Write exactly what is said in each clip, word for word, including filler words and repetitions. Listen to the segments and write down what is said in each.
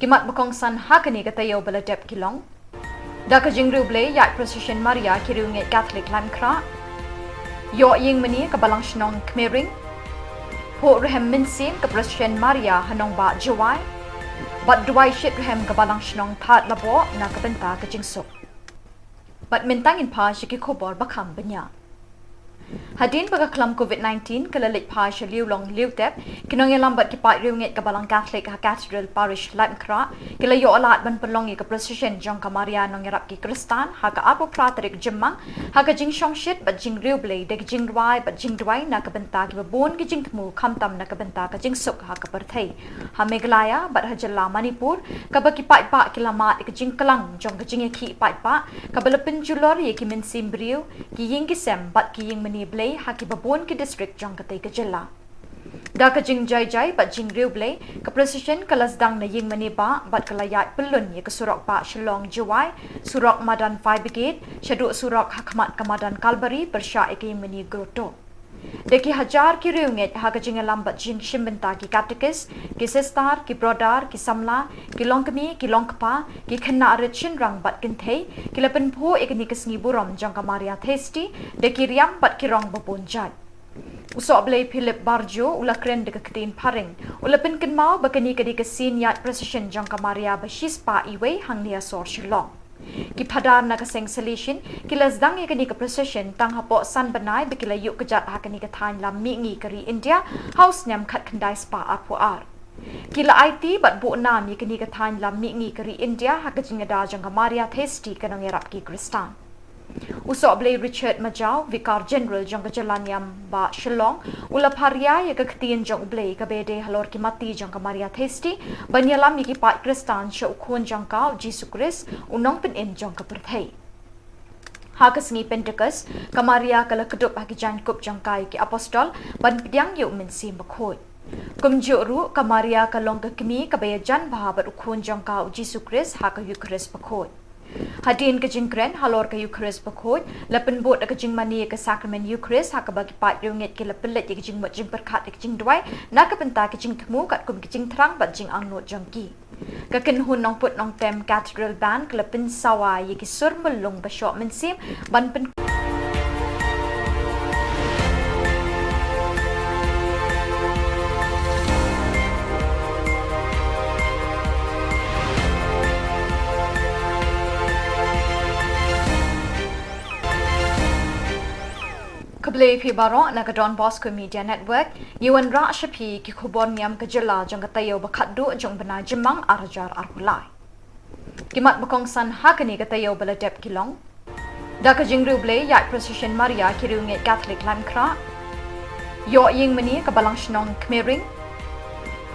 Ki mat ba kongsan ha kane ka taïew ba la dep ki long: da ka jingriewblei ïaid procession Maria ki riewngeit Katholik Laitumkhrah, ïoh ïing mane ka Balang Shnong Khmering, phuh rhem mynsiem ka procession Maria ha nongbah Jowai, bad duwai shitrhem ka Balang Shnong Thadlaboh na ka bynta ka jingsuk. Bad mynta ngin phai sha ki khubor ba kham bniah. Hadien ba ka khlam covid nineteen ka la leit phai sha liewlong liewtep, ki nongïalam bad ki paid riewngeit ka Balang Katholik ha Cathedral Parish Laitumkhrah ki la ïoh lad ban pynlong ïa ka procession jong ka Maria Nongïarap ki Khristan ha ka arphew phra tarik Jymmang, ha ka jingshongshit bad jingriewblei da ka jingrwai bad jingduwai na ka bynta kiba bun ki jingthmu, khamtam na ka bynta ka jingsuk ha ka pyrthei. Ha Meghalaya bad ha jylla Manipur, kaba ki paidbah ki la mad ïa ka jingklang jong ka jingïakhih paidbah kaba la pynjulor ïa ki mynsiem briew, ki ïing ki sem bad ki ïing mane blei ha kiba bun ki district jong katei ka jylla. Da ka jingjai jai bad jingriewblei, ka procession ka la sdang na ïing mane bah bad ka la ïaid pyllun ïa ka surok bah Shillong Jowai, surok madan Fire Brigade, shaduh surok ha khmat ka madan Kalbari pyrshah ïa ka ïing mane Grotto. Da ki hajar ki riewngeit ha ka jingïalam bad jingshim bynta, ki katekis, ki sister, ki brother, ki samla, ki longkmie, ki longkpa, ki khynnah rit shynrang bad kynthei, ki la pynphuh ïa kane ka sngi burom jong ka Maria Theisotti da ki riam bad ki rong ba bun jait. U Sohblei Philip Barjo u la kren da ka ktien phareng, u la pynkynmaw ba kane ka dei ka sien ïaid procession jong ka Maria ba shispah iwei hangne ha sor Shillong. Ki phadar na ka seng Salesian ki la sdang ïa kane ka procession tang hapoh san bnai ba ki la ïuh kjat ha kane ka thaiñ lam mihngi ka ri India ha u snem khatkhyndai spah arphew ar. Ki la aiti bad buh nam ïa kane ka thaiñ lam mihngi ka ri India ha ka jingïada jong ka Maria Theisotti ka Nongïarap ki Khristan. U Sohblei Richard Majaw, Vicar General jong ka jyllaniam bah Shillong, u la pharia ïa ka ktien jong U Blei kaba ïadei halor ki mati jong ka Maria Theisotti ban ïalam ïa ki paid Khristan sha u Khun jong ka, u Jisu Khrist, u Nongpynim jong ka pyrthei. Ha ka sngi Pentekost, ka Maria ka la kdup ha ki jaiñkup jong ka ïa ki apostol ban pdiang ïa u Mynsiem Bakhuid. Kumjuh ruh, ka Maria ka long ka kmie kaba ïajan bha bad u Khun jong ka, u Jisu Khrist, ha ka Eukharist Bakhuid. Hadien ka jingkren halor ka Eukharist Bakhuid, la pynbud da ka jingmane ïa ka Sakramen Eukharist ha kaba ki paid riewngeit ki la pynleit ïa ka jingmut jingpyrkhat ïa ka jingduwai na ka bynta ka jingthmu katkum ka jingthrang bad jingangnud jong ki. Ka kynhun nongput nongtem Cathedral Band ka la pynsawa ïa ki sur myllung ba shoh mynsiem ban pyn Khublei phi baroh na ka Don Bosco Media Network. Ngi wanrah sha phi ki khubor niam ka jylla jong ka taïew ba khatduh jong u bnai Jymmang ar hajar arphew lai. Ki mat ba kongsan ha kane ka taïew ba la dep ki long: da ka jingriewblei ïaid procession Maria ki riewngeit Katholik Laitumkhrah, ïoh ïing mane ka Balang Shnong Khmering,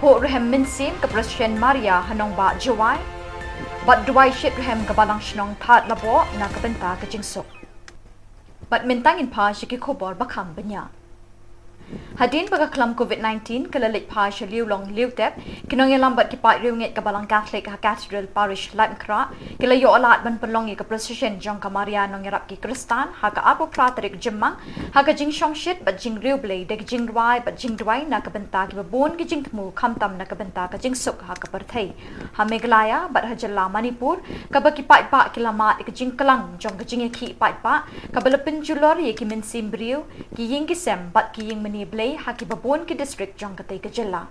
phuh rhem mynsiem ka procession Maria ha nongbah Jowai, bad duwai shitrhem ka Balang Shnong Thadlaboh na ka bynta ka jingsuk. Bad mynta ngin phai sha ki khubor ba kham bniah. Hadien ba ka khlam covid nineteen ka la leit phai sha liewlong liewtep, ki nongïalam bad ki paid riewngeit ka Balang Katholik ha Cathedral Parish Laitumkhrah ki la ïoh lad ban pynlong ïa ka procession jong ka Maria Nongïarap ki Khristan ha ka arphew phra tarik Jymmang, ha ka jingshongshit bad jingriewblei da ka jingrwai bad jingduwai na ka bynta kiba bun ki jingthmu, khamtam na ka bynta ka jingsuk ha ka pyrthei. Ha Meghalaya bad ha jylla Manipur, kaba ki paidbah ki la mad ïa ka jingklang jong ka jingïakhih paidbah kaba la pynjulor ïa ki mynsiem briew, ki ïing ki sem bad ki ïing mane blei ha kiba bun ki district jong katei ka jylla.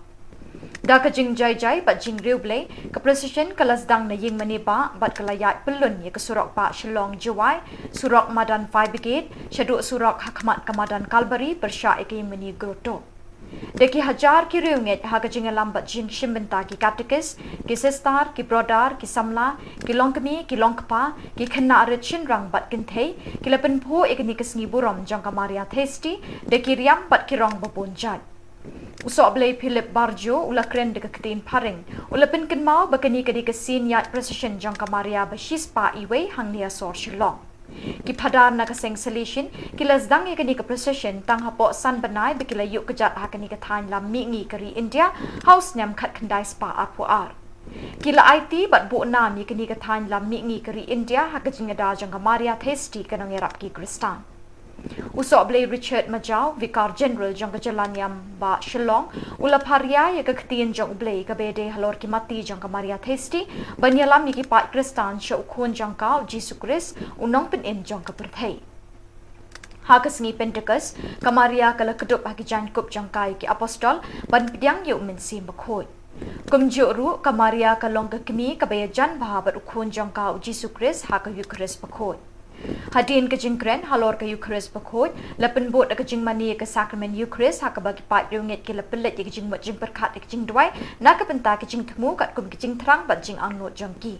Da ka jingjai jai bad jingriewblei, ka procession ka la sdang na ïing mane bah bad ka la ïaid pyllun ïa ka surok bah Shillong Jowai, surok madan Fire Brigade, shaduh surok ha khmat ka madan Kalbari pyrshah ïa ka ïing mane Grotto. Da ki hajar ki riewngeit ha ka jingïalam bad jingshim bynta, ki katekis, ki sister, ki brother, ki samla, ki longkmie, ki longkpa, ki khynnah rit shynrang bad kynthei, ki la pynphuh ïa kane ka sngi burom jong ka Maria Theisotti da ki riam bad ki rong ba bun jait. U Sohblei Philip Barjo u la kren da ka ktien phareng, u la pynkynmaw ba kane ka dei ka sien ïaid procession jong ka Maria ba shispah iwei hangne ha sor Shillong. Ki phadar na ka seng Salesian ki la sdang ïa kane ka procession tang hapoh san bnai ba ki la ïuh kjat ha kane ka thaiñ lam mihngi ka ri India ha u snem khatkhyndai spah arphew ar. Ki la aiti bad buh nam ïa kane ka thaiñ lam mihngi ka ri India ha ka jingïada jong ka Maria Theisotti ka Nongïarap ki Khristan. U Sohblei Richard Majaw, Vikar General jong ka Jyllaniam Bah Shillong, u la pharia ïa ka ktien jong U Blei kaba ïadei halor ki mati jong ka Maria Theisotti, ban ïalam ïa ki paid Khristan sha u Khun jong ka, u Jisu Khrist, u Nongpynim jong ka pyrthei. Ha ka sngi Pentekost, ka Maria ka la kdup ha ki jaiñkup jong ka ïa ki apostol, ban pdiang ïa u Mynsiem Bakhuid. Kumjuh ruh, ka Maria ka long ka kmie kaba ïajan bha bad u Khun jong ka, u Jisu Khrist, ha ka Eukharist Bakhuid. Hadien ka jingkren halor ka Eukharist Bakhuid, la pynbud da ka jingmane ïa ka Sakramen Eukharist, ha kaba ki paid riewngeit ki la pynleit ïa ka jingmut jingpyrkhat ïa ka jingduwai na ka bynta ka jingthmu katkum ka jingthrang bad jingangnud jong ki.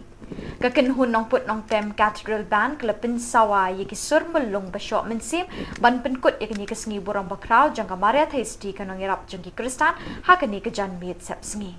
Ka kynhun nongput nongtem Cathedral Band ka la pynsawa ïa ki sur myllung ba shoh mynsiem ban pynkut ïa kane ka sngi burom bakhraw jong ka Maria Theisotti, ka nongïarap jong ki Khristan ha kane ka janmiet sepsngi.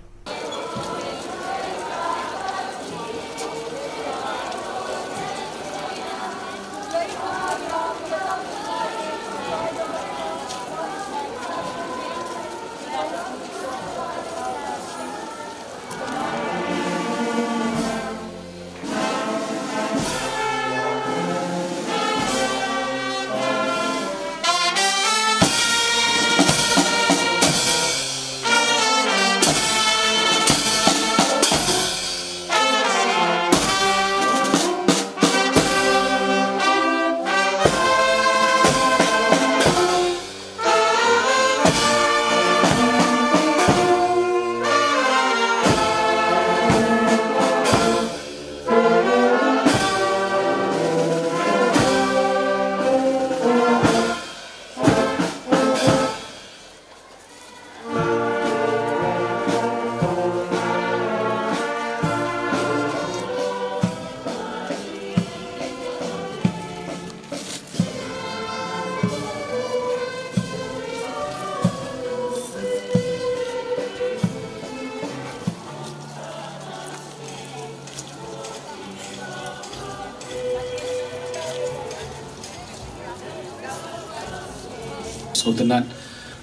Sngewtynnat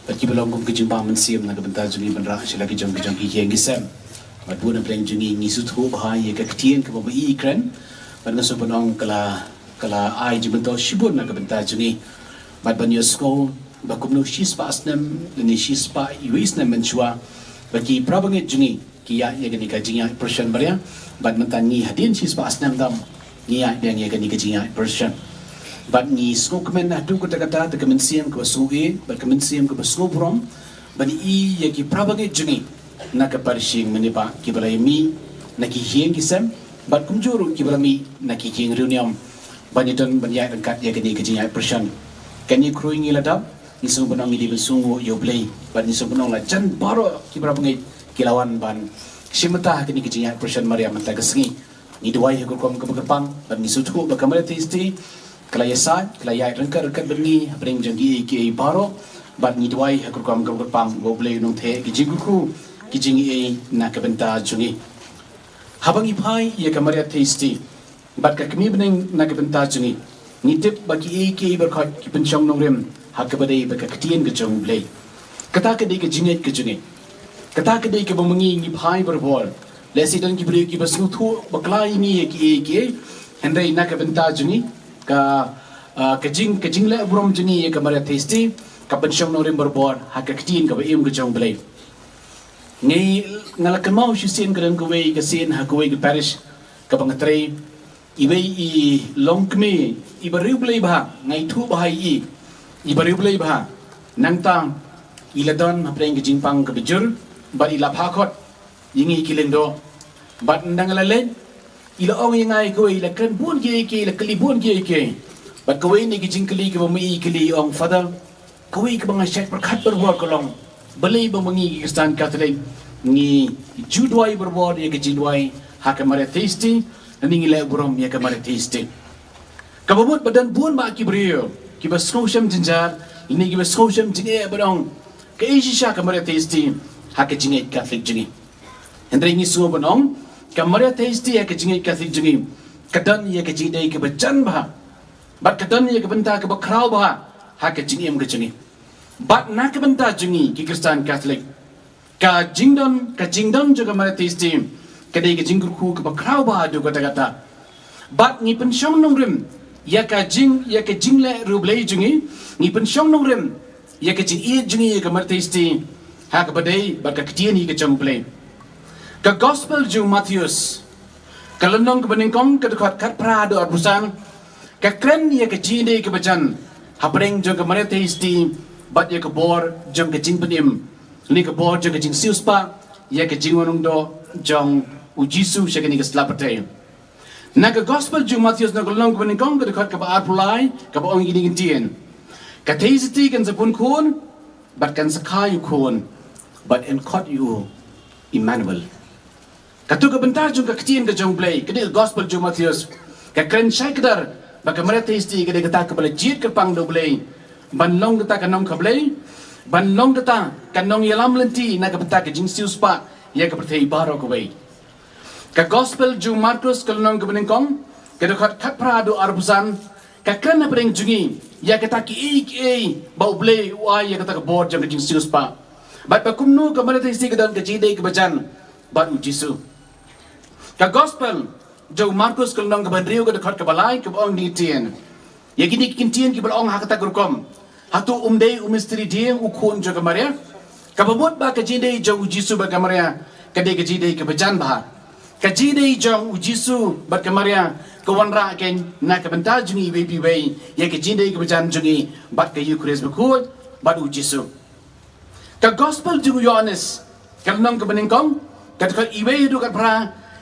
bad kiba long kum ka jingbam mynsiem na ka bynta jong ngi ban rah sha la ki jong ki jong ki ïing ki sem. Bad bun na pdeng jong ngi ngi sngewthuh bha ïa ka ktien kaba ma i kren. Bad nga sngewbha ban ong ka la ka la ai jingmyntoi shibun na ka bynta jong ngi. Bad ban ïohsngew ba kumno shispah snem lane shispah iwei snem mynshuwa ba ki para bangeit jong ngi ki ïaid ïa kane ka jingïaid pyrshah Maria. Bad mynta ngi hadien shispah snem tam ngi ïaid biang ïa kane ka jingïaid pyrshah. Bad ngi sngewkmen haduh katta katta da ka mynsiem kaba sngewbha bad ka mynsiem kaba sngewburom ban i ïa ki para bangeit jong ngi na ka pyrshing mynne ba kiba la ïa mih na ki ïing ki sem bad kumjuh ruh kiba la mih na ki ïing riewniam ban ïadon ban ïaid ryngkat ïa kane ka jingïaid pyrshah. Kane khrui ngi la dap, ngi sngewbha ban ong ngi dei ban sngewnguh ïa U Blei bad ngi sngewbha ban ong la jan baroh ki para bangeit ki la wan ban shim bynta ha kane ka jingïaid pyrshah Maria mynta ka sngi. Ngi duwai ha ka rukom kaba kyrpang bad ngi sngewthuh ba ka Maria Theisotti ka la ïasaid, ka la ïaid ryngkat ryngkat bad ngi hapdeng jong kiei kiei baroh. Bad ngi duwai ha ka rukom kaba kyrpang ba U Blei un nang theh ki jingkyrkhu ki jingaiei na ka bynta jong ngi. Haba ngi phai ïa ka Maria Theisotti bad ka kmie bneng na ka bynta jong ngi, ngi tip ba kiei kiei baroh ki pynshong nongrim ha kaba dei bad ka ktien ka jong U Blei. Kata ka dei ka jingngeit ka jong ngi. Kata ka dei kaba ma ngi ngi phai barabor. Lehse don ki briew kiba sngewthuh bakla ïa ngi ïa kiei kiei, hynrei na ka bynta jong ngi ka, ah, ka jing, ka jingleh burom jong ngi ïa ka Maria Theisotti ka pynshong nongrim barabor ha ka ktien kaba im ka jong U Blei. Ngi, nga la kynmaw shisien ka don kawei ka sien ha kawei ka parish kaba nga trei, iwei i longkmie iba riewblei bha, nga ithuh bha ïa i, iba riewblei bha. Nangta i la don hapdeng ka jingpang kaba jur bad i la phah khot ïa ngi ki lyngdoh. Bad ynda nga la leit, i la ong ïa nga ïa kawei, i la kren bun kiei kiei, i la kylli bun kiei kiei. Bad kawei na ki jingkylli kaba ma i i kylli, i ong, Father, kawei kaba nga shait pyrkhat barabor ka long balei ba ma ngi ki Khristan Katholik ngi ju duwai barabor ïa ka jingduwai ha ka Maria Theisotti, lane ngi leh burom ïa ka Maria Theisotti. Kaba mut ba don bun bah ki briew kiba sngewshem jynjar lane kiba sngewshem jingeh ban ong kaei shisha ka Maria Theisotti ha ka jingngeit Katholik jong ngi. Hynrei ngi sngewbha ban ong ka Maria Theisotti ha ka jingngeit Katholik jong ngi ka don ïa ka jingdei kaba jan bha bad ka don ïa ka bynta kaba khraw bha ha ka jingim ka jong ngi. Bad na ka bynta jong ngi ki Khristan Katholik, ka jingdon, ka jingdon jong ka Maria Theisotti ka dei ka jingkyrkhu kaba khraw bha haduh katta katta. Bad ngi pynshong nongrim Ïa ka jing, ïa ka jingleh riewblei jong ngi, ngi pynshong nongrim ïa ka jingïeit jong ngi ïa ka Maria Theisotti ha kaba dei bad ka ktien hi ka jong U Blei. Ka Gospel jong u Mathaios, ka lynnong kaba nyngkong, ka dkhot khatphra haduh arphew san, ka kren ïa ka jingïadei kaba jan hapdeng jong ka Maria Theisotti bad ïa ka bor jong ka jingpynim, ne ka bor jong ka jingsiewspah ïa ka jingwan long doh jong U Jisu sha kane ka sla pyrthei. Na ka Gospel jong u Mathaios, na ka lynnong kaba nyngkong, ka dkhot kaba arphew lai, kaba ong ïa kine ki ktien: Ka Theisotti kan sa pun khun, bad kan sa kha ïa u khun, bad yn khot ïa u Immanuel. Kato ka bynta jong ka ktien ka jong U Blei, kane ka Gospel jong u Mathaios, ka kren shai kdar ba ka Maria Theisotti ka dei kata kaba la jied kyrpang da U Blei ban long kata ka nongkha Blei, ban long kata ka nongïalam lynti na ka bynta ka jingsiewspah ïa ka pyrthei baroh kawei. Ka Gospel jong u Markos, ka lynnong kaba nyngkong, ka dkhot khatphra haduh arphew san, ka kren hapdeng jong ngi ïa kata kiei kiei ba U Blei u ai ïa kata ka bor jong ka jingsiewspah, bad ba kumno ka Maria Theisotti ka don ka jingïadei kaba jan bad U Jisu. Ka Gospel jong u Markos, ka lynnong kaba hynriew, ka dkhot kaba lai, kaba ong ïa kine ki ktien. Ïa kine ki ktien kiba la ong ha kata ka rukom: Hato um dei u mistri dieng, u khun jong ka Maria? Kaba mut ba ka jingïadei jong U Jisu bad ka Maria ka dei ka jingïadei kaba jan bha. Ka jingïadei jong U Jisu bad ka Maria ka wanrah keiñ na ka bynta jong ngi iwei pa iwei, ïa ka jingïadei kaba jan jong ngi bad ka Eukharist bakhuid bad U Jisu. Ka Gospel jong u Ïoannis, ka lynnong kaba nyngkong, ka dkhot iwei haduh khatphra,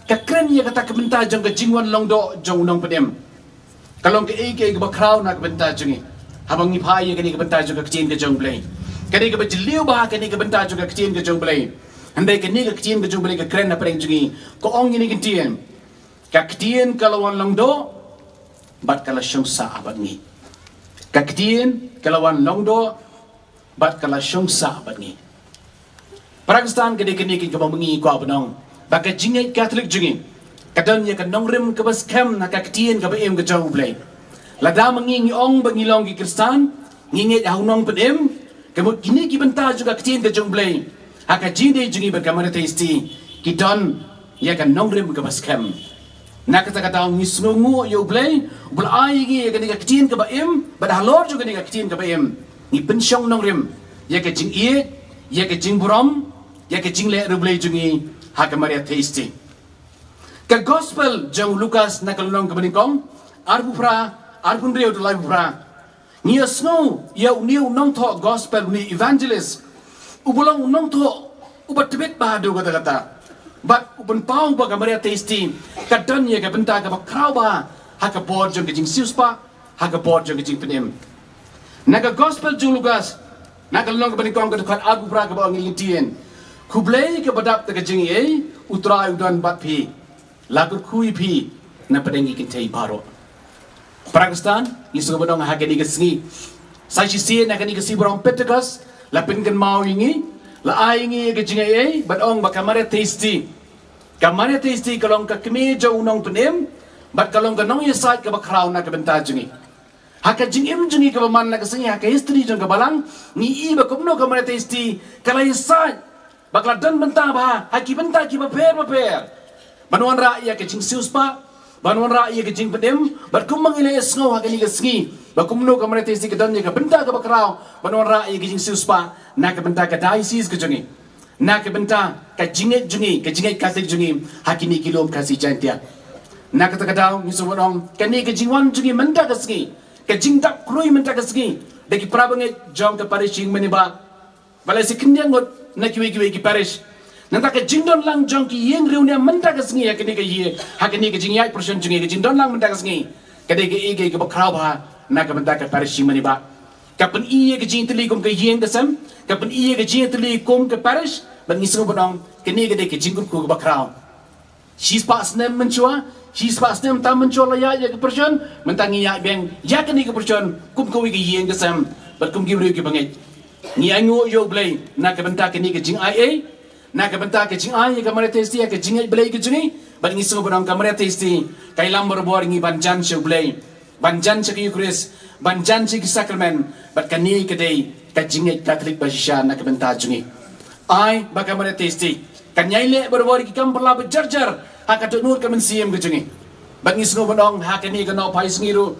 ka kren ïa kata ka bynta jong ka jingwan long doh jong u nongpynim. Ka long kaei kaei kaba khraw na ka bynta jong ngi haba ngi phai ïa kane ka bynta jong ka ktien ka jong U Blei. Kane kaba jylliew bha, kane ka bynta jong ka ktien ka jong U Blei. Hynrei kane ka ktien ka jong U Blei ka kren hapdeng jong ngi, ka ong ïa kine ki ktien: Ka ktien ka la wan long doh bad ka la shong sah bad ngi. Ka ktien ka la wan long doh bad ka la shong sah bad ngi. Para Khristan, ka dei kane kaba ma ngi kwah ban ong ba ka jingngeit Katholik jong ngi ka don ïa ka nongrim kaba skhem na ka ktien kaba im ka jong U Blei. Lada ma ngi ngi ong ba ngi long ki Khristan, ngi ngeit ha u nongpynim, ka mut kine ki bynta jong ka ktien ka jong U Blei ha ka jingïadei jong ngi bad ka Maria Theisotti ki don ïa ka nongrim kaba skhem. Na kata ka daw ngi sngewnguh ïa U Blei, U Blei ai ïa ngi ïa kane ka ktien kaba im, bad halor jong kane ka ktien kaba im ngi pynshong nongrim ïa ka jingïeit, ïa ka jingburom, ïa ka jingleh riewblei jong ngi ha ka Maria Theisotti. Ka Gospel jong u Lukas, na ka lynnong kaba nyngkong, arphew phra, arphew hynriew haduh laiphew phra, ngi ïohsngew ïa une u nongthoh Gospel, une u evangelist, uba long u nongthoh uba tbit bha haduh katta katta, bad u pynpaw ba ka Maria Theisotti ka don ïa ka bynta kaba khraw bha ha ka bor jong ka jingsiewspah, ha ka bor jong ka jingpynim. Na ka Gospel jong u Lukas, na ka lynnong kaba nyngkong, ka dkhot arphew phra, kaba ong ïa kine ki ktien: Khublei kaba dap da ka jingaiei, U Trai u don bad phi. La kyrkhu ïa phi na pdeng ki kynthei baroh. Para Khristan, ngi sngewbha ban ong ha kane ka sngi, sa shisien ha kane ka sngi burom Pentekost, la pynkynmaw ïa ngi, la ai ïa ngi ïa ka jingaiei, bad ong ba ka Maria Theisotti, ka Maria Theisotti ka long ka kmie jong u nongpynim, bad ka long ka nongïasaid kaba khraw na ka bynta jong ngi. Ha ka jingim jong ngi kaba man na ka sngi, ha ka history jong ka balang, ngi i ba kumno ka Maria Theisotti ka la ïasaid, ba ka la don bynta bha ha ki bynta kiba pher bapher, ban wanrah ïa ka jingsiewspah, ban wanrah ïa ka jingpynim, bad kumba ngi la ïohsngew ha kane ka sngi, ba kumno ka Maria Theisotti ka don ïa ka bynta kaba khraw ban wanrah ïa ka jingsiewspah na ka bynta ka diocese ka jong ngi, na ka bynta ka jingngeit jong ngi, ka jingngeit Katholik jong ngi ha kine ki lum Khasi Jaiñtia. Na kata ka daw ngi sngewbha ban ong, kane ka jingwan jong ngi mynta ka sngi, ka jingdap khrui mynta ka sngi da ki para bangeit jong ka parish Ïingmane Bah, ba la shu khyndiat ngut na kiwei kiwei ki parish. Nangta ka jingdon lang jong ki ïing riewniam mynta ka sngi ha kane ka ïing, ha kane ka jingïaid pyrshon jong ngi, ka jingdon lang mynta ka sngi, ka dei kaei kaei kaba khraw bha na ka bynta ka parish Ïingmane Bah. Ka pyni ïa ka jingïatylli kum ka ïing ka sem, ka pyni ïa ka jingïatylli kum ka parish, bad ngi sngewbha ban ong, kane ka dei ka jingkyrkhu kaba khraw. Shispah snem mynshuwa, shispah snem tam mynshuwa la ïaid ïa ka pyrshon, mynta ngi ïaid biang ïa kane ka pyrshon kum kawei ka ïing ka sem, bad kum ki briew ki bangeit. Ngi ainguh ïa U Blei na ka bynta kane ka jingaiei, na ka bynta ka jingai ïa ka Maria Theisotti ha ka jingngeit Blei ka jong ngi, bad ngi sngewbha ban ong ka Maria Theisotti ka ïalam barabor ïa ngi ban jan sha U Blei, ban jan sha ka Eukharist, ban jan sha ki sakramen, bad kane ka dei ka jingngeit Katholik ba shisha na ka bynta jong ngi. Ai ba ka Maria Theisotti kan ïaileh barabor ïa ki kam phylla ba jar jar ha ka dohnud ka mynsiem ka jong ngi. Bad ngi sngewbha ban ong ha kane ka Nohphai Sngi ruh,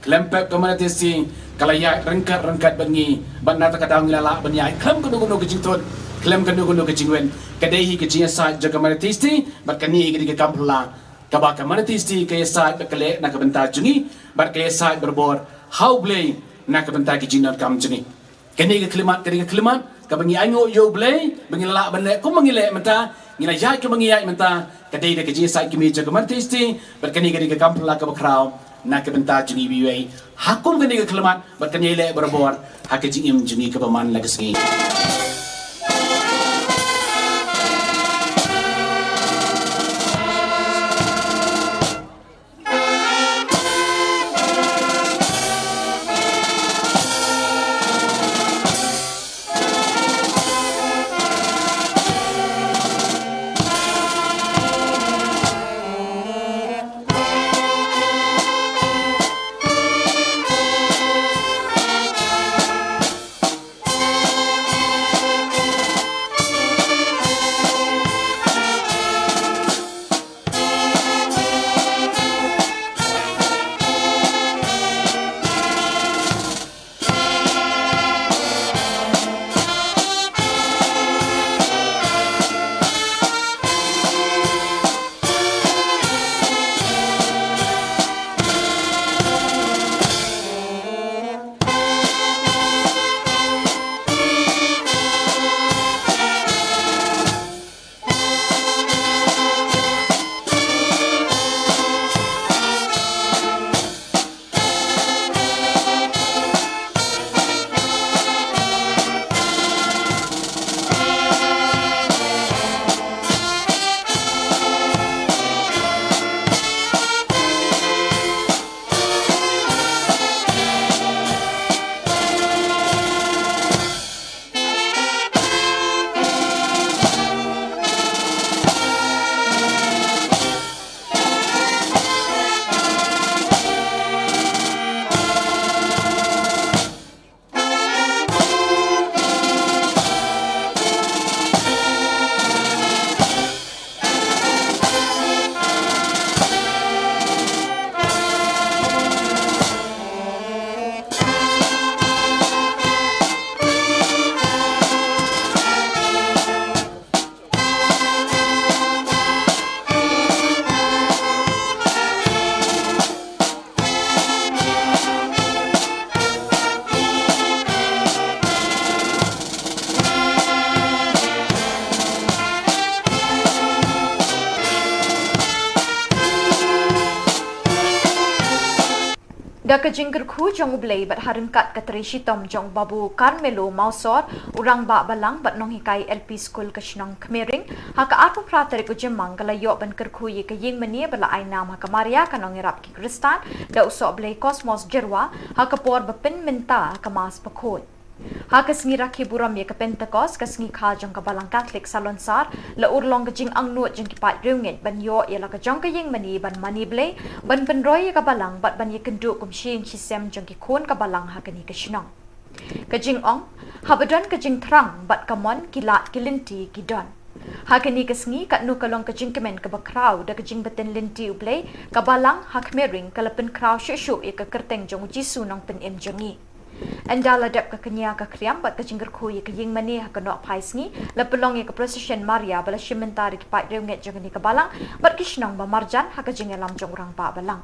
Khlem pep ka Mani Tasty ka la ïaid ryngkat ryngkat bad ngi, bad na kata ka daw ngi la lah ban ïaid khlem kano kano ka jingthut, khlem kano kano ka jingwit. Ka dei hi ka jingïasaid jong ka Mani Tasty, bad kane ka dei ka kam phylla kaba ka Mani Tasty ka ïasaid bad ka leh na ka bynta jong ngi, bad ka ïasaid barabor ha U Blei na ka bynta ki jingdonkam jong ngi. Kane ka khyllipmat, kane ka khyllipmat kaba ngi ainguh ïa U Blei ba ngi la lah ban leh kumba ngi leh mynta, ngi la ïaid kumba ngi ïaid mynta, ka dei da ka jingïasaid kmie jong ka Mani Tasty, bad kane ka dei ka kam phylla kaba khraw na ka bynta jong ngi iwei iwei. Ha kum kane ka khyllipmat bad kane leh barabor ha ka jingim jong ngi kaba man la ka sngi. Da ka jingkyrkhu jong U Blei bad ha ryngkat ka trei shitom jong Babu Carmelo Mawsor, u rangbah balang bad nonghikai L P School ka shnong Khmering, ha ka arphew phra tarik u Jymmang ka la ïoh ban kyrkhu ïa ka ïing mane ba la ai nam ha ka Maria ka nongïarap ki Khristan da u Sohblei Cosmos Jyrwa, ha ka por ba pynmynta ha ka Mass Bakhuid. Ha ka sngi rakhe burom ïa ka Pentecost, ka sngi kha jong ka Balang Katholik Salonsar, la urlong ka jingangnud jong ki paid riewngeit ban ïoh ïa la ka jong ka ïing mane ban mane Blei, ban pynroi ïa ka Balang bad ban ïakynduh kum shi ïing shi sem jong ki khun ka Balang ha kane ka shnong. Ka jingong, haba don ka jingthrang bad ka mon, ki lad ki lynti ki don. Ha kane ka sngi katno ka long ka jingkmen kaba khraw da ka jingbtin lynti U Blei, ka Balang ha Khmering ka la pynkhraw shuh shuh ïa ka kyrteng jong U Jisu Nongpynim jong ngi. Ynda la dep ka kñia ka khriam bad ka jingkyrkhu ïa ka ïing mane ha ka nohphai sngi, la pynlong ïa ka procession Maria ba la shim bynta da ki paid riewngeit jong kane ka Balang bad ki shnong ba marjan ha ka jingïalam jong u rangbah balang.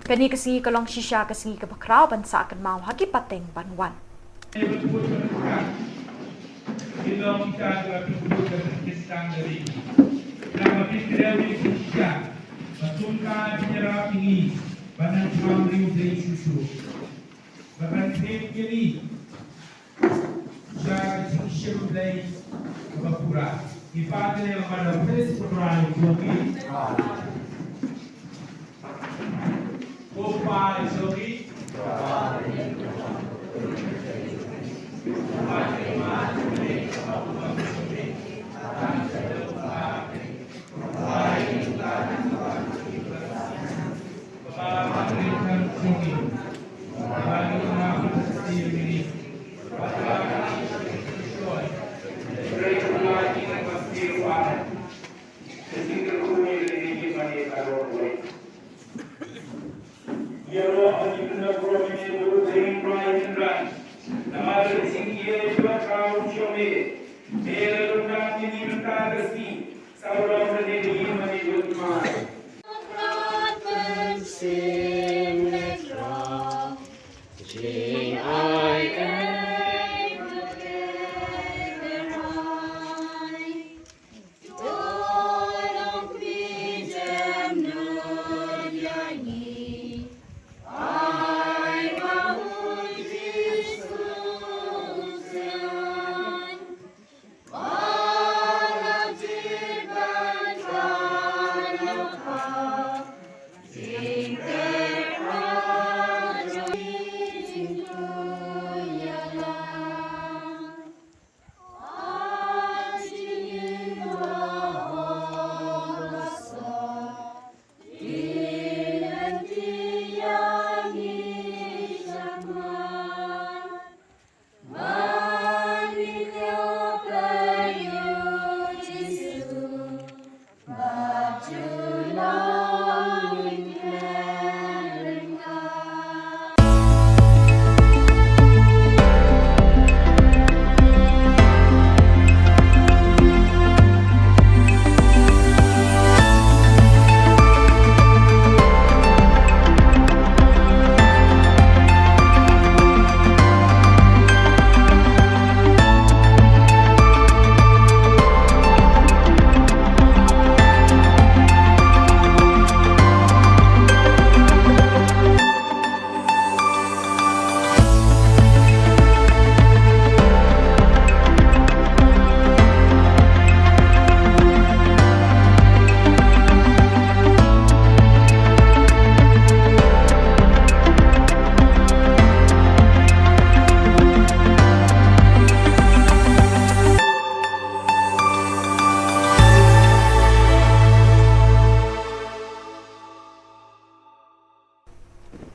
Kane ka sngi ka long shisha ka sngi kaba khraw ban sah kynmaw ha ki pateng ban wan. Ba ban thied ïa ngi sha ka jingshim Blei kaba pura. Ngi pan ïa ka mano, praise God, praise God. Ko Pa ïa ngi.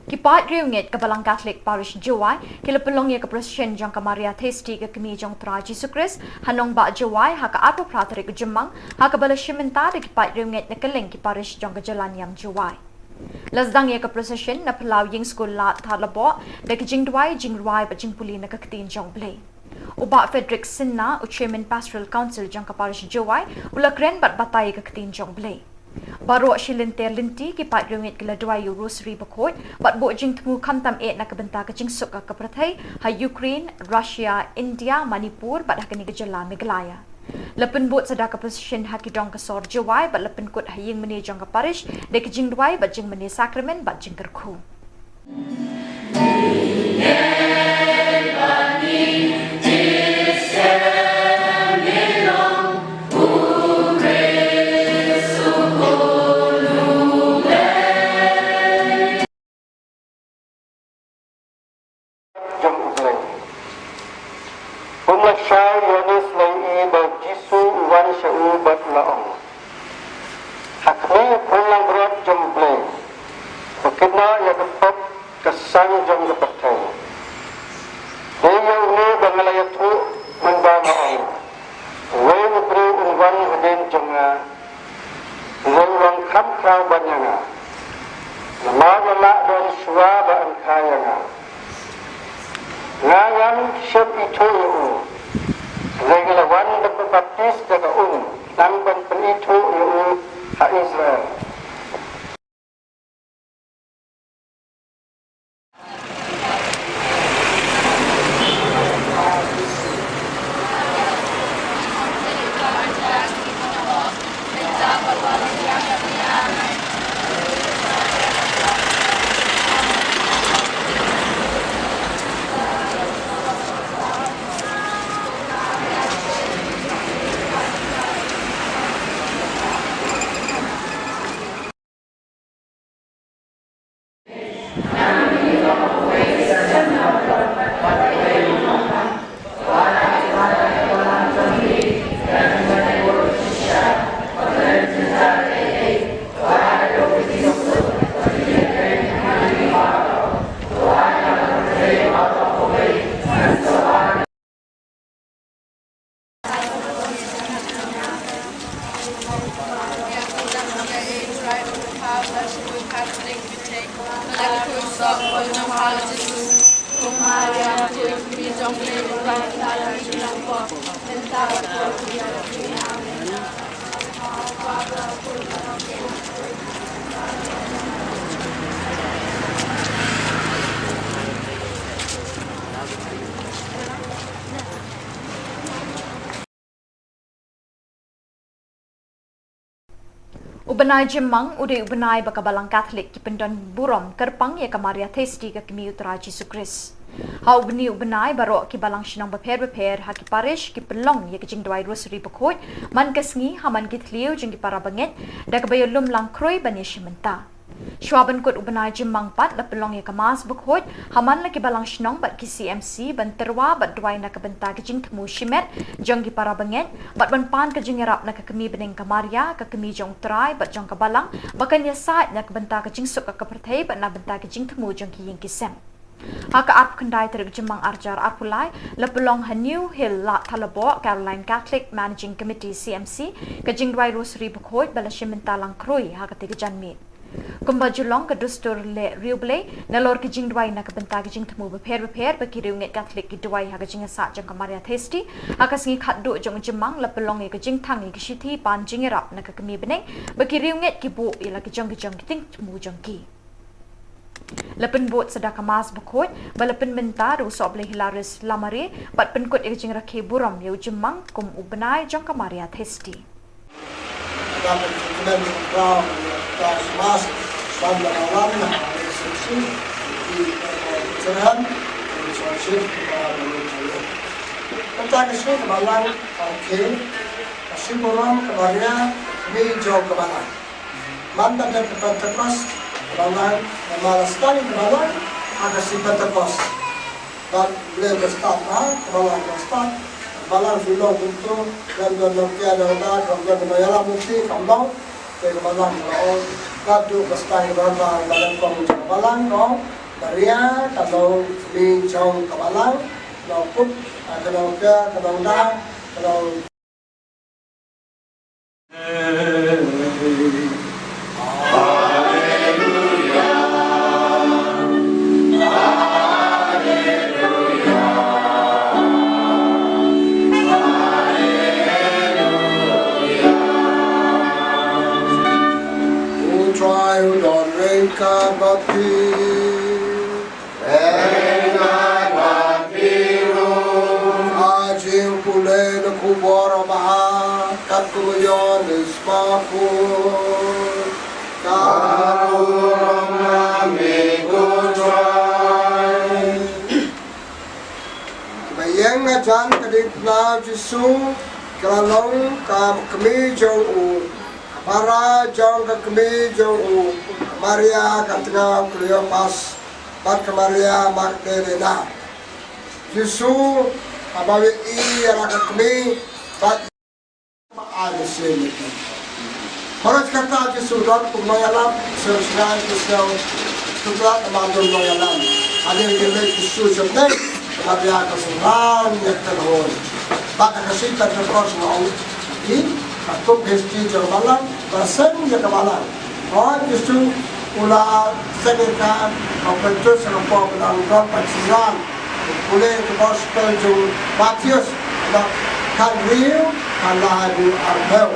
Ki paid riewngeit ka Balang Katholik Parish Jowai ki la pynlong ïa ka procession jong ka Maria Theisotti, ka Kmie jong U Trai Jisu Khrist, ha nongbah Jowai ha ka arphew phra tarik u Jymmang, ha kaba la shim bynta da ki paid riewngeit na kylleng ki parish jong ka jylla niam Jowai. La sdang ïa ka procession na phyllaw ïing skul Lad Thadlaboh da ki jingduwai, jingrwai bad jingpule na ka ktien jong U Blei. U Bah Frederick Sinha, u Chairman Pastoral Council jong ka Parish Jowai, u la kren bad batai ïa ka ktien jong U Blei. Baroh shi lynter lynti ki paid riewngeit ki la duwai ïa u Rosary Bakhuid bad buh jingthmu khamtam eh na ka bynta ka jingsuk ka pyrthei ha Ukraine, Russia, India, Manipur bad ha kane ka jylla Meghalaya. La pynbud sa da ka procession ha ki dong ka sor Jowai bad la pynkut ha ïingmane jong ka parish da ki jingduwai bad jingmane sakramen bad jingkyrkhu. Jong U Blei. Um lashai Ïoannis la ïohi ba u Jisu u wan sha u bad u la ong, ha khmih, u khun langbrot jong U Blei, ba kynnoh ïa ka pop ka sang jong ka pyrthei. Dei ïa une ba nga la ïathuh mynba nga ong, uwei u briew un wan hadien jong nga, u long kham khraw ban ïa nga, namar la lah don shuwa ba yn kha ïa nga. Nga ngam shym ithuh ïa u, hynrei nga la wan ban pynbaptis da ka um, khnang ban pynithuh ïa u ha Israel. U bnai Jymmang u dei u bnai ba ka Balang Katholik ki pyndon burom kyrpang ïa ka Maria Theisotti, ka Kmie U Trai Jisu Khrist. Ha u bnai, u bnai baroh ki balang shnong bapher bapher ha ki parish ki pynlong ïa ka jingduwai Rosary Bakhuid man ka sngi ha man ki thliew jong ki para bangeit, da kaba ïalum lang khrui ban ïashim bynta. Shuwa ban kut u bnai Jymmang pat la pynlong ïa ka Mass Bakhuid ha man la ki balang shnong bad ki C M C ban tyrwa bad duwai na ka bynta ka jingthmu shimet jong ki para bangeit bad ban pan ka jingïarap na ka kmie bneng ka Maria, ka kmie jong U Trai bad jong ka balang, ba kan ïasaid na ka bynta ka jingsuk ka pyrthei bad na bynta ka jingthmu jong ki ïing ki sem. Ha ka arphew khyndai tarik Jymmang arhajar arphew lai, la pynlong ha New Hill, Lad Thadlaboh, Caroline Catholic Managing Committee, C M C, ka jingduwai Rosary Bakhuid ba la shim bynta lang khrui ha katei ka janmiet. Kumba ju long ka dustur leh riewblei, nalor ki jingduwai na ka bynta ki jingthmu bapher bapher ba ki riewngeit Katholik ki duwai ha ka jingïasaid jong ka Maria Theisotti, ha ka sngi khatduh jong u Jymmang la pynlong ïa ka jingthang ïa ka shithi pan jingïarap na ka kmie bneng ba ki riewngeit ki buh ïa la ki jong ki jong ki jingthmu jong ki. La pynbud sa da ka Mass Bakhuid ba la pynbynta da u Sohblei Hilarius Lamare bad pynkut ïa ka jingrakhe burom ïa u Jymmang kum u bnai jong ka Maria Theisotti. Man ka dei ka Pentekost, ka balang, namar la sdang ka balang ha ka sngi Pentekost. Bad U Blei u la stad, ha, ka balang u la stad, ka balang shu long kumto, lem don nongkea nongda, don nongïalam lynti, kam long, te ka balang ka la ong. Ka duk ba sdang ba ba ba nyngkong jong ka balang, ko Maria ka nongkmie jong ka balang, nongkup, ah, ka nongpia, ka nongda, ka nong U Trai u don ryngkat bad phi. Ryngkat bad phi ruh. Ka jingpule na khubor babha katkum u Ïoannis Markos. Ka burom ïa me ko Trai. Kiba ïeng hajan ka diengphna u Jisu ki la long ka kmie jong u, ka para jong ka kmie jong u, ka Maria ka tnga u Kleopas, bad ka Maria Magdalena. Jisu haba u ïohi ïa la ka kmie, bad Ba ai lehse ïa ki. Baroh kata Jisu don kum nongïalam, sngewsynei, sngewsynei, sngewsynei, namar don nongïalam. Hadien ba ki leit Jisu sha bneng, Maria ka synran ïa ka kynhun. Bad ha ka shi Pentekost nga ong ïa phi, ka kup history jong ka balang, ba seng ïa ka balang. Hooid, Jisu u la seng ïa ka, ka pynthut sha ka por ba dang don pansynran. Pule ka gospel jong u Mathaios, bad khathynriew, khatlai haduh arphew.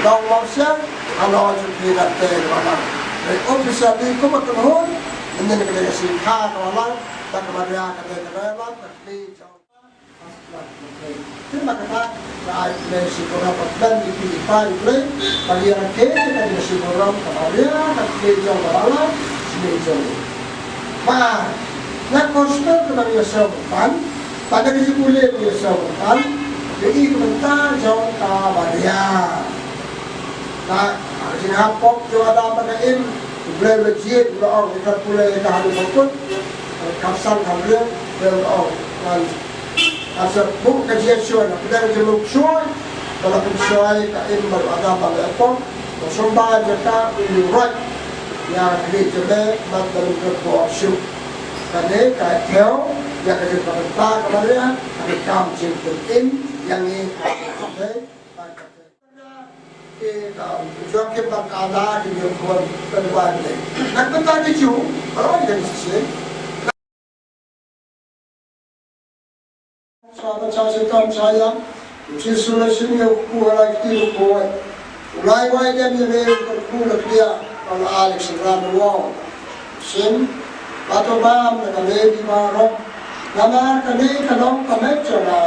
Nongmawsiang, halor jong phi lynter ka balang. Dei officially kum ka kynhun, mynnin ka dei ka sngi kha ka balang, bad ka Maria ka dei ka nongïalam, ka kmie jong Te namar kata, nga ai khublei shibun ïa phi, phi, phi, phi, ba ngi ïa rakhe ïa ka jingshibun ka Maria, ka kmie jong ka balang, kmie jong u. Ba na gospel kaba ngi ïohsngew mynta, ba na ka jingpule ba ngi ïohsngew mynta, ngi ïohi ka bynta jong ka Maria. Na ka jinghap pop jong Adam bad ka Im, U Blei u la jied, u la ong, ïa ka pule ïa ka haduh ba kut, ka san ka briew, u la ong, ngan Ka shu buh ka jingïashoh na pdeng jong u Shuh, ba la pynshoi ka Im bad u Adam ba la ïapop, ba sumar jaka u ïuh roit ïa ka kmie jong me bad ba ym kyrkhu shuh. Kane ka thew ïa ka jingpynbynta ka Maria, ka kam jingpynim ïa ngi. Ka Joakim bad ka Anna ki ïa khun pynwan ne. Nang pynta ki Jiw, ba la wan ka shisien. Sa ba cha shitom cha ïam, u Jisu u la shim ïa u kpu ha la kti bakhuid. U la ai wai dem ïa me u kyrkhu la kdiah, bad la ai ïa ka synran u ong. Shim, bad to bam na ka me phi baroh. Namar kane ka long ka met jong nga,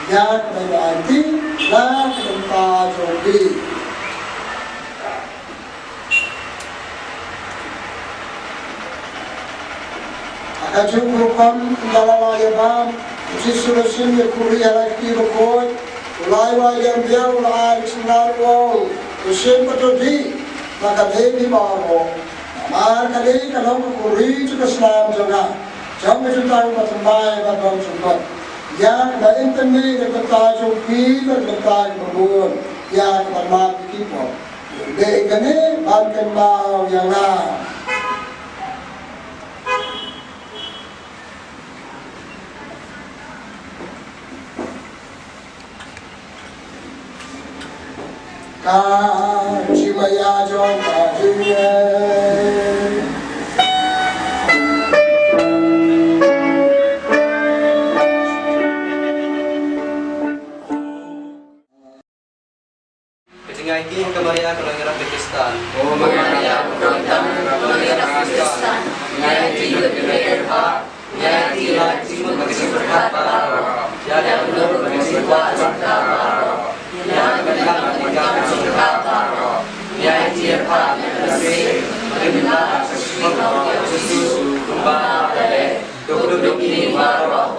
ïa kaba ngan aiti, na ka bynta jong phi. Ha kajuh ka rukom, ynda la ïa bam, u Jisu u la shim ïa u khuri ha la kti bakhuid, u la ai wai dem biang, u la ai ïa ka synran u ong, to shim bad to dih, na kane phi baroh. Namar kane ka long ka khuri jong ka snam jong nga, jong ka jutang bathymmai bad bymjukut. Ïa kaba in pynmih na ka bynta jong phi bad na ka bynta jong ki bun, ïa kaba map ïa ki pop. Dei kane ban kynmaw ïa nga. Ka jingmaïa jong ka jingeh. Ka jingïaid ka Maria ka nongïarap Khristan. O Maria, ka nongïarap Khristan. Ngi ïaid ïa ka Maria. Ngi ïaid ïa ka jingmut ka jingpyrkhat baroh. Ïa ka jingmut ka jingpyrkhat baroh. Ïa ka jingmut ka jingpyrkhat baroh. Ngi ïaid ïa ka Maria. Duk duk ni baroh.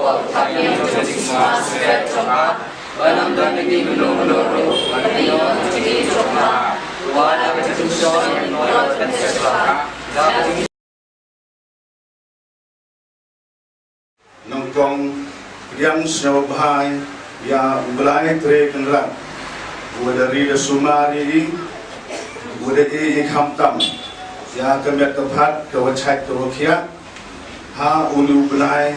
Ba nam don ngi mano mano ruh, ba ngi ïoh jingïaid jong nga. Wat la ka jingshoi, ïoh ka jingshoi. Nyngkong pdiang sngewbha ïa U Blai Trai Kynrad. Uba da ri da sumar ïa i, uba da ïeit ïa i khamtam. Ïa ka met ka phad, ka wa chait ka wa khiah, ha uni u bnai,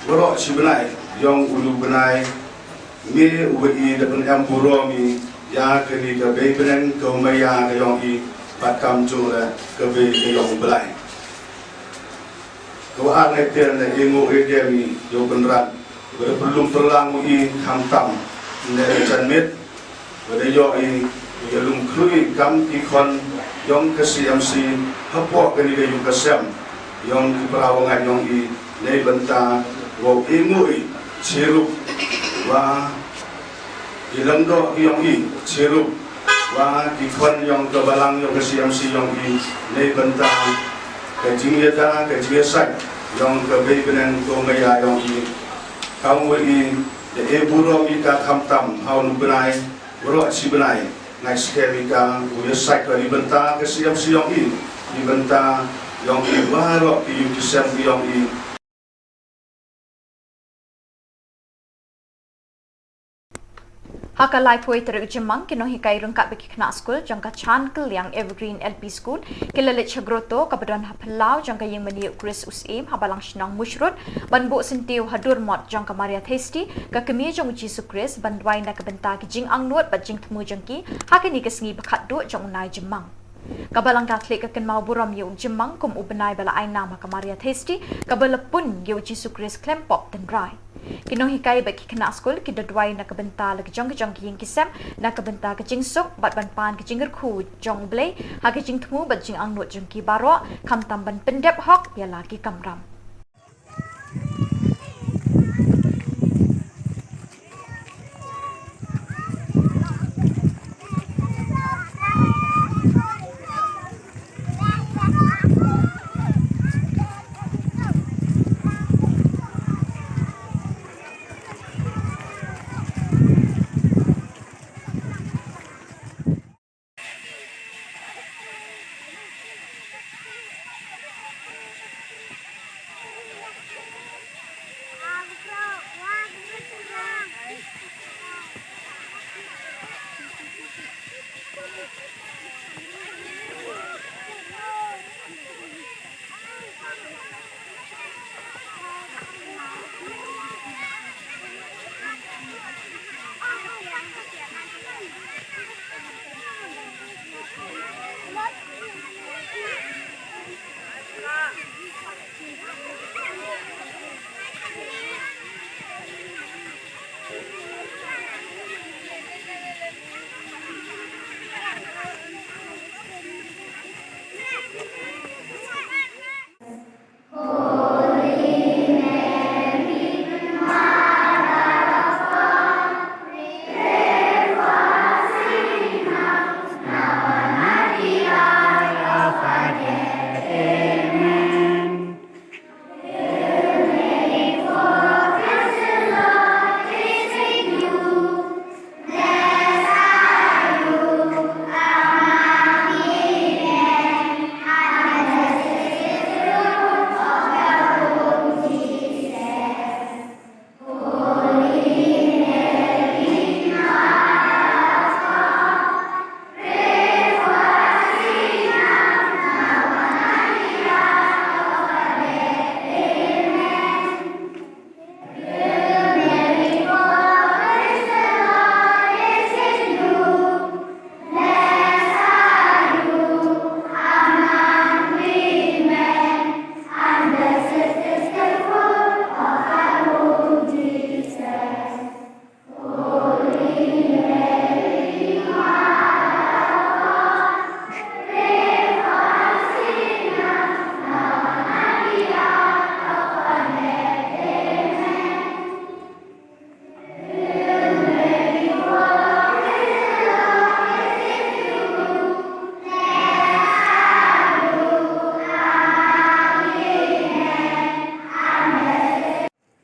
waroh shi bnai, yong uni u bnai, me u wa i da pynem burom i, ïa kani ka bei bneng ka wa maya ka yong i, bad kam jong la ka bei ka yong u blai. Ka wa ar ne ter ne i ngu i dem i, yow bynrap, wa da pynlum pynlang u i, khamtam, ne da jan mit, wa da yoh i, u ya lum khlui kam ki khon yong ka C M C, hapoh kani ka yung ka sem, yong ki para wa ngat yong i, nei bynta, wow i ngu i, chirup, wa, ki langdoh ki yong i, chirup, wa, ki khon yong ka balang yong ka C M C yong i, nei bynta, ka jingïada, ka jingïasait, yong ka bei bneng ko maya yong i, kam wa i, da e burom i ka khamtam, ha uni u bnai, waroh shi bnai, ngai skhem i ka, u ïasait ka ni bynta ka C M C yong i, ni bynta yong i waroh ki yung ki sem yong i. Ha ka laiphew tarik Jymmang, ki nonghikai ryngkat bad ki khynnah skul jong ka Chan Kylliang Evergreen L P School ki la leit sha grotto ka ba don ha phyllaw jong ka ïing mane u Chris Usim ha Balang Shnong Mushrood ban buh syntiew ha dur mot jong ka Maria Theisotti, ka kmie jong u Jisu Khrist, ban duwai na ka bynta ki jingangnud bad jingthmu jong ki ha kani ka sngi ba khatduh jong u Nai Jymmang. Ka Balang Katholik ka kynmaw burom ïa u Jymmang kum u bnai ba la ai nam ha ka Maria Theisotti, ka ba la pun ïa u Jisu Khrist khlem pop tynrai. Ki nonghikai bad ki khynnah skul ki da duwai na ka bynta la ki jong ki jong ki ïing ki sem, na ka bynta ka jingsuk bad ban pan ka jingkyrkhu jong u Blei ha ka jingthmu bad jingangnud jong ki baroh, khamtam ban pyndep hok ïa la ki kamram.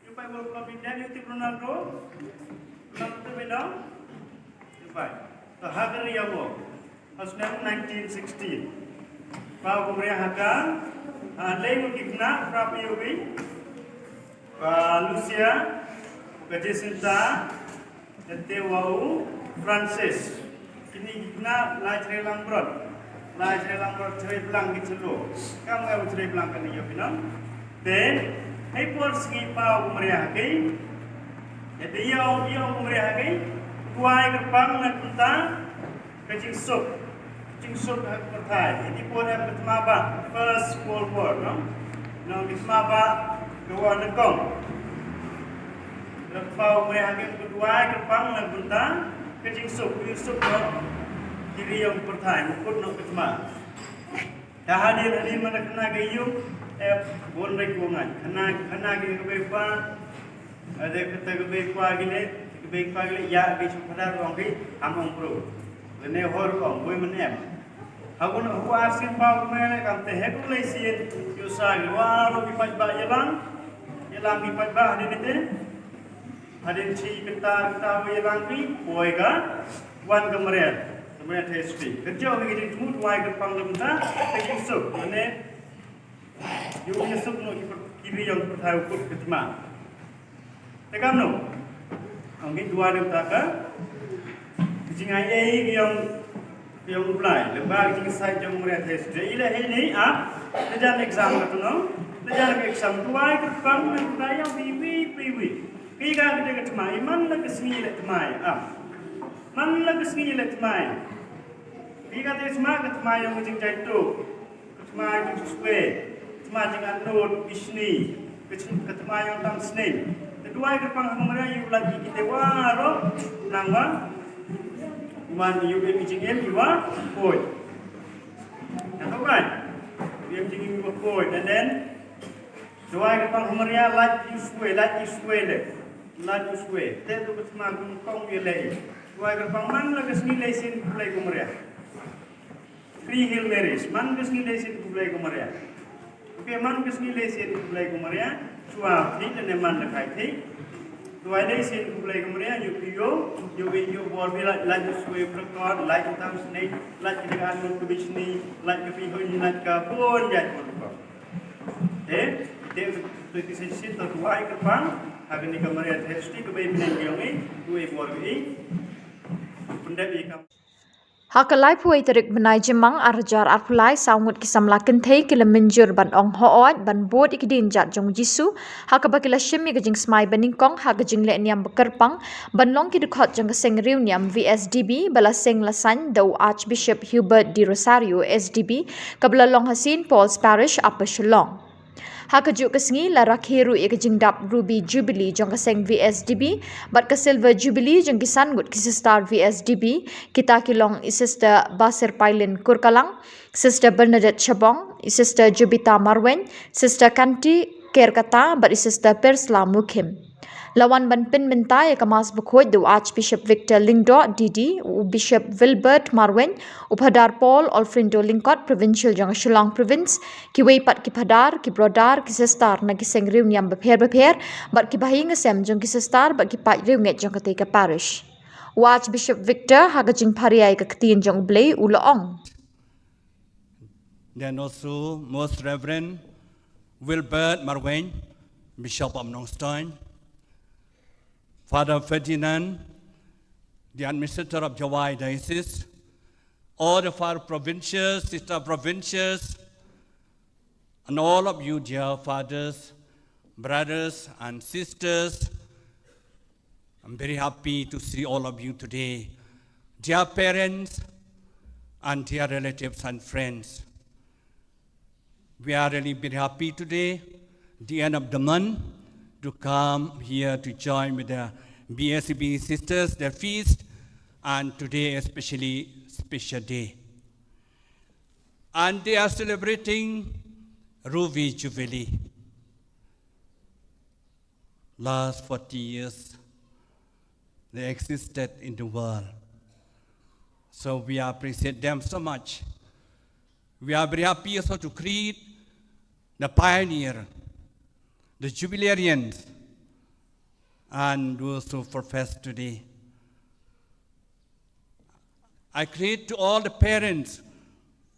Yu pai World Cup India, yu tip Ronaldo. Ronaldo te beda. Yu pai. To ha ka ri ïa wo. Ha snem nineteen sixty. Ba u ria ha ka. Ha lei u kipna, pra pi u bi. Ba Lucia. Ka Jacinta. Te wa u Francis. Kini kipna la chre lang brot. Lai tre lang bor tre blang ki chelo. Kam ka tre blang ka ni yo pinang. Te, hei por sngi pa umria ha ki. Ya te yo yo umria ha ki. Kuai ka pang na kunta. Ka jingsuk. Jingsuk ha ka pyrthai. Iti por em ka thma ba. First World War, no? No, ka thma ba. Ka war na kong. Ka pa umria ha ki. Kuai ka pang na kunta. Ka jingsuk. Ka jingsuk, no? Kiri yang pyrthai. Mukut no ka thma. Te hadien hadien man khana ka ïung, eh, bun re ko ngan. Khana khana ka bei pa, eh, de kata ka bei pa gile, ka bei pa gile, ya ka shu phadar ong ki, am ong bro. Lane hor ong, boi man em. Hagun hu asin pa ko mene kam te he ko lei sien, yu sa gile, wa ro ki paj ba yalang, yalang ki paj ba hadien te. Hadien chi kynta kynta wei lang ri, poi ka wan ka Marian, ka Marian Theisotti. Ka jong ka jingthmu duwai kyrpang lem ta, ka jingsuk. Ane, yu jingsuk no ki per-, ki ri yong pyrthai u kut ka thma. Te kam no, ong ki duwai lem ta ka, ka jingai ei ki yong Ïa u Blai, lem bad ka jingsait jong u Marian Theisotti. Ila hei ni, ah, te jan exam ka tu no, te jan ka exam, duwai kyrpang, men ta ïa wi, wi, wi, wi. Ki ka ka ka thma, i man la ka sngi le thma, ah. Man la ka sngi le thma. Ki ka te thma, ka thma ïa ka jingjai tu. Ka thma ïa ka jingswe. Ka thma jinganood, bishni. Ka thma ïa ka tam snem. Te duwai kyrpang ha u Marian ïa u la ki te wa ro, nang wa. Wan ïa u em jingim ïa wa koi. Ïa to bai. Em jingim ïa wa koi. And then, duwai kyrpang ha u Marian, lait ïa u swe, lait ïa u swe le. Lait ïa u swe. Te tu ka thma kum kong ïa le. Duwai kyrpang man la ka sngi le sin ku le ku Marian. Three Hail Marys, man ka sngi lei sien khublei ko Maria. Okay, man ka sngi lei sien khublei ko Maria. Chwa thi ne man da khai thi. Duwai lei sien khublei ko Maria, yu ki yo, yu ki yo bor bi lait, lait sui prakot, lait tam snei, lait ki ka anu ku bishni, lait ka pi hun, lait ka pun jai pun ko. Eh, de tu ki sien sien tu duwai kyrpang, ha kani ka Maria Theisotti ka bai bneng ki yong i, duwai bor bi. Pun de bi kam. Ha ka laiphew tarik bnai Jymmang ar hajar arphew lai, saw ngut ki samla kynthei ki la mynjur ban ong hooid ban bud ïa ki dienjat jong u Jisu, ha kaba ki la shim ïa ka jingsmai banyngkong ha ka jingleh niam bakyrpang ban long ki dkhot jong ka seng riewniam V S D B ba la seng la saiñ da u Archbishop Hubert de Rosario S D B, kaba la long ha Saint Paul's Parish, Upper Shillong. Ha kajuh ka sngi la rakhe ruh ïa ka jingdap Ruby Jubilee jong ka seng V S D B bad ka Silver Jubilee jong ki san ngut ki sister V S D B, kita ki long i Sister Basirpailin Kurkalang, Sister Bernadette Shabong, i Sister Jubita Marwein, Sister Kanti Kerkata bad i Sister Persla Mukhim. La wan ban pynmynta ïa ka Mass Bakhuid da u Archbishop Victor Lyngdoh D D, u Bishop Wilbert Marwein, u Phadar Paul Alfrindo Lyngkot, Provincial jong ka Shillong Province, kiwei pat ki phadar, ki brother, ki sister na ki seng riewniam bapher bapher, bad ki bahaïing hasem jong ki sister bad ki paid riewngeit jong katei ka parish. U Archbishop Victor ha ka jingpharia ïa ka ktien jong U Blei u la ong. Then also Most Reverend Wilbert Marwein, Bishop of Nongstoin, Father Ferdinand, the administrator of Jowai Diocese, all the Father Provincials, Sister Provincials, and all of you, dear fathers, brothers, and sisters, I'm very happy to see all of you today. Dear parents and dear relatives and friends, we are really very happy today, the end of the month, to come here to join with the B S B sisters, their feast, and today especially special day. And they are celebrating Ruby Jubilee. Last forty years, they existed in the world. So we appreciate them so much. We are very happy also to greet the pioneer, the jubilarians, and those who profess today. I greet to all the parents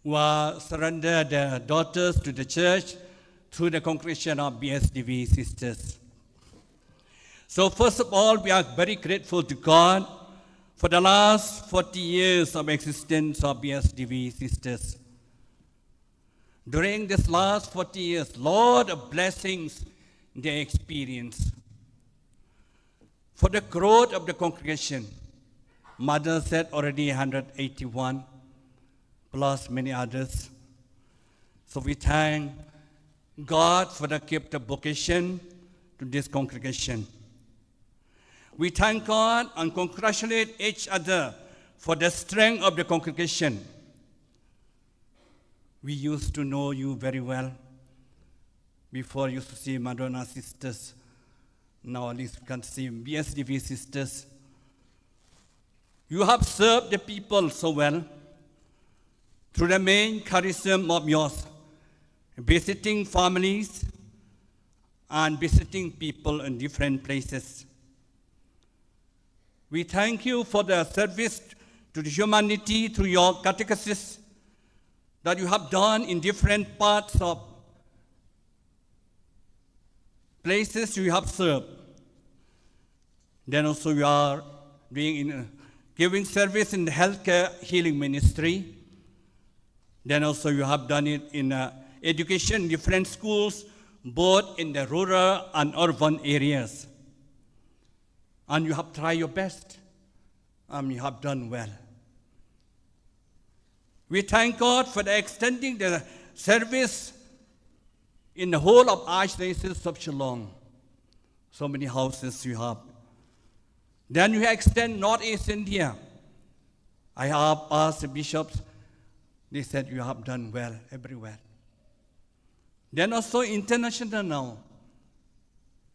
who are surrendered their daughters to the church through the congregation of B S D B sisters. So first of all, we are very grateful to God for the last forty years of existence of B S D B sisters. During this last forty years, lot of blessings they experience. For the growth of the congregation, Mother said already hundred eighty-one, plus many others. So we thank God for the gift of vocation to this congregation. We thank God and congratulate each other for the strength of the congregation. We used to know you very well. Before, used to see Madonna sisters. Now at least we can see B S D V sisters. You have served the people so well through the main charism of yours, visiting families and visiting people in different places. We thank you for the service to the humanity through your catechesis that you have done in different parts of places you have served. Then also you are doing in, uh, giving service in the healthcare healing ministry. Then also you have done it in, uh, education, different schools, both in the rural and urban areas. And you have tried your best. And you have done well. We thank God for the extending the service in the whole of Archdiocese of Shillong. So many houses you have. Then you extend Northeast India. I have asked the bishops. They said you have done well everywhere. Then also international now.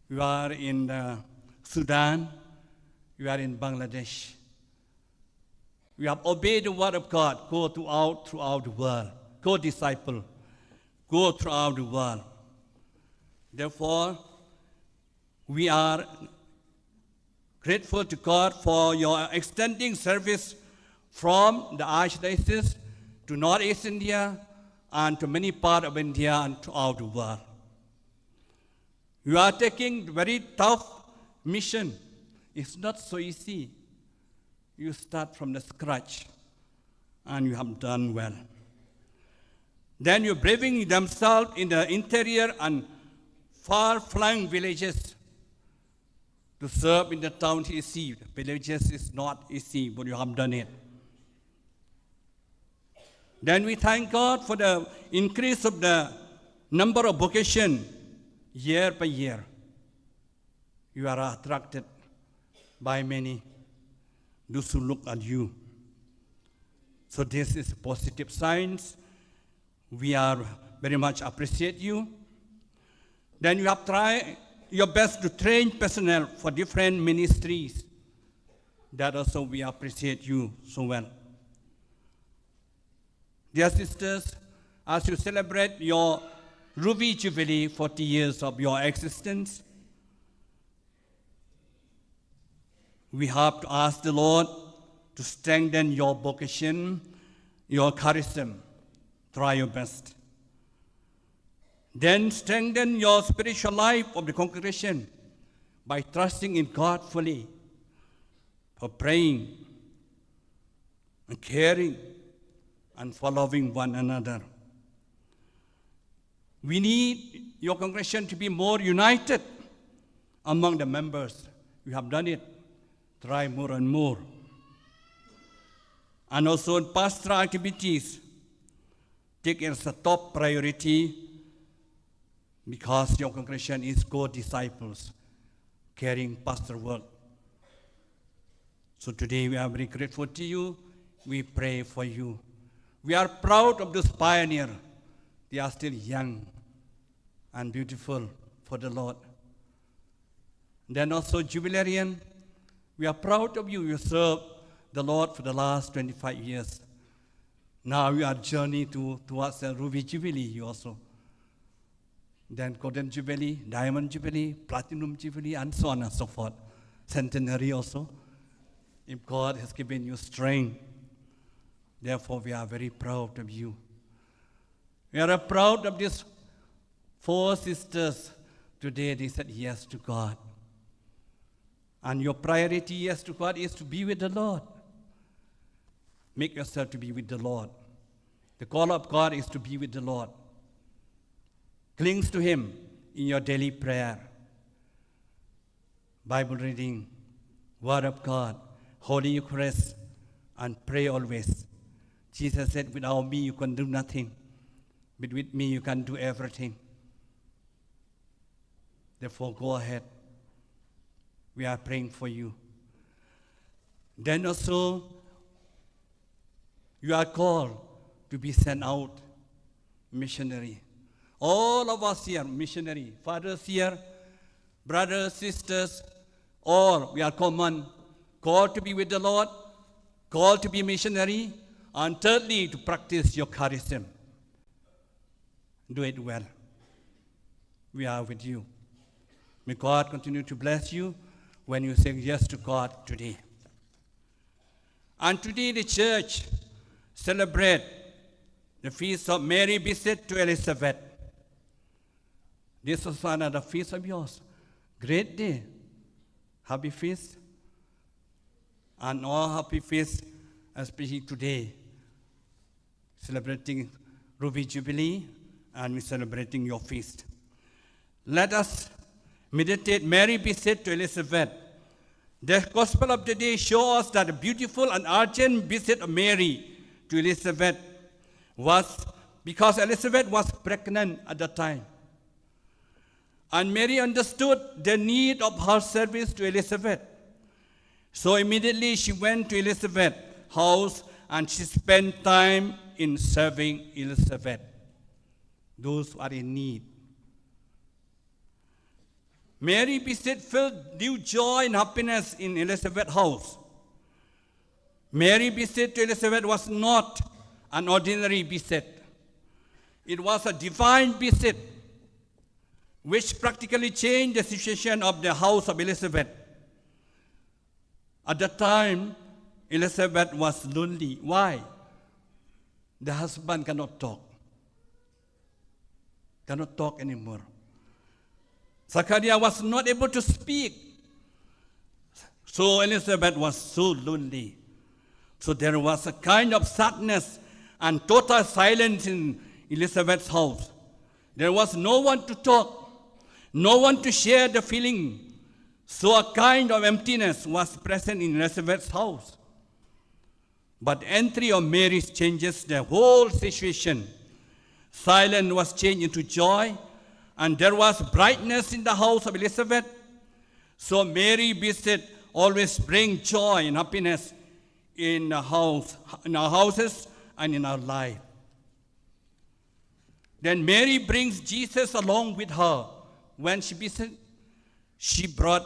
You are in, uh, Sudan. You are in Bangladesh. We have obeyed the word of God. Go throughout, throughout the world. Go disciple. Go throughout the world. Therefore, we are grateful to God for your extending service from the Archdiocese to Northeast India and to many parts of India and throughout the world. You are taking very tough mission. It's not so easy. You start from the scratch, and you have done well. Then you braving themselves in the interior and far-flung villages to serve in the town is easy. Villages is not easy, but you have done it. Then we thank God for the increase of the number of vocation year by year. You are attracted by many, those who look at you. So this is positive signs. We are very much appreciate you. Then you have tried your best to train personnel for different ministries. That also we appreciate you so well. Dear sisters, as you celebrate your Ruby Jubilee, forty years of your existence, we have to ask the Lord to strengthen your vocation, your charism. Try your best. Then strengthen your spiritual life of the congregation by trusting in God fully, for praying and caring and following one another. We need your congregation to be more united among the members. You have done it. Try more and more. And also in pastoral activities, take it as a top priority because your congregation is co-disciples, carrying pastor work. So today we are very grateful to you. We pray for you. We are proud of this pioneer. They are still young and beautiful for the Lord. Then also Jubilarian, we are proud of you. You served the Lord for the last twenty-five years. Now you are journey to, towards the Ruby Jubilee, you also. Then Golden Jubilee, Diamond Jubilee, Platinum Jubilee, and so on and so forth. Centenary also. If God has given you strength, therefore we are very proud of you. We are proud of these four sisters. Today they said yes to God. And your priority, yes to God, is to be with the Lord. Make yourself to be with the Lord. The call of God is to be with the Lord. Cling to Him in your daily prayer, Bible reading, Word of God, Holy Eucharist, and pray always. Jesus said, "Without me, you can do nothing, but with me, you can do everything." Therefore, go ahead. We are praying for you. Then also, you are called to be sent out missionary. All of us here, missionary, fathers here, brothers, sisters, all we are common, called to be with the Lord, called to be missionary, and thirdly, to practice Eucharism. Do it well. We are with you. May God continue to bless you when you say yes to God today. And today the church celebrate the feast of Mary visit to Elizabeth. This is another feast of yours. Great day. Happy feast. And all happy feast, especially today. Celebrating Ruby Jubilee, and we're celebrating your feast. Let us meditate Mary visit to Elizabeth. The Gospel of the day shows us that a beautiful and urgent visit of Mary to Elizabeth was because Elizabeth was pregnant at the time. And Mary understood the need of her service to Elizabeth. So immediately she went to Elizabeth's house and she spent time in serving Elizabeth. Those who are in need. Mary visit filled new joy and happiness in Elizabeth's house. Mary visit to Elizabeth was not an ordinary visit. It was a divine visit which practically changed the situation of the house of Elizabeth. At that time, Elizabeth was lonely. Why? The husband cannot talk. Cannot talk anymore. Zachariah was not able to speak. So Elizabeth was so lonely. So there was a kind of sadness and total silence in Elizabeth's house. There was no one to talk, no one to share the feeling. So a kind of emptiness was present in Elizabeth's house. But entry of Mary changes the whole situation. Silence was changed into joy, and there was brightness in the house of Elizabeth. So Mary visit always bring joy and happiness in the house, in our houses and in our life. Then Mary brings Jesus along with her. When she visit, she brought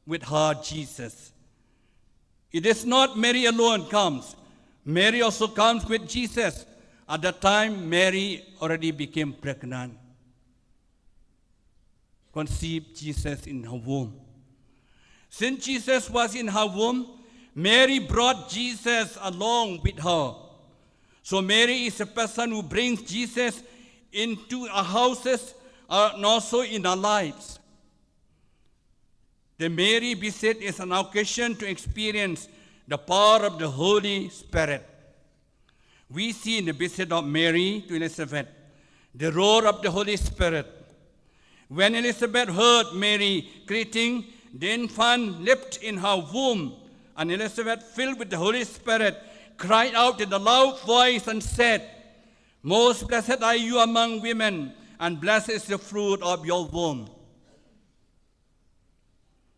with her Jesus. It is not Mary alone comes. Mary also comes with Jesus. At that time, Mary already became pregnant, conceived Jesus in her womb. Since Jesus was in her womb, Mary brought Jesus along with her. So Mary is a person who brings Jesus into our houses, uh, and also in our lives. The Mary visit is an occasion to experience the power of the Holy Spirit. We see in the visit of Mary to Elizabeth the role of the Holy Spirit. When Elizabeth heard Mary greeting, the infant leaped in her womb, and Elizabeth, filled with the Holy Spirit, cried out in a loud voice and said, "Most blessed are you among women, and blessed is the fruit of your womb."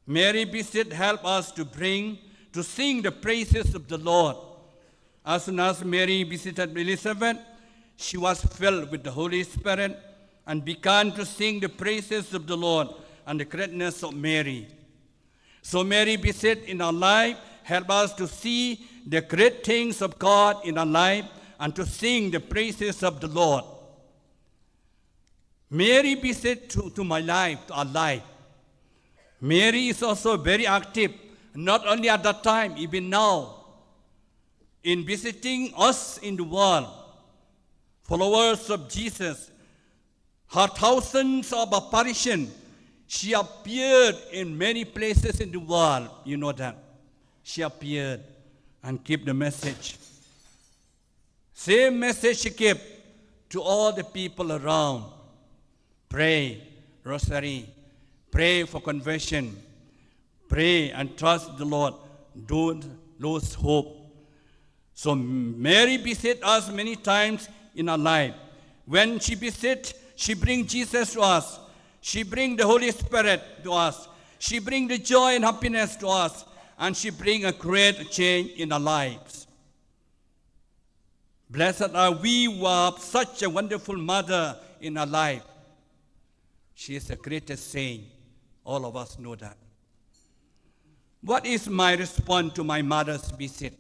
Mary visit help us to bring, to sing the praises of the Lord. As soon as Mary visited Elizabeth, she was filled with the Holy Spirit and began to sing the praises of the Lord and the greatness of Mary. So Mary visit in our life help us to see the great things of God in our life and to sing the praises of the Lord. Mary visit to, to my life, to our life. Mary is also very active, not only at that time, even now, in visiting us in the world, followers of Jesus. Her thousands of apparition, she appeared in many places in the world. You know that. She appeared and keep the message. Same message she kept to all the people around. Pray Rosary. Pray for conversion. Pray and trust the Lord. Don't lose hope. So Mary visit us many times in our life. When she visit, she bring Jesus to us. She bring the Holy Spirit to us. She bring the joy and happiness to us. And she bring a great change in our lives. Blessed are we who have such a wonderful mother in our life. She is the greatest saint. All of us know that. What is my response to my mother's visit?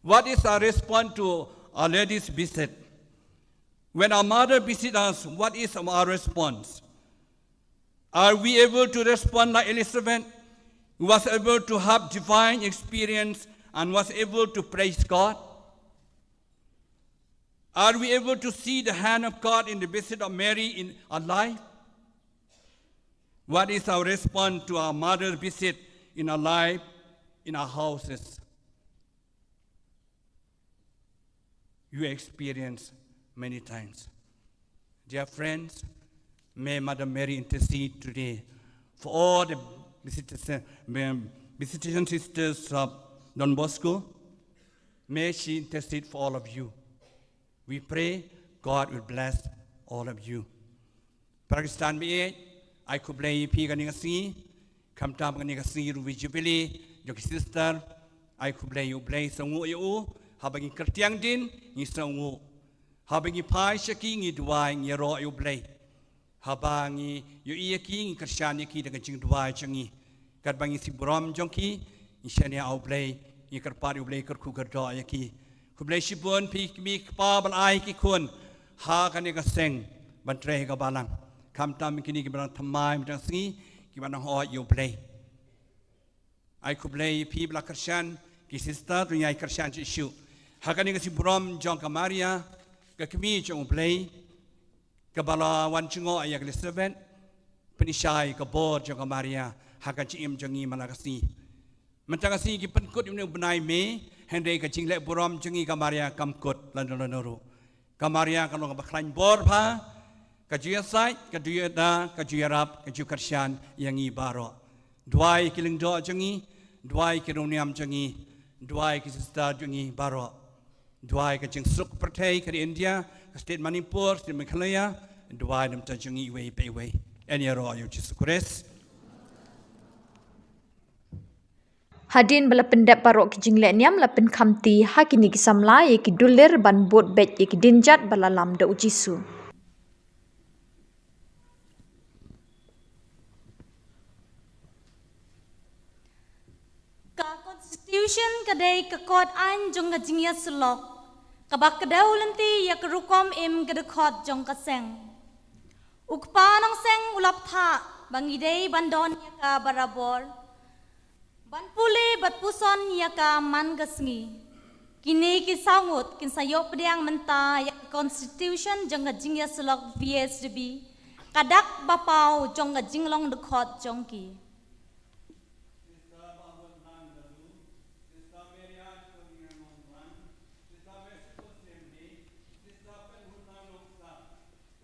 What is our response to Our Lady's visit? When our mother visits us, what is our response? Are we able to respond like Elizabeth, who was able to have divine experience and was able to praise God? Are we able to see the hand of God in the visit of Mary in our life? What is our response to our mother's visit in our life, in our houses? You experience many times. Dear friends, may Mother Mary intercede today for all the visitors, um, visitation sisters of Don Bosco. May she intercede for all of you. We pray God will bless all of you. Para Khristan baieit, ai khublei ïa phi kane ka sngi, khamtam kane ka sngi Ruby Jubilee jong ki sister, ai khublei ïa U Blei, sngewnguh ïa u, haba ngi kyrtiang dien ngi sngewnguh. Haba ngi phai sha ki ngi duwai, ngi ïaroh ïa U Blei. Haba ngi ïohi ïa ki ngi kyrshan ïa ki da ka jingduwai jong ngi. Katba ngi sngewburom jong ki, ngi shaniah ha U Blei, ngi kyrpad ïa U Blei kyrkhu kyrdoh ïa ki. Khublei shibun phi ki kmie ki kpa ba la ai ki khun ha kane ka seng ban trei ha ka balang. Khamtam kine kiba dang thymmai mynta ka sngi, kiba dang hoi ïa U Blei. Ai khublei ïa phi ba la kyrshan, ki sister ruh ngi ai kyrshan shuh shuh. Ha kane ka sngewburom jong ka Maria, ka kmie jong U Blei, kaba la wan jngoh ïa ka Elizabeth, pynshai ka bor jong ka Maria ha ka jingim jong ngi man la ka sngi. Mynta ka sngi ki pynkut ïa une u bnai May, hynrei ka jingleh burom jong ngi ka Maria kam kut lano lano ruh. Ka Maria ka long kaba khlaiñ bor bha, ka ju ïasaid, ka ju ïada, ka ju ïarap, ka ju kyrshan ïa ngi baroh. Duwai ki lyngdoh jong ngi, duwai ki riewniam jong ngi, duwai ki sister jong ngi baroh. Duwai ka jingsuk pyrthei ka ri India, ka state Manipur, state Meghalaya, duwai na bynta jong ngi iwei pa iwei. Yn ïaroh ïa U Jisu Khrist. Hadien ba la pyndep baroh ki jinglehniam, la pynkhamti ha kine ki samla ïa ki dulir ban bud beit ïa ki dienjat ba la lam da U Jisu. Ka Constitution ka dei ka kot aiñ jong ka jingïasyllok kaba kdew lynti ïa ka rukom im ka dkhot jong ka seng. U Kpa Nongseng u la bthah ba ngi dei ban don ïa ka barabor, ban pule bad puson ïa ka man ka sngi. Kine ki saw ngut kin sa ïoh pdiang mynta ïa ka Constitution jong ka jingïasyllok V S D B, ka dak ba paw jong ka jinglong dkhot jong ki.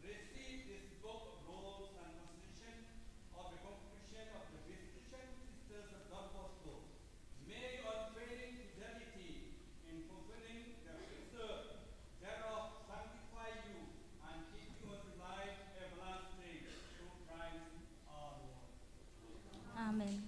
Receive this book of rules and constitution of the Congregation of the Visitation Sisters of Don Bosco. May your unfailing fidelity in fulfilling their precepts thereof sanctify you and keep you unto life everlasting through Christ our Lord. Amen.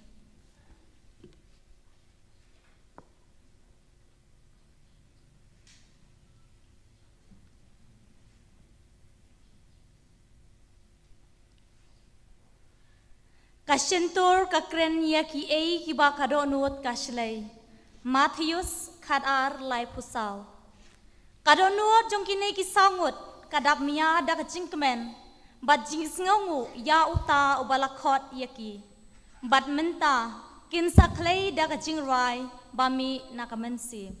Ka shyntur ka kren ïa kiei kiba ka dohnud ka shlei. Mathaios khatar laiphew saw. Ka dohnud jong kine ki saw ngut ka dap mïa da ka jingkmen bad jingsngewnguh ïa uta uba la khot ïa ki. Bad mynta kin sa khlei da ka jingrwai ba mih na ka mynsiem.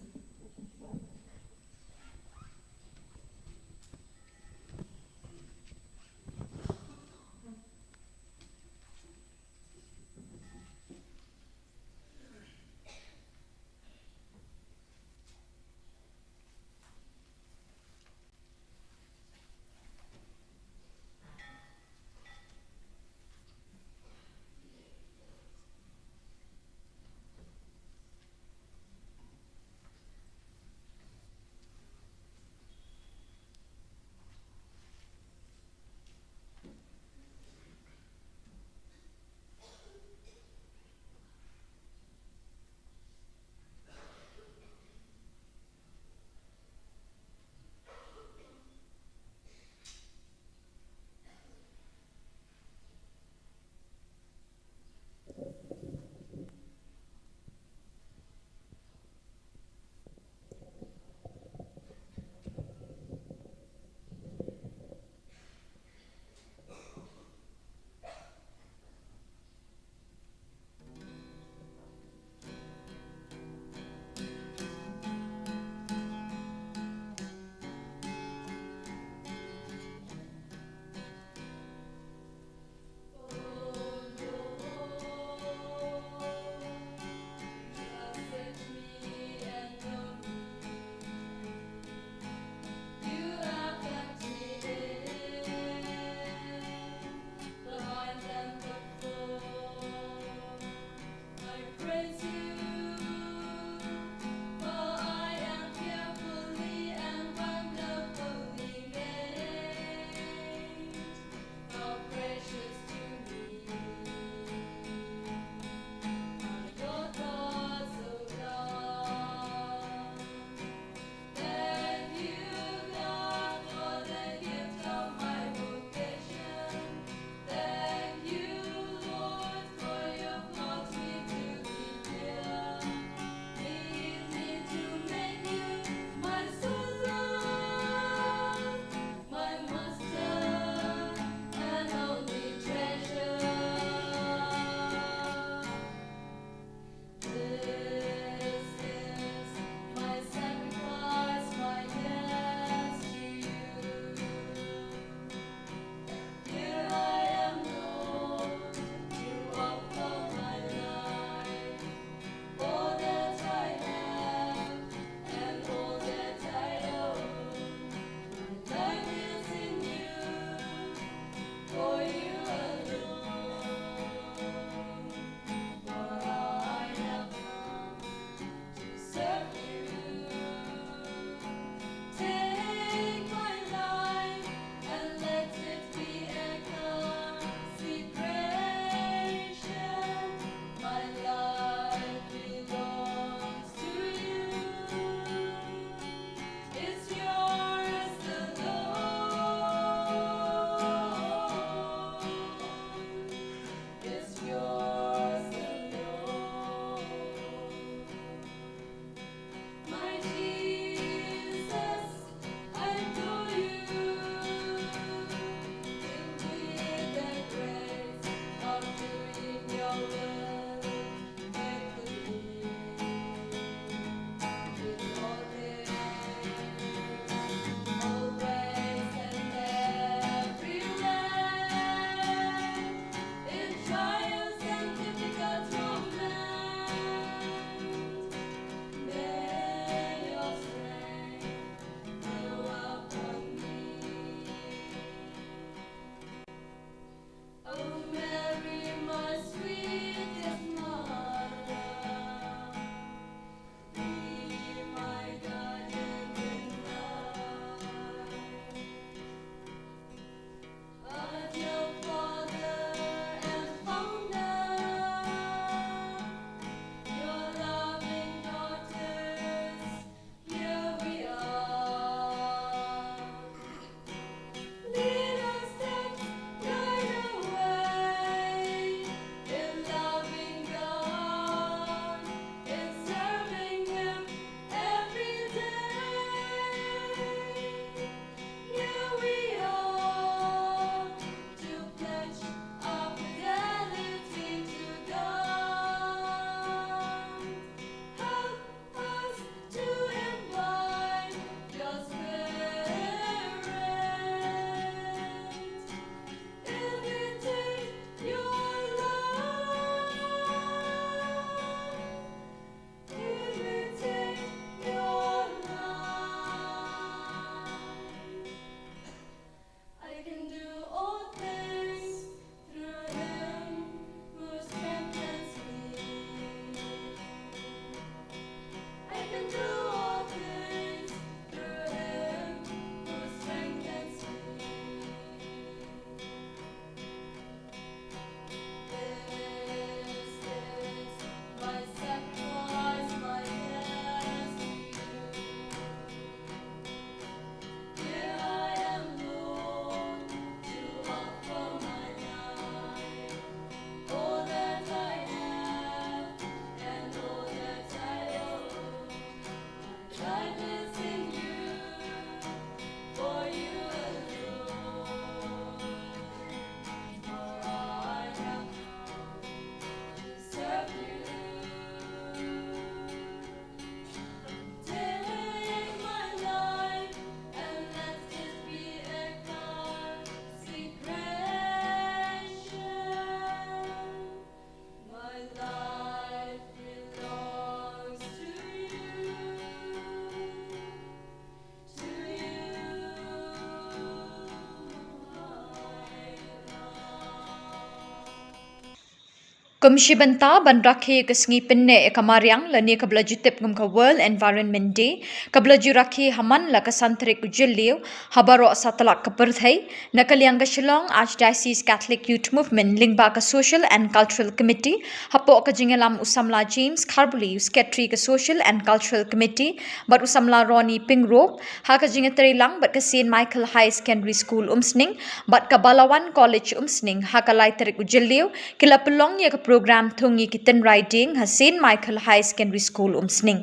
Kum shi bynta ban rakhe ka sngi pynneh ïa ka mariang lane kaba la ju tip kum ka World Environment Day, kaba la ju rakhe ha man la ka san tarik u Jylliew ha baroh satlak ka pyrthei, na ka liang ka Shillong Archdiocese Catholic Youth Movement lyngba ka Social and Cultural Committee, hapoh ka jingïalam u samla James Kharbuli, u Secretary ka Social and Cultural Committee, bad u samla Ronnie Pyngrope, ha ka jingïatreilang bad ka Saint Michael Higher Secondary School Umsning bad ka Balawan College Umsning, ha ka lai tarik u Jylliew, ki la pynlong ïa ka program thung ïa ki tynrai dieng ha Saint Michael Higher Secondary School Umsning.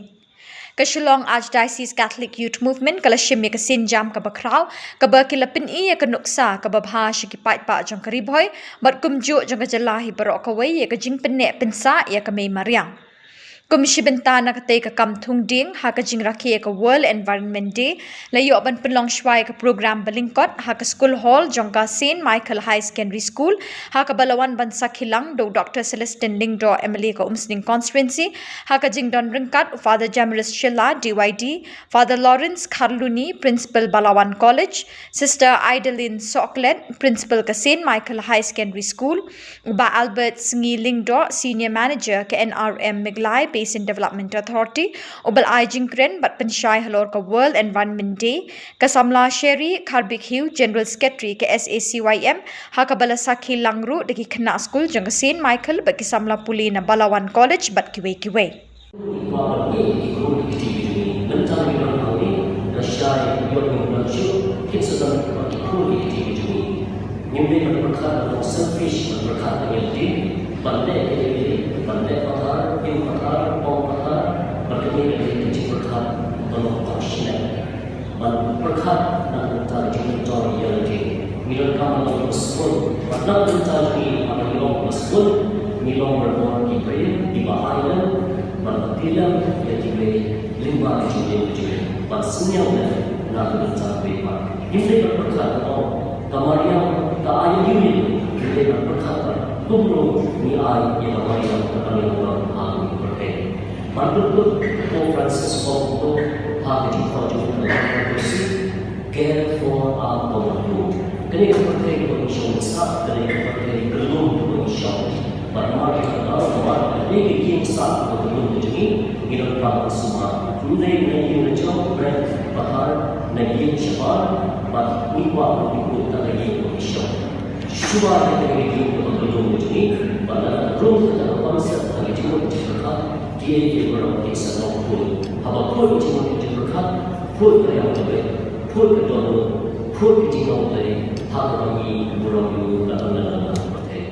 Ka Shillong Archdiocese Catholic Youth Movement ka la shim ïa ka sienjam kaba khraw, kaba ki la pyni ïa ka nuksa kaba bha sha ki paidbah jong ka Ri Bhoi bad kumjuh jong ka jylla hi baroh kawei ïa ka jingpynneh pynsah ïa ka mei mariang. Kum shi bynta na katei ka kam thung dieng ha ka jingrakhe ïa ka World Environment Day, la ïoh ban pynlong shuwa ïa ka program ba lyngkot ha ka School Hall jong ka Saint Michael Higher Secondary School, ha kaba la wan ban sakhi lang da u Doctor Celestine Lyngdoh, M L A ka Umsning Constituency, ha ka jingdon ryngkat u Father Jamiris Shylla, D Y D, Father Lawrence Kharluni, Principal Balawan College, Sister Idalin Sohkhlet, Principal ka Saint Michael Higher Secondary School, u Bah Albert Sngi Lyngdoh, Senior Manager ka N R M Meghalaya Basin Development Authority, u ba la ai jingkren bad pynshai halor ka World Environment Day, ka samla Sherry Kharbik Hugh, General Secretary ka S A C Y M, ha kaba la sakhi lang ruh da ki khynnah skul jong ka Saint Michael bad ki samla pule na Balawan College bad kiwei kiwei. Ba ngi ki khun ki kti ki jong ngi, mynta ngi don hangne, lashai ïoh ngi ban shu, kin sa don ba ki khun ki kti ki jong ngi. Ngim dei ban pyrkhat ban long selfish, ban pyrkhat ïa ngi lade, ban leh ïa ngi lade, ban leh pathar, im pathar, pom pathar, ban kane ka dei ka jingpyrkhat ban long compassionate. Ban pyrkhat na ka bynta ka jingmyntoi ïa lade. Ngi donkam ban long ba sbun. Bad na ka bynta jong ngi, haba ngi long ba sbun, ngi long barabor ki briew kiba ai lem bad ba tilem ïa kiwei lyngba ka jingim ka jong ngi. Ban synñiang lem na ka bynta kiwei pat. Ngim dei ban pyrkhat ban ong, ka mariang ka ai ïa ngi, ngim dei ban pyrkhat ban kumno ngi ai ïa ka mariang ka ban ïa ka ha ka pyrthei. Ban pynbud u Francis Xavier ha ka jingkhot jong u, ka Care for Our Common Good. Kane ka pyrthei kaba ngi shong sah, kane ka pyrthei ka lum kaba ngi shong. Bad namar kata ka daw, namar kane ka ïing sah kaba ka lum ka jong ngi, ngi donkam ban sumar. Ym dei na ïing na jong, na pathar, na ïing shabar, bad ngi kwah ban pynbud tang ka ïing kaba ngi shong. Shuwa ïa kane ka ïing kaba ka lum ka jong ngi, bad lada ka lum kata ka bamsap ha ka jingmut jingpyrkhat, kiei kiei baroh kin sa long khuid. Haba khuid ka jingmut jingpyrkhat, khuid ka riam ka beit, khuid ka dohnud, khuid ka jinglong Blei, ha kaba ngi burom ïa u na ka bynta ka pyrthei.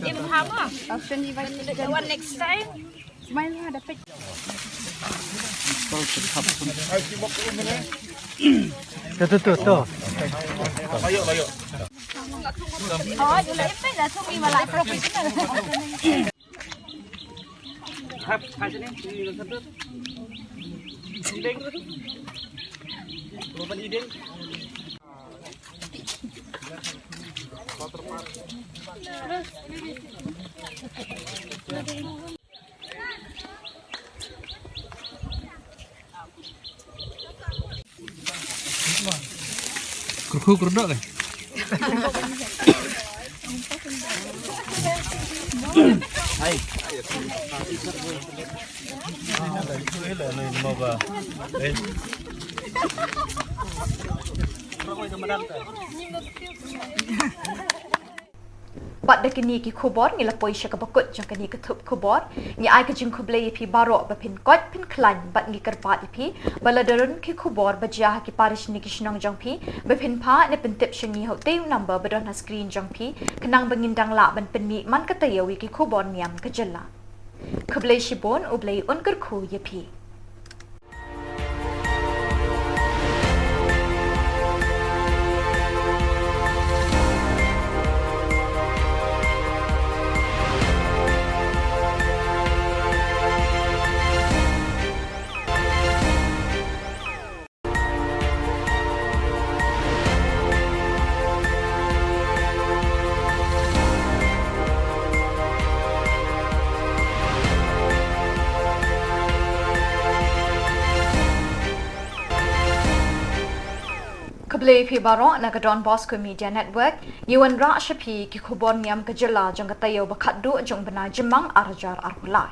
Im haba. One next time. Tu, tu, tu, tu. Kyrkhu kyrdok eh. Hai. Bad da kine ki khubor ngi la poi sha kaba kut jong kane ka thup khubor. Ngi ai ka jingkhublei ïa phi baroh ba phin koit phin khlaiñ bad ngi kyrpad ïa phi ba lada don ki khubor ba jia ha ki parish ne ki shnong jong phi, ba phin phah ne pyntip sha ngi ha utei u number ba don ha screen jong phi, khnang ba ngin dang lah ban pynmih man ka taïew ïa ki khubor niam ka jylla. Khublei shibun, U Blei un kyrkhu ïa phi. Khublei phi baroh na ka Don Bosco Media Network. Ngi wanrah sha phi ki khubor niam ka jylla jong ka taïew ba khatduh jong u bnai Jymmang ar hajar arphew lai.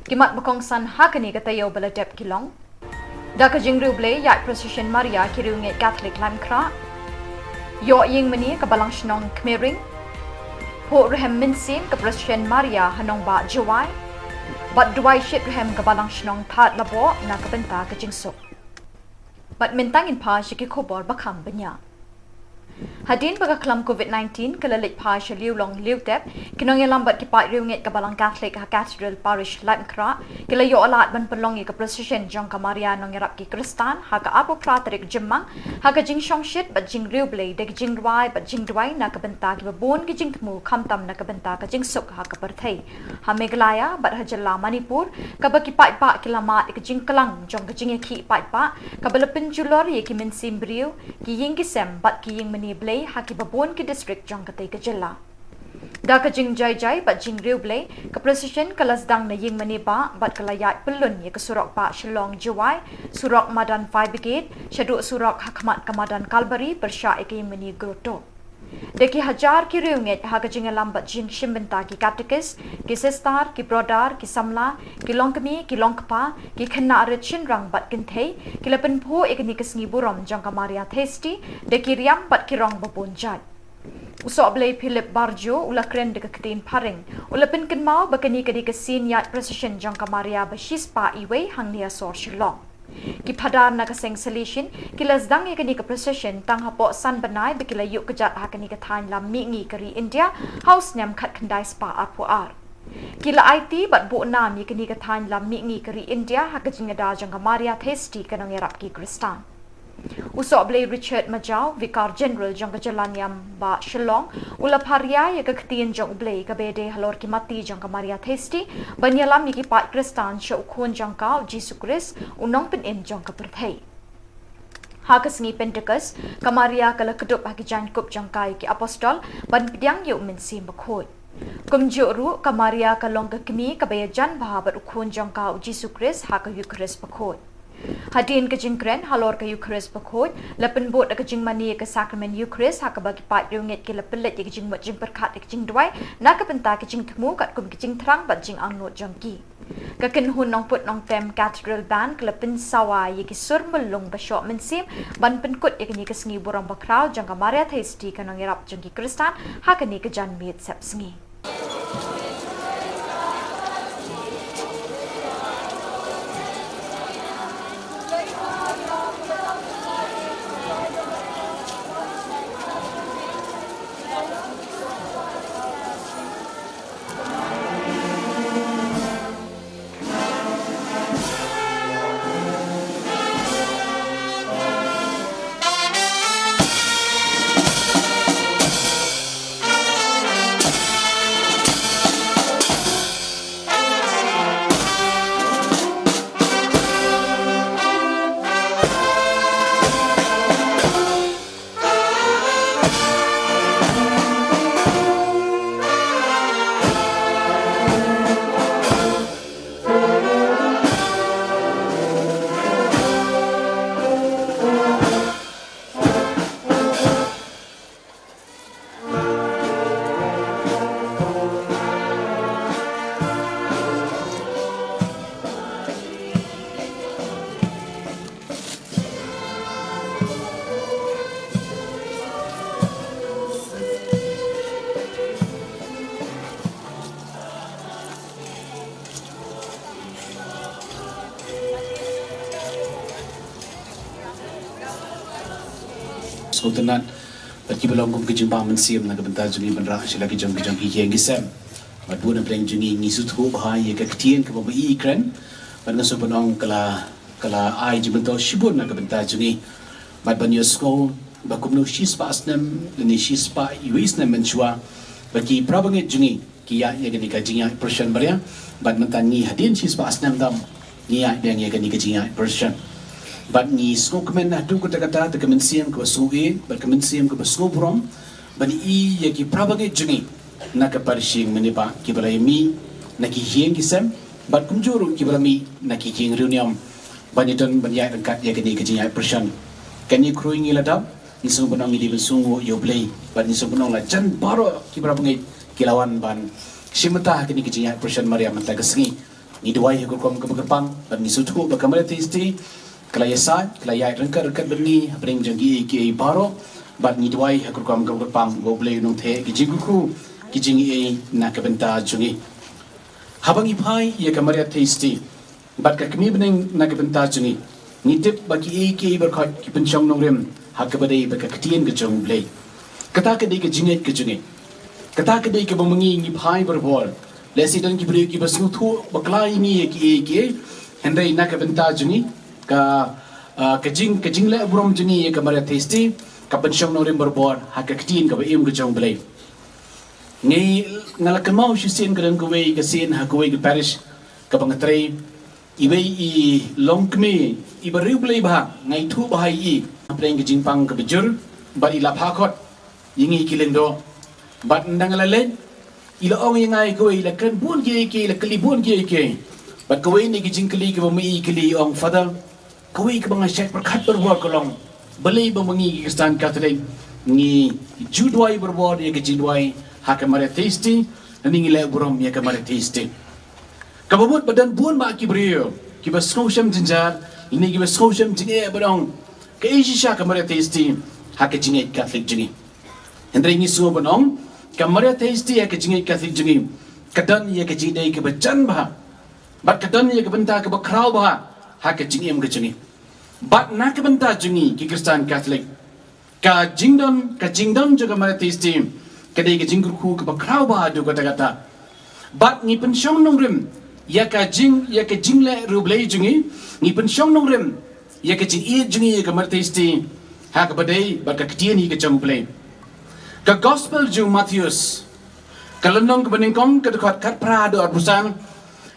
Ki mat ba kongsan ha kane ka taïew ba la dep ki long: Da ka jingriewblei ïaid procession Maria ki riewngeit Katholik Laitumkhrah. Ïoh ïingmane ka Balang Shnong Khmering. Phuh rhem mynsiem ka procession Maria ha nongbah Jowai. Bad duwai shitrhem ka Balang Shnong Thadlaboh na ka bynta ka jingsuk. Bad mynta ngin phai sha ki khubor ba kham bniah. Hadien ba ka khlam covid nineteen ka la leit phai sha liewlong liewtep, ki nongïalam bad ki paid riewngeit ka Balang Katholik ha Cathedral Parish Laitumkhrah ki la ïoh lad ban pynlong ïa ka procession jong ka Maria Nongïarap ki Khristan ha ka arphew phra tarik Jymmang, ha ka jingshongshit bad jingriewblei da ki jingrwai bad jingduwai na ka bynta kiba bun ki jingthmu, khamtam na ka bynta ka jingsuk ha ka pyrthei. Ha Meghalaya bad ha jylla Manipur, kaba ki paidbah ki la mad ïa ka jingklang jong ka jingïakhih paidbah kaba la pynjulor ïa ki mynsiem briew, ki ïing ki sem bad ki ïingmane Blei ha kiba bun ki district jong katei ka jylla. Da ka jingjai jai bad jingriewblei, ka procession ka la sdang na ïingmane bah bad ka la ïaid pyllun ïa ka surok bah Shillong Jowai, surok madan Fire Brigade, shaduh surok ha khmat ka madan Kalbari pyrshah ïa ka ïingmane Grotto. Da ki hajar ki riewngeit ha ka jingïalam bad jingshim bynta ki katekis, ki sister, ki brother, ki samla, ki longkmie, ki longkpa, ki khynnah rit shynrang bad kynthei, ki la pynphuh ïa kane ka sngi burom jong ka Maria Theisotti da ki riam bad ki rong ba bun jait. U Sohblei Philip Barjo u la kren da ka ktien phareng, u la pynkynmaw ba kane ka dei ka sien ïaid procession jong ka Maria ba shispah iwei hangne ha sor Shillong. Ki phadar na ka seng Salesian ki la sdang ïa kane ka procession tang hapoh san bnai ba ki la ïuh kjat ha kane ka thaiñ lam mihngi ka ri India ha u snem khatkhyndai spah arphew ar. Ki la aiti bad buh nam ïa kane ka thaiñ lam mihngi ka ri India ha ka jingïada jong ka Maria Theisotti ka Nongïarap ki Khristan. U Sohblei Richard Majaw, Vicar General jong ka jylla niam bah Shillong, u la pharia ïa ka ktien jong U Blei kaba ïadei halor ki mati jong ka Maria Theisotti ban ïalam ïa ki paid Khristan sha u Khun jong ka, u Jisu Khrist, u Nongpynim jong ka pyrthei. Ha ka sngi Pentekost, ka Maria ka la kdup ha ki jaiñkup jong ka ïa ki apostol ban pdiang ïa u Mynsiem Bakhuid. Kumjuh ruh, ka Maria ka long ka kmie kaba ïajan bha bad u Khun jong ka, u Jisu Khrist, ha ka Eukharist Bakhuid. Hadien ka jingkren halor ka Eukharist Bakhuid, la pynbud da ka jingmane ïa ka Sakramen Eukharist ha kaba ki paid riewngeit ki la pynleit ïa ka jingmut jingpyrkhat ïa ka jingduwai na ka bynta ka jingthmu katkum ka jingthrang bad jingangnud jong ki. Ka kynhun nongput nongtem Cathedral Band ka la pynsawa ïa ki sur myllung ba shoh mynsiem ban pynkut ïa kane ka sngi burom bakhraw jong ka Maria Theisotti ka Nongïarap jong ki Khristan ha kane ka janmiet sepsngi. Sngewtynnat bad kiba long kum ka jingbam mynsiem na ka bynta jong ngi ban rah sha la ki jong ki jong ki ïing ki sem. Bad bun na pdeng jong ngi ngi sngewthuh bha ïa ka ktien kaba ma i kren. Bad nga sngewbha ban ong ka la, ka la ai jingmyntoi shibun na ka bynta jong ngi. Bad ban ïohsngew ba kumno shispah snem lane shispah iwei snem mynshuwa ba ki parabangeit jong ngi ki ïaid ïa kane ka jingïaid procession Maria. Bad mynta ngi hadien shispah snem dam ngi ïaid biang ïa kane ka jingïaid procession. Bad ngi sngewkmen haduh katta katta da ka mynsiem kaba sngewbha bad ka mynsiem kaba sngewburom ban i ïa ki parabangeit jong ngi na ka parish mynne ba kiba la ïa mih na ki ïing ki sem bad kumjuh ruh kiba la mih na ki ïing riewniam ban ïadon ban ïaid ryngkat ïa kane ka jingïaid procession. Kane khrui ngi la dap, ngi sngewbha ban ong ngi dei ban sngewnguh ïa U Blei, bad ngi sngewbha ban ong la jan baroh ki para bangeit ki la wan ban shim bynta ha kane ka jingïaid Passion Maria mynta ka sngi. Ngi duwai ha ka rukom kaba kyrpang, bad ngi sngewthuh ba ka Maria Theisotti ka la ïasaid, ka la ïaid ryngkat ryngkat bad ngi hapdeng jong kiei kiei baroh, bad ngi duwai ha ka rukom kaba kyrpang ba U Blei un nang theh ki jingkyrkhu, ki jingaiei na ka bynta jong ngi. Haba ngi phai ïa ka Maria Theisotti bad ka kmie bneng na ka bynta jong ngi, ngi tip ba kiei kiei baroh ki pynshong nongrim ha kaba dei bad ka ktien ka jong U Blei. Kata ka dei ka jingngeit ka jong ngi. Kata ka dei kaba ma ngi ngi phai barabor. Lehse don ki briew kiba sngewthuh bakla ïa ngi ïa kiei kiei, hynrei na ka bynta jong ngi, ka, ah, ka jing, ka jingleh burom jong ngi ïa ka Maria Theisotti ka pynshong nongrim barabor ha ka ktien kaba im ka jong U Blei. Ngi, nga la kynmaw shisien, ka don kawei ka sien ha kawei ka parish kaba nga trei, iwei i longkmie iba riewblei bha, nga ithuh bha ïa i hapdeng ka jingpang kaba jur, bad i la phah khot ïa ngi ki lyngdoh. Bad ynda nga la leit, i la ong ïa nga ïa kawei, i la kren bun kiei kiei, i la kylli bun kiei kiei. Bad kawei na ki jingkylli kaba ma i kylli, i ong, Father, kawei kaba nga shait pyrkhat barabor ka long, balei ba ma ngi ki Khristan Katholik ngi ju duwai barabor ïa ka jingduwai ha ka Maria Theisotti, lane ngi leh burom ïa ka Maria Theisotti. Kaba mut ba don bun bah ki briew kiba sngewshem jynjar, lane kiba sngewshem jingeh, ba ong, kaei shisha ka Maria Theisotti ha ka jingngeit Katholik jong ngi? Hynrei ngi sngewbha ban ong, ka Maria Theisotti ha ka jingngeit Katholik jong ngi ka don ïa ka jingdei kaba jan bha, bad ka don ïa ka bynta kaba khraw bha ha ka jingim ka jong ngi. Bad na ka bynta jong ngi ki Khristan Katholik, ka jingdon, ka jingdon jong ka Maria Theisotti ka dei ka jingkyrkhu kaba khraw bha haduh katta katta. Bad ngi pynshong nongrim ïa ka jing, ïa ka jingleh riewblei jong ngi, ngi pynshong nongrim ïa ka jingïeit jong ngi ïa ka Maria Theisotti ha kaba dei bad ka ktien hi ka jong U Blei. Ka Gospel jong u Mathaios, ka lynnong kaba nyngkong, ka dkhot khatphra haduh arphew san,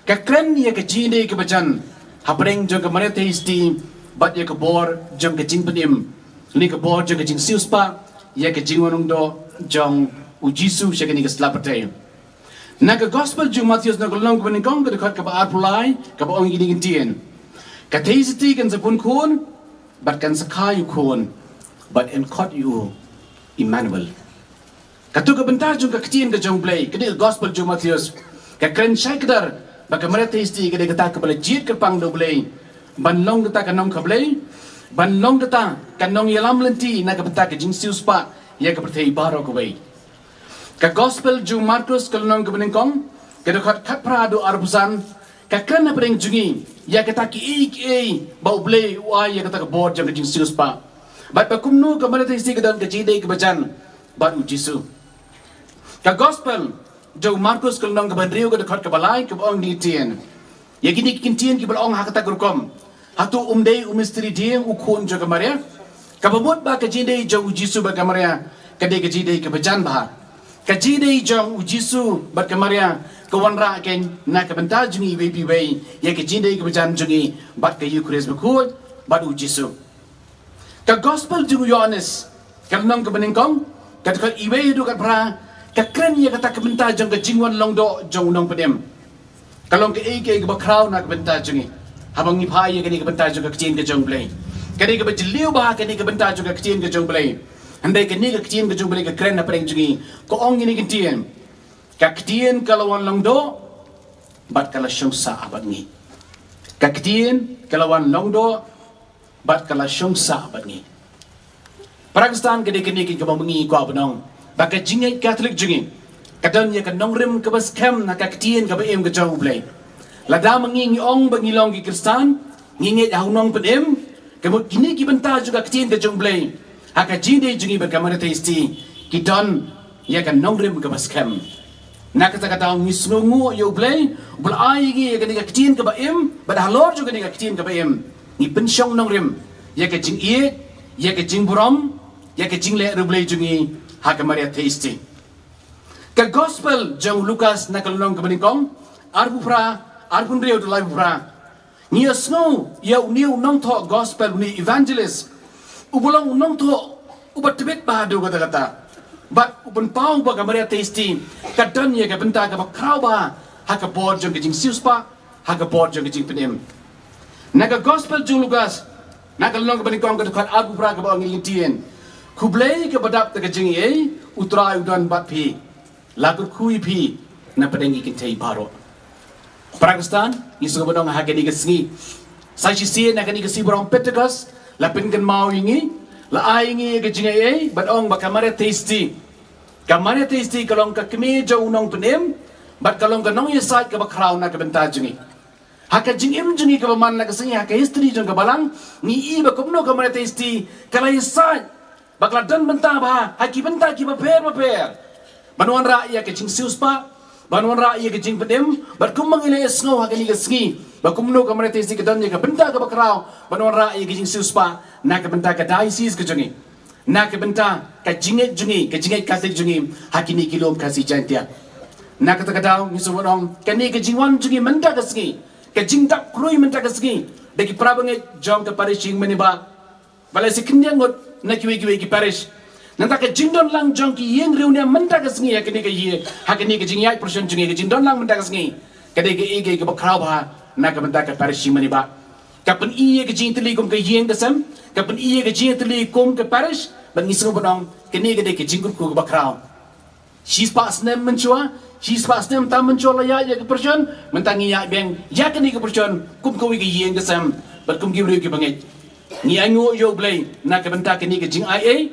ka kren ïa ka jingïadei kaba jan hapdeng jong ka Maria Theisotti bad ïa ka bor jong ka jingpynim, lane ka bor jong ka jingsiewspah ïa ka jingwan longdoh jong u Jisu sha kane ka sla pyrthei. Na ka Gospel jong u Mathaios, na ka lynnong kaba nyngkong, ka dkhot kaba arphew lai, kaba ong ïa kine ki ktien: Ka Theisotti kan sa pun khun, bad kan sa kha ïa u khun, bad yn khot ïa u Immanuel. Kato ka bynta jong ka ktien ka jong U Blei, ka dei ka Gospel jong u Mathaios, ka kren shai kdar ba ka Maria Theisotti ka dei kata kaba la jied kyrpang da U Blei ban long kata ka nongkha Blei, ban long kata ka nongïalam lynti na ka bynta ka jingsiewspah ïa ka pyrthei baroh kawei. Ka Gospel jong u Markos, ka lynnong kaba nyngkong, ka dkhot khatphra haduh arphew san, ka kren hapdeng jong ngi ïa kata kiei kiei ba U Blei u ai ïa kata ka bor jong ka jingsiewspah, bad ba kumno ka Maria Theisotti ka don ka jingïadei kaba jan bad u Jisu. Ka Gospel jong u Markos, ka lynnong kaba hynriew, ka dkhot kaba lai, kaba ong ïa kine ki ktien. Ïa kine ki ktien kiba la ong ha kata ka rukom, hato um dei u mistri dieng, u khun jong ka Maria? Kaba mut ba ka jingïadei jong u Jisu bad ka Maria ka dei ka jingïadei kaba jan bha. Ka jingïadei jong u Jisu bad ka Maria ka wanrah keiñ na ka bynta jong ngi iwei pa iwei ïa ka jingïadei kaba jan jong ngi bad ka Eukharist bakhuid bad u Jisu. Ka Gospel jong u Ïoannis, ka lynnong kaba nyngkong, ka dkhot iwei haduh khatphra, ka kren ïa kata ka bynta jong ka jingwan longdoh jong u nongpynim. Ka long kaei kaei kaba khraw na ka bynta jong ngi haba ngi phai ïa kane ka bynta jong ka ktien ka jong U Blei. Ka dei kaba jylliew bha kane ka bynta jong ka ktien ka jong U Blei. Hynrei kane ka ktien ka jong U Blei ka kren hapdeng jong ngi, ka ong ïa kine ki ktien: Ka ktien ka la wan longdoh bad ka la shong sah bad ngi. Ka ktien ka la wan longdoh bad ka la shong sah bad ngi. Para Khristan, ka dei kane kaba ma ngi ngi kwah ban ong ba ka jingngeit Katholik jong ngi ka don ïa ka nongrim kaba skhem na ka ktien kaba im ka jong U Blei. Lada ma ngi ngi ong ba ngi long ki Khristan, ngi ngeit ha u nongpynim, ka mut kine ki bynta jong ka ktien ka jong U Blei ha ka jingïadei jong ngi bad ka Maria Theisotti ki don ïa ka nongrim kaba skhem. Na kata ka daw ngi sngewnguh ïa U Blei uba la ai ïa ngi ïa kane ka ktien kaba im, bad halor jong kane ka ktien kaba im ngi pynshong nongrim ïa ka jingïeit, ïa ka jingburom, ïa ka jingleh riewblei jong ngi ha ka Maria Theisotti. Ka Gospel jong u Lukas, na ka lynnong kaba nyngkong, arphew phra, arphew hynriew haduh laiphew phra. Ngi ïohsngew ïa une u nongthoh Gospel, une u evangelist, uba long u nongthoh uba tbit bha haduh katta katta, bad u pynpaw ba ka Maria Theisotti ka don ïa ka bynta kaba khraw bha ha ka bor jong ka jingsiewspah, ha ka bor jong ka jingpynim. Na ka Gospel jong u Lukas, Na ka lynnong kaba nyngkong ka dkhot arphew phra kaba ong ïa ngi, khublei kaba dap da ka jingaiei, U Trai u don bad phi. La kyrkhu ïa phi na pdeng ki kynthei baroh. Para Khristan, ngi sngewbha ban ong ha kane ka sngi, sa shisien ha kane ka sngi ba ong Pentekost, la pynkynmaw ïa ngi, la ai ïa ngi ka jingaiei, bad ong ba ka Maria Theisotti, ka Maria Theisotti ka long ka kmie jong u nongpynim, bad ka long ka nongïasaid kaba khraw na ka bynta jong ngi. Ha ka jingim jong ngi kaba man la ka sngi, ha ka history jong ka balang, ngi i ba kumno ka Maria Theisotti ka la ïasaid, ba ka la don bynta bha ha ki bynta kiba pher bapher, ban wanrah ïa ka jingsiewspah, ban wanrah ïa ka jingpynim, bad kumba ngi la ïasngew ha kane ka sngi, ba kumno ka Maria Theisotti ka don ïa ka bynta kaba khraw ban wanrah ïa ka jingsiewspah na ka bynta ka diocese ka jong ngi, na ka bynta ka jingngeit jong ngi, ka jingngeit Katholik jong ngi, ha kine ki lum Khasi Jaiñtia. Na kata ka daw ngi sngewbha ban ong, kane ka jingwan jong ngi mynta ka sngi, ka jingdap khrui mynta ka sngi da ki para bangeit jong ka parish Ïingmane Bah, ba la shu khyndiat ngut na kiwei kiwei ki parish. Nangta ka jingdon lang jong ki ïing riewniam mynta ka sngi ha kane ka ïing, ha kane ka jingïaid pyrshon jong ngi, ka jingdon lang mynta ka sngi ka dei kaei kaei kaba khraw bha na ka bynta ka parish Ïingmane Bah. Ka pyni ïa ka jingïatylli kum ka ïing ka sem, ka pyni ïa ka jingïatylli kum ka parish, bad ngi sngewbha ban ong kane ka dei ka jingkyrkhu kaba khraw. Shispah snem mynshuwa, shispah snem tam mynshuwa la ïaid ïa ka pyrshon, mynta ngi ïaid biang ïa kane ka pyrshon kum kawei ka ïing ka sem, bad kum ki briew ki bangeit. Ngi ainguh ïa U Blei na ka bynta kane ka jingaiei,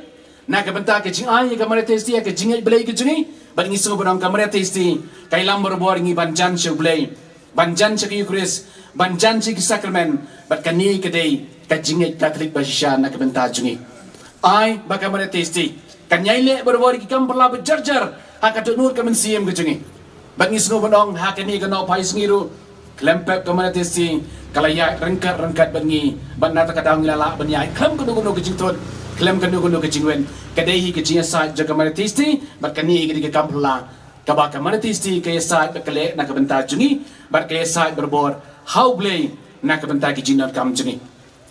na ka bynta ka jingai ïa ka Maria Theisotti ha ka jingngeit Blei ka jong ngi, bad ngi sngewbha ban ong ka Maria Theisotti ka ïalam barabor ïa ngi ban jan sha U Blei, ban jan sha ka Eucharist, ban jan sha ki sakramen, bad kane ka dei ka jingngeit Katholik ba shisha na ka bynta jong ngi. Ai ba ka Maria Theisotti kan ïai leh barabor ïa ki kam phylla ba jar jar ha ka dohnud ka mynsiem ka jong ngi. Bad ngi sngewbha ban ong ha kane ka Nohphai Sngi ruh, khlem pep ka Maria Theisotti ka la ïaid ryngkat ryngkat bad ngi, bad na kata ka daw ngi la lah ban ïaid khlem kano kano ka jingthut, khlem kano kano ka jingwit. Ka dei hi ka jingïasaid jong ka Maria Theisotti, bad kane hi ka dei ka kam phylla kaba ka Maria Theisotti ka ïasaid bad ka leh na ka bynta jong ngi, bad ka ïasaid barabor ha U Blei na ka bynta ki jingdonkam jong ngi.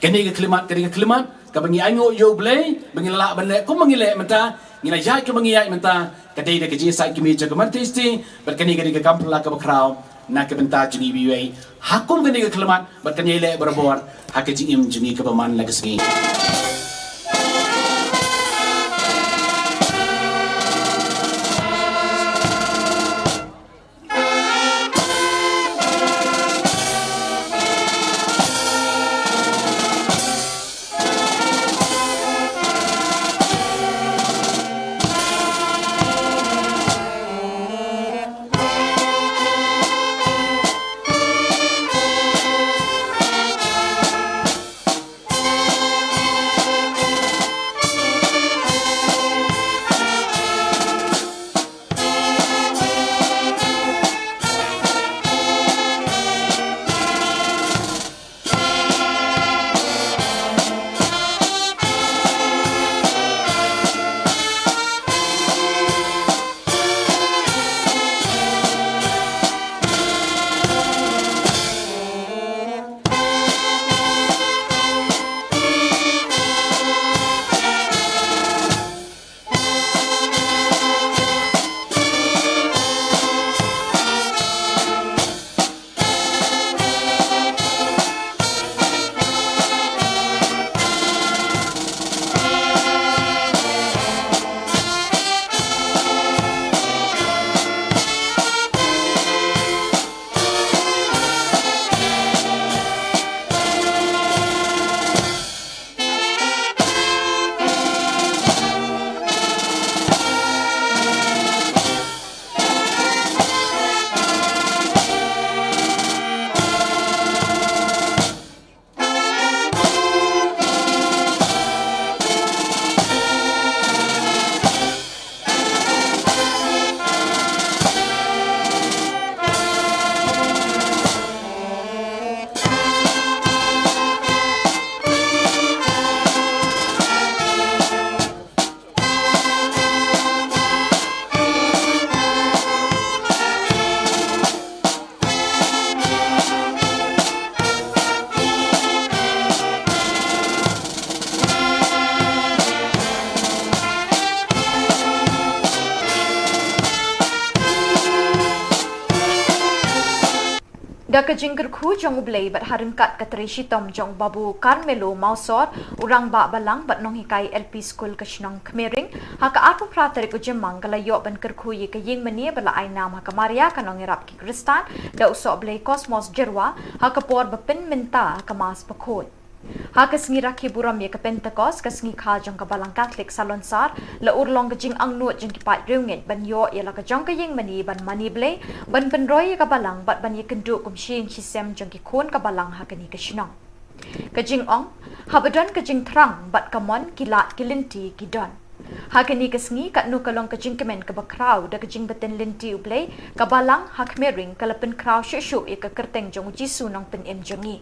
Kane ka khyllipmat, kane ka khyllipmat kaba ngi ainguh ïa U Blei ba ngi la lah ban leh kumba ngi leh mynta, ngi la ïaid kumba ngi ïaid mynta, ka dei da ka jingïasaid kmie jong ka Maria Theisotti, bad kane ka dei ka kam phylla kaba khraw na ka bynta jong ngi iwei iwei. Ha kum kane ka khyllipmat bad kan ïai leh barabor ha ka jingim jong ngi kaba man la ka sngi. Ka jingkyrkhu jong U Blei bad ha ryngkat ka trei shitom jong Babu Carmelo Mawsor, u rangbah balang bad nonghikai L P School ka shnong Khmering, ha ka arphew phra tarik u Jymmang ka la ïoh ban kyrkhu ïa ka ïingmane ba la ai nam ha ka Maria ka nongïarap ki Khristan da u sohblei Cosmos Jyrwa, ha ka por ba pynmynta ha ka Mass bakhuid. Ha ka sngi rakhe burom ïa ka Pentecost, ka sngi kha jong ka Balang Katholik Salonsar, la urlong ka jingangnud jong ki paid riewngeit ban ïoh ïa la ka jong ka ïingmane ban mane Blei, ban pynroi ïa ka Balang bad ban ïakynduh kum shi ïing shi sem jong ki khun ka Balang ha kane ka shnong. Ka jingong, haba don ka jingthrang bad ka mon, ki lad ki lynti ki don. Ha kane ka sngi, katno ka long ka jingkmen kaba khraw da ka jingbtin lynti U Blei, ka Balang ha Khmering ka la pynkhraw shuh shuh ïa ka kyrteng jong U Jisu Nongpynim jong ngi.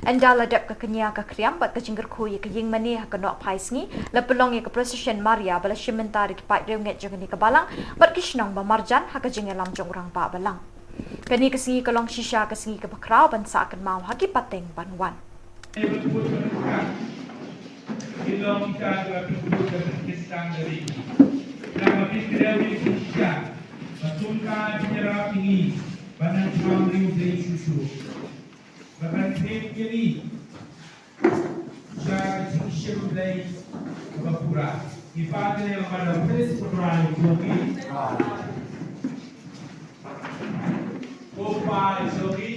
Ynda la dep ka kñia ka khriam bad ka jingkyrkhu ïa ka ïingmane ha ka nohphai sngi, la pynlong ïa ka procession Maria ba la shim bynta da ki paid riewngeit jong kane ka Balang bad ki shnong ba marjan ha ka jingïalam jong u rangbah balang. Kane ka sngi ka long shisha ka sngi kaba khraw ban sah kynmaw ha ki pateng ban wan. Ba kan thied ïa ngi sha ka jingshim Blei kaba pura. Ngi pan ïa ka bynta Khrist, ko Trai jong ngi. Ko Pa jong ngi.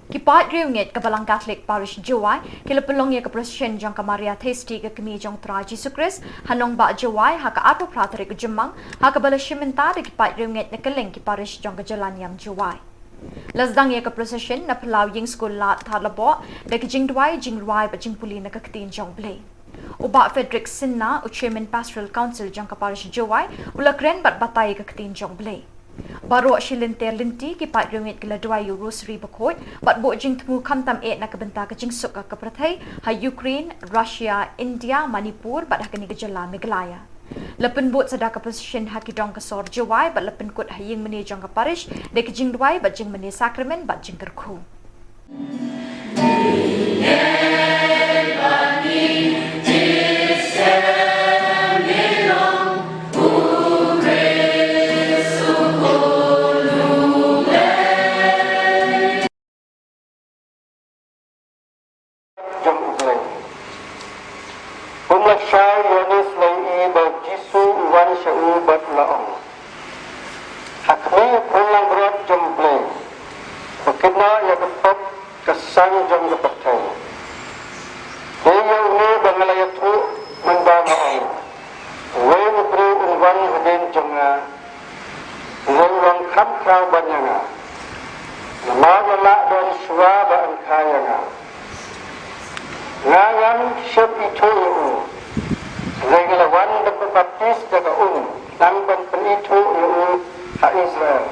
Ki paid riewngeit ka Balang Katholik Parish Jowai ki la pynlong ïa ka procession jong ka Maria Theisotti ka Kmie jong U Trai Jisu Khrist ha nongbah Jowai ha ka arphew phra tarik u Jymmang, ha kaba la shim bynta da ki paid riewngeit na kylleng ki parish jong ka jylla niam Jowai. La sdang ïa ka procession na phyllaw ïing skul Lad Thadlaboh da ki jingduwai, jingrwai bad jingpule na ka Ktien jong U Blei. U Bah Frederick Sinha, u Chairman Pastoral Council jong ka Parish Jowai, u la kren bad batai ïa ka Ktien jong U Blei. Baroh shi lynter lynti ki paid riewngeit ki la duwai ïa u Rosary bakhuid bad buh jingthmu khamtam eh na ka bynta ka jingsuk ka pyrthei ha Ukraine, Russia, India, Manipur bad ha kane ka jylla Meghalaya. La pynbud sa da ka procession ha ki dong ka sor Jowai bad la pynkut ha ïingmane jong ka parish da ki jingduwai bad jingmane sakramen bad jingkyrkhu. Jong U Blei. Um la shai Ïoannis la ïohi ba U Jisu u wan sha u bad u la ong, Ha khmih, u khun langbrot jong U Blei, ba kynnoh ïa ka pop ka sang jong ka pyrthei. Dei ïa une ba nga la ïathuh mynba nga ong, Uwei u briew un wan hadien jong nga, u long kham khraw ban ïa nga, namar u la lah don shuwa ba yn kha ïa nga. Nga ngan shym ithuh ïa u, hynrei nga la wan ban pynbaptis da ka um, khnang ban pynithuh ïa u ha Israel.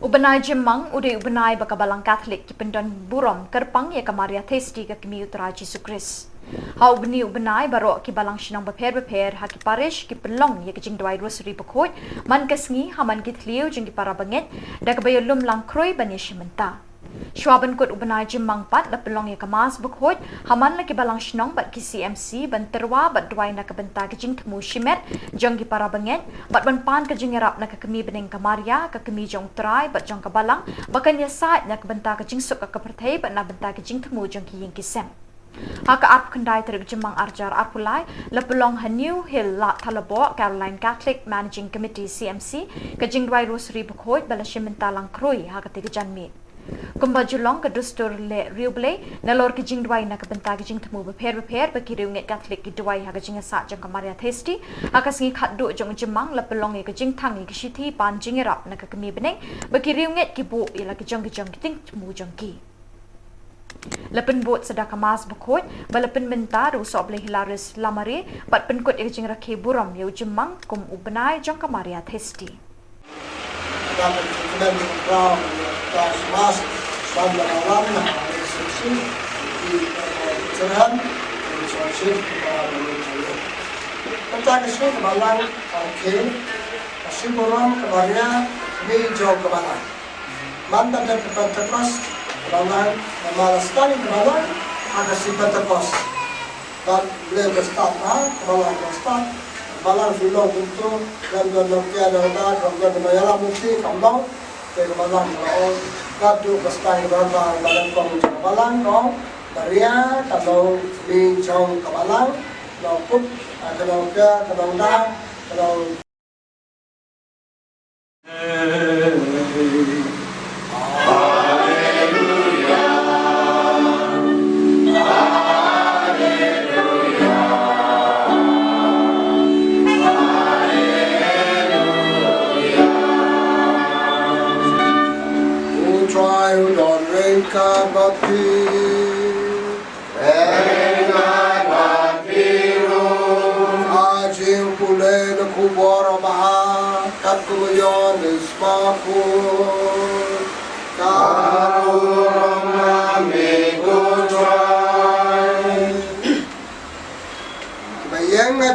U bnai Jymmang u dei u bnai ba ka Balang Katholik ki pyndon burom kyrpang ïa ka Maria Theisotti, ka kmie U Trai Jisu Khrist. Ha u bnai, u bnai baroh ki balang shnong bapher bapher ha ki parish ki pynlong ïa ka jingduwai Rosary bakhuid man ka sngi ha man ki thliew jong ki para bangeit, da kaba ïalum lang khrui ban ïashim bynta. Shuwa ban kut u bnai Jymmang pat la pynlong ïa ka Mass bakhuid ha man la ki balang shnong bad ki C M C ban tyrwa bad duwai na ka bynta ka jingthmu shimet jong ki para bangeit bad ban pan ka jingïarap na ka kmie bneng ka Maria, ka kmie jong U Trai bad jong ka Balang, ba kan ïasaid na ka bynta ka jingsuk ka pyrthei bad na bynta ka jingthmu jong ki ïing ki sem. Ha ka arphew khyndai tarik Jymmang arhajar arphew lai, la pynlong ha New Hill, Lad Thalaboh, Caroline Catholic Managing Committee C M C, ka jingduwai Rosary bakhuid ba la shim bynta lang khrui ha katei ka janmiet. Kumba ju long ka dustur leh riewblei, nalor ka jingduwai na ka bynta ka jingthmu bapher bapher ba ki riewngeit Katholik ki duwai ha ka jingïasaid jong ka Maria Theisotti, ha ka sngi khatduh jong u Jymmang la pynlong ïa ka jingthang ïa ka shithi pan jingïarap na ka kmie bneng, ba ki riewngeit ki buh ïa la ki jong ki jong ki jingthmu jong ki. La pynbud sa da ka Mass bakhuid ba la pynbynta da u Sohblei Hilarius Lamare, bad pynkut ïa ka jingrakhe burom ïa u Jymmang kum u bnai jong ka Maria Theisotti. Ka jingkmen kynta ka Mass ban da ka wan na ka Maria Theisotti, ki, eh, ki Jymmang, ki Jymmang, ki Jymmang. Kata ka sngi ka Balang ka rakhe, ka sngi burom ka Maria, kmie jong ka Balang. Mynta dei ka Pentekost ka Balang, namar la sdang ka Balang ha ka sngi Pentekost. Bad U Blei u stad ha ka Balang, u stad. Balang shu long kumto, lem don nongkea nongda, kam don nongïalam lynti, kam don. Te ka Balang ka la ong, ka dei ka sdang ka Balang, ka Balang ka ong, Maria ka long kmie jong ka Balang, long kup, ka nongkea, ka nongda, ka long U Trai u don ryngkat bad phi. Ryngkat bad phi ruh. Ka jingpule na ka khubor babha katkum u Ïoannis Bakhuid. Ka burom na me ko Trai.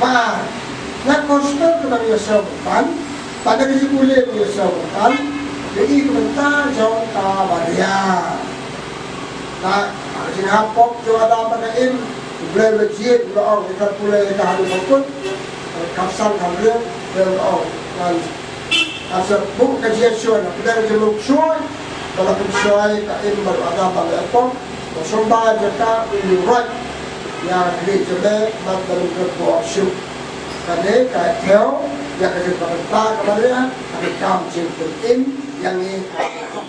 Ba na customer ka ban ïa sngewthuh ban, ba na ka jingpule ban ïa sngewthuh ban, ïa i ka bynta jong ka Maria. Na ka jinghap pop jong Adam bad ka Im, U Blei u la jied, u la ong, ïa ka pule ïa ka haduh ba kut, ka san ka Blei, u la ong, ngan Ka sa buh ka jingïashoh na pdeng jong u shuh, ba la pynshoi ka Im bad u Adam ba la ïa pop, ba sumar jaka u ïuh roi ïa ka khlieh jong me, bad ba ym kyrpad shuh. Kane ka thew ïa ka jingpynbynta ka Maria, ka kam jingpynim ïa ngi ha ka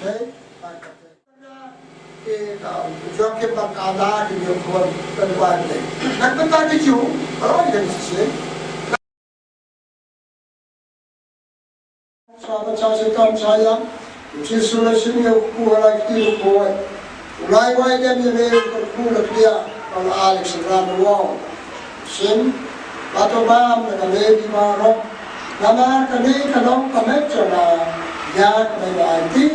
Te ka Joakim bad ka Anna ki ïa khun pynwan te. Nang pynta ki ju, roi ka shisien. Sa ba cha shi kam cha ïa. U Jisu u la shim ïa u kpu ha la kti bakhuid. U la ai wai dem ïa me u kyrkhu la kdiah, u la ai lek synran u ong. Shin, bad to bam na ka Levi baroh. Namar kane ka long ka met jong nga, ïa kaba ngan aiti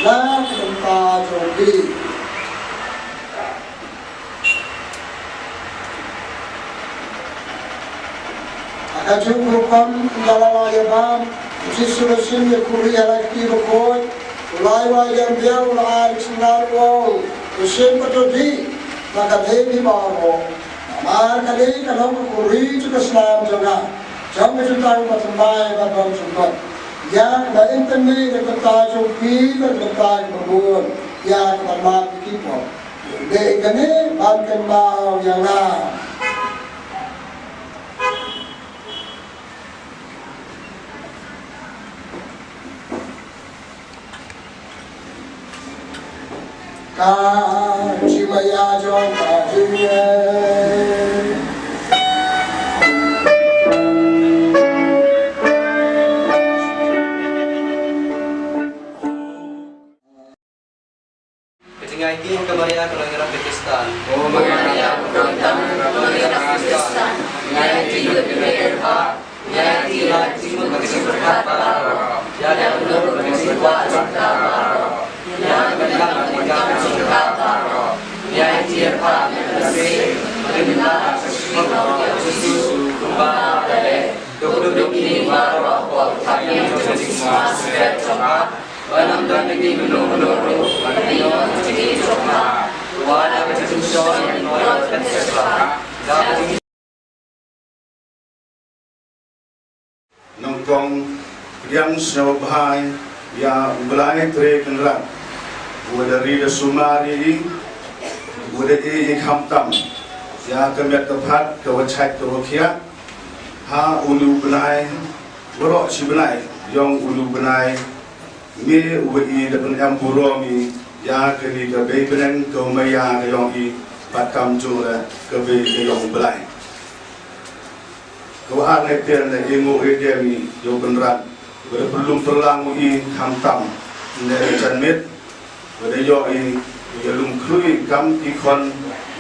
na ka bynta jong phi. Ha kajuh ka rukom ynda la ïa bam, u Jisu u la shim ïa u khuri ha la kti bakhuid, u la ai wai dem biang, u la ai lek synran u ong, to shim bad to dih na ka Levi baroh. Namar kane ka long ka khuri jong ka snam jong nga, jong ka jutang bathymmai bad bymjukut, ïa kaba in pynmih na ka bynta jong phi bad na ka bynta kiba bun, ïa kaba map ïa ki pop. Dei kane ban kynmaw ïa nga. Ka jingmaïa jong ka jingeh. Ka jingïakhun ka Maria ka long ïarap ka Khristan. O Maria, ka long ïarap ka Khristan. Ngi ïakhun ka Maria. Nyngkong pdiang sngewbha ïa U Blai Trai Kynrad, uba da ri da sumar ïa i, uba da ïeit ïa i khamtam, ïa ka met ka phad, ka washait ka wakhiah, ha une u bnai, baroh shi bnai, ïong une u bnai, Ngi uba i da pynem burom i ïa kane ka bei bneng ka maïa ka ïong i, bad kamjooh ka bei ka ïong U Blai. Kaba ar, ngi pdiang da i nguh i dem i ïa u Kynrad, ba da pynlum pynlang u i khamtam ne ka janmiet, ba da ïoh i ïalum khlur i kam ki khon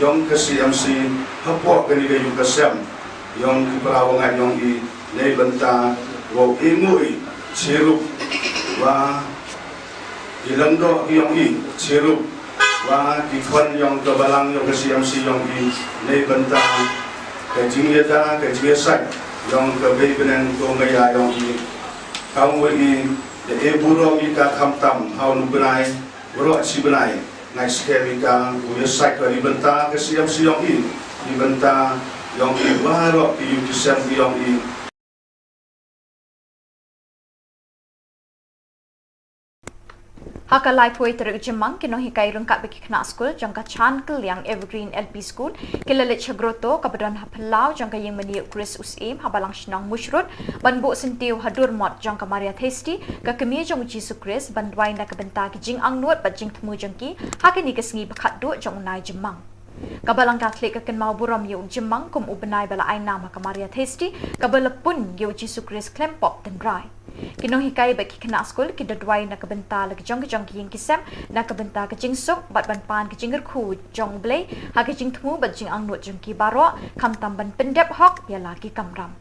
ïong ka C M C hapoh kane ka ïing ka sem ïong ki para bangeit ïong i, neibynta wow i nguh i chirup wa ki lyngdoh ïong i, chirup wa ki khon ïong ka balang ïong ka C M C ïong i, neibynta ka jingïada ka jingïasaid ïong ka bei bneng ka maïa ïong i. Kam wa i Ïa e burom ïa ka khamtam ha u bnai, baroh shi bnai. Ngai skhem ïa ka u ïa saikor ïa bynta ka siem siem ïa bynta ïong i baroh ïa ki sem ïong i. Ha ka laiphew tarik Jymmang, ki nonghikai ryngkat bad ki khynnah skul jong ka Chan Kylliang Evergreen L P School ki la leit sha grotto kaba don ha phyllaw jong ka ïingmane u Chris u Syiem ha Balang Shnong Mushrood ban buh syntiew ha dur mot jong ka Maria Theisotti, ka kmie jong u Jisu Khrist, ban duwai na ka bynta ki jingangnud bad jingthmu jong ki ha kane ka sngi ba khatduh jong u Nai Jymmang. Ka Balang Katholik ka kynmaw burom ïa u Jymmang kum u bnai ba la ai nam ha ka Maria Theisotti, kaba la pun ïa u Jisu Khrist khlem pop tynrai. Ki nonghikai bad ki khynnah skul ki da duwai na ka bynta la ki jong ki jong ki ïing ki sem, na ka bynta ka jingsuk bad ban pan ka jingkyrkhu jong U Blei ha ka jingthmu bad jingangnud jong ki baroh, khamtam ban pyndep hok ïa la ki kamram.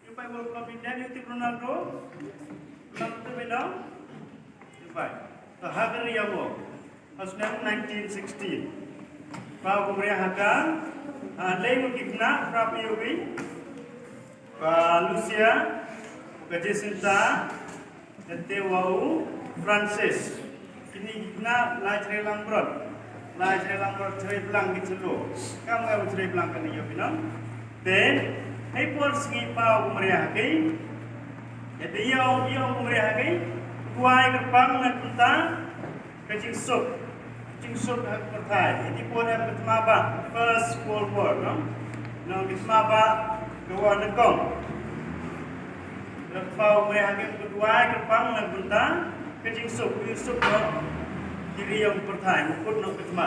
Ïa bai World Cup India ïa u tip Ronaldo. Ronaldo te bino. Ïa bai. To ha ka ri ïa mo. Ha snem nineteen sixty. Ba u Maria ha ka. Ha lei mo ki khynnah pra pi u bi. Ba Lucia. Ka Jacinta. Kate wa u Francis. Kine ki khynnah la jrei lang brot. La jrei lang brot jrei blang ki chelo. Kam nga u jrei blang kane ïa phi nong. Te hei por sngi pa u Maria ha kei. Ïa te ïa u ïa u Maria ha kei. Kwai kyrpang na kunta ka jingsuk. Jingsuk ha ka pyrthai. Ïa te por em ka tma ba First World War no. No ka tma ba ka war na kong. Lada pau me ha kem ka duwai kyrpang na bynta ka jingsuk, ka jingsuk noh ki ri ïong pyrthai, mukut noh ka tma.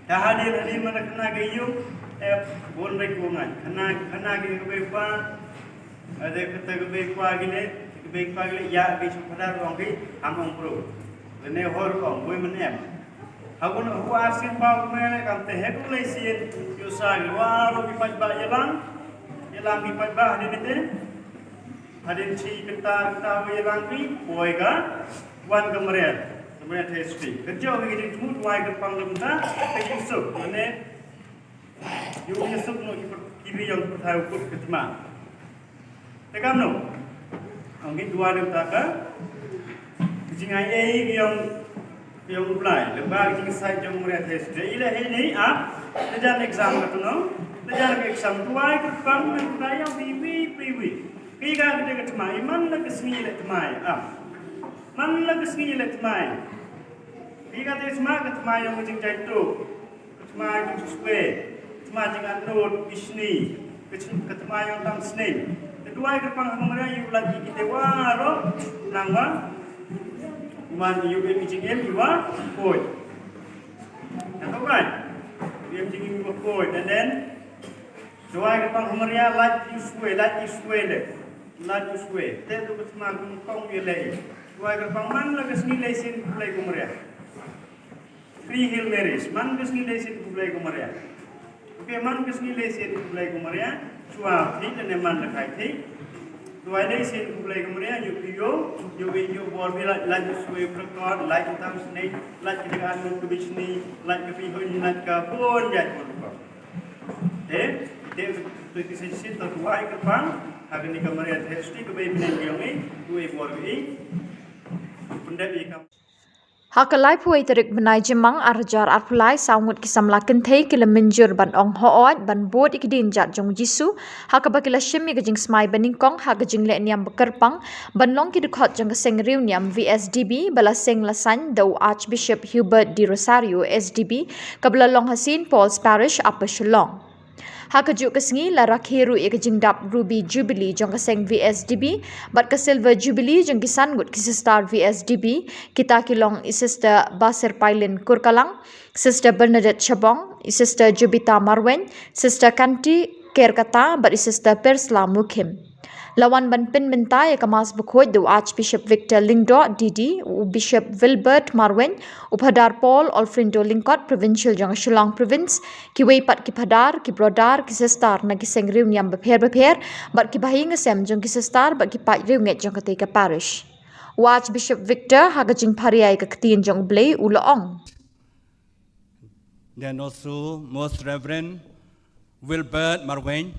Ta hadien hadien man da khana ka ïung, eh, bun rei ku ngan. Khana, khana ki ka bei pa, eh, de kata ka bei pa ki le, ka bei pa ki le, ïa ki shu phadar ong ki, ham ong bro. Lane hor ong, bui man em. Ha kun hu ar sien pau ku me le kam te he ku le sien, ïoh sa ki, wa ro ki paidbah ïalang, ïalang ki paidbah hadien te. Hadien shi kynta kynta wei lang ri poi ka wan ka Maria, ka Maria Theisotti. Ka jong ka jingthmu duwai kyrpang lem ta ka jingsuk. Mane yu jingsuk no ki per- ki ri yong ki pyrthai u kut ka thma. Te kam no. Ong ki duwai lem ta ka jingai ei ki yong Ïa u Blei, lem bad ka jingsait jong u Maria Theisotti. Ila hei ni, ah, te jan exam ka tu no. Te jan ka exam duwai kyrpang lem ta ïa wi wi wi wi. Ki ka ka ka thma, i man la ka sngi le thma, ah. Man la ka sngi le thma. Ki ka te thma ka thma ïa u jingjai tu. Ka thma jingswe. Ka thma jingatnud bishni. Ka thma ïa u tam snem. Te duwai kyrpang ha u Maria ïa u lait ïa ki te wa ro. Nang wa. Wan ïa u em jingim ïa u wa khuid. Nang wa. Em jingim ïa u wa khuid. And then duwai kyrpang ha u Maria lait ïa u swe, lait ïa u swe le. Lait ïa u swe. Te tu ka thma kong ïa le. Duwai kyrpang man la ka sngi le sien khublei ko Maria. Three Hail Marys, man ka sngi lei sien khublei ko Maria. Okay, man ka sngi lei sien khublei ko Maria. Shuwa thik ne man la khai thik. Duwai lei sien khublei ko Maria, ïa phi ïoh, ïoh ïoh bor phi lait, lait shuwa prekot, lait tam snem, lait ka jingah nud ka bishni, lait ka phi hun, lait ka bun jait bun ko. Eh, de tu ki sien sien to duwai kyrpang, ha kane ka Maria Theisotti ka bei bneng ïong i, duwai bor i. Pyndep i kam. Ha ka laiphew wei tarik bnai Jymmang ar hajar arphew lai, saw ngut ki samla kynthei ki la mynjur ban ong hooid ban bud ïa ki dienjat jong u Jisu, ha kaba ki la shim ïa ka jingsmai banyngkong ha ka jingleh niam ba kyrpang ban long ki dkhot jong ka seng riewniam V S D B ba la seng la sain da u Archbishop Hubert de Rosario S D B, kaba la long ha Saint Paul's Parish, Upper Shillong. Ha kajuh ka sngi la rakhe ruh ïa ka jingdap Ruby Jubilee jong ka seng V S D B bad ka Silver Jubilee jong ki san ngut ki sister V S D B, kita ki long i Sister Basirpailin Kurkalang, Sister Bernadette Shabong, i Sister Jubita Marwein, Sister Kanti Kerkata bad i Sister Persla Mukhim. La wan ban pynmynta ïa ka Mass Bakhuid da u Archbishop Victor Lyngdoh D D, u Bishop Wilbert Marwein, u Phadar Paul Olfrindo Lyngkot, Provincial jong ka Shillong Province, kiwei pat ki phadar, ki brodar, ki sister na ki seng riewniam bapher bapher bad ki bahaïing hasem jong ki sister bad ki paid riewngeit jong katei ka parish. U Archbishop Victor ha ka jingpharia ïa ka ktien jong U Blei u la ong. Then also Most Reverend Wilbert Marwein,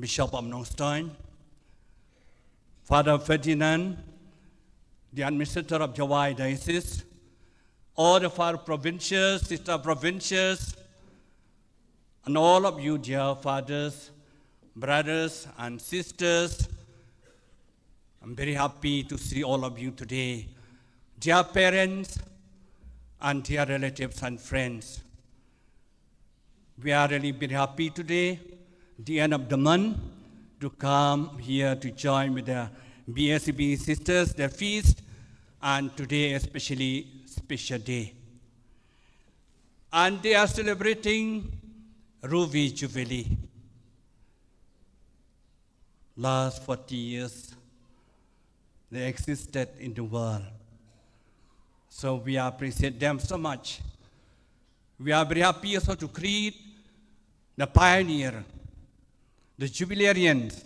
Bishop of Nongstoin, Father Ferdinand, the administrator of Jowai Diocese, all the father provincials, sister provincials, and all of you, dear fathers, brothers, and sisters, I'm very happy to see all of you today. Dear parents and dear relatives and friends, we are really very happy today, the end of the month, to come here to join with the B S B sisters, their feast, and today especially special day. And they are celebrating Ruby Jubilee. Last forty years, they existed in the world. So we appreciate them so much. We are very happy also to greet the pioneer, the jubilarians,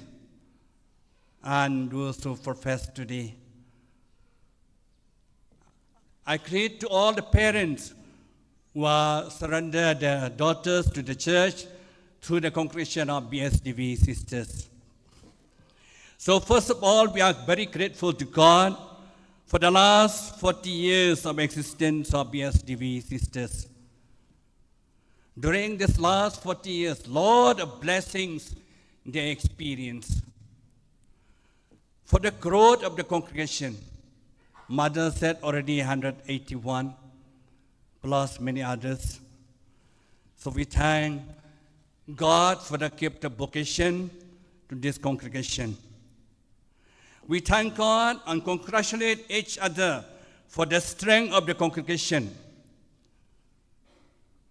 and those who profess today. I greet to all the parents who are surrendered their daughters to the church through the congregation of B S D B sisters. So first of all, we are very grateful to God for the last forty years of existence of B S D B sisters. During this last forty years, lot of blessings they experience. For the growth of the congregation, Mother said already hundred eighty-one, plus many others. So we thank God for the gift of vocation to this congregation. We thank God and congratulate each other for the strength of the congregation.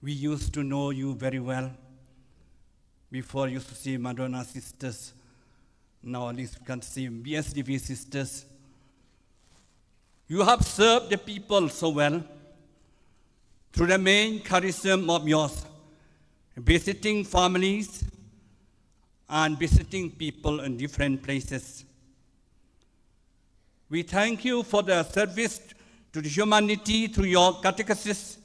We used to know you very well. Before, used to see Madonna sisters. Now at least we can see B S D B sisters. You have served the people so well through the main charism of yours, visiting families and visiting people in different places. We thank you for the service to the humanity through your catechesis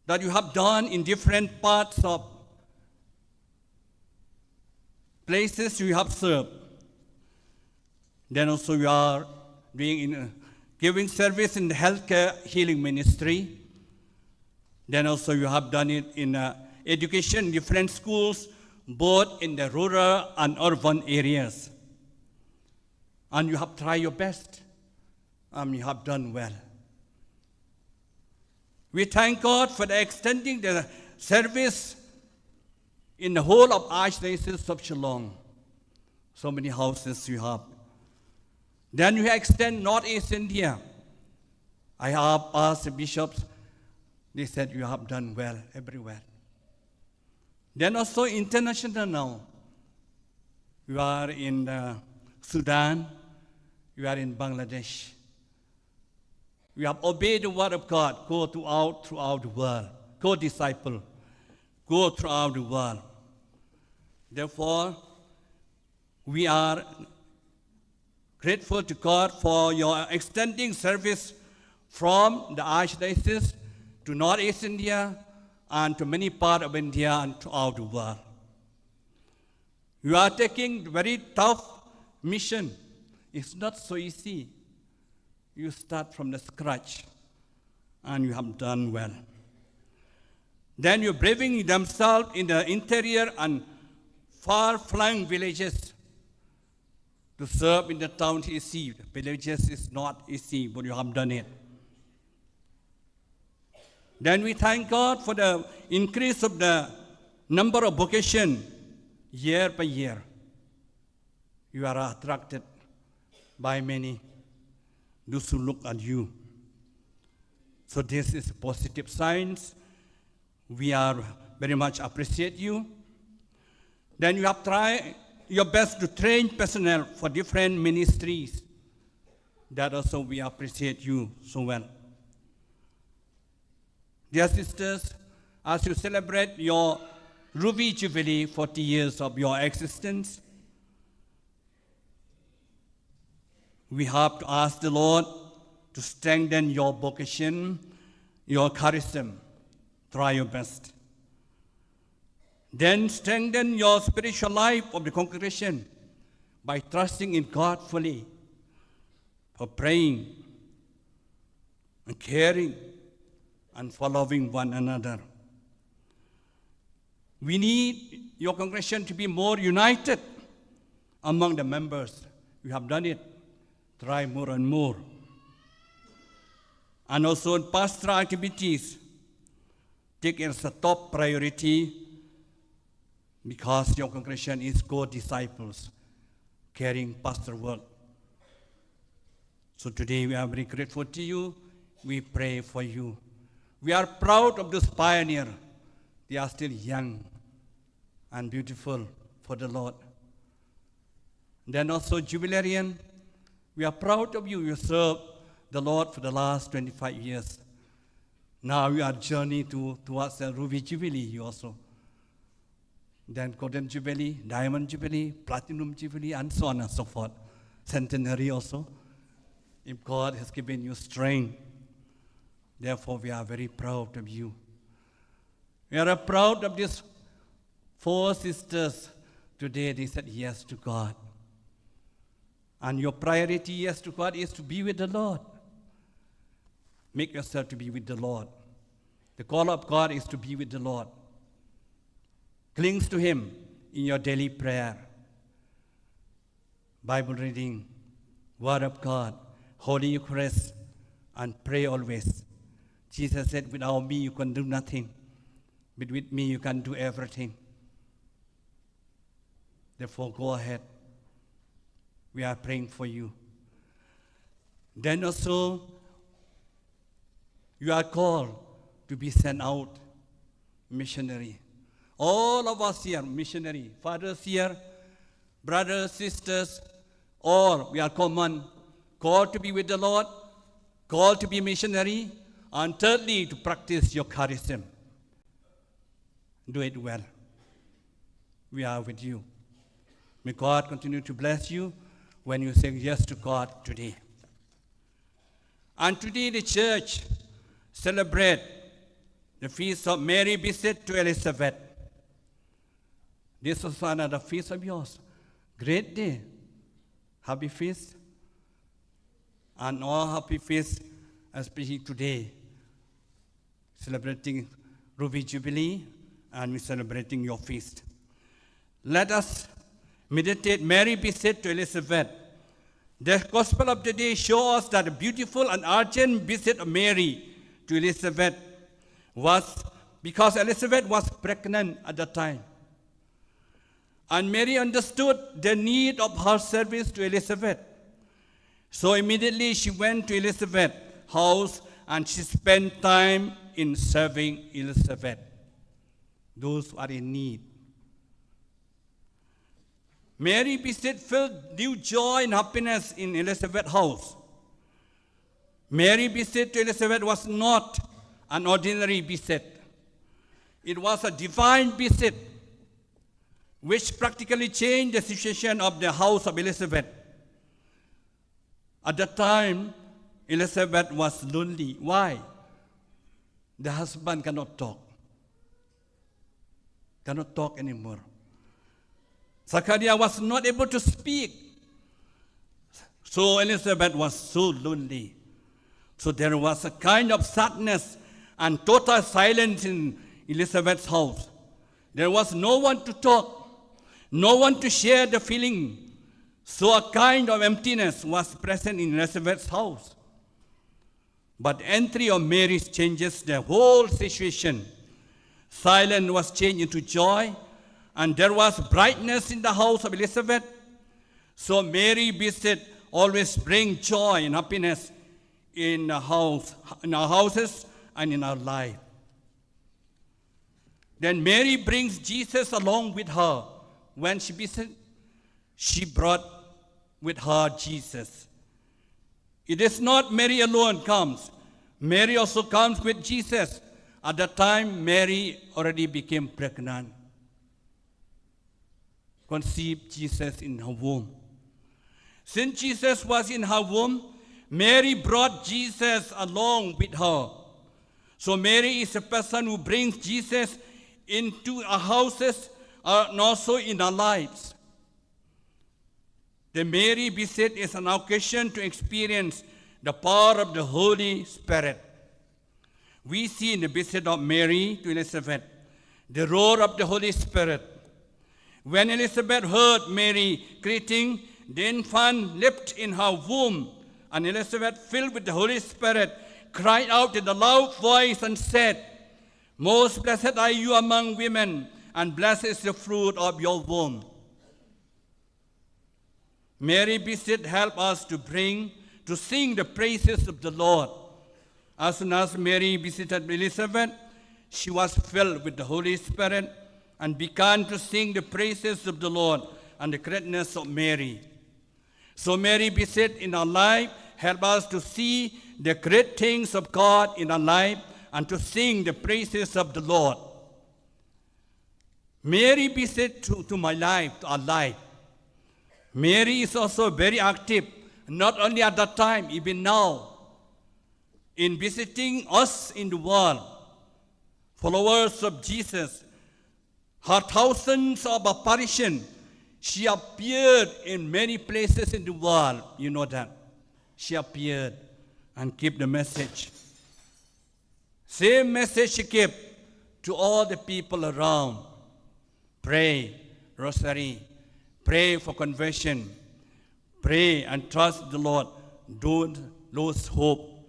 that you have done in different parts of places you have served. Then also you are doing in uh, giving service in the healthcare healing ministry. Then also you have done it in uh, education, different schools, both in the rural and urban areas. And you have tried your best. And you have done well. We thank God for the extending the service in the whole of Archdiocese of Shillong. So many houses you have. Then you extend Northeast India. I have asked the bishops. They said you have done well everywhere. Then also international now. You are in uh, Sudan. You are in Bangladesh. You have obeyed the word of God. Go throughout, throughout the world. Go disciple. Go throughout the world. Therefore, we are grateful to God for your extending service from the Archdiocese to Northeast India and to many parts of India and throughout the world. You are taking very tough mission. It's not so easy. You start from the scratch and you have done well. Then you're braving themselves in the interior and far-flung villages to serve in the town is easy. Villages is not easy, but you have done it. Then we thank God for the increase of the number of vocation year by year. You are attracted by many, those who look at you. So this is positive signs. We are very much appreciate you. Then you have tried your best to train personnel for different ministries. That also we appreciate you so well. Dear sisters, as you celebrate your Ruby Jubilee, forty years of your existence, we have to ask the Lord to strengthen your vocation, your charism. Try your best. Then strengthen your spiritual life of the congregation by trusting in God fully, for praying and caring and following one another. We need your congregation to be more united among the members. You have done it. Try more and more. And also in pastoral activities, take it as a top priority because your congregation is co-disciples, carrying pastor work. So today we are very grateful to you. We pray for you. We are proud of this pioneer. They are still young and beautiful for the Lord. Then also jubilarian, we are proud of you. You served the Lord for the last twenty-five years. Now you are journey to, towards the Ruby Jubilee, you also. Then Golden Jubilee, Diamond Jubilee, Platinum Jubilee, and so on and so forth. Centenary also. If God has given you strength, therefore we are very proud of you. We are proud of these four sisters today. They said yes to God. And your priority, yes to God, is to be with the Lord. Make yourself to be with the Lord. The call of God is to be with the Lord. Clings to Him in your daily prayer, Bible reading, Word of God, Holy Eucharist, and pray always. Jesus said, "Without me, you can do nothing. But with me, you can do everything." Therefore, go ahead. We are praying for you. Then also, you are called to be sent out missionary. All of us here, missionary. Fathers here, brothers, sisters, all, we are common. Called to be with the Lord, called to be missionary, and thirdly, to practice your charism. Do it well. We are with you. May God continue to bless you when you say yes to God today. And today the church celebrate the feast of Mary visit to Elizabeth. This is another feast of yours. Great day. Happy feast. And all happy feast, especially today. Celebrating Ruby Jubilee, and we're celebrating your feast. Let us meditate Mary visit to Elizabeth. The Gospel of the day shows us that a beautiful and urgent visit of Mary to Elizabeth was because Elizabeth was pregnant at the time. And Mary understood the need of her service to Elizabeth. So immediately she went to Elizabeth's house and she spent time in serving Elizabeth. Those who are in need. Mary visit filled new joy and happiness in Elizabeth's house. Mary visit to Elizabeth was not an ordinary visit. It was a divine visit which practically changed the situation of the house of Elizabeth. At that time, Elizabeth was lonely. Why? The husband cannot talk. Cannot talk anymore. Zachariah was not able to speak. So Elizabeth was so lonely. So there was a kind of sadness and total silence in Elizabeth's house. There was no one to talk, no one to share the feeling. So a kind of emptiness was present in Elizabeth's house. But entry of Mary changes the whole situation. Silence was changed into joy, and there was brightness in the house of Elizabeth. So Mary visit always bring joy and happiness in the house, in our houses and in our life. Then Mary brings Jesus along with her. When she visit, she brought with her Jesus. It is not Mary alone comes. Mary also comes with Jesus. At that time, Mary already became pregnant, conceived Jesus in her womb. Since Jesus was in her womb, Mary brought Jesus along with her. So Mary is a person who brings Jesus into our houses, uh, and also in our lives. The Mary visit is an occasion to experience the power of the Holy Spirit. We see in the visit of Mary to Elizabeth the role of the Holy Spirit. When Elizabeth heard Mary greeting, the infant leaped in her womb, and Elizabeth, filled with the Holy Spirit, cried out in a loud voice and said, "Most blessed are you among women, and blessed is the fruit of your womb." Mary visit help us to bring, to sing the praises of the Lord. As soon as Mary visited Elizabeth, she was filled with the Holy Spirit and began to sing the praises of the Lord and the greatness of Mary. So Mary visit in our life help us to see the great things of God in our life and to sing the praises of the Lord. Mary visit to, to my life, to our life. Mary is also very active, not only at that time, even now, in visiting us in the world, followers of Jesus. Her thousands of apparition, she appeared in many places in the world. You know that. She appeared and keep the message. Same message she kept to all the people around. Pray, rosary, pray for conversion, pray and trust the Lord. Don't lose hope.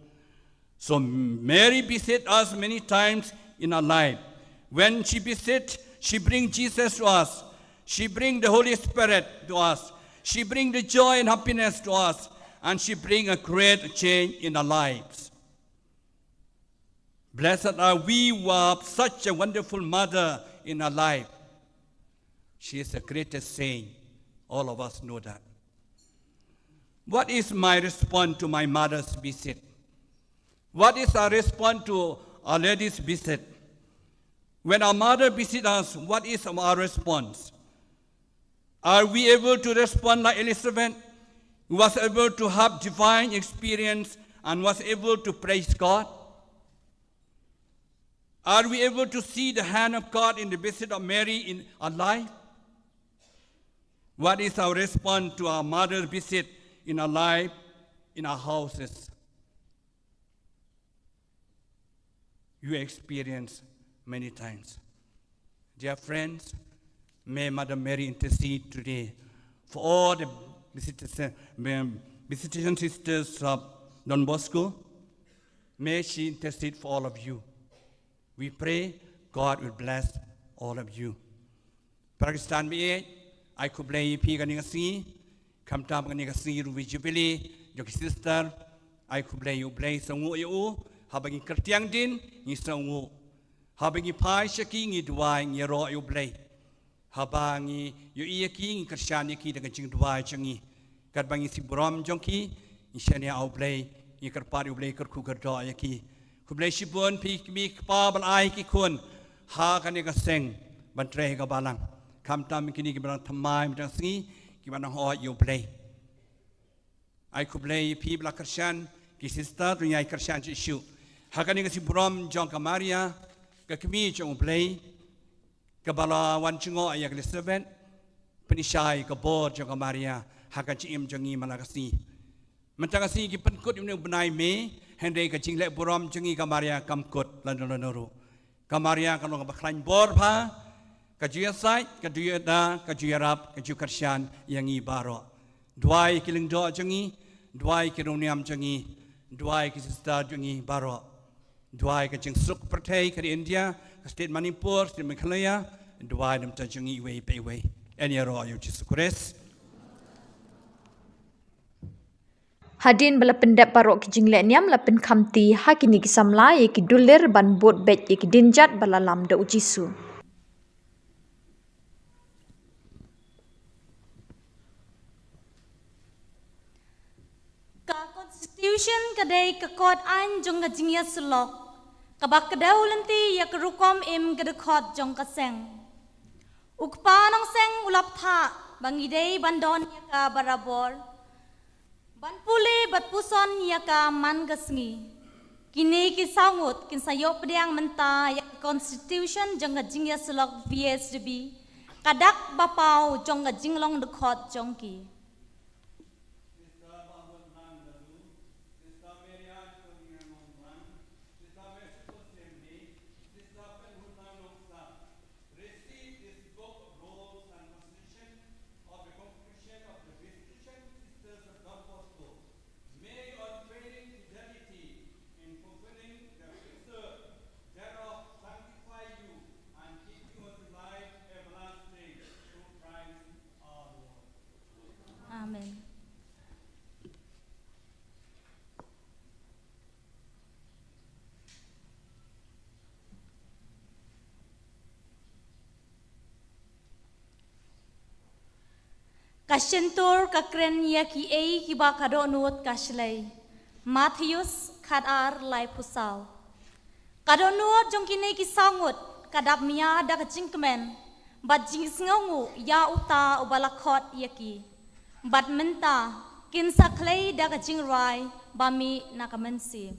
So Mary visit us many times in our life. When she visit, she bring Jesus to us. She bring the Holy Spirit to us. She bring the joy and happiness to us. And she bring a great change in our lives. Blessed are we who have such a wonderful mother in our life. She is the greatest saint. All of us know that. What is my response to my mother's visit? What is our response to Our Lady's visit? When our mother visits us, what is our response? Are we able to respond like Elizabeth, who was able to have divine experience and was able to praise God? Are we able to see the hand of God in the visit of Mary in our life? What is our response to our mother's visit in our life, in our houses? You experience many times. Dear friends, may Mother Mary intercede today for all the visitors, um, visitation sisters of Don Bosco. May she intercede for all of you. We pray God will bless all of you. Para Khristan baieit, ai khublei ïa phi kane ka sngi, khamtam kane ka sngi ruh Jubilee jong ki sister, ai khublei ïa U Blei, sngewnguh ïa u. Haba ngi kyrtiang dien ngi sngewnguh, haba ngi phai sha ki ngi duwai, ngi ïaroh ïa U Blei. Haba ngi ïohi ïa ki ngi kyrshan ïa ki da ka jingduwai jong ngi. Katba ngi sngewburom jong ki, ngi shaniah ha U Blei, ngi kyrpad ïa U Blei kyrkhu kyrdoh ïa ki. Khublei shibun phi ki kmie ki kpa ba la ai ki khun ha kane ka seng ban trei ha ka balang. Khamtam kine kiba dang thymmai mynta ka sngi, kiba dang hoi ïa U Blei. Ai khublei ïa phi ba la kyrshan, ki sister ruh ngi ai kyrshan shuh shuh ha kane ka sngewburom jong ka Maria, ka kmie jong U Blei, kaba la wan jngoh ïa ka Elizabeth. Pynshai ka bor jong ka Maria ha ka jingim jong ngi man la ka sngi. Mynta ka sngi ngi pynkut ïa une u bnai May, hynrei ka jingleh burom jong ngi ka Maria kam kut lano lano ruh. Ka Maria ka long kaba khlaiñ bor bha, ka ju ïasaid, ka ju ïada, ka ju ïarap, ka ju kyrshan ïa ngi baroh. Duwai ki lyngdoh jong ngi, duwai ki riewniam jong ngi, duwai ki sister jong ngi baroh. Duwai ka jingsuk pyrthei ka ri India, ka state Manipur, state Meghalaya, duwai na bynta jong ngi iwei pa iwei. Yn ïaroh ïa U Jisu Khrist. Hadien ba la pyndep baroh ki jinglehniam, la pynkhamti ha kine ki samla ïa ki dulir ban bud beit ïa ki dienjat ba la lam da U Jisu. Ka Constitution ka dei ka kot aiñ jong ka jingïasyllok kaba kdew lynti ïa ka rukom im ka dkhot jong ka seng. U Kpa Nongseng u la bthah ba ngi dei ban don ïa ka barabor, ban pule bad puson ïa ka man ka sngi. Kine ki saw ngut kin sa ïoh pdiang mynta ïa ka Constitution jong ka jingïasyllok V S D B, ka dak ba paw jong ka jinglong dkhot jong ki. Receive this book of rules and constitution of the congregation of the Visitation Sisters of Don Bosco. May your unfailing fidelity in fulfilling the precept thereof sanctify you and keep you unto life everlasting through Christ our Lord. Amen. Ka shyntur ka kren ïa kiei kiba ka dohnud ka shlei. Mathaios khatar laiphew saw. Ka dohnud jong kine ki saw ngut ka dap mïa da ka jingkmen bad jingsngewnguh ïa uta uba la khot ïa ki. Bad mynta kin sa khlei da ka jingrwai ba mih na ka mynsiem.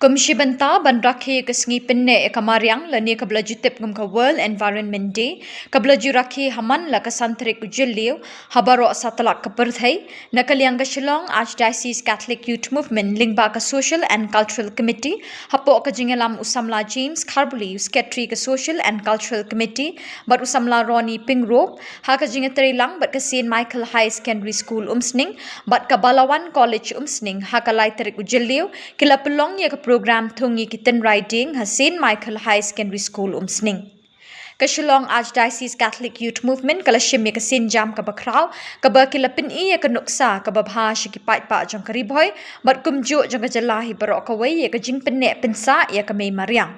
Kum shi bynta ban rakhe ka sngi pynneh ïa ka mariang lane kaba la ju tip kum ka World Environment Day, kaba la ju rakhe ha man la ka san tarik u Jylliew ha baroh satlak ka pyrthei, na ka liang ka Shillong Archdiocese Catholic Youth Movement lyngba ka Social and Cultural Committee, hapoh ka jingïalam u samla James Kharbuli, u Secretary ka Social and Cultural Committee, bad u samla Ronnie Pingrove, ha ka jingïatreilang bad ka Saint Michael Higher Secondary School Umsning bad ka Balawan College Umsning, ha ka lai tarik u Jylliew, ki la pynlong ïa ka program thung ïa ki tynrai dieng ha Saint Michael Higher Secondary School Umsning. Ka Shillong Archdiocese Catholic Youth Movement ka la shim ïa ka sienjam kaba khraw, kaba ki la pyni ïa ka nuksa kaba bha sha ki paidbah jong ka Ri Bhoi bad kumjuh jong ka jylla hi baroh kawei ïa ka jingpynneh pynsah ïa ka mei mariang.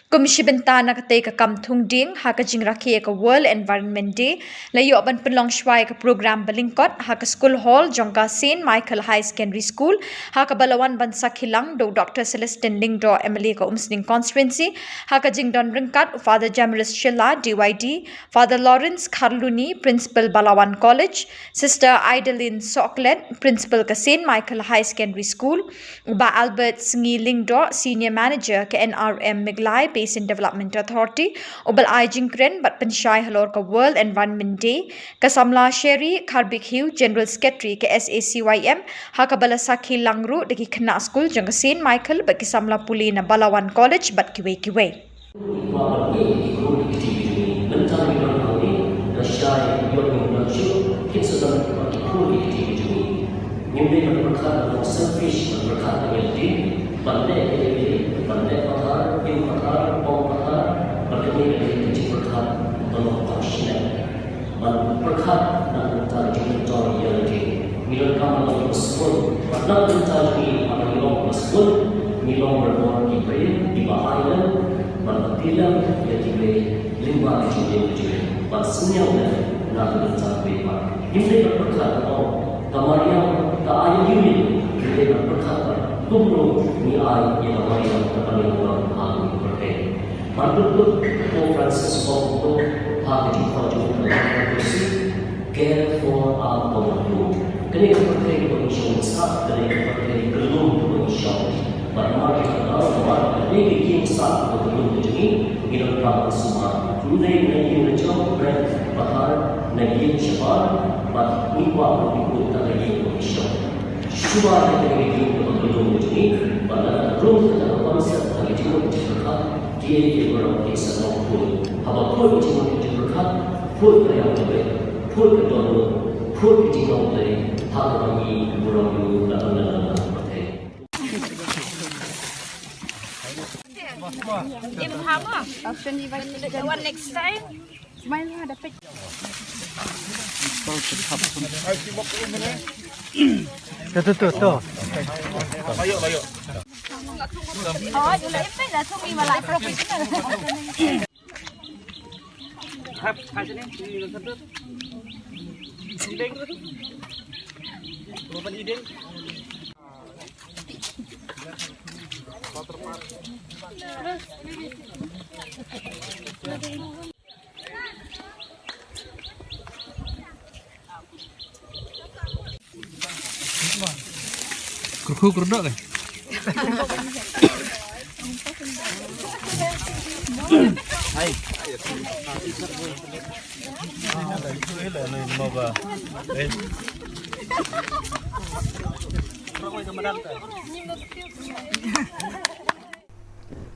Kum shi bynta na katei ka kam thung dieng, ha ka jingrakhe ïa ka World Environment Day, la ïoh ban pynlong shuwa ïa ka program ba lyngkot ha ka School Hall jong ka Saint Michael Higher Secondary School, ha kaba la wan ban sakhi lang da u Doctor Celestine Lyngdoh, M L A ka Umsning Constituency, ha ka jingdon ryngkat u Father Jamiris Shylla, D Y D, Father Lawrence Kharluni, Principal Balawan College, Sister Idalin Soklet, Principal ka Saint Michael Higher Secondary School, u Bah Albert Sngi Lyngdoh, Senior Manager ka N R M Meghalaya Basin Development Authority, uba la ai jingkren bad pynshai halor ka World Environment Day, ka samla Sherry Kharbik Hugh, General Secretary ka S A C Y M, ha kaba la sakhi lang ruh da ki khynnah skul jong ka Saint Michael bad ki samla pule na Balawan College bad kiwei kiwei. Ba ngi ki khun ki kti ki jong ngi, mynta ngi don hangne, lashai ïoh ngi nang shu, kin sa don ba ki khun ki kti ki jong ngi. Ngim dei ban pyrkhat ban long selfish, ban pyrkhat ïa lade, ban leh ïa lade, ban leh pathar, im pathar, pom pathar, ban kane ka dei ka jingpyrkhat ban long tang shisha. Ban pyrkhat na ka bynta ka jingkynthoh ïa lade. Ngi donkam ban long kiba sngewbha. Bad na ka bynta jong ngi, ban long kiba sngewbha, ngi long baroh ki briew kiba ai lem, ban pyntieng ïa kiwei lyngba ka jingim ka jong ngi. Ban synñiang lem na ka bynta kiwei pat. Ngim dei ban pyrkhat ban ong, ka mariang ka ai ïa ngi, ngim dei ban pyrkhat ban kumno ngi ai ïa ka mariang ka pynïaid ha kane ka pyrthei. Ban pynbeit Pope Francis ong kumto ha ka jingkhot jong u, ka Laudato Si, Care for our common good. Kane ka pyrthei kaba ngi shong sah, kane ka pyrthei ka lum kaba ngi shong. Bad namar kita ka daw, namar kane ka ïing sah kaba ka lum ka jong ngi, ngi donkam ban sumar. Ym dei na ïing na jong, na pathar, na ïing shabar, bad ngi kwah ban pynbeit tang ka ïing kaba ngi shong. Shuwa na kane ka ïing kaba ka lum ka jong ngi, bad lada ka lum kata ka pynset ha ka jingmut jingpyrkhat, kiei kiei baroh ki sa long khuid. Haba khuid ka jingmut jingpyrkhat, khuid ka ïing ka beit, khuid ka dohnud, khuid ka jingngeit, ha kaba ngi burom ïa u la don la don ha ka pyrthei. Im haba. One next time. Tu, tu, tu, tu. Kyrkhu kyrdok eh.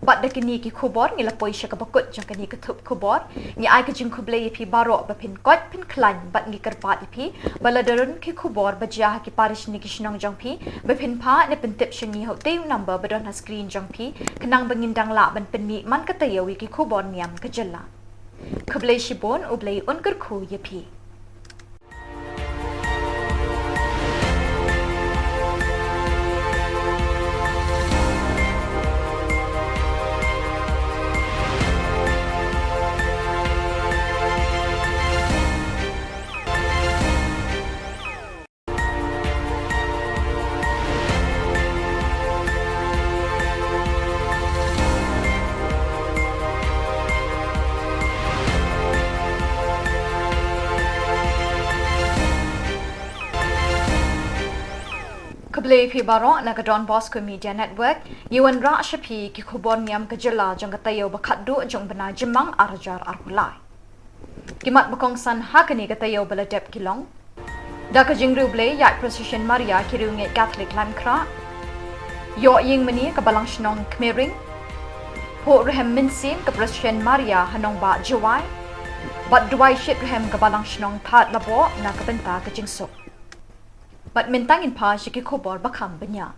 Bad da kine ki khubor ngi la poi sha kaba kut jong kane ka thup khubor. Ngi ai ka jingkhublei ïa phi baroh ba phin koit phin khlaiñ bad ngi kyrpad ïa phi ba lada don ki khubor ba jia ha ki parish ne ki shnong jong phi, ba phin phah ne pyntip sha ngi ha utei u number ba don ha screen jong phi, khnang ba ngin dang lah ban pynmih man ka taïew ïa ki khubor niam ka jylla. Khublei shibun, U Blei un kyrkhu ïa phi. Te phi baroh na ka Don Bosco Media Network, ïa wan rah sha phi ki khubor niam ka jylla jong ka taïew ba khatduh jong u bnai Jymmang ar hajar arphew lai. Ki mat ba kongsan ha kane ka taïew ba la dep ki long: Da ka jingriewblei ïaid procession Maria ki riewngeit Katholik Laitumkhrah. Ïoh ïing mane ka Balang Shnong Kmering. Phuh rhem mynsiem ka procession Maria ha nongbah Jowai. Bad duwai shit rhem ka Balang Shnong Thadlaboh na ka bynta ka jingsuk. Bad mynta ngin phai sha ki khubor ba kham bniah.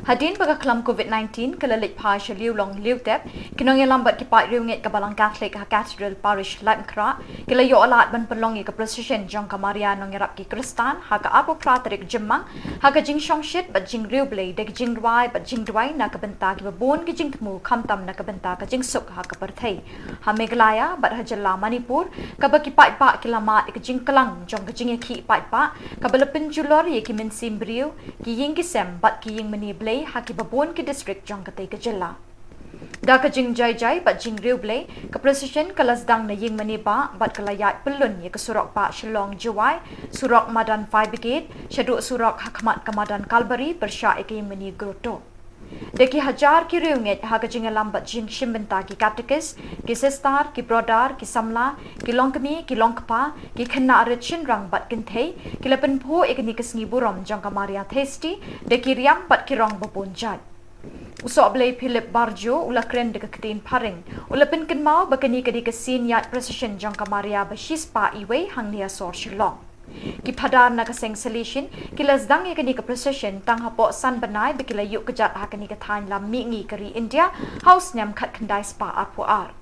Hadien ba ka khlam covid nineteen ka la leit phai sha liewlong liewtep, ki nongïalam bad ki paid riewngeit ka Balang Katholik ha Cathedral Parish Laitumkhrah ki la ïoh lad ban pynlong ïa ka procession jong ka Maria Nongïarap ki Khristan ha ka arphew phra tarik Jymmang, ha ka jingshongshit bad jingriewblei da ka jingrwai bad jingduwai na ka bynta kiba bun ki jingthmu, khamtam na ka bynta ka jingsuk ha ka pyrthei, ha Meghalaya bad ha jylla Manipur, kaba ki paidbah ki la mad ïa ka jingklang jong ka jingïakhih paidbah kaba la pynjulor ïa ki mynsiem briew, ki ïing ki sem bad ki ïing mane blei ha kiba bun ki district jong katei ka jylla. Da ka jingjaijai bad jingriewblei, ka procession ka la sdang na ïing mane bah bad ka la ïaid pyllun ïa ka surok bah Shillong Jowai, surok madan Fire Brigade, shaduh surok ha khmat ka madan Kalbari pyrshah ïa ka ïing mane Grotto. Da ki hajar ki riewngeit ha ka jingïalam bad jingshim bynta ki katekis, ki sister, ki brother, ki samla, ki longkmie, ki longkpa, ki khynnah rit shynrang bad kynthei, ki la pynphuh ïa kane ka sngi burom jong ka Maria Theisotti da ki riam bad ki rong ba bun jait. U Sohblei Philip Barjo u la kren da ka ktien phareng, u la pynkynmaw ba kane ka dei ka sien ïaid procession jong ka Maria ba shispah iwei hangne ha sor Shillong. Ki phadar na ka seng Salesian ki la sdang ïa kane ka procession tang hapoh san bnai ba ki la ïuh kjat ha kane ka thaiñ lam mihngi ka ri India ha u snem khatkhyndai spah arphew ar.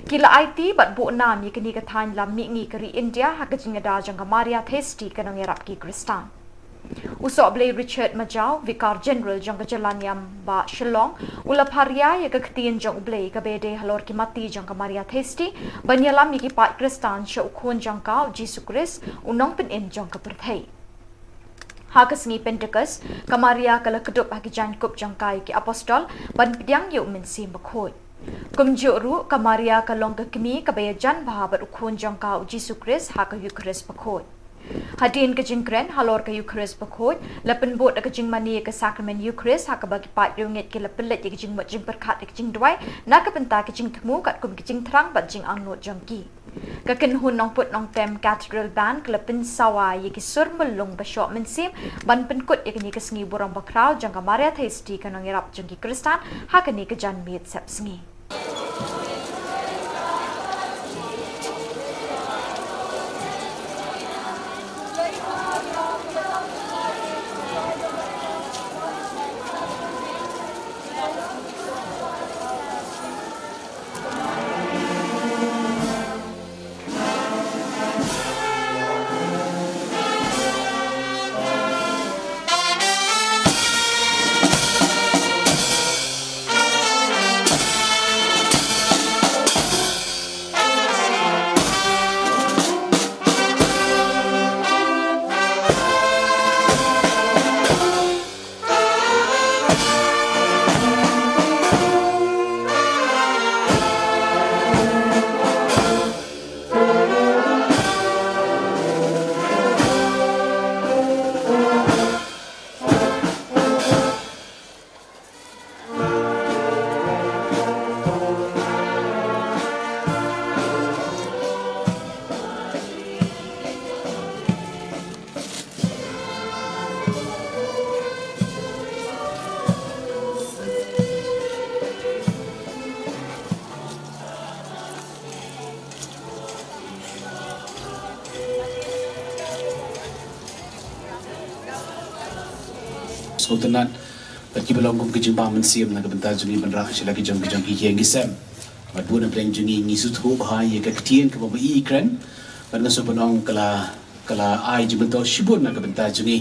Ki la aiti bad buh nam ïa kane ka thaiñ lam mihngi ka ri India ha ka jingïada jong ka Maria Theisotti ka Nongïarap ki Khristan. U Sohblei Richard Majaw, Vikar General jong ka jylla niam bah Shillong, u la pharia ïa ka ktien jong U Blei kaba ïadei halor ki matti jong ka Maria Theisotti ban ïalam ïa ki paid Khristan sha u Khun jong ka, u Jisu Khrist, u Nongpynim jong ka pyrthei. Ha ka sngi Pentekost, ka Maria ka la kdup ha ki jaiñkup jong ka ïa ki apostol ban pdiang ïa u Mynsiem Bakhuid. Kumjuh ruh, ka Maria ka long ka kmie kaba ïajan bha bad u Khun jong ka, u Jisu Khrist, ha ka Eukharist Bakhuid. Hadien ka jingkren halor ka Eukharist Bakhuid, la pynbud da ka jingmane ïa ka Sakramen Eukharist ha kaba ki paid riewngeit ki la pynleit ïa ka jingmut jingpyrkhat ïa ka jingduwai na ka bynta ka jingthmu katkum ka jingthrang bad jingangnud jong ki. Ka kynhun nongput nongtem Cathedral Band ka la pynsawa ïa ki sur myllung ba shoh mynsiem ban pynkut ïa kane ka sngi burom bakhraw jong ka Maria Theisotti ka Nongïarap jong ki Khristan ha kane ka janmiet sepsngi. Sngewtynnat bad kiba long kum ka jingbam mynsiem na ka bynta jong ngi ban rah sha la ki jong ki jong ki ïing ki sem. Bad bun na pdeng jong ngi ngi sngewthuh bha ïa ka ktien kaba ma i kren. Bad nga sngewbha ban ong ka la ka la ai jingmyntoi shibun na ka bynta jong ngi.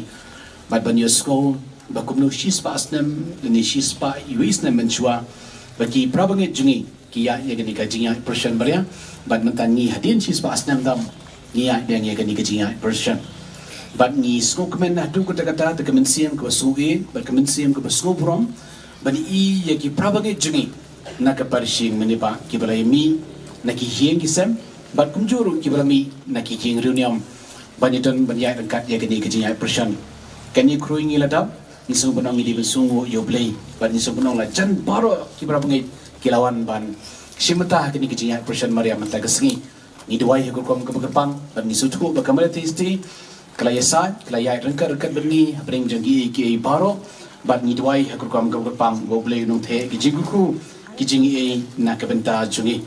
Bad ban ïohsngew ba kumno shispah snem lane shispah iwei snem mynshuwa ba ki para bangeit jong ngi ki ïaid ïa kane ka jingïaid procession Maria. Bad mynta ngi hadien shispah snem tam ngi ïaid biang ïa kane ka jingïaid procession. Bad ngi sngewkmen haduh katta katta da ka mynsiem kaba sngewbha bad ka mynsiem kaba sngewburom ban i ïa ki para bangeit jong ngi na ka parish mynne ba kiba la ïa mih na ki ïing ki sem bad kumjuh ruh kiba la mih na ki ïing riewniam ban ïadon ban ïaid ryngkat ïa kane ka jingïaid procession. Kane khrui ngi la dap, ngi sngewbha ban ong ngi dei ban sngewnguh ïa U Blei, bad ngi sngewbha ban ong la jan baroh kiba bangeit ki la wan ban shim bynta ha kane ka jingïaid procession Maria mynta ka sngi. Ngi duwai ha ka rukom kaba kyrpang, bad ngi sngewthuh ba ka Maria Theisotti ka la ïasaid, ka la ïaid ryngkat ryngkat bad ngi hapdeng jong kiei kiei baroh, bad ngi duwai ha ka rukom kaba kyrpang ba U Blei un nang theh ki jingkyrkhu, ki jingaiei na ka bynta jong ngi.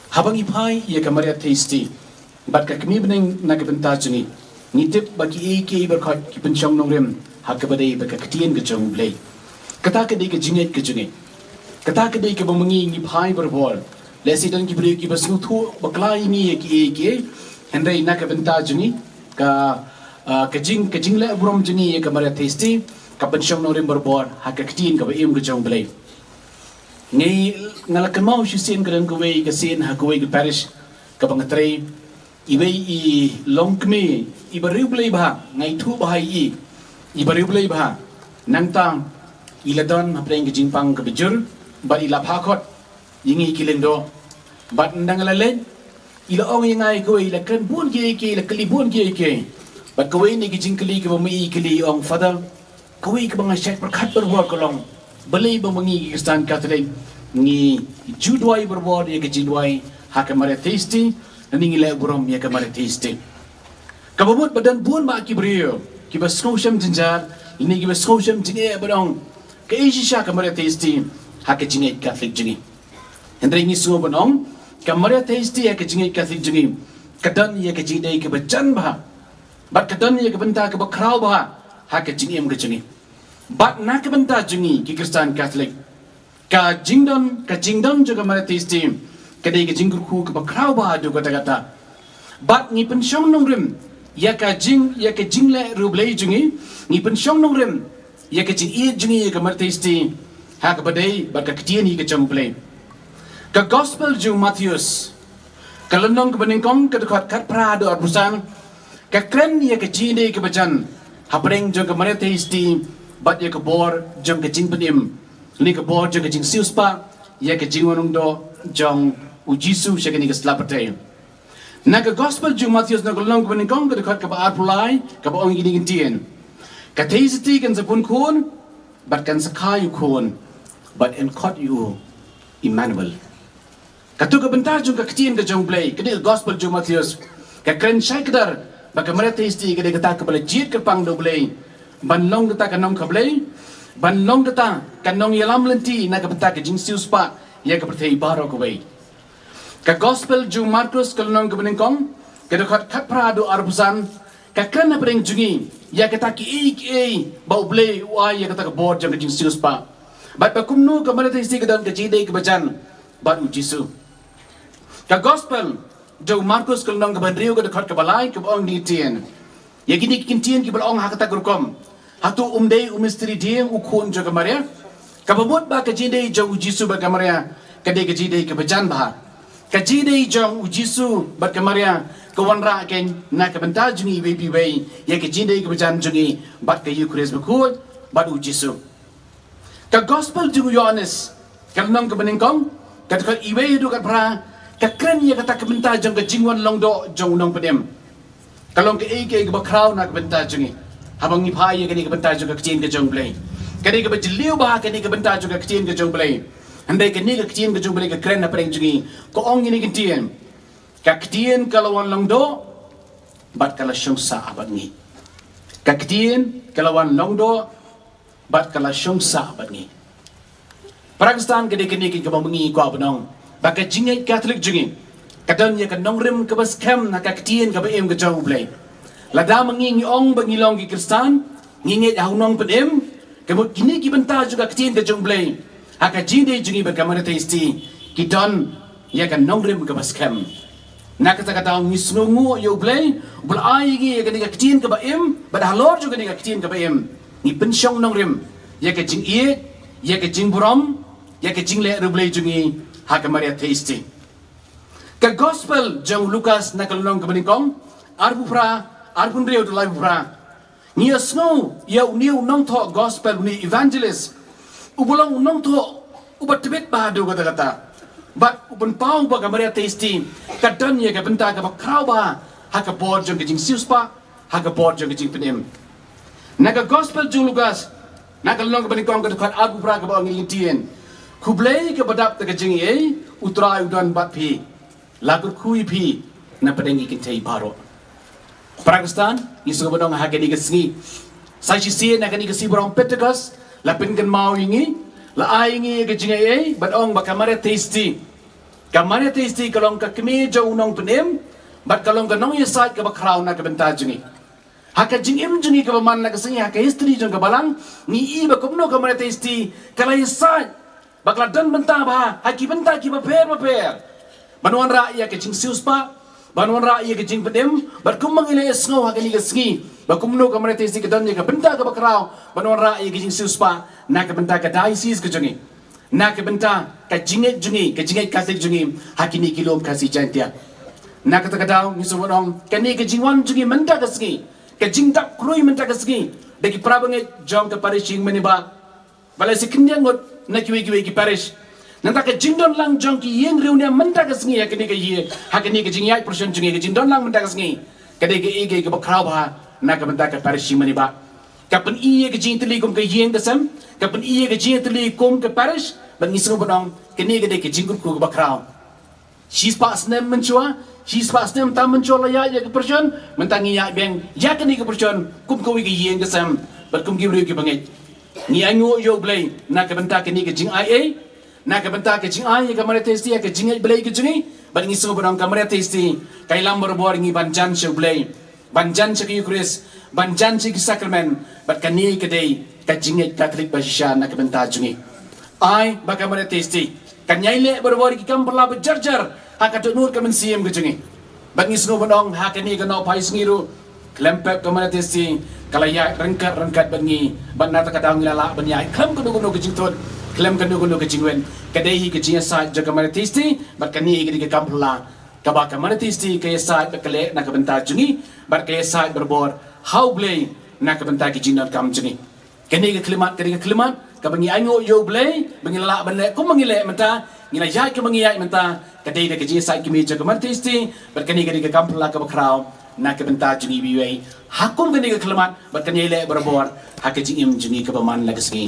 Haba ngi phai ïa ka Maria Theisotti bad ka kmie bneng na ka bynta jong ngi, ngi tip ba kiei kiei baroh ki pynshong nongrim ha kaba dei bad ka ktien ka jong U Blei. Kata ka dei ka jingngeit ka jong ngi. Kata ka dei kaba ma ngi ngi phai barabor. Lehse don ki briew kiba sngewthuh bakla ïa ngi ïa kiei kiei, hynrei na ka bynta jong ngi, ka, ah, ka jing, ka jingleh burom jong ngi ïa ka Maria Theisotti ka pynshong nongrim barabor ha ka ktien kaba im ka jong U Blei. Ngi, nga la kynmaw shisien ka don kawei ka sien ha kawei ka parish kaba nga trei, iwei i longkmie iba riewblei bha, nga ithuh bha ïa i, iba riewblei bha. Nangta i la don hapdeng ka jingpang kaba jur bad i la phah khot ïa ngi ki lyngdoh. Bad ynda nga la leit, i la ong ïa nga ïa kawei, i la kren bun kiei kiei, i la kylli bun kiei kiei. Bad kawei na ki jingkylli kaba ma i i kylli, i ong, Father, kawei kaba nga shait pyrkhat barabor ka long, balei ba ma ngi ki Khristan Katholik ngi ju duwai barabor ïa ka jingduwai ha ka Maria Theisotti, lane ngi leh burom ïa ka Maria Theisotti? Kaba mut ba don bun bah ki briew kiba sngewshem jynjar, lane kiba sngewshem jingeh ban ong, kaei shisha ka Maria Theisotti ha ka jingngeit Katholik jong ngi? Hynrei ngi sngewbha ban ong, ka Maria Theisotti ha ka jingngeit Katholik jong ngi ka don ïa ka jingdei kaba jan bha, bad ka don ïa ka bynta kaba khraw bha ha ka jingim ka jong ngi. Bad na ka bynta jong ngi ki Khristan Katholik, ka jingdon, ka jingdon jong ka Maria Theisotti ka dei ka jingkyrkhu kaba khraw bha haduh katta katta. Bad ngi pynshong nongrim ïa ka jing, ïa ka jingleh riewblei jong ngi, ngi pynshong nongrim ïa ka jingïeit jong ngi ïa ka Maria Theisotti ha kaba dei bad ka ktien hi ka jong U Blei. Ka Gospel jong u Mathaios, ka lynnong kaba nyngkong, ka dkhot khatphra haduh arphew san, ka kren ïa ka jingïadei kaba jan hapdeng jong ka Maria Theisotti bad ïa ka bor jong ka jingpynim, lane ka bor jong ka jingsiewspah ïa ka jingwan longdoh jong U Jisu sha kane ka sla pyrthei. Na ka Gospel jong u Mathaios, na ka lynnong kaba nyngkong, ka dkhot kaba arphew lai, kaba ong ïa kine ki ktien: Ka Theisotti kan sa bun khun, bad kan sa kha ïa u khun, bad yn khot ïa u Immanuel. Kato ka bynta jong ka ktien ka jong U Blei, kane ka Gospel jong u Mathaios, ka kren shai kdar ba ka Maria Theisotti ka dei kata kaba la jied kyrpang da U Blei ban long kata ka nongkha Blei, ban long kata ka nongïalam lynti na ka bynta ka jingsiewspah ïa ka pyrthei baroh kawei. Ka Gospel jong u Markos, ka lynnong kaba nyngkong, ka dkhot khatphra haduh arphew san, ka kren hapdeng jong ngi ïa kata kiei kiei ba U Blei u ai ïa kata ka bor jong ka jingsiewspah, bad ba kumno ka Maria Theisotti ka don ka jingïadei kaba jan bad U Jisu. Ka Gospel jong u Markos, ka lynnong kaba hynriew, ka dkhot kaba lai, kaba ong kine ki ktien. Ïa kine ki ktien kiba la ong ha kata ka rukom, hato um dei u mistri dieng u khun jong ka Maria? Kaba mut ba ka jingïadei jong U Jisu bad ka Maria ka dei ka jingïadei kaba jan bha. Ka jingïadei jong U Jisu bad ka Maria ka wanrah keiñ na ka bynta jong ngi iwei pa iwei ïa ka jingïadei kaba jan jong ngi bad ka Eukharist bakhuid bad U Jisu. Ka Gospel jong u Ïoannis, ka lynnong kaba nyngkong, ka dkhot iwei haduh khatphra, ka kren ïa kata ka bynta jong ka jingwan longdoh jong u Nongpynim. Ka long kaei kaei kaba khraw na ka bynta jong ngi haba ngi phai ïa kane ka bynta jong ka ktien ka jong U Blei. Kane kaba jylliew bha, kane ka bynta jong ka ktien ka jong U Blei. Hynrei kane ka ktien ka jong U Blei ka kren hapdeng jong ngi, ka ong ïa kine ki ktien: Ka ktien ka la wan longdoh bad ka la shong sah bad ngi. Ka ktien ka la wan longdoh bad ka la shong sah bad ngi. Para Khristan, ka dei kane kaba ma ngi ngi kwah ban ong ba ka jingngeit Katholik jong ngi ka don ïa ka nongrim kaba skhem na ka ktien kaba im ka jong U Blei. Lada ma ngi ngi ong ba ngi long ki Khristan, ngi ngeit ha u Nongpynim, ka mut kine ki bynta jong ka ktien ka jong U Blei ha ka jingïadei jong ngi bad ka Maria Theisotti ki don ïa ka nongrim kaba skhem. Na kata ka daw ngi sngewnguh ïa U Blei uba la ai ïa ngi ïa kane ka ktien kaba im, bad halor jong kane ka ktien kaba im ngi pynshong nongrim ïa ka jingïeit, ïa ka jingburom, ïa ka jingleh riewblei jong ngi ha ka Maria Theisotti. Ka Gospel jong u Lukas, na ka lynnong kaba nyngkong, arphew phra, arphew hynriew haduh laiphew phra, ngi ïohsngew ïa une u nongthoh Gospel, une u evangelist, uba long u nongthoh uba tbit bha haduh katta katta, bad u pynpaw ba ka Maria Theisotti ka don ïa ka bynta kaba khraw bha ha ka bor jong ka jingsiewspah, ha ka bor jong ka jingpynim. Na ka Gospel jong u Lukas, na ka lynnong kaba nyngkong, ka dkhot arphew phra, kaba ong ïa ngi, Khublei kaba dap da ka jingaiei, U Trai u don bad phi. La kyrkhu ïa phi na pdeng ki kynthei baroh. Para Khristan, ngi sngewbha ban ong ha kane ka sngi, sa shisien ha kane ka sngi ba rong Pentekost, la pynkynmaw ïa ngi, la ai ïa ngi ïa ka jingaiei, bad ong ba ka Maria Theisotti, ka Maria Theisotti ka long ka kmie jong u nongpynim, bad ka long ka nongïasaid kaba khraw na ka bynta jong ngi. Ha ka jingim jong ngi kaba man la ka sngi, ha ka history jong ka balang, ngi i ba kumno ka Maria Theisotti ka la ïasaid, ba ka la don bynta bha ha ki bynta kiba pher bapher, ban wanrah ïa ka jingsiewspah, ban wanrah ïa ka jingpynim, bad kumba ngi la ïasngew ha kane ka sngi, ba kumno ka Maria Theisotti ka don ïa ka bynta kaba khraw ban wanrah ïa ka jingsiewspah na ka bynta ka diocese ka jong ngi, na ka bynta ka jingngeit jong ngi, ka jingngeit Katholik jong ngi ha kine ki lum Khasi Jaiñtia. Na kata ka daw, ngi sngewbha ban ong, kane ka jingwan jong ngi mynta ka sngi, ka jingdap khrui mynta ka sngi, da ki para bangeit jong ka parish Ïingmane Bah, ba la shu khyndiat ngut na kiwei kiwei ki parish. Nangta ka jingdon lang jong ki ïing riewniam mynta ka sngi ha kane ka ïing, ha kane ka jingïaid pyrshon jong ngi, ka jingdon lang mynta ka sngi, ka dei kaei kaei kaba khraw bha na ka bynta ka parish Ïingmane Bah. Ka pyni ïa ka jingtylli kum ka ïing ka sem, ka pyni ïa ka jingtylli kum ka parish, bad ngi sngewbha ban ong, kane ka dei ka jingkyrkhu kaba khraw. Shispah snem mynshuwa, shispah snem tam mynshuwa la ïaid ïa ka pyrshon, mynta ngi ïaid biang ïa kane ka pyrshon kum kawei ka ïing ka sem, bad kum ki briew ki bangeit. Ngi ainguh ïa U Blei na ka bynta kane ka jingaiei, na ka bynta ka jingai ïa ka Maria Theisotti, ïa ka jingngeit Blei ka jong ngi, bad ngi sngewbha ban ong ka Maria Theisotti ka ïalam barabor ïa ngi ban jan sha U Blei, ban jan sha ka Eucharist, ban jan sha ki sakramen, bad kane ka dei ka jingngeit Katholik ba shisha na ka bynta jong ngi. Ai ba ka Maria Theisotti kan ïai leh barabor ïa ki kam phylla ba jar jar ha ka dohnud ka mynsiem ka jong ngi. Bad ngi sngewbha ban ong, ha kane ka Nohphai Sngi ruh, khlem pep ka Maria Theisotti ka la ïaid ryngkat ryngkat bad ngi, bad na kata ka daw ngi la lah ban ïaid khlem kano kano ka jingthut, khlem kano kano ka jingwit. Ka dei hi ka jingïasaid jong ka Maria Theisotti, bad kane hi ka dei ka kam phylla kaba ka Maria Theisotti ka ïasaid bad ka leh na ka bynta jong ngi, bad ka ïasaid barabor ha U Blei na ka bynta ki jingdonkam jong ngi. Kane ka khyllipmat, kane ka khyllipmat kaba ngi ainguh ïa U Blei ba ngi la lah ban leh kumba ngi leh mynta, ngi la ïaid kumba ngi ïaid mynta, ka dei da ka jingïasaid kmie jong ka Maria Theisotti, bad kane ka dei ka kam phylla kaba khraw na ka bynta jong ngi iwei iwei. Ha kum kane ka khyllipmat, bad kan ïai leh barabor ha ka jingim jong ngi kaba man la ka sngi.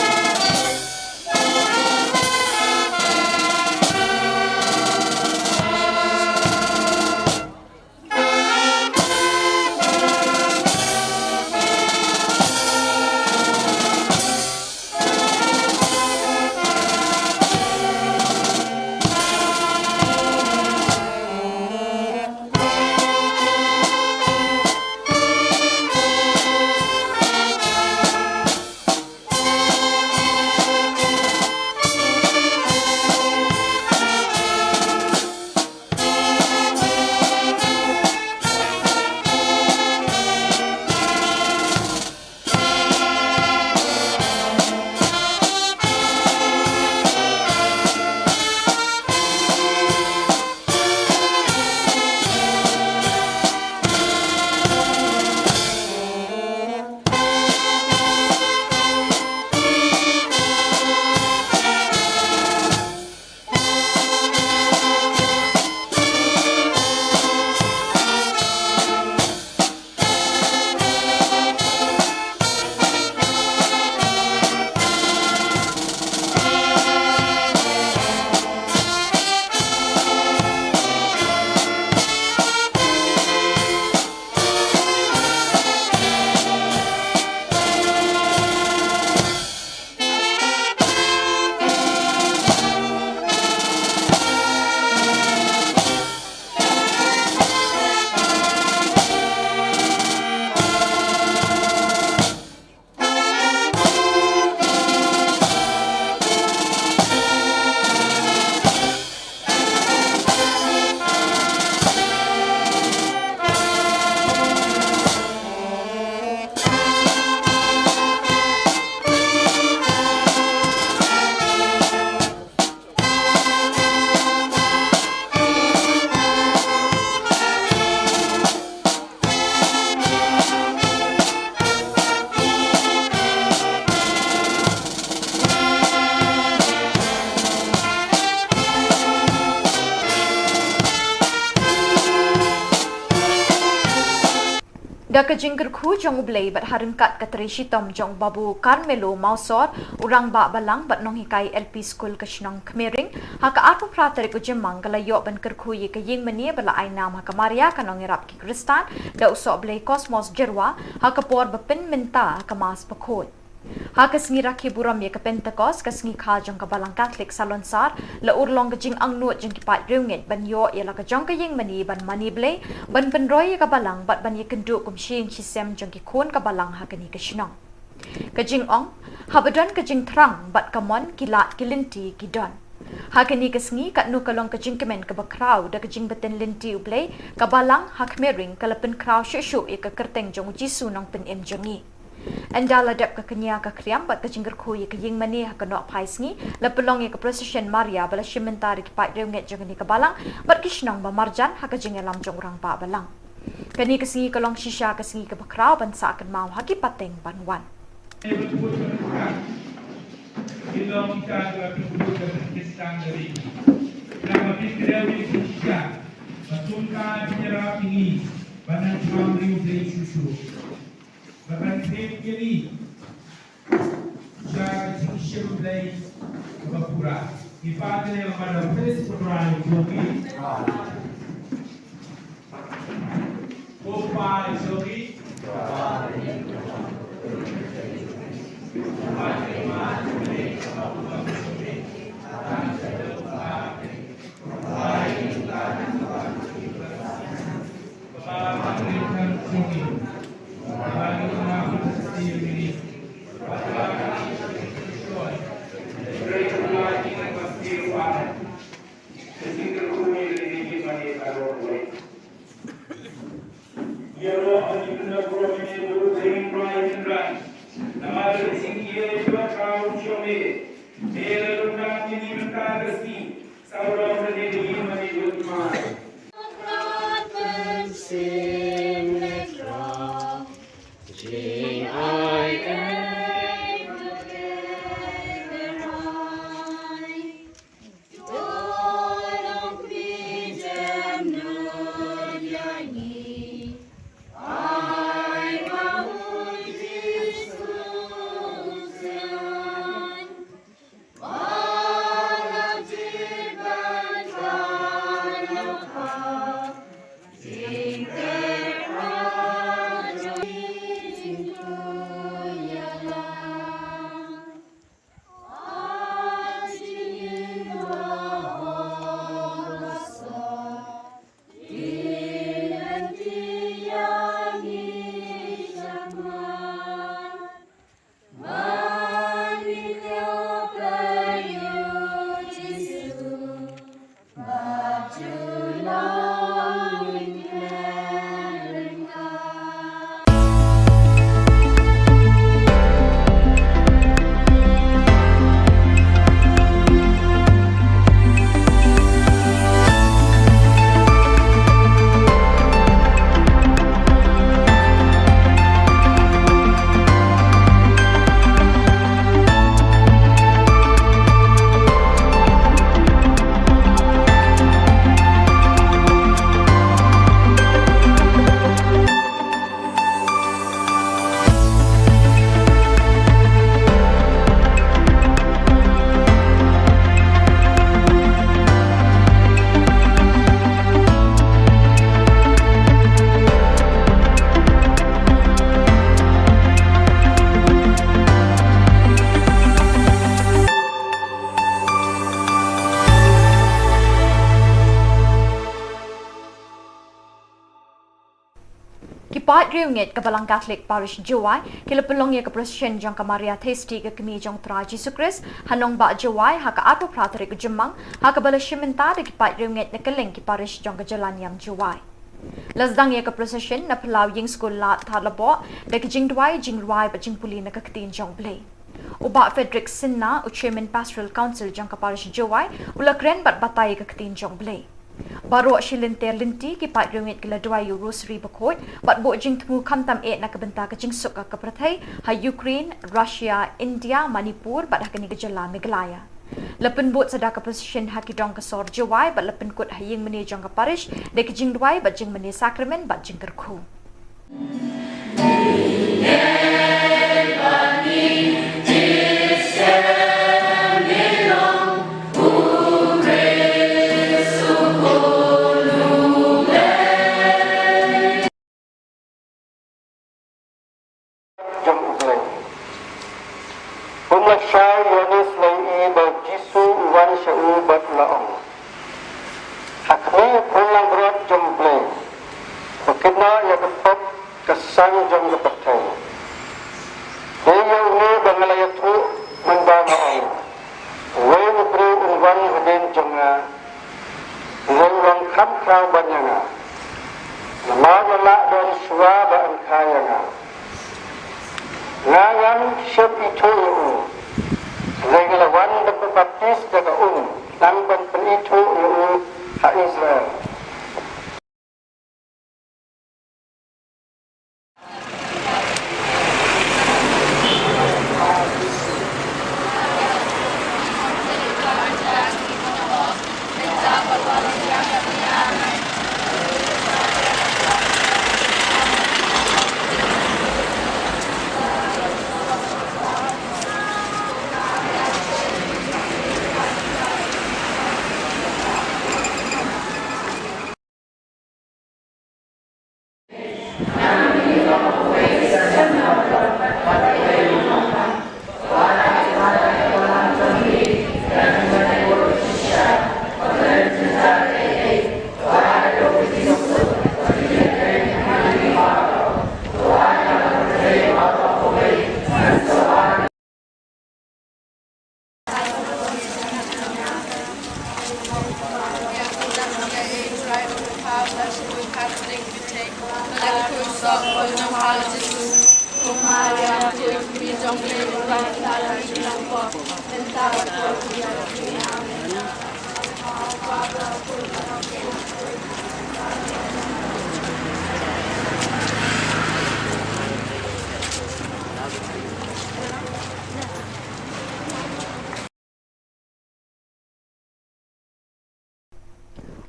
Da ka jingkyrkhu jong U Blei bad ha ryngkat ka trei shitom jong u Babu Carmelo Mawsor, u Rangbah Balang bad Nonghikai L P School ka shnong Khmering, ha ka arphew phra tarik u Jymmang ka la ïoh ban kyrkhu ïa ka ïingmane ba la ai nam ha ka Maria ka Nongïarap ki Khristan da u Sohblei Cosmos Jyrwa ha ka por ba pynmynta ha ka Mass Bakhuid. Ha ka sngi rakhe burom ïa ka Pentecost, ka sngi kha jong ka Balang Katholik Salonsar, la urlong ka jingangnud jong ki paid riewngeit ban ïoh ïa la ka jong ka ïingmane ban mane Blei, ban pynroi ïa ka Balang bad ban ïakynduh kum shi ïing shi sem jong ki khun ka Balang ha kane ka shnong. Ka jingong, haba don ka jingthrang bad ka mon, ki lad ki lynti ki don. Ha kane ka sngi katno ka long ka jingkmen kaba khraw da ka jingbtin lynti U Blei, ka Balang ha Khmering ka la pynkhraw shuh shuh ïa ka kyrteng jong U Jisu Nongpynim jong ngi. Ynda la dep ka kñia ka khriam bad ka jingkyrkhu ïa ka ïingmane ha ka nohphai sngi, la pynlong ïa ka procession Maria ba la shim bynta da ki paid riewngeit jong kane ka Balang bad ki shnong ba marjan ha ka jingïalam jong u Rangbah Balang. Kane ka sngi ka long shisha ka sngi kaba khraw ban sah kynmaw ha ki pateng ban wan. Ba kan thied ïa ngi sha ka jingshim Blei kaba pura. Ngi pan ïa ka mano, praise God, right, jong ngi. Ko Pa jong ngi. Ki paid riewngeit ka Balang Catholic Parish Jowai ki la pynlong ïa ka procession jong ka Maria Theisotti ka kmie jong U Trai Jisu Khrist ha nongbah Jowai ha ka arphew phra tarik u Jymmang, ha kaba la shim bynta da ki paid riewngeit na kylleng ki parish jong ka jylla niam Jowai. La sdang ïa ka procession na phyllaw ïing skul Lad Thadlaboh da ki jingduwai, jingrwai bad jingpule na ka ktien jong U Blei. U Bah Frederick Sinha, u Chairman Pastoral Council jong ka Parish Jowai, u la kren bad batai ïa ka ktien jong U Blei. Baroh shi lynter lynti ki paid riewngeit ki la duwai ïa u Rosary Bakhuid bad buh jingthmu khamtam eh na ka bynta ka jingsuk ka pyrthei ha Ukraine, Russia, India, Manipur bad ha kane ka jylla Meghalaya. La pynbud sa da ka procession ha ki dong ka sor Jowai bad la pynkut ha ïingmane jong ka parish da ki jingduwai bad jingmane sakramen bad jingkyrkhu. Jong U Blei. Um la shai ïa une, la ïohi ba U Jisu u wan sha u bad u la ong: Ha khmih, U Khun langbrot jong U Blei, ba kynnoh ïa ka pop ka sang jong ka pyrthei. Dei ïa une ba nga la ïathuh mynba nga ong: Uwei u briew un wan hadien jong nga, u long kham khraw ban ïa nga, namar u la lah don shuwa ba yn kha ïa nga. Nga ngam shym ithuh ïa u, hynrei nga la wan ban pynbaptis da ka um, khnang ban pynithuh ïa u ha Israel.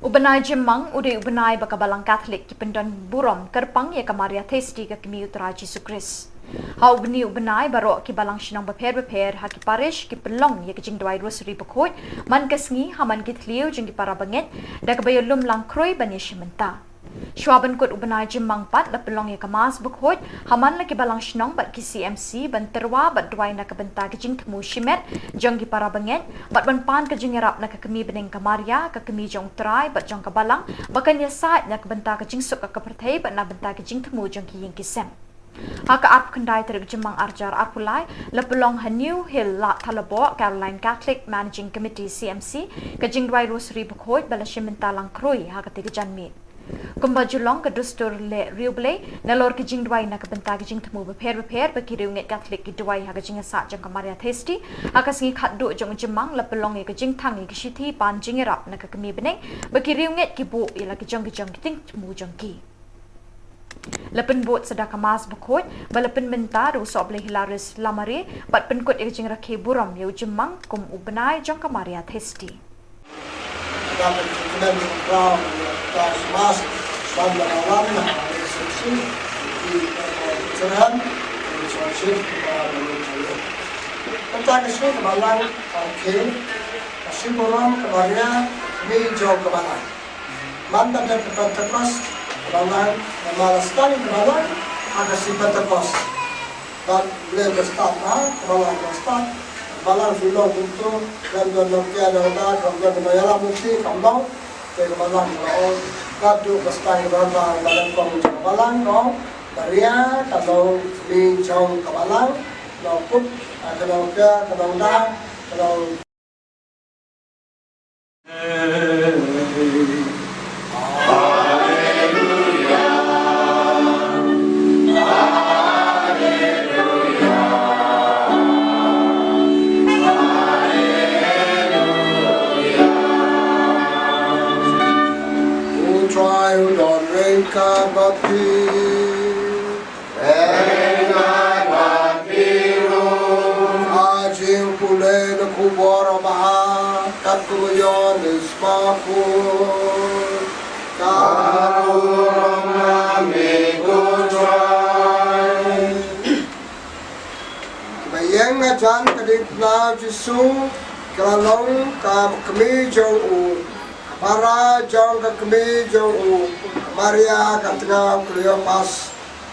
U bnai Jymmang u dei u bnai ba ka Balang Katholik ki pyndon burom kyrpang ïa ka Maria Theisotti, ka kmie U Trai Jisu Khrist. Ha u bnai, u bnai baroh ki balang shnong bapher bapher ha ki parish ki pynlong ïa ka jingduwai Rosary bakhuid man ka sngi ha man ki thliew jong ki para bangeit, da kaba ïalum lang khrui ban ïashim bynta. Shuwa ban kut u bnai Jymmang pat la pynlong ïa ka Mass bakhuid ha man la ki balang shnong bad ki C M C ban tyrwa bad duwai na ka bynta ka jingthmu shimet jong ki para bangeit bad ban pan ka jingïarap na ka kmie bneng ka Maria, ka kmie jong U Trai bad jong ka Balang, ba kan ïasaid na ka bynta ka jingsuk ka pyrthei bad na bynta ka jingthmu jong ki ïing ki sem. Ha ka arphew khyndai tarik Jymmang arhajar arphew lai, la pynlong ha New Hill, Lad Thalaboh, Caroline Catholic Managing Committee C M C, ka jingduwai Rosary bakhuid ba la shim bynta lang khrui ha katei ka janmiet. Kumba ju long ka dustur leh riewblei, nalor ki jingduwai na ka bynta ki jingthmu bapher bapher ba ki riewngeit Katholik ki duwai ha ka jingïasaid jong ka Maria Theisotti, ha ka sngi khatduh jong u Jymmang la pynlong ïa ka jingthang ïa ka shithi pan jingïarap na ka kmie bneng, ba ki riewngeit ki buh ïa la ki jong ki jong ki jingthmu jong ki. La pynbud sa da ka Mass bakhuid ba la pynmynta da u Sohblei Hilarius Lamare, bad pynkut ïa ka jingrakhe burom ïa u Jymmang kum u bnai jong ka Maria Theisotti. Dang ka jingkmen jingkmen ka Mass ban da ka wan na ka Maria Theisotti, ki, eh, ki Kynrad, ki Kynrad, ki Kynrad. Kata ka sngi ka Balang ka rakhe, ka sngi burom ka Maria, ka kmie jong ka Balang. Man ka dei ka Pentekost ka Balang, namar la sdang ka Balang ha ka sngi Pentekost. Bad U Blei u stad, ha, ka Balang u stad. Ka Balang shu long kumto, lem don nongkea nongda, kam don nongïalam lynti, kam long. Te ka Balang ka long, ka dei ka sdang ka Balang, ka Balang ka long, ka Balang ka long, Maria ka long kmie jong ka Balang, long kut, ka nongkea, ka nongda, ka long U Trai u don ryngkat bad phi. Ka jingpule na khubor babha kat kum u Ïoannis Markos. Ka burom na me ko Trai. Jan ka dei kane Jisu ka la long ka kmie jong u, ka para jong ka kmie jong u, Maria ka tnga u Kleopas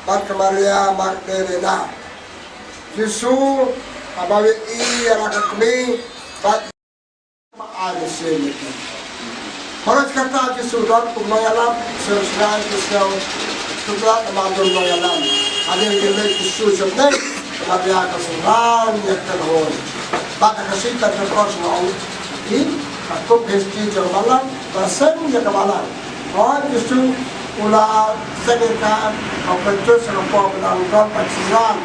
bad ka Maria Magdalena. Jisu haba u ïohi ïa la ka kmie bad ma ai lehse ïa ki. Baroh kata Jisu don kum nongïalam, sngewsynei ki sngew sngewsynei namar don nongïalam. Hadien ki leit Jisu sha pdeng, ka Maria ka synran ïa ka kynhun. Bad ha ka sngi Pentekost nga ong ïa phi, ka kup history jong ka balang, ka seng ïa ka balang. Hooid Jisu u la seng ïa ka, u pynjot sa ka por ba dang don ka synran.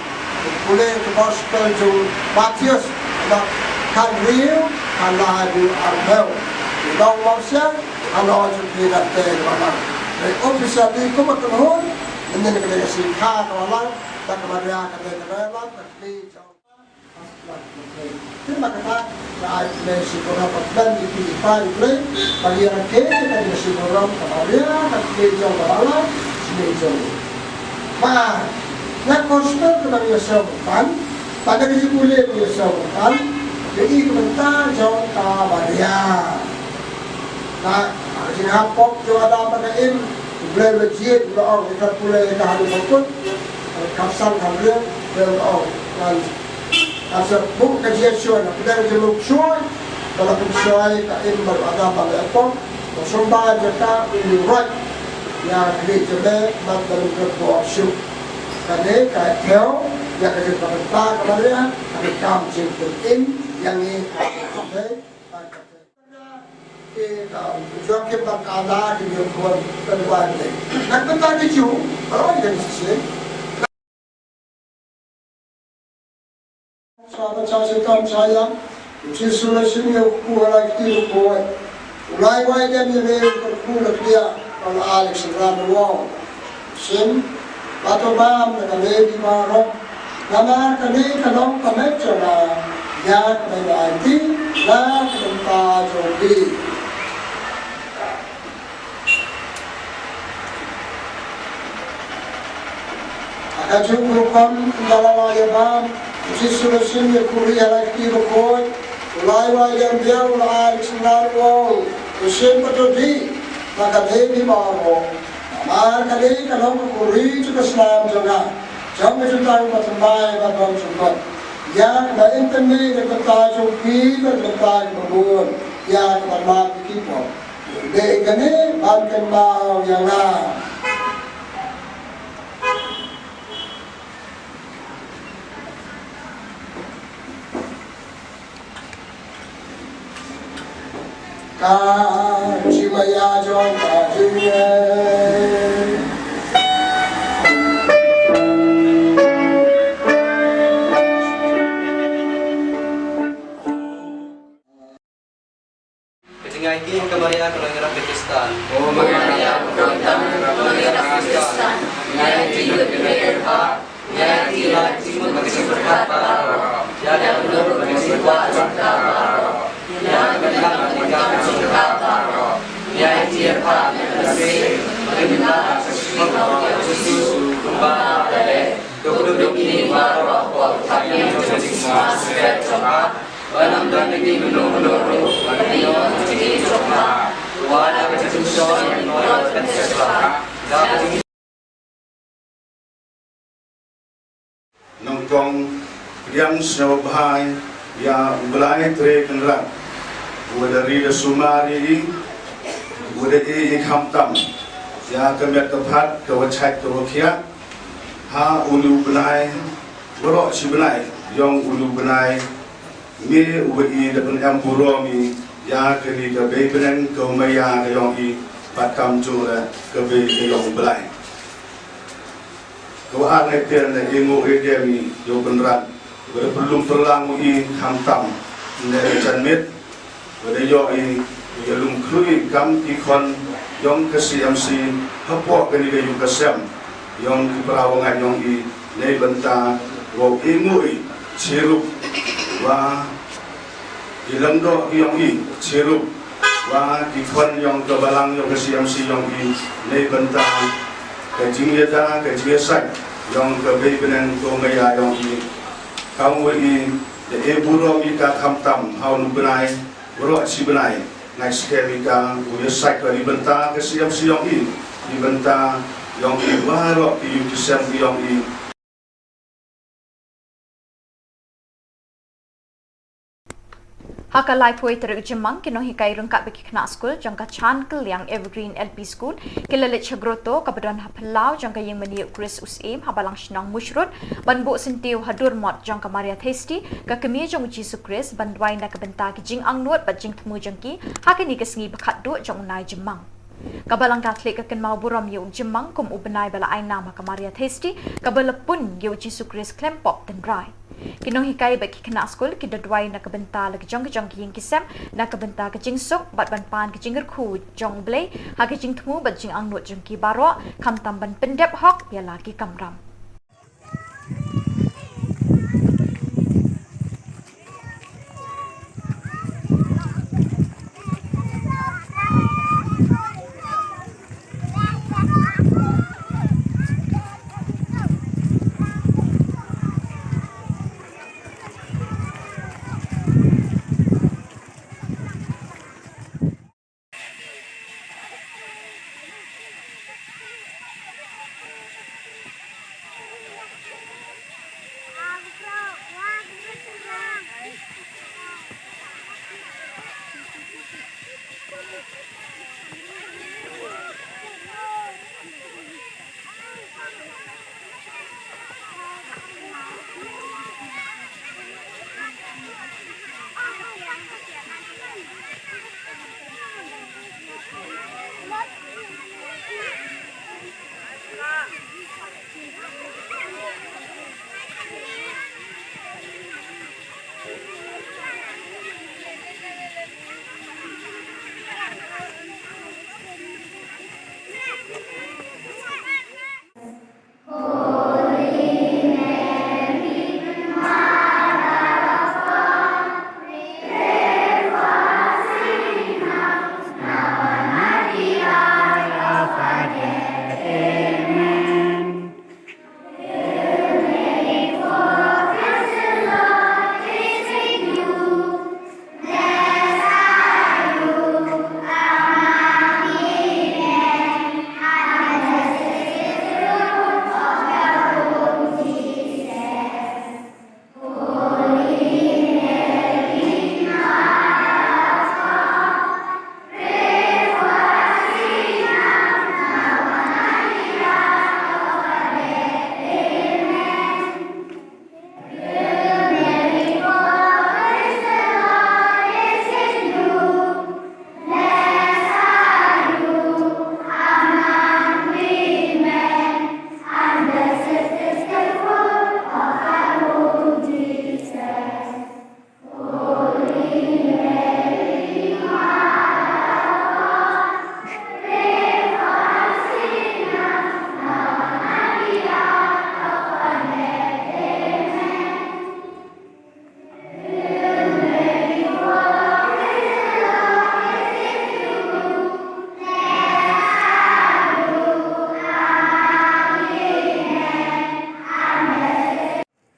Pule ka gospel jong u Mathaios, bad khathynriew, khatlai haduh arphew. Dei u Mynsiem, halor jong phi da tei ka balang. Dei officially kum ka kynhun, mynnin ka dei ka sngi kha ka balang, da ka Maria ka dei ka nongïalam, ka kmie jong Te ma kata ka ai kane ka shibun ram ka plan ïa ki, ki para ki, ba ki ïa rakhe ïa kane ka shibun ram ka baria ka kmie jong ka balang, kmie jong u. Ba na gospel ka baria sha u kan, ba na ka jingpule baria sha u kan, ïa i ka bynta jong ka baria. Ka, ka jinghap pop jong Adam bad ka Im, U Blei u la jied, u la ong, ïa ka pule ïa ka haduh ba kut, ka san ka Blei, u la ong, ngan Ka sa buh ka jingïashoh na pdeng jong u shuh, ba la pynshoi ka Im bad u Adam ba la ïapop, ba sumar jaka u ïuhroit ïa ka khlieh jong me, bad ba ym kat bor shuh. Kane ka thew ïa ka jingpynbynta ka Maria, ka kam jingpynim ïa ngi. Ki, um, Joachim bad Anna ki ïa khun pynwan ne. Nang pynta ki Jiw, ba wan ka shisien. Sa ba cha shi tam cha ïa. U Jisu u la shim ïa u kpu ha la kti bakhuid. U la ai wai dem ïa me u kyrkhu la kdiah, bad u la ai ïa ka synran u ong. Shim, bad to bam na ka lei baroh. Namar kane ka long ka met jong nga, ïa kaba ngan aiti na ka bynta jong phi. Ha kajuh ka rukom ynda la ïa bam, u Jisu u la shim ïa ka khuri ha la kti bakhuid, u la ai wai dem biang, u la ai ïa ka synran u ong, to shim bad to dih, ba kane phi baroh. Namar kane ka long ka khuri jong ka snam jong nga, jong ka jutang bathymmai ba don jingmut. Ïa kaba in pynmih na ka bynta jong phi bad na ka bynta jong ki bun, ïa kaba map ïa ki pop. Dei kane ban kynmaw ïa nga. Ka jingmaïa jong ka jingeh. Ka jingïaid ka Maria ka nongïarap ka Khristan. O Maria ka nongïarap ka Khristan. Ngi ïaid ïa ka Maria ka nongïarap ka Khristan. Nyngkong pdiang sngewbha ïa U Blai Trai Kynrad, uba da ri da sumar ïa i, uba da ïeh ïa i khamtam ïa ka met ka phad, ka wa shait ka wa khiah, ha une u bnai, baroh shi bnai jong une u bnai, me uba i da pynem burom ïa kane ka bei bneng ka maïa ka jong i, bad kam jong la ka bei ka jong U Blai. Ka wa ar ne ter ne i nguh i dem i ïa u Kynrad, uba da pynlum pynlang u i khamtam ne ka janmiet, uba da ïoh i ïa lum khlur i kam ki khon jong ka C M C hapoh kane ka ïing ka sem jong ki para wa ngai jong i, nei bynta wow i nguh i chirup wa ki lyngdoh ki jong i, chirup wa ki khon jong ka balang jong ka C M C jong i, nei bynta ka jingïada ka jingïasaid jong ka bei bneng ka maïa jong i. Kam wa i E burom ïa ka khamtam ha u bnai, baroh shi bnai. Ngai skhem ïa ka u ïa saikor ïa bynta ka siem siem ïa bynta ïong i baroh ki ïing ki sem ïong i. Ha ka laiphew tarik Jymmang, ki nonghikai ryngkat bad ki khynnah skul jong ka Chan Kylliang Evergreen L P School ki la leit sha grotto kaba don ha phyllaw jong ka ïing mane u Chris Usyiem ha Balang Shnong Mushrood ban buh syntiew ha dur mot jong ka Maria Theisotti, ka kmie jong u Jisu Khrist, ban duwai na ka bynta ki jingangnud bad jingthmu jong ki ha kane ka sngi ba khatduh jong u Nai Jymmang. Ka Balang Katholik ka kynmaw burom ïa u Jymmang kum u bnai ba la ai nam ha ka Maria Theisotti kaba la pun ïa u Jisu Khrist khlem pop tynrai. Ki nonghikai bad ki khynnah skul ki da duwai na ka bynta la ki jong ki jong ki ïing ki sem, na ka bynta ka jingsuk bad ban pan ka jingkyrkhu jong U Blei ha ka jingthmu bad jingangnud jong ki baroh, khamtam ban pyndep hok ïa la ki kamram.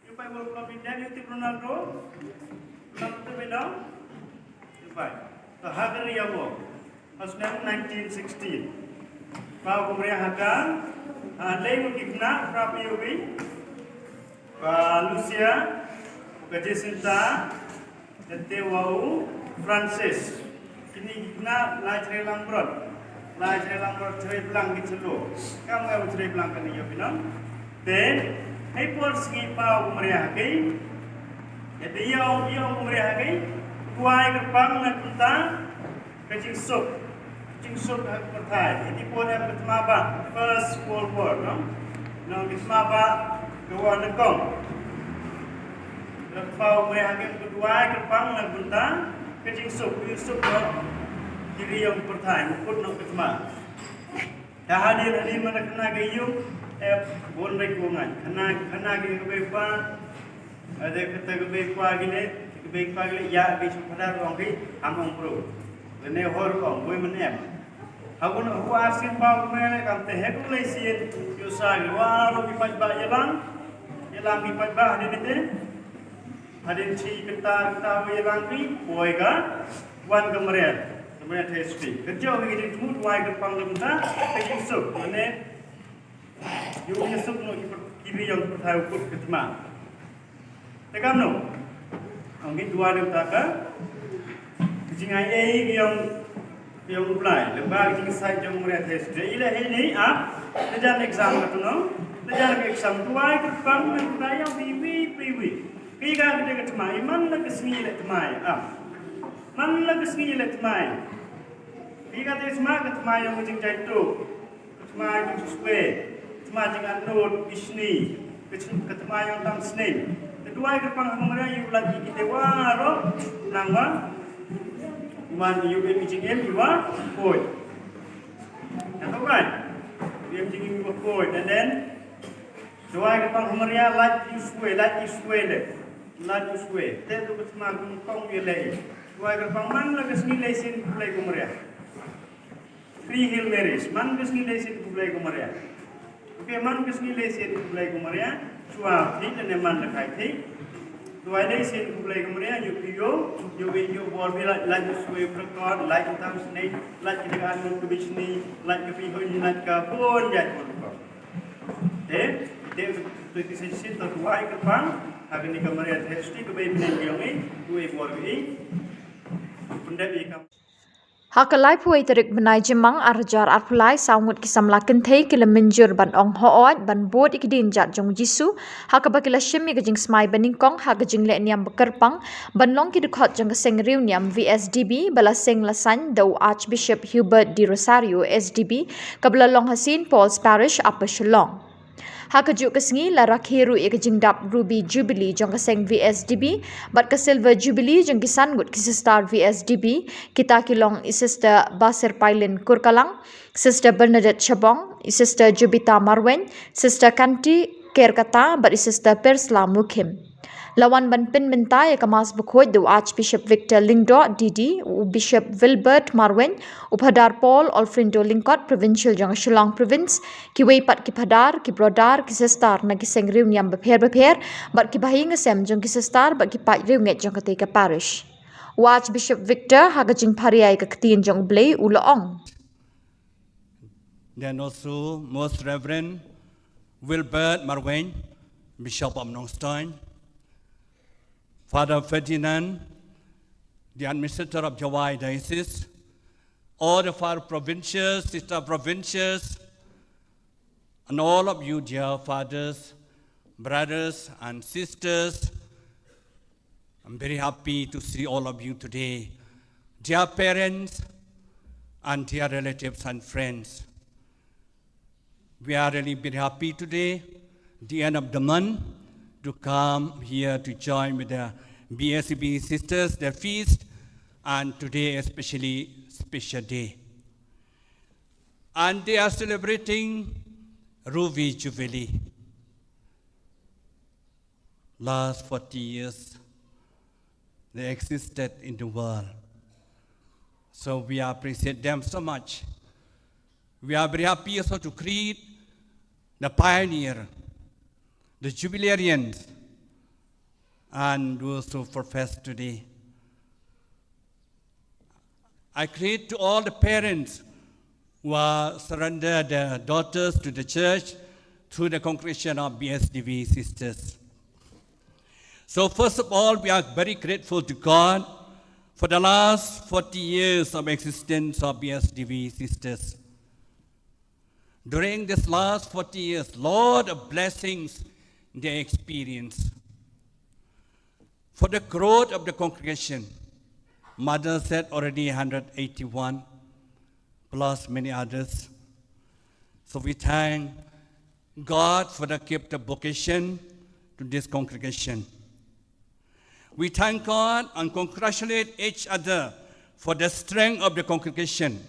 Ïa pai World Cup India ïa u tip Ronaldo. Ronaldo te bynta. Ïa pai. To ha ka ri ïa wo. Ha snem nineteen sixteen. Ba u Maria ha ka. Ha lei u ki khynnah pra pi u bi. Ba Lucia. Ka Jacinta. Te wa u Francis. Kine ki khynnah lai chere langbrot. Lai chere langbrot chere blang ki chelo. Kam nga u chere blang kane ïa phi nong. Te hei por sngi pa u Maria ha kei. Ïa te ïa u ïa u Maria ha kei. Kwai kyrpang na kunta ka jingsuk. Jingsuk ha ka pyrthai. Ïa te por em ka thma ba First World War no. No ka thma ba ka war na kong. Lada pau me ha kem ka duwai kyrpang na bynta ka jingsuk, ka jingsuk noh ki ri ïong pyrthai, mukut noh ka thma. Ka hadien hadien ma da khana ka ïung, eh, bun rei ko ngan. Khana, khana ki ka bei pa, ada kata ka bei pa ki ne, ka bei pa ki ne, ïa ki shu phadar ong ki, ham ong bro. Lane hor ong, bui man em. Hagun hu asin pau kumne kam te he kum lei sien, yu sa yu wa ro ki paidbah ïalang, ïalang ki paidbah hadien te. Hadien shi kynta kynta wei lang ri, poi ka wan ka Maria, ka Maria Theisotti. Ka jong ka jingthmu duwai kyrpang lem ta ka jingsuk, mane ïoh jingsuk noh ki per-, ki ri ïong ki pyrthai u kut ka thma. Te kam noh. Ong ki duwai lem ta ka jingai ei ki ïong, ki ïong u Blai. Lem bad ka jingsai jong Maria Theisotti. Ila hei ni, ah, te jan exam ka tu noh. Te jan ka exam duwai kyrpang lem ta ïong pi wi pi wi. Ki ka ka ka thma, i man la ka sngi le thma, ah. Man la ka sngi le thma. Ki ka te thma ka thma ïong ka jingjai tu. Ka thma jong Josue, ka thma jingangnud bishni, ka thma ïong tam snem. Te duwai kyrpang ha Maria ïa u lait ïa kite baroh, nangwa u man ïa u im jingim ïa u khuid. Nangwa u im jingim ïa u khuid, and then duwai kyrpang ha Maria lait ïa u Josue, lait ïa u Josue le. Lait ïa u Josue. Te tu ka thma kong ïa lei. Duwai kyrpang man la ka sngi lei sien khublei ko Maria. Three Hail Marys, man ka sngi lei sien khublei ko Maria. Okay, man ka sngi lei sien khublei ko Maria. Shuwa thik lane man la kai thik. Duwai lei sien khublei ko Maria, ïoh phi ïoh, ïoh phi ïoh bor phi lait, lait Josue protocol, lait tam snem, lait kita ka anu ka bishni, lait ka phi hoi, lait ka pun jait pun ko. Te, te tu ki sien sien tu duwai kyrpang, ha kane ka Maria Theisotti ka bai bneng ïong i, duwai bor i. Pyndep i kam. Ha ka laiphew wei tarik bnai Jymmang ar hajar arphew lai, saw ngut ki samla kynthei ki la mynjur ban ong hooid ban bud ïa ki dienjat jong u Jisu, ha kaba ki la shim ïa ka jingsmai banyngkong ha ka jingleh niam ba kyrpang ban long ki dkhot jong ka seng riewniam V S D B ba la seng la saiñ da u Archbishop Hubert de Rosario S D B, kaba la long ha Saint Paul's Parish, Upper Shillong. Ha kajuh ka sngi la rakhe ruh ïa ka jingdap Ruby Jubilee jong ka seng V S D B bad ka Silver Jubilee jong ki san ngut ki sister V S D B, kita ki long i Sister Basir Pailin Kurkalang, Sister Bernadette Shabong, i Sister Jubita Marwein, Sister Kanti Kerkata bad i Sister Persla Mukhim. La wan ban pynmynta ïa ka Mass Bakhuid da u Archbishop Victor Lyngdoh D D, u Bishop Wilbert Marwein, u Phadar Paul Olfrindo Lyngkot, Provincial jong ka Shillong Province, kiwei pat ki phadar, ki brother, ki sister na ki seng riewniam bapher bapher bad ki bahaïing hasem jong ki sister bad ki paid riewngeit jong katei ka parish. U Archbishop Victor ha ka jingpharia ïa ka ktien jong U Blei u la ong. Then also Most Reverend Wilbert Marwein, Bishop of Nongstoin, Father Ferdinand, the administrator of Jowai Diocese, all the father provincials, sister provincials, and all of you, dear fathers, brothers, and sisters, I'm very happy to see all of you today. Dear parents and dear relatives and friends, we are really very happy today, the end of the month, to come here to join with the B S B sisters, their feast, and today especially special day. And they are celebrating Ruby Jubilee. Last forty years, they existed in the world. So we appreciate them so much. We are very happy also to greet the pioneer, the jubilarians, and those who profess today. I greet to all the parents who are surrender their daughters to the church through the congregation of B S D B sisters. So first of all, we are very grateful to God for the last forty years of existence of B S D B sisters. During this last forty years, lot of blessings they experience. For the growth of the congregation, Mother said already hundred eighty-one, plus many others. So we thank God for the gift of vocation to this congregation. We thank God and congratulate each other for the strength of the congregation.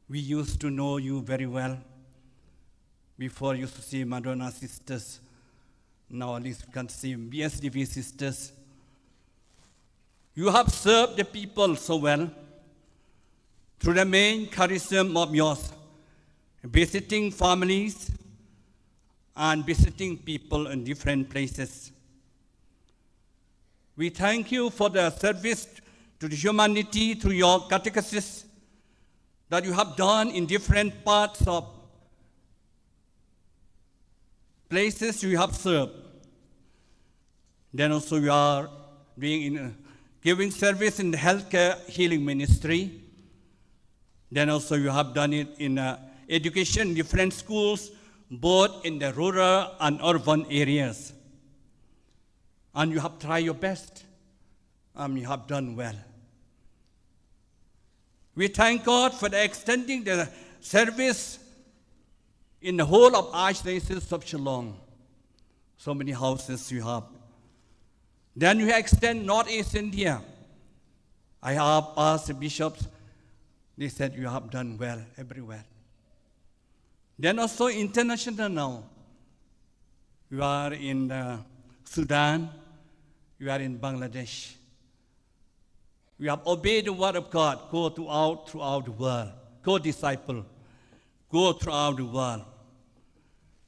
We used to know you very well. Before, used to see Madonna sisters. Now at least we can see B S D B sisters. You have served the people so well through the main charism of yours, visiting families and visiting people in different places. We thank you for the service to the humanity through your catechesis that you have done in different parts of places you have served. Then also you are doing in, uh, giving service in the healthcare healing ministry. Then also you have done it in, uh, education, different schools, both in the rural and urban areas. And you have tried your best. And you have done well. We thank God for the extending the service in the whole of Archdiocese of Shillong. So many houses you have. Then you extend Northeast India. I have asked the bishops, they said you have done well everywhere. Then also international now. You are in, uh, Sudan, you are in Bangladesh. You have obeyed the word of God. Go throughout, throughout the world. Go disciple. Go throughout the world.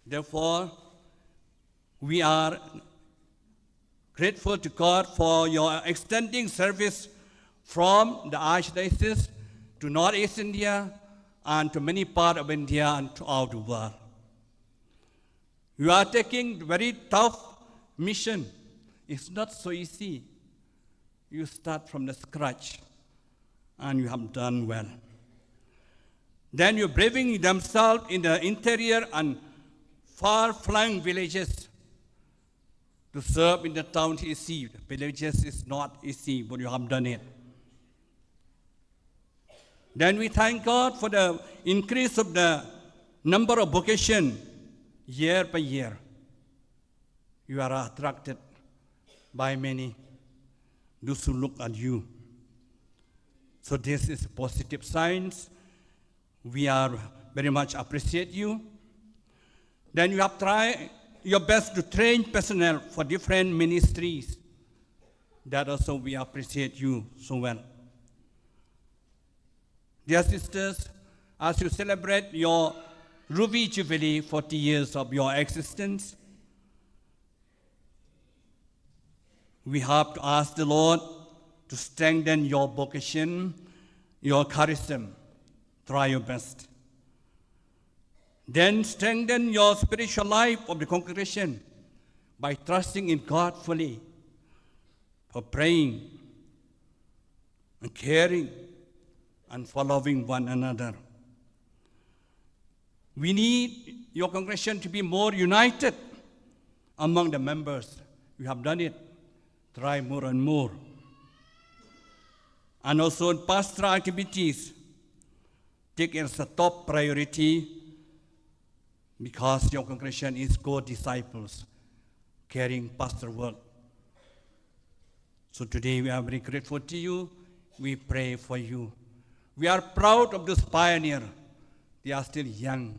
Therefore, we are grateful to God for your extending service from the Archdiocese to Northeast India and to many parts of India and throughout the world. You are taking very tough mission. It's not so easy. You start from the scratch, and you have done well. Then you're braving themselves in the interior and far-flung villages to serve in the town is easy. Villages is not easy, but you have done it. Then we thank God for the increase of the number of vocation year by year. You are attracted by many, those who look at you. So this is positive signs. We are very much appreciate you. Then you have tried your best to train personnel for different ministries. That also we appreciate you so well. Dear sisters, as you celebrate your Ruby Jubilee, forty years of your existence, we have to ask the Lord to strengthen your vocation, your charism. Try your best. Then strengthen your spiritual life of the congregation by trusting in God fully, for praying and caring and following one another. We need your congregation to be more united among the members. You have done it. Try more and more. And also in pastoral activities, take it as a top priority because your congregation is co-disciples, carrying pastor work. So today we are very grateful to you. We pray for you. We are proud of this pioneer. They are still young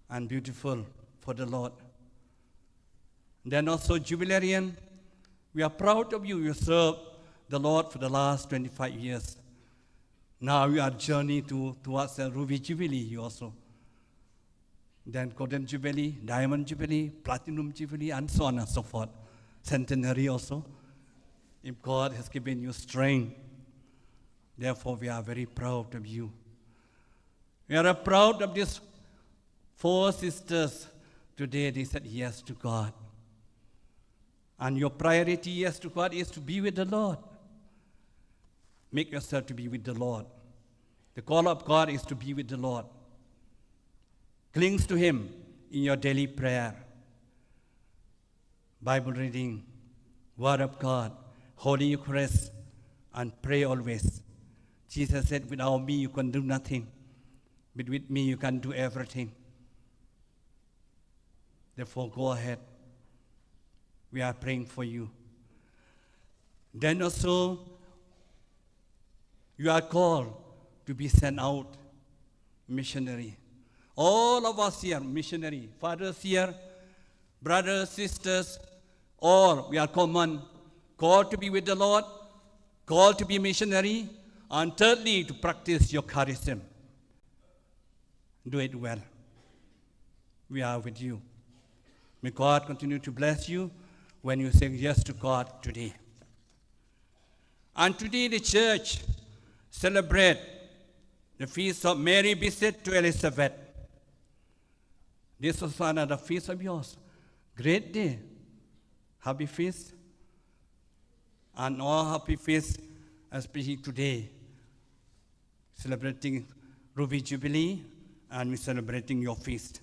and beautiful for the Lord. Then also jubilarian, we are proud of you. You served the Lord for the last twenty-five years. Now you are journey to, towards the Ruby Jubilee, you also. Then Golden Jubilee, Diamond Jubilee, Platinum Jubilee, and so on and so forth. Centenary also. If God has given you strength, therefore we are very proud of you. We are proud of these four sisters. Today they said yes to God. And your priority, yes to God, is to be with the Lord. Make yourself to be with the Lord. The call of God is to be with the Lord. Clings to Him in your daily prayer, Bible reading, Word of God, Holy Eucharist, and pray always. Jesus said, "Without me, you can do nothing. But with me, you can do everything." Therefore, go ahead. We are praying for you. Then also, you are called to be sent out missionary. All of us here, missionary, fathers here, brothers, sisters, all, we are common, called to be with the Lord, called to be missionary, and thirdly, to practice your charism. Do it well. We are with you. May God continue to bless you when you say yes to God today. And today the church celebrate the feast of Mary visit to Elizabeth. This is another feast of yours. Great day. Happy feast. And all happy feast, especially today. Celebrating Ruby Jubilee, and we're celebrating your feast.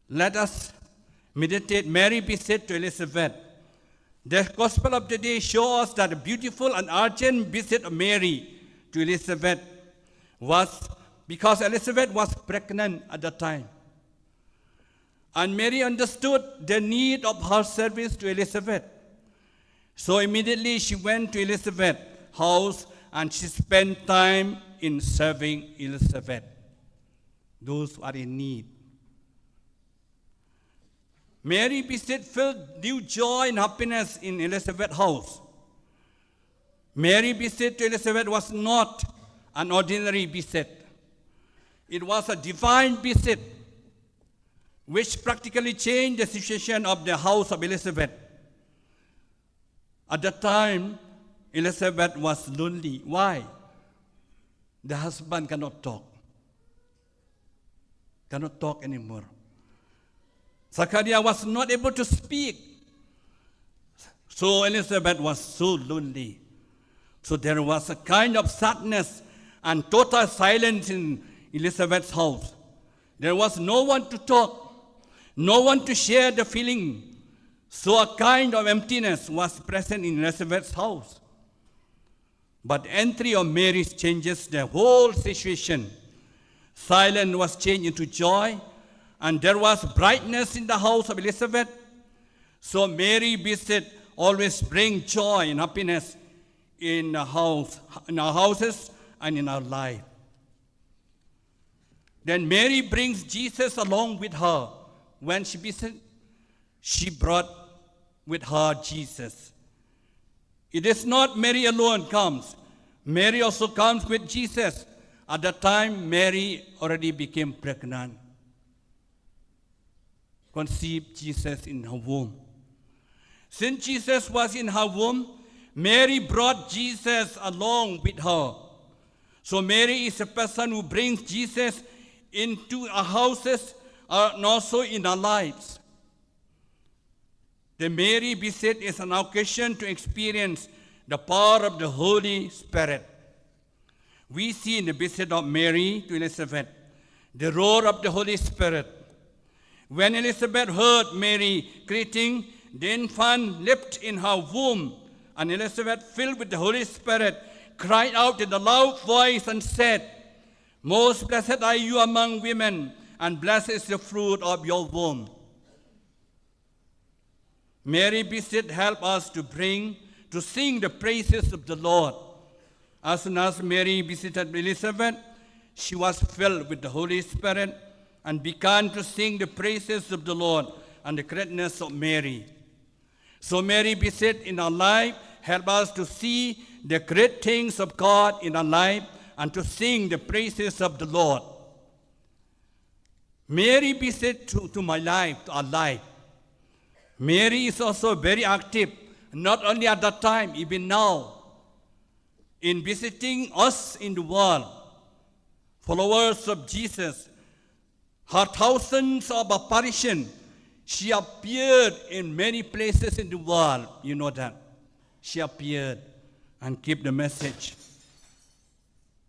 Let us meditate Mary visit to Elizabeth. The Gospel of the day shows us that a beautiful and urgent visit of Mary to Elizabeth was because Elizabeth was pregnant at the time. And Mary understood the need of her service to Elizabeth. So immediately she went to Elizabeth's house and she spent time in serving Elizabeth. Those who are in need. Mary visit filled new joy and happiness in Elizabeth's house. Mary visit to Elizabeth was not an ordinary visit. It was a divine visit which practically changed the situation of the house of Elizabeth. At that time, Elizabeth was lonely. Why? The husband cannot talk. Cannot talk anymore. Zachariah was not able to speak. So Elizabeth was so lonely. So there was a kind of sadness and total silence in Elizabeth's house. There was no one to talk, no one to share the feeling. So a kind of emptiness was present in Elizabeth's house. But entry of Mary changes the whole situation. Silence was changed into joy, and there was brightness in the house of Elizabeth. So Mary visit always bring joy and happiness in the house, in our houses and in our life. Then Mary brings Jesus along with her. When she visit, she brought with her Jesus. It is not Mary alone comes. Mary also comes with Jesus. At that time, Mary already became pregnant, conceived Jesus in her womb. Since Jesus was in her womb, Mary brought Jesus along with her. So Mary is a person who brings Jesus into our houses, uh, and also in our lives. The Mary visit is an occasion to experience the power of the Holy Spirit. We see in the visit of Mary to Elizabeth the role of the Holy Spirit. When Elizabeth heard Mary greeting, the infant leaped in her womb, and Elizabeth, filled with the Holy Spirit, cried out in a loud voice and said, "Most blessed are you among women, and blessed is the fruit of your womb." Mary visit help us to bring, to sing the praises of the Lord. As soon as Mary visited Elizabeth, she was filled with the Holy Spirit and began to sing the praises of the Lord and the greatness of Mary. So Mary visit in our life help us to see the great things of God in our life and to sing the praises of the Lord. Mary visit to, to my life, to our life. Mary is also very active, not only at that time, even now, in visiting us in the world, followers of Jesus. Her thousands of apparition, she appeared in many places in the world. You know that. She appeared and keep the message.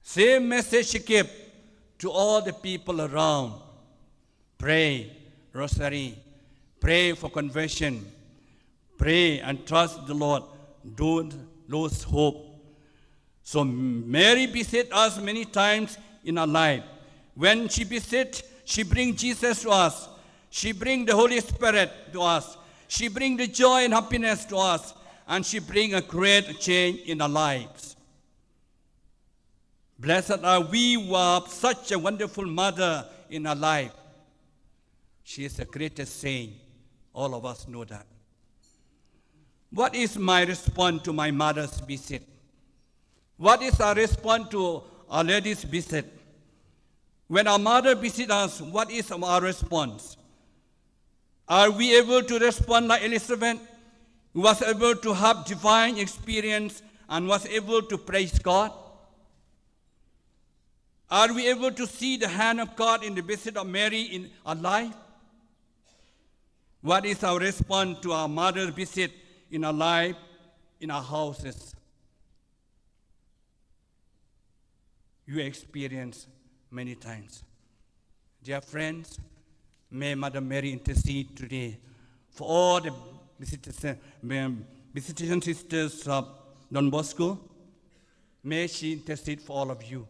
Same message she kept to all the people around. Pray, rosary, pray for conversion, pray and trust the Lord. Don't lose hope. So Mary visit us many times in our life. When she visit, she bring Jesus to us. She bring the Holy Spirit to us. She bring the joy and happiness to us. And she bring a great change in our lives. Blessed are we who have such a wonderful mother in our life. She is the greatest saint. All of us know that. What is my response to my mother's visit? What is our response to Our Lady's visit? When our mother visits us, what is our response? Are we able to respond like Elizabeth, who was able to have divine experience and was able to praise God? Are we able to see the hand of God in the visit of Mary in our life? What is our response to our mother's visit in our life, in our houses? You experience many times. Dear friends, may Mother Mary intercede today for all the visitors, um, visitation sisters of Don Bosco. May she intercede for all of you.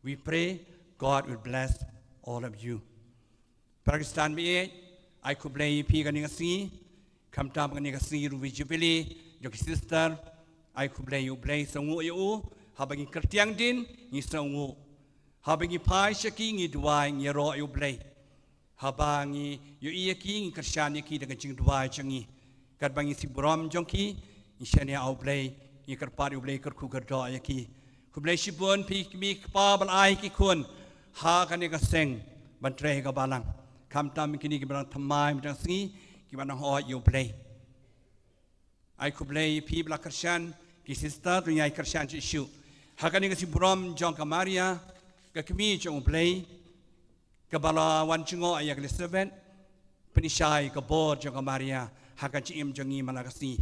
We pray God will bless all of you. Para Khristan baieit, ai khublei ïa phi kane ka sngi, khamtam kane ka sngi Ruby Jubilee jong ki sister, ai khublei ïa U Blei, sngewnguh ïa u. Haba ngi kyrtiang dien ngi sngewnguh. Haba ngi phai sha ki ngi duwai, ngi ïaroh ïa U Blei. Haba ngi ïohi ïa ki ngi kyrshan ïa ki da ka jingduwai jong ngi. Katba ngi sngewburom jong ki ngi shaniah ha U Blei, ngi kyrpad ïa U Blei kyrkhu kyrdoh ïa ki. Khublei shibun phi ki kmie ki kpa ba la ai ki khun ha kane ka seng ban trei ha ka balang. Khamtam kine kiba dang thymmai mynta ka sngi kiba dang hoi ïa U Blei. Ai khublei phi ba la kyrshan, ki sister, to ngin ïa kyrshan shuh shuh. Ha kane ka sngewburom jong ka Maria, ka kmie jong U Blei, kaba la wan jngoh ïa ka Elizabeth, pynshai ka bor jong ka Maria ha ka jingim jong ngi man la ka sngi.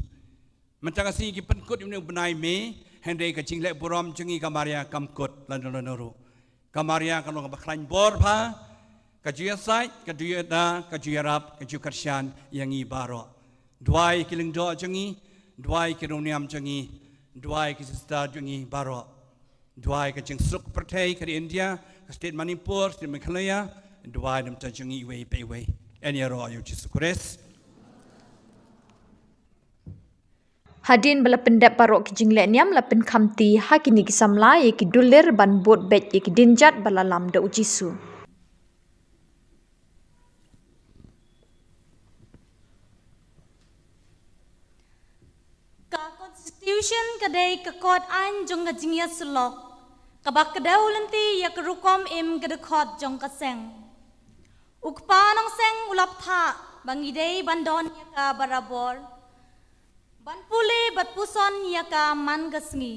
Mynta ka sngi ki pynkut ïa une u bnai May, hynrei ka jingleh burom jong ngi ka Maria kam kut lano lano ruh. Ka Maria ka long kaba khlaiñ bor bha, ka ju ïasaid, ka ju ïada, ka ju ïarap, ka ju kyrshan ïa ngi baroh. Duwai ki lyngdoh jong ngi, duwai ki riewniam jong ngi, duwai ki sister jong ngi baroh. Duwai ka jingsuk pyrthei ka ri India, ka state Manipur, state Meghalaya, duwai namar jong ngi iwei pa iwei. Yn ïaroh ïa U Jisu Khrist. Hadien ba la pyndep baroh ki jingleh niam, la pynkhamti ha kine ki samla ïa ki dulir ban bud beit ïa ki dienjat ba la lam da U Jisu. Ka Constitution ka dei ka kot aiñ jong ka jingïasyllok kaba kdew lynti ïa ka rukom im ka dkhot jong ka seng. U kpa nongseng u la bthah ba ngi dei ban don ïa ka barabor, ban pule bad puson ïa ka man ka sngi.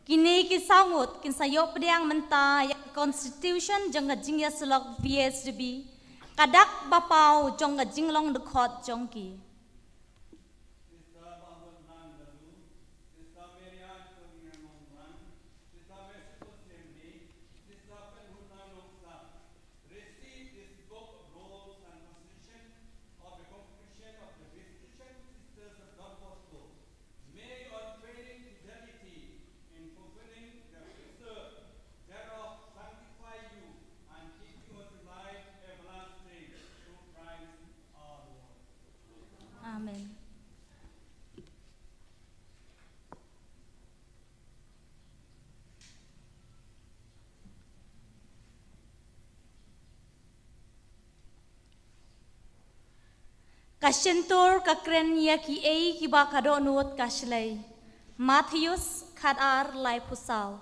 Kine ki saw ngut kin sa ïoh pdiang mynta ïa ka Constitution jong ka jingïasyllok V S D B, ka dak ba paw jong ka jinglong dkhot jong ki. Receive this book of rules and constitution of the congregation of the Visitation Sisters of Don Bosco. May your unfailing fidelity in fulfilling the precept thereof sanctify you and keep you unto life everlasting through Christ our Lord. Amen. Ka shyntur ka kren ïa kiei kiba ka dohnud ka shlei. Mathaios khatar laiphew saw.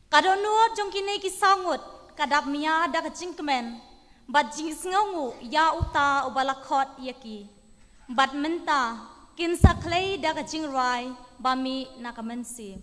Ka dohnud jong kine ki saw ngut ka dap mïa da ka jingkmen bad jingsngewnguh ïa uta uba la khot ïa ki. Bad mynta kin sa khlei da ka jingrwai ba mih na ka mynsiem.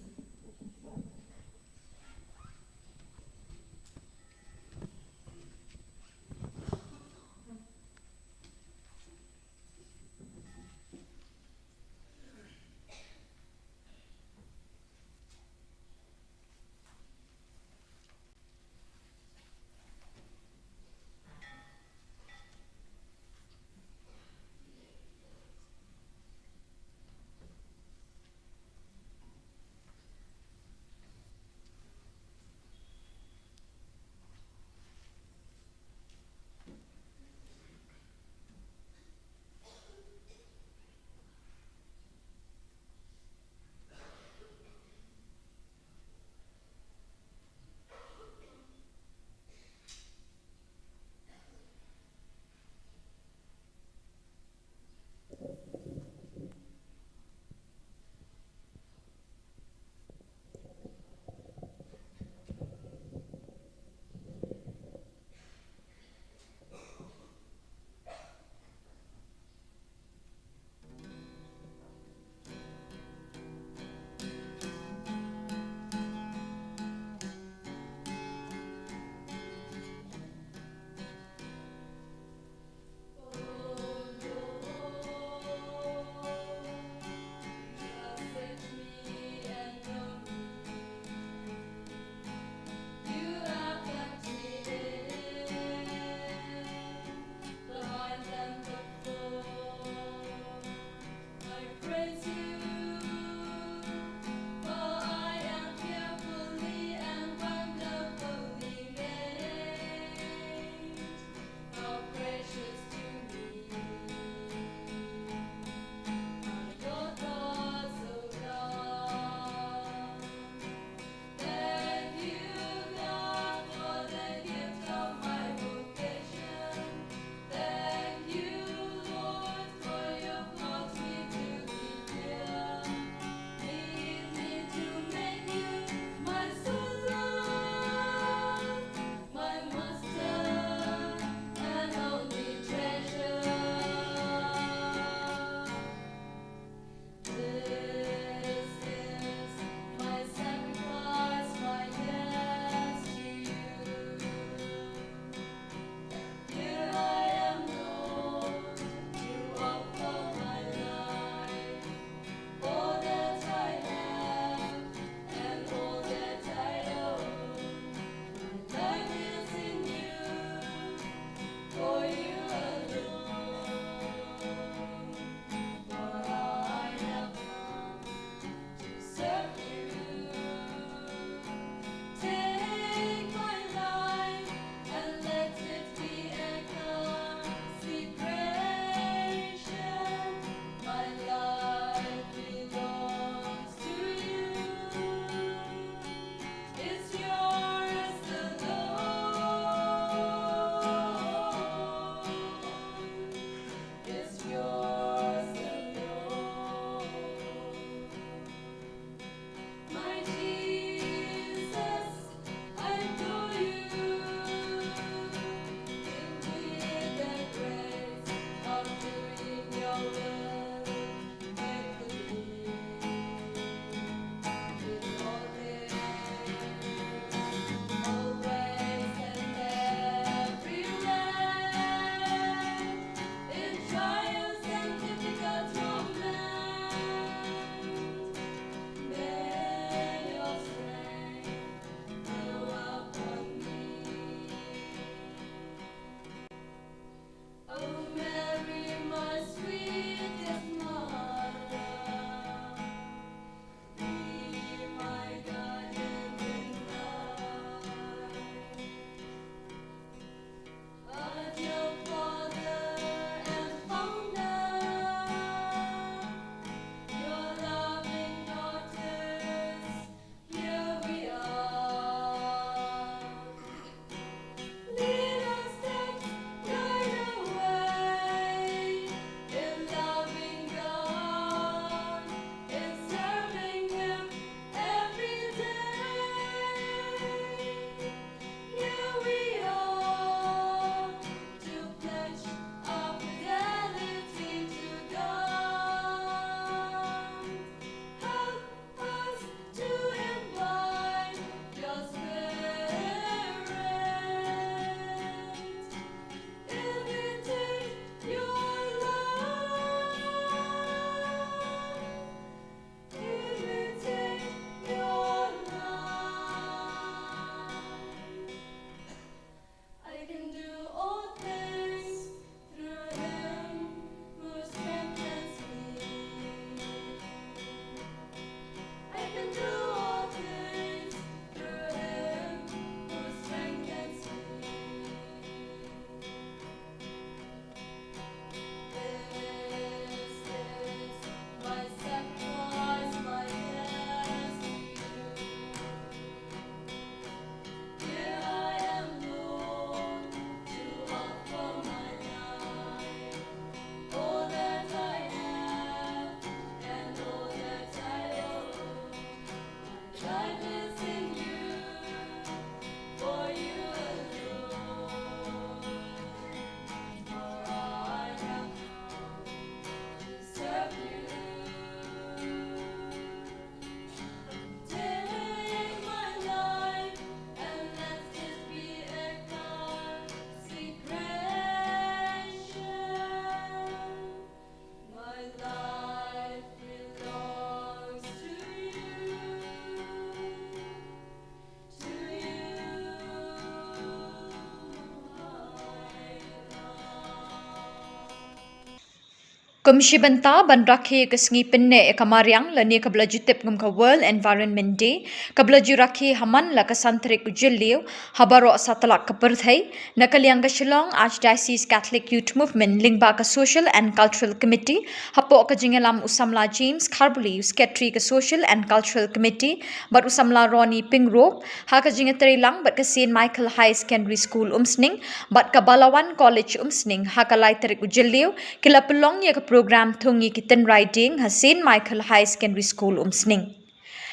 Kum shi bynta ban rakhe ka sngi pynneh ïa ka mariang lane kaba la ju tip kum ka World Environment Day, kaba la ju rakhe ha man la ka san tarik u Jylliew ha baroh satlak ka pyrthei, na ka liang ka Shillong Archdiocese Catholic Youth Movement lyngba ka Social and Cultural Committee, hapoh ka jingïalam u samla James Kharbuli, u Secretary ka Social and Cultural Committee, bad u samla Ronnie Pyngrope, ha ka jingïatreilang bad ka Saint Michael Higher Secondary School Umsning bad ka Balawan College Umsning, ha ka lai tarik u Jylliew, ki la pynlong ïa ka program thung ïa ki tynrai dieng ha Saint Michael Higher Secondary School Umsning.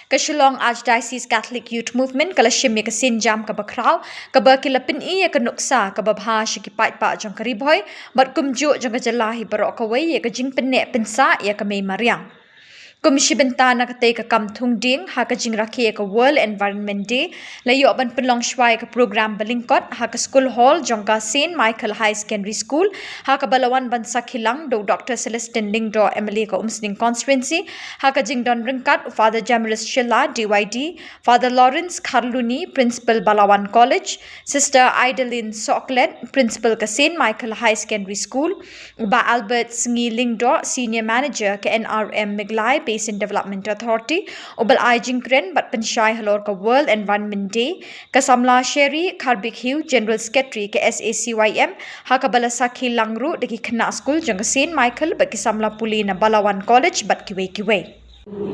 Ka Shillong Archdiocese Catholic Youth Movement ka la shim ïa ka sienjam kaba khraw, kaba ki la pyni ïa ka nuksa kaba bha sha ki paidbah jong ka Ri Bhoi bad kumjuh jong ka jylla hi baroh kawei ïa ka jingpynneh pynsah ïa ka mei mariang. Kum shi bynta na katei ka kam thung dieng ha ka jingrakhe ïa ka World Environment Day, la ïoh ban pynlong shuwa ïa ka program ba lyngkot ha ka School Hall jong ka Saint Michael Higher Secondary School, ha kaba la wan ban sakhi lang da u Doctor Celestine Lyngdoh, M L A ka Umsning Constituency, ha ka jingdon ryngkat u Father Jamiris Shylla, D Y D, Father Lawrence Kharluni, Principal Balawan College, Sister Idalin Sohkhlet, Principal ka Saint Michael Higher Secondary School, u Bah Albert Sngi Lyngdoh, Senior Manager ka N R M Meghalaya Basin Development Authority, u ba la ai jingkren bad pynshai halor ka World Environment Day, ka samla Sherry Kharbik Hugh, General Secretary ka S A C Y M, ha kaba la sakhi lang ruh da ki khynnah skul jong ka Saint Michael bad ki samla pule na Balawan College bad kiwei kiwei.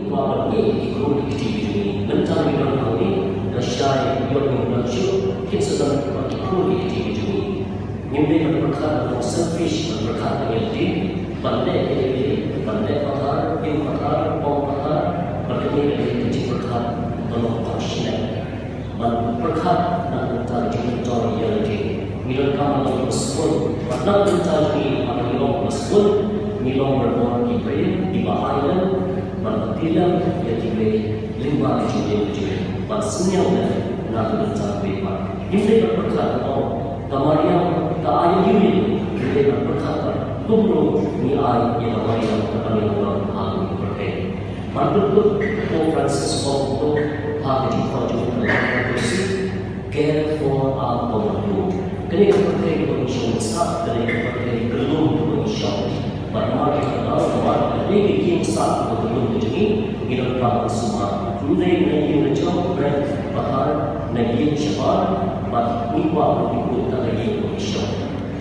Ba ngi ki khun ki kti ki jong ngi, mynta ngi don hangne, lashai ïoh ngi don shuh, kin sa don ba ki khun ki kti ki jong ngi. Ngim dei ban pyrkhat ban long selfish, ban pyrkhat ïa ngi lade, ban leh ïa ngi lade, ban leh pathar, im pathar, ong pathar, ban kane ka dei ka jingpyrkhat ban long compassionate. Ban pyrkhat na ka bynta ka jingmyntoi ïa lade. Ngi donkam ban long ba sbun. Bad na ka bynta jong ngi, haba ngi long ba sbun, ngi long baroh ki briew kiba ailad, ban pyntilang ïa kiwei lyngba ka jingim ka jong ngi. Ban synñiang lem na ka bynta kiwei pat. Ngim dei ban pyrkhat ban ong, ka mariang ka ai ïa ngi, ngim dei ban pyrkhat ban kumno ngi ai ïa ka mariang ka ban ïa ngi ha ka pyrthei. Ban pynkut Pope Francis ong, ha ka jingkhot jong u, Care for our common home. Kane ka pyrthei kaba ngi shong sah, kane ka pyrthei ka lum kaba ngi shong. Bad namar kata ka daw, namar kane ka ïing sah kaba ka lum ka jong ngi, ngi donkam ban sumar. Ym dei na ïing na jong, na pathar, na ïing shabar, bad ngi kwah ban pynkut kata ka ïing kaba ngi shong.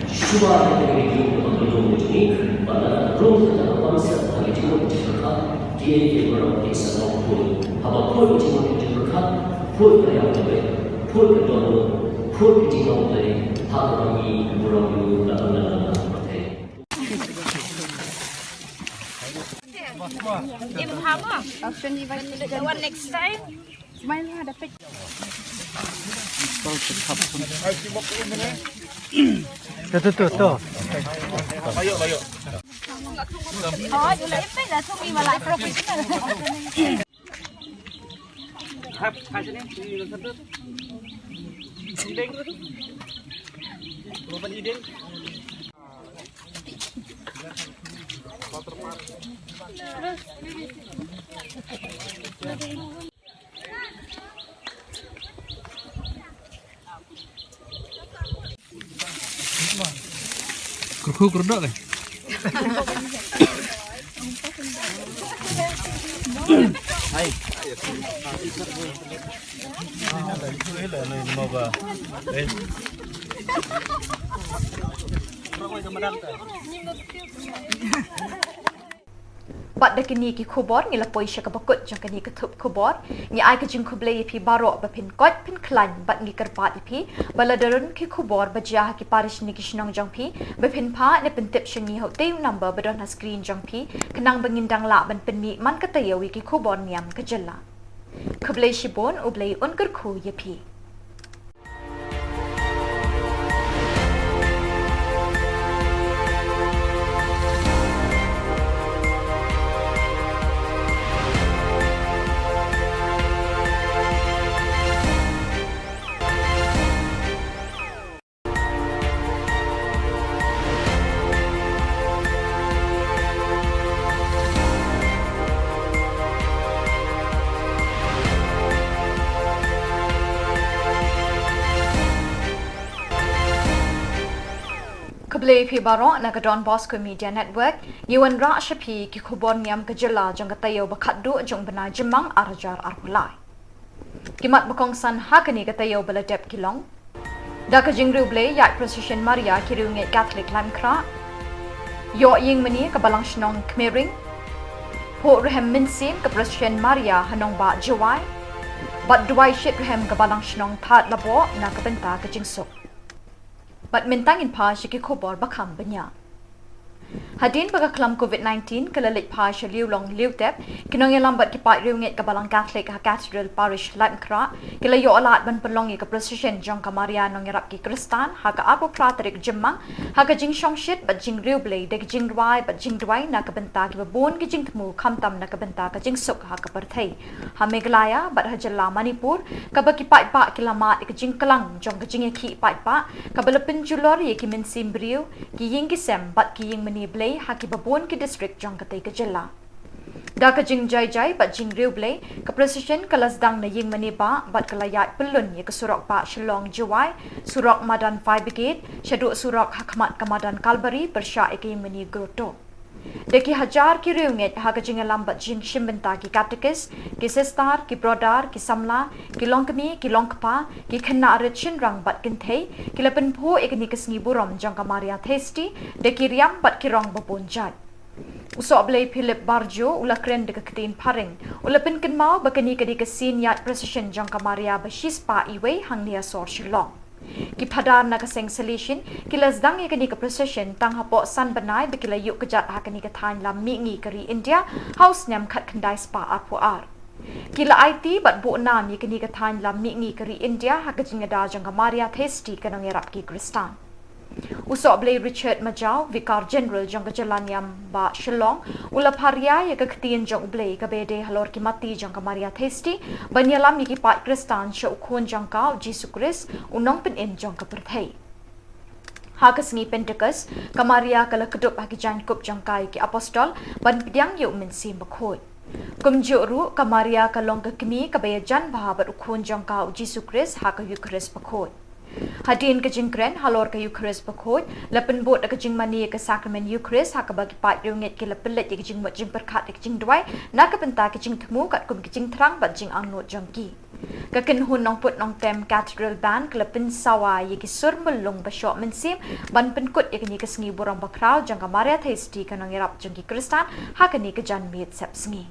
Shuwa ïa kane ka ïing kaba ka lum ka jong ngi, bad lada ka lum kata ka concept ha ka jingmut jingpyrkhat, kiei kiei baroh kin sa long khuid. Haba khuid ka jingmut jingpyrkhat, khuid ka riam ka beit, khuid ka dohnud, khuid ka jingïoh Blei, ha kaba ngi burom ïa u na ka bynta ka pyrthei. Im haba. One next time. Tu, tu, tu, tu. Kyrkhu kyrdoh ke? Hai. Bad da kine ki khubor ngi la poi sha kaba kut jong kane ka thup khubor. Ngi ai ka jingkhublei ïa phi baroh ba phin koit phin khlaiñ bad ngi kyrpad ïa phi ba lada don ki khubor ba jia ha ki parish ne ki shnong jong phi, ba phin phah ne pyntip sha ngi ha utei u number ba don ha screen jong phi, khnang ba ngin dang lah ban pynmih man ka taïew ïa ki khubor niam ka jylla. Khublei shibun, U Blei un kyrkhu ïa phi. Phi baroh na ka Don Bosco Media Network, ngi wanrah sha phi ki khubor niam ka jylla jong ka taïew ba khatduh jong u bnai Jymmang ar hajar arphew lai. Ki mat ba kongsan ha kane ka taïew ba la dep ki long: Da ka jingriewblei ïaid procession Maria ki riewngeit Katholik Laitumkhrah. Ïoh ïingmane ka Balang Shnong Khmering. Phuh rhem mynsiem ka procession Maria ha nongbah Jowai. Bad duwai shitrhem ka Balang Shnong Thadlaboh na ka bynta ka jingsuk. Bad mynta ngin phai sha ki khubor ba kham bniah. Hadien ba ka khlam covid nineteen ka la leit phai sha liewlong liewtep, ki nongïalam bad ki paid riewngeit ka Balang Katholik ha Cathedral Parish Laitumkhrah ki la ïoh lad ban pynlong ïa ka procession jong ka Maria Nongïarap ki Khristan ha ka arphew phra tarik Jymmang, ha ka jingshongshit bad jingriewblei da ka jingrwai bad jingduwai na ka bynta kiba bun ki jingthmu, khamtam na ka bynta ka jingsuk ha ka pyrthei. Ha Meghalaya bad ha jylla Manipur, kaba ki paidbah ki la mad ïa ka jingklang jong ka jingïakhih paidbah kaba la pynjulor ïa ki mynsiem briew, ki ïing ki sem bad ki ïingmane Blei ha kiba bun ki district jong katei ka jylla. Da ka jingjai jai bad jingriewblei, ka procession ka la sdang na ïingmane bah bad ka la ïaid pyllun ïa ka surok bah Shillong Jowai, surok madan Fire Brigade, shaduh surok ha khmat ka madan Kalbari pyrshah ïa ka ïingmane Grotto. Da ki hajar ki riewngeit ha ka jingïalam bad jingshim bynta, ki katekis, ki sister, ki brother, ki samla, ki longkmie, ki longkpa, ki khynnah rit shynrang bad kynthei, ki la pynphuh ïa kane ka sngi burom jong ka Maria Theisotti da ki riam bad ki rong ba bun jait. U Sohblei Philip Barjo u la kren da ka ktien phareng, u la pynkynmaw ba kane ka dei ka sien ïaid procession jong ka Maria ba shispah iwei hangne ha sor Shillong. Ki phadar na ka seng Salesian ki la sdang ïa kane ka procession tang hapoh san bnai ba ki la ïuh kjat ha kane ka thaiñ lam mihngi ka ri India ha u snem khatkhyndai spah arphew ar. Ki la aiti bad buh nam ïa kane ka thaiñ lam mihngi ka ri India ha ka jingïada jong ka Maria Theisotti ka Nongïarap ki Khristan. U Sohblei Richard Majaw, Vicar General jong ka jylla niam bah Shillong, u la pharia ïa ka ktien jong U Blei kaba ïadei halor ki mati jong ka Maria Theisotti ban ïalam ïa ki paid Khristan sha u Khun jong ka, u Jisu Khrist, u Nongpynim jong ka pyrthei. Ha ka sngi Pentekost, ka Maria ka la kdup ha ki jaiñkup jong ka ïa ki apostol ban pdiang ïa u Mynsiem Bakhuid. Kumjuh ruh, ka Maria ka long ka kmie kaba ïajan bha bad u Khun jong ka, u Jisu Khrist, ha ka Eukharist Bakhuid. Hadien ka jingkren halor ka Eukharist Bakhuid, la pynbud da ka jingmane ïa ka Sakramen Eukharist ha kaba ki paid riewngeit ki la pynleit ïa ka jingmut jingpyrkhat da ka jingduwai na ka bynta ka jingthmu katkum ka jingthrang bad jingangnud jong ki. Ka kynhun nongput nongtem Cathedral Band ka la pynsawa ïa ki sur myllung ba shoh mynsiem ban pynkut ïa kane ka sngi burom bakhraw jong ka Maria Theisotti ka Nongïarap jong ki Khristan ha kane ka janmiet sepsngi.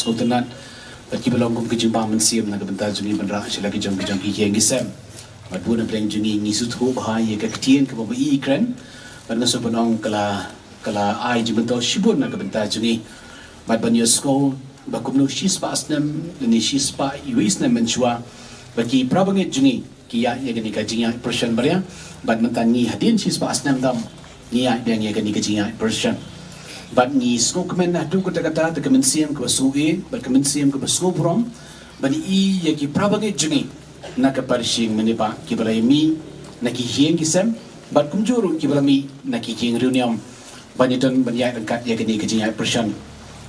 Sngewtynnat bad kiba long kum ka jingbam mynsiem na ka bynta jong ngi ban rah sha la ki jong ki jong ki ïing ki sem. Bad bun na pdeng jong ngi ngi sngewthuh bha ïa ka ktien kaba ma i kren. Bad nga sngewbha ban ong ka la, ka la ai jingmyntoi shibun na ka bynta jong ngi. Bad ban ïohsngew ba kumno shispah snem lane shispah iwei snem mynshuwa ba ki parabangeit jong ngi ki ïaid ïa kane ka jingïaid procession Maria. Bad mynta ngi hadien shispah snem tam ngi ïaid biang ïa kane ka jingïaid procession. Bad ngi sngewkmen haduh katta katta da ka mynsiem kaba sngewieit bad ka mynsiem kaba sngewburom ban ïohi ïa ki parabangeit jong ngi na ka parish Mawlai kiba la ïamih na ki ïing ki sem bad kumjuh ruh kiba la mih na ki ïing riewniam ban ïadon ban ïaid ryngkat ïa kane ka jingïaid procession.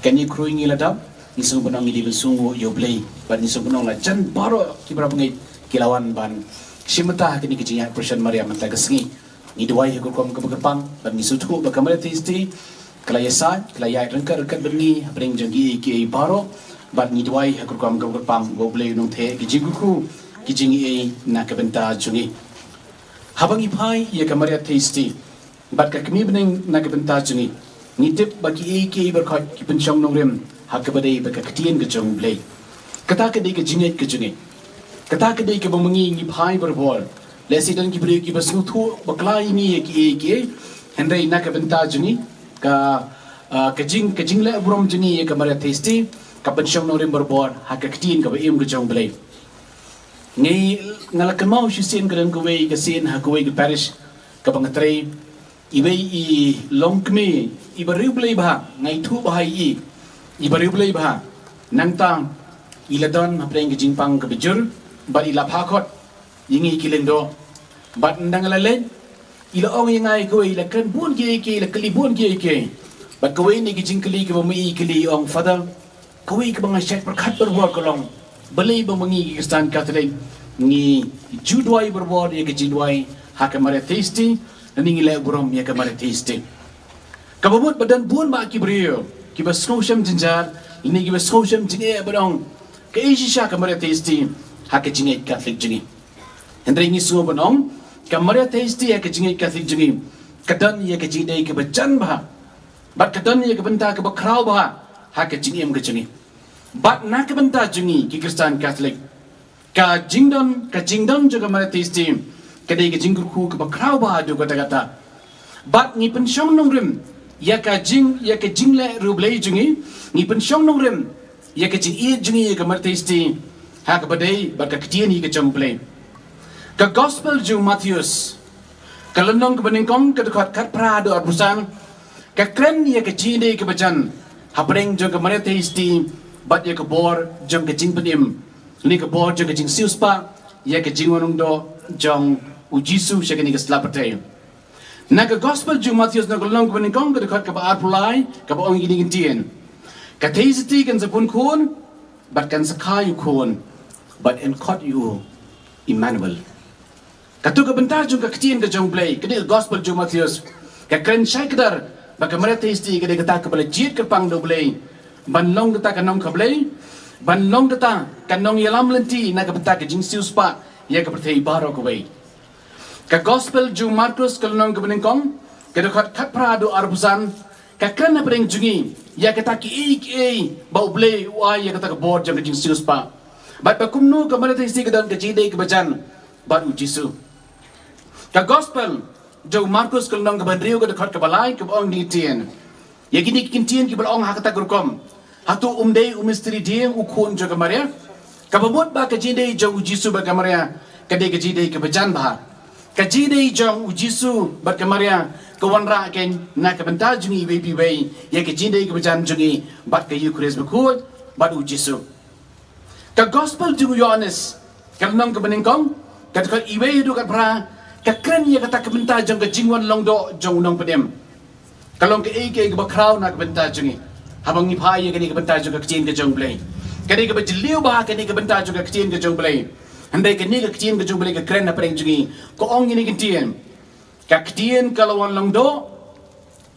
Kane khrui ngi la dap, ngi sngewbha ban ong ngi dei ban sngewnguh ïa U Blei, bad ngi sngewbha ban ong la jan baroh ki para bangeit ki la wan ban shim bynta ha kane ka jingïaid Passion Maria mynta ka sngi. Ngi duwai ha ka rukom kaba kyrpang, bad ngi sngewthuh ba ka Maria Theisotti ka la ïasaid, ka la ïaid ryngkat ryngkat bad ngi hapdeng jong kiei kiei baroh, bad ngi duwai ha ka rukom kaba kyrpang ba U Blei un nongthoh ka jingkyrkhu, ka jingaiei na ka bynta jong ngi. Haba ngi phai ïa ka Maria Theisotti bad ka kmie bneng na ka bynta jong ngi, ngi tip ba kiei kiei baroh ki pynshong nongrim ha kaba dei bad ka ktien ka jong U Blei. Kata ka dei ka jingngeit ka jong ngi. Kata ka dei kaba ma ngi ngi phai barabor. Lehse don ki briew kiba sngewthuh bakla ïa ngi ïa kiei kiei, hynrei na ka bynta jong ngi, ka, ah, ka jing, ka jingleh burom jong ngi ïa ka Maria Theisotti ka pynshong nongrim barabor ha ka ktien kaba im ka jong U Blei. Ngi, nga la kynmaw shisien ka don kawei ka sien ha kawei ka parish kaba nga trei, iwei i longkmie iba riewblei bha, nga ithuh bha ïa i, iba riewblei bha. Nangta i la don hapdeng ka jingpang kaba jur bad i la phah khot ïa ngi ki lyngdoh. Bad ynda nga la leit, i la ong ïa nga ïa kawei, i la kren bun kiei kiei, i la kylli bun kiei kiei. Bad kawei na ki jingkylli kaba ma i i kylli, i ong, Father, kawei kaba nga shait pyrkhat barabor ka long, balei ba ma ngi ki Khristan Katholik ngi ju duwai barabor ïa ka jingduwai ha ka Maria Theisotti, lane ngi leh burom ïa ka Maria Theisotti. Kaba mut ba don bun bah ki briew kiba sngewshem jynjar, lane kiba sngewshem jingeh ban ong, kaei shisha ka Maria Theisotti ha ka jingngeit Katholik jong ngi. Hynrei ngi sngewbha ban ong, ka Maria Theisotti ha ka jingngeit Katholik jong ngi ka don ïa ka jingïadei kaba jan bha, bad ka don ïa ka bynta kaba khraw bha ha ka jingim ka jong ngi. Bad na ka bynta jong ngi ki Khristan Katholik, ka jingdon, ka jingdon jong ka Maria Theisotti ka dei ka jingkyrkhu kaba khraw bha haduh katta katta. Bad ngi pynshong nongrim ïa ka jing, ïa ka jingleh riewblei jong ngi, ngi pynshong nongrim ïa ka jingïeit jong ngi ïa ka Maria Theisotti ha kaba dei bad ka ktien ka jong U Blei. Ka Gospel jong u Mathaios, ka lynnong kaba nyngkong, ka dkhot khatphra haduh arphew san, ka kren ïa ka jingïadei kaba jan hapdeng jong ka Maria Theisotti bad ïa ka bor jong ka jingpynim, lane ka bor jong ka jingsiewspah ïa ka jingwan long doh jong U Jisu sha kane ka sla pyrthei. Na ka Gospel jong u Mathaios, na ka lynnong kaba nyngkong, ka dkhot kaba arphew lai, kaba ong ïa kine ki ktien: Ka Theisotti kan sa pun khun, bad kan sa kha ïa u khun, bad yn khot ïa u Immanuel. Kato ka bynta jong ka ktien ka jong U Blei, ka dei ka Gospel jong u Mathaios, ka kren shai kdar ba ka Maria Theisotti ka dei kata kaba la jied kyrpang da U Blei ban long kata ka nongkha Blei, ban long kata ka nongïalam lynti na ka bynta ka jingsiewspah ïa ka pyrthei baroh kawei. Ka Gospel jong u Markos, ka lynnong kaba nyngkong, ka dkhot khatphra haduh arphew san, ka kren hapdeng jong ngi ïa kata kiei kiei ba U Blei u ai ïa kata ka bor jong ka jingsiewspah, bad ba kumno ka Maria Theisotti ka don ka jingïadei kaba jan bad U Jisu. Ka Gospel jong u Markos, ka lynnong kaba hynriew, ka dkhot kaba lai, kaba ong ïa kine ki ktien, ïa kine ki ktien kiba la ong ha kata ka rukom: Hato um dei u mistri dieng, u khun jong ka Maria? Kaba mut ba ka jingïadei jong U Jisu bad ka Maria ka dei ka jingïadei kaba jan bha. Ka jingïadei jong U Jisu bad ka Maria ka wanrah keiñ na ka bynta jong ngi iwei pa iwei ïa ka jingïadei kaba jan jong ngi bad ka Eukharist bakhuid bad U Jisu. Ka Gospel jong u Ïoannis, ka lynnong kaba nyngkong, ka dkhot iwei haduh khatphra, ka kren ïa kata ka bynta jong ka jingwan long doh jong u nongpynim. Ka long kaei kaei kaba khraw na ka bynta jong ngi haba ngi phai ïa kane ka bynta jong ka ktien ka jong U Blei. Ka dei kaba jylliew bha kane ka bynta jong ka ktien ka jong U Blei. Hynrei kane ka ktien ka jong U Blei ka kren hapdeng jong ngi, ka ong ïa kine ki ktien: Ka ktien ka la wan long doh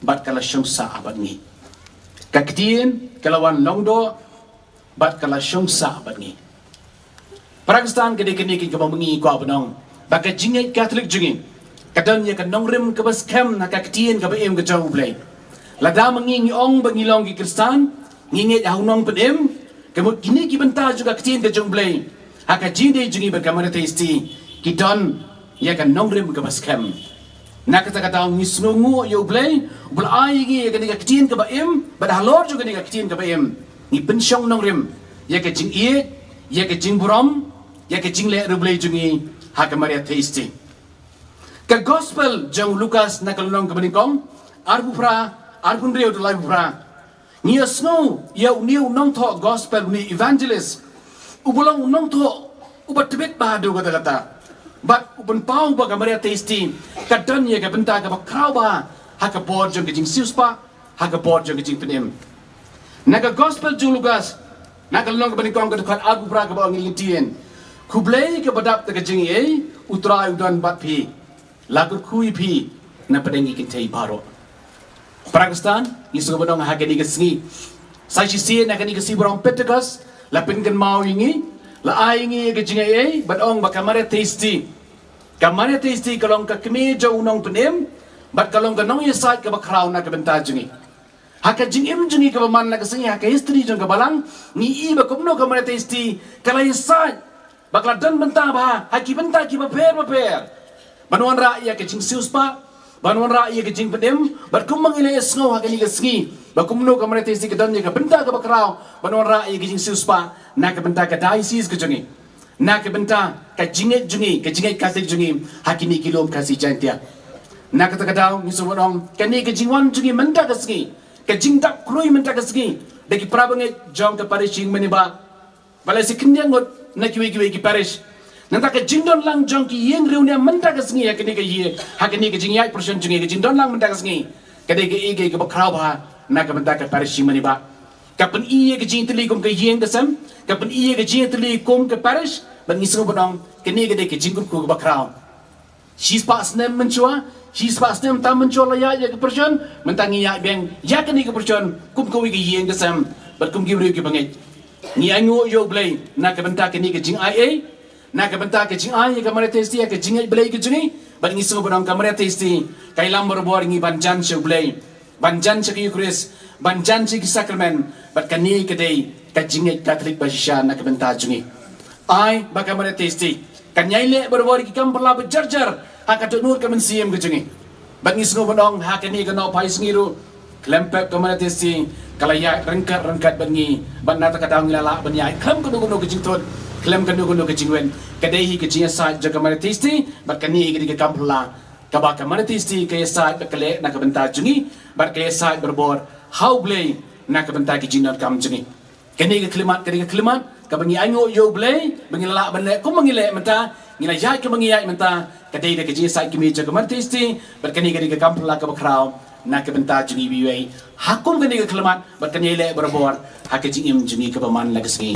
bad ka la shong sah bad ngi. Ka ktien ka la wan long doh bad ka la shong sah bad ngi. Para Khristan, ka dei kane kaba ma ngi ngi kwah ban ong ba ka jingngeit Katholik jong ngi ka don ïa ka nongrim kaba skhem na ka ktien kaba im ka jong U Blei. Lada ma ngi ngi ong ba ngi long ki Khristan, ngi ngeit ha u nongpynim, ka mut kine ki bynta jong ka ktien ka jong U Blei ha ka jingïadei jong ngi bad ka Maria Theisotti ki don ïa ka nongrim kaba skhem. Na kata ka daw ngi sngewnguh ïa U Blei uba la ai ïa ngi ïa kane ka ktien kaba im, bad halor jong kane ka ktien kaba im ngi pynshong nongrim ïa ka jingïeit, ïa ka jingburom, ïa ka jingleh riewblei jong ngi ha ka Maria Theisotti. Ka Gospel jong u Lukas, na ka lynnong kaba nyngkong, arphew phra, arphew hynriew haduh laiphew phra, ngi ïohsngew ïa une u nongthoh Gospel, une u evangelist, uba long u nongthoh uba tbit bha haduh katta katta, bad u pynpaw ba ka Maria Theisotti ka don ïa ka bynta kaba khraw bha ha ka bor jong ka jingsiewspah, ha ka bor jong ka jingpynim. Na ka gospel jong u Lukas, na ka lynnong kaba nyngkong ka dkhot arphew phra kaba ong ïa ngi, khublei kaba dap da ka jingaiei, U Trai u don bad phi. La kyrkhu ïa phi na pdeng ki kynthei baroh. Para Khristan, ngi sngewbha ban ong ha kane ka sngi, sa shisien na kane ka sngi baroh Pentecost, la pynkynmaw ïa ngi, la ai ïa ngi ïa ka jingaiei, bad ong ba ka Maria Theisotti, ka Maria Theisotti ka long ka kmie jong u nongpynim, bad ka long ka nongïasaid kaba khraw na ka bynta jong ngi. Ha ka jingim jong ngi kaba man la ka sngi, ha ka history jong ka balang, ngi i ba kumno ka Maria Theisotti ka la ïasaid, ba ka la don bynta bha ha ki bynta kiba pher bapher, ban wanrah ïa ka jingsiewspah, ban wanrah ïa ka jingpynim, bad kumba ngi la ïasngew ha kane ka sngi, ba kumno ka Maria Theisotti ka don ïa ka bynta kaba khraw ban wanrah ïa ka jingsiewspah na ka bynta ka diocese ka jong ngi, na ka bynta ka jingngeit jong ngi, ka jingngeit Katholik jong ngi ha kine ki lum Khasi Jaiñtia. Na kata ka daw ngi sngewbha ban ong, kane ka jingwan jong ngi mynta ka sngi, ka jingdap khrui mynta ka sngi da ki para bangeit jong ka parish Ïingmane Bah, ba la shu khyndiat ngut na kiwei kiwei ki parish. Nangta ka jingdon lang jong ki ïing riewniam mynta ka sngi ha kane ka ïing, ha kane ka jingïaid pyrshon jong ngi, ka jingdon lang mynta ka sngi ka dei kaei kaei kaba khraw bha na ka bynta ka parish Ïingmane Bah. Ka pyni ïa ka jingïatylli kum ka ïing ka sem, ka pyni ïa ka jingïatylli kum ka parish, bad ngi sngewbha ban ong, kane ka dei ka jingkyrkhu kaba khraw. Shispah snem mynshuwa, shispah snem tam mynshuwa la ïaid ïa ka pyrshon, mynta ngi ïaid biang ïa kane ka pyrshon kum kawei ka ïing ka sem, bad kum ki briew kiba ngeit. Ngi ainguh ïa U Blei na ka bynta kane ka jingaiei, na ka bynta ka jingai ïa ka Maria Theisotti, ïa ka jingngeit Blei ka jong ngi, bad ngi sngewbha ban ong ka Maria Theisotti ka ïalam barabor ïa ngi ban jan sha U Blei, ban jan sha ka Eucharist, ban jan sha ki sakramen, bad kane ka dei ka jingngeit Katholik ba shisha na ka bynta jong ngi. Ai ba ka Maria Theisotti kan ïai leh barabor ïa ki kam phylla ba jar jar ha ka dohnud ka mynsiem ka jong ngi. Bad ngi sngewbha ban ong ha kane ka Nohphai Sngi ruh, khlem pep ka Maria Theisotti ka la ïaid ryngkat ryngkat bad ngi, bad na kata ka daw ngi la lah ban ïaid khlem kano kano ka jingthut, khlem kano kano ka jingwit. Ka dei hi ka jingïasaid jong ka Maria Theisotti, bad kane hi ka dei ka kam phylla kaba ka Maria Theisotti ka ïasaid bad ka leh na ka bynta jong ngi, bad ka ïasaid barabor ha U Blei na ka bynta ki jingdonkam jong ngi. Kane ka khyllipmat, kane ka khyllipmat kaba ngi ainguh ïa U Blei ba ngi la lah ban leh kumba ngi leh mynta, ngi la ïaid kumba ngi ïaid mynta, ka dei da ka jingïasaid kmie jong ka Maria Theisotti, bad kane ka dei ka kam phylla kaba khraw na ka bynta jong ngi iwei iwei. Ha kum kane ka khyllipmat bad kane leh barabor ha ka jingim jong ngi kaba man la ka sngi.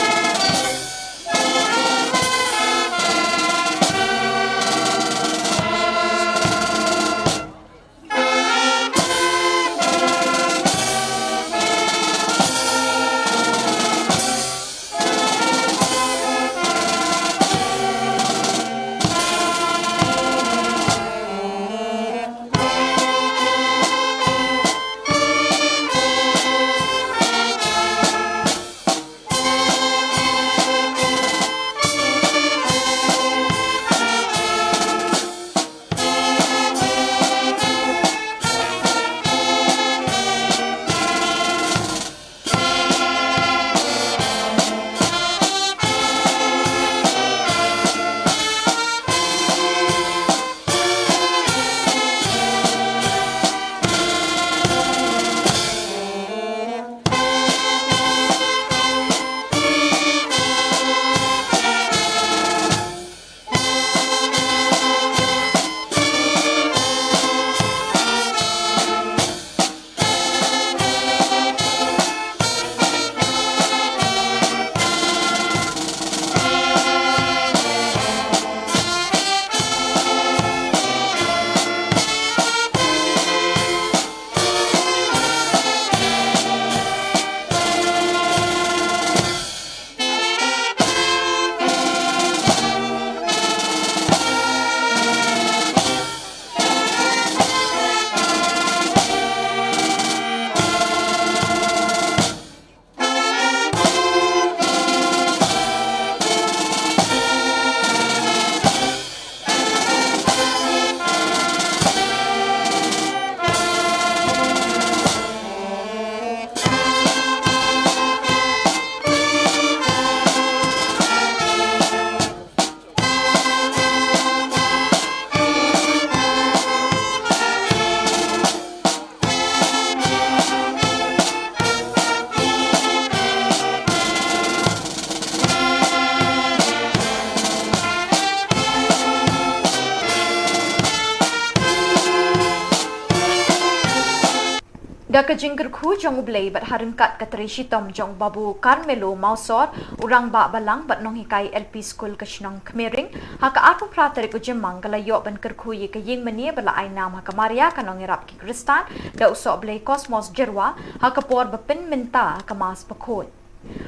Ka jingkyrkhu jong U Blei bad ha ryngkat ka trei shitom jong Babu Carmelo Mawsor, u rangbah balang bad nonghikai L P School ka shnong Khmering, ha ka arphew phra tarik u Jymmang ka la ïoh ban kyrkhu ïa ka ïingmane ba la ai nam ha ka Maria ka nongïarap ki Khristan da u sohblei Cosmos Jyrwa, ha ka por ba pynmynta ha ka Mass bakhuid.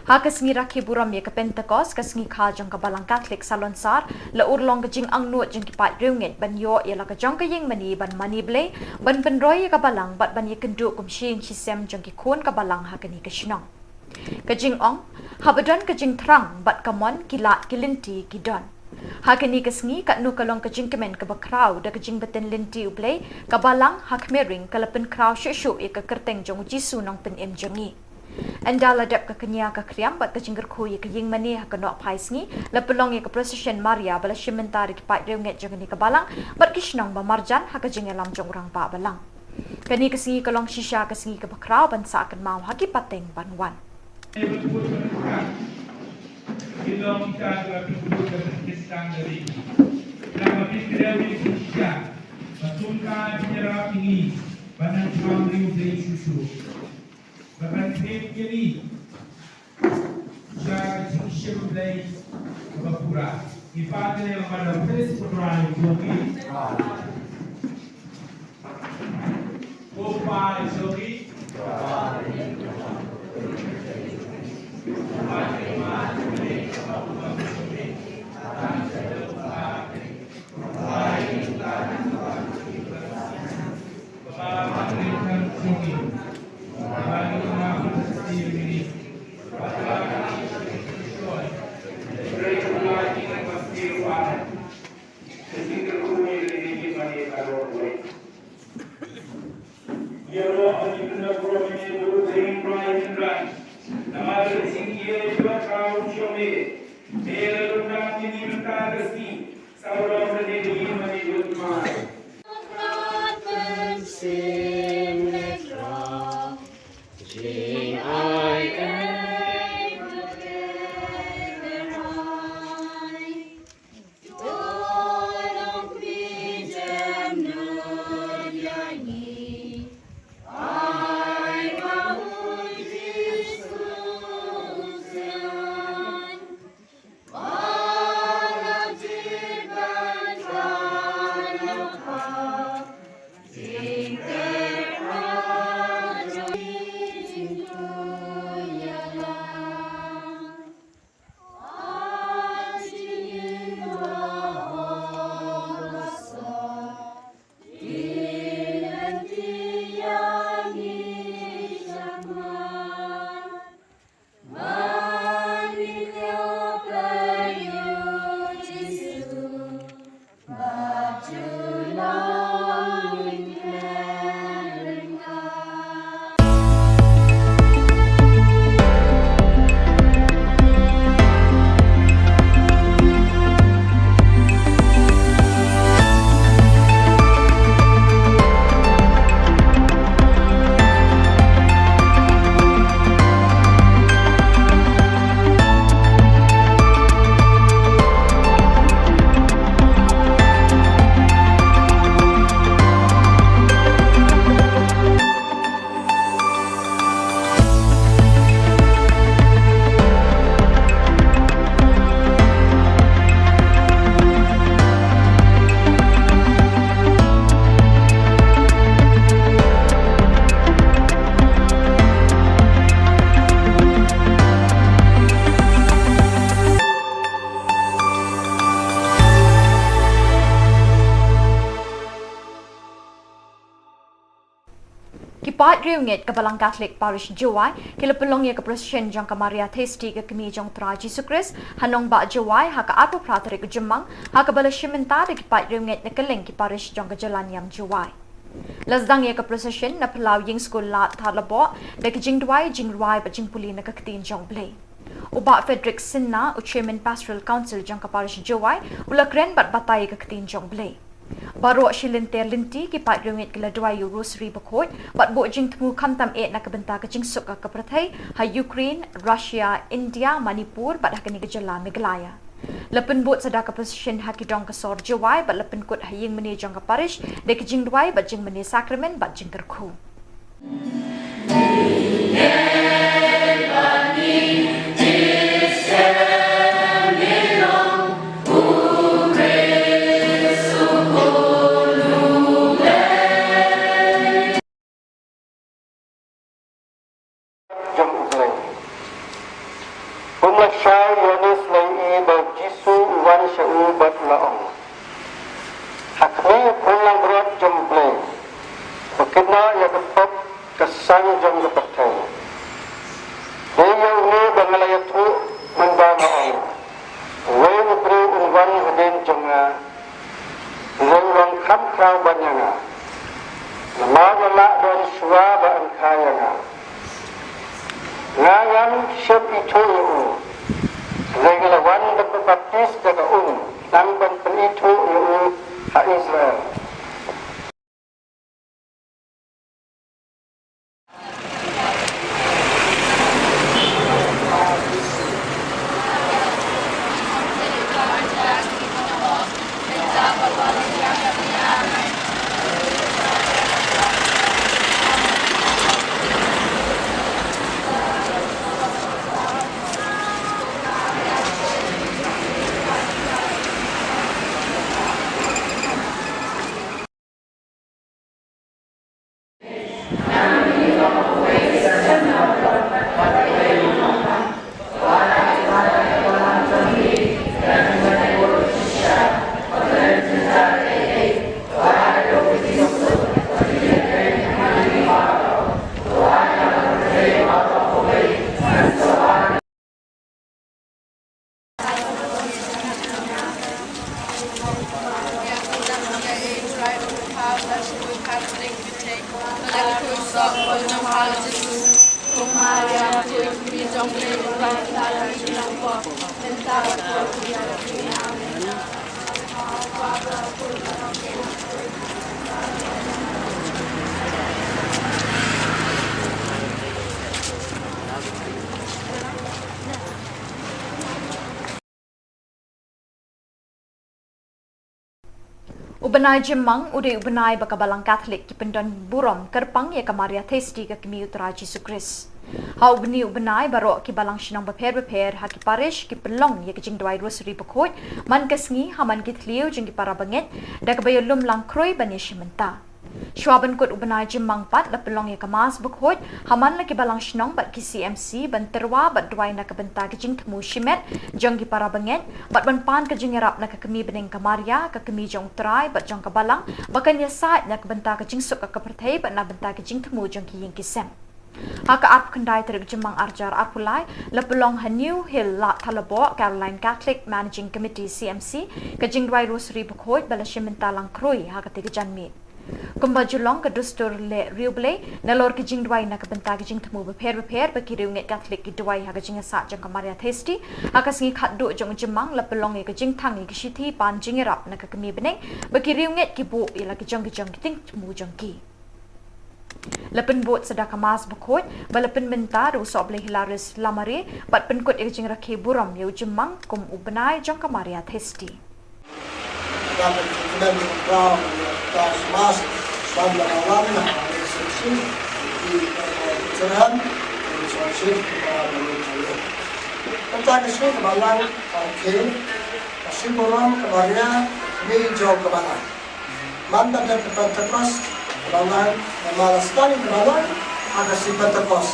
Ha ka sngi rakhe burom ïa ka Pentecost, ka sngi kha jong ka Balang Katholik Salonsar, la urlong ka jingangnud jong ki paid riewngeit ban ïoh ïa la ka jong ka ïingmane ban mane Blei, ban pynroi ïa ka Balang bad ban ïakynduh kum shi ïing shi sem jong ki khun ka Balang ha kane ka shnong. Ka jingong, haba don ka jingthrang bad ka mon, ki lad ki lynti ki don. Ha kane ka sngi, katno ka long ka jingkmen kaba khraw da ka jingbtin lynti U Blei, ka Balang ha Khmering ka la pynkhraw shuh shuh ïa ka kyrteng jong U Jisu Nongpynim jong ngi. Ynda la dep ka kñia ka khriam bad ka jingkyrkhu ïa ka ïingmane ha ka nohphai sngi, la pynlong ïa ka procession Maria ba la shim bynta da ki paid riewngeit jong kane ka Balang bad ki shnong ba marjan ha ka jingïalam jong u rangbah balang. Kane ka sngi ka long shisha ka sngi kaba khraw ban sah kynmaw ha ki pateng ban wan. Ba ban kren ïa ni sha ka jingshim Blei kaba pura. Ngi pan ïa la mano pres putrai jong ngi. Ko pa jong ngi. Ki paid riewngeit ka Balang Katholik Parish Jowai ki la pynlong ïa ka procession jong ka Maria Theisotti ka kmie jong U Trai Jisu Khrist ha nongbah Jowai ha ka arphew phra tarik u Jymmang, ha kaba la shim bynta da ki paid riewngeit na kylleng ki parish jong ka jylla niam Jowai. La sdang ïa ka procession na phyllaw ïing skul Lad Thadlaboh da ki jingduwai, jingrwai bad jingpule na ka ktien jong U Blei. U Bah Frederick Sinha, u Chairman Pastoral Council jong ka Parish Jowai, u la kren bad batai ïa ka ktien jong U Blei. Baroh shi lynter lynti ki paid riewngeit ki la duwai ïa u Rosary bakhuid bad buh jingthmu khamtam eh na ka bynta ka jingsuk ka pyrthei ha Ukraine, Russia, India, Manipur bad ha kane ka jylla Meghalaya. La pynbud sa da ka procession ha ki dong ka sor Jowai bad la pynkut ha ïingmane jong ka parish da ki jingduwai bad jingmane sakramen bad jingkyrkhu. Jong U Blei. Um lashai Ïoannis la ïohi ba U Jisu u wan sha u bad la ong, Ha Kmie u Khun langbrot jong U Blei, ba kynnoh ïa ka pop ka sang jong ka pyrthei. Dei ïa une ba nga la ïathuh mynba nga ong, Uwei u briew un wan hadien jong nga, u long kham khraw ban ïa nga, namar u la don shuwa ba yn kha ïa nga. Nga ngam shym ithuh ïa u, hynrei nga la wan ban pynbaptis da ka um, khnang ban pynithuh ïa u ha Israel. U bnai Jymmang u dei u bnai ba ka Balang Katholik ki pyndon burom kyrpang ïa ka Maria Theisotti, ka Kmie U Trai Jisu Khrist. Ha u bnai, u bnai baroh ki balang shnong bapher bapher ha ki parish ki pynlong ïa ka jingduwai Rosary bakhuid man ka sngi ha man ki thliew jong ki para bangeit, da kaba ïalum lang khrui ban ïashim bynta. Shuwa ban kut u bnai Jymmang pat la pynlong ïa ka Mass bakhuid ha man la ki balang shnong bad ki C M C ban tyrwa bad duwai na ka bynta ka jingthmu shimet jong ki para bangeit bad ban pan ka jingïarap na ka Kmie bneng ka Maria, ka Kmie jong U Trai bad jong ka Balang, ba kan ïasaid na ka bynta ka jingsuk ka pyrthei bad na bynta ka jingthmu jong ki ïing ki sem. Ha ka arphew khyndai tarik Jymmang arhajar arphew lai, la pynlong ha New Hill, Lad Thalaboh, Caroline Catholic Managing Committee, C M C, ka jingduwai Rosary bakhuid ba la shim bynta lang khrui ha katei ka janmiet. Kumba ju long ka dustur leh riewblei, nalor ka jingduwai na ka bynta ka jingthmu bapher bapher ba ki riewngeit Katholik ki duwai ha ka jingïasaid jong ka Maria Theisotti ha ka sngi khatduh jong u Jymmang, la pynlong ïa ka jingthang ïa ki shithi pan jingïarap na ka Kmie bneng ba ki riewngeit ki buh ïa la ki jong ki jong ki jingthmu jong ki. La pynbud sa da ka Mass bakhuid ba la pynmynta da u Sohblei Hilarius Lamare bad pynkut ïa ka jingrakhe burom ïa u Jymmang kum u bnai jong ka Maria Theisotti. Man ka dei ka Pentekost, ka Balang, namar la sdang ka Balang ha ka sngi Pentekost.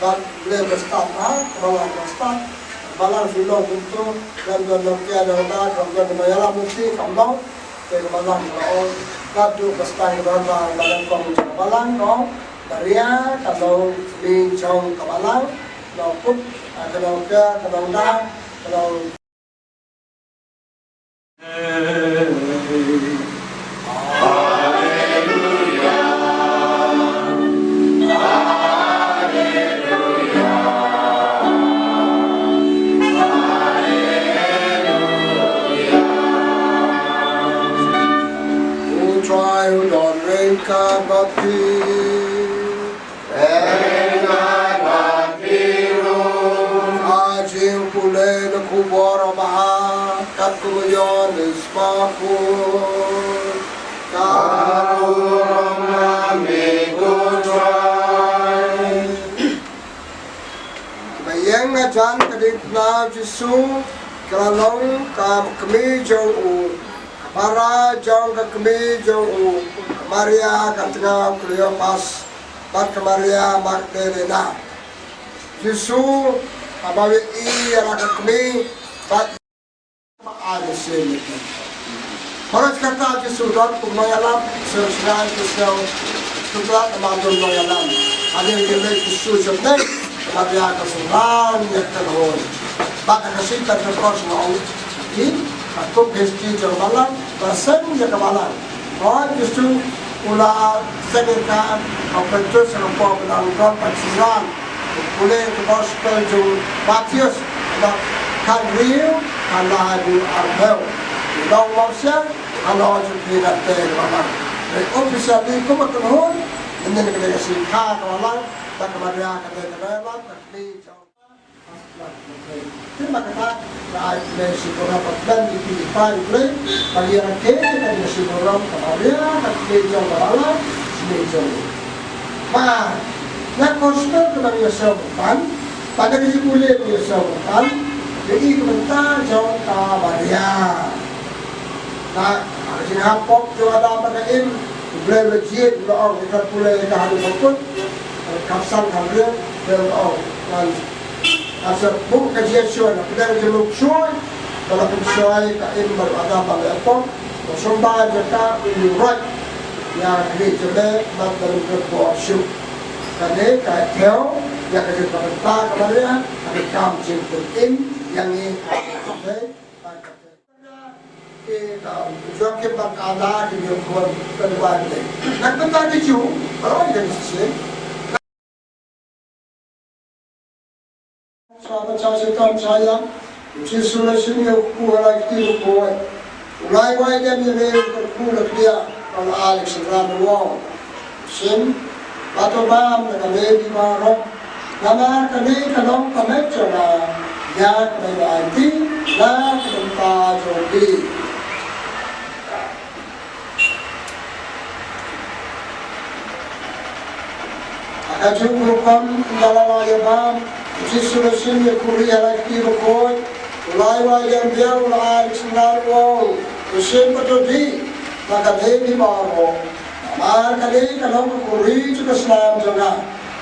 Bad U Blei u stad, ha, ka Balang u stad. Ka Balang shu long kumto, don don nongkea don da, don don nongïalam lynti, kam long. Te ka Balang ka la ong, naduh ba sdang ka Balang, ba nyngkong ka Balang, ka ong, Maria ka long kmie jong ka Balang, ka long kup, ka long kea, ka long da, ka long U Trai u don ryngkat bad phi. Ka jingpule na khubor babha katkum u Ïoannis Bakhuid. Ka burom ha me ko Trai. Kan ka dei kane Jisu ka la long ka kmie jong u, ka para jong ka kmie jong u, ka Maria ka tnga u Kleopas, bad ka Maria Magdalena. Jisu haba u ïohi ïa la ka kmie, bad ba ai mynsiem ïa ki. Baroh kata Jisu don kum nongïalam, sngewsynei, sngewsynei, sngewsynei, namar don nongïalam. Hadien ba leit Jisu sha bneng, Maria ka synran ïa ka kynhun. Bad ka Sngewthuh Pentekost nga ong ïa phi, katkum ka history jong ka balang, ba seng ïa ka balang. Hooid, Jisu u la seng ïa ka, u pynjot sa ka por ba dang don ka synran. Pule ka gospel jong u Mathaios, bad khathynriew, khatlai haduh arphew. U long mawsiang, halor jong phi na te ka balang. Dei officially kum ka kynhun, mynnin ka dei ka sngi kha ka balang, bad ka Maria ka dei ka nongïalam, ka kmie jong Te ba kata, ka ai kane ka shibun ba pynban ïa ki, ïa ki paid U Blei, ba ïa rakhe kane ka shibun ka Maria, ka kmie jong ka balang, kmie jong u. Ba, na gospel ka dang ïa sngewthuh ban, ba da ka jingpule ïa sngewthuh ban, ïa i ka bynta jong ka Maria. Na, ka jinghapoh jong Adam bad ka Im, U Blei u la jied, u la ong, ïa ka pule, ïa ka haduh ba kut, ka san ka Blei, u la ong, ngan Asa buh ka jingïashoh na pdeng jong u shuh, ba la pynshoi ka Im bad u Adam ba la ïapoh, ba sumar jaka u ïuhroh ïa ka khlieh jong me, bad ba ym kyrpad shuh. Kane ka thew ïa ka jingpynbynta ka Maria, ka kam jingpynim ïa ngi ha ka pyrthei. Ki, um, Joakim bad Anna ki ïa khun pynwan te. Nang pynta ki ju, baroh ki shisien. Sa ba cha shi tam cha ïa. U Jisu u la shim ïa u kpu ha la kti bakhuid. U la ai wai dem ïa me u kpu la kdiah. Ba la ai ïa ka synran u ong. Shim. Bad to bam na ka baby baroh. Namar kane ka long ka met jong nga. Ïa kaba ai ti. Na ka bynta jong phi. Ha kajuh ka rukom ynda la lah ïa bam, u Jisu u la shim ïa u khuri ha la kti bakhuid, u la ai wai dem biang, u la ai ïa ka synran u ong, to shim bad to dih, na ka dei phi baroh. Namar kane ka long ka khuri jong ka snam jong nga,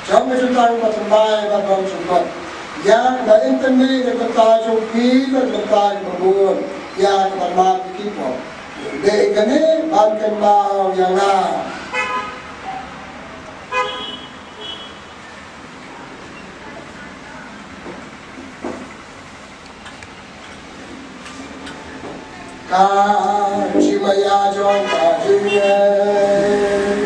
jong ka jutang bathymmai bad bymjukut. Ïa kaba in pynmih na ka bynta jong phi bad na ka bynta jong kiba bun, ïa kaba mad ïa ki pop. Dei kane ban kynmaw ïa nga. Ka jingmaïa jong ka jingeh.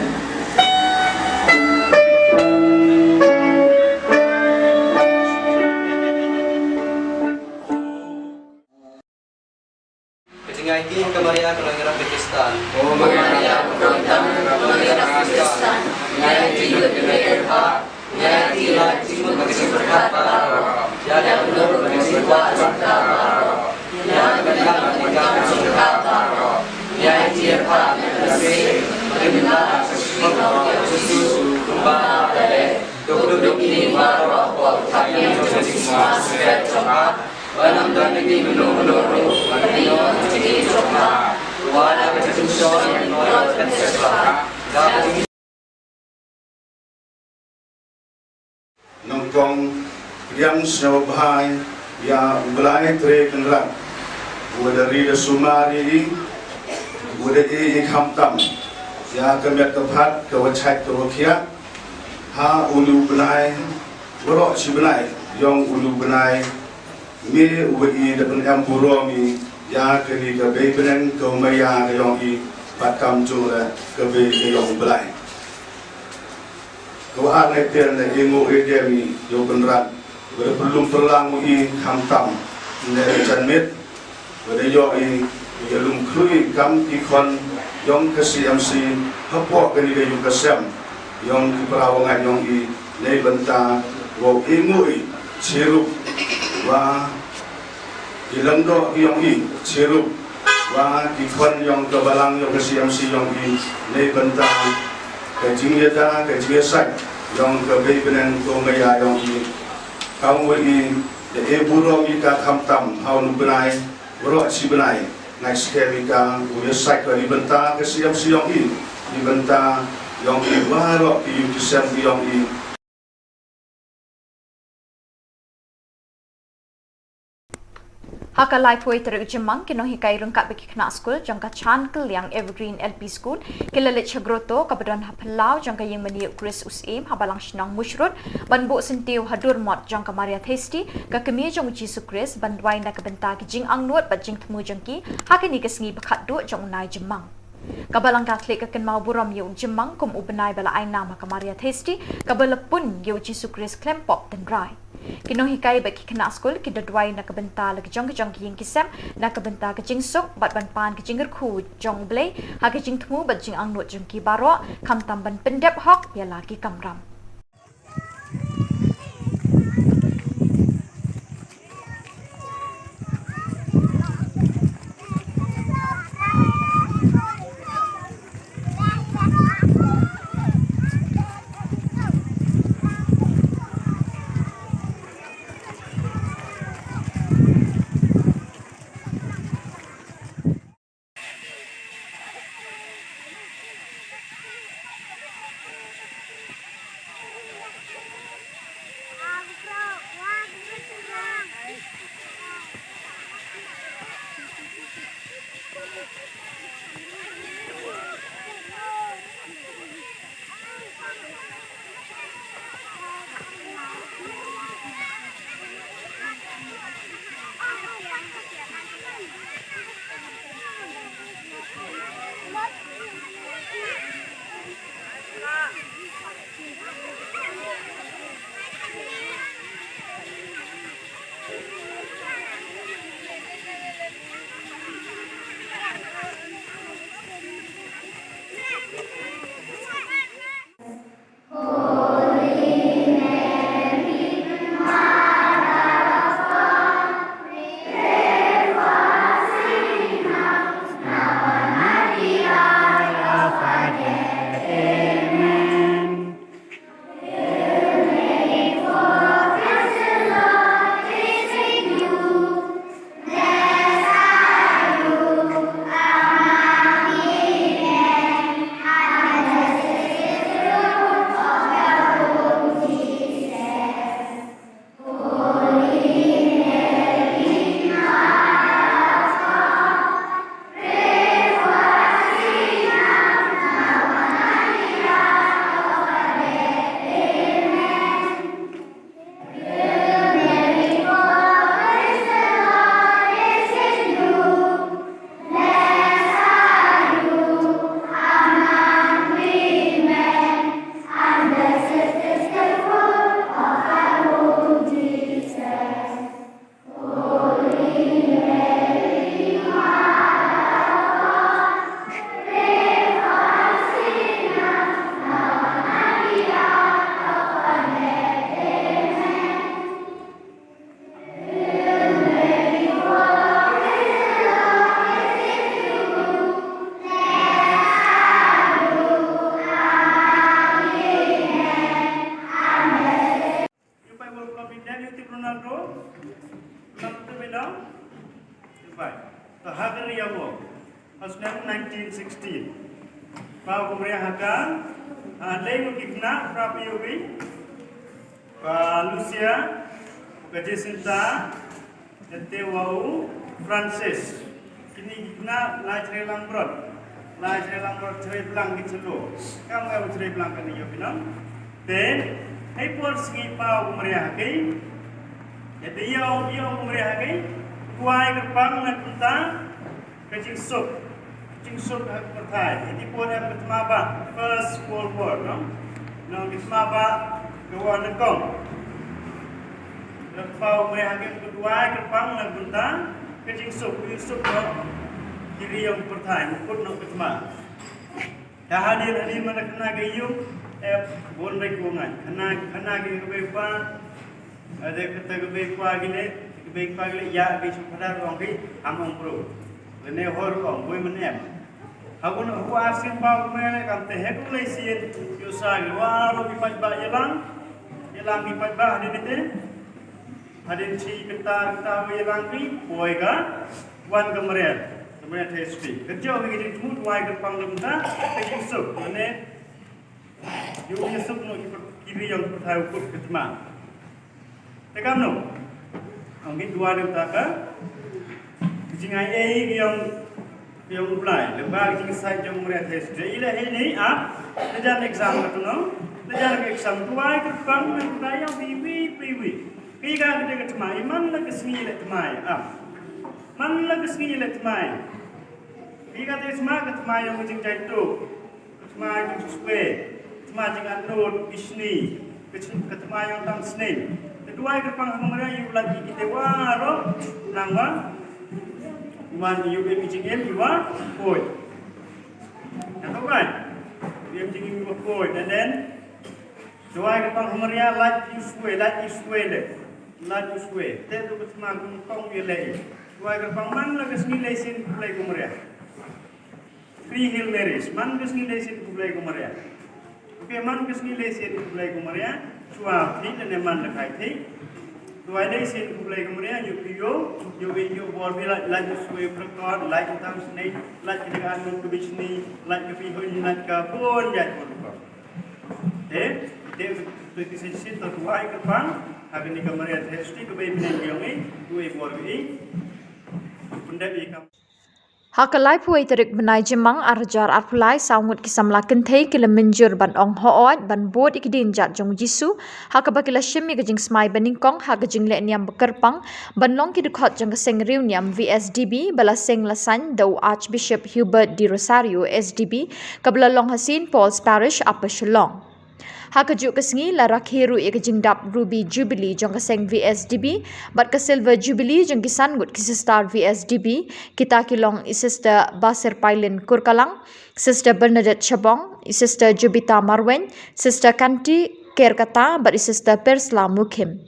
Ka jingïaid ka Maria ka nongïarap Khristan. O Maria ka nongïarap Khristan. Ïaid ïa ngi ki riewpakhat. Ïaid ïa ngi ha ka jingmut ka jingpyrkhat baroh. Ïa ka jingkwah jong ka baroh. Ïa ka jingkwah jong ka baroh. Ïaid ïa phi. Duk duk ïa ngi baroh. Nyngkong pdiang sngewbha ïa U Blai Trai Kynrad, uba da ri da sumar ïa i, uba da ïeit ïa i khamtam, ïa ka met ka phad, ka washait ka wakhiah, ha une u bnai, baroh shi bnai, ïong une u bnai, Me uba i da pynem burom i ïa kane ka bei bneng ka Maria ka ïong i, bad kamjong la ka bei ka ïong u Blai. Kaba ar, ngi tieng na i nguh i dem i ïa u Kynrad, ba da pynlum pynlang u i khamtam ne ka janmiet, ba da ïoh i ïalum khlui kam ki khon ïong ka C M C hapoh kane ka ïing ka sem ïong ki para wangat ïong i, nei bynta wow i nguh i chirup wa ki lyngdoh ïong i, chirup wa ki khon ïong ka balang ïong ka C M C ïong i, nei bynta ka jingïada ka jingïasaid ïong ka bei bneng ka Maria ïong i. Kam wa i Ïa e burom ïa ka khamtam ha u bnai, baroh shi bnai. Ngai skhem ïa ka u ïa saikor na bynta ka C M C yong i, na bynta yong i baroh ki ïing ki sem ki yong i. Ha ka laiphew tarik Jymmang, ki nonghikai ryngkat bad ki khynnah skul jong ka Chan Kylliang Evergreen L P School ki la leit sha grotto kaba don ha phyllaw jong ka ïing mane u Khrist u Syiem ha Balang Shnong Mushrood ban buh syntiew ha dur mot jong ka Maria Theisotti, ka kmie jong u Jisu Khrist, ban duwai na ka bynta ki jingangnud bad jingthmu jong ki ha kane ka sngi bakhatduh jong u Nai Jymmang. Ka Balang Katholik ka kynmaw burom ïa u Jymmang kum u bnai ba la ai nam ha ka Maria Theisotti, kaba la pun ïa u Jisu Khrist khlem pop tynrai. Ki nonghikai bad ki khynnah skul ki da duwai na ka bynta la ki jong ki jong ki ïing ki sem, na ka bynta ka jingsuk bad ban pan ka jingkyrkhu jong U Blei ha ka jingthmu bad jingangnud jong ki baroh, khamtam ban pyndep hok ïa la ki kamram. Ïa bai World Cup India ïa u tip Ronaldo. Ronaldo te bai dang. Ïa bai. Te ha ka ri ïa mo. Ha snem nineteen sixteen. Paw kumria ha ka. Ha lei mo ki khynnah pra pi ïa u bai. Ka Lucia, ka Jacinta, Ïa te wa u Francis. Kine ki khynnah lai Chrai Langbrot. Lai Chrai Langbrot Chrai Blang ki chalo. Kam nga u Chrai Blang kane ïa phi nang. Te hei por sngi paw kumria ha kei. Ïa te ïa ong ïa ong kumria ha kei. Kwai kyrpang na kynta ka jingsuk. Jingsuk ha ka pyrthai. Iti por em ka thma ba First World War, no? No, ka thma ba ka war nyngkong. Ka paw me ha ka duwai kyrpang na bynta ka jingsuk, ka jingsuk, no? Ki ri ïong pyrthai, mukut no ka thma. Ka hadien hadien mana khana ka ïung, eh, bun rai ko ngai. Khana, khana ka ïung ka bai pa, Ade kata ka bei kwa gile, ka bei kwa gile, ïa ka shu phadar ong ki, am ong bro. Lane hor ong, boi man em. Hagun hu ar sien ba u mele kam te he ku lei sien, yu sa gi wa ro ki paj ba ïalang, ïalang ki paj ba hadi nete. Hadien shi kynta kynta wei lang ki poi ka wan ka Maria, ka Maria Theisotti. Ka jong ka jingthmu duwai kyrpang lem ta ka jingsuk. Mane yu jingsuk no ki per- ki ri yong ki pyrthai u kut ka thma. Te kam no. Ong ki duwai lem ta ka jingai ei ki yong Ïa u Blei, lem bad ka jingsait jong u Maria Theisotti. Ila hei ni, ah, la jan exam ka tu no. La jan ka exam duwai kyrpang na u Blei ïa u Blei, Blei, Blei. Ki ka kata ka thma, i man la ka sngi la thma, ah. Man la ka sngi la thma. Ki ka te thma ka thma ïa u jingjai tu. Ka thma ïa u swe. Ka thma jingangnud, bishni. Ka thma ïa u tang snem. Te duwai kyrpang ha u Maria ïa u lait ïa ki te waroh. Nang wa. Wan ïa u em jingim ïa wa khuid. Ïa ka wan. Em jingim ïa wa khuid. And then duwai kyrpang ha u Maria lait ïa u swe, lait ïa u swe le. Lait ïa u swe. Te tu ka thma kum kong ïa le. Duwai kyrpang man la ka sngi le sin khublei ko Maria. Three Hail Marys, man ka sngi lei sin khublei ko Maria. Okay, man ka sngi lei sin khublei ko Maria. Shuwa phi ne man la khai thi. Duwai lei sin khublei ko Maria, ïa phi ïoh, ïoh ïoh bor phi lait, lait shuwa prekot, lait tam snei, lait ka ding anu ka bishni, lait ka phi hoi, lait ka pon, lait pon ko. Eh, te, te ki sin sin to duwai kyrpang, ha kani ka Maria Theisotti ka bei bneng ïong i, duwai bor i. Pundep i kam. Ha ka laiphew wei tarik bnai Jymmang ar hajar arphew lai, saw ngut ki samla kynthei ki la mynjur ban ong hooid ban bud ïa ki dienjat jong u Jisu, ha kaba ki la shim ïa ka jingsmai banyngkong ha ka jingleh niam ba kyrpang ban long ki dkhot jong ka seng riewniam V S D B ba la seng la sain da u Archbishop Hubert de Rosario S D B, kaba la long ha Saint Paul's Parish, Upper Shillong. Ha kajuh ka sngi la rakhe ruh ïa ka jingdap Ruby Jubilee jong ka seng V S D B bad ka Silver Jubilee jong ki san ngut ki sister V S D B, kita ki long i Sister Basirpailin Kurkalang, Sister Bernadette Shabong, i Sister Jubita Marwein, Sister Kanti Kerkata bad i Sister Persla Mukhim.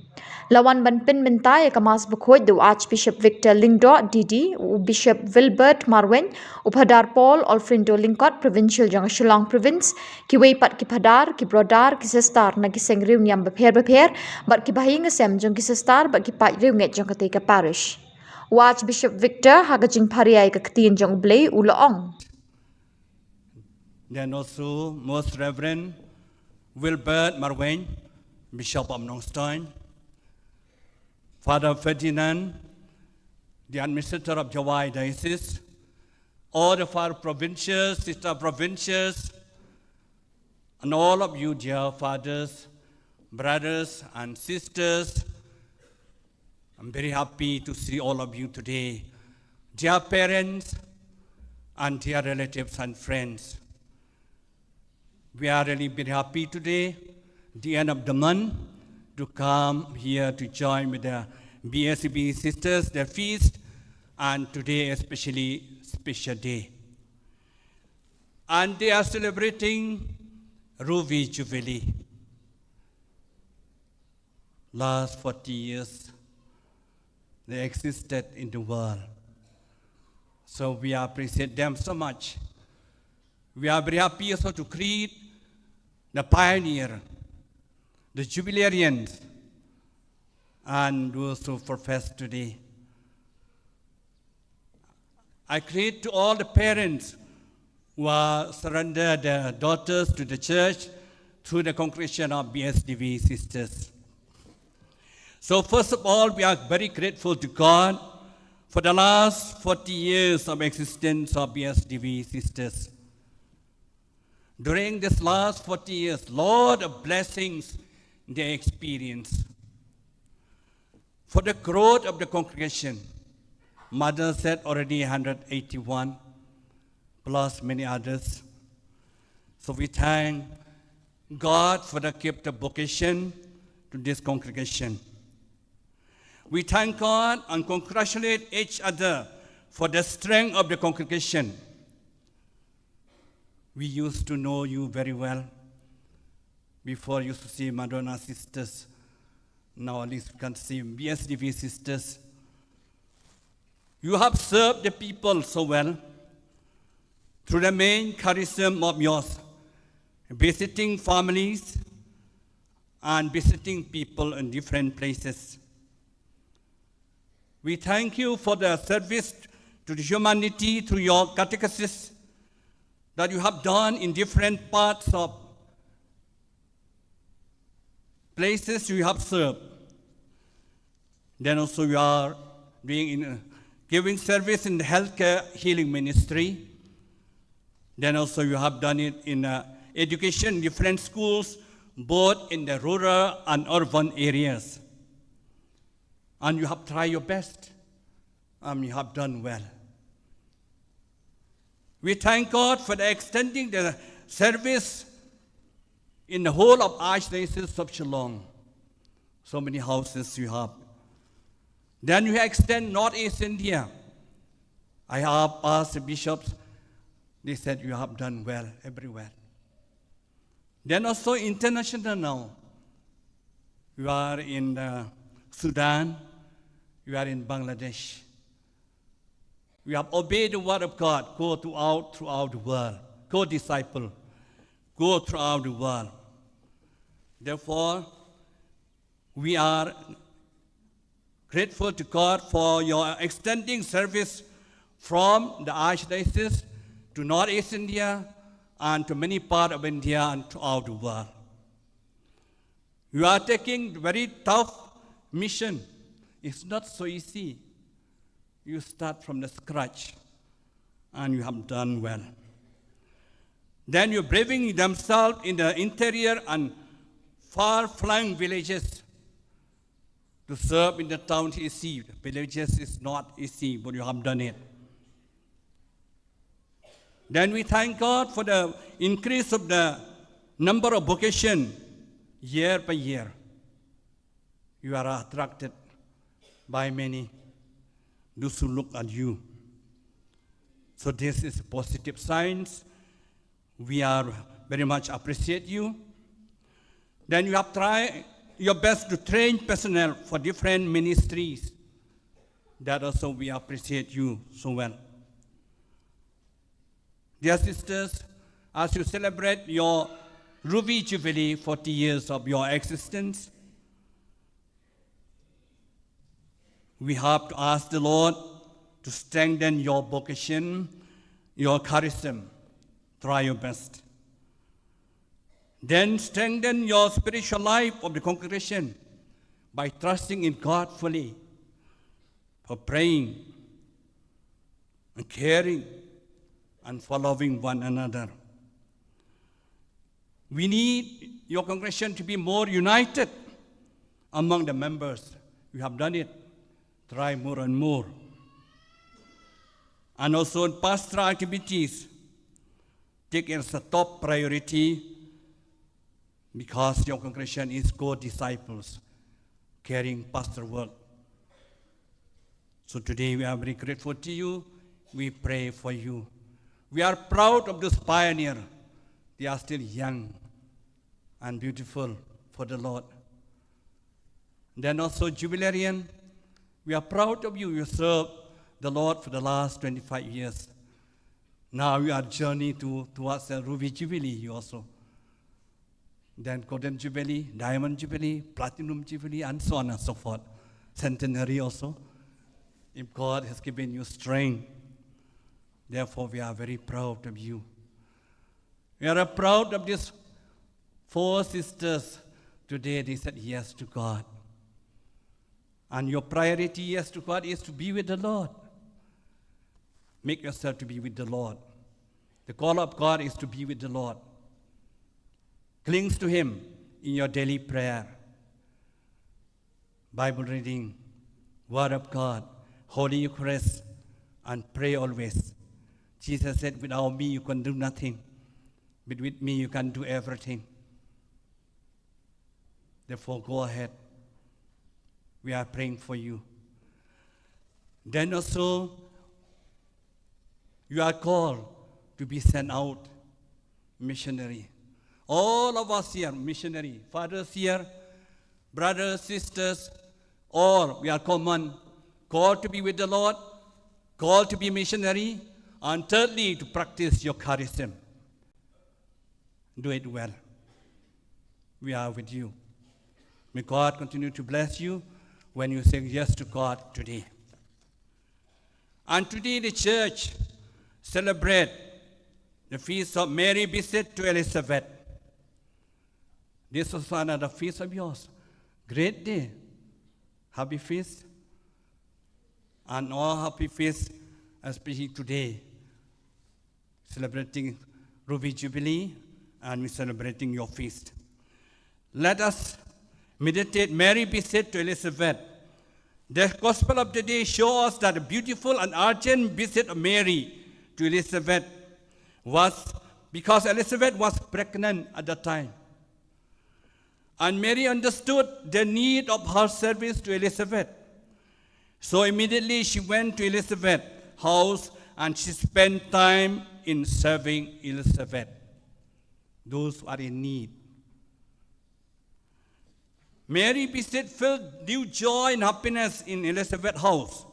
La wan ban pynmynta ïa ka Mass Bakhuid da u Archbishop Victor Lyngdoh D D, u Bishop Wilbert Marwein, u Phadar Paul Alfrindo Lyngkot, Provincial jong ka Shillong Province, kiwei pat ki phadar, ki brother, ki sister na ki seng riewniam bapher bapher bad ki bahaïing hasem jong ki sister bad ki paid riewngeit jong katei ka parish. U Archbishop Victor ha ka jingpharia ïa ka ktien jong U Blei u la ong. Then also Most Reverend Wilbert Marwein, Bishop of Nongstoin, Father Ferdinand, the administrator of Jowai Diocese, all the father provincials, sister provincials, and all of you, dear fathers, brothers, and sisters, I'm very happy to see all of you today. Dear parents and dear relatives and friends, we are really very happy today, the end of the month, to come here to join with the B S B sisters, their feast, and today especially special day. And they are celebrating Ruby Jubilee. Last forty years, they existed in the world. So we appreciate them so much. We are very happy also to greet the pioneer, the Jubilarians, and those who profess today. I greet to all the parents who are surrender their daughters to the church through the congregation of B S D B sisters. So first of all, we are very grateful to God for the last forty years of existence of B S D B sisters. During this last forty years, lot of blessings they experience. For the growth of the congregation, Mother said already hundred eighty-one, plus many others. So we thank God for the gift of vocation to this congregation. We thank God and congratulate each other for the strength of the congregation. We used to know you very well before, used to see Madonna sisters. Now at least we can see B S D B sisters. You have served the people so well through the main charism of yours, visiting families and visiting people in different places. We thank you for the service to the humanity through your catechesis that you have done in different parts of places you have served. Then also you are doing in, uh, giving service in the healthcare healing ministry. Then also you have done it in, uh, education, different schools, both in the rural and urban areas. And you have tried your best, and you have done well. We thank God for the extending the service in the whole of Archdiocese of Shillong. So many houses you have. Then you extend Northeast India. I have asked the bishops, they said you have done well everywhere. Then also international now. You are in, uh, Sudan, you are in Bangladesh. We have obeyed the word of God. Go throughout, throughout the world. Go disciple. Go throughout the world. Therefore, we are grateful to God for your extending service from the Archdiocese to Northeast India and to many parts of India and throughout the world. You are taking very tough mission. It's not so easy. You start from the scratch, and you have done well. Then you braving themselves in the interior and far-flung villages to serve in the town is easy. Villages is not easy, but you have done it. Then we thank God for the increase of the number of vocation year by year. You are attracted by many, those who look at you. So this is positive signs. We are very much appreciate you. Then you have tried your best to train personnel for different ministries. That also we appreciate you so well. Dear sisters, as you celebrate your Ruby Jubilee, forty years of your existence, we have to ask the Lord to strengthen your vocation, your charism. Try your best. Then strengthen your spiritual life of the congregation by trusting in God fully, for praying and caring and following one another. We need your congregation to be more united among the members. You have done it. Try more and more. And also in pastoral activities, take it as a top priority, because your congregation is co-disciples, carrying pastor work. So today we are very grateful to you. We pray for you. We are proud of this pioneer. They are still young and beautiful for the Lord. Then also jubilarian, we are proud of you. You served the Lord for the last twenty-five years. Now you are journey to, towards the Ruby Jubilee, you also. Then Golden Jubilee, Diamond Jubilee, Platinum Jubilee, and so on and so forth. Centenary also. If God has given you strength, therefore we are very proud of you. We are proud of these four sisters. Today they said yes to God. And your priority, yes to God, is to be with the Lord. Make yourself to be with the Lord. The call of God is to be with the Lord. Clings to Him in your daily prayer, Bible reading, Word of God, Holy Eucharist, and pray always. Jesus said, "Without me, you can do nothing. But with me, you can do everything." Therefore, go ahead. We are praying for you. Then also, you are called to be sent out missionary. All of us here, missionary, fathers here, brothers, sisters, all, we are common, called to be with the Lord, called to be missionary, and thirdly, to practice your charism. Do it well. We are with you. May God continue to bless you when you say yes to God today. And today the church celebrate the feast of Mary visit to Elizabeth. This is another feast of yours. Great day. Happy feast. And all happy feast, especially today. Celebrating Ruby Jubilee, and we're celebrating your feast. Let us meditate Mary visit to Elizabeth. The Gospel of the day shows us that a beautiful and urgent visit of Mary to Elizabeth was because Elizabeth was pregnant at the time. And Mary understood the need of her service to Elizabeth. So immediately she went to Elizabeth's house and she spent time in serving Elizabeth. Those who are in need. Mary visit filled new joy and happiness in Elizabeth's house.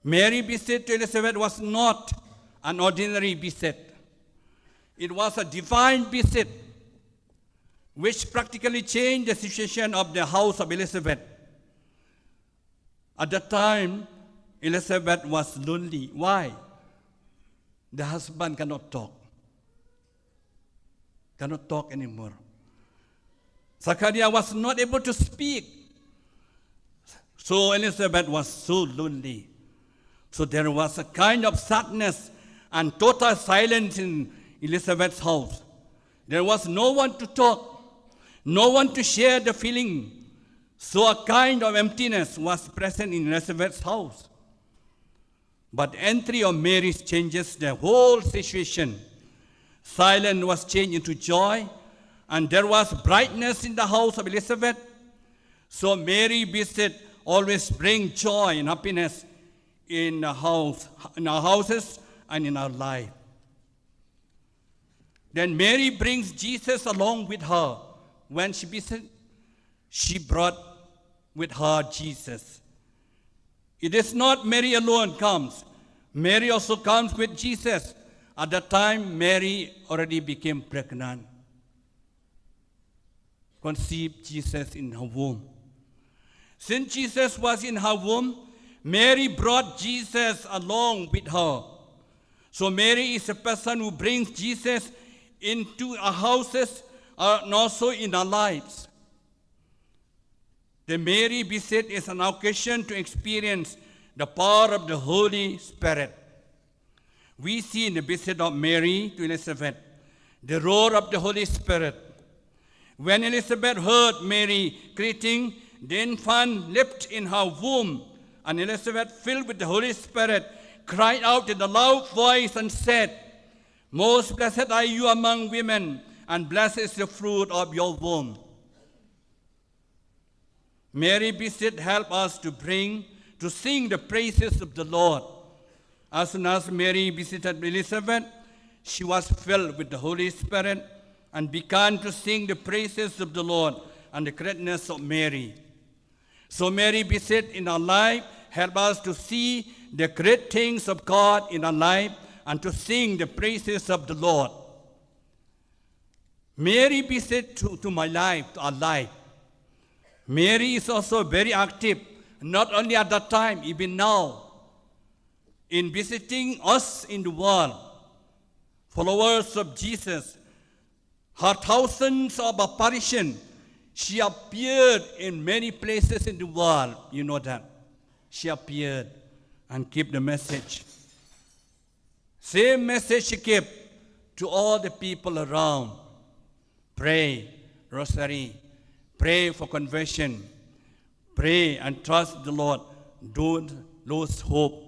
Mary visit to Elizabeth was not an ordinary visit. It was a divine visit which practically changed the situation of the house of Elizabeth. At that time, Elizabeth was lonely. Why? The husband cannot talk. Cannot talk anymore. Zachariah was not able to speak. So Elizabeth was so lonely. So there was a kind of sadness and total silence in Elizabeth's house. There was no one to talk, no one to share the feeling. So a kind of emptiness was present in Elizabeth's house. But the entry of Mary changes the whole situation. Silence was changed into joy, and there was brightness in the house of Elizabeth. So Mary visit always bring joy and happiness in the house, in our houses and in our life. Then Mary brings Jesus along with her. When she visit, she brought with her Jesus. It is not Mary alone comes. Mary also comes with Jesus. At that time, Mary already became pregnant, conceived Jesus in her womb. Since Jesus was in her womb, Mary brought Jesus along with her. So Mary is a person who brings Jesus into our houses, uh, and also in our lives. The Mary visit is an occasion to experience the power of the Holy Spirit. We see in the visit of Mary to Elizabeth the role of the Holy Spirit. When Elizabeth heard Mary greeting, the infant leaped in her womb, and Elizabeth, filled with the Holy Spirit, cried out in a loud voice and said, "Most blessed are you among women, and blessed is the fruit of your womb." Mary visit help us to bring, to sing the praises of the Lord. As soon as Mary visited Elizabeth, she was filled with the Holy Spirit and began to sing the praises of the Lord and the greatness of Mary. So Mary visit in our life help us to see the great things of God in our life and to sing the praises of the Lord. Mary visit to, to my life, to our life. Mary is also very active, not only at that time, even now, in visiting us in the world, followers of Jesus. Her thousands of apparition, she appeared in many places in the world. You know that. She appeared and keep the message. Same message she kept to all the people around. Pray, rosary, pray for conversion, pray and trust the Lord. Don't lose hope.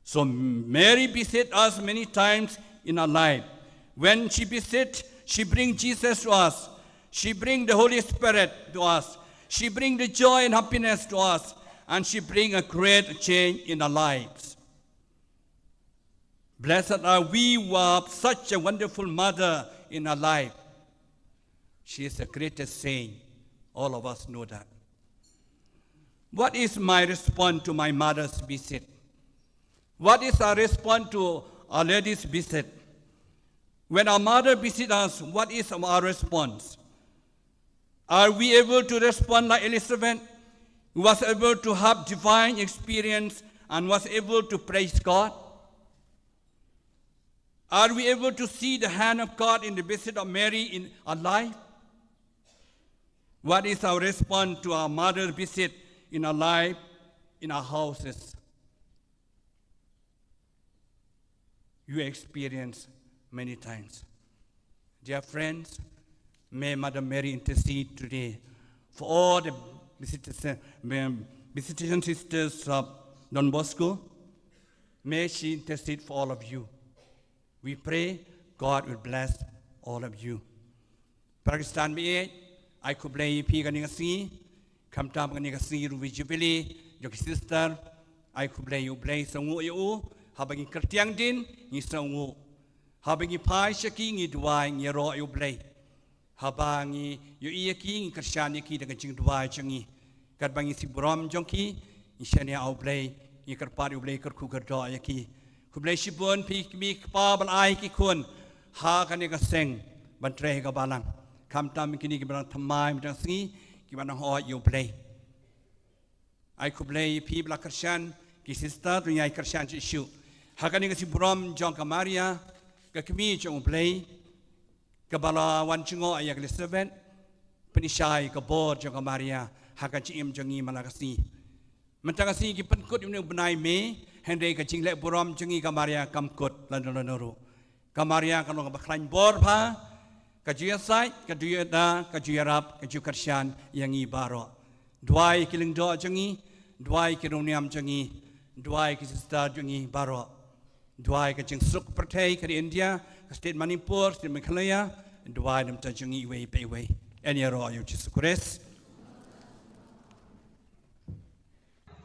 So Mary visit us many times in our life. When she visit, she bring Jesus to us. She bring the Holy Spirit to us. She bring the joy and happiness to us. And she bring a great change in our lives. Blessed are we who have such a wonderful mother in our life. She is the greatest saint. All of us know that. What is my response to my mother's visit? What is our response to Our Lady's visit? When our mother visits us, what is our response? Are we able to respond like Elizabeth, who was able to have divine experience and was able to praise God? Are we able to see the hand of God in the visit of Mary in our life? What is our response to our mother's visit in our life, in our houses? You experience many times. Dear friends, may Mother Mary intercede today for all the visitation, visitation sisters of Don Bosco. May she intercede for all of you. We pray God will bless all of you. Para ki Khristan baieit, ai khublei ïa phi kane ka sngi, khamtam kane ka sngi Ruby Jubilee jong ki sister. Ai khublei ïa U Blei, sngewnguh ïa u. Haba ngi kyrtiang dien, ngi sngewnguh. Haba ngi phai sha ki, ngi duwai, ngi ïaroh ïa U Blei. Haba ngi ïohi ïa ki, ngi kyrshan ïa ki da ka jingduwai jong ngi. Katba ngi sngewburom jong ki, ngi shaniah ha U Blei, ngi kyrpad ïa U Blei kyrkhu kyrdoh ïa ki. Khublei shibun phi ki kmie ki kpa ba la ai ki khun ha kane ka seng ban trei ha ka balang. Khamtam kine kiba dang thymmai mynta ka sngi, kiba dang hoi ïa U Blei. Ai khublei ïa phi ba la kyrshan, ki sister, to ngin ïa kyrshan shuh shuh. Ha kane ka sngewburom jong ka Maria, ka kmie jong U Blei, kaba la wan jngoh ïa ka Elizabeth, pynshai ka bor jong ka Maria ha ka jingim jong ngi man la ka sngi. Mynta ka sngi ngi pynkut ïa une u bnai May, hynrei ka jingleh burom jong ngi ka Maria kam kut lano lano ruh. Ka Maria ka long kaba khlaiñ bor bha, ka ju ïasaid, ka ju ïada, ka ju ïarap, ka ju kyrshan ïa ngi baroh. Duwai ki lyngdoh jong ngi, duwai ki rongniam jong ngi, duwai ki sister jong ngi baroh. Duwai ka jingsuk pyrthei, ka ri India, ka state Manipur, state Meghalaya, duwai na bynta jong ngi iwei pa iwei. Yn ïaroh ïa U Jisu Khrist.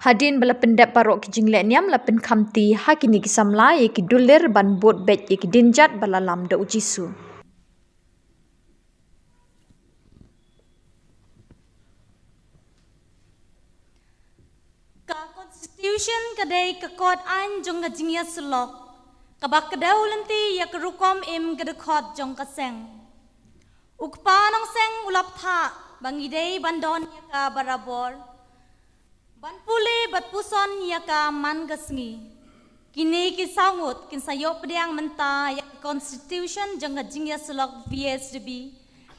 Hadien ba la pyndep baroh ki jinglehniam, la pynkhamti ha kine ki samla ïa ki dulir ban bud beit ïa ki dienjat ba la lam da U Jisu. Ka Constitution ka dei ka kot aiñ jong ka jingïasyllok kaba kdew lynti ïa ka rukom im ka dkhot jong ka seng. U Kpa Nongseng u la bthah ba ngi dei ban don ïa ka barabor, ban pule bad puson ïa ka man ka sngi. Kine ki saw ngut kin sa ïoh pdiang mynta ïa ka Constitution jong ka jingïasyllok V S D B,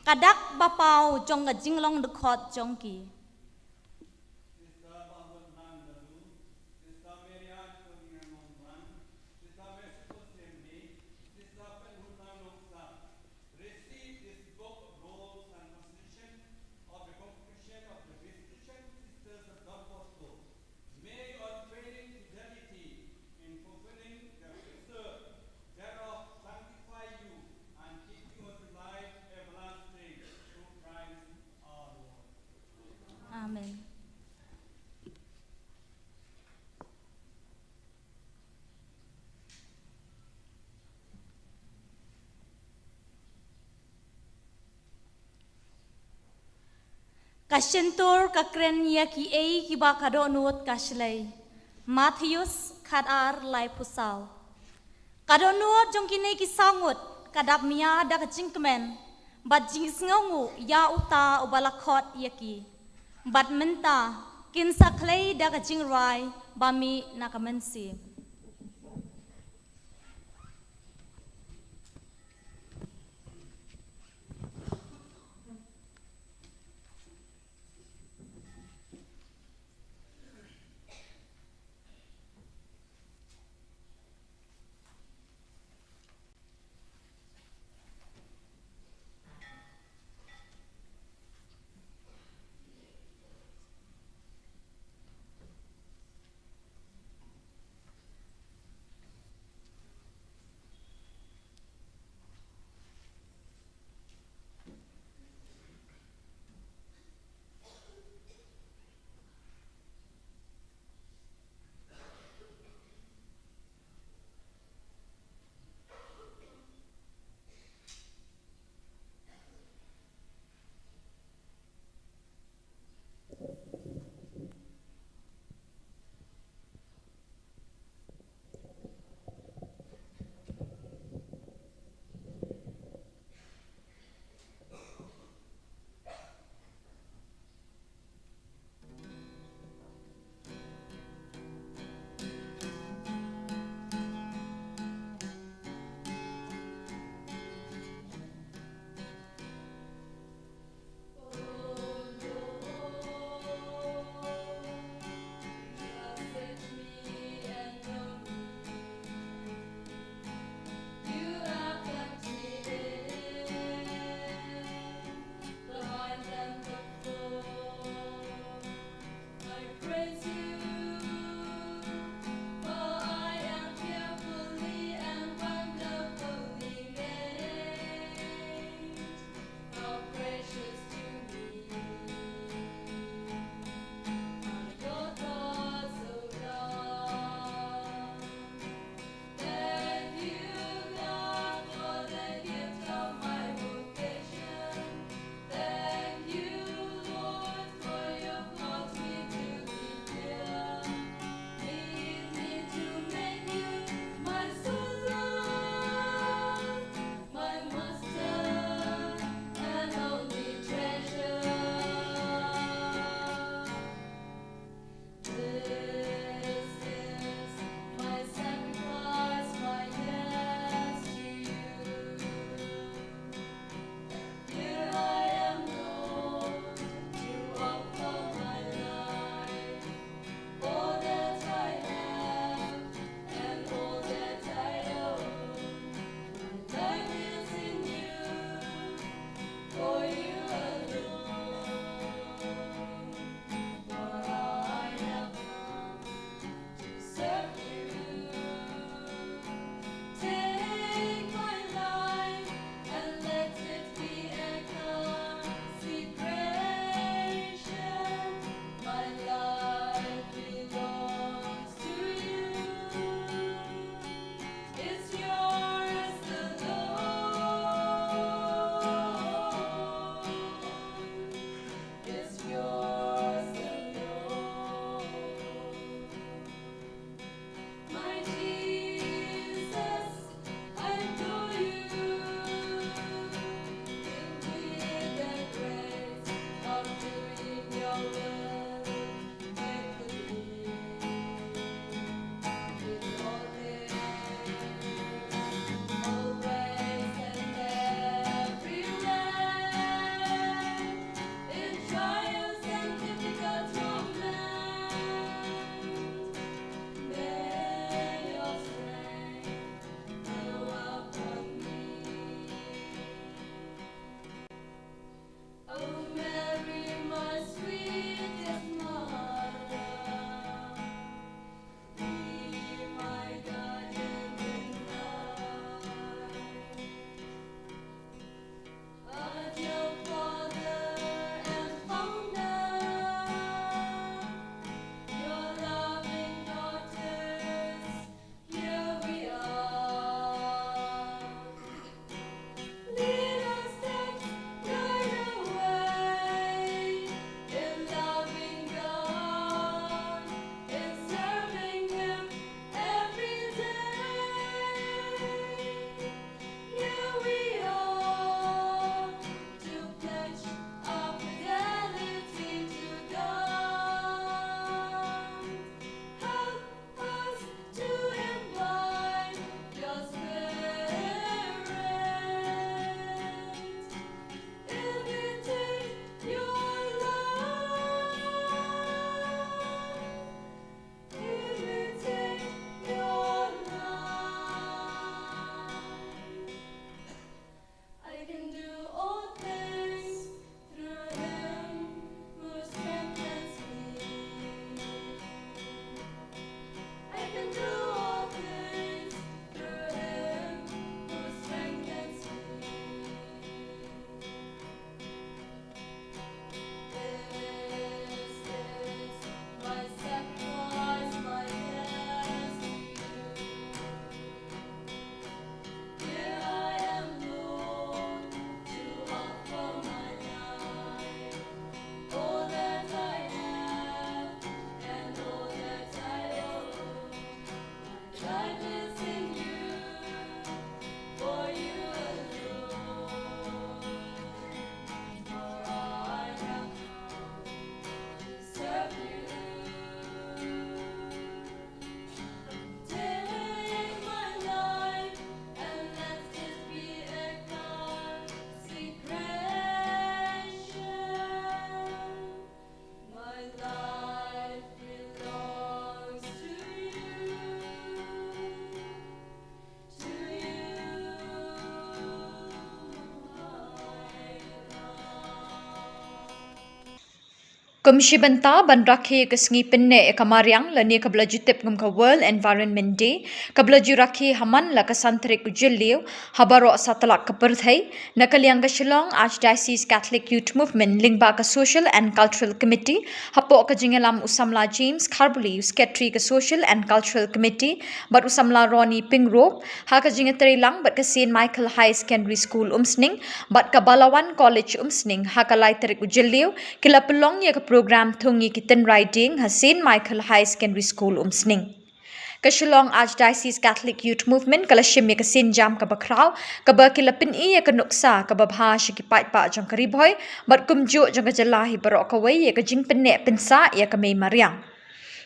ka dak ba paw jong ka jinglong dkhot jong ki. Receive this book of rules and constitution of the congregation of the Visitation Sisters of Don Bosco. May your unfailing fidelity in fulfilling the precept thereof sanctify you and keep you unto life everlasting through Christ our Lord. Amen. Ka shyntur ka kren ïa kiei kiba ka dohnud ka shlei. Mathaios khatar laiphew saw. Ka dohnud jong kine ki saw ngut ka dap mïa da ka jingkmen bad jingsngewnguh ïa uta uba la khot ïa ki. Bad mynta kin sa khlei da ka jingrwai ba mih na ka mynsiem. Kum shi bynta ban rakhe ka sngi pynneh ïa ka mariang lane kaba la ju tip kum ka World Environment Day, kaba la ju rakhe ha man la ka san tarik u Jylliew ha baroh satlak ka pyrthei, na ka liang ka Shillong Archdiocese Catholic Youth Movement lyngba ka Social and Cultural Committee, hapoh ka jingïalam u samla James Kharbuli, u Secretary ka Social and Cultural Committee, bad u samla Ronnie Pyngrope, ha ka jingïatreilang bad ka Saint Michael Higher Secondary School Umsning bad ka Balawan College Umsning, ha ka lai tarik u Jylliew, ki la pynlong ïa ka program thung ïa ki tynrai dieng ha Saint Michael Higher Secondary School Umsning. Ka Shillong Archdiocese Catholic Youth Movement ka la shim ïa ka sienjam kaba khraw, kaba ki la pyni ïa ka nuksa kaba bha sha ki paidbah jong ka Ri Bhoi bad kumjuh jong ka jylla hi baroh kawei ïa ka jingpynneh pynsah ïa ka mei mariang.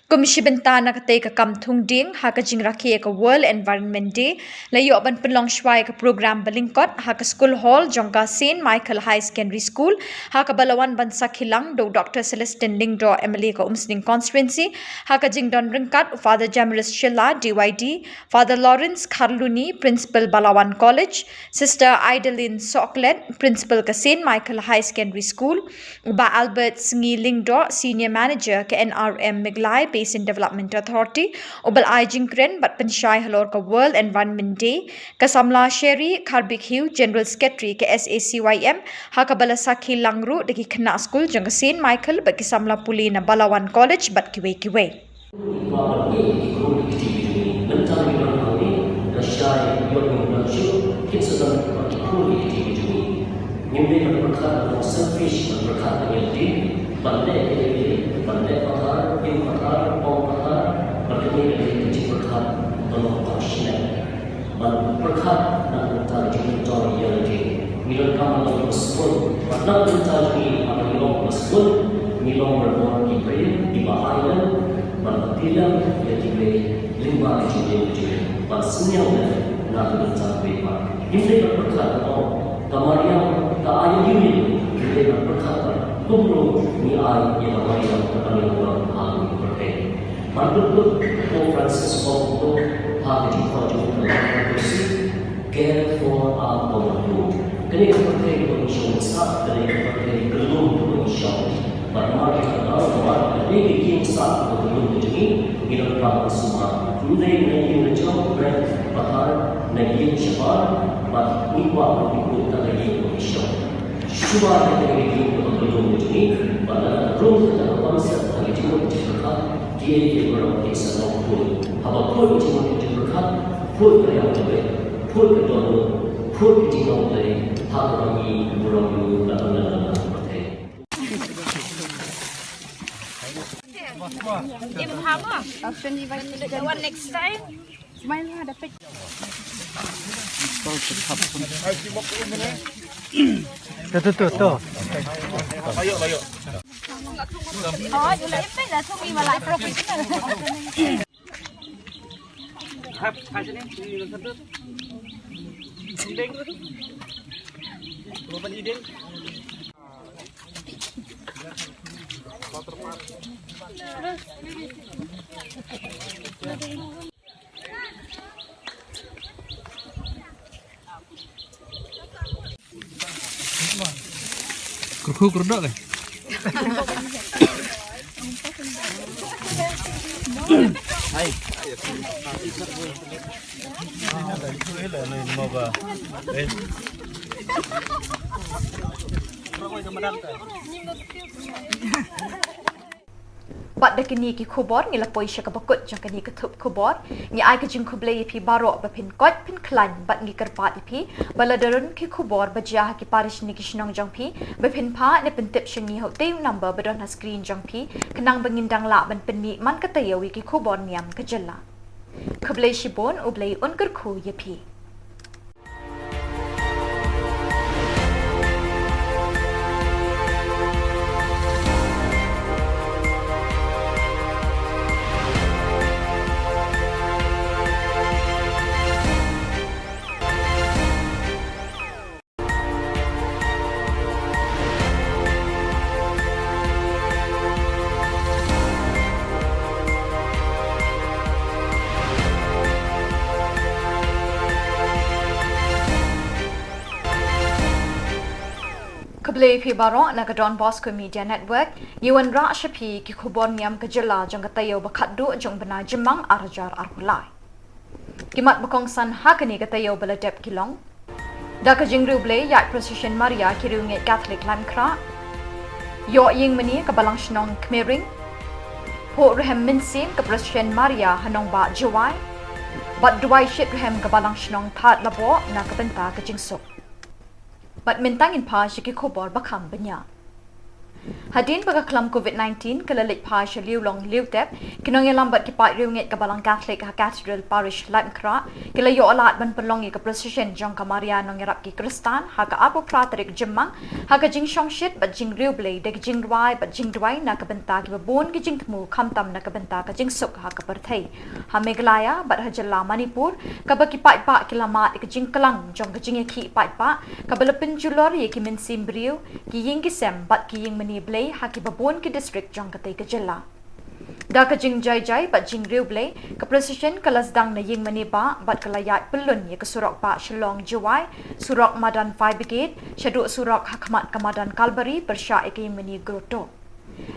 Kum shi bynta na katei ka kam thung dieng ha ka jingrakhe ïa ka World Environment Day, la ïoh ban pynlong shuwa ïa ka program ba lyngkot ha ka School Hall jong ka Saint Michael Higher Secondary School, ha kaba la wan ban sakhi lang da u Doctor Celestine Lyngdoh, M L A ka Umsning Constituency, ha ka jingdon ryngkat u Father Jamiris Shylla, D Y D, Father Lawrence Kharluni, Principal Balawan College, Sister Idalin Soklet, Principal ka Saint Michael Higher Secondary School, u Bah Albert Sngi Lyngdoh, Senior Manager ka N R M Meghalaya Basin Development Authority, uba la ai jingkren bad pynshai halor ka World Environment Day, ka samla Sherry Kharbikhew, General Secretary ka S A C Y M, ha kaba la sakhi lang ruh da ki khynnah skul jong ka Saint Michael bad ki samla pule na Balawan College bad kiwei kiwei. Ba ban ïeh ki khun ki kti ki jong ngi. Mynta ngi don hangne, lashai ïoh ngi ban shu, kin sa don ba ki khun ki kti ki jong ngi. Ngim dei ban pyrkhat ban long selfish, ban pyrkhat ban ïa lade, ban leh ïa lade, ban leh pathar, im pathar, ong pathar, bad kane ka dei ka jingpyrkhat ban long kong shnep. Ban pyrkhat na ka bynta ka jingmyntoi ïa lade. Ngi donkam ban long ba sbun. Bad na ka bynta jong ngi haba ngi long ba sbun, ngi long barabor ki briew kiba ai lem bad ba pynlong ïa kiwei lyngba ka jingim jong ngi. Ban synñiang lem na ka bynta kiwei pat. Ngim dei ban pyrkhat ban ong ka mariang ka ai ïa ngi, ngi dei ban pyrkhat ban kumno ngi ai ïa ka mariang kaba ngi don ha kane ka pyrthei. Ban pynbeit Pope Francis ong kumto ha ka jingkhot jong u, ka Laudato Si, Care for our common good. Kane ka pyrthei kaba ngi shong sah, kane ka pyrthei ka lum kaba ngi shong. Bad namar kata ka daw, namar kane ka ïing sah kaba ka lum ka jong ngi, ngi donkam ban sumar. Ym dei na ïing la jong, na pathar, na ïing shabar, bad ngi kwah ban pynkut ïa ka ïing kaba ngi shong. Shuwa ïa kane ka ïing kaba ka lum ka jong ngi, bad lada ka rung kata ka concept ha ka jingmut jingpyrkhat, kiei kiei baroh kin sa long khuid. Haba khuid ka jingmut jingpyrkhat, khuid ka riam ka beit, khuid ka dohnud, khuid ka jinglong Blei, ha kaba ngi burom ïa u na bynta ka pyrthei. Im haba. The one next time. Tu, tu, tu, tu. Kyrkhu kyrdok eh. Hai. Bad da kine ki khubor ngi la poi sha kaba kut jong kane ka thup khubor. Ngi ai ka jingkhublei ïa phi baroh ba phin koit phin khlaiñ bad ngi kyrpad ïa phi ba lada don ki khubor ba jia ha ki parish ne ki shnong jong phi ba phin phah ne pyntip sha ngi ha utei u number ba don ha screen jong phi, khnang ba ngin dang lah ban pynmih man ka taïew ïa ki khubor niam ka jylla. Khublei shibun, U Blei un kyrkhu ïa phi. Khublei phi baroh na ka Don Bosco Media Network. Ngi wanrah sha phi ki khubor niam ka jylla jong ka taïew ba khatduh jong u bnai Jymmang arhajar arphew lai. Ki mat ba kongsan ha kane ka taïew ba la dep ki long: Da ka jingriewblei ïaid procession Maria ki riewngeit Katholik Laitumkhrah. Ïoh ïingmane ka Balang Shnong Khmering. Phuh rhem mynsiem ka procession Maria ha nongbah Jowai. Bad duwai shitrhem ka Balang Shnong Thadlaboh na ka bynta ka jingsuk. Bad mynta ngin phai sha ki khubor ba kham bniah. Hadien ba ka khlam covid nineteen ka la leit phai sha liewlong liewtep, ki nongïalam bad ki paid riewngeit ka Balang Katholik ha Cathedral Parish Laitumkhrah ki la ïoh lad ban pynlong ïa ka procession jong ka Maria Nongïarap ki Khristan ha ka arphew phra tarik Jymmang, ha ka jingshongshit bad jingriewblei da ki jingrwai bad jingduwai na ka bynta kiba bun ki jingthmu, khamtam na ka bynta ka jingsuk ha ka pyrthei. Ha Meghalaya bad ha jylla Manipur, kaba ki paidbah ki la mad ïa ka jingklang jong ka jingïakhih paidbah kaba la pynjulor ïa ki mynsiem briew, ki ïing ki sem bad ki ïingmane blei ha kiba bun ki district jong katei ka jylla. Da ka jingjai jai bad jingriewblei, ka procession ka la sdang na ïingmane bah bad ka la ïaid pyllun ïa ka surok bah Shillong Jowai, surok madan Fire Brigade, shaduh surok ha khmat ka madan Kalbari pyrshah ïa ka ïingmane Grotto.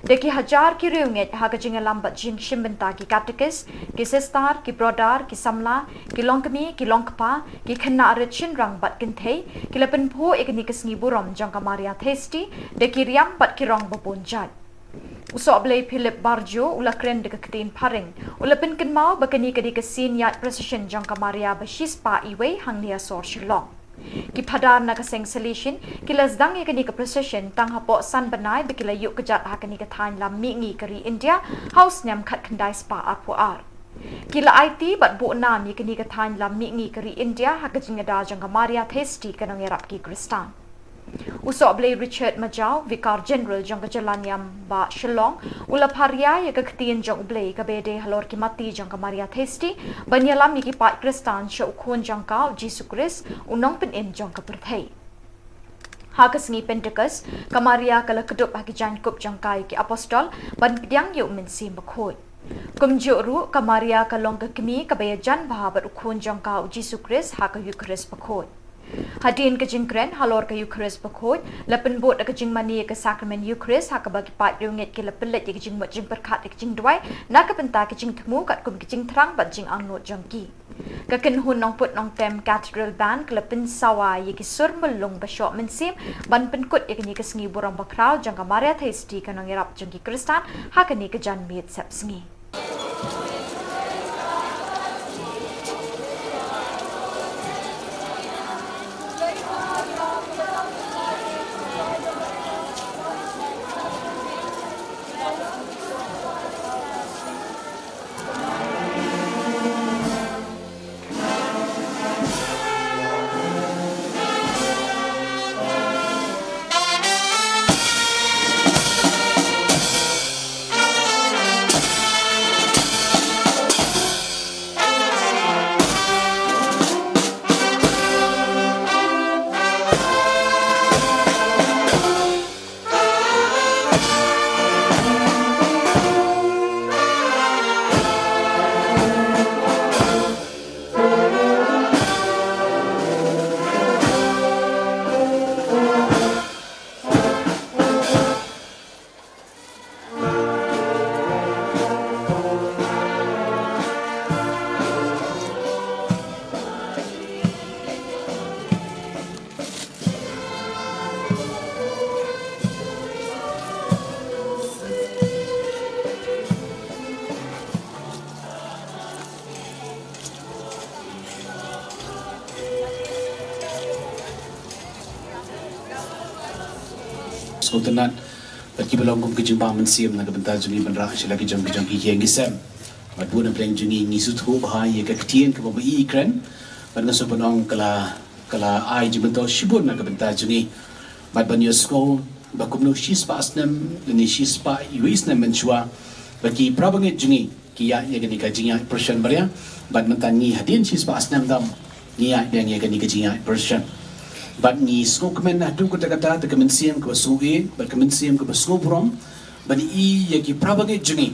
Da ki hajar ki riewngeit ha ka jingïalam bad jingshim bynta, ki katekis, ki sister, ki brother, ki samla, ki longkmie, ki longkpa, ki khynnah rit shynrang bad kynthei, ki la pynphuh ïa kane ka sngi burom jong ka Maria Theisotti da ki riam bad ki rong ba bun jait. U Sohblei Philip Barjo u la kren da ka ktien phareng. U la pynkynmaw ba kane ka dei ka sien ïaid procession jong ka Maria ba shispah iwei hangne ha sor Shillong. Ki phadar na ka seng Salesian ki la sdang ïa kane ka procession tang hapoh san bnai ba ki la ïuh kjat ha kane ka thaiñ lam mihngi ka ri India ha u snem khatkhyndai spah arphew ar. Ki la aiti bad buh nam ïa kane ka thaiñ lam mihngi ka ri India ha ka jingïada jong ka Maria Theisotti ka Nongïarap ki Khristan. U Sohblei Richard Majaw, Vicar General jong ka jylla niam bah Shillong, u la pharia ïa ka ktien jong U Blei kaba ïadei halor ki mati jong ka Maria Theisotti ban ïalam ïa ki paid Khristan sha u Khun jong ka, u Jisu Khrist, u Nongpynim jong ka pyrthei. Ha ka sngi Pentekost, ka Maria ka la kdup ha ki jaiñkup jong ka ïa ki apostol ban pdiang ïa u Mynsiem Bakhuid. Kumjuh ruh, ka Maria ka long ka kmie kaba ïajan bha bad u Khun jong ka, u Jisu Khrist, ha ka Eukharist Bakhuid. Hadien ka jingkren halor ka Eukharist Bakhuid, la pynbud da ka jingmane ïa ka Sakramen Eukharist ha kaba ki paid riewngeit ki la pynleit ïa ka jingmut jingpyrkhat ïa ka jingduwai na ka bynta ka jingthmu katkum ka jingthrang bad jingangnud jong ki. Ka kynhun nongput nongtem Cathedral Band ka la pynsawa ïa ki sur myllung ba shoh mynsiem ban pynkut ïa kane ka sngi burom bakhraw jong ka Maria Theisotti ka Nongïarap jong ki Khristan ha kane ka janmiet sepsngi. Sngewtynnat bad kiba long kum ka jingbam mynsiem na ka bynta jong ngi ban rah sha la ki jong ki jong ki ïing ki sem. Bad bun na pdeng jong ngi ngi sngewthuh bha ïa ka ktien kaba ma i kren. Bad nga sngewbha ban ong ka la, ka la ai jingmyntoi shibun na ka bynta jong ngi. Bad ban ïohsngew ba kumno shispah snem lane shispah iwei snem mynshuwa ba ki parabangeit jong ngi ki ïaid ïa kane ka jingïaid procession Maria. Bad mynta ngi hadien shispah snem tam ngi ïaid biang ïa kane ka jingïaid procession. Bad ngi sngewkmen haduh katta katta da ka mynsiem kaba sngewbha bad ka mynsiem kaba sngewburom ban ïohi ïa ki parabangeit jong ngi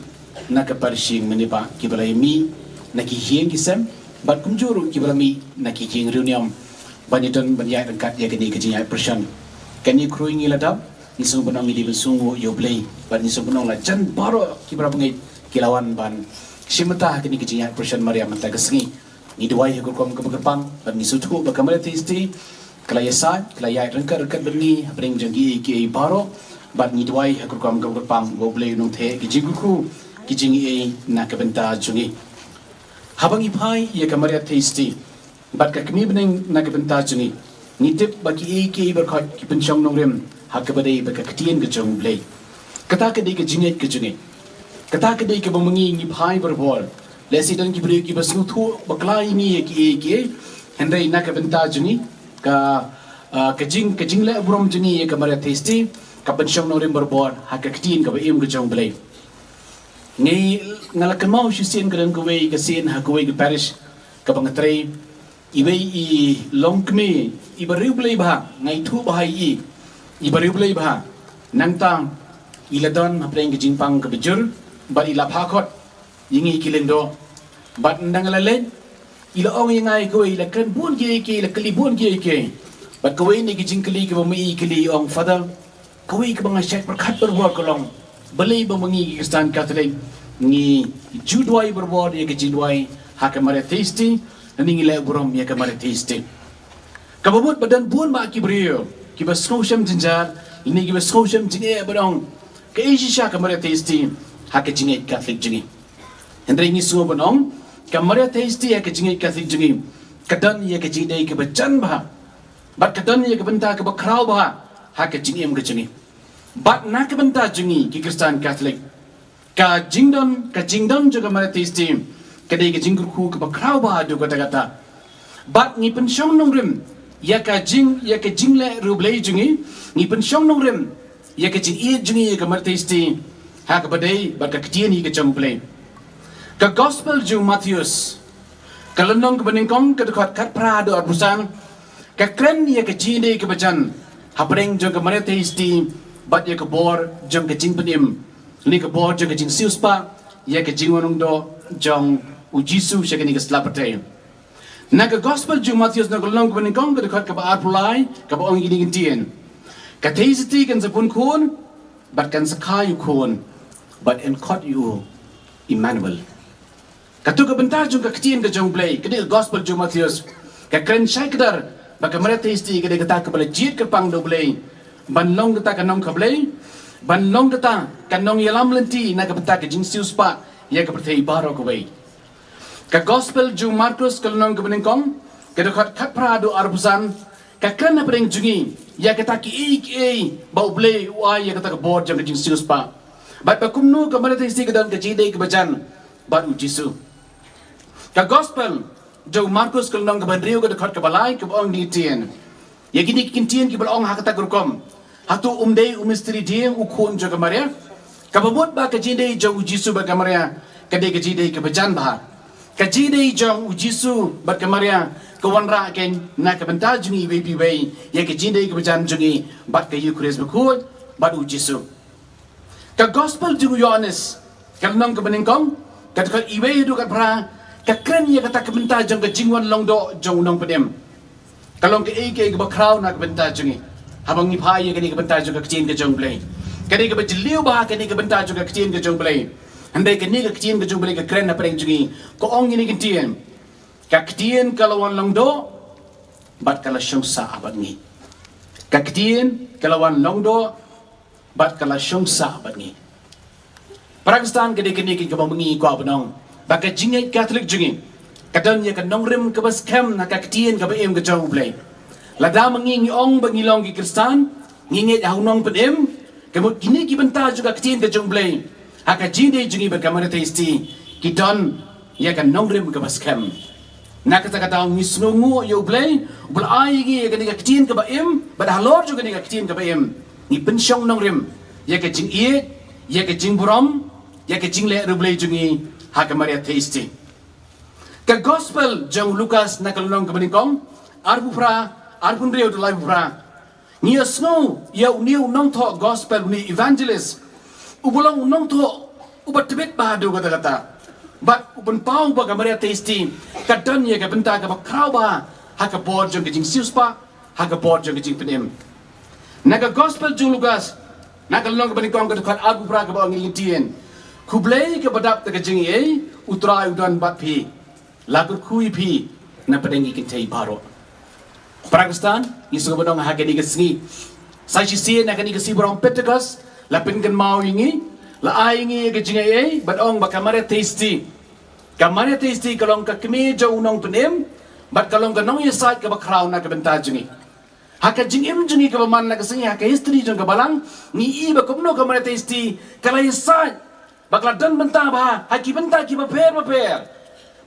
na ka parish Mawlai kiba la ïa mih na ki ïing ki sem bad kumjuh ruh kiba la mih na ki ïing riewniam ban ïadon ban ïaid ryngkat ïa kane ka jingïaid procession. Kane khrui ngi la dap, ngi sngewbha ban ong ngi dei ban sngewnguh ïa U Blei, bad ngi sngewbha ban ong la jan baroh ki para bangeit ki la wan ban shim bynta ha kane ka jingïaid Procession Maria mynta ka sngi. Ngi duwai ha ka rukom kaba kyrpang, bad ngi sngewthuh ba ka Maria Theisotti ka la ïasaid, ka la ïaid ryngkat ryngkat bad ngi hapdeng jong kiei kiei baroh, bad ngi duwai ha ka rukom kaba kyrpang ba U Blei un nongthoh ïa ki jingkyrkhu, ki jingaiei na ka bynta jong ngi. Haba ngi phai ïa ka Maria Theisotti bad ka Kmie Bneng na ka bynta jong ngi, ngi tip ba kiei kiei baroh ki pynshong nongrim ha kaba dei bad ka Ktien ka jong U Blei. Kata ka dei ka jingngeit ka jong ngi. Kata ka dei kaba ma ngi ngi phai barabor. Lehse don ki briew kiba sngewthuh bakla ïa ngi ïa kiei kiei, hynrei na ka bynta jong ngi, ka, ah, ka jing, ka jingleh burom jong ngi ïa ka Maria Theisotti ka pynshong nongrim barabor ha ka Ktien kaba im ka jong U Blei. Ngi, nga la kynmaw shisien, ka don kawei ka sien ha kawei ka parish kaba nga trei, iwei i longkmie iba riewblei bha, nga ithuh bha ïa i, iba riewblei bha. Nangta i la don hapdeng ka jingpang kaba jur, bad i la phah khot ïa ngi ki lyngdoh. Bad ynda nga la leit, i la ong ïa nga ïa kawei, i la kren bun kiei kiei, i la kylli bun kiei kiei. Bad kawei na ki jingkylli kaba ma i i kylli, i ong, Father, kawei kaba nga shait pyrkhat barabor ka long, balei ba ma ngi ki Khristan Katholik ngi ju duwai barabor ïa ka jingduwai ha ka Maria Theisotti, lane ngi leh burom ïa ka Maria Theisotti. Kaba mut ba don bun bah ki briew kiba sngewshem jynjar, lane kiba sngewshem jingeh ban ong, kaei shisha ka Maria Theisotti ha ka jingngeit Katholik jong ngi. Hynrei ngi sngewbha ban ong, ka Maria Theisotti ha ka jingngeit Katholik jong ngi ka don ïa ka jingïadei kaba jan bha, bad ka don ïa ka bynta kaba khraw bha ha ka jingim ka jong ngi. Bad na ka bynta jong ngi ki Khristan Katholik, ka jingdon, ka jingdon jong ka Maria Theisotti ka dei ka jingkyrkhu kaba khraw bha haduh katta katta. Bad ngi pynshong nongrim ïa ka jing, ïa ka jingleh riewblei jong ngi, ngi pynshong nongrim ïa ka jingïeit jong ngi ïa ka Maria Theisotti ha kaba dei bad ka Ktien hi ka jong U Blei. Ka Gospel jong u Mathaios, ka lynnong kaba nyngkong, ka dkhot khatphra haduh arphew san, ka kren ïa ka jingïadei kaba jan hapdeng jong ka Maria Theisotti bad ïa ka bor jong ka jingpynim, lane ka bor jong ka jingsiewspah ïa ka jingwan long doh jong U Jisu sha kane ka sla pyrthei. Na ka Gospel jong u Mathaios, na ka lynnong kaba nyngkong, ka dkhot kaba arphew lai, kaba ong ïa kine ki ktien: Ka Theisotti kan sa pun khun, bad kan sa kha ïa u khun, bad yn khot ïa u Immanuel. Kato ka bynta jong ka Ktien ka jong U Blei, ka dei ka Gospel jong u Mathaios, ka kren shai kdar ba ka Maria Theisotti ka dei kata kaba la jied kyrpang da U Blei ban long kata ka nongkha Blei, ban long kata ka nongïalam lynti na ka bynta ka jingsiewspah ïa ka pyrthei baroh kawei. Ka Gospel jong u Markos, ka lynnong kaba nyngkong, ka dkhot khatphra haduh arphew san, ka kren hapdeng jong ngi ïa kata kiei kiei ba U Blei u ai ïa kata ka bor jong ka jingsiewspah, bad ba kumno ka Maria Theisotti ka don ka jingïadei kaba jan bad U Jisu. Ka Gospel jong u Markos, ka lynnong kaba hynriew, ka dkhot kaba lai, kaba ong ïa kine ki ktien. Ïa kine ki ktien kiba la ong ha kata ka rukom, hato um dei u mistri dieng u khun jong ka Maria? Kaba mut ba ka jingïadei jong U Jisu bad ka Maria ka dei ka jingïadei kaba jan bha. Ka jingïadei jong U Jisu bad ka Maria ka wanrah kein na ka bynta jong ngi iwei pa iwei ïa ka jingïadei kaba jan jong ngi bad ka Eukharist bakhuid bad U Jisu. Ka Gospel jong u Ïoannis, ka lynnong kaba nyngkong, ka dkhot iwei haduh khatphra, ka kren ïa kata ka bynta jong ka jingwan long doh jong u Nongpynim. Ka long kaei kaei kaba khraw na ka bynta jong ngi haba ngi phai ïa kane ka bynta jong ka Ktien ka jong U Blei. Ka dei kaba jylliew bha kane ka bynta jong ka Ktien ka jong U Blei. Hynrei kane ka Ktien ka jong U Blei ka kren hapdeng jong ngi, ka ong ïa kine ki ktien: Ka Ktien ka la wan long doh bad ka la shong sah bad ngi. Ka Ktien ka la wan long doh bad ka la shong sah bad ngi. Para Khristan, ka dei kane kaba ma ngi kwah ban ong ba ka jingngeit Katholik jong ngi ka don ïa ka nongrim kaba skhem na ka Ktien kaba im ka jong U Blei. Lada ma ngi ngi ong ba ngi long ki Khristan, ngi ngeit ha u Nongpynim, ka mut kine ki bynta jong ka Ktien ka jong U Blei ha ka jingïadei jong ngi bad ka Maria Theisotti ki don ïa ka nongrim kaba skhem. Na kata ka daw ngi sngewnguh ïa U Blei uba la ai ïa ngi ïa kane ka Ktien kaba im, bad halor jong kane ka Ktien kaba im ngi pynshong nongrim ïa ka jingïeit, ïa ka jingburom, ïa ka jingleh riewblei jong ngi ha ka Maria Theisotti. Ka Gospel jong u Lukas, na ka lynnong kaba nyngkong, arphew phra, arphew hynriew haduh laiphew phra, ngi ïohsngew ïa une u nongthoh Gospel, une u evangelist, uba long u nongthoh uba tbit bha haduh katta katta, bad u pynpaw ba ka Maria Theisotti ka don ïa ka bynta kaba khraw bha ha ka bor jong ka jingsiewspah, ha ka bor jong ka jingpynim. Na ka Gospel jong u Lukas, na ka lynnong kaba nyngkong, ka dkhot arphew phra, kaba ong ïa ngi, khublei kaba dap da ka jingaiei, U Trai u don bad phi. La kyrkhu ïa phi na pdeng ki kynthei baroh. Para Khristan, ngi sngewbha ban ong ha kane ka sngi, sa shisien na kane ka sngi baroh Pentecost, la pynkynmaw ïa ngi, la ai ïa ngi ïa ka jingaiei, bad ong ba ka Maria Theisotti, ka Maria Theisotti ka long ka kmie jong u nongpynim, bad ka long ka nongïasaid kaba khraw na ka bynta jong ngi. Ha ka jingim jong ngi kaba man la ka sngi, ha ka history jong ka balang, ngi i ba kumno ka Maria Theisotti ka la ïasaid, ba ka la don bynta bha ha ki bynta kiba pher bapher,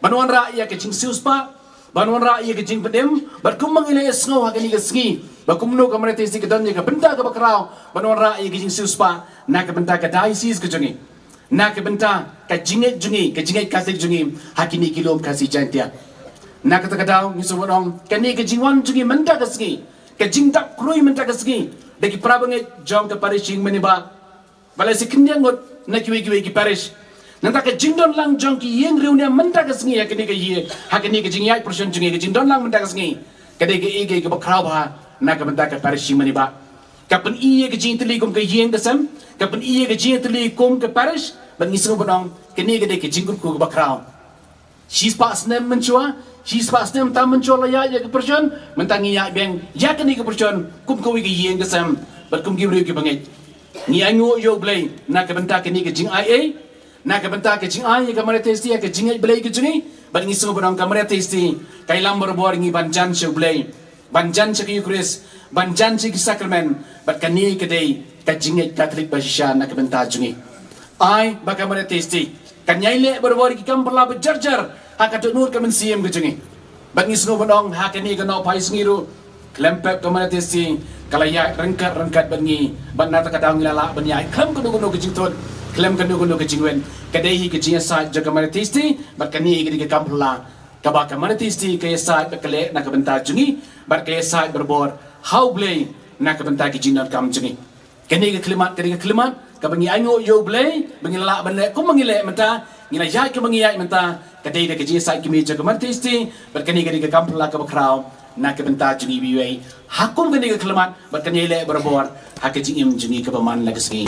ban wanrah ïa ka jingsiewspah, ban wanrah ïa ka jingpynim, bad kumba ngi la ïasngew ha kane ka sngi, ba kumno ka Maria Theisotti ka don ïa ka bynta kaba khraw ban wanrah ïa ka jingsiewspah na ka bynta ka diocese ka jong ngi, na ka bynta ka jingngeit jong ngi, ka jingngeit Katholik jong ngi ha kine ki lum Khasi Jaiñtia. Na kata ka daw, ngi sngewbha ban ong, kane ka jingwan jong ngi mynta ka sngi, ka jingdap khrui mynta ka sngi da ki para bangeit jong ka parish Ïingmane Bah, ba la shu khyndiat ngut na kiwei kiwei ki parish. Nangta ka jingdon lang jong ki ïing riewniam mynta ka sngi ha kane ka ïing, ha kane ka jingïaid pyrshon jong ngi, ka jingdon lang mynta ka sngi, ka dei kaei kaei kaba khraw bha na ka bynta ka parish Ïingmane Bah. Ka pyni ïa ka jingïatylli kum ka ïing ka sem, ka pyni ïa ka jingïatylli kum ka parish, bad ngi sngewbha ban ong, kane ka dei ka jingkyrkhu kaba khraw. Shispah snem mynshuwa, shispah snem tam mynshuwa la ïaid ïa ka pyrshon, mynta ngi ïaid biang ïa kane ka pyrshon kum kawei ka ïing ka sem, bad kum ki briew ki bangeit. Ngi ainguh ïa U Blei na ka bynta kane ka jingaiei, na ka bynta ka jingai ïa ka Maria Theisotti ha ka jingngeit Blei ka jong ngi, bad ngi sngewbha ban ong ka Maria Theisotti ka ïalam barabor ïa ngi ban jan sha U Blei, ban jan sha ka Eucharist, ban jan sha ki sakramen, bad kane ka dei ka jingngeit Katholik ba shisha na ka bynta jong ngi. Ai ba ka Maria Theisotti kan ïai leh barabor ïa ki kam phylla ba jar jar ha ka dohnud ka mynsiem ka jong ngi. Bad ngi sngewbha ban ong ha kane ka Nohphai Sngi ruh, khlem pep ka Maria Theisotti ka la ïaid ryngkat ryngkat bad ngi, bad na kata ka daw ngi la lah ban ïaid khlem kano kano ka jingthut, khlem kano kano ka jingwit. Ka dei hi ka jingïasaid jong ka Maria Theisotti, bad kane hi ka dei ka kam phylla kaba ka Maria Theisotti ka ïasaid bad ka leh na ka bynta jong ngi, bad ka ïasaid barabor ha U Blei na ka bynta ki jingdonkam jong ngi. Kane ka khyllipmat, kane ka khyllipmat kaba ngi ainguh ïa U Blei ba ngi la lah ban leh kumba ngi leh mynta, ngi la ïaid kumba ngi ïaid mynta, ka dei da ka jingïasaid kmie jong ka Maria Theisotti, bad kane ka dei ka kam phylla kaba khraw na ka bynta jong ngi iwei iwei. Ha kum kane ka khyllipmat, bad kan ïai leh barabor ha ka jingim jong ngi kaba man la ka sngi.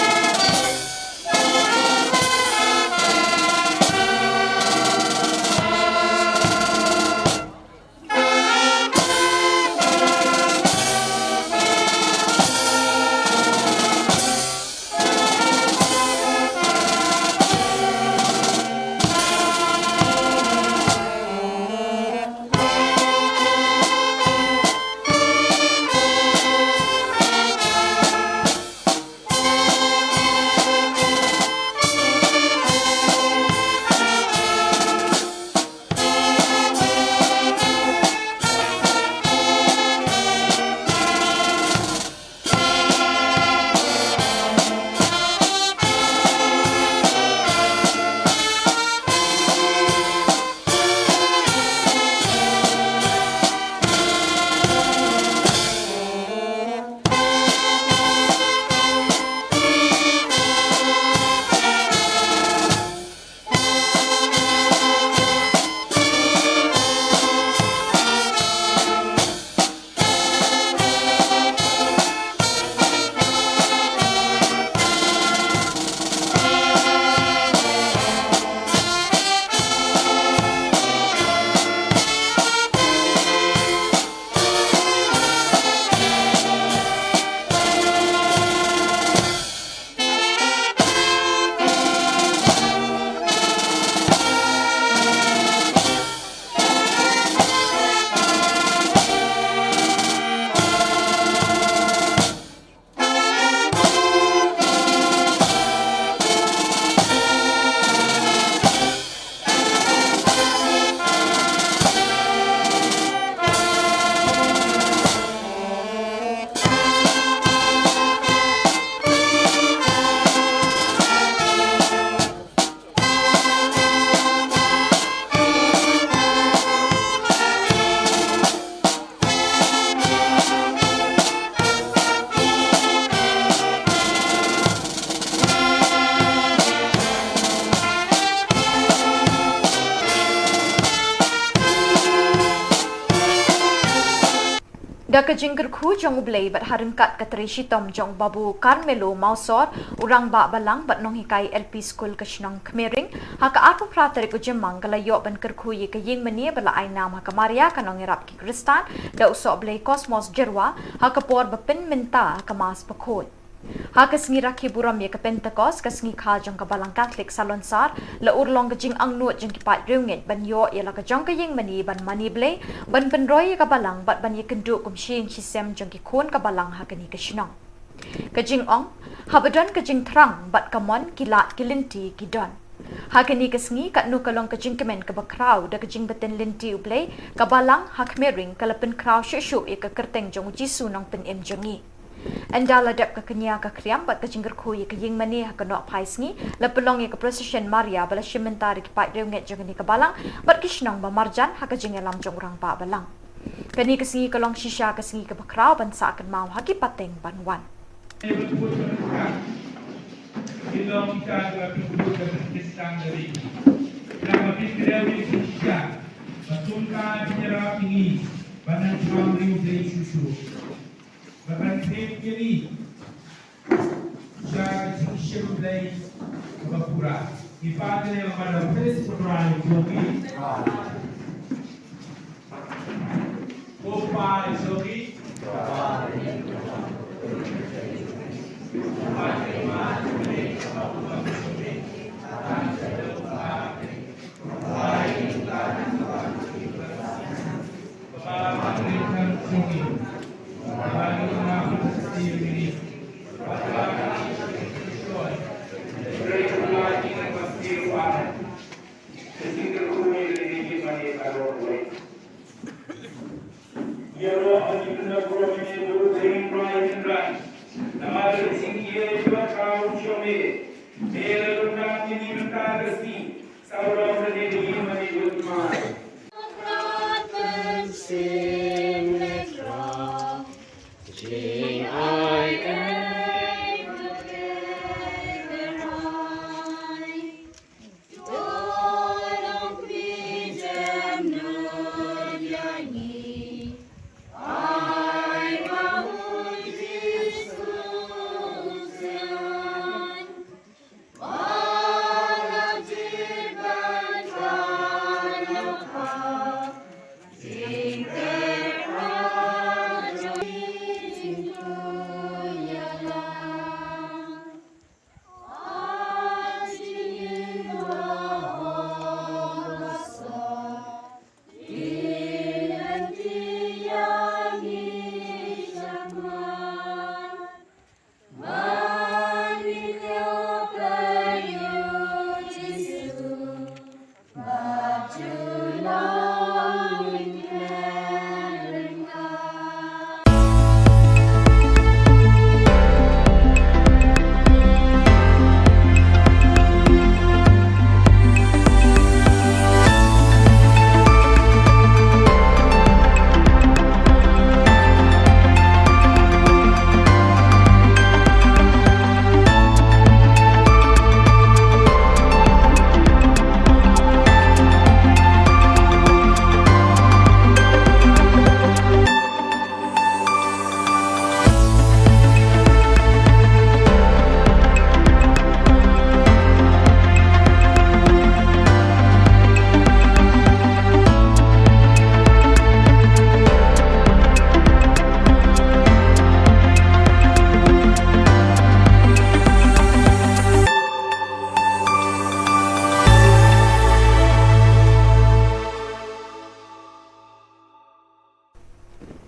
Da ka jingkyrkhu jong U Blei bad ha ryngkat ka trei shitom jong Babu Carmelo Mawsor, u rangbah balang bad nonghikai L P School ka shnong Khmering, ha ka arphew phra tarik u Jymmang ka la ïoh ban kyrkhu ïa ka ïing mane ba la ai nam ha ka Maria ka nongïarap ki Khristan da u Sohblei Cosmos Jyrwa, ha ka por ba pynmynta ha ka Mass Bakhuid. Ha ka sngi rakhe burom ïa ka Pentecost, ka sngi kha jong ka Balang Katholik Salonsar, la urlong ka jingangnud jong ki paid riewngeit ban ïoh ïa la ka jong ka ïing mane ban mane Blei, ban pynroi ïa ka Balang bad ban ïakynduh kum shi ïing shi sem jong ki khun ka Balang ha kane ka shnong. Ka jingong, haba don ka jingthrang bad ka mon, ki lad ki lynti ki don. Ha kane ka sngi, katno ka long ka jingkmen kaba khraw da ka jingbtin lynti U Blei, ka Balang ha Khmering ka la pynkhraw shuh shuh ïa ka kyrteng jong U Jisu Nongpynim jong ngi. Ynda la dep ka kñia ka khriam bad ka jingkyrkhu ïa ka ïing mane ha ka nohphai sngi, la pynlong ïa ka procession Maria ba la shim bynta da ki paid riewngeit jong kane ka Balang bad ki shnong ba marjan ha ka jingïalam jong u rangbah balang. Kane ka sngi ka long shisha ka sngi kaba khraw ban sah kynmaw ha ki pateng ban wan. Ba ban peit ïa ngi sha ka jingshim Blei kaba pura. Ngi pan ïa la Mother of Praise, Mother of Praise.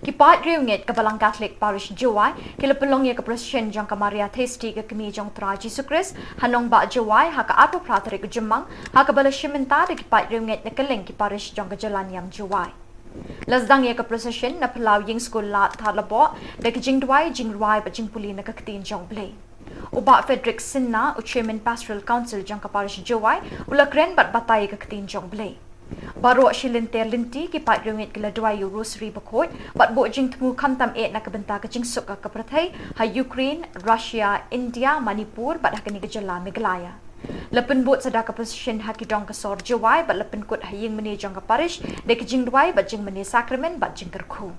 Ki paid riewngeit ka Balang Katholik Parish Jowai ki la pynlong ïa ka procession jong ka Maria Theisotti ka Kmie jong U Trai Jisu Khrist ha nongbah Jowai ha ka arphew phra tarik u Jymmang, ha kaba la shim bynta da ki paid riewngeit na kylleng ki parish jong ka jylla niam Jowai. La sdang ïa ka procession na phyllaw ïing skul Lad Thadlaboh da ka jingduwai, jingrwai bad jingpule na ka Ktien jong U Blei. U Bah Frederick Sinha, u Chairman Pastoral Council jong ka Parish Jowai, u la kren bad batai ïa ka Ktien jong U Blei. Baroh shi lynter lynti ki paid riewngeit ki la duwai ïa u Rosary Bakhuid bad buh jingthmu khamtam eh na ka bynta ka jingsuk ka pyrthei ha Ukraine, Russia, India, Manipur bad ha kane ka jylla Meghalaya. La pynbud sa da ka procession ha ki dong ka sor Jowai bad la pynkut ha ïing mane jong ka parish da ki jingduwai bad jingmane sakramen bad jingkyrkhu.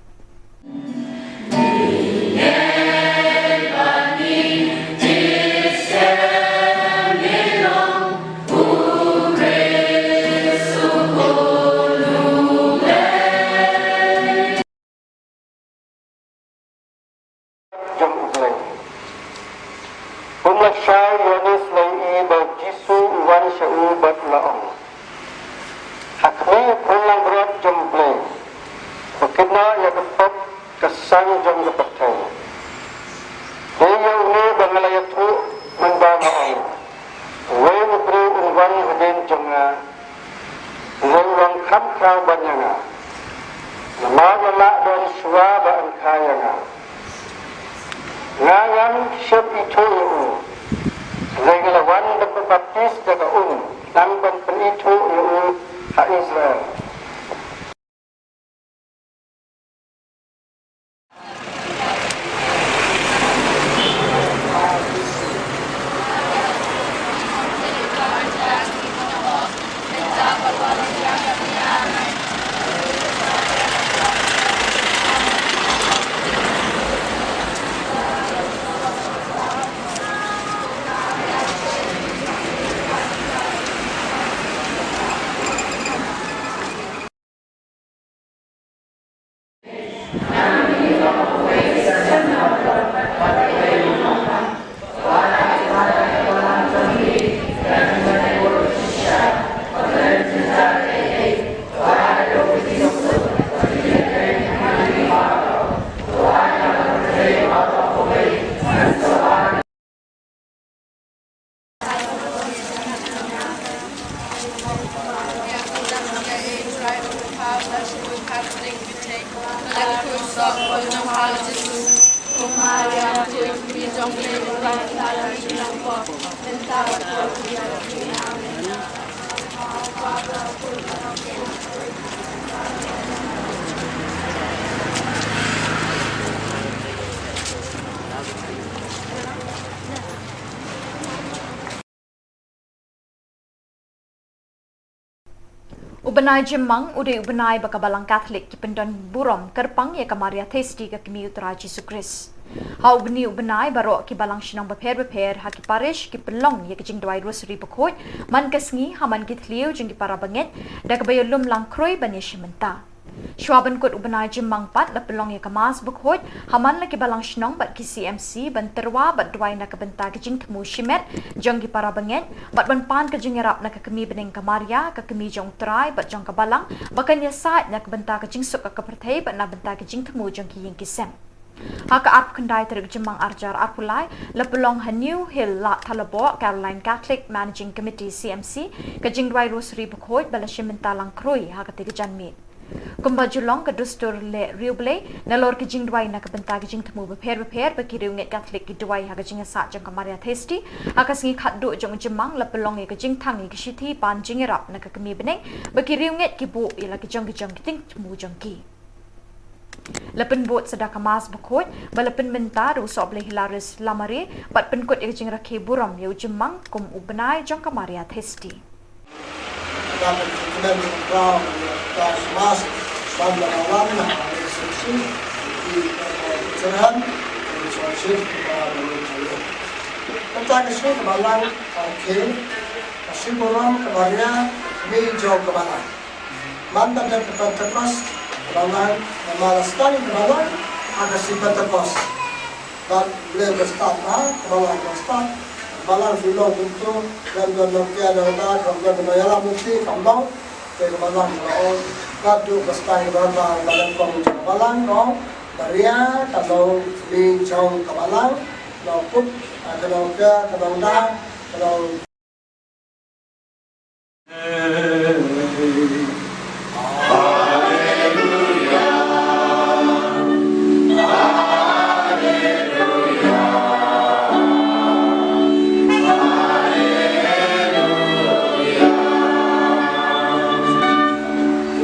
Ïa ka pop ka sang jong ka pyrthei. Dei ïa une ba nga la ïathuh mynba nga ong, uwei u briew un wan hadien jong nga, u long kham khraw ban ïa nga, namar u la don shuwa ba yn kha ïa nga. Nga ngam shym ithuh ïa u, hynrei nga la wan ban pynbaptis da ka um, khnang ban pynithuh ïa u ha Israel. U bnai Jymmang u dei u bnai ba ka Balang Katholik ki pyndon burom kyrpang ïa ka Maria Theisotti, ka kmie u Trai Jisu Khrist. Ha u bnai, u bnai baroh ki balang shnong bapher bapher ha ki parish ki pynlong ïa ka jingduwai Rosary bakhuid man ka sngi ha man ki thliew jong ki para bangeit, da kaba ïalum lang khrui ban ïashim bynta. Shuwa ban kut u bnai Jymmang pat la pynlong ïa ka Mass bakhuid ha man la ki balang shnong bad ki C M C ban tyrwa bad duwai na ka bynta ka jingthmu shimet jong ki para bangeit bad ban pan ka jingïarap na ka kmie bneng ka Maria, ka kmie jong u Trai bad jong ka Balang, ba kan ïasaid na ka bynta ka jingsuk ka pyrthei bad na bynta ka jingthmu jong ki ïing ki sem. Ha ka arphew khyndai tarik Jymmang arhajar arphew lai, la pynlong ha New Hill, Lad Thalaboh, Caroline Catholic Managing Committee, C M C, ka jingduwai Rosary bakhuid ba la shim bynta lang khrui ha katei ka janmiet. Kumba ju long ka dustur leh riewblei, nalor ka jingduwai na ka bynta ka jingthmu bapher bapher ba ki riewngeit Katholik ki duwai ha ka jingïasaid jong ka Maria Theisotti, ha ka sngi khatduh jong u Jymmang la pynlong ïa ka jingthang ïa ka shithi pan jingïarap na ka kmie bneng, ba ki riewngeit ki buh ïa la ki jong ki jong ki jingthmu jong ki. La pynbud sa da ka Mass bakhuid ba la pynmynta da u Sohblei Hilarius Lamare bad pynkut ïa ka jingrakhe burom ïa u Jymmang kum u bnai jong ka Maria Theisotti. Mynta ka sngi ka Balang ka rakhe, ka shu burom ka Maria, kmie jong ka Balang. Mynta ka Pentekost ka Balang, namar la sdang ka Balang ha ka sngi Pentekost. Bad Blei ba stad, ha ka Balang ba stad. Balang shu long kumto, khlem don nongkea nongda, khlem don nongïalam lynti, khlem don. Te ka Balang ka ong, ka dei ba stad ka Balang, ka Balang ka ong, Maria ka long kmie jong ka Balang, nongkup, ka nongkea, ka nongda, ka nong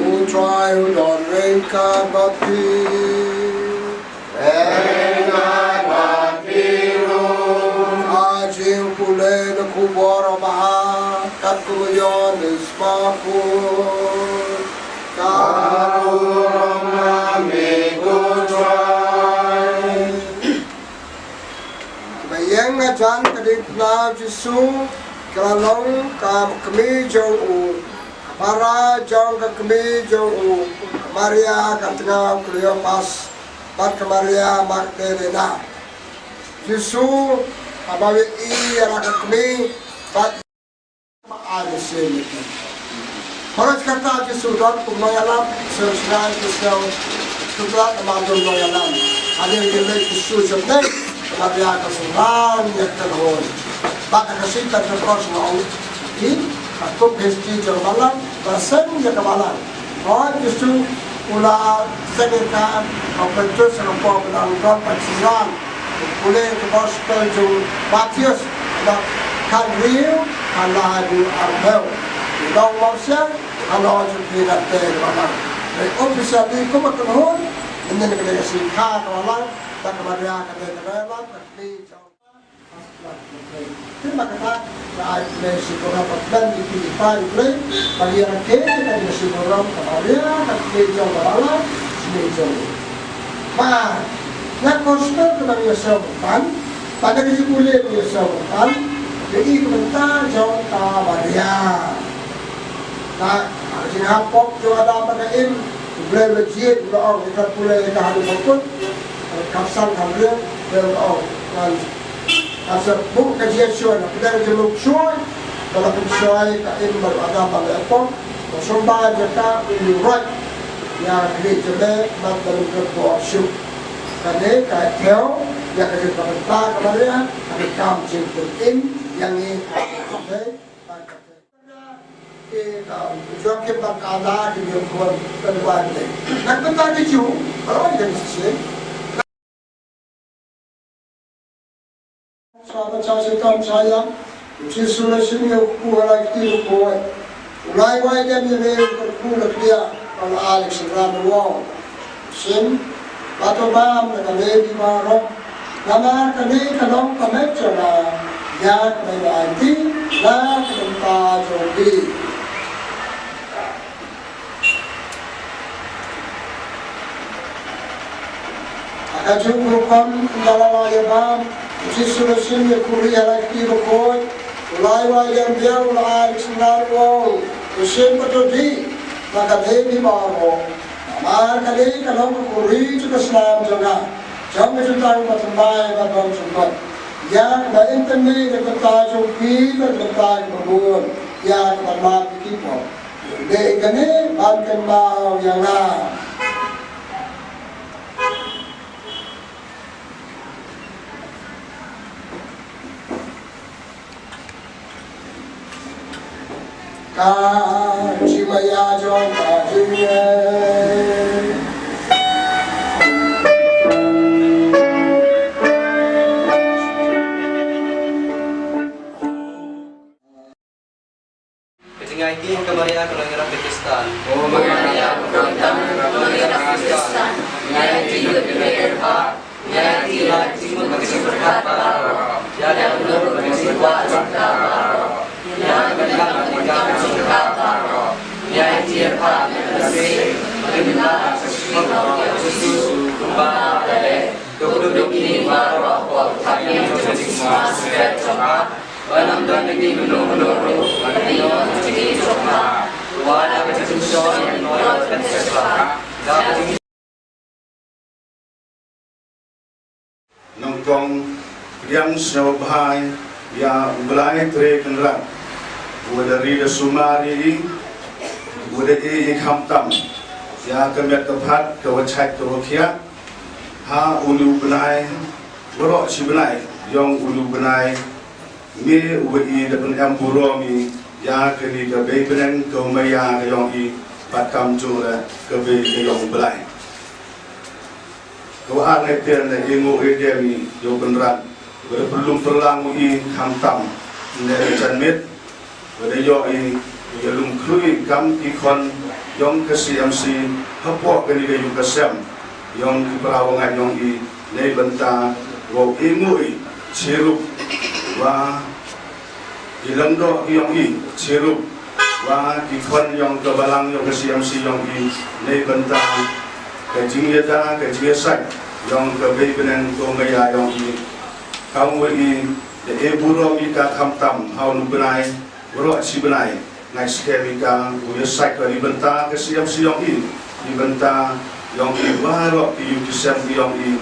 U Trai u don ryngkat bad phi. Ka jingpule na ka khubor babha katkum u Ïoannis Markos. Ka burom na me ko Trai. Ba ïeng hajan ka diengphna u Jisu, ka la long ka kmie jong u, ka para jong ka kmie jong u, ka Maria ka tnga u Kleopas, bad ka Maria Magdalena. Jisu haba u ïohi ïa la ka kmie, bad Ai mynsiem ïa ki. Baroh kata Jisu don kum nongïalap, sngewsynei, sngewsynei. Shu tlot namar jong u nongïalam. Hadien ba ki leit ki shu sheptieng, ka Maria ka sngewbha ïa ka kynhun. Bad ka Khasi Pentecost nga ong ïa phi, ka kum history jong ka balang, ba seng ïa ka balang. Hooid, Jisu u la seng ïa ka, ka Petrus, ka Paul, ka dang don ka synran. Pule ka gospel jong u Mathaios, bad khathynriew, khatlai haduh arphew. Ngi ong mawsiang, halor jong phi na te ka balang. Dei officially kum ka kynhun, mynnin ka dei ka sngi kha ka balang, bad ka Maria ka dei ka nongïalam, ka kmie jong Te ba kata, ka ai khublei shibun ha ka kyrteng jong U Kpa U Blei, ba ïa rakhe ka jingshibun ka Maria, ka kmie jong ka balang, kmie jong u. Ba, na gospel ka dang ïashem pan, ba da ka jingpule ka ïashem pan, ka i ka bynta jong ka Maria. Ka, ka jinghap pop jong Adam bad ka Im, U Blei u la jied, u la ong, ïa ka pule ka haduh bakut, ka san ka briew, U Blei u la ong, ngan Ka sa buh ka jingïashoh, na pdeng jong u shuh, ba la pynshoi ka Im bad u Adam ba la ïapop, ba sumar jaka u ïuhroit ïa ka khlieh jong me, bad ba ym ka bor shuh. Kane ka thew ïa ka jingpynbynta ka Maria, ka kam jingpynim ïa ngi ha ka pyrthei. Ki, um, Joakim bad Anna ki ïa khun ka duwai. Nang pynta ki ju, ba la wan ka shisien. Sa ka cha shi kam cha ïa, u Jisu u la shim ïa u kpu ha la kti bakhuid. U la wai dem ïa me u kpu la kdiah, ba la ai ïa ka synran u ong. Shim, bad to bam na ka Mei baroh. Namar kane ka long ka met jong nga, ïa kaba ai ti, na ka bynta jong phi. Ha kajuh ka rukom, ynda la la ïa bam, u Jisu u la shim ïa u khuri ha la kti bakhuid, u la wai dem biang, u la ai ïa ka synran u ong, to shim bad to dih, na ka Mei baroh. Namar kane ka long ka khuri jong ka snam jong nga, jong ka jutang bathymmai bad bymjukut. Ïa kaba in pynmih na ka bynta jong phi bad na ka bynta jong ka bun, ïa kaba map ïa ki pop. Dei kane ban kynmaw ïa nga. Ka jingmaïa jong ka jingeh. Ka jingïaid ka Maria ka long ïarap ïa ki Khristan. O Maria, ka long ïarap ïa ki Khristan. Ngi ïaid ïa ki Khristan. Ngi ïaid ïa ki Khristan. Nyngkong pdiang sngewbha ïa U Blai Trai Kynrad, uba da ri da sumar ïa i, uba da ïeit ïa i khamtam, ïa ka met ka phad, ka washait ka wakhiah, ha une u bnai, baroh shi bnai, ïong une u bnai, Me uba i da pynem burom i ïa kane ka bei bneng ka maïa ka yong i, bad kamjooh ka bei ka yong U Blai. Kaba ar, ngi pdiang da i nguh i dem i ïa u Kynrad, ba da pynlum pynlang u i khamtam, ne da janmiet, ba da ïoh i u ïalum khlur i kam ki khon yong ka C M C, hapoh kane ka ïing ka sem yong ki para wangan yong i, na i bynta wow i nguh i chirup wa ki lyngdoh ki yong i, chirup wa ki khon yong ka balang yong ka C M C yong i, na i bynta ka jingïada, ka jingïasait yong ka bei bneng ka maïa yong i. Kam wa i da e burom i ka khamtam ha une u bnai, baroh shi bnai, ngai skhem i ka u ïasait ka na i bynta ka C M C yong i, na i bynta yong i baroh ki ïing ki sem ki yong i.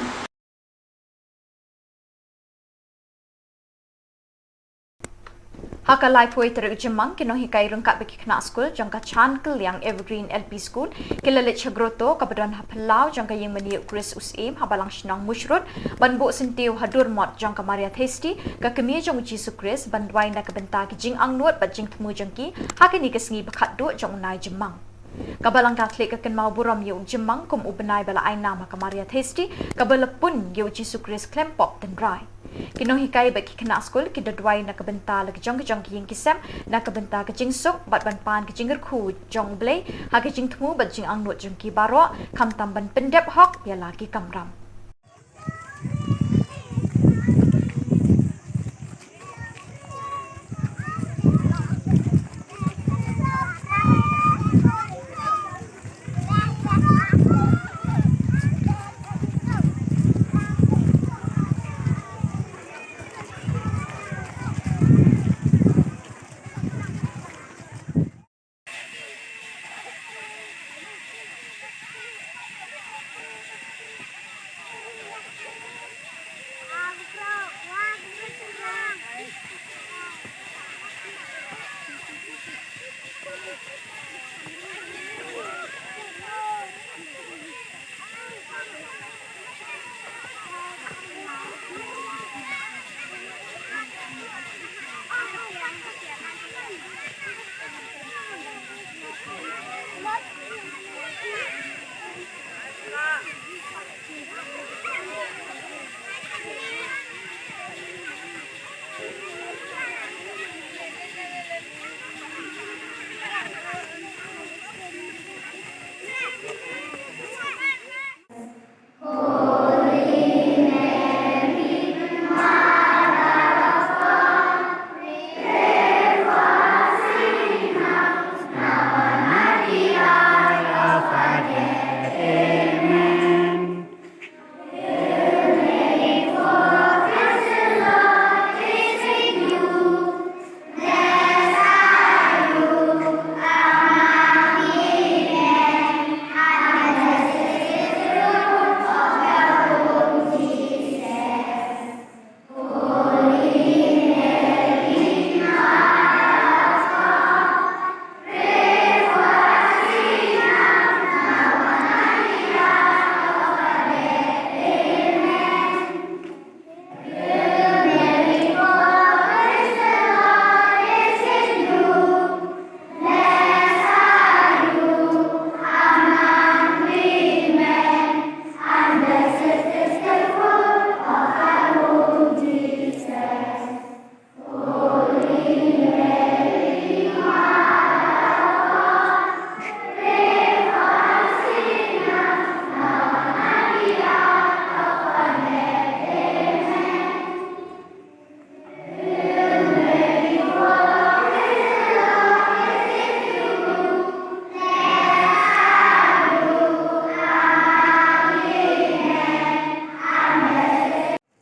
Ha ka laiphew tarik Jymmang, ki nonghikai ryngkat bad ki khynnah skul jong ka Chan Kylliang Evergreen L P School ki la leit sha grotto kaba don ha phyllaw jong ka ïingmane u Khrist u Syiem ha Balang Shnong Mushrood ban buh syntiew ha dur mot jong ka Maria Theisotti, ka kmie jong u Jisu Khrist, ban duwai na ka bynta ki jingangnud bad jingthmu jong ki ha kane ka sngi ba khatduh jong u Nai Jymmang. Ka Balang Katholik ka kynmaw burom ïa u Jymmang kum u bnai ba la ai nam ha ka Maria Theisotti, kaba la pun ïa u Jisu Khrist khlem pop tynrai. Ki nonghikai bad ki khynnah skul ki da duwai na ka bynta la ki jong ki jong ki ïing ki sem, na ka bynta ka jingsuk bad ban pan ka jingkyrkhu jong U Blei ha ka jingthmu bad jingangnud jong ki baroh, khamtam ban pyndep hok ïa la ki kamram.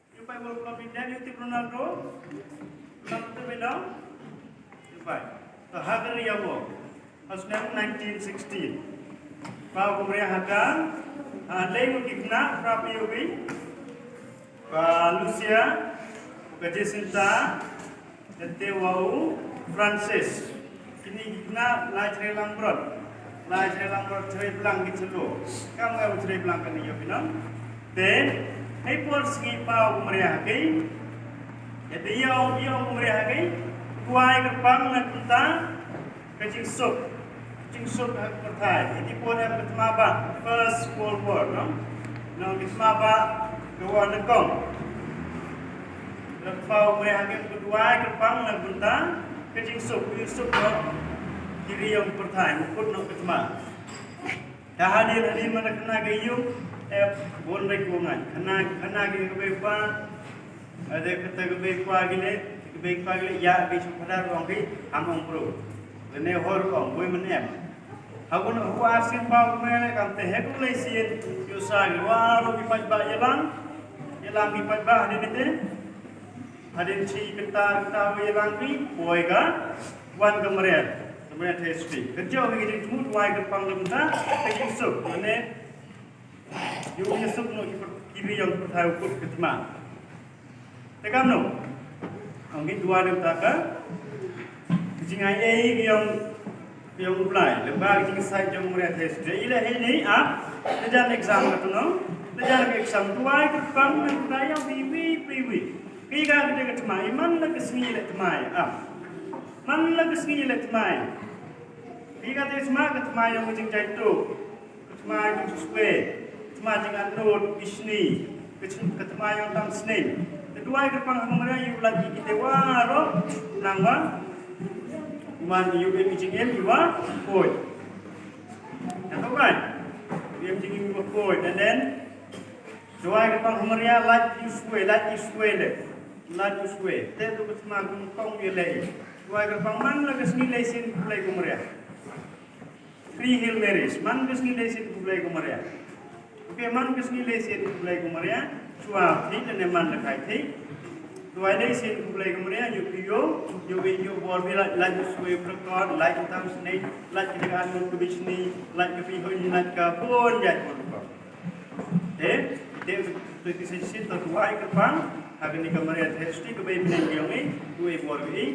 Ïa u paidbah World Cup India, ïa u tip Ronaldo. Ronaldo te beda. Ïa u pai. To ha ka ri ïa u. Ha snem nineteen sixteen. Paw kumne ha ka. Ha lei u ki khynnah, pra phi u bi. Ka Lucia, ka Jacinta, Te te wa u Francis. Kine ki khynnah lai shrei langbrot. Lai shrei langbrot, shrei blang ki shlur. Kam nga u shrei blang kane ïa phi nong. Te, hei por sngi paw u Maria ha ki. Te ïa u, ïa u Maria ha ki. Duwai kyrpang na ka bynta ka jingsuk. Jingsuk ha ka pyrthai. Iti por em ka thma ba First World War, no? No, ka thma ba ka war nyngkong. Lada paw me ha ka duwai kyrpang na ka bynta ka jingsuk, jingsuk no. Ki ri ïong pyrthai, mukut no ka thma. Te hadien, hadien man ka khana ka ïung, eh, bun bek u ngan. Khana, khana ka bei pa, Ade kata ka bei pa ki leh, ka bei pa ki leh, ïa ka shu phadar ong ki, am ong bro. Lane hor ong, boi man em. Hakun hu arsien paw kumne, kam te he ku lei sien, ïoh sa ki, wa ro ki paidbah ïalang, ïalang ki paidbah hadien ite. Hadien shi kynta kynta ïalang ki, poi ka, wan ka Maria, ka Maria Theisotti. Ka jong ki jingthmu duwai kyrpang lymta, ka jingsuk, lane, Ïa u jingsuk noh ki pyrthei, ki ri ïong pyrthei u kut ka thma. Te kam noh. Ong ki duwai lymta ka, Jingai ei ka ïong ka ïong u Blai lem bad ka jingsait jong u Maria Theisotti. Ila hei nei a, na jan exam ka tu nong, na jan ka exam, duwai kyrpang na ka ïong wi wi wi wi. Ki ka ka ka tmai, man la ka sngi la tmai a. Man la ka sngi la tmai. Ki ka te tmai ka tmai ïong ka jingjai tu. Ka tmai ka jingshwe, ka tmai jingangnud bishni, ka jing ka tmai ïong tam snem. Te duwai kyrpang ha u Maria ïa u lait ïa kite waroh nangwa u man ïa u em jingim ïa u wa khuid. Ïa to kai. U em jingim ïa u wa khuid. And then duwai kyrpang ha u Maria lait ïa u shwe, lait ïa u shwe le. Lait ïa u shwe. Te tu ka tmai kong kong ïa lei. Duwai kyrpang man la ka sngi lei sien khublei ko Maria. Three Hail Marys, man ka sngi lei sien khublei ko Maria. Okay, man ka sngi lei sien khublei ko Maria. Shuwa thik ne man la kai thik. Duwai lei sien khublei ko Maria, ïa u phi ïoh, ïa u ïa u bor phi lait, lait u shwe u pyrkhat, lait u tam snem, lait ka jingangnud ka bishni, lait ka phi hoi, lait ka bun jait bun rukom. Te, te, te ki sien sien to duwai kyrpang, ha kane ka Maria Theisotti kaba ïa pyneng ïa ngi, duwai bor ïa ngi.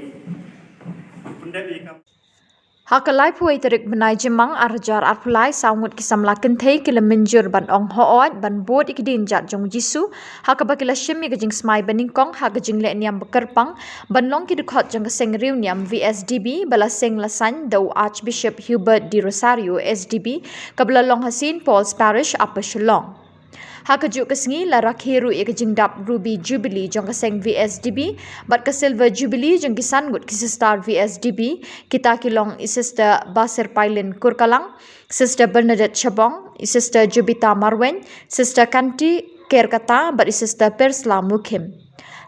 Pyndep ïa ka Ha ka laiphew wei tarik bnai Jymmang ar hajar arphew lai, saw ngut ki samla kynthei ki la mynjur ban ong hooid ban bud ïa ki dienjat jong u Jisu, ha kaba ki la shim ïa ka jingsmai banyngkong ha ka jingleh niam ba kyrpang ban long ki dkhot jong ka seng riewniam V S D B ba la seng la saiñ da u Archbishop Hubert de Rosario S D B, kaba la long ha Saint Paul's Parish, Upper Shillong. Ha kajuh ka sngi la rakhe ruh ïa ka jingdap Ruby Jubilee jong ka seng V S D B bad ka Silver Jubilee jong ki san ngut ki sister V S D B, kita ki long i Sister Basirpailin Kurkalang, Sister Bernadette Shabong, i Sister Jubita Marwein, Sister Kanti Kerkata bad i Sister Persla Mukhim.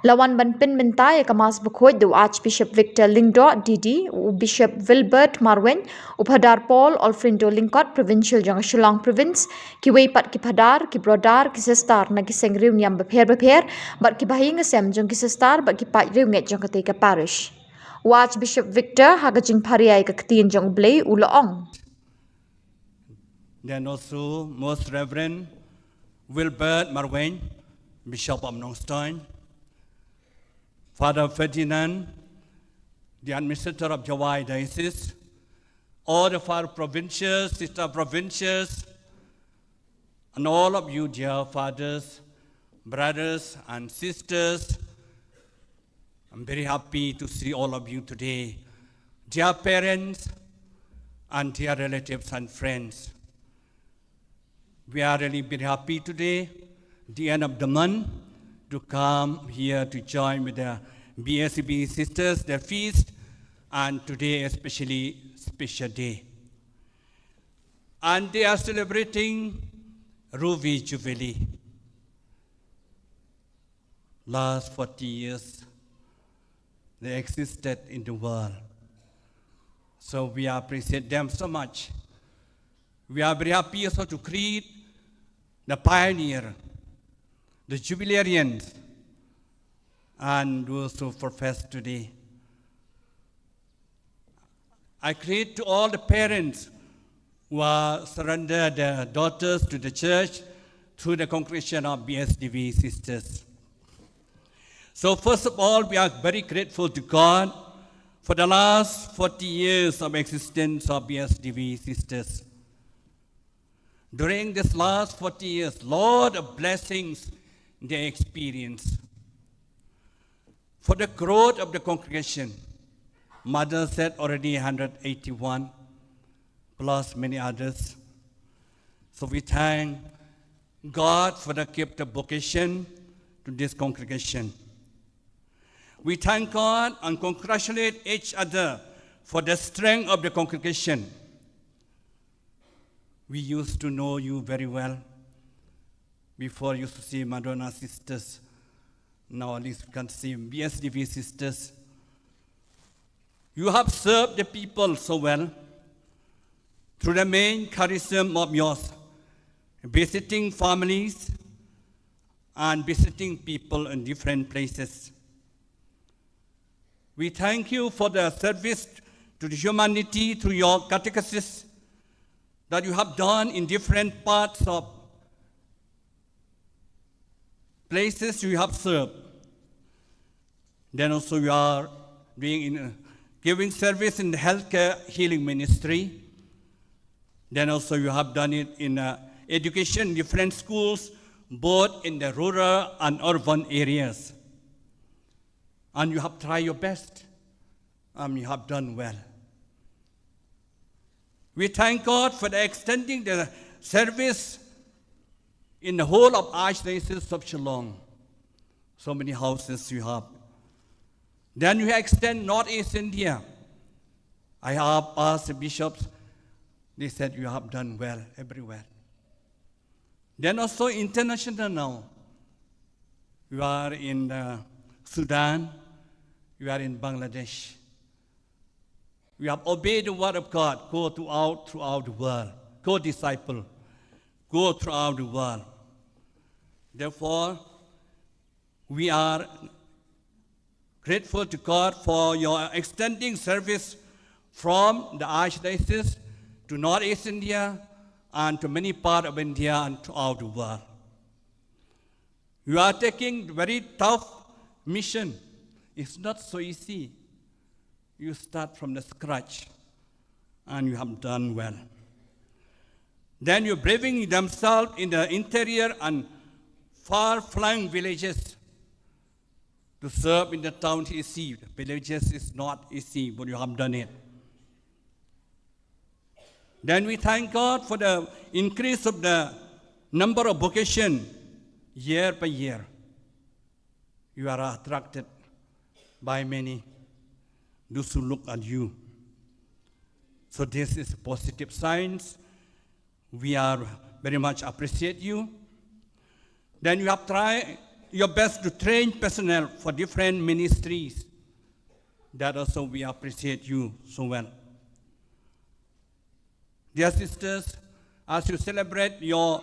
La wan ban pynmynta ïa ka Mass Bakhuid da u Archbishop Victor Lyngdoh D D, u Bishop Wilbert Marwein, u Phadar Paul Alfrindo Lyngkot, Provincial jong ka Shillong Province, kiwei pat ki phadar, ki brother, ki sister na ki seng riewniam bapher bapher bad ki bahaïing sem jong ki sister bad ki paid riewngeit jong katei ka parish. U Archbishop Victor ha ka jingpharia ïa ka ktien jong U Blei u la ong. Then also Most Reverend Wilbert Marwein, Bishop of Nongstoin, Father Ferdinand, the administrator of Jowai Diocese, all the Father Provincials, Sister Provincials, and all of you, dear fathers, brothers, and sisters, I'm very happy to see all of you today. Dear parents and dear relatives and friends, we are really very happy today, the end of the month, to come here to join with the B S B sisters, their feast, and today especially special day. And they are celebrating Ruby Jubilee. Last forty years, they existed in the world. So we appreciate them so much. We are very happy also to greet the pioneer, the jubilarians, and those who profess today. I greet to all the parents who are surrender their daughters to the church through the congregation of B S D B sisters. So first of all, we are very grateful to God for the last forty years of existence of B S D B sisters. During this last forty years, lot of blessings they experience. For the growth of the congregation, Mother said already hundred eighty-one, plus many others. So we thank God for the gift of vocation to this congregation. We thank God and congratulate each other for the strength of the congregation. We used to know you very well. Before used to see Madonna sisters. Now at least we can see B S D B sisters. You have served the people so well through the main charism of yours, visiting families and visiting people in different places. We thank you for the service to the humanity through your catechesis that you have done in different parts of places you have served. Then also you are doing in uh, giving service in the healthcare healing ministry. Then also you have done it in uh, education, different schools, both in the rural and urban areas. And you have tried your best. And you have done well. We thank God for the extending the service in the whole of Archdiocese of Shillong. So many houses you have. Then you extend Northeast India. I have asked the bishops, they said you have done well everywhere. Then also international now. You are in uh, Sudan, you are in Bangladesh. You have obeyed the word of God. Go throughout, throughout the world. Go disciple. Go throughout the world. Therefore, we are grateful to God for your extending service from the Archdiocese to Northeast India and to many parts of India and throughout the world. You are taking very tough mission. It's not so easy. You start from the scratch and you have done well. Then you're braving themselves in the interior and far-flung villages to serve in the town is easy. Villages is not easy, but you have done it. Then we thank God for the increase of the number of vocation year by year. You are attracted by many, those who look at you. So this is positive signs. We are very much appreciate you. Then you have tried your best to train personnel for different ministries. That also we appreciate you so well. Dear sisters, as you celebrate your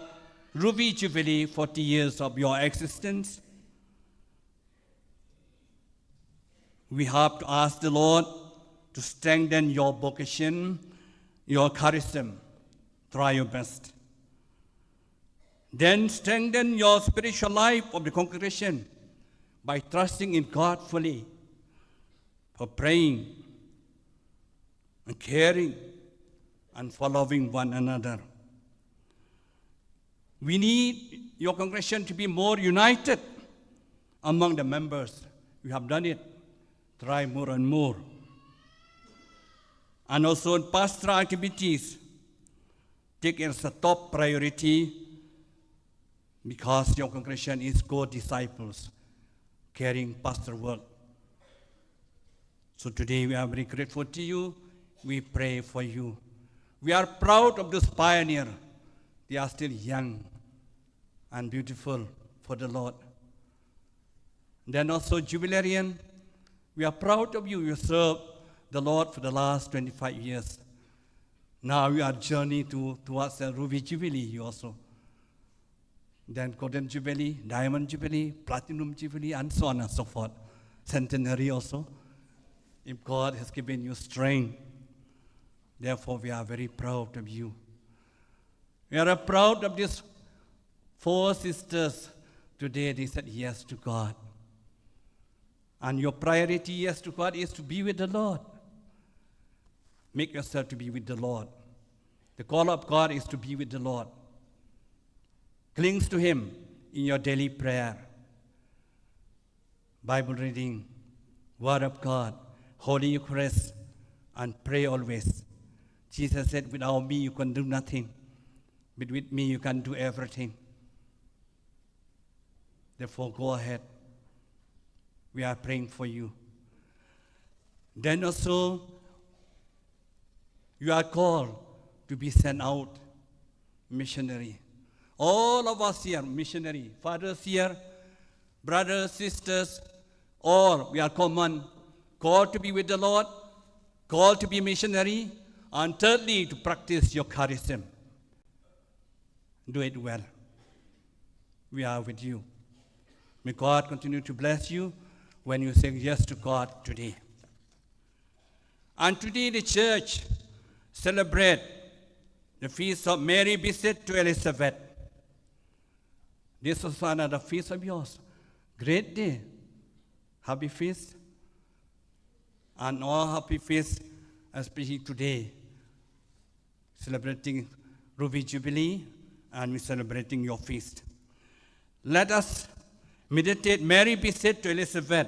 Ruby Jubilee, forty years of your existence, we have to ask the Lord to strengthen your vocation, your charism. Try your best. Then strengthen your spiritual life of the congregation by trusting in God fully, for praying and caring and following one another. We need your congregation to be more united among the members. We have done it. Try more and more. And also in pastoral activities, take it as a top priority because your congregation is co-disciples carrying pastor work. So today we are very grateful to you. We pray for you. We are proud of those pioneers. They are still young and beautiful for the Lord. Then also Jubilarian, we are proud of you. You served the Lord for the last twenty-five years. Now we are journey to, towards the Ruby Jubilee, you also. Then Golden Jubilee, Diamond Jubilee, Platinum Jubilee, and so on and so forth. Centenary also. If God has given you strength, therefore we are very proud of you. We are proud of these four sisters. Today they said yes to God. And your priority, yes to God, is to be with the Lord. Make yourself to be with the Lord. The call of God is to be with the Lord. Clings to Him in your daily prayer, Bible reading, Word of God, Holy Eucharist, and pray always. Jesus said, "Without me, you can do nothing. But with me, you can do everything." Therefore, go ahead. We are praying for you. Then also, you are called to be sent out missionary. All of us here, missionary. Fathers here, brothers, sisters, all, we are common. Called to be with the Lord, called to be missionary, and thirdly, to practice your charism. Do it well. We are with you. May God continue to bless you when you say yes to God today. And today the church celebrate the feast of Mary, visit to Elizabeth. This is another feast of yours. Great day. Happy feast. And all happy feast, especially today, celebrating Ruby Jubilee, and we're celebrating your feast. Let us meditate Mary visit to Elizabeth.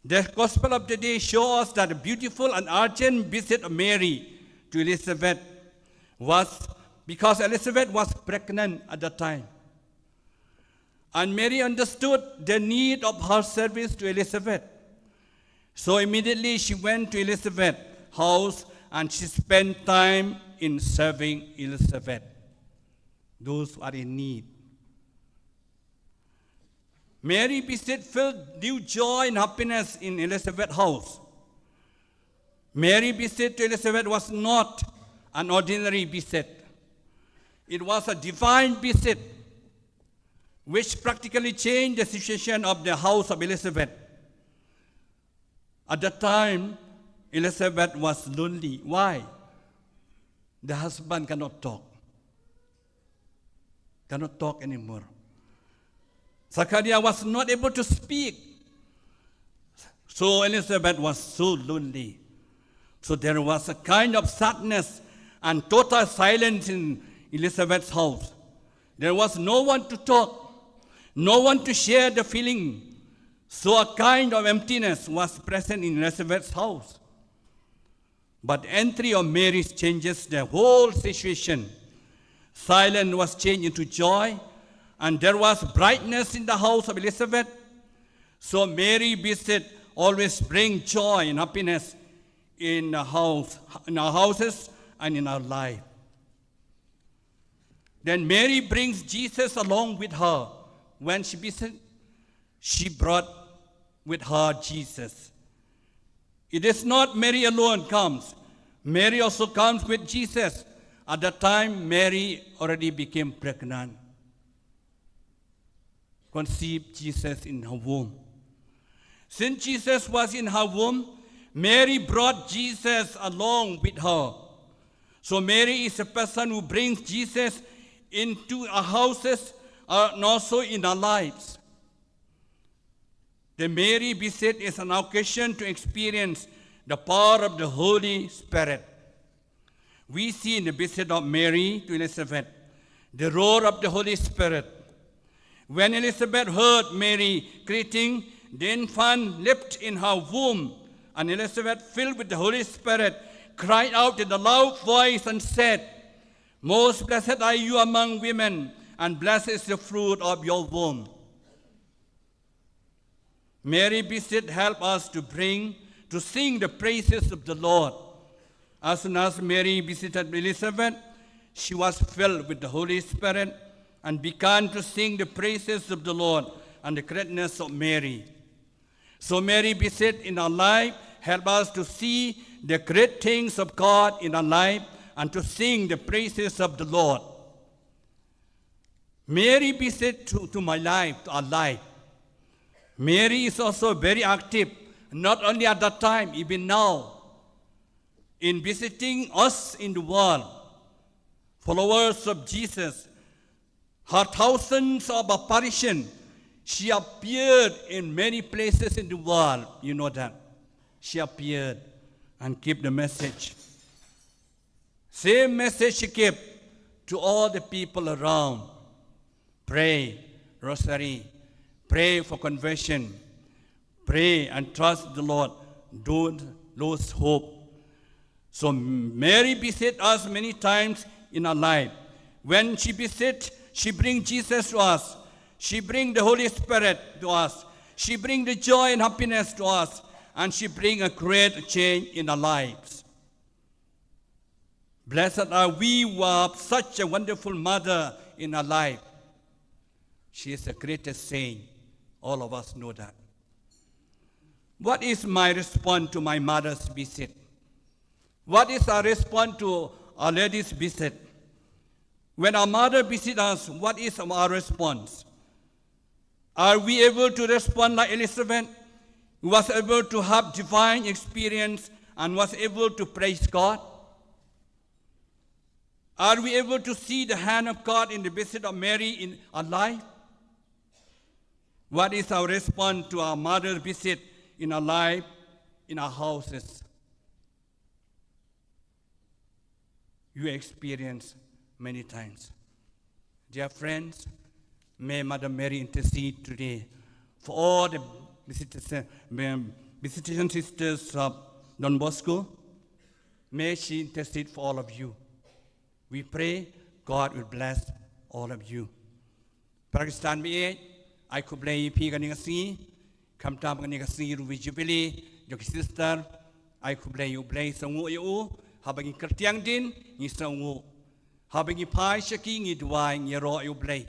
The Gospel of the day shows us that a beautiful and urgent visit of Mary to Elizabeth was because Elizabeth was pregnant at the time. And Mary understood the need of her service to Elizabeth. So immediately she went to Elizabeth's house and she spent time in serving Elizabeth, those who are in need. Mary visit filled new joy and happiness in Elizabeth's house. Mary visit to Elizabeth was not an ordinary visit. It was a divine visit which practically changed the situation of the house of Elizabeth. At that time, Elizabeth was lonely. Why? The husband cannot talk. Cannot talk anymore. Zachariah was not able to speak. So Elizabeth was so lonely. So there was a kind of sadness and total silence in Elizabeth's house. There was no one to talk, no one to share the feeling. So a kind of emptiness was present in Elizabeth's house. But the entry of Mary changes the whole situation. Silence was changed into joy, and there was brightness in the house of Elizabeth. So Mary visit always bring joy and happiness in the house, in our houses and in our life. Then Mary brings Jesus along with her. When she visit, she brought with her Jesus. It is not Mary alone comes. Mary also comes with Jesus. At that time, Mary already became pregnant, conceived Jesus in her womb. Since Jesus was in her womb, Mary brought Jesus along with her. So Mary is a person who brings Jesus into our houses, uh, and also in our lives. The Mary visit is an occasion to experience the power of the Holy Spirit. We see in the visit of Mary to Elizabeth the role of the Holy Spirit. When Elizabeth heard Mary greeting, the infant leaped in her womb, and Elizabeth, filled with the Holy Spirit, cried out in a loud voice and said, "Most blessed are you among women, and blessed is the fruit of your womb." Mary visit help us to bring, to sing the praises of the Lord. As soon as Mary visited Elizabeth, she was filled with the Holy Spirit and began to sing the praises of the Lord and the greatness of Mary. So Mary visit in our life help us to see the great things of God in our life and to sing the praises of the Lord. Mary visit to, to my life, to our life. Mary is also very active, not only at that time, even now, in visiting us in the world, followers of Jesus. Her thousands of apparition, she appeared in many places in the world. You know that. She appeared and keep the message. Same message she kept to all the people around. Pray, rosary, pray for conversion. Pray and trust the Lord. Don't lose hope. So Mary visit us many times in our life. When she visit, she bring Jesus to us. She bring the Holy Spirit to us. She bring the joy and happiness to us. And she bring a great change in our lives. Blessed are we who have such a wonderful mother in our life. She is the greatest saint. All of us know that. What is my response to my mother's visit? What is our response to Our Lady's visit? When our mother visit us, what is our response? Are we able to respond like Elizabeth, who was able to have divine experience and was able to praise God? Are we able to see the hand of God in the visit of Mary in our life? What is our response to our mother's visit in our life? in our houses, you experience many times. Dear friends, may Mother Mary intercede today for all the visitation, visitation sisters of Don Bosco. May she intercede for all of you. We pray God will bless all of you. Para Khristan baieit, ai khublei ïa phi kane ka sngi, khamtam kane ka sngi ruh Jubilee jong ki sister. Ai khublei ïa U Blei, sngewnguh ïa u. Haba ngi kyrtiang dien, ngi sngewnguh. Haba ngi phai sha ki, ngi duwai, ngi ïaroh ïa U Blei.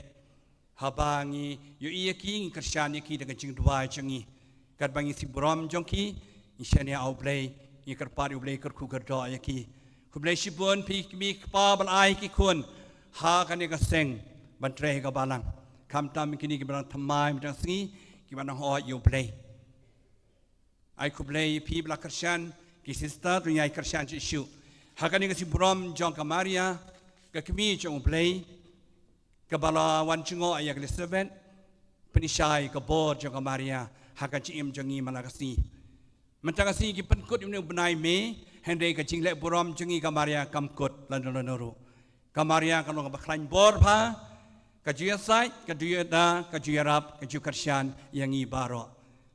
Haba ngi ïohi ïa ki, ngi kyrshan ïa ki da ka jingduwai jong ngi. Katba ngi sngewburom jong ki, ngi shaniah ha U Blei, ngi kyrpad ïa U Blei kyrkhu kyrdoh ïa ki. Khublei shibun phi ki kmie ki kpa ba la ai ki khun ha kane ka seng ban trei ha ka balang. Khamtam kine kiba dang thymmai mynta ka sngi, kiba dang hoi ïa U Blei. Ai khublei ïa phi ba la kyrshan, ki sister, to ngin ïa kyrshan shuh shuh. Ha kane ka sngewburom jong ka Maria, ka kmie jong U Blei, kaba la wan jngoh ïa ka Elizabeth, pynshai ka bor jong ka Maria ha ka jingim jong ngi man la ka sngi. Mynta ka sngi ngi pynkut ïa une u bnai May, hynrei ka jingleh burom jong ngi ka Maria kam kut lano lano ruh. Ka Maria ka long kaba khlaiñ bor bha, ka ju ïasaid, ka ju ïada, ka ju ïarap, ka ju kyrshan ïa ngi baroh.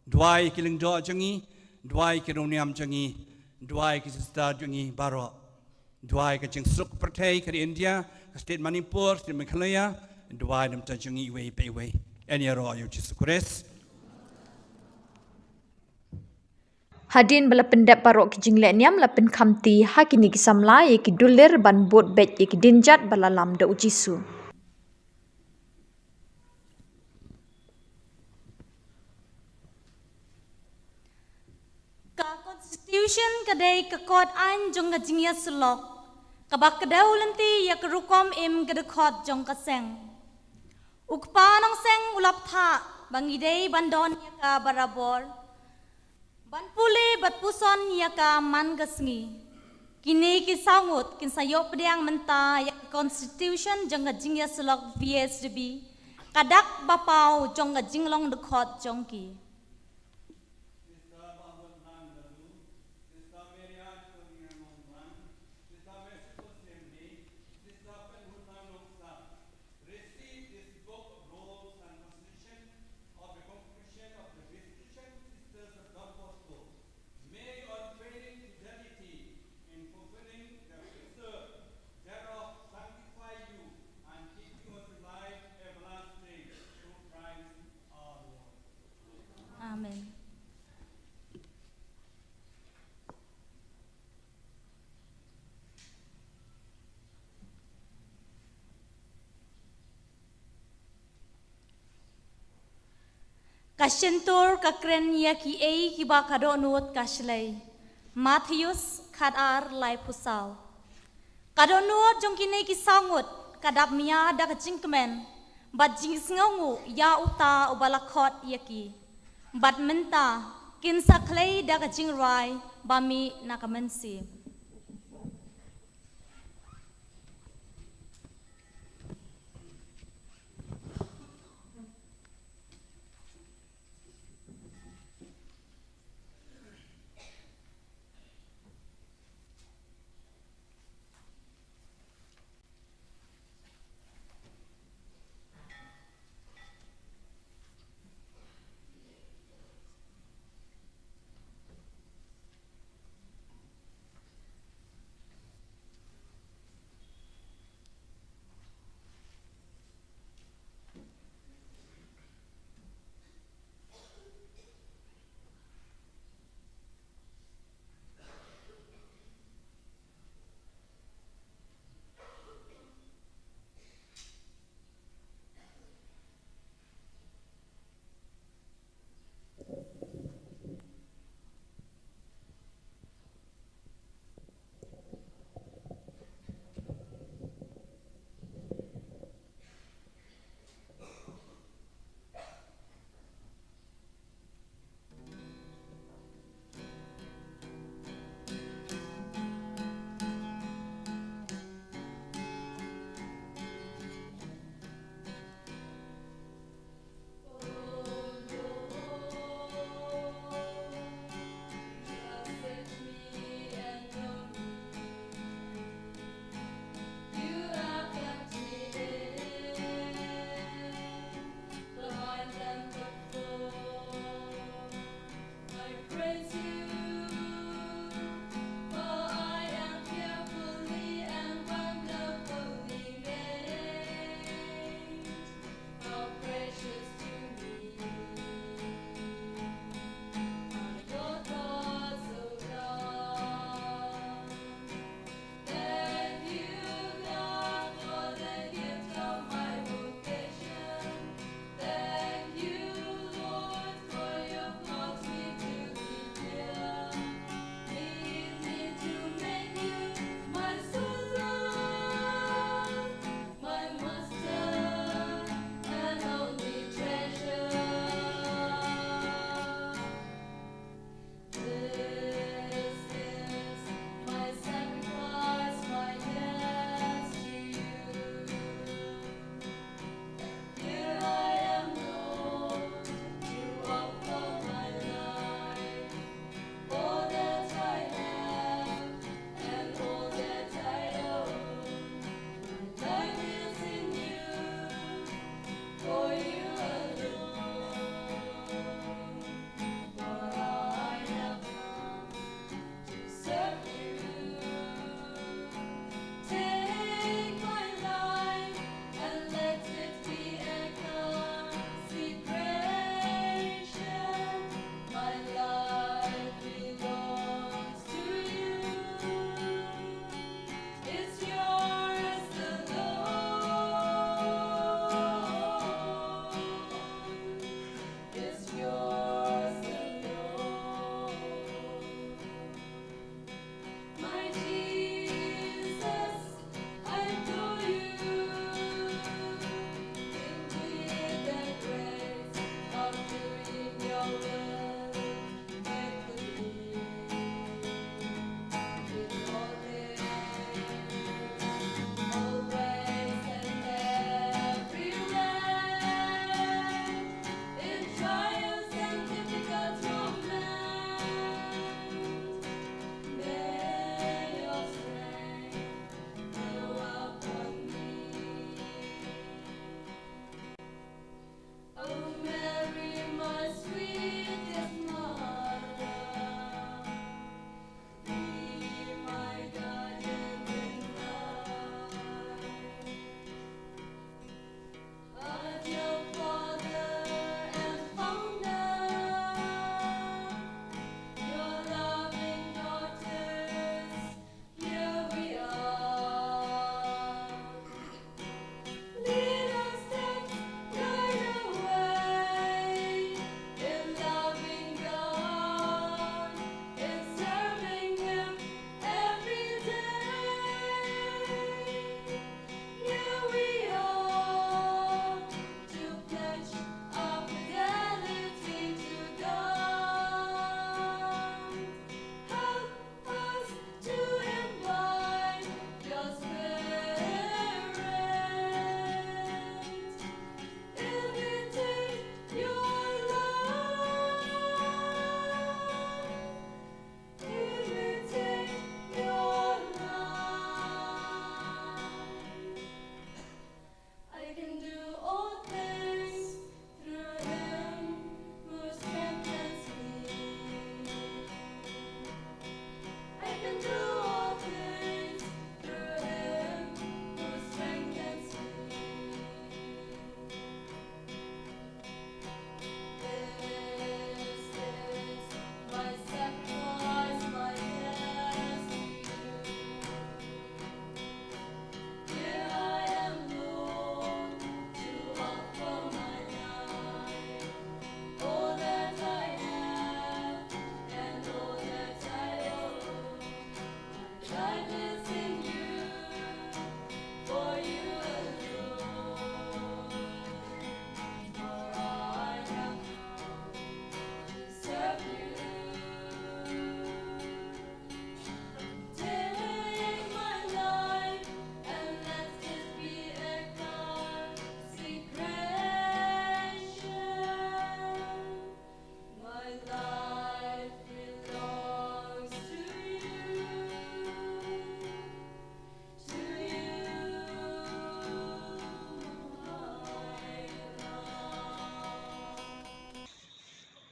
Duwai ki lyngdoh jong ngi, duwai ki riewniam jong ngi, duwai ki sister jong ngi baroh. Duwai ka jingsuk pyrthei, ka ri India, ka state Manipur, state Meghalaya, duwai na bynta jong ngi iwei pa iwei. Yn ïaroh ïa U Jisu Khrist. Hadien ba la pyndep baroh ki jinglehniam, la pynkhamti ha kine ki samla ïa ki dulir ban bud beit ïa ki dienjat ba la lam da U Jisu. Ka Constitution ka dei ka kot aiñ jong ka jingïasyllok kaba kdew lynti ïa ka rukom im ka dkhot jong ka seng. U kpa nongseng u la bthah ba ngi dei ban don ïa ka barabor, ban pule bad puson ïa ka man ka sngi. Kine ki saw ngut kin sa ïoh pdiang mynta ïa ka Constitution jong ka jingïasyllok V S D B, ka dak ba paw jong ka jinglong dkhot jong ki. Receive this book of rules and constitution of the congregation of the Visitation Sisters of Don Bosco. May your unfailing fidelity in fulfilling the precept thereof sanctify you and keep you unto life everlasting through Christ our Lord. Amen. Ka shyntur ka kren ïa kiei kiba ka dohnud ka shlei. Mathaios khatar laiphew saw. Ka dohnud jong kine ki saw ngut ka dap mïa da ka jingkmen bad jingsngewnguh ïa uta uba la khot ïa ki. Bad mynta kin sa khlei da ka jingrwai ba mih na ka mynsiem.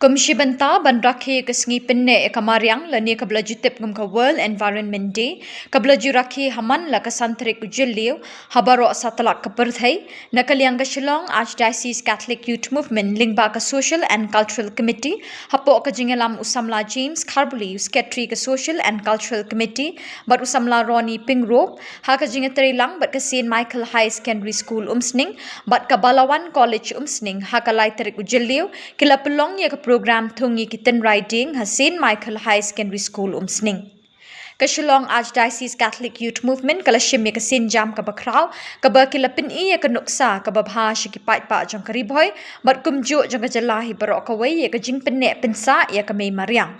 Kum shi bynta ban rakhe ka sngi pynneh ïa ka mariang lane kaba la ju tip kum ka World Environment Day, kaba la ju rakhe ha man la ka san tarik u Jylliew ha baroh satlak ka pyrthei, na ka liang ka Shillong Archdiocese Catholic Youth Movement lyngba ka Social and Cultural Committee, hapoh ka jingïalam u samla James Kharbuli, u Secretary ka Social and Cultural Committee, bad u samla Ronnie Pyngrope, ha ka jingïatreilang bad ka Saint Michael Higher Secondary School Umsning bad ka Balawan College Umsning, ha ka lai tarik u Jylliew, ki la pynlong ïa ka program thung ïa ki tynrai dieng ha Saint Michael Higher Secondary School Umsning. Ka Shillong Archdiocese Catholic Youth Movement ka la shim ïa ka sienjam kaba khraw, kaba ki la pyni ïa ka nuksa kaba bha sha ki paidbah jong ka Ri Bhoi bad kumjuh jong ka jylla hi baroh kawei ïa ka jingpynneh pynsah ïa ka mei mariang.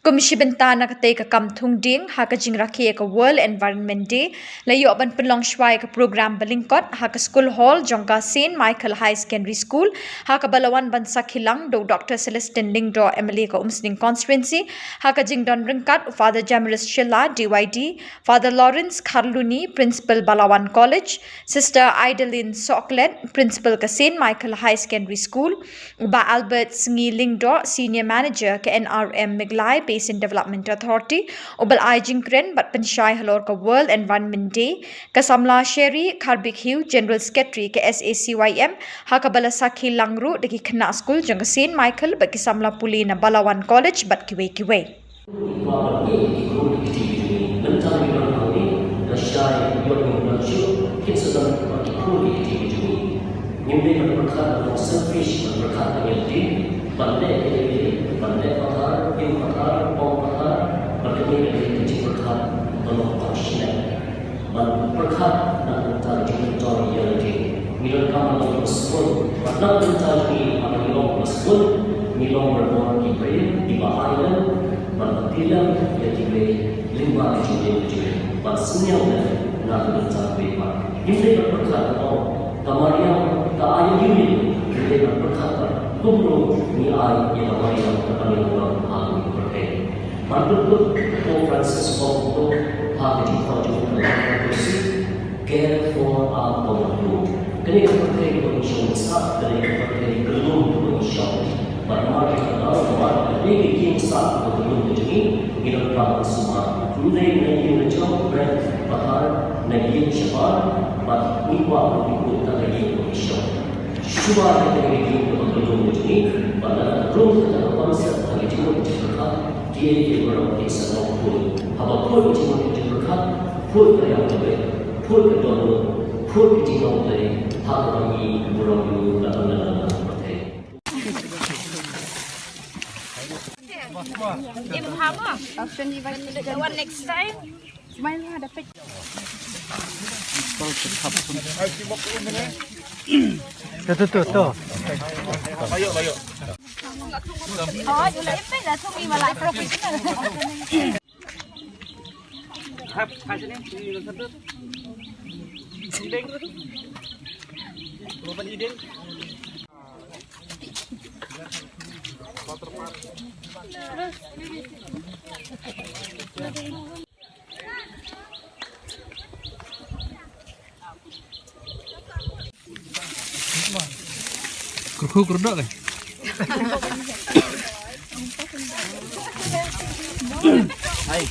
Kum shi bynta na katei ka kam thung dieng ha ka jingrakhe ïa ka World Environment Day, la ïoh ban pynlong shuwa ïa ka program ba lyngkot ha ka School Hall jong ka Saint Michael Higher Secondary School, ha kaba la wan ban sakhi lang da u Doctor Celestine Lyngdoh, M L A ka Umsning Constituency, ha ka jingdon ryngkat u Father Jamiris Shylla, D Y D, Father Lawrence Kharluni, Principal Balawan College, Sister Idalin Soklet, Principal ka Saint Michael Higher Secondary School, u Bah Albert Sngi Lyngdoh, Senior Manager ka N R M Meghalaya Basin Development Authority, uba la ai jingkren bad pynshai halor ka World Environment Day, ka samla Sherry Kharbikhew, General Secretary ka S A C Y M, ha kaba la sakhi lang ruh da ki khynnah skul jong ka Saint Michael bad ki samla pule na Balawan College bad kiwei kiwei. Ba ngi ki khun ki kti ki jong ngi, mynta ngi don hangne, lashai ïoh ngi don shuh, kin sa don ba ki khun ki kti ki jong ngi. Ngim dei ban pyrkhat ban long selfish, ban pyrkhat ban ïa lade, ban leh ïa lade, ban leh pathar, im pathar, ong pathar, ban kane ka dei ka jingpyrkhat ban long tang shlem. Ban pyrkhat na ka bynta ka jingmyntoi ïa lade. Ngi donkam ban long ba sbun. Bad na ka bynta jong ngi haba ngi long ba sbun, ngi long barabor ki briew kiba ai lem bad ban pynlong ïa kiwei lyngba ka jingim ka jong ngi. Ban synñiang lem na ka bynta kiwei pat. Ngim dei ban pyrkhat ban ong ka mariang ka ai ïa ngi, ngi dei ban pyrkhat ban kumno ngi ai ïa ka mariang kaba ngi wan ha kane ka pyrthei. Ban pynkut u Pope Francis ong kumto ha ka jingkhot jong u, ka Laudato Si, Care for Our Common Home. Kane ka pyrthei kaba ngi shong sah, kane ka pyrthei ka lum kaba ngi shong. Bad namar kata ka daw, namar kane ka ïing sah kaba ka lum ka jong ngi, ngi donkam ban sumar. Ym dei na ïing na jong, bret, pathar, na ïing shabar, bad ngi kwah ban pynkut tang ka ïing kaba ngi shong. Shuwa ïa kane ka ïing kaba ka lum ka jong ngi, bad lada ka lum kata ka pang set ha ka jingmut jingpyrkhat, kiei kiei baroh kin sa long khuid. Haba khuid ka jingmut jingpyrkhat, khuid ka ïap ka beit, khuid ka dohnud, khuid ka jinglong Blei, ha kaba ngi burom ïa u la ban nang nang ha ka pyrthei. Im haba. One next time. Tu, tu, tu, tu. Kurkhu kurdok eh. Hai.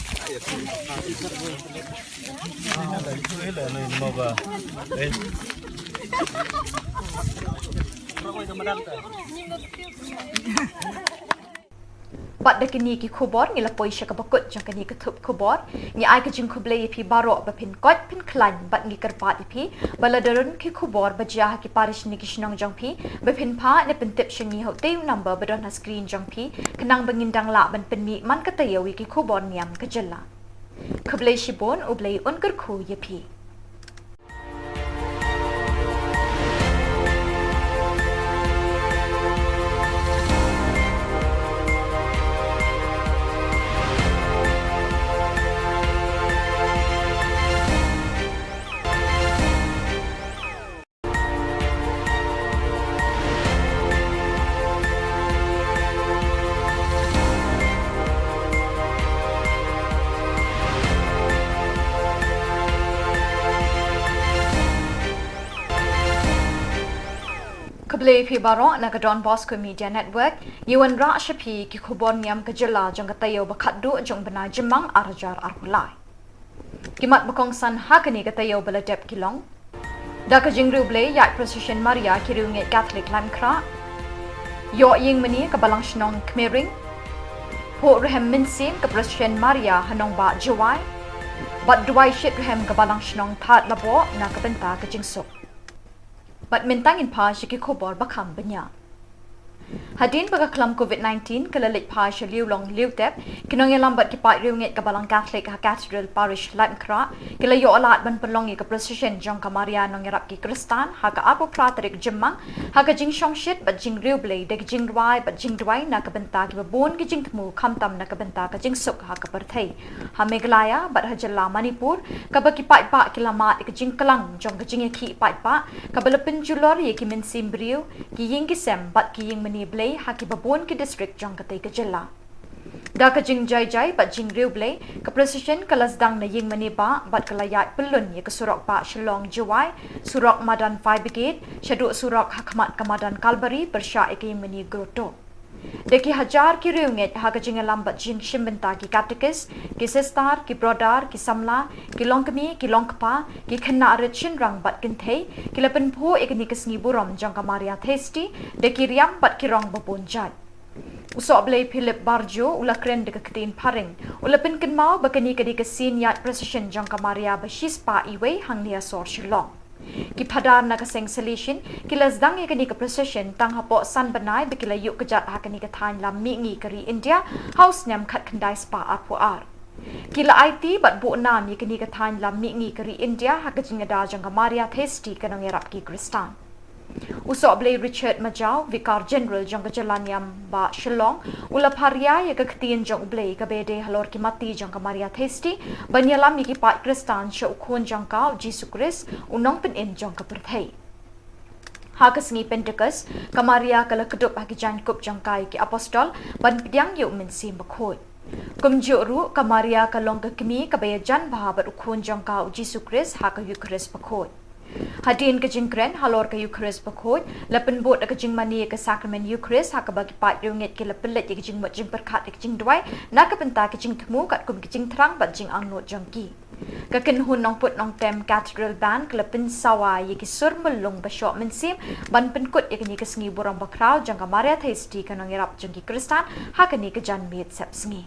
Bad da kine ki khubor ngi la poi sha kaba kut jong kane ka thup khubor. Ngi ai ka jingkhublei ïa phi baroh ba phin koit phin khlaiñ bad ngi kyrpad ïa phi ba lada don ki khubor ba jia ha ki parish ne ki shnong jong phi ba phin phah ne pyntip sha ngi ha utei u number ba don ha screen jong phi khnang ba ngin dang lah ban pynmih man ka taïew ïa ki khubor niam ka jylla. Khublei shibun, U Blei un kyrkhu ïa phi. Phi baroh na ka Don Bosco Media Network, ngi wanrah sha phi ki khubor niam ka jylla jong ka taïew ba khatduh jong u bnai Jymmang ar hajar arphew lai. Ki mat ba kongsan ha kane ka taïew ba la dep ki long: Da ka jingriewblei ïaid procession Maria ki riewngeit Katholik Laitumkhrah. Ïoh ïingmane ka Balang Shnong Khmering. Phuh rhem mynsiem ka procession Maria ha nongbah Jowai. Bad duwai shitrhem ka Balang Shnong Thadlaboh na ka bynta ka jingsuk. Bad mynta ngin phai sha ki khubor ba kham bniah. Hadien ba ka khlam covid nineteen ka la leit phai sha liewlong liewtep, ki nongïalam bad ki paid riewngeit ka Balang Katholik ha Cathedral Parish Laitumkhrah ki la ïoh lad ban pynlong ïa ka procession jong ka Maria Nongïarap ki Khristan ha ka arphew phra tarik Jymmang, ha ka jingshongshit bad jingriewblei da ki jingrwai bad jingduwai na ka bynta kiba bun ki jingthmu, khamtam na ka bynta ka jingsuk ha ka pyrthei. Ha Meghalaya bad ha jylla Manipur, kaba ki paidbah ki la mad ïa ka jingklang jong ka jingïakhih paidbah kaba la pynjulor ïa ki mynsiem briew, ki ïing ki sem bad ki ïingmane blei ha kiba bun ki district jong katei ka jylla. Da ka jingjaijai bad jingriewblei, ka procession ka la sdang na ïingmane bah bad ka la ïaid pyllun ïa ka surok bah Shillong Jowai, surok madan Fire Brigade, shaduh surok ha khmat ka madan Kalbari pyrshah ïa ka ïingmane Grotto. Da ki hajar ki riewngeit ha ka jingïalam bad jingshim bynta, ki katekis, ki sister, ki brother, ki samla, ki longkmie, ki longkpa, ki khynnah rit shynrang bad kynthei, ki la pynphuh ïa kane ka sngi burom jong ka Maria Theisotti da ki riam bad ki rong ba bun jait. U Sohblei Philip Barjo u la kren da ka ktien phareng. U la pynkynmaw ba kane ka dei ka sien ïaid procession jong ka Maria ba shispah iwei hangne ha sor Shillong. Ki phadar na ka seng Salesian ki la sdang ïa kane ka procession tang hapoh san bnai ba ki la ïuh kjat ha kane ka thaiñ lam mihngi ka ri India ha u snem khatkhyndai spah arphew ar. Ki la aiti bad buh nam ïa kane ka thaiñ lam mihngi ka ri India ha ka jingïada jong ka Maria Theisotti ka Nongïarap ki Khristan. U Sohblei Richard Majaw, Vicar General jong ka jylla niam bah Shillong, u la pharia ïa ka ktien jong U Blei kaba ïadei halor ki mati jong ka Maria Theisotti ban ïalam ïa ki paid Khristan sha u Khun jong ka, u Jisu Khrist, u Nongpynim jong ka pyrthei. Ha ka sngi Pentekost, ka Maria ka la kdup ha ki jaiñkup jong ka ïa ki apostol ban pdiang ïa u Mynsiem Bakhuid. Kumjuh ruh, ka Maria ka long ka kmie kaba ïajan bha bad u Khun jong ka, u Jisu Khrist, ha ka Eukharist Bakhuid. Hadien ka jingkren halor ka Eukharist Bakhuid, la pynbud da ka jingmane ïa ka Sakramen Eukharist ha kaba ki paid riewngeit ki la pynleit ïa ka jingmut jingpyrkhat ïa ka jingduwai na ka bynta ka jingthmu katkum ka jingthrang bad jingangnud jong ki. Ka kynhun nongput nongtem Cathedral Band ka la pynsawa ïa ki sur myllung ba shoh mynsiem ban pynkut ïa kane ka sngi burom bakhraw jong ka Maria Theisotti ka Nongïarap jong ki Khristan ha kane ka janmiet sepsngi.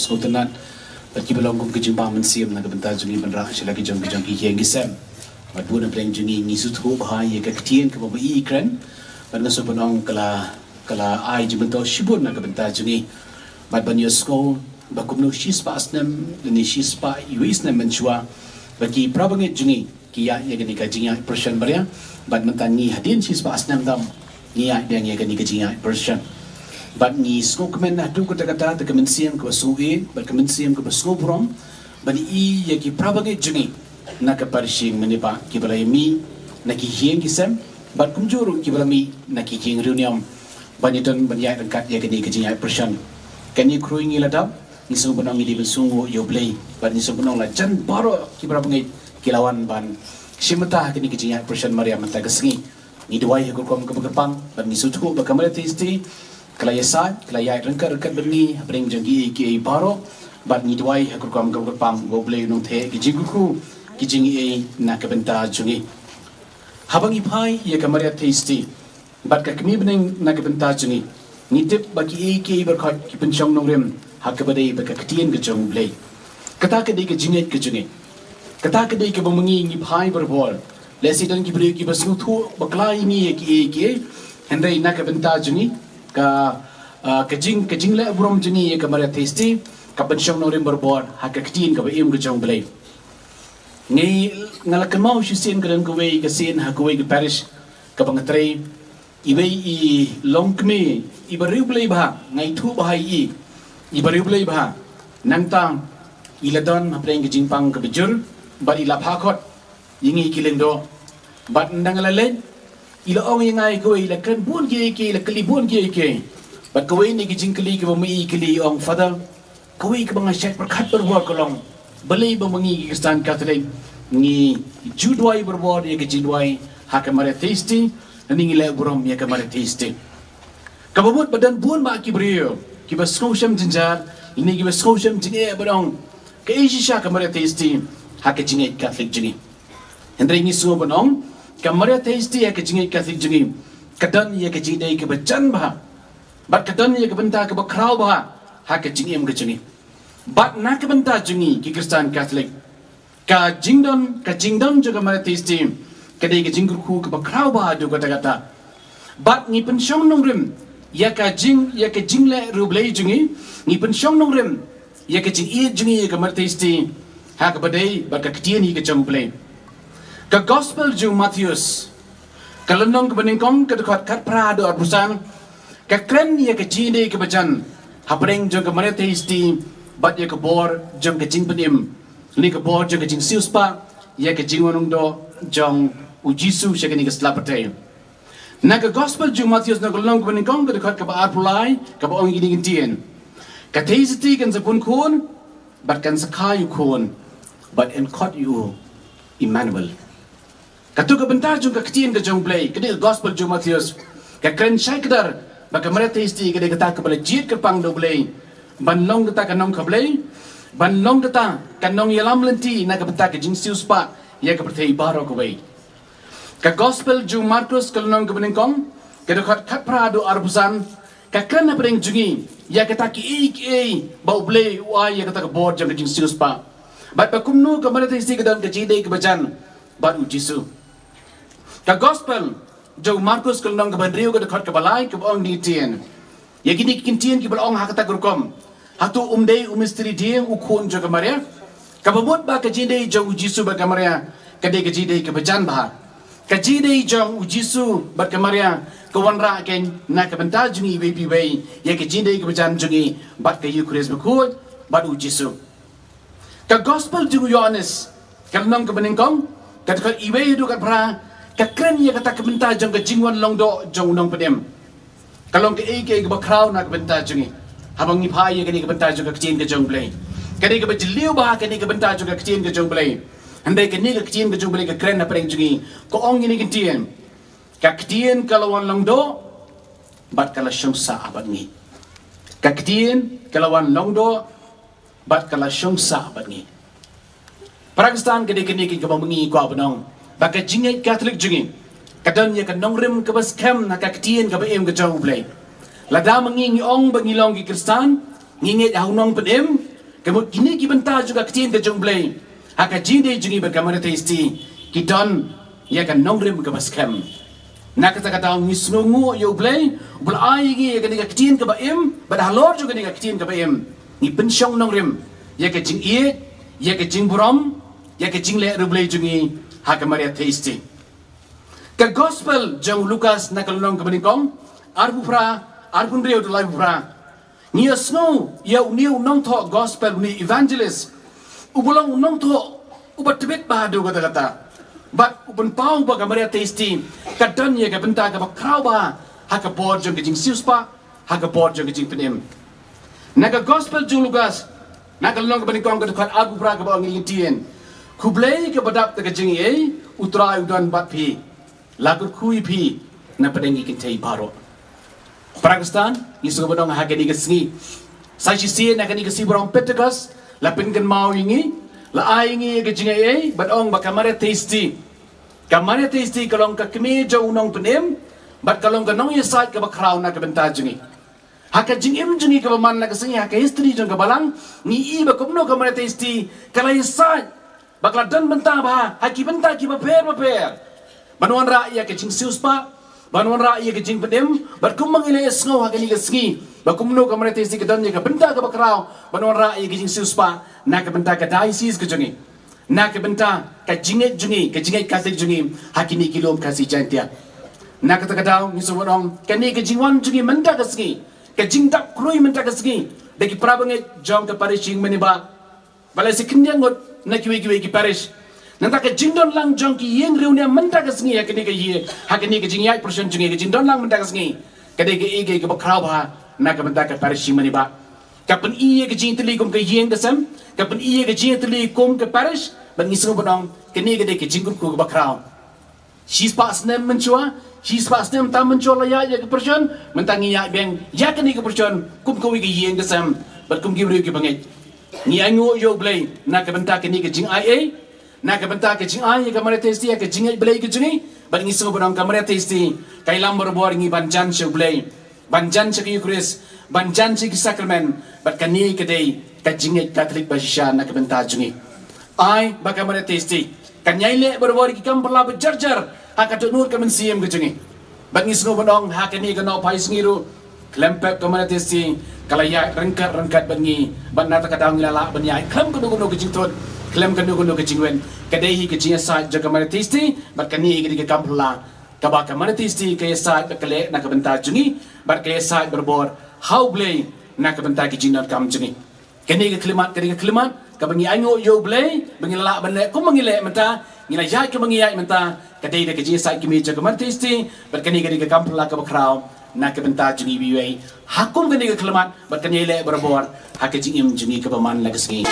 Sngewtynnat bad kiba long kum ka jingbam mynsiem na ka bynta jong ngi ban rah sha la ki jong ki jong ki ïing ki sem. Bad bun na pdeng jong ngi ngi sngewthuh bha ïa ka ktien kaba ma i kren. Bad nga sngewbha ban ong ka la, ka la ai jingmyntoi shibun na ka bynta jong ngi. Bad ban ïohsngew ba kumno shispah snem lane shispah iwei snem mynshuwa ba ki parabangeit jong ngi ki ïaid ïa kane ka jingïaid procession Maria. Bad mynta ngi hadien shispah snem tam ngi ïaid biang ïa kane ka jingïaid procession. Bad ngi sngewkmen haduh katta katta da ka mynsiem kaba sngewbha bad ka mynsiem kaba sngewburom ban ïohi ïa ki parabangeit jong ngi na ka parish Mawlai kiba la ïamih na ki ïing ki sem bad kumjuh ruh kiba la mih na ki ïing riewniam ban ïadon ban ïaid ryngkat ïa kane ka jingïaid procession. Kane khrui ngi la dap, ngi sngewbha ban ong ngi dei ban sngewnguh ïa U Blei, bad ngi sngewbha ban ong la jan baroh ki para bangeit ki la wan ban shim bynta ha kane ka jingïaid Passion Maria mynta ka sngi. Ngi duwai ha ka rukom kaba kyrpang, bad ngi sngewthuh ba ka Maria Theisotti ka la ïasaid, ka la ïaid ryngkat ryngkat bad ngi hapdeng jong kiei kiei baroh, bad ngi duwai ha ka rukom kaba kyrpang ba U Blei un nongthoh ka jingkyrkhu, ka jingaiei na ka bynta jong ngi. Haba ngi phai ïa ka Maria Theisotti bad ka kmie bneng na ka bynta jong ngi, ngi tip ba kiei kiei baroh ki pynshong nongrim ha kaba dei bad ka ktien ka jong U Blei. Kata ka dei ka jingngeit ka jong ngi. Kata ka dei kaba ma ngi ngi phai barabor. Lehse don ki briew kiba sngewthuh bakla ïa ngi ïa kiei kiei, hynrei na ka bynta jong ngi, ka, ah, ka jing, ka jingleh burom jong ngi ïa ka Maria Theisotti ka pynshong nongrim barabor ha ka ktien kaba im ka jong U Blei. Ngi, nga la kynmaw shisien ka don kawei ka sien ha kawei ka parish kaba nga trei, iwei i longkmie iba riewblei bha, nga ithuh bha ïa i, iba riewblei bha. Nangta i la don hapdeng ka jingpang kaba jur bad i la phah khot ïa ngi ki lyngdoh. Bad ynda nga la leit, i la ong ïa nga ïa kawei, i la kren bun kiei kiei, i la kylli bun kiei kiei. Bad kawei na ki jingkylli kaba ma i kylli, i ong, Father, kawei kaba nga shait pyrkhat barabor ka long, balei ba ma ngi ki Khristan Katholik ngi ju duwai barabor ïa ka jingduwai ha ka Maria Theisotti, lane ngi leh burom ïa ka Maria Theisotti. Kaba mut ba don bun bah ki briew kiba sngewshem jynjar, lane kiba sngewshem jingeh ban ong, kaei shisha ka Maria Theisotti ha ka jingngeit Katholik jong ngi. Hynrei ngi sngewbha ban ong, ka Maria Theisotti ha ka jingngeit Katholik jong ngi ka don ïa ka jingïadei kaba jan bha, bad ka don ïa ka bynta kaba khraw bha ha ka jingim ka jong ngi. Bad na ka bynta jong ngi ki Khristan Katholik, ka jingdon, ka jingdon jong ka Maria Theisotti ka dei ka jingkyrkhu kaba khraw bha haduh katta katta. Bad ngi pynshong nongrim ïa ka jing, ïa ka jingleh riewblei jong ngi, ngi pynshong nongrim ïa ka jingïeit jong ngi ïa ka Maria Theisotti ha kaba dei bad ka ktien hi ka jong U Blei. Ka Gospel jong u Mathaios, ka lynnong kaba nyngkong, ka dkhot khatphra haduh arphew san, ka kren ïa ka jingïadei kaba jan hapdeng jong ka Maria Theisotti bad ïa ka bor jong ka jingpynim, lane ka bor jong ka jingsiewspah ïa ka jingwan long doh jong u Jisu sha kane ka sla pyrthei. Na ka Gospel jong u Mathaios, na ka lynnong kaba nyngkong, ka dkhot kaba arphew lai, kaba ong ïa kine ki ktien: Ka Theisotti kan sa pun khun, bad kan sa kha ïa u khun, bad yn khot ïa u Immanuel. Kato ka bynta jong ka ktien ka jong U Blei, ka dei ka Gospel jong u Mathaios, ka kren shai kdar ba ka Maria Theisotti ka dei kata kaba la jied kyrpang da U Blei ban long kata ka nongkha Blei, ban long kata ka nongïalam lynti na ka bynta ka jingsiewspah ïa ka pyrthei baroh kawei. Ka Gospel jong u Markos, ka lynnong kaba nyngkong, ka dkhot khatphra haduh arphew san, ka kren hapdeng jong ngi ïa kata kiei kiei ba U Blei u ai ïa kata ka bor jong ka jingsiewspah, bad ba kumno ka Maria Theisotti ka don ka jingïadei kaba jan bad u Jisu. Ka Gospel jong u Markos, ka lynnong kaba hynriew, ka dkhot kaba lai, kaba ong ïa kine ki ktien, ïa kine ki ktien kiba la ong ha kata ka rukom: Hato um dei u mistri dieng, u khun jong ka Maria? Kaba mut ba ka jingïadei jong u Jisu bad ka Maria ka dei ka jingïadei kaba jan bha. Ka jingïadei jong u Jisu bad ka Maria ka wanrah kein na ka bynta jong ngi iwei pa iwei ïa ka jingïadei kaba jan jong ngi bad ka Eukharist bakhuid bad u Jisu. Ka Gospel jong u Ïoannis, ka lynnong kaba nyngkong, ka dkhot iwei haduh khatphra, ka kren ïa kata ka bynta jong ka jingwan long doh jong u nongpynim. Ka long kaei kaei kaba khraw na ka bynta jong ngi haba ngi phai ïa kane ka bynta jong ka ktien ka jong U Blei. Ka dei kaba jylliew bha kane ka bynta jong ka ktien ka jong U Blei. Hynrei kane ka ktien ka jong U Blei ka kren hapdeng jong ngi, ka ong ïa kine ki ktien: Ka ktien ka la wan long doh bad ka la shong sah bad ngi. Ka ktien ka la wan long doh bad ka la shong sah bad ngi. Para Khristan, ka dei kane kaba ma ngi kwah ban ong ba ka jingngeit Katholik jong ngi ka don ïa ka nongrim kaba skhem na ka ktien kaba im ka jong U Blei. Lada ma ngi ngi ong ba ngi long ki Khristan, ngi ngeit ha u nongpynim, ka mut kine ki bynta jong ka ktien ka jong U Blei ha ka jingïadei jong ngi bad ka Maria Theisotti ki don ïa ka nongrim kaba skhem. Na kata ka daw ngi sngewnguh ïa U Blei uba la ai ïa ngi ïa kane ka ktien kaba im, bad halor jong kane ka ktien kaba im ngi pynshong nongrim ïa ka jingïeit, ïa ka jingburom, ïa ka jingleh riewblei jong ngi ha ka Maria Theisotti. Ka Gospel jong u Lukas, na ka lynnong kaba nyngkong, arphew phra, arphew hynriew haduh laiphew phra, ngi ïohsngew ïa une u nongthoh Gospel, une u evangelist, uba long u nongthoh uba tbit bha haduh katta katta, bad u pynpaw ba ka Maria Theisotti ka don ïa ka bynta kaba khraw bha ha ka bor jong ka jingsiewspah, ha ka bor jong ka jingpynim. Na ka Gospel jong u Lukas, na ka lynnong kaba nyngkong, ka dkhot arphew phra, kaba ong ïa ngi, khublei kaba dap da ka jingaiei, U Trai u don bad phi. La kyrkhu ïa phi na pdeng ki kynthei baroh. Para Khristan, ngi sngewbha ban ong ha kane ka sngi, sa shisien na kane ka sngi baroh Pentekost, la pynkynmaw ïa ngi, la ai ïa ngi ïa ka jingaiei, bad ong ba ka Maria Theisotti, ka Maria Theisotti ka long ka kmie jong u nongpynim, bad ka long ka nongïasaid kaba khraw na ka bynta jong ngi. Ha ka jingim jong ngi kaba man la ka sngi, ha ka history jong ka balang, ngi i ba kumno ka Maria Theisotti ka la ïasaid, ba ka la don bynta bha ha ki bynta kiba pher bapher, ban wanrah ïa ka jingsiewspah, ban wanrah ïa ka jingpynim, bad kumba ngi la ïasngew ha kane ka sngi, ba kumno ka Maria Theisotti ka don ïa ka bynta kaba khraw ban wanrah ïa ka jingsiewspah na ka bynta ka diocese ka jong ngi, na ka bynta ka jingngeit jong ngi, ka jingngeit Katholik jong ngi ha kine ki lum Khasi Jaiñtia. Na kata ka daw, ngi sngewbha ban ong, kane ka jingwan jong ngi mynta ka sngi, ka jingdap khrui mynta ka sngi da ki para bangeit jong ka parish Ïingmane Bah, ba la sa khyndiat ngut na kiwei kiwei ki parish. Nangta ka jingdon lang jong ki ïing riewniam mynta ka sngi ha kane ka ïing, ha kane ka jingïaid pyrshon jong ngi, ka jingdon lang mynta ka sngi, ka dei kaei kaei kaba khraw bha na ka bynta ka parish Ïingmane Bah. Ka pyni ïa ka jingïatylli kum ka ïing ka sem, ka pyni ïa ka jingïatylli kum ka parish, bad ngi sngewbha ban ong, kane ka dei ka jingkyrkhu kaba khraw. Shispah snem mynshuwa, shispah snem tam mynshuwa la ïaid ïa ka pyrshon, mynta ngi ïaid biang ïa kane ka pyrshon kum kawei ka ïing ka sem, bad kum ki briew ki bangeit. Ngi ainguh ïa U Blei na ka bynta kane ka jingaiei, na ka bynta ka jingai ïa ka Maria Theisotti, ïa ka jingngeit Blei ka jong ngi, bad ngi sngewbha ban ong ka Maria Theisotti ka ïalam barabor ïa ngi ban jan sha U Blei, ban jan sha ka Eucharist, ban jan sha ki sakramen, bad kane ka dei ka jingngeit Katholik ba shisha na ka bynta jong ngi. Ai ba ka Maria Theisotti kan ïai leh barabor ïa ki kam phylla ba jar jar ha ka dohnud ka mynsiem ka jong ngi. Bad ngi sngewbha ban ong ha kane ka Nohphai Sngi ruh, khlem pep ka Maria Theisotti ka la ïaid ryngkat ryngkat bad ngi, bad na kata ka daw ngi la lah ban ïaid khlem kano kano ka jingthut, khlem kano kano ka jingwit. Ka dei hi ka jingïasaid jong ka Maria Theisotti, bad kane hi ka dei ka kam phylla kaba ka Maria Theisotti ka ïasaid bad ka leh na ka bynta jong ngi, bad ka ïasaid barabor ha U Blei na ka bynta ki jingdonkam jong ngi. Kane ka khyllipmat, kane ka khyllipmat kaba ngi ainguh ïa U Blei ba ngi la lah ban leh kumba ngi leh mynta, ngi la ïaid kumba ngi ïaid mynta, ka dei da ka jingïasaid kmie jong ka Maria Theisotti, bad kane ka dei ka kam phylla kaba khraw na ka bynta jong ngi iwei iwei. Ha kum kane ka khyllipmat, bad kan ïai leh barabor ha ka jingim jong ngi kaba man la ka sngi.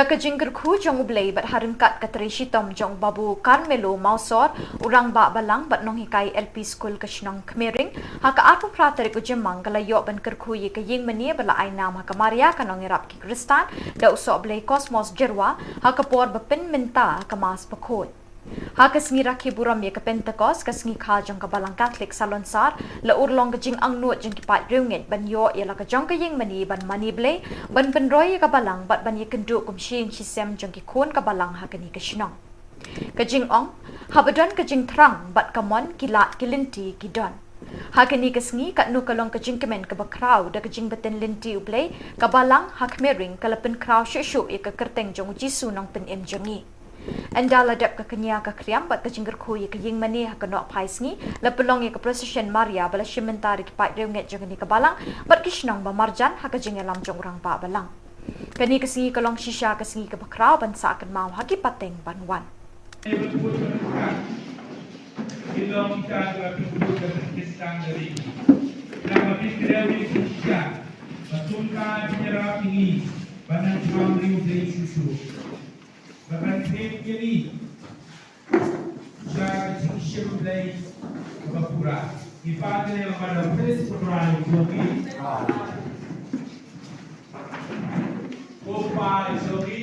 Ka jingkyrkhu jong U Blei bad ha ryngkat ka trei shitom jong Babu Carmelo Mawsor, u rangbah balang bad nonghikai L P School ka shnong Khmering, ha ka arphew phra tarik u Jymmang ka la ïoh ban kyrkhu ïa ka ïing mane ba la ai nam ha ka Maria ka nongïarap ki Khristan da u Sohblei Cosmos Jyrwa, ha ka por ba pynmynta ha ka Mass Bakhuid. Ha ka sngi rakhe burom ïa ka Pentecost, ka sngi kha jong ka Balang Katholik Salonsar, la urlong ka jingangnud jong ki paid riewngeit ban ïoh ïa la ka jong ka ïing mane ban mane Blei, ban pynroi ïa ka Balang bad ban ïakynduh kum shi ïing shi sem jong ki khun ka Balang ha kane ka shnong. Ka jingong, haba don ka jingthrang bad ka mon, ki lad ki lynti ki don. Ha kane ka sngi, katno ka long ka jingkmen kaba khraw da ka jingbtin lynti U Blei, ka Balang ha Khmering ka la pynkhraw shuh shuh ïa ka kyrteng jong U Jisu Nongpynim jong ngi. Ynda la dep ka kñia ka khriam bad ka jingkyrkhu ïa ka ïing mane ha ka nohphai sngi, la pynlong ïa ka procession Maria ba la shim bynta da ki paid riewngeit jong kane ka Balang bad ki shnong ba marjan ha ka jingïalam jong u rangbah balang. Kane ka sngi ka long shisha ka sngi kaba khraw ban sah kynmaw ha ki pateng ban wan. Ba ban peit ïa ni sha ka jingshim Blei kaba pura. Ngi pan ïa la Mother of Praise, Ko Pa Ïohi. Ko Pa Ïohi.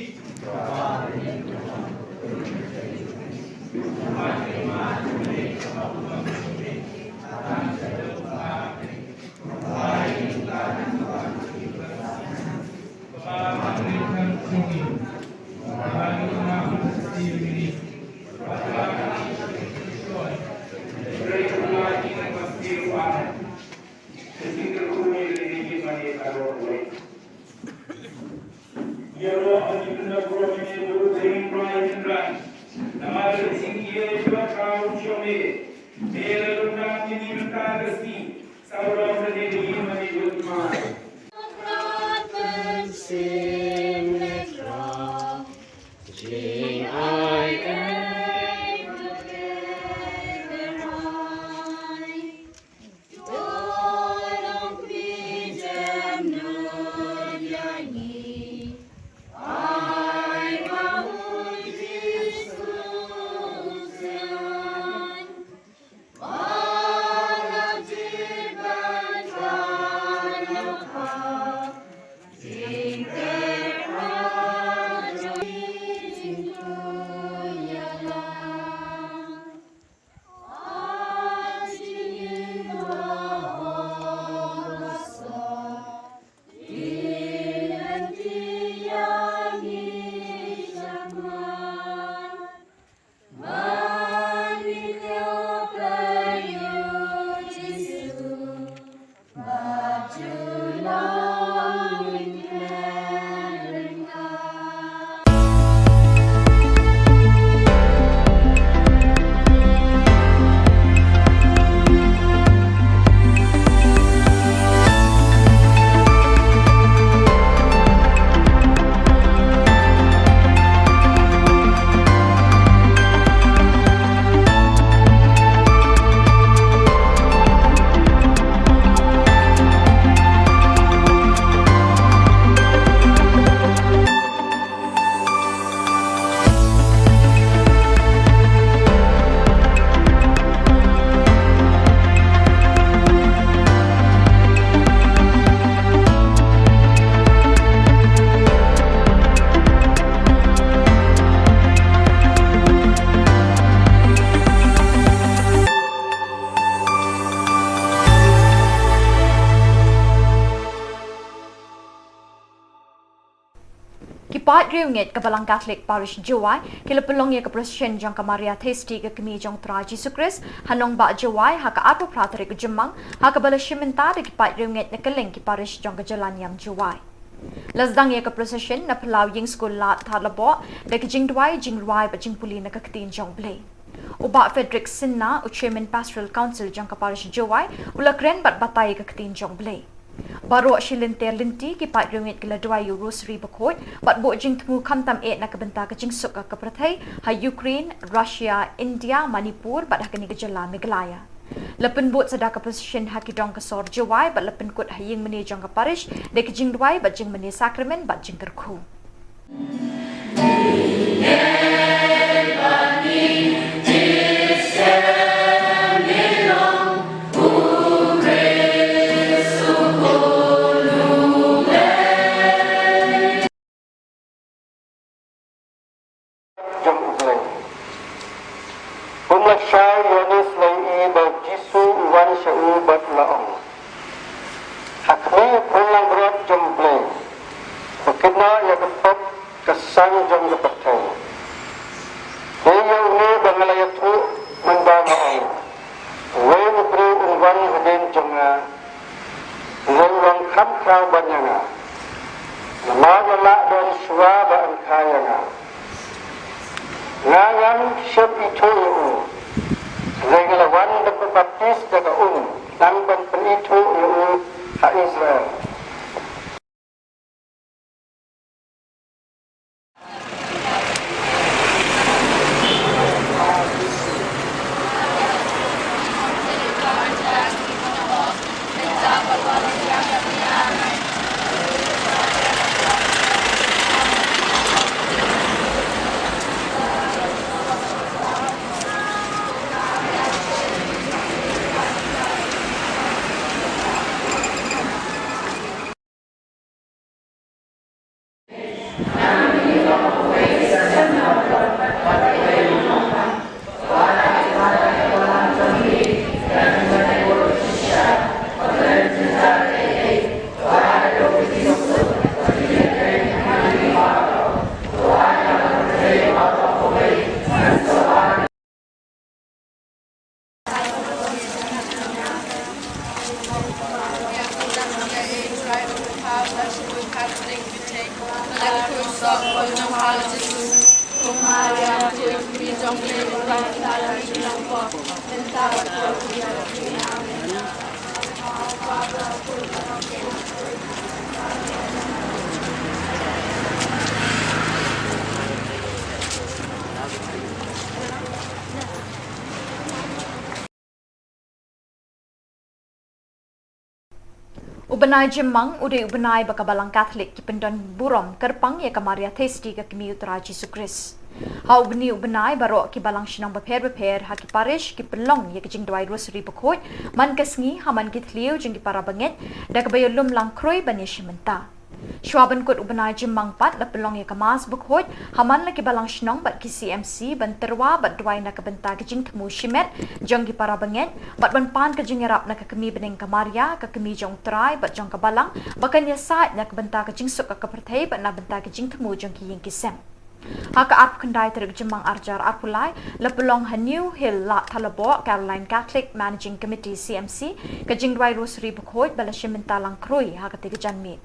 Ki paid riewngeit ka Balang Katholik Parish Jowai ki la pynlong ïa ka procession jong ka Maria Theisotti ka Kmie jong U Trai Jisu Khrist ha nongbah Jowai ha ka arphew phra tarik u Jymmang, ha kaba la shim bynta da ki paid riewngeit na kylleng ki parish jong ka jylla niam Jowai. La sdang ïa ka procession na phyllaw ïing skul Lad Thadlaboh da ka jingduwai, jingrwai bad jingpule na ka Ktien jong U Blei. U Bah Frederick Sinha, u Chairman Pastoral Council jong ka Parish Jowai, u la kren bad batai ïa ka Ktien jong U Blei. Baroh shi lynter lynti ki paid riewngeit ki la duwai ïa u Rosary Bakhuid bad buh jingthmu khamtam eh na ka bynta ka jingsuk ka pyrthei ha Ukraine, Russia, India, Manipur bad ha kane ka jylla Meghalaya. La pynbud sa da ka procession ha ki dong ka sor Jowai bad la pynkut ha ïing mane jong ka parish da ki jingduwai bad jingmane sakramen bad jingkyrkhu. Jong U Blei. Um lashai Ïoannis la ïohi ba U Jisu u wan sha u bad la ong, "Ha khmih, u khun langbrot jong U Blei, ba kynnoh ïa ka pop ka sang jong ka pyrthei. Dei ïa une ba nga la ïathuh mynba nga ong, 'Uwei u briew un wan hadien jong nga, un long kham khraw ban ïa nga, namar u la lah don shuwa ba yn kha ïa nga.' Nga ngam shym ithuh ïa u, hynrei nga la wan ban pynbaptis da ka um, khnang ban pynithuh ïa u ha Israel." U bnai Jymmang u dei u bnai ba ka Balang Katholik ki pyndon burom kyrpang ïa ka Maria Theisotti, ka kmie U Trai Jisu Khrist. Ha u bnai, u bnai baroh ki balang shnong bapher bapher ha ki parish ki pynlong ïa ka jingduwai Rosary bakhuid man ka sngi ha man ki thliew jong ki para bangeit, da kaba ïalum langkhrui ban ïashim bynta. Shuwa ban kut u bnai Jymmang pat la pynlong ïa ka Mass bakhuid ha man la ki balang shnong bad ki C M C ban tyrwa bad duwai na ka bynta ka jingthmu shimet jong ki para bangeit bad ban pan ka jingïarap na ka kmie bneng ka Maria, ka kmie jong U Trai bad jong ka Balang, ba kan ïasaid na ka bynta ka jingsuk ka pyrthei bad na bynta ka jingthmu jong ki ïing ki sem. Ha ka arphew khyndai tarik Jymmang arhajar arphew lai, la pynlong ha New Hill, Lad Thalaboh, Caroline Catholic Managing Committee, C M C, ka jingduwai Rosary bakhuid ba la shim bynta langkhrui ha katei ka janmiet.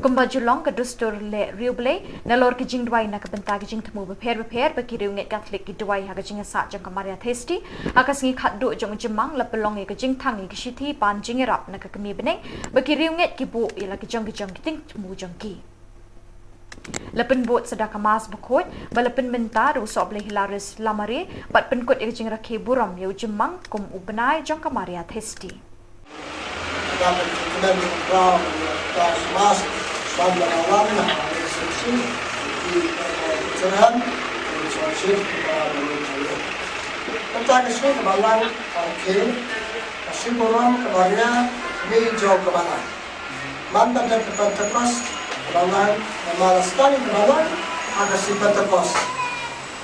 Kumba ju long ka dustur leh riewblei, nalor ki jingduwai na ka bynta ki jingthmu bapher bapher ba ki riewngeit Katholik ki duwai ha ka jingïasaid jong ka Maria Theisotti, ha ka sngi khatduh jong u Jymmang la pynlong ïa ka jingthang ïa ki shithi pan jingïarap na ka kmie bneng, ba ki riewngeit ki buh ïa la ki jong ki jong ki jingthmu jong ki. La pynbud sa da ka Mass bakhuid ba la pynmynta da u Sohblei Hilarius Lamare bad pynkut ïa ka jingrakhe burom ïa u Jymmang kum u bnai jong ka Maria Theisotti. Mynta ka sngi ka Balang, ka sngi Pentekost, ka Balang, namar la sdang ka Balang ha ka sngi Pentekost.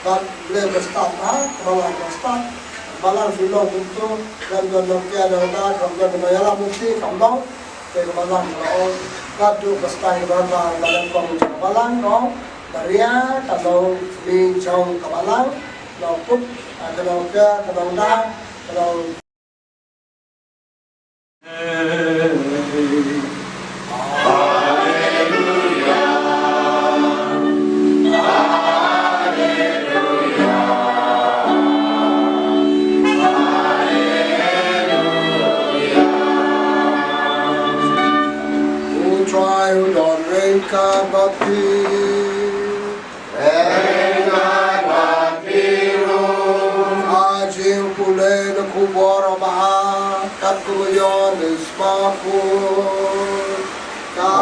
Bad leh ba stad ha ka Balang, ba stad ka Balang, phi long kumto, lem don nongkea nongda, kam don ba ïalam lynti, kam don. Te ka Balang ka la ong, naduh ba sdang ka Balang, ba nyngkong ka Balang ka ong, Maria ka long kmie jong ka Balang, nongkup, ka nongkea, ka nongda, ka long U Trai u don ryngkat bad phi. Ka jingpule na khubor babha katkum u Ïoannis Bakhuid. Ka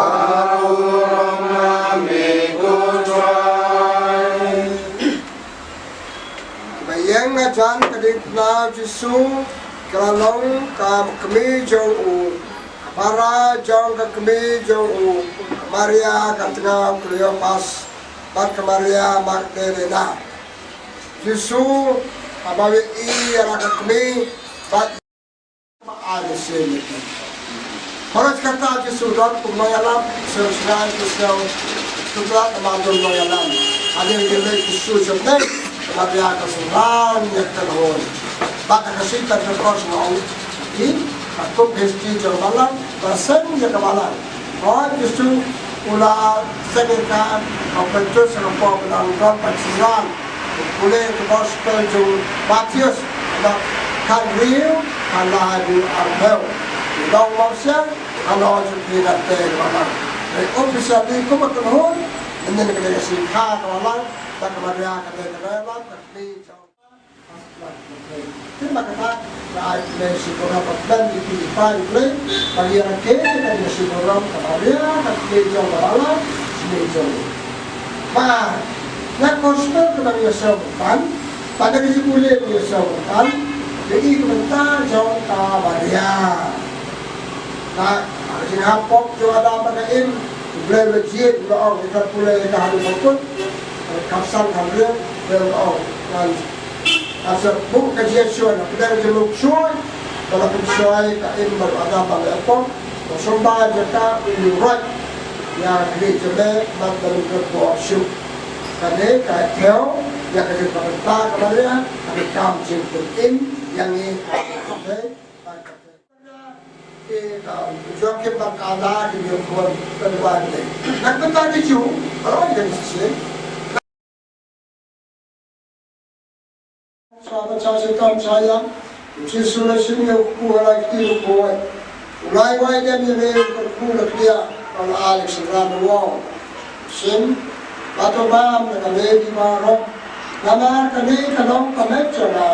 burom na me ko Trai. Jan ka dei tnaw Jisu ka la long ka kmie jong u, ka para jong ka kmie jong u, ka Maria ka tnga u Kleopas bad ka Maria Magdalena. Jisu haba u ïohi ïa la ka kmie bad Ba ai mynsiem ïa ki. Baroh kata Jisu don kum nongïalam, sngewsynei ki sngew sngewthuh namar don nongïalam. Hadien ba leit Jisu sha bneng, ka Maria ka synran ïa ka kynhun. Bad ha ka sngi Pentekost nga ong ïa phi, ka kum ka history jong ka balang, ba seng ïa ka balang. Hooid, Jisu u la seng ïa ka, u pynjot sa ka por ba dang don ba synran. Pule ka gospel jong u Mathaios, bad khathynriew, khatlai haduh arphew. U dang mawsiang, halor jong phi na te ka balang. Dei officially kum ka kynhun, mynnin ka dei ka sngi kha ka balang, bad ka Maria ka dei ka nongïalam, ka kmie jong Te ba kata ka ai kane ka shibun ba pynban ïa ki, ïa ki, ba ïa ki, ka kane ka shibun ka Maria, ka kmie jong ka balang, kmie jong u. Ba na gospel ka dang ïa sngewthuh ban, ba na ka jingpule ka ïa sngewthuh ban, ïa i ka bynta jong ka Maria. Na ka jinghap pop jong Adam bad ka Im, U Blei u la jied, u la ong, ïa ka pule ïa ka haduh ba kut, ka san ka Blei, u la ong, ngan Ka shu buh ka jingïashoh, na pdeng jong u shuh, ba la pynshoi ka Im bad u Adam ba la ïapop, ba sumar jaka u ïuh roi ïa ka khlieh jong me, bad ba ym ka bor shuh. Kane ka thew ïa ka jingpynbynta ka Maria, ka kam jingpynim ïa ngi ha ka pyrthei. Ki, ka, Joakim bad ka Anna ki ïoh khun, ka duwai. Nang pynta ki Jiw, ka roi ka shisien. Sa ba cha shi tam cha ïa, u Jisu u la shim ïa u kpu ha la kti bakhuid. U la ai wai dem ïa me u kyrkhu la kdiah, bad u la ai ïa ka synran u ong. Shim, bad to bam na ka Mei baroh. Namar kane ka long ka met jong nga,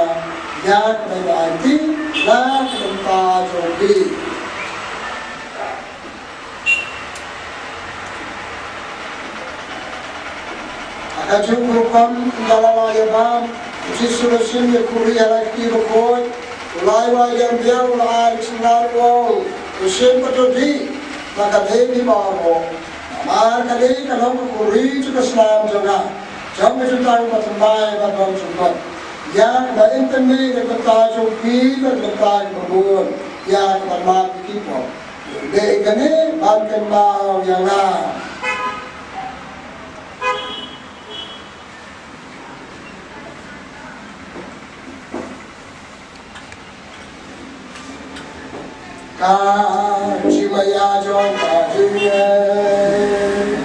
ïa kaba ai lynti na ka bynta jong phi. Ha kajuh ka rukom ynda la ïa bam, u Jisu u la shim ïa u khuri ha la kti bakhuid, u la ai wai dem biang, u la ai ïa ka synran u ong, to shim bad to dih, na ka Mei baroh. Namar kane ka long ka khuri jong ka snam jong nga, jong ka jutang bathymmai bad bymjukut. Ïa kaba in pynmih na ka bynta jong phi bad na ka bynta jong ki bun, ïa kaba map ïa ki pop. Dei kane ban kynmaw ïa nga. Ka jingmaïa jong ka jingeh.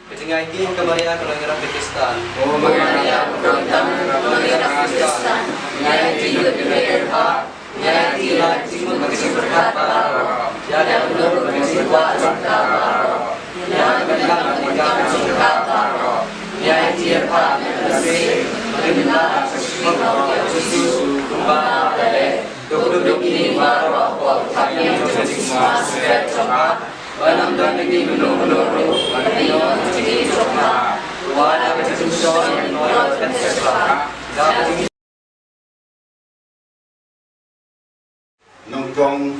Ka jingïaiti ha ka Maria ka nongïarap Khristan. O Maria, ka nongïarap Khristan. Ïaiti ïa ki briew. Nyngkong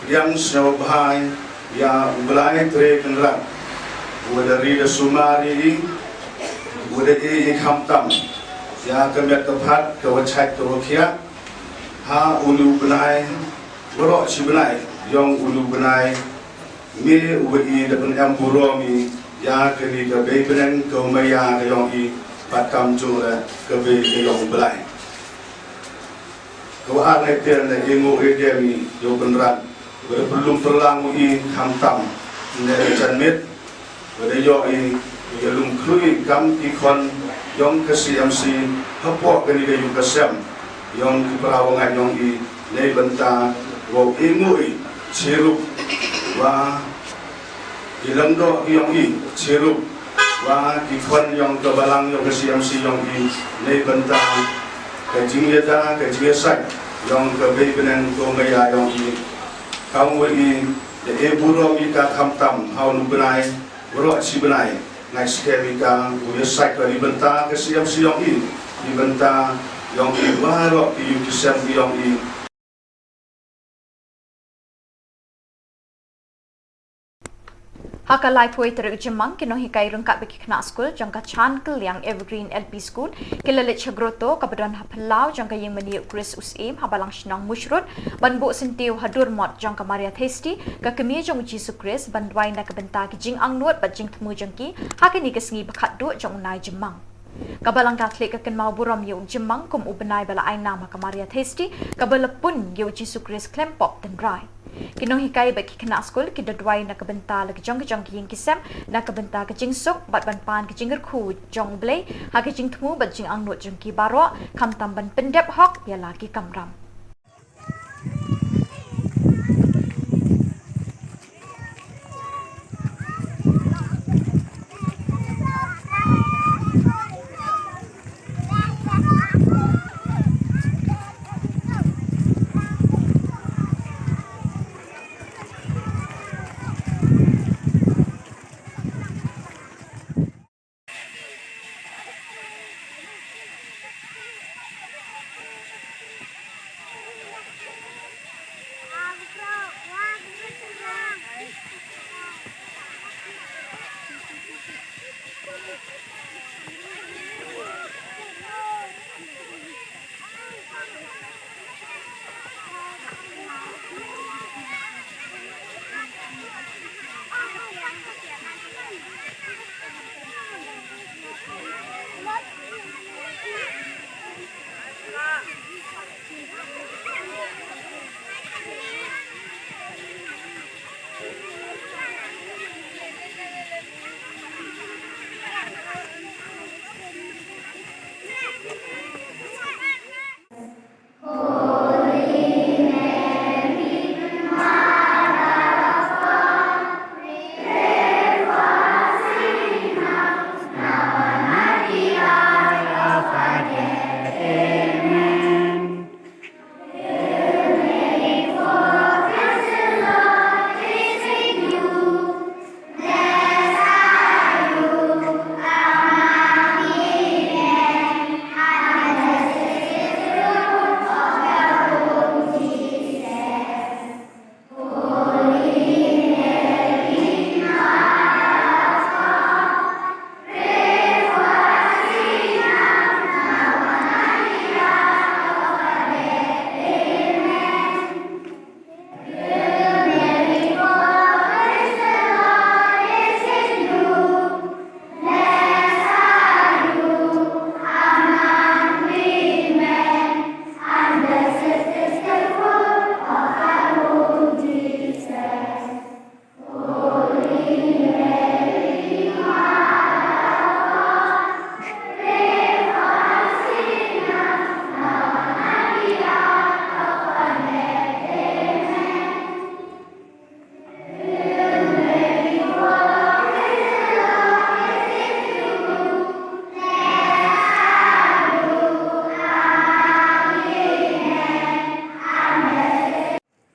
pdiang sngewbha ïa U Blai Trai Kynrad, uba da ri da sumar ïa i, uba da ïeit ïa i khamtam, ïa ka met ka phad, ka washait ka wakhiah, ha une u bnai, baroh shi bnai, ïong une u bnai, me uba i da pynem burom i ïa kane ka bei bneng ka maïa ka ïong i, bad kamjooh ka bei ka ïong U Blai. Ka ba ar, ngi tieng ne i nguh i dem i ïa u Kynrad, ba da pynlum pynlang u i khamtam ne ka janmiet, ba da ïoh i ïa lum khlui kam ki khon ïong ka C M C hapoh kane ka ïing ka sem ïong ki para wangan ïong i, na bynta wow i nguh i chirup wa ki lyngdoh ki ïong i, chirup wa ki khon ïong ka balang ïong ka C M C ïong i, na bynta ka jingïada ka jingïasait ïong ka bei bneng ka maïa ïong i. Kam wa i Te e burom ïa ka khamtam ha u bnai, baroh shi bnai. Ngai skhem ïa ka u ïa saikor ïa bynta ka siem siem i, ïa bynta ïong i baroh ki ïing ki sem ïong i. Ha ka laiphew tarik Jymmang, ki nonghikai ryngkat bad ki khynnah skul jong ka Chan Kylliang Evergreen L P School ki la leit sha grotto kaba don ha phyllaw jong ka ïing mane u Chris u Syiem ha Balang Shnong Mushrood, ban buh syntiew ha dur mot jong ka Maria Theisotti, ka kmie jong u Jisu Khrist, ban duwai na ka bynta ki jingangnud bad jingthmu jong ki ha kane ka sngi ba khatduh jong u Nai Jymmang. Ka Balang Katholik ka kynmaw burom ïa u Jymmang kum u bnai ba la ai nam ha ka Maria Theisotti, kaba la pun ïa u Jisu Khrist khlem pop tynrai. Ki nonghikai bad ki khynnah skul ki da duwai na ka bynta la ki jong ki jong ki ïing ki sem, na ka bynta ka jingsuk bad ban pan ka jingkyrkhu jong U Blei ha ka jingthmu bad jingangnud jong ki baroh, khamtam ban pyndep hok ïa la ki kamram.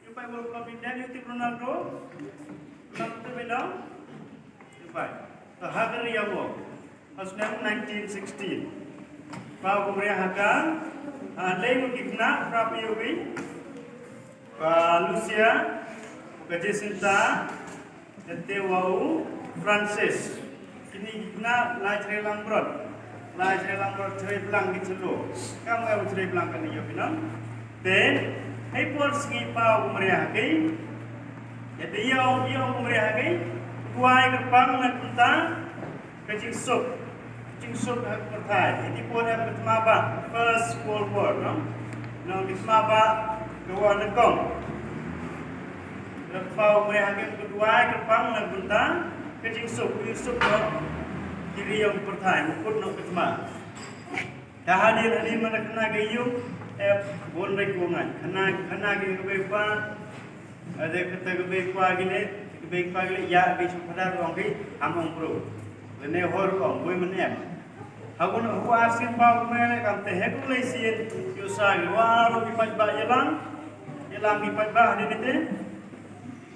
Ïa pai World Cup India ïa u tip Ronaldo. Ronaldo te benda. Ïa pai. Te ha ka ri ïa u. Ha snem nineteen sixteen. Paw kumne ha ka. Ha lei u ki khynnah prap ïa u. Ka Lucia, ka Jacinta, Te wa u Francis. Kine ki khynnah lai Shree Langbrot. Lai Shree Langbrot Shree Blang ki chalo. Kam nga u Shree Blang kane ïa phi nang. Te hei por sngi paw u Maria ha kei. Te ïa u, ïa u Maria ha kei. Kwai kyrpang na kumta. Ka jingsuk, jingsuk ha ka pyrthai. Iti por em ka thma ba, First World War, no? No, ka thma ba ka war nyngkong. Ka thma u Mei ha ka duwai kyrpang na bynta ka jingsuk, ka jingsuk no. Ki ri ïong pyrthai, mukut no ka thma. Ka hadien hadien man ka khana ka ïung, eh, bun rek bun ngai. Khana, khana ka ïung ka bei pa, Ade kata ka bei kwa gine, ka bei kwa gine, ïa ka bei shu padar ong ki, am ong bro. Lane hor ong, bui men em. Hagun hu ar sin ba ku men kam te he ku lei sin, yu sa gi wa ro ki paj ba ïalang, ïalang ki paj ba hadien te.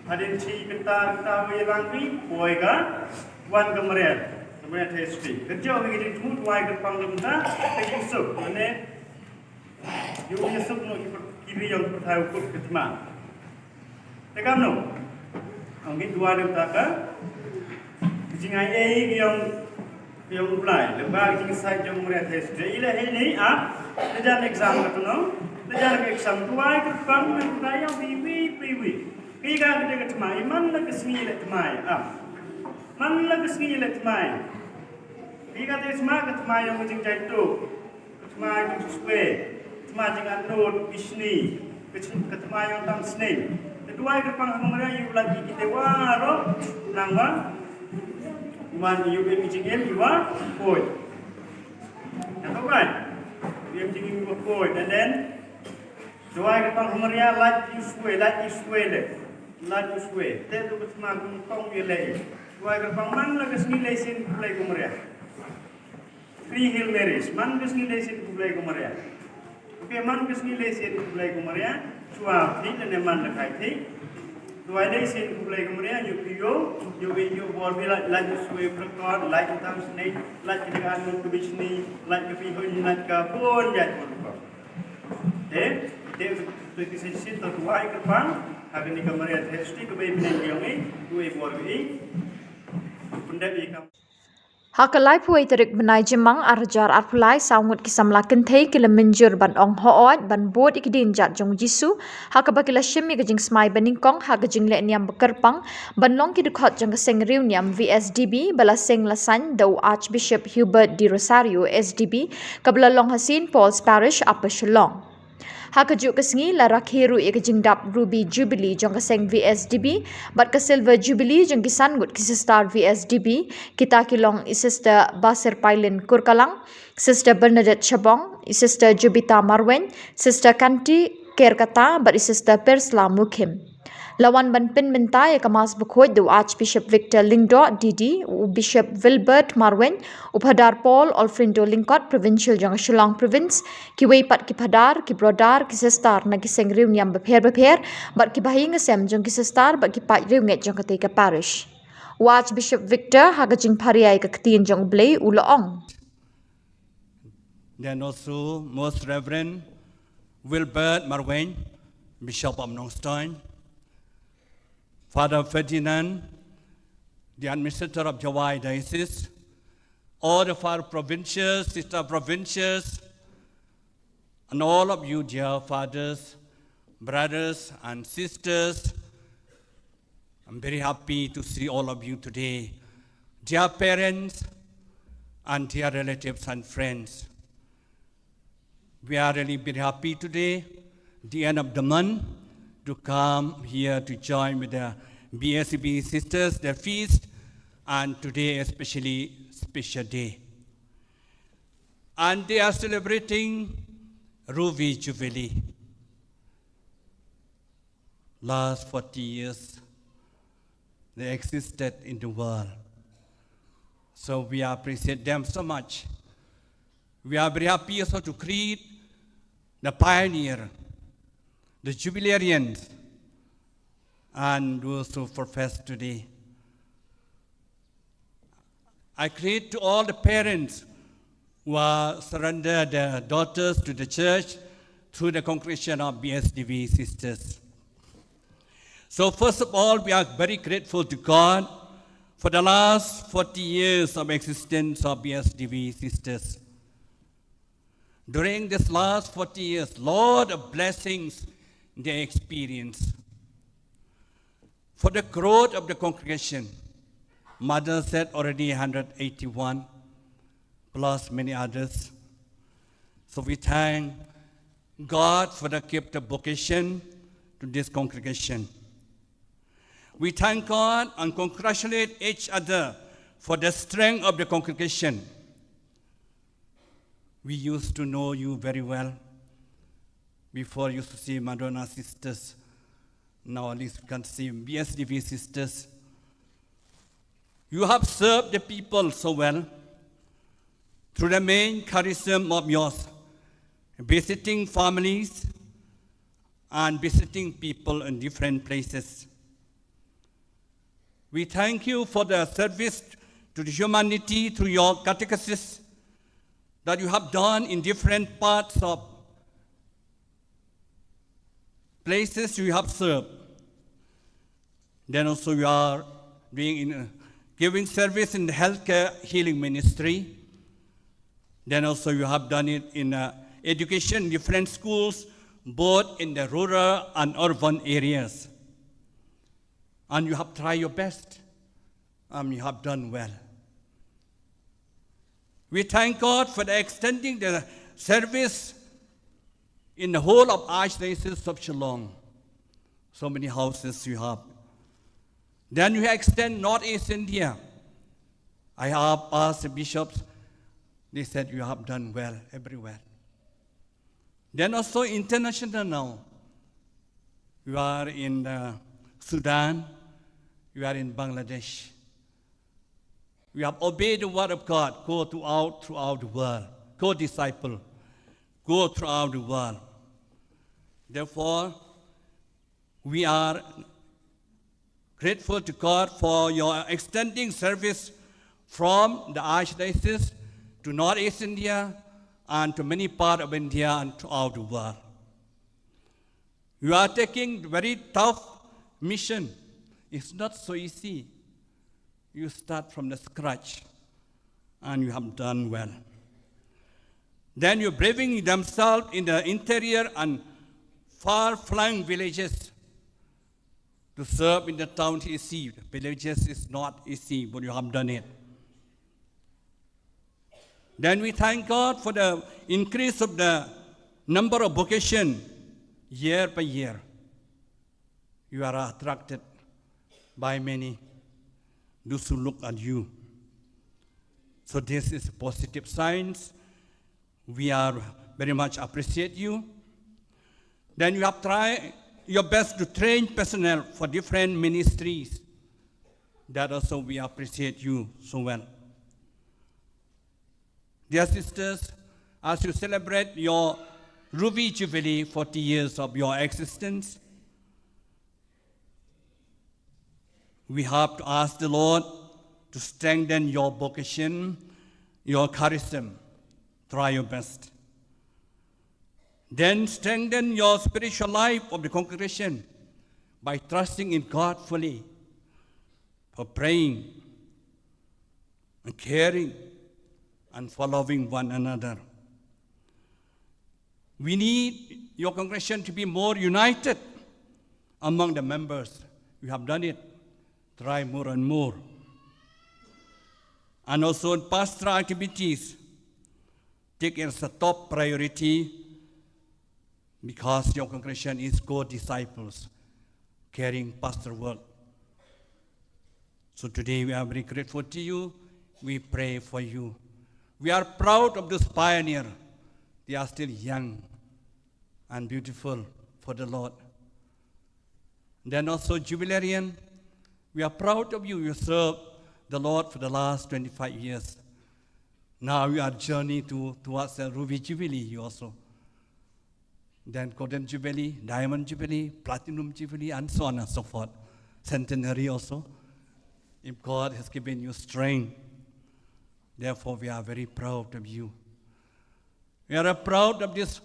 Hadien shi kynta kynta wei lang ri poi ka wan ka Maria, ka Maria Theisotti. Ka jong ka jingthmu duwai kyrpang ka mynta ka jingsuk. Mane ïoh ïasuk noh ki ri ïong pyrthai u kut ka thma. Te kam noh. Ong ki duwai ka mynta ka jingai ei ki ïong Ïong U Blei, lem bad ka jingsait jong Maria Theisotti. Ila hei ni a, la jan exam ka tu no, la jan ka exam duwai kyrpang na ka ïong pi wi pi wi. Ki ka ka ka thma, i man la ka sngi la thma i a. Man la ka sngi la thma i. Ki ka te thma ka thma ïong ka jingjai tu. Ka thma ïong ka swe. Thma jingangnud bishni. Ka thma ïong tam sne. Te duwai kyrpang ha Maria ïa u lad ki te wa ro nang wa. Iman ïa u em jingim ïa wa koi. Ya to kai. Em jingim ïa wa koi. And then duwai kyrpang ha Maria lad ïa u swe, lad ïa u swe le. Lad ïa u swe. Te tu ka thma kong kong ïa le. Duwai kyrpang man la ka sngi le sin kulai ko Maria. Three Hail Marys, man ka sngi lei sin khublei ko Maria. Okay, man ka sngi lei sin khublei ko Maria. Chwa thik ne man la kai thik. Duwai lei sin khublei ko Maria, ïoh phi ïoh, ïoh phi ïoh bor phi lait, lait swe prekot, lait tam snei, lait ka jaka anu ka bishni, lait ka phi hoi, lait ka bon jait bon ko. Te, te, te ki sin sin to duwai kyrpang, ha kani ka Maria Theisotti ka bei bneng ïong i, duwai bor i. Pundep i kam. Ha ka laiphew tarik bnai Jymmang ar hajar arphew lai, saw ngut ki samla kynthei ki la mynjur ban ong hooid ban bud ïa ki dienjat jong u Jisu, ha kaba ki la shim ïa ka jingsmai banyngkong ha ka jingleh niam ba kyrpang ban long ki dkhot jong ka seng riewniam V S D B ba la seng la saiñ da u Archbishop Hubert de Rosario S D B, kaba la long ha Saint Paul's Parish, Upper Shillong. Ha kajuh ka sngi la rakhe ruh ïa ka jingdap Ruby Jubilee jong ka seng V S D B bad ka Silver Jubilee jong ki san ngut ki sister V S D B, kita ki long i Sister Basirpailin Kurkalang, Sister Bernadette Shabong, i Sister Jubita Marwein, Sister Kanti Kerkata bad i Sister Persla Mukhim. La wan ban pynmynta ïa ka Mass Bakhuid da u Archbishop Victor Lyngdoh D D, u Bishop Wilbert Marwein, u Phadar Paul Olfrindo Lyngkot, Provincial jong ka Shillong Province, kiwei pat ki phadar, ki brodar, ki sister na ki seng riewniam bapher bapher bad ki bahaïing hasem jong ki sister bad ki paid riewngeit jong katei ka parish. U Archbishop Victor ha ka jingpharia ïa ka ktien jong U Blei u la ong. Then also Most Reverend Wilbert Marwein, Bishop of Nongstoin, Father Ferdinand, the administrator of Jowai Diocese, all the father provincials, sister provincials, and all of you, dear fathers, brothers, and sisters, I'm very happy to see all of you today. Dear parents and dear relatives and friends, we are really very happy today, the end of the month, to come here to join with the B S B sisters, their feast, and today especially special day. And they are celebrating Ruby Jubilee. Last forty years, they existed in the world. So we appreciate them so much. We are very happy also to greet the pioneer, the jubilarians, and those who profess today. I greet to all the parents who are surrender their daughters to the church through the congregation of B S D B sisters. So first of all, we are very grateful to God for the last forty years of existence of B S D B sisters. During this last forty years, lot of blessings they experience. For the growth of the congregation, Mother said already hundred eighty-one, plus many others. So we thank God for the gift of vocation to this congregation. We thank God and congratulate each other for the strength of the congregation. We used to know you very well before, used to see Madonna sisters. Now at least we can see B S D B sisters. You have served the people so well through the main charism of yours, visiting families and visiting people in different places. We thank you for the service to the humanity through your catechesis that you have done in different parts of places you have served. Then also you are doing in uh, giving service in the healthcare healing ministry. Then also you have done it in uh, education, different schools, both in the rural and urban areas. And you have tried your best. And you have done well. We thank God for the extending the service in the whole of Archdiocese of Shillong. So many houses you have. Then you extend Northeast India. I have asked the bishops, they said you have done well everywhere. Then also international now. You are in uh, Sudan, you are in Bangladesh. You have obeyed the word of God. Go throughout, throughout the world. Go disciple. Go throughout the world. Therefore, we are grateful to God for your extending service from the Archdiocese to Northeast India and to many parts of India and throughout the world. You are taking very tough mission. It's not so easy. You start from the scratch and you have done well. Then you're braving themselves in the interior and far-flung villages to serve in the town is easy. Villages is not easy, but you have done it. Then we thank God for the increase of the number of vocation year by year. You are attracted by many, those who look at you. So this is positive signs. We are very much appreciate you. Then you have tried your best to train personnel for different ministries. That also we appreciate you so well. Dear sisters, as you celebrate your Ruby Jubilee, forty years of your existence, we have to ask the Lord to strengthen your vocation, your charism. Try your best. Then strengthen your spiritual life of the congregation by trusting in God fully, for praying and caring and following one another. We need your congregation to be more united among the members. We have done it. Try more and more. And also in pastoral activities, take it as a top priority because your congregation is co-disciples, caring pastor work. So today we are very grateful to you. We pray for you. We are proud of those pioneers. They are still young and beautiful for the Lord. Then also Jubilarian, we are proud of you. You served the Lord for the last twenty-five years. Now you are journey to, towards the Ruby Jubilee, you also. Then Golden Jubilee, Diamond Jubilee, Platinum Jubilee, and so on and so forth. Centenary also. If God has given you strength, therefore we are very proud of you. We are proud of these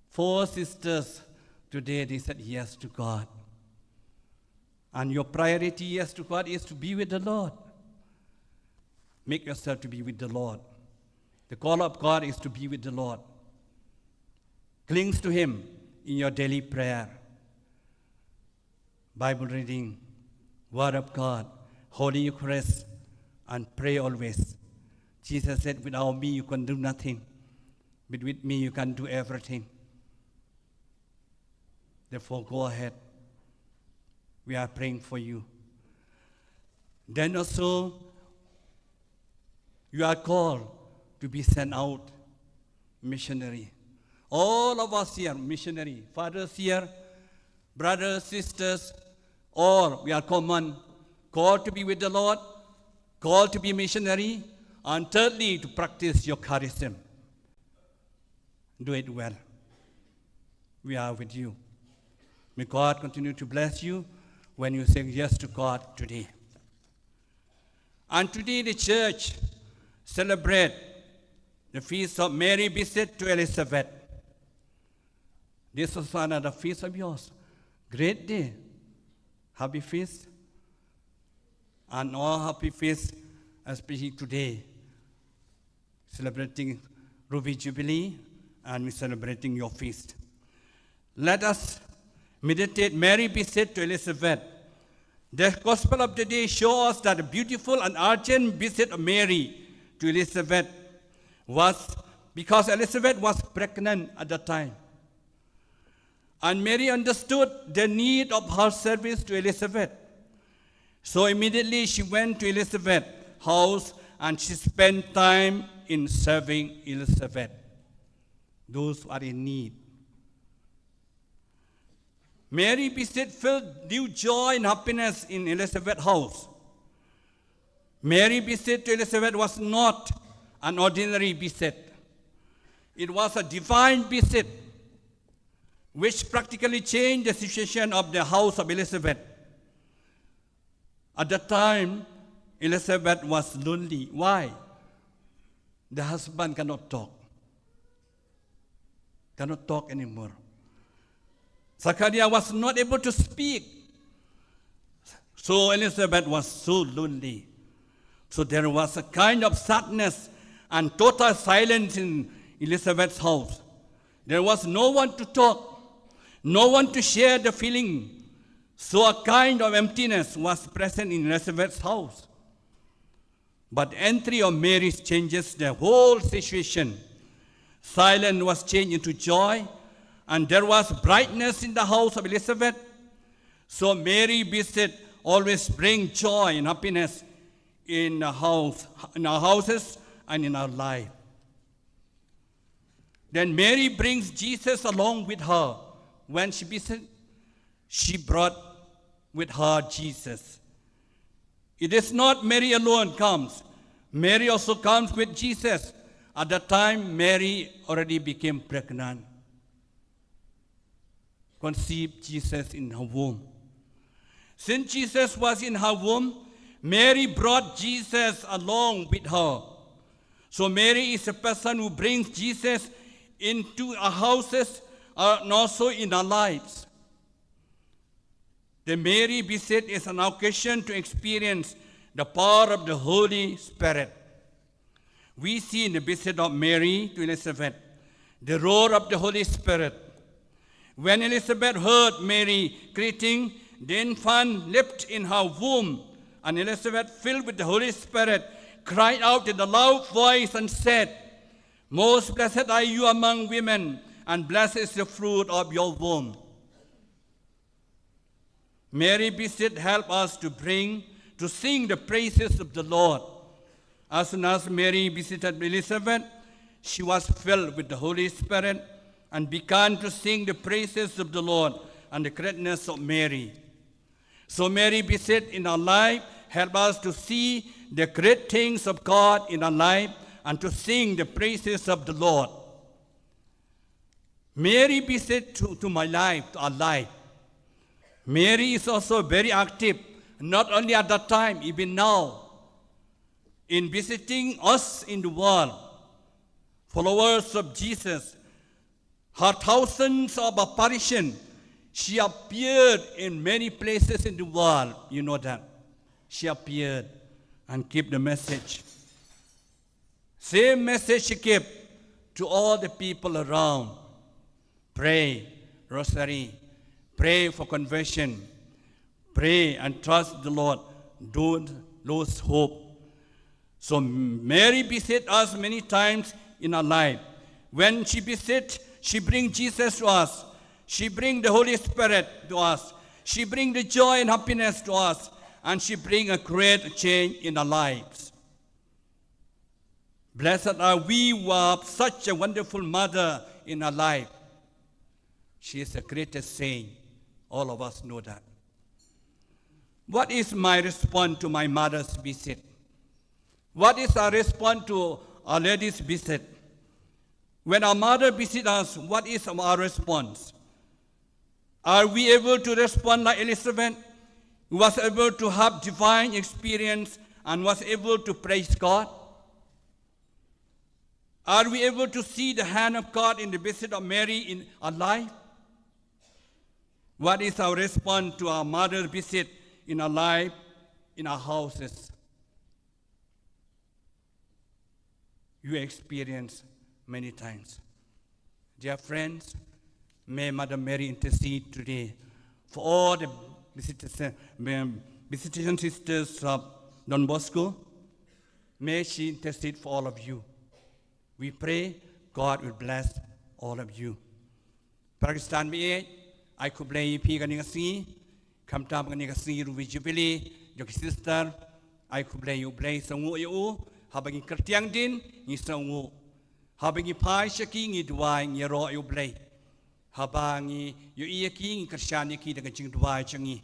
four sisters. Today they said yes to God. And your priority, yes to God, is to be with the Lord. Make yourself to be with the Lord. The call of God is to be with the Lord. Clings to Him in your daily prayer, Bible reading, Word of God, Holy Eucharist, and pray always. Jesus said, "Without me, you can do nothing. But with me, you can do everything." Therefore, go ahead. We are praying for you. Then also, you are called to be sent out missionary. All of us here, missionary, fathers here, brothers, sisters, all, we are common, called to be with the Lord, called to be missionary, and thirdly, to practice your charism. Do it well. We are with you. May God continue to bless you when you say yes to God today. And today the church celebrate the feast of Mary visit to Elizabeth. This is another feast of yours. Great day. Happy feast. And all happy feast, especially today. Celebrating Ruby Jubilee, and we're celebrating your feast. Let us meditate Mary visit to Elizabeth. The Gospel of the day shows us that a beautiful and urgent visit of Mary to Elizabeth was because Elizabeth was pregnant at the time. And Mary understood the need of her service to Elizabeth. So immediately she went to Elizabeth's house and she spent time in serving Elizabeth. Those who are in need. Mary visit filled new joy and happiness in Elizabeth's house. Mary visit to Elizabeth was not an ordinary visit. It was a divine visit which practically changed the situation of the house of Elizabeth. At that time, Elizabeth was lonely. Why? The husband cannot talk. Cannot talk anymore. Zachariah was not able to speak. So Elizabeth was so lonely. So there was a kind of sadness and total silence in Elizabeth's house. There was no one to talk, no one to share the feeling. So a kind of emptiness was present in Elizabeth's house. But the entry of Mary changes the whole situation. Silence was changed into joy, and there was brightness in the house of Elizabeth. So Mary visit always bring joy and happiness in the house, in our houses and in our life. Then Mary brings Jesus along with her. When she visit, she brought with her Jesus. It is not Mary alone comes. Mary also comes with Jesus. At that time, Mary already became pregnant, conceived Jesus in her womb. Since Jesus was in her womb, Mary brought Jesus along with her. So Mary is a person who brings Jesus into our houses, uh, and also in our lives. The Mary visit is an occasion to experience the power of the Holy Spirit. We see in the visit of Mary to Elizabeth the role of the Holy Spirit. When Elizabeth heard Mary greeting, the infant leaped in her womb, and Elizabeth, filled with the Holy Spirit, cried out in a loud voice and said, "Most blessed are you among women, and blessed is the fruit of your womb." Mary visit help us to bring, to sing the praises of the Lord. As soon as Mary visited Elizabeth, she was filled with the Holy Spirit and began to sing the praises of the Lord and the greatness of Mary. So Mary visit in our life help us to see the great things of God in our life and to sing the praises of the Lord. Mary visit to, to my life, to our life. Mary is also very active, not only at that time, even now, in visiting us in the world, followers of Jesus. Her thousands of apparition, she appeared in many places in the world. You know that. She appeared and keep the message. Same message she kept to all the people around. Pray, rosary, pray for conversion, pray and trust the Lord. Don't lose hope. So Mary visit us many times in our life. When she visit, she bring Jesus to us. She bring the Holy Spirit to us. She bring the joy and happiness to us. And she bring a great change in our lives. Blessed are we who have such a wonderful mother in our life. She is the greatest saint. All of us know that. What is my response to my mother's visit? What is our response to Our Lady's visit? When our mother visits us, what is our response? Are we able to respond like Elizabeth, who was able to have divine experience and was able to praise God? Are we able to see the hand of God in the visit of Mary in our life? What is our response to our mother visit in our life, in our houses? You experience many times. Dear friends, may Mother Mary intercede today for all the visitation, visitation sisters of Don Bosco. May she intercede for all of you. We pray God will bless all of you. Para ki stan ba ïeit, ai khublei ïa phi kane ka sngi, khamtam kane ka sngi ruh Jubilee jong ki sister, ai khublei ïa U Blei, sngewnguh ïa u. Haba ngi kyrtiang dien, ngi sngewnguh. Haba ngi phai sha ki, ngi duwai, ngi ïaroh ïa U Blei. Haba ngi ïohi ïa ki, ngi kyrshan ïa ki da ka jingduwai jong ngi.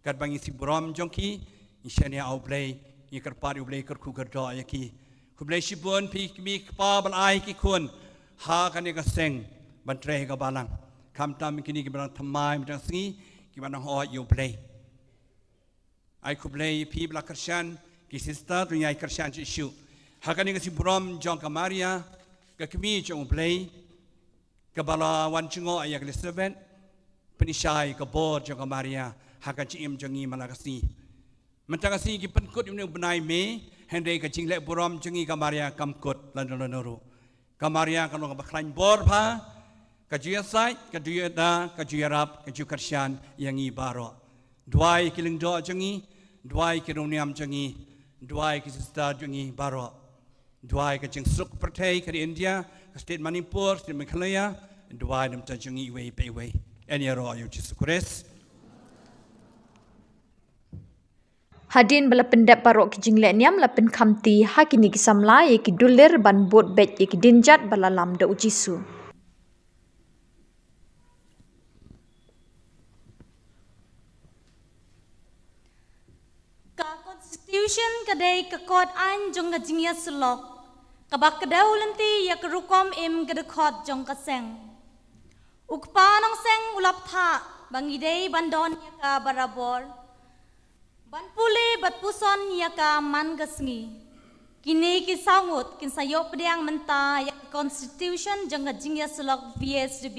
Katba ngi sngewburom jong ki, ngi shaniah ha U Blei, ngi kyrpad ïa U Blei kyrkhu kyrdoh ïa ki. Khublei shibun phi ki kmie ki kpa ba la ai ki khun ha kane ka seng ban trei ha ka balang. Khamtam kine kiba dang thymmai mynta ka sngi, kiba dang hoi ïa U Blei. Ai khublei ïa phi ba la kyrshan, ki sister, to ngi ai kyrshan shuh shuh ha kane ka sngewburom jong ka Maria, ka kmie jong U Blei, kaba la wan jngoh ïa ka Elizabeth. Pynshai ka bor jong ka Maria ha ka jingim jong ngi man la ka sngi. Mynta ka sngi ngi pynkut ïa une u bnai May, hynrei ka jingleh burom jong ngi ka Maria kam kut lano lano ruh. Ka Maria ka long kaba khlaiñ bor bha, ka ju ïasaid, ka ju ïada, ka ju ïarap, ka ju kyrshan ïa ngi baroh. Duwai ki lyngdoh jong ngi, duwai ki riewniam jong ngi, duwai ki sister jong ngi baroh. Duwai ka jingsuk pyrthei, ka ri India, ka state Manipur, state Meghalaya, duwai na bynta jong ngi iwei pa iwei. Yn ïaroh ïa U Jisu Khrist. Hadien ba la pyndep baroh ki jinglehniam, la pynkhamti ha kine ki samla ïa ki dulir ban bud beit ïa ki dienjat ba la lam da U Jisu. Ka Constitution ka dei ka kot aiñ jong ka jingïasyllok kaba kdew lynti ïa ka rukom im ka dkhot jong ka seng. U kpa nongseng u la bthah ba ngi dei ban don ïa ka barabor, ban pule bad puson ïa ka man ka sngi. Kine ki saw ngut kin sa ïoh pdiang mynta ïa ka Constitution jong ka jingïasyllok V S D B,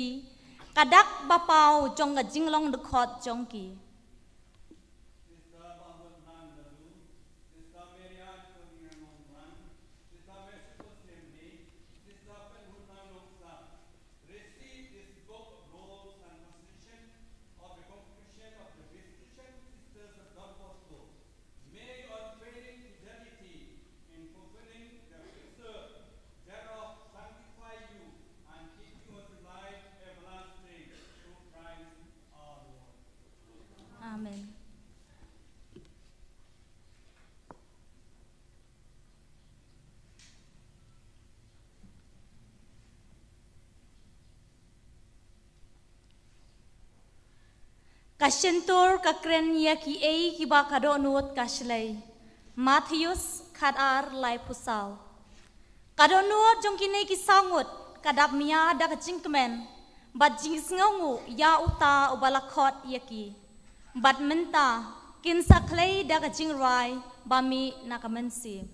ka dak ba paw jong ka jinglong dkhot jong ki. Receive this book of rules and constitution of the congregation of the Visitation Sisters of Don Bosco. May your unfailing fidelity in fulfilling the precepts thereof sanctify you and keep you unto life everlasting through Christ our Lord. Amen. Ka shyntur ka kren ïa kiei kiba ka dohnud ka shlei. Mathaios khatar laiphew saw. Ka dohnud jong kine ki saw ngut ka dap mïa da ka jingkmen bad jingsngewnguh ïa uta uba la khot ïa ki. Bad mynta kin sa khlei da ka jingrwai ba mih na ka mynsiem.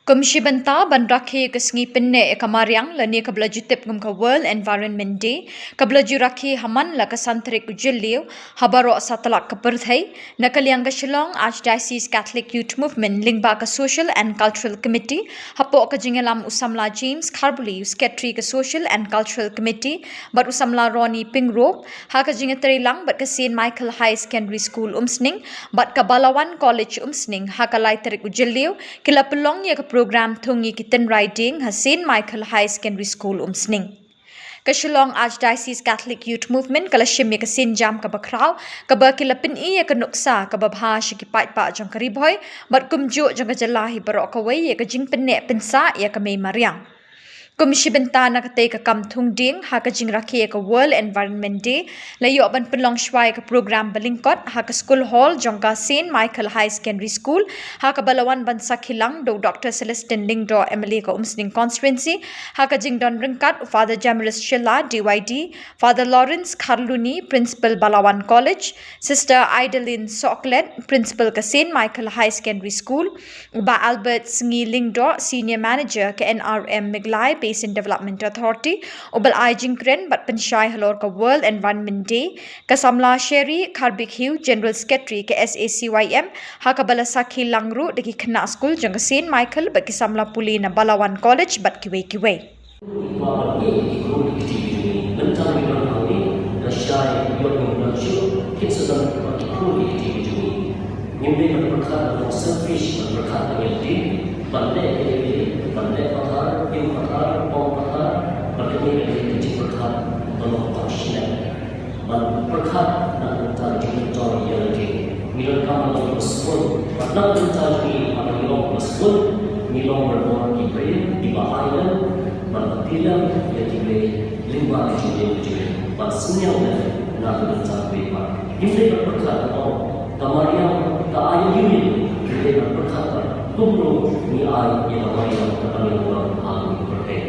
Kum shi bynta ban rakhe ka sngi pynneh ïa ka mariang lane kaba la ju tip kum ka World Environment Day, kaba la ju rakhe ha man la ka san tarik u Jylliew ha baroh satlak ka pyrthei, na ka liang ka Shillong Archdiocese Catholic Youth Movement lyngba ka Social and Cultural Committee, hapoh ka jingïalam u samla James Kharbuli, u Secretary ka Social and Cultural Committee, bad u samla Ronnie Pyngrope, ha ka jingïatreilang bad ka Saint Michael Higher Secondary School Umsning bad ka Balawan College Umsning, ha ka lai tarik u Jylliew, ki la pynlong ïa ka program thung ïa ki tynrai dieng ha Saint Michael Higher Secondary School Umsning. Ka Shillong Archdiocese Catholic Youth Movement ka la shim ïa ka sienjam kaba khraw, kaba ki la pyni ïa ka nuksa kaba bha sha ki paidbah jong ka Ri Bhoi bad kumjuh jong ka jylla hi baroh kawei ïa ka jingpynneh pynsah ïa ka mei mariang. Kum shi bynta na katei ka kam thung dieng ha ka jingrakhe ïa ka World Environment Day, la ïoh ban pynlong shuwa ïa ka program ba lyngkot ha ka School Hall jong ka Saint Michael Higher Secondary School, ha kaba la wan ban sakhi lang da u Doctor Celestine Lyngdoh, M L A ka Umsning Constituency, ha ka jingdon ryngkat u Father Jamiris Shylla, D Y D, Father Lawrence Kharluni, Principal Balawan College, Sister Idalin Soklet, Principal ka Saint Michael Higher Secondary School, u Bah Albert Sngi Lyngdoh, Senior Manager ka N R M Meghalaya Basin Development Authority, uba la ai jingkren bad pynshai halor ka World Environment Day, ka samla Sherry Kharbikhew, General Secretary ka S A C Y M, ha kaba la sakhi lang ruh da ki khynnah skul jong ka Saint Michael bad ki samla pule na Balawan College bad kiwei kiwei. Ba ban ïeit ïa ki khun ki kti ki jong ngi. Mynta ngi don hangne, lashai ïoh ngi don shuh, kin sa don ba ki khun ki kti ki jong ngi. Ngim dei ban pyrkhat ban long selfish, ban pyrkhat ban ïeit, ban leh ïeit, ban leh pathar, im pathar, ong pathar, ban kane ka dei ka jingpyrkhat ba long tang shlem. Ban pyrkhat na ka bynta ka jingmyntoi ïa lade. Ngi donkam ban long ba sbun. Bad na ka bynta jong ngi, haba ngi long ba sbun, ngi long barabor ki briew kiba ai lem bad ïa ki lem ïa kiwei lyngba ka jingim jong ngi. Bad sngewbha na ka bynta kiwei pat. Ngim dei ban pyrkhat ban ong ka mariang ka ai ïa ngi. Ngim dei ban pyrkhat ban kumno ngi ai ïa ka mariang kaba ngi wan ha ka pyrthei.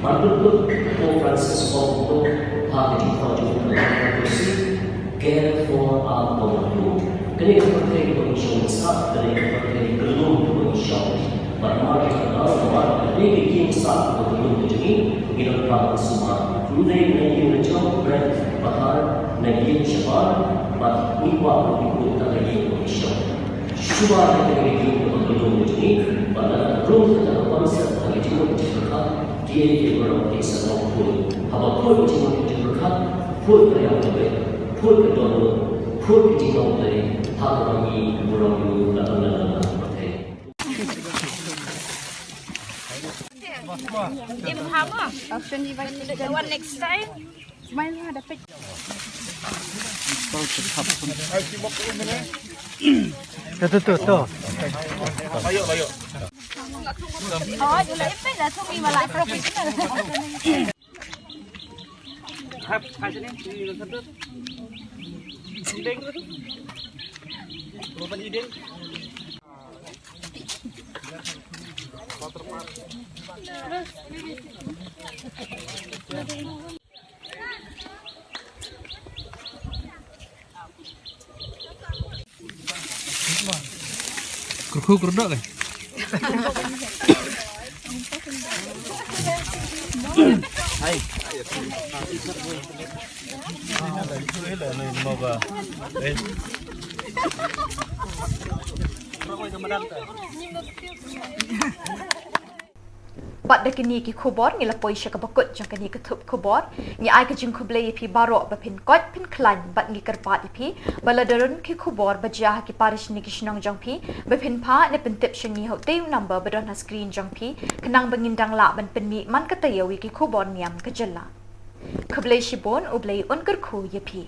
Bad kut kut, Pope Francis ong kumto ha ka jingkhot jong u, ka Laudato Si', Care for our common good. Kane ka pyrthei kaba ngi shong sah, kane ka pyrthei ka lum kaba ngi shong. Bad namar kata ka daw, namar kane ka ïing sah kaba ka lum ka jong ngi, ngi donkam ban sumar. Ym dei na ïing na jong, na pathar, na ïing shabar, bad ngi kwah ban ïoh kata ka ïing kaba ngi shong. Shuwa ïa kane ka ïing kaba ka lum ka jong ngi, bad lada ka lum kata ka concept ha ka jingmut jingpyrkhat, kiei kiei baroh kin sa long khuid. Haba khuid ka jingmut jingpyrkhat, khuid ka riam ka beit, khuid ka dohnud, khuid ka jinglong Blei, ha kaba ngi burom ïa u na ka bynta ka pyrthei. Im haba. Option di ba. The one next time. Tu, tu, tu, tu. Kyrkhu kyrdok eh. Hai. Bad da kine ki khubor ngi la poi sha kaba kut jong kane ka thup khubor. Ngi ai ka jingkhublei ïa phi baroh ba phin koit phin khlaiñ bad ngi kyrpad ïa phi ba lada don ki khubor ba jia ha ki parish ne ki shnong jong phi ba phin phah ne pyntip sha ngi ha utei u number ba don ha screen jong phi khnang ba ngin dang lah ban pynmih man ka taïew ïa ki khubor niam ka jylla. Khublei shibun, U Blei un kyrkhu ïa phi.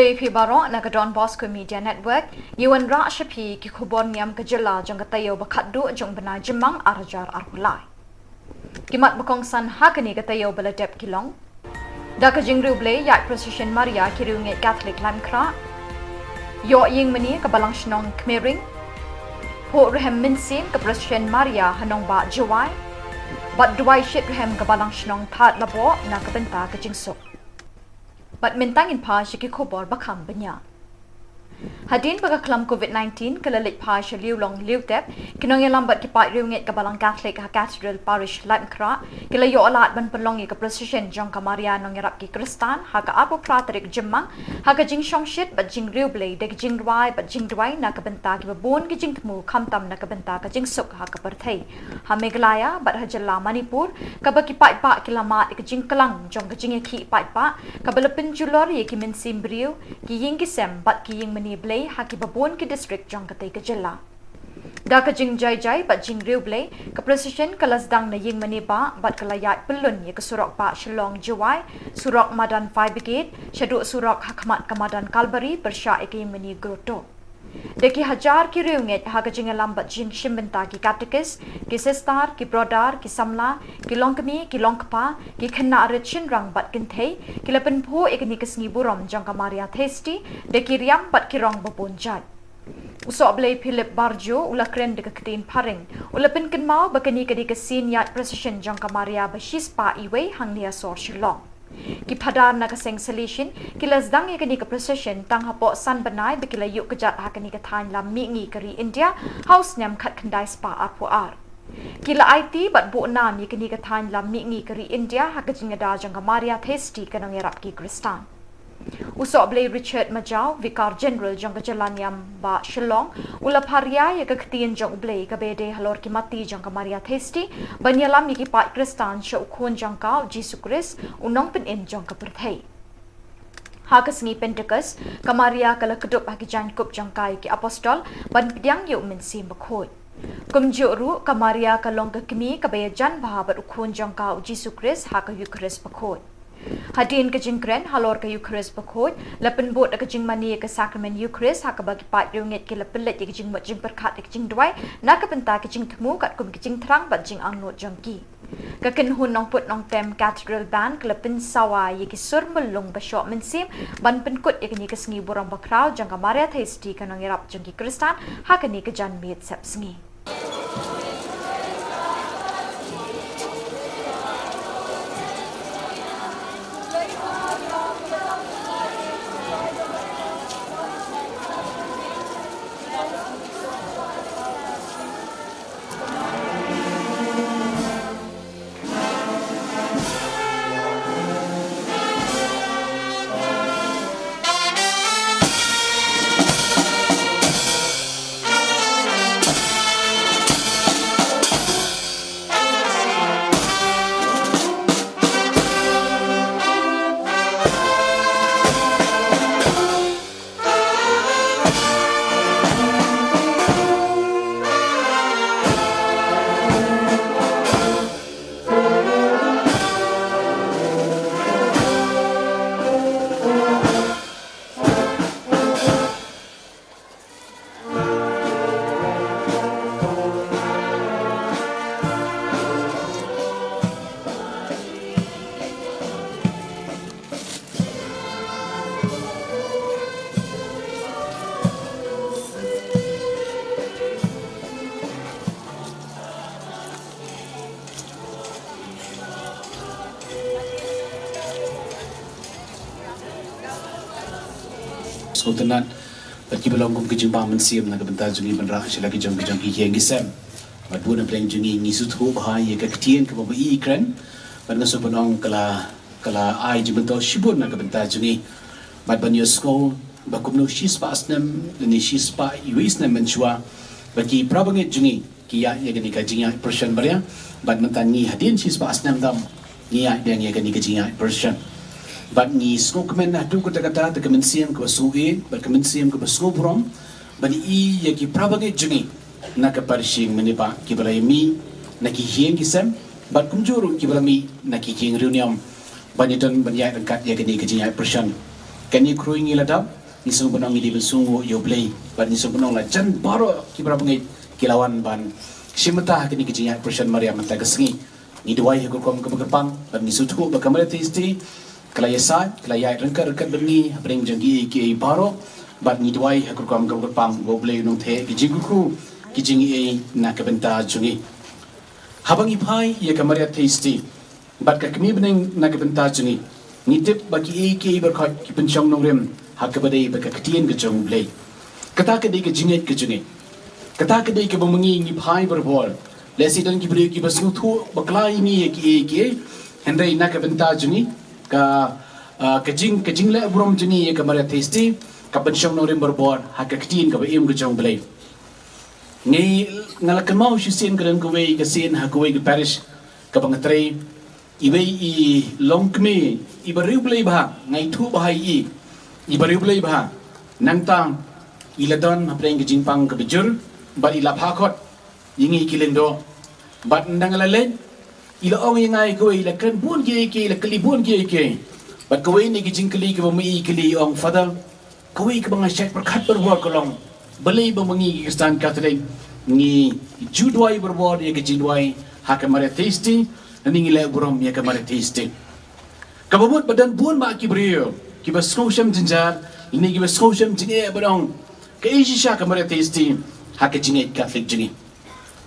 Phi baroh na ka Don Bosco Media Network, ngi wanrah sha phi ki khubor niam ka jylla jong ka taïew ba khatduh jong u bnai Jymmang ar hajar arphew lai. Ki mat ba kongsan ha kane ka taïew ba la dep ki long: Da ka jingriewblei ïaid procession Maria ki riewngeit Katholik Laitumkhrah. Ïoh ïingmane ka Balang Shnong Kmering. Phuh rhem mynsiem ka procession Maria ha nongbah Jowai. Bad duwai shitrhem ka Balang Shnong Thadlaboh na ka bynta ka jingsuk. Bad mynta ngin phai sha ki khubor ba kham bniah. Hadien ba ka khlam covid nineteen ka la leit phai sha liewlong liewtep, ki nongïalam bad ki paid riewngeit ka Balang Katholik ha Cathedral Parish Laitumkhrah ki la ïoh lad ban pynlong ïa ka procession jong ka Maria Nongïarap ki Khristan ha ka arphew phra tarik Jymmang, ha ka jingshongshit bad jingriewblei da ki jingrwai bad jingduwai na ka bynta kiba bun ki jingthmu, khamtam na ka bynta ka jingsuk ha ka pyrthei. Ha Meghalaya bad ha jylla Manipur, kaba ki paidbah ki la mad ïa ka jingklang jong ka jingïakhih paidbah, kaba la pynjulor ïa ki mynsiem briew, ki ïing ki sem bad ki ïingmane blei ha kiba bun ki district jong katei ka jylla. Da ka jingjai jai bad jingriewblei, ka procession ka la sdang na ïingmane bah bad ka la ïaid pyllun ïa ka surok bah Shillong Jowai, surok madan Fire Brigade, shaduh surok ha khmat ka madan Kalbari pyrshah ïa ka ïingmane Grotto. Da ki hajar ki riewngeit ha ka jingïalam bad jingshim bynta ki katekis, ki sister, ki brother, ki samla, ki longkmie, ki longkpa, ki khynnah rit shynrang bad kynthei, ki la pynphuh ïa kane ka sngi burom jong ka Maria Theisotti da ki riam bad ki rong ba bun jait. U Sohblei Philip Barjo u la kren da ka ktien phareng, u la pynkynmaw ba kane ka dei ka sien ïaid procession jong ka Maria ba shispah iwei hangne ha sor Shillong. Ki phadar na ka seng Salesian ki la sdang ïa kane ka procession tang hapoh san bnai ba ki la ïuh kjat ha kane ka thaiñ lam mihngi ka ri India ha u snem khatkhyndai spah arphew ar. Ki la aiti bad buh nam ïa kane ka thaiñ lam mihngi ka ri India ha ka jingïada jong ka Maria Theisotti ka Nongïarap ki Khristan. U Sohblei Richard Majaw, Vicar General jong ka jylla niam bah Shillong, u la pharia ïa ka ktien jong U Blei kaba ïadei halor ki mati jong ka Maria Theisotti ban ïalam ïa ki paid Khristan sha u Khun jong ka, u Jisu Khrist, u Nongpynim jong ka pyrthei. Ha ka sngi Pentekost, ka Maria ka la kdup ha ki jaiñkup jong ka ïa ki apostol ban pdiang ïa u Mynsiem Bakhuid. Kumjuh ruh, ka Maria ka long ka kmie kaba ïajan bha bad u Khun jong ka, u Jisu Khrist, ha ka Eukharist Bakhuid. Hadien ka jingkren halor ka Eukharist Bakhuid, la pynbud da ka jingmane ïa ka Sakramen Eukharist ha kaba ki paid riewngeit ki la pynleit ïa ka jingmut jingpyrkhat ïa ka jingduwai na ka bynta ka jingthmu katkum ka jingthrang bad jingangnud jong ki. Ka kynhun nongput nongtem Cathedral Band ka la pynsawa ïa ki sur myllung ba shoh mynsiem ban pynkut ïa kane ka sngi burom bakhraw jong ka Maria Theisotti ka Nongïarap jong ki Khristan ha kane ka janmiet sepsngi. Sngewtynnat bad kiba long kum ki jingbam mynsiem na ka bynta jong ngi ban rah sha la ki jong ki jong ki ïing ki sem. Bad bun na pdeng jong ngi ngi sngewthuh bha ïa ka ktien kaba ma i kren. Bad nga sngewbha ban ong ka la, ka la ai jingmyntoi shibun na ka bynta jong ngi. Bad ban ïohsngew ba kumno shispah snem lane shispah iwei snem mynshuwa ba ki para bangeit jong ngi ki ïaid ïa kane ka jingïaid procession Maria. Bad mynta ngi hadien shispah snem tam ngi ïaid biang ïa kane ka jingïaid procession. Bad ngi sngewkmen haduh katta katta da ka mynsiem kaba sngewieit bad ka mynsiem kaba sngewburom ban i ïa ki para bangeit jong ngi na ka parish ïing mane bah kiba la ïa mih na ki ïing ki sem bad kumjuh ruh kiba la mih na ki ïing riewniam ban ïadon ban ïaid ryngkat ïa kane ka jingïaid procession. Kane khrui ngi la dap, ngi sngewbha ban ong ngi dei ban sngewnguh ïa U Blei, bad ngi sngewbha ban ong la jan baroh ki para bangeit ki la wan ban shim bynta ha kane ka jingïaid Passion Maria mynta ka sngi. Ngi duwai ha ka rukom kaba kyrpang, bad ngi sngewthuh ba ka Maria Theisotti ka la ïasaid, ka la ïaid ryngkat ryngkat bad ngi hapdeng jong kiei kiei baroh, bad ngi duwai ha ka rukom kaba kyrpang ba U Blei un nang theh ki jingkyrkhu, ki jingaiei na ka bynta jong ngi. Haba ngi phai ïa ka Maria Theisotti bad ka kmie bneng na ka bynta jong ngi, ngi tip ba kiei kiei baroh ki pynshong nongrim ha kaba dei bad ka ktien ka jong U Blei. Kata ka dei ka jingngeit ka jong ngi. Kata ka dei kaba ma ngi ngi phai barabor. Lehse don ki briew kiba sngewthuh bakla ïa ngi ïa kiei kiei, hynrei na ka bynta jong ngi, ka, ah, ka jing, ka jingleh burom jong ngi ïa ka Maria Theisotti ka pynshong nongrim barabor ha ka ktien kaba im ka jong U Blei. Ngi, nga la kynmaw shisien ka don kawei ka sien ha kawei ka parish kaba nga trei, iwei i longkmie iba riewblei bha, nga ithuh bha ïa i, iba riewblei bha. Nangta i la don hapdeng ka jingpang kaba jur bad i la phah khot ïa ngi ki lyngdoh. Bad ynda nga la leit, i la ong ïa nga ïa kawei, i la kren bun kiei kiei, i la kylli bun kiei kiei. Bad kawei na ki jingkylli kaba ma i i kylli, i ong, Father, kawei kaba nga shait pyrkhat barabor ka long, balei ba ma ngi ki Khristan Katholik ngi ju duwai barabor ïa ka jingduwai ha ka Maria Theisotti, lane ngi leh burom ïa ka Maria Theisotti. Kaba mut ba don bun bah ki briew kiba sngewshem jynjar, lane kiba sngewshem jingeh ban ong, kaei shisha ka Maria Theisotti ha ka jingngeit Katholik jong ngi.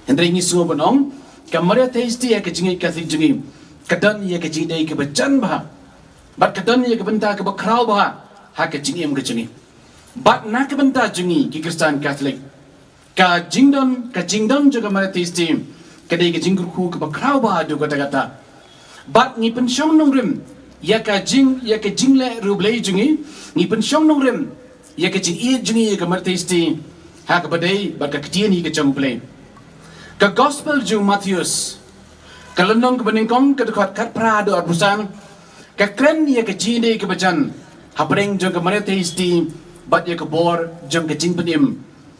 Hynrei ngi sngewbha ban ong, ka Maria Theisotti ha ka jingngeit Katholik jong ngi ka don ïa ka jingdei kaba jan bha, bad ka don ïa ka bynta kaba khraw bha ha ka jingim ka jong ngi. Bad na ka bynta jong ngi ki Khristan Katholik, ka jingdon, ka jingdon jong ka Maria Theisotti ka dei ka jingkyrkhu kaba khraw bha haduh katta katta. Bad ngi pynshong nongrim ïa ka jing, ïa ka jingleh riewblei jong ngi, ngi pynshong nongrim ïa ka jingïeit jong ngi ïa ka Maria Theisotti ha kaba dei bad ka ktien hi ka jong U Blei. Ka Gospel jong u Mathaios, ka lynnong kaba nyngkong, ka dkhot khatphra haduh arphew san, ka kren ïa ka jingïadei kaba jan hapdeng jong ka Maria Theisotti bad ïa ka bor jong ka jingpynim,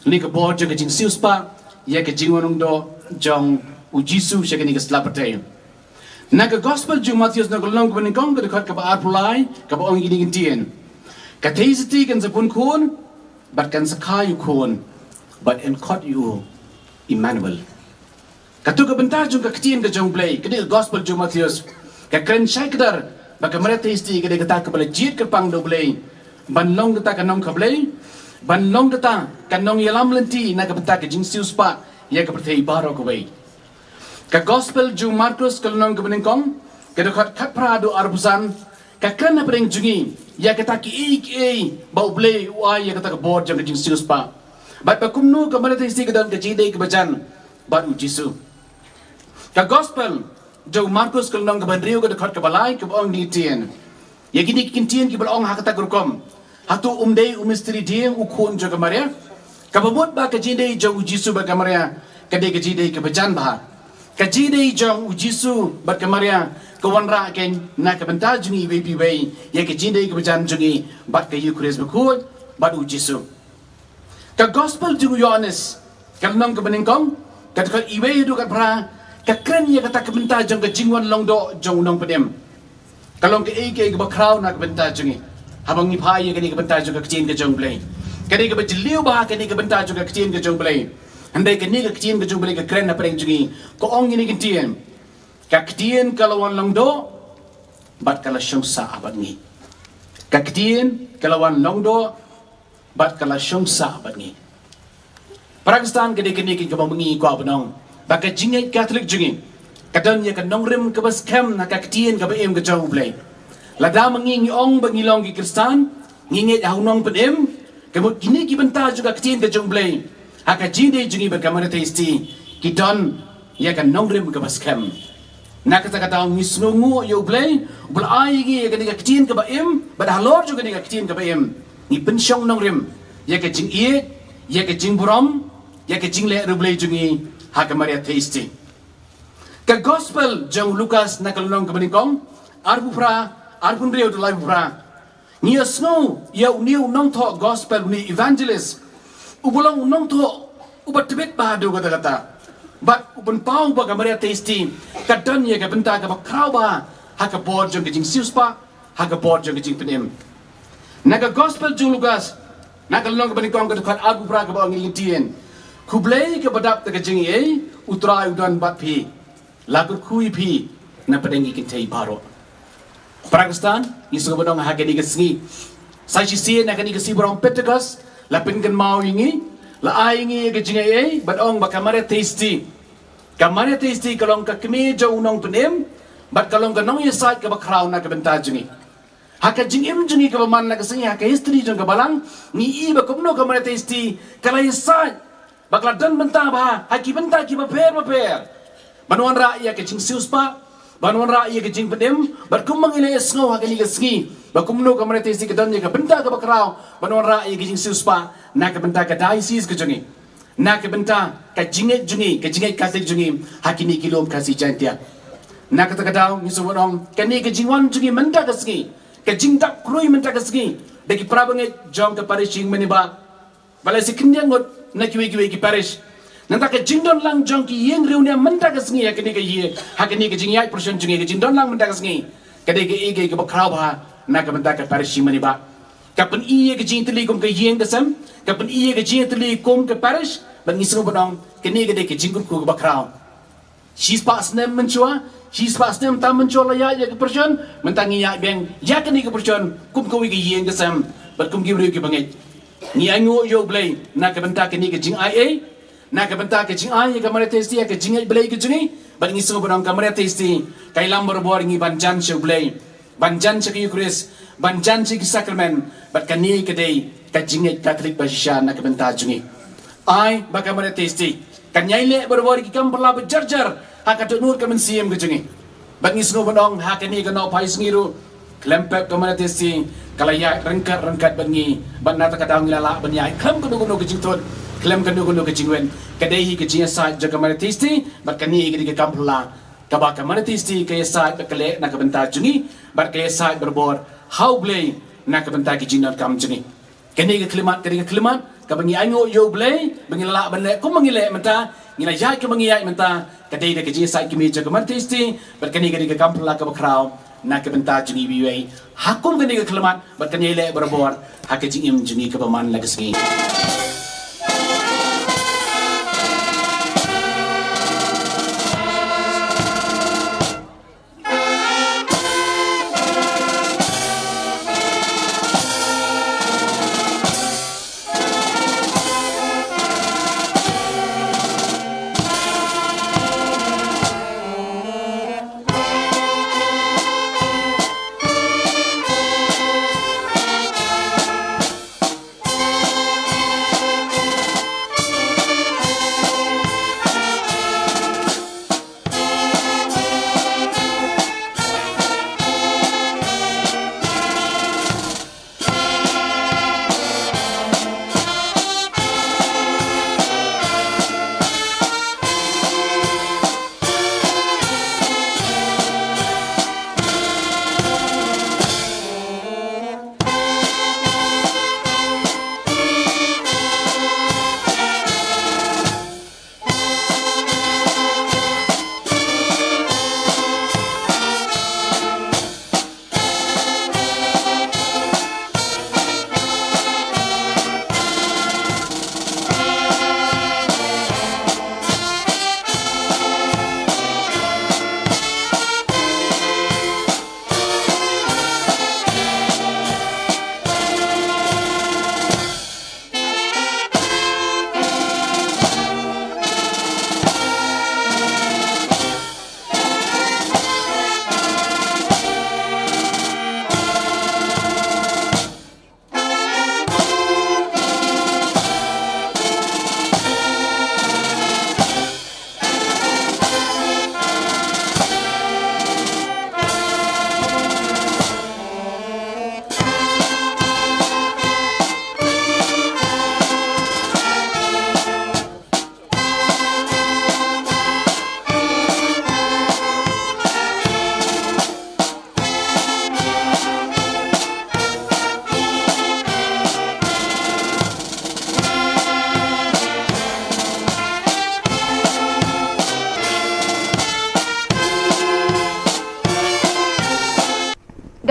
lane ka bor jong ka jingsiewspah ïa ka jingwan longdoh jong u Jisu sha kane ka sla pyrthei. Na ka Gospel jong u Mathaios, na ka lynnong kaba nyngkong, ka dkhot kaba arphew lai, kaba ong ïa kine ki ktien: Ka Theisotti kan sa pun khun, bad kan sa kha ïa u khun, bad yn khot ïa u Immanuel. Kato ka bynta jong ka ktien ka jong U Blei, kane ka Gospel jong u Mathaios, ka kren shai kdar ba ka Maria Theisotti ka dei kata kaba la jied kyrpang da U Blei ban long kata ka nongkha Blei, ban long kata ka nongïalam lynti na ka bynta ka jingsiewspah ïa ka pyrthei baroh kawei. Ka Gospel jong u Markos, ka lynnong kaba nyngkong, ka dkhot khatphra haduh arphew san, ka kren hapdeng jong ngi ïa kata kiei kiei ba U Blei u ai ïa kata ka bor jong ka jingsiewspah, bad ba kumno ka Maria Theisotti ka don ka jingïadei kaba jan bad u Jisu. Ka Gospel jong u Markos, ka lynnong kaba hynriew, ka dkhot kaba lai, kaba ong ïa kine ki ktien. Ïa kine ki ktien kiba la ong ha kata ka rukom, hato um dei u mistri dieng u khun jong ka Maria? Kaba mut ba ka jingïadei jong u Jisu bad ka Maria ka dei ka jingïadei kaba jan bha. Ka jingïadei jong u Jisu bad ka Maria ka wanrah keiñ na ka bynta jong ngi iwei pa iwei ïa ka jingïadei kaba jan jong ngi bad ka Eukharist bakhuid bad u Jisu. Ka Gospel jong u Ïoannis, ka lynnong kaba nyngkong, ka dkhot iwei haduh khatphra, ka kren ïa kata ka bynta jong ka jingwan longdoh jong u nongpynim. Ka long kaei kaei kaba khraw na ka bynta jong ngi haba ngi phai ïa kane ka bynta jong ka ktien ka jong U Blei. Kane kaba jylliew bha, kane ka bynta jong ka ktien ka jong U Blei. Hynrei kane ka ktien ka jong U Blei ka kren hapdeng jong ngi, ka ong ïa kine ki ktien: Ka ktien ka la wan longdoh bad ka la shong sah bad ngi. Ka ktien ka la wan longdoh bad ka la shong sah bad ngi. Para Khristan, ka dei kane kaba ma ngi ngi kwah ban ong ba ka jingngeit Katholik jong ngi ka don ïa ka nongrim kaba skhem na ka ktien kaba im ka jong U Blei. Lada ma ngi ngi ong ba ngi long ki Khristan, ngi ngeit ha u nongpynim, ka mut kine ki bynta jong ka ktien ka jong U Blei ha ka jingïadei jong ngi bad ka Maria Theisotti ki don ïa ka nongrim kaba skhem. Na kata ka daw ngi sngewnguh ïa U Blei uba la ai ïa ngi ïa kane ka ktien kaba im, bad halor jong kane ka ktien kaba im ngi pynshong nongrim ïa ka jingïeit, ïa ka jingburom, ïa ka jingleh riewblei jong ngi ha ka Maria Theisotti. Ka Gospel jong u Lukas, na ka lynnong kaba nyngkong, arphew phra, arphew hynriew haduh laiphew phra, ngi ïohsngew ïa une u nongthoh Gospel, une u evangelist, uba long u nongthoh uba tbit bha haduh katta katta, bad u pynpaw ba ka Maria Theisotti ka don ïa ka bynta kaba khraw bha ha ka bor jong ka jingsiewspah, ha ka bor jong ka jingpynim. Na ka Gospel jong u Lukas, na ka lynnong kaba nyngkong, ka dkhot arphew phra, kaba ong ïa ngi, Khublei kaba dap da ka jingaiei, U Trai u don bad phi. La kyrkhu ïa phi na pdeng ki kynthei baroh. Para Khristan, ngi sngewbha ban ong ha kane ka sngi, sa shisien na kane ka sngi ba rong Pentekost, la pynkynmaw ïa ngi, la ai ïa ngi ka jingaiei, bad ong ba ka Maria Theisotti, ka Maria Theisotti ka long ka kmie jong u nongpynim, bad ka long ka nongïasaid kaba khraw na ka bynta jong ngi. Ha ka jingim jong ngi kaba man la ka sngi, ha ka history jong ka balang, ngi i ba kumno ka Maria Theisotti ka la ïasaid, ba ka la don bynta bha ha ki bynta kiba pher bapher, ban wanrah ïa ka jingsiewspah, ban wanrah ïa ka jingpynim, bad kumba ngi la ïasngew ha kane ka sngi, ba kumno ka Maria Theisotti ka don ïa ka bynta kaba khraw ban wanrah ïa ka jingsiewspah na ka bynta ka diocese ka jong ngi, na ka bynta ka jingngeit jong ngi, ka jingngeit Katholik jong ngi ha kine ki lum Khasi Jaiñtia. Na kata ka daw, ngi sngewbha ban ong, kane ka jingwan jong ngi mynta ka sngi, ka jingdap khrui mynta ka sngi, da ki para bangeit jong ka parish Ïingmane Bah, ba la shu khyndiat ngut na kiwei kiwei ki parish. Nangta ka jingdon lang jong ki ïing riewniam mynta ka sngi ha kane ka ïing, ha kane ka jingïaid procession jong ngi, ka jingdon lang mynta ka sngi, ka dei kaei kaei kaba khraw bha na ka bynta ka parish Ïingmane Bah. Ka pyni ïa ka jingïatylli kum ka ïing ka sem, ka pyni ïa ka jingïatylli kum ka parish, bad ngi sngewbha ban ong, kane ka dei ka jingkyrkhu kaba khraw. Shispah snem mynshuwa, shispah snem tam mynshuwa la ïaid ïa ka procession, mynta ngi ïaid biang ïa kane ka procession kum kawei ka ïing ka sem, bad kum ki briew ki bangeit. Ngi ainguh ïa U Blei na ka bynta kane ka jingaiei, na ka bynta ka jingai ïa ka Maria Theisotti ha ka jingngeit Blei ka jong ngi, bad ngi sngewbha ban ong ka Maria Theisotti ka ïalam barabor ïa ngi ban jan sha U Blei, ban jan sha ka Eucharist, ban jan sha ki sakramen, bad kane ka dei ka jingngeit Katholik ba shisha na ka bynta jong ngi. Ai ba ka Maria Theisotti kan ïai leh barabor ïa ki kam phylla ba jar jar ha ka dohnud ka mynsiem ka jong ngi. Bad ngi sngewbha ban ong, ha kane ka Nohphai Sngi ruh, khlem pep ka Maria Theisotti ka la ïaid ryngkat ryngkat bad ngi, bad na kata ka daw ngi la lah ban ïaid khlem kano kano ka jingthut, khlem kano kano ka jingwit. Ka dei hi ka jingïasaid jong ka Maria Theisotti, bad kane ka dei ka kam phylla kaba ka Maria Theisotti ka ïasaid bad ka leh na ka bynta jong ngi, bad ka ïasaid barabor ha U Blei na ka bynta ki jingdonkam jong ngi. Kane ka khyllipmat, kane ka khyllipmat kaba ngi ainguh ïa U Blei ba ngi la lah ban leh kumba ngi leh mynta, ngi la ïaid kumba ngi ïaid mynta, ka dei da ka jingïasaid kmie jong ka Maria Theisotti, bad kane ka dei ka kam phylla kaba khraw na ka bynta jong ngi iwei iwei. Ha kum kane ka khyllipmat, bad kan ïai leh barabor ha ka jingim jong ngi kaba man la ka sngi.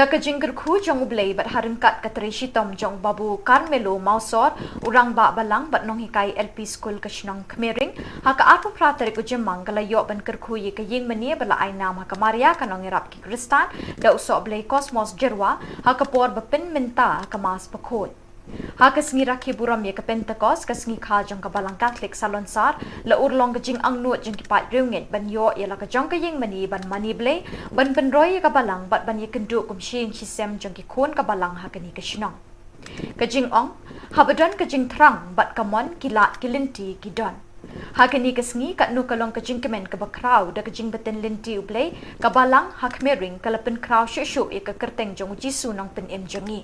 Ka jingkyrkhu jong U Blei bad ha ryngkat ka trei shitom jong Babu Carmelo Mawsor, u rangbah balang bad nonghikai L P School ka shnong Khmering, ha ka arphew phra tarik u Jymmang ka la ïoh ban kyrkhu ïa ka ïingmane ba la ai nam ha ka Maria ka nongïarap ki Khristan da u sohblei Cosmos Jyrwa, ha ka por ba pynmynta ha ka Mass bakhuid. Ha ka sngi rakhe burom ïa ka Pentecost, ka sngi kha jong ka Balang Katholik Salonsar, la urlong ka jingangnud jong ki paid riewngeit ban ïoh ïa la ka jong ka ïingmane ban mane Blei, ban pynroi ïa ka Balang bad ban ïakynduh kum shi ïing shi sem jong ki khun ka Balang ha kane ka shnong. Ka jingong, haba don ka jingthrang bad ka mon, ki lad ki lynti ki don. Ha kane ka sngi, katno ka long ka jingkmen kaba khraw da ka jingbtin lynti U Blei, ka Balang ha Khmering ka la pynkhraw shuh shuh ïa ka kyrteng jong U Jisu Nongpynim jong ngi.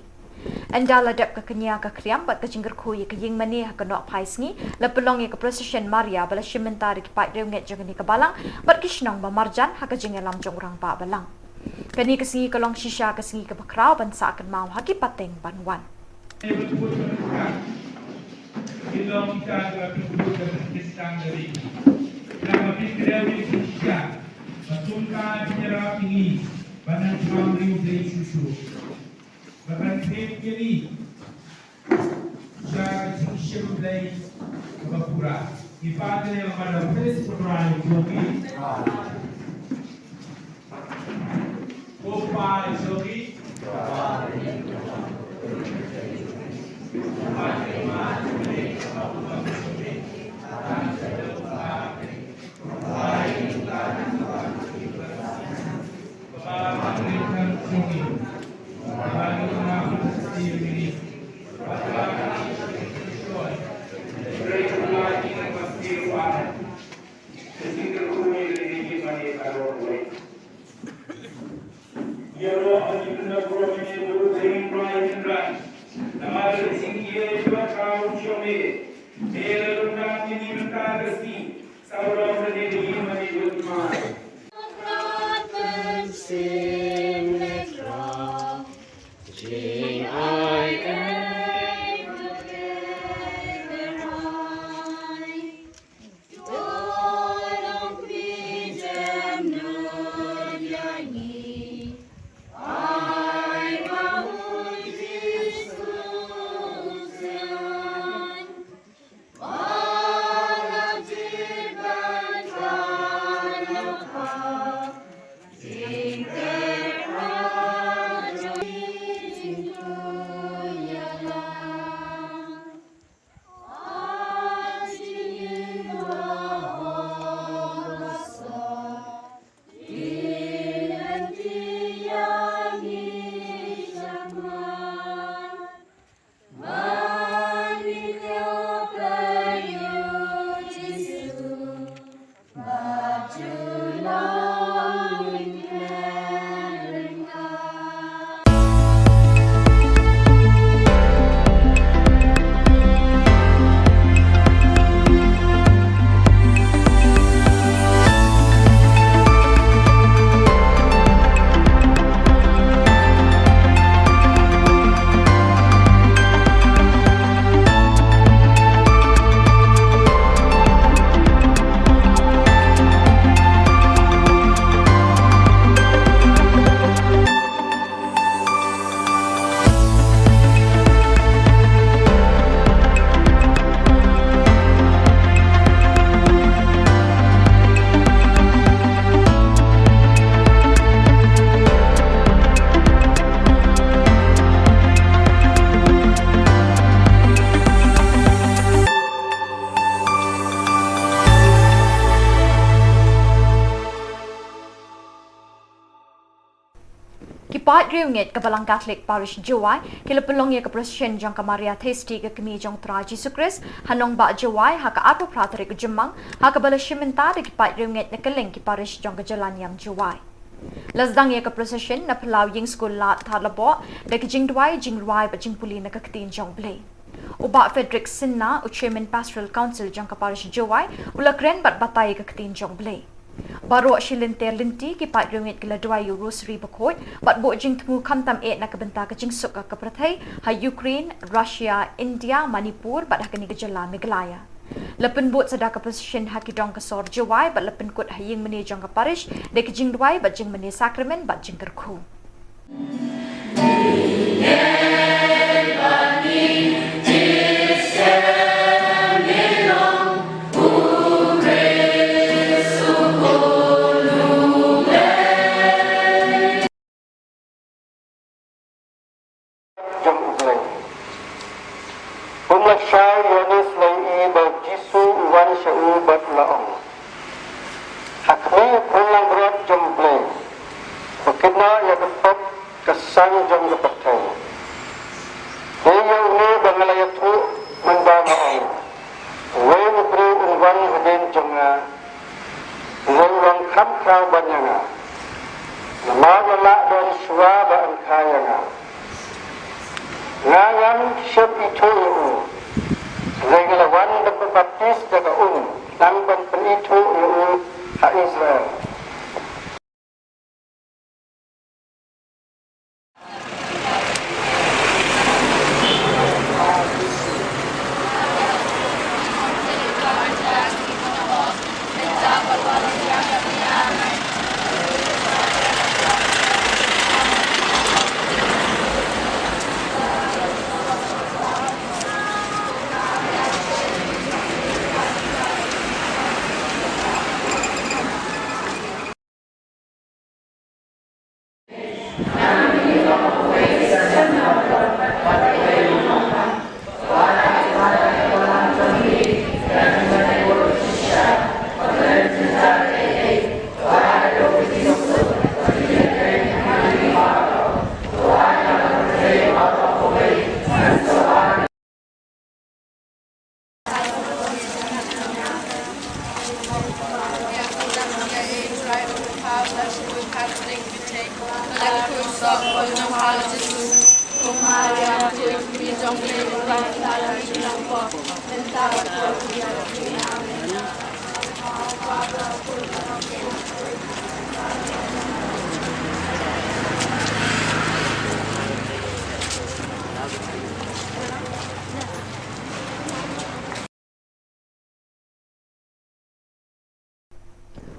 Ynda la dep ka kñia ka khriam bad ka jingkyrkhu ïa ka ïingmane ha ka nohphai sngi, la pynlong ïa ka procession Maria ba la shim bynta da ki paid riewngeit jong kane ka Balang bad ki shnong ba marjan ha ka jingïalam jong u rangbah balang. Kane ka sngi ka long shisha ka sngi kaba khraw ban sah kynmaw ha ki pateng ban wan. Ba kan peit ïa ngi sha ka jingshim Blei kaba pura. Ngi pan ïa ka mano, praise God, praise God. Ko pa ïa ngi. Ki paid riewngeit ka Balang Katholik Parish Jowai ki la pynlong ïa ka procession jong ka Maria Theisotti ka Kmie jong U Trai Jisu Khrist ha nongbah Jowai ha ka arphew phra tarik u Jymmang, ha kaba la shim bynta da ki paid riewngeit na kylleng ki parish jong ka jylla niam Jowai. La sdang ïa ka procession na phyllaw ïing skul Lad Thadlaboh da ki jingduwai, jingrwai bad jingpule na ka Ktien jong U Blei. U Bah Frederick Sinha, u Chairman Pastoral Council jong ka Parish Jowai, u la kren bad batai ïa ka Ktien jong U Blei. Baroh shi lynter lynti ki paid riewngeit ki la duwai ïa u Rosary bakhuid bad buh jingthmu khamtam eh na ka bynta ka jingsuk ka pyrthei ha Ukraine, Russia, India, Manipur bad ha kane ka jylla Meghalaya. La pynbud sa da ka procession ha ki dong ka sor Jowai bad la pynkut ha ïingmane jong ka parish da ki jingduwai bad jingmane sakramen bad jingkyrkhu. Pynbna ïa ka pop ka sang jong ka pyrthei. Dei ïa une ba nga la ïathuh mynba nga ong, uwei u briew un wan hadien jong nga, u long kham khraw ban ïa nga, namar la lah don shuwa ba yn kha ïa nga. Nga ngam shym ithuh ïa u, hynrei nga la wan ban pynbaptis da ka um, khnang ban pynithuh ïa u ha Israel.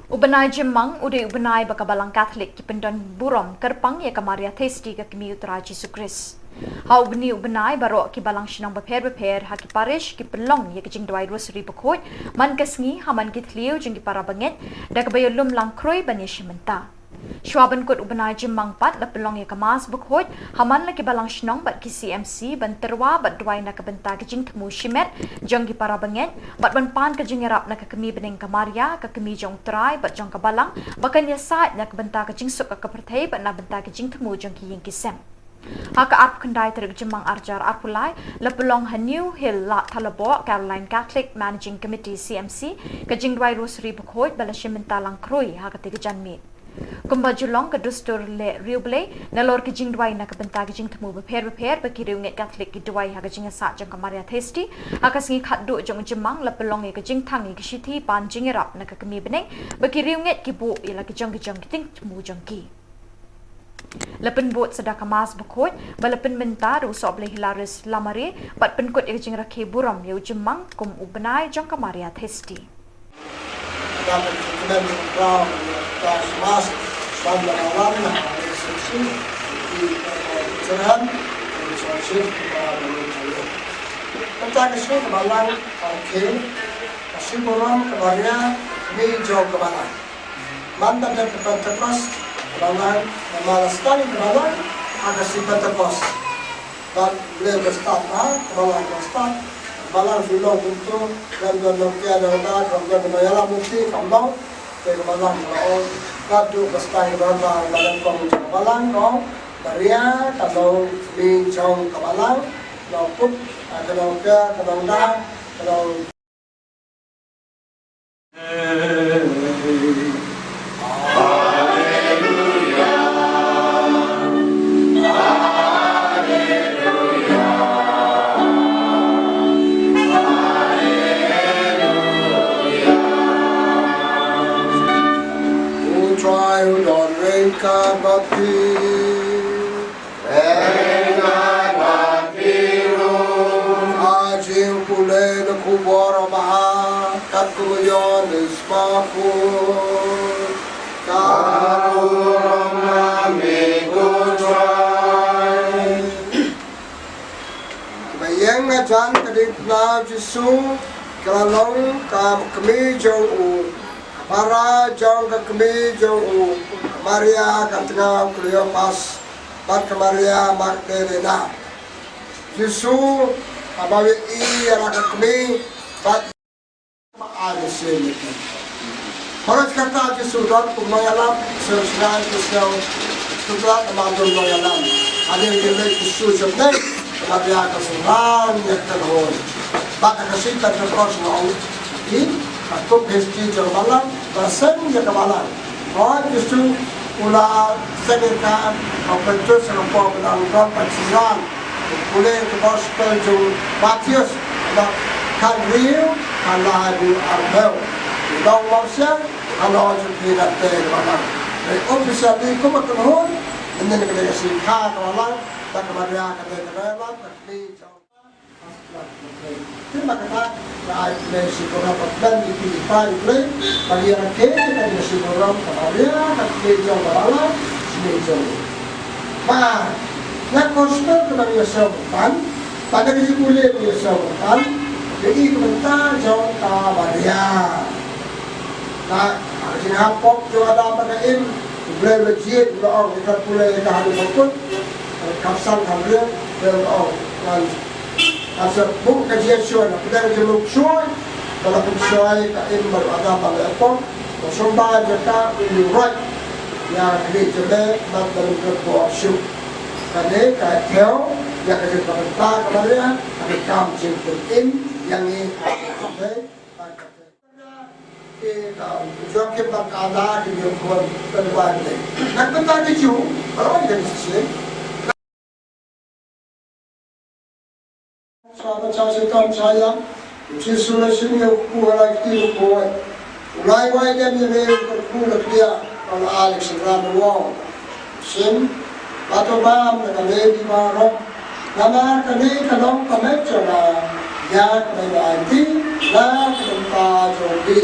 U bnai Jymmang u dei u bnai ba ka Balang Katholik ki pyndon burom kyrpang ïa ka Maria Theisotti, ka kmie u Trai Jisu Khrist. Ha u bnai, u bnai baroh ki balang shnong bapher bapher ha ki parish ki pynlong ïa ka jingduwai Rosary bakhuid man ka sngi ha man ki thliew jong ki para bangeit, da kaba ïalum lang khrui ban ïashim bynta. Shuwa ban kut u bnai Jymmang pat la pynlong ïa ka Mass bakhuid ha man la ki balang shnong bad ki C M C ban tyrwa bad duwai na ka bynta ka jingthmu shimet jong ki para bangeit bad ban pan ka jingïarap na ka kmie bneng ka Maria, ka kmie jong u Trai bad jong ka Balang, ba kan ïasaid na ka bynta ka jingsuk ka pyrthei bad na bynta ka jingthmu jong ki ïing ki sem. Ha ka arphew khyndai tarik Jymmang arhajar arphew lai, la pynlong ha New Hill, Lad Thalaboh, Caroline Catholic Managing Committee C M C, ka jingduwai Rosary bakhuid ba la shim bynta lang khrui ha katei ka janmiet. Kumba ju long ka dustur leh riewblei, nalor ka jingduwai na ka bynta ka jingthmu bapher bapher ba ki riewngeit Katholik ki duwai ha ka jingïasaid jong ka Maria Theisotti, ha ka sngi khatduh jong u Jymmang la pynlong ïa ka jingthang ïa ka shithi pan jingïarap na ka kmie bneng ba ki riewngeit ki buh ïa la ki jong ki jong ki jingthmu jong ki. La pynbud sa da ka Mass bakhuid ba la pynmynta da u Sohblei Hilarius Lamare bad pynkut ïa ka jingrakhe burom ïa u Jymmang kum u bnai jong ka Maria Theisotti. Mynta ka sngi ka Balang ka rkhie, ka sngi burom ka Maria, kmie jong ka Balang. Mynta dei ka Pentekost ka Balang, namar la sdang ka Balang ha ka sngi Pentekost. Bad U Blei u la stad, ha ka Balang u la stad. Ka Balang shu long kumto, khlem don nongkea nongda, khlem don nongïalam lynti, kam long. Te ka Balang ka la ong, ka dei ka sdang ka Balang, ka la nyngkong jong ka Balang, ka ong, Maria ka long kmie jong ka Balang, long kup, ka nongkea, ka nongda, ka long U Trai u don ryngkat bad phi. Ryngkat bad phi ruh. Ha jingpule na khubor babha kat kum u Ïoannis bakhuid. Ka burom na me ko Trai. Ba ïeng hajan ka diengphna u Jisu, ka la long ka kmie jong u, ka para jong ka kmie jong u, ka Maria ka tnga u Kleopas, bad ka Maria Magdalena. Jisu haba u ïohi ïa la ka kmie, bad Ba ai lehse ïa ki. Baroh kata Jisu don kum nongïalam, sngewsynei, sngewsynei. Ka ba dum lo ya lam. Ade ke le ki su jop ne. Ka ba ya ka su ran ya ka hon. Ba ka ka si ka ka kos no. I ka kup history jong balang. Ba sen ya ka balang. Oi ki su ula sen ka ka petrus ka po ka dang ka pa chiran. Pule ka gospel jong Matius. Ba kan riu kan la du arbel. Dong lo siang. Ano ju ki na te ba ma. Re officially ko ba kan hon. Mending ka dei ka si ka ka lang. Ta ka Maria ka dei ka dei lang. Ka kli jong. Ti ma ka ta. Ka ai kli si ko na ba ban di ki pa di kli. Maria ka ke ka dei si ko ram ka Maria ka kli jong ka lang. Si jong. Ba. Na gospel ka Maria sa ban. Ba ka dei si ko le Maria sa ban. Ka i ka bynta jong ka Maria. Ka, ka jinghap pop jong Adam bad ka Im, U Blei u la jied, u la ong, ïa ka pule ïa ka ha ka bakut, ka san ka hynriew, U Blei u la ong, ngan, ngan sa buh ka jingïashoh, na pdeng jong u shuh, ba la pynshoi ka Im bad u Adam ba la ïa pop, ba sumar jong ka u ïuhroit ïa ka khlieh jong me, bad ba ym ka buh shuh. Kane ka thew ïa ka jingpynbynta ka Maria, ka kam jingpynim ïa ngi ha ka Blei. Joachim bad Anna ki ïa khun pynwan ne. Nang pynta ki ju, baroh ki shisien. Sa ba cha shi kam cha yang. Jisu la shim ïa u kpu ha la kti bakhuid. U la ai wai dem ïa me u kpu la kdiah. Ba la ai ïa ka synran u ong. Shem, bad to bam na ka lei baroh. Namar kane ka long ka met jong nga, ïa kaba ïa aiti, na ka bynta jong phi.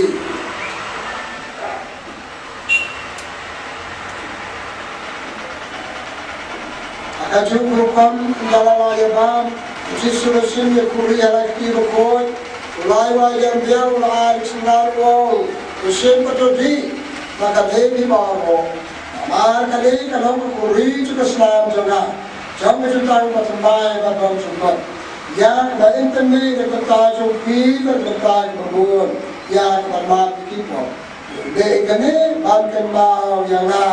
Ha kajuh ka rukom, ynda la ïa bam, u Jisu u la shim ïa u khuri ha la kti bakhuid, u la ai wai dem biang, u la ai ïa ka synran u ong, to shim bad to dih, na ka lei baroh. Namar kane ka long ka khuri jong ka snam jong nga, jong ka jutang bathymmai bad bymjukut. Ïa kaba in pynmih na ka bynta jong phi bad na ka bynta jong ka bun. Ïa kaba map ïa ki pop. Dei kane ban kynmaw ïa nga.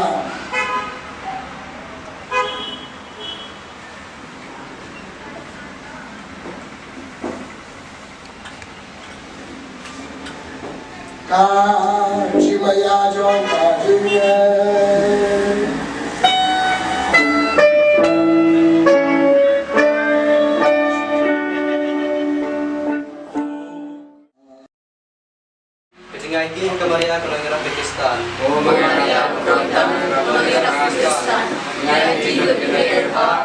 Ka jingmaïa jong ka jingeh. Ka jingaiti ha ka Maria ka long ïarap ïa ki Khristan. O Maria, ka long ïarap ïa ki Khristan. Ngi aiti ïa ki Khristan.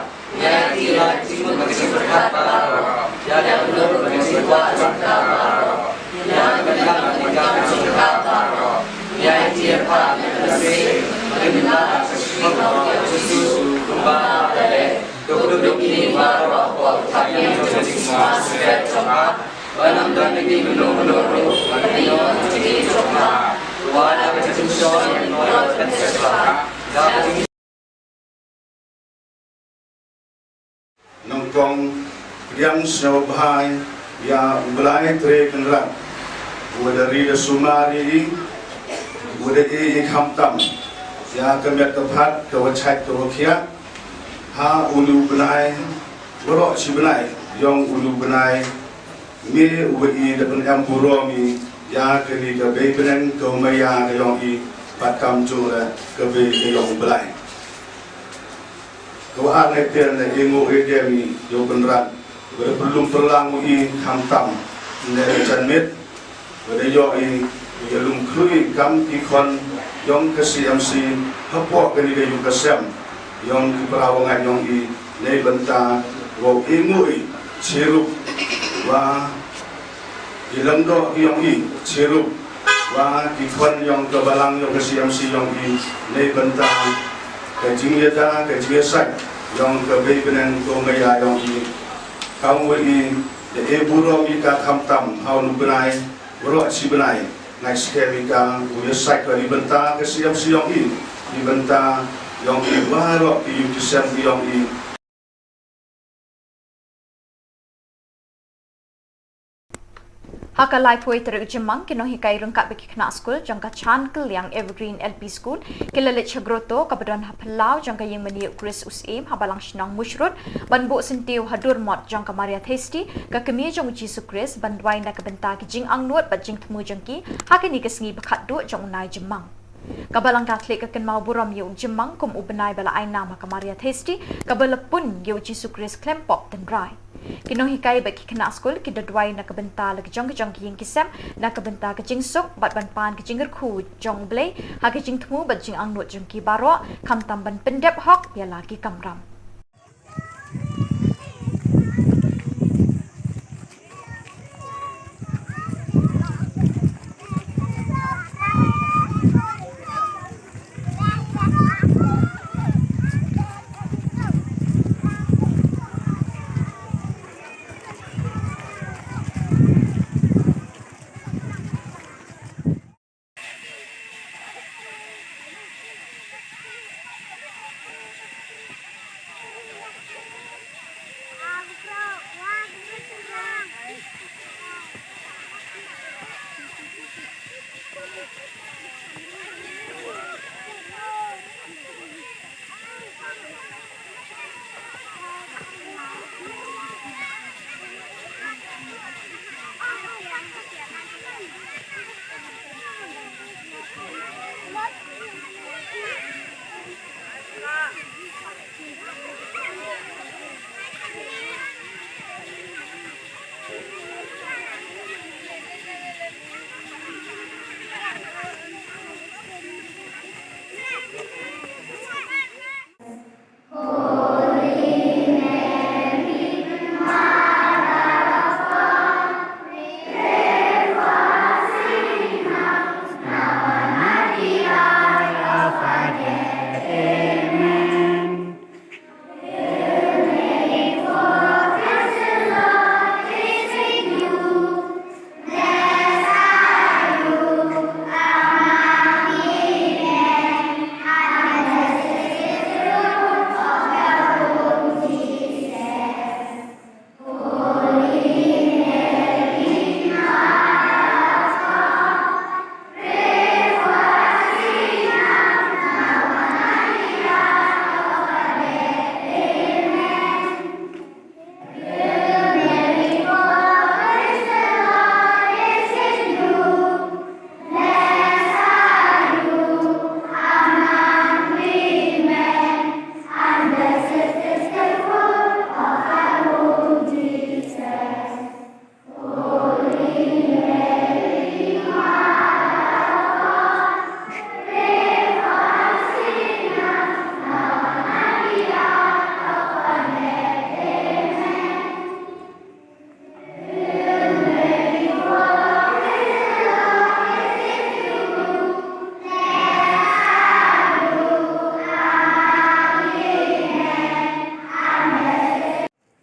Nyngkong pdiang sngewbha ïa U Blai Trai Kynrad, uba da ri da sumar ïa i, uba da ïeit ïa i khamtam, ïa ka met ka phad, ka washait ka wakhiah, ha une u bnai, baroh shi bnai, ïong une u bnai, Ngi uba i da pynem burom i ïa kane ka bei bneng ka maïa ka yong i, bad kamjooh ruh ka bei ka yong U Blai. Kaba ar ne ter ne i nguh i dem i ïa u Kynrad, ba da pynlum pynlang u i khamtam ne ka janmiet, ba da ïoh i u ïalum khlur i kam ki khon yong ka C M C hapoh kane ka ïing ka sem yong ki para bangeit yong i, na i bynta ba u i nguh i chirup wa ki lyngdoh ki yong i, chirup wa ki khon yong ka balang yong ka C M C yong i, na i bynta ka jingïada ka jingïasait yong ka bei bneng ka maïa yong i. Kam wa i da e burom i ka khamtam ha u bnai, baroh shi bnai. Ngai skhem i ka u ïasait ka na i bynta ka C M C yong i, na i bynta yong i baroh ki ïing ki sem ki yong i. Ha ka laiphew tarik Jymmang, ki nonghikai ryngkat bad ki khynnah skul jong ka Chan Kylliang Evergreen L P School ki la leit sha grotto kaba don ha phyllaw jong ka ïingmane u Khrist u Syiem ha Balang Shnong Mushrood ban buh syntiew ha dur mot jong ka Maria Theisotti, ka kmie jong u Jisu Khrist, ban duwai na ka bynta ki jingangnud bad jingthmu jong ki ha kane ka sngi ba khatduh jong u Nai Jymmang. Ka Balang Katholik ka kynmaw burom ïa u Jymmang kum u bnai ba la ai nam ha ka Maria Theisotti kaba la pun ïa u Jisu Khrist khlem pop tynrai. Ki nonghikai bad ki khynnah skul ki da duwai na ka bynta la ki jong ki jong ki ïing ki sem, na ka bynta ka jingsuk bad ban pan ka jingkyrkhu jong U Blei ha ka jingthmu bad jingangnud jong ki baroh, khamtam ban pyndep hok ïa la ki kamram.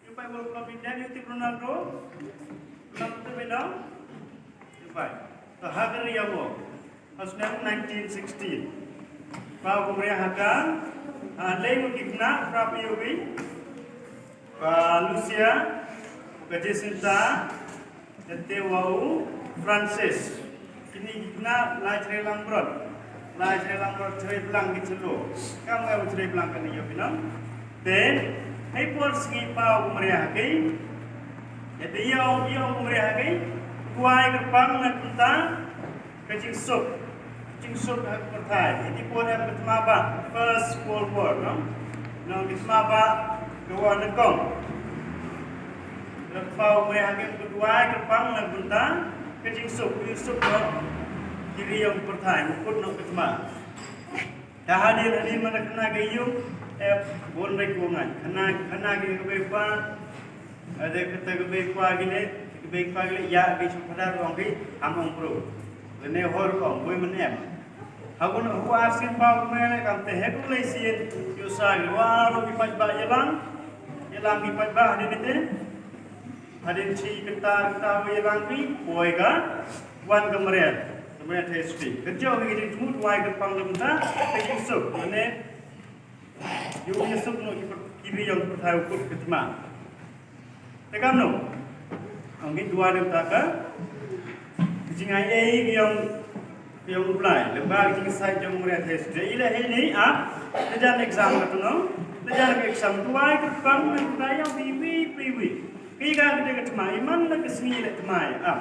Ïa u bai World Cup India, ïa u tip Ronaldo. Ronaldo te bino. Ïa u bai. To ha ka ri ïa u. Ha snem nineteen sixty. Ba u Maria ha ka. Ha lei u ki khynnah, pra phi u bai. Ba Lucia, ka Jacinta, Te wa u Francis. Kine ki khynnah lai jrei langbrot. Lai jrei langbrot, jrei blang ki jylliew. Kam nga u jrei blang kane ïa u phi nong. Te, hei por sngi pa u Maria ha ki. Ïa te ïa u, ïa u Maria ha ki. Kwai kyrpang na ka bynta ka jingsuk. Jingsuk ha ka pyrthai. Ïa te por em ka thma ba. First World War, no? No, ka thma ba ka war nyngkong. Lada u Maria ha ki, u duwai kyrpang na ka bynta ka jingsuk, u jingsuk noh ki ri ïong pyrthai, u kut noh ka thma. Te hadien, hadien man la khana ka ïung, eh, bun beit u ngan. Khana, khana ki kaba ïa kaba, eh, te kata kaba ïa kaba ki leh, kaba ïa kaba ki leh, ïa ki shu phadar ong ki, ham ong bro. Lane hor ong, boi man em. Ha kano kano ka sien ba u Maria kam te heh u lei sien, ïoh sa ki, waroh ki paidbah ïalang, ïalang ki paidbah hadien te. Hadien shi kynta kynta ba ïalang phi, poi ka, wan ka Maria, ka Maria Theisotti. Ka jong ka jingthmu duwai kyrpang na ka bynta ka jingsuk, lane ïa u jingsuk noh ki, ki ri ïong pyrthai u kut ka thma. Te kamno? Ong ngi duwai na ka bynta ka Jingai ei ki ong, ki ong U Blai, lem bad jingsai jong Maria Theisotti. Ila hei ni a, te jan exam ka tu no, te jan ka exam tu ai ka pang men ka ong wi wi wi wi. Ki ka ka te ka tmai, man la ka sngi le tmai a.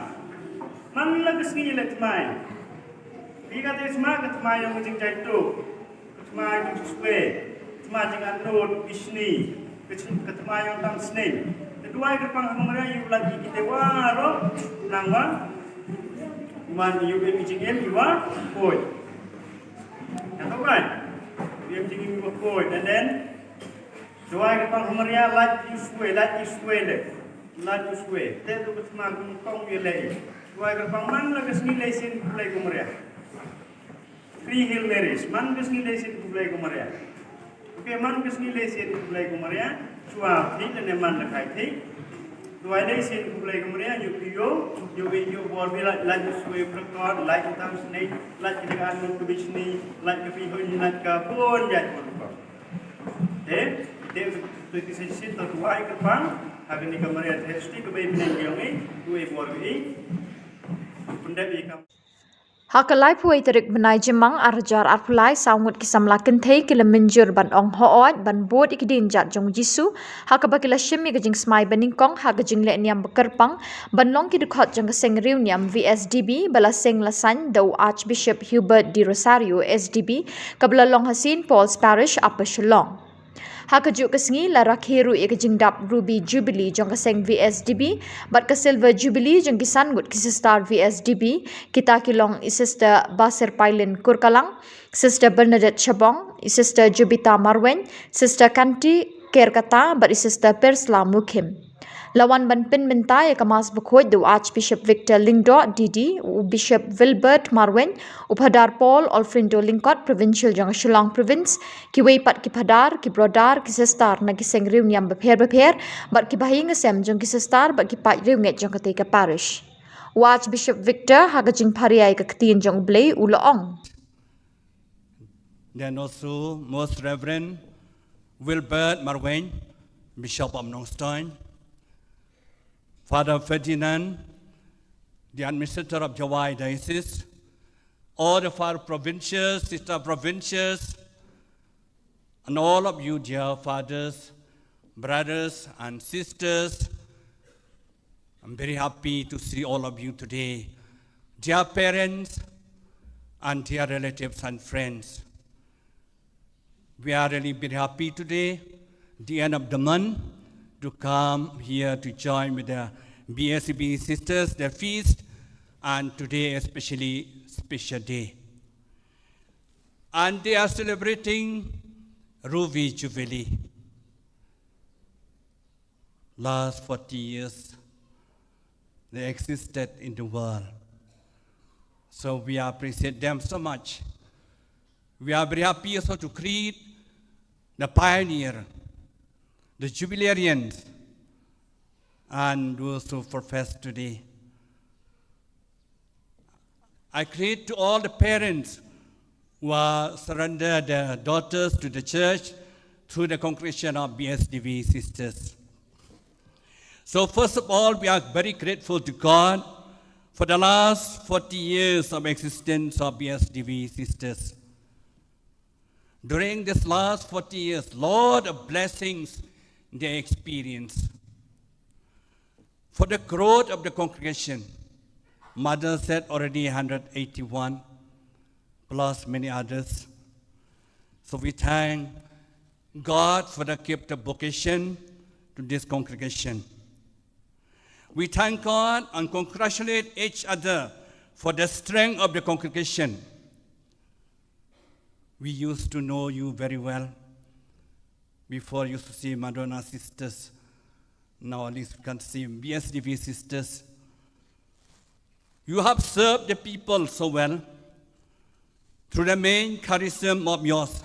Man la ka sngi le tmai. Ki ka te tmai ka tmai ong jingjai tu. Ka tmai jong swe, ka tmai jong anut, bishni, ka tmai jong tam sning. Te duwai ka pang ha Maria yu lagi kita waro nang wa. Man yu em jing em yu wa koi. Yang tak bai. Yu em jing em yu wa koi. And then duwai ka pang ha Maria lagi swe, lagi swe le. Lagi swe. Te tu ka tmai kong yu le. Duwai ka pang man la ka sngi le sin play ko Maria. Three Hail Marys, man ka sngi lei sien khublei ko Maria. Okay, man ka sngi lei sien khublei ko Maria. Shuwa thik ne man la khai thik. Duwai lei sien khublei ko Maria, yu pi yu, yu pi yu bor bi lait, lait sui prakot, lait tam snei, lait ki dekan mun ku bishni, lait ka pi hun, lait ka pun jait pun ko. Eh, de tu ki sien sien to duwai ka pang, ha ka ni ka Maria Theisotti ka bai bneng yong i, duwai bor i. Pundep i kam. Ha ka laiphew wei tarik bnai Jymmang ar hajar arphew lai, saw ngut ki samla kynthei ki la mynjur ban ong hooid ban bud ïa ki dienjat jong U Jisu, ha kaba ki la shim ïa ka jingsmai banyngkong ha ka jingleh niam ba kyrpang ban long ki dkhot jong ka seng riewniam V S D B ba la seng la saiñ da u Archbishop Hubert de Rosario S D B, kaba la long ha Saint Paul's Parish, Upper Shillong. Ha kajuh ka sngi la rakhe ruh ïa ka jingdap Ruby Jubilee jong ka seng V S D B bad ka Silver Jubilee jong ki san ngut ki sister V S D B, kita ki long i Sister Basirpailin Kurkalang, Sister Bernadette Shabong, i Sister Jubita Marwein, Sister Kanti Kerkata bad i Sister Persla Mukhim. La wan ban pynmynta ïa ka Mass Bakhuid da u Archbishop Victor Lyngdoh, D D, u Bishop Wilbert Marwein, u Phadar Paul Alfrindo Lyngkot, Provincial jong ka Shillong Province, kiwei pat ki phadar, ki brodar, ki sister na ki seng riewniam bapher bapher bad ki bahaïing hasem jong ki sister bad ki paid riewngeit jong katei ka parish. U Archbishop Victor ha ka jingpharia ïa ka ktien jong U Blei u la ong. Then also Most Reverend Wilbert Marwein, Bishop of Nongstoin, Father Ferdinand, the administrator of Jowai Diocese, all the Father Provincials, Sister Provincials, and all of you, dear fathers, brothers, and sisters, I'm very happy to see all of you today. Dear parents and dear relatives and friends, we are really very happy today, the end of the month, to come here to join with the B S B sisters, their feast, and today especially special day. And they are celebrating Ruby Jubilee. Last forty years, they existed in the world. So we appreciate them so much. We are very happy also to greet the pioneer, the jubilarians, and those who profess today. I greet to all the parents who are surrender their daughters to the church through the congregation of B S D B sisters. So first of all, we are very grateful to God for the last forty years of existence of B S D B sisters. During this last forty years, lot of blessings they experience. For the growth of the congregation, Mother said already hundred eighty-one, plus many others. So we thank God for the gift of vocation to this congregation. We thank God and congratulate each other for the strength of the congregation. We used to know you very well. Before you used to see Madonna sisters. Now at least we can see B S D B sisters. You have served the people so well through the main charism of yours,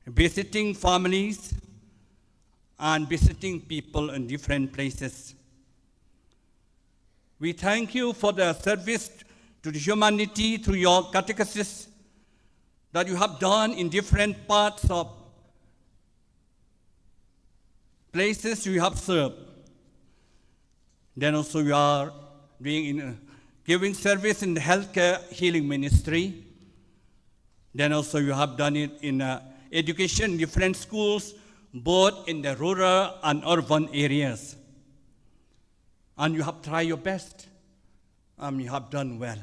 visiting families and visiting people in different places. We thank you for the service to the humanity through your catechesis that you have done in different parts of places you have served. Then also you are doing in, uh, giving service in the healthcare healing ministry. Then also you have done it in uh, education, different schools, both in the rural and urban areas. And you have tried your best. Um, you have done well.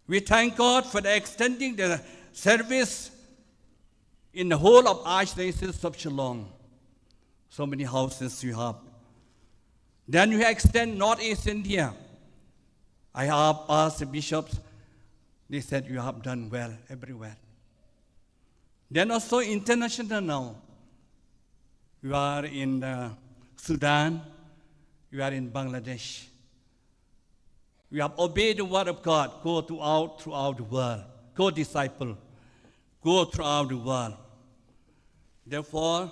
We thank God for the extending the service in the whole of Archdiocese of Shillong. So many houses you have. Then you extend Northeast India. I have asked the bishops, they said you have done well everywhere. Then also international now. You are in uh, Sudan, you are in Bangladesh. You have obeyed the word of God. Go throughout, throughout the world. Go disciple. Go throughout the world. Therefore,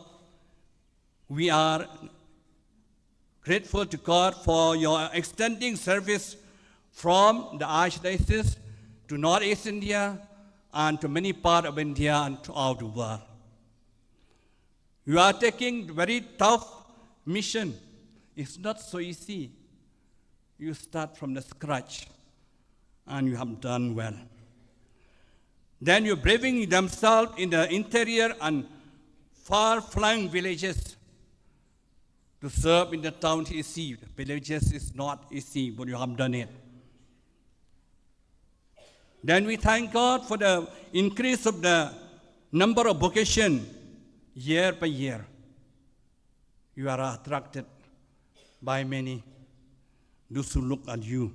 we are grateful to God for your extending service from the Archdiocese to Northeast India and to many parts of India and throughout the world. You are taking very tough mission. It's not so easy. You start from the scratch and you have done well. Then you're braving themselves in the interior and far-flung villages to serve in the town is easy. Villages is not easy, but you have done it. Then we thank God for the increase of the number of vocation year by year. You are attracted by many, those who look at you.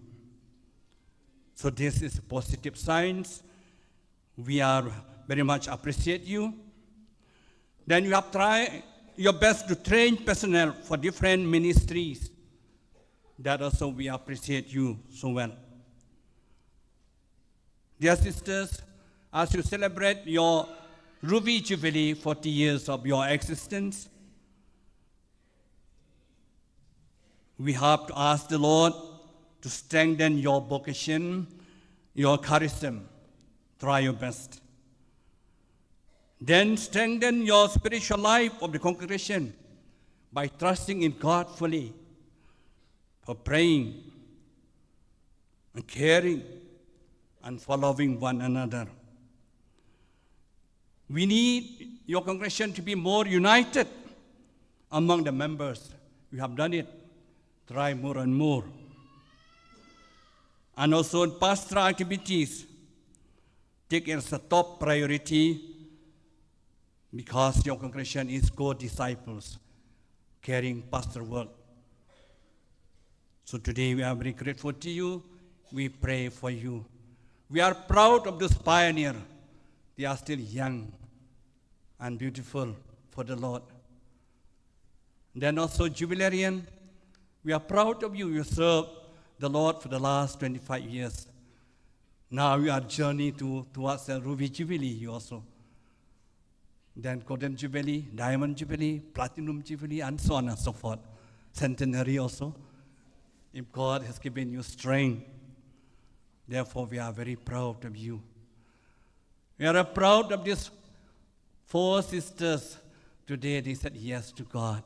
So this is positive signs. We are very much appreciate you. Then you have tried your best to train personnel for different ministries. That also we appreciate you so well. Dear sisters, as you celebrate your Ruby Jubilee, forty years of your existence, we have to ask the Lord to strengthen your vocation, your charism. Try your best. Then strengthen your spiritual life of the congregation by trusting in God fully, for praying and caring and following one another. We need your congregation to be more united among the members. You have done it. Try more and more. And also in pastoral activities, take it as a top priority because your congregation is co-disciples, carrying pastor work. So today we are very grateful to you. We pray for you. We are proud of this pioneer. They are still young and beautiful for the Lord. Then also Jubilarian, we are proud of you. You served the Lord for the last twenty-five years. Now you are journey to, towards the Ruby Jubilee, you also. Then Golden Jubilee, Diamond Jubilee, Platinum Jubilee, and so on and so forth. Centenary also. If God has given you strength, therefore we are very proud of you. We are proud of these four sisters today. They said yes to God.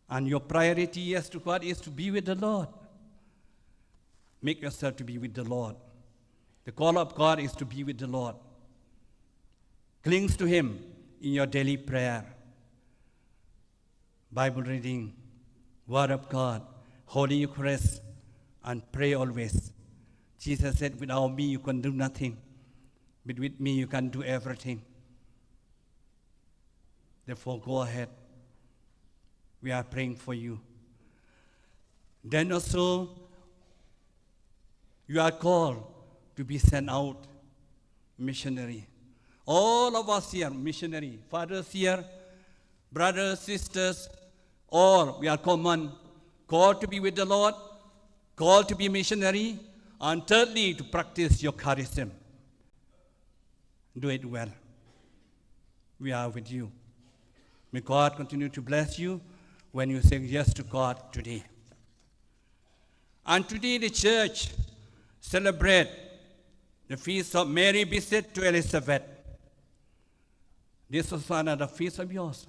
And your priority, yes to God, is to be with the Lord. Make yourself to be with the Lord. The call of God is to be with the Lord. Clings to Him in your daily prayer, Bible reading, Word of God, Holy Eucharist, and pray always. Jesus said, "Without me, you can do nothing. But with me, you can do everything." Therefore, go ahead. We are praying for you. Then also, you are called to be sent out missionary. All of us here, missionary. Fathers here, brothers, sisters, all we are common, called to be with the Lord, called to be missionary, and thirdly, to practice your charism. Do it well. We are with you. May God continue to bless you when you say yes to God today. And today the church celebrate the feast of Mary visit to Elizabeth. This was another feast of yours.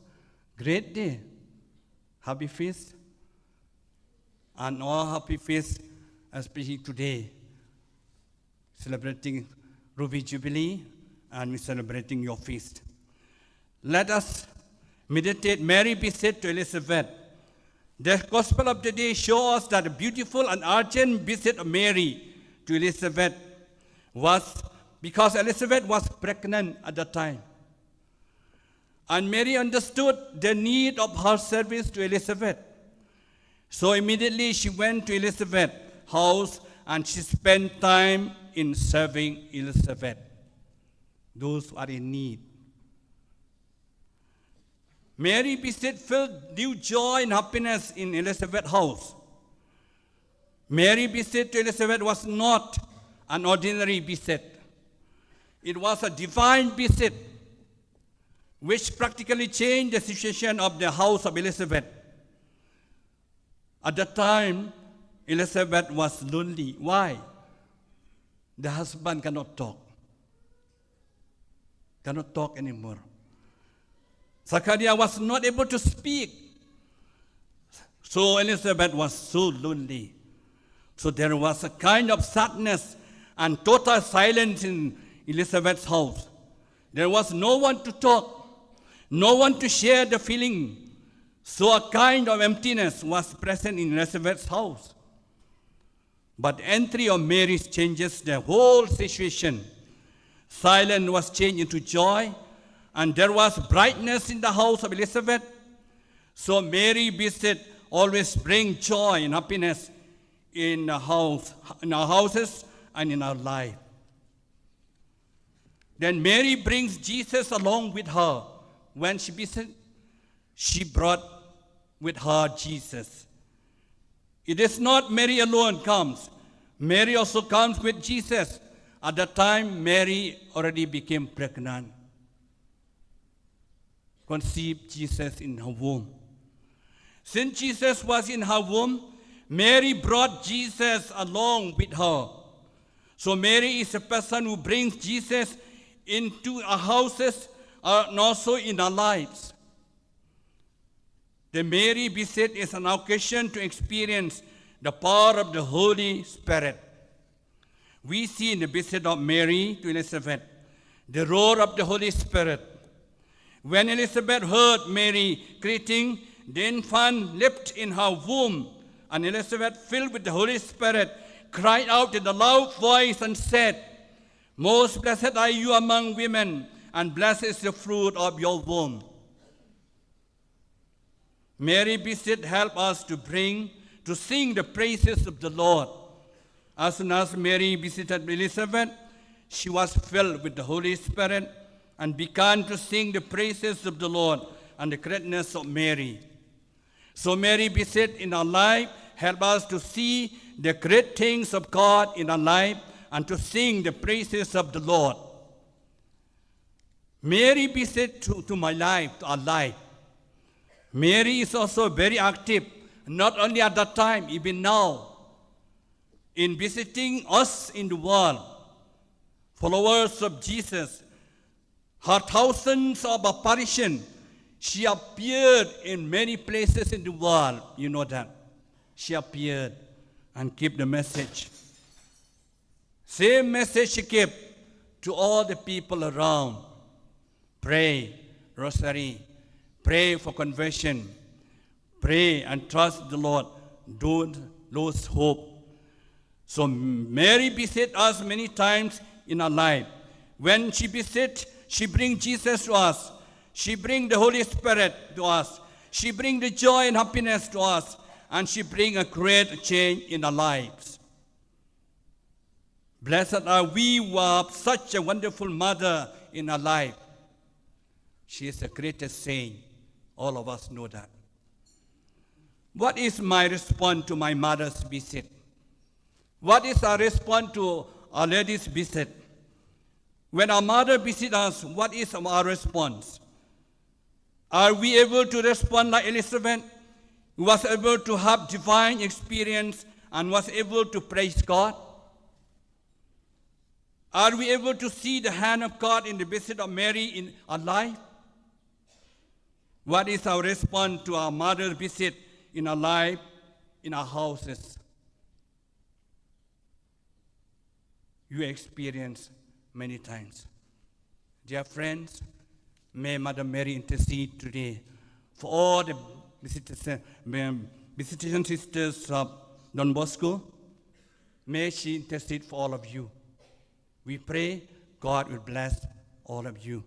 Great day. Happy feast. and all happy feast, especially today, celebrating Ruby Jubilee, and we're celebrating your feast. Let us meditate Mary visit to Elizabeth. The Gospel of the day shows us that a beautiful and urgent visit of Mary to Elizabeth was because Elizabeth was pregnant at the time. And Mary understood the need of her service to Elizabeth. So immediately she went to Elizabeth's house and she spent time in serving Elizabeth, those who are in need. Mary visit filled new joy and happiness in Elizabeth's house. Mary visit to Elizabeth was not an ordinary visit. It was a divine visit which practically changed the situation of the house of Elizabeth. At that time, Elizabeth was lonely. Why? The husband cannot talk. Cannot talk anymore. Zachariah was not able to speak. So Elizabeth was so lonely. So there was a kind of sadness and total silence in Elizabeth's house. There was no one to talk, no one to share the feeling. So a kind of emptiness was present in Elizabeth's house. But entry of Mary changes the whole situation. Silence was changed into joy, and there was brightness in the house of Elizabeth. So Mary visit always bring joy and happiness in the house, in our houses and in our life. Then Mary brings Jesus along with her. When she visit, she brought with her Jesus. It is not Mary alone comes. Mary also comes with Jesus. At that time, Mary already became pregnant, conceived Jesus in her womb. Since Jesus was in her womb, Mary brought Jesus along with her. So Mary is a person who brings Jesus into our houses, uh, and also in our lives. The Mary visit is an occasion to experience the power of the Holy Spirit. We see in the visit of Mary to Elizabeth the role of the Holy Spirit. When Elizabeth heard Mary greeting, the infant leaped in her womb, and Elizabeth, filled with the Holy Spirit, cried out in a loud voice and said, "Most blessed are you among women, and blessed is the fruit of your womb." Mary visit help us to bring, to sing the praises of the Lord. As soon as Mary visited Elizabeth, she was filled with the Holy Spirit and began to sing the praises of the Lord and the greatness of Mary. So Mary visit in our life help us to see the great things of God in our life and to sing the praises of the Lord. Mary visit to, to my life, to our life. Mary is also very active, not only at that time, even now, in visiting us in the world, followers of Jesus. Her thousands of apparition, she appeared in many places in the world. You know that. She appeared and keep the message. Same message she gave to all the people around. Pray, rosary, pray for conversion, pray and trust the Lord. Don't lose hope. So Mary visit us many times in our life. When she visit, she bring Jesus to us. She bring the Holy Spirit to us. She bring the joy and happiness to us. And she bring a great change in our lives. Blessed are we who have such a wonderful mother in our life. She is the greatest saint. All of us know that. What is my response to my mother's visit? What is our response to Our Lady's visit? When our mother visit us, what is our response? Are we able to respond like Elizabeth, who was able to have divine experience and was able to praise God? Are we able to see the hand of God in the visit of Mary in our life? What is our response to our mother's visit in our life? in our houses, you experience many times. Dear friends, may Mother Mary intercede today for all the visitation, um, visitation sisters of Don Bosco. May she intercede for all of you. We pray God will bless all of you.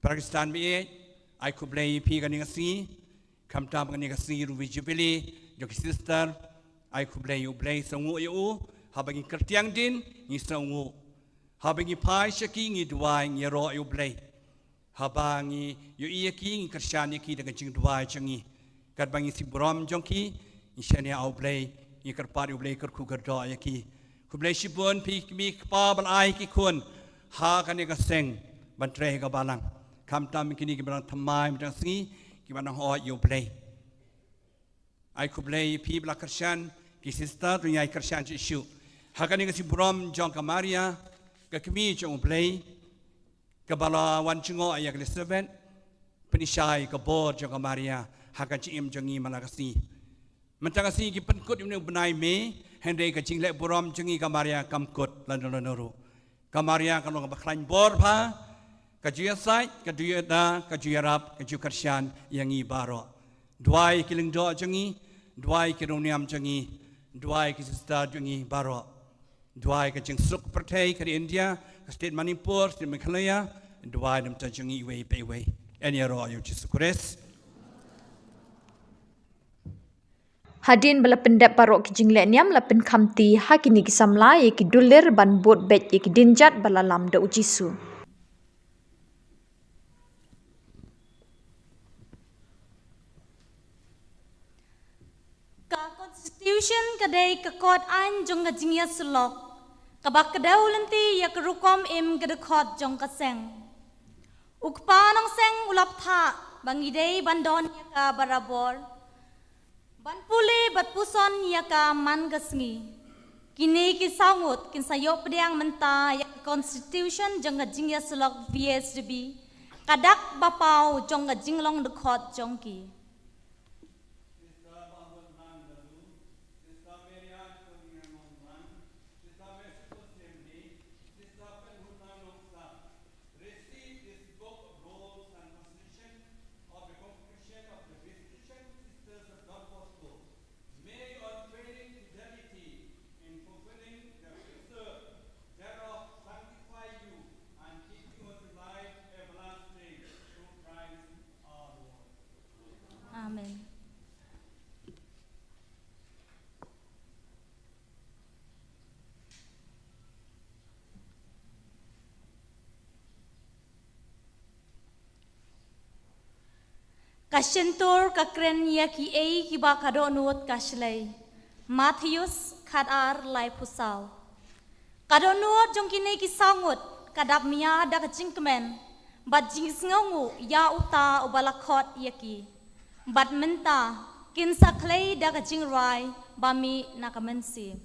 Para Khristan baieit, ai khublei ïa phi kane ka sngi, khamtam kane ka sngi Ruby Jubilee jong ki sister. Ai khublei ïa U Blei, sngewnguh ïa u. Haba ngi kyrtiang dien, ngi sngewnguh. Haba ngi phai sha ki, ngi duwai, ngi ïaroh ïa U Blei. Haba ngi ïohi ïa ki, ngi kyrshan ïa ki da ka jingduwai jong ngi. Katba ngi sngewburom jong ki, ngi shaniah ha U Blei, ngi kyrpad ïa U Blei kyrkhu kyrdoh ïa ki. Khublei shibun phi ki kmie ki kpa ba la ai ki khun ha kane ka seng ban trei ha ka balang. Khamtam kine ki ba dang thymmai mynta ka sngi, ki ba dang hoi ïa U Blei. Ai khublei ïa phi ba la kyrshan, ki sister, to ngin ïa kyrshan shuh shuh. Ha kane ka sngi burom jong ka Maria, ka kmie jong U Blei, kaba la wan jngoh ïa ka Elizabeth, pynshai ka bor jong ka Maria ha ka jingim jong ngi man la ka sngi. Mynta ka sngi ngi pynkut ïa une u bnai May, hynrei ka jingleh burom jong ngi ka Maria kam kut lano lano ruh. Ka Maria ka long kaba khlaiñ bor bha, ka ju ïasaid, ka ju ïada, ka ju ïarap, ka ju kyrshan ïa ngi baroh. Duwai ki lyngdoh jong ngi, duwai ki riewniam jong ngi, duwai ki sister jong ngi baroh. Duwai ka jingsuk pyrthei ka ri India, ka state Manipur, state Meghalaya, duwai na bynta jong ngi iwei pa iwei. Yn ïaroh ïa U Jisu Khrist. Hadien ba la pyndep baroh ki jingleh niam, la pynkhamti ha kine ki samla ïa ki dulir ban bud beit ïa ki dienjat ba la lam da U Jisu. Ka Constitution ka dei ka kot aiñ jong ka jingïasyllok kaba kdew lynti ïa ka rukom im ka dkhot jong ka seng. U kpa nongseng u la bthah ba ngi dei ban don ïa ka barabor, ban pule bad puson ïa ka man ka sngi. Kine ki saw ngut kin sa ïoh pdiang mynta ïa ka Constitution jong ka jingïasyllok V S D B, ka dak ba paw jong ka jinglong dkhot jong ki. Receive this book of rules and constitution of the congregation of the Visitation Sisters of Don Bosco. May your unfailing fidelity in fulfilling the precept thereof sanctify you and keep you unto life everlasting through Christ our Lord. Amen. Ka shyntur ka kren ïa kiei kiba ka dohnud ka shlei. Mathaios khatar laiphew saw. Ka dohnud jong kine ki saw ngut ka dap mia da ka jingkmen bad jingsngewnguh ïa uta uba la khot ïa ki. Bad mynta kin sa khlei da ka jingrwai ba mih na ka mynsiem.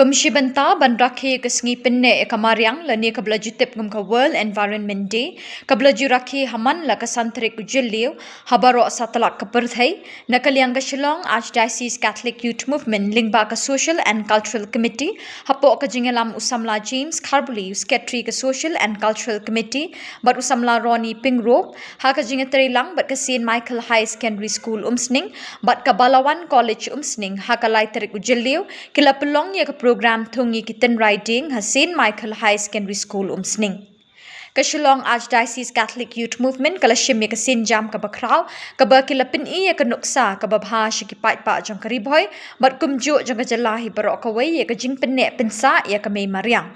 Kum shi bynta ban rakhe ka sngi pynneh ïa ka mariang lane kaba la ju tip kum ka World Environment Day, kaba la ju rakhe ha man la ka san tarik u Jylliew ha baroh satlak ka pyrthei, na ka liang ka Shillong Archdiocese Catholic Youth Movement lyngba ka Social and Cultural Committee, hapoh ka jingïalam u samla James Kharbuli, u Secretary ka Social and Cultural Committee, bad u samla Ronnie Pyngrope, ha ka jingïatreilang bad ka Saint Michael Higher Secondary School Umsning bad ka Balawan College Umsning, ha ka lai tarik u Jylliew, ki la pynlong ïa ka program thung ïa ki tynrai dieng ha Saint Michael Higher Secondary School Umsning. Ka Shillong Archdiocese Catholic Youth Movement ka la shim ïa ka sienjam kaba khraw, kaba ki la pyni ïa ka nuksa kaba bha sha ki paidbah jong ka Ri Bhoi bad kumjuh jong ka jylla hi baroh kawei ïa ka jingpynneh pynsah ïa ka mei mariang.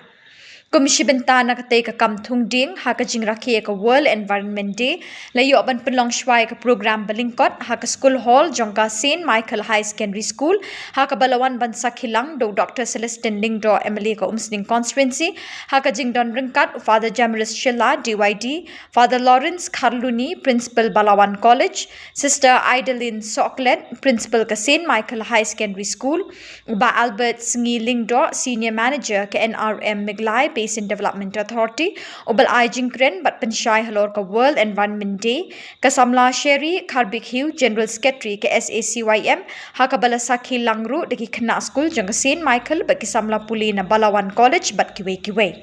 Kum shi bynta na katei ka kam thung dieng, ha ka jingrakhe ïa ka World Environment Day, la ïoh ban pynlong shuwa ïa ka program ba lyngkot ha ka School Hall jong ka Saint Michael Higher Secondary School, ha kaba la wan ban sakhi lang da u Doctor Celestine Lyngdoh, M L A ka Umsning Constituency, ha ka jingdon ryngkat u Father Jamiris Shylla, D Y D, Father Lawrence Kharluni, Principal Balawan College, Sister Idalin Soklet, Principal ka Saint Michael Higher Secondary School, u Bah Albert Sngi Lyngdoh, Senior Manager ka N R M Meghalaya Basin Development Authority, u ba la ai jingkren bad pynshai halor ka World Environment Day, ka samla Sherry Kharbik Hugh, General Secretary ka S A C Y M, ha kaba la sakhi lang ruh da ki khynnah skul jong ka Saint Michael bad ki samla pule na Balawan College bad kiwei kiwei.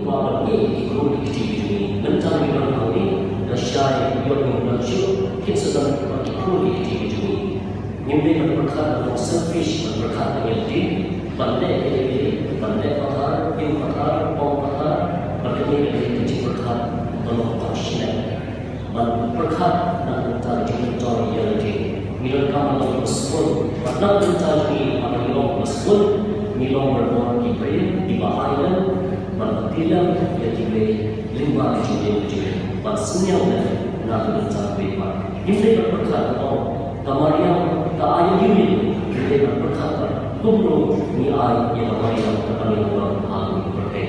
Ba ban ïeh ki khun ki kti ki jong ngi. Mynta ngi don hangne, lashai ïoh ngi ban shu, kin sa don ba ki khun ki kti ki jong ngi. Ngim dei ban pyrkhat ban long selfish, ban pyrkhat ïa lade, ban leh ïa lade, ban leh pathar, im pathar, pom pathar, bad kane ka dei ka jingpyrkhat ban long tang shlem. Ban pyrkhat na ka bynta ka jingmyntoi ïa lade. Ngi donkam ban long ba sbun. Bad na ka bynta jong ngi, haba ngi long ba sbun, ngi long baroh ki briew kiba ai lem bad ba tilem ïa kiwei lyngba ka jingim ka jong ngi. Ban synñiang lem na ka bynta kiwei pat. Ngim dei ban pyrkhat ban ong, ka mariang ka ai ïa ngi, ngim dei ban pyrkhat ban kumno ngi ai ïa ka mariang ka ban ïa ngi ha ka pyrthei.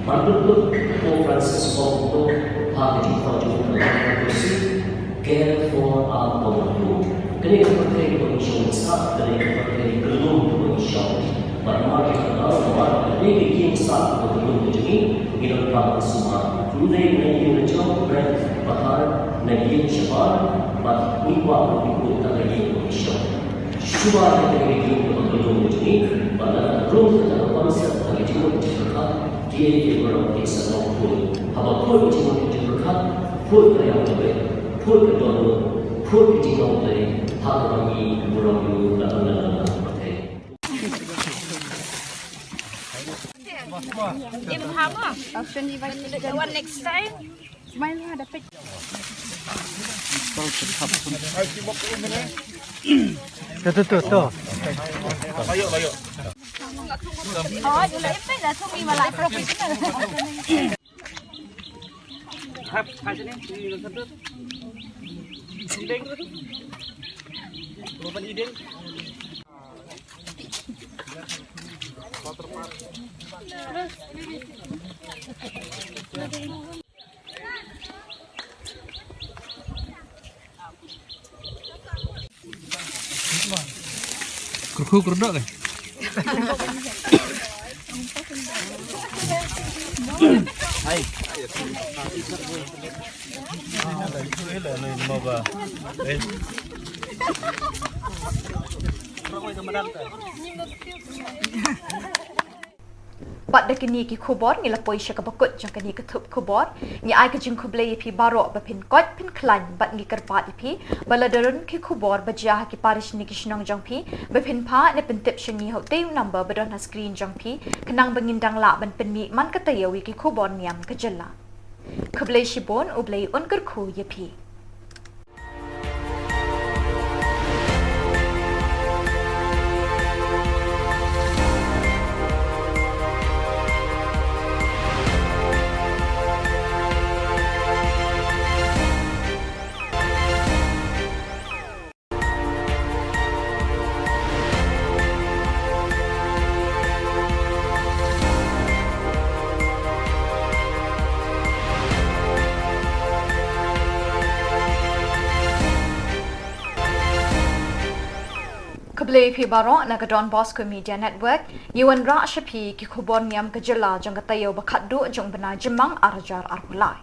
Ban pynbeit u Francis Xavier ha ka jingkhot jong u, ka Laudato Si, Care for Our Common Good. Kane ka pyrthei kaba ngi shong sah, kane ka pyrthei ka lum kaba ngi shong. Bad namar kata ka daw, namar kane ka ïing sah kaba ka lum ka jong ngi, ngi donkam ban sumar. Ym dei na ïing na jong, na pathar, na ïing shabar, bad ngi kwah ban pynbeit tang ka ïing kaba ngi shong. Shuwa ïa kane ka ïing kaba ka lum ka jong ngi, bad lada ka lum kata ka concept ha ka jingmut ka jingpyrkhat, kiei kiei baroh kin sa long khuid. Haba khuid ka jingmut ka jingpyrkhat, khuid ka ïing ka beit, khuid ka dohnud, khuid ka jinglong Blei, ha kaba ngi burom ïa u na ka bynta ka pyrthei. Im haba. One next time. Tu, tu, tu, tu. Kyrkhu kyrdok eh. Bad da kine ki khubor ngi la poi sha kaba kut jong kane ka thup khubor. Ngi ai ka jingkhublei ïa phi baroh ba phin koit phin khlaiñ bad ngi kyrpad ïa phi ba lada don ki khubor ba jia ha ki parish ne ki shnong jong phi, ba phin phah ne pyntip sha ngi ha utei u number ba don ha screen jong phi, khnang ba ngin dang lah ban pynmih man ka taïew ïa ki khubor niam ka jylla. Khublei shibun, U Blei un kyrkhu ïa phi. Khublei phi baroh na ka Don Bosco Media Network, ngi wanrah sha phi ki khubor niam ka jylla jong ka taïew ba khatduh jong u bnai Jymmang ar hajar arphew lai.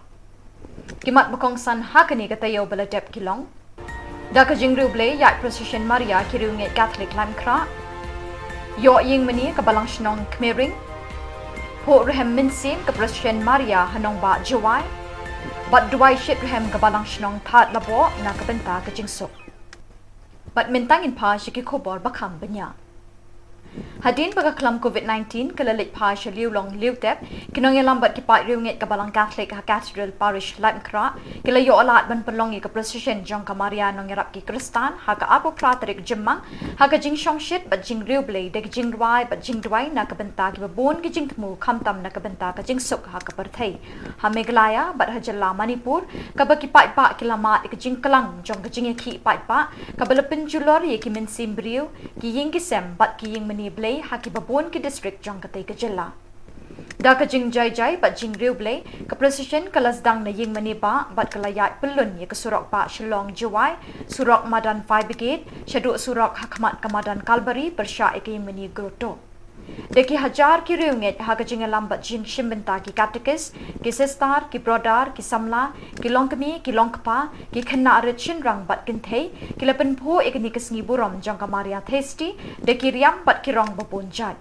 Ki mat ba kongsan ha kane ka taïew ba la dep ki long: Da ka jingriewblei ïaid procession Maria ki riewngeit Katholik Laitumkhrah. Ïoh ïing mane ka Balang Shnong Khmering. Phuh rhem mynsiem ka procession Maria ha nongbah Jowai. Bad duwai shitrhem ka Balang Shnong Thadlaboh na ka bynta ka jingsuk. Bad mynta ngin phai sha ki khubor ba kham bniah. Hadien ba ka khlam covid nineteen ka la leit phai sha liewlong liewtep, ki nongïalam bad ki paid riewngeit ka Balang Katholik ha Cathedral Parish Laitumkhrah ki la ïoh lad ban pynlong ïa ka procession jong ka Maria Nongïarap ki Khristan ha ka arphew phra tarik Jymmang, ha ka jingshongshit bad jingriewblei da ka jingrwai bad jingduwai na ka bynta kiba bun ki jingthmu, khamtam na ka bynta ka jingsuk ha ka pyrthei. Ha Meghalaya bad ha jylla Manipur, kaba ki paidbah ki la mad ïa ka jingklang jong ka jingïakhih paidbah, kaba la pynjulor ïa ki mynsiem briew, ki ïing ki sem bad ki ïing mane blei ha kiba bun ki district jong katei ka jylla. Da ka jingjai jai bad jingriewblei, ka procession ka la sdang na ïing mane bah bad ka la ïaid pyllun ïa ka surok bah Shillong Jowai, surok madan Fire Brigade, shaduh surok ha khmat ka madan Kalbari pyrshah ïa ka ïing mane Grotto. Da ki hajar ki riewngeit ha ka jingïalam bad jingshim bynta ki katekis, ki sister, ki brother, ki samla, ki longkmie, ki longkpa, ki khynnah rit shynrang bad kynthei, ki la pynphuh ïa kane ka sngi burom jong ka Maria Theisotti da ki riam bad ki rong ba bun jait.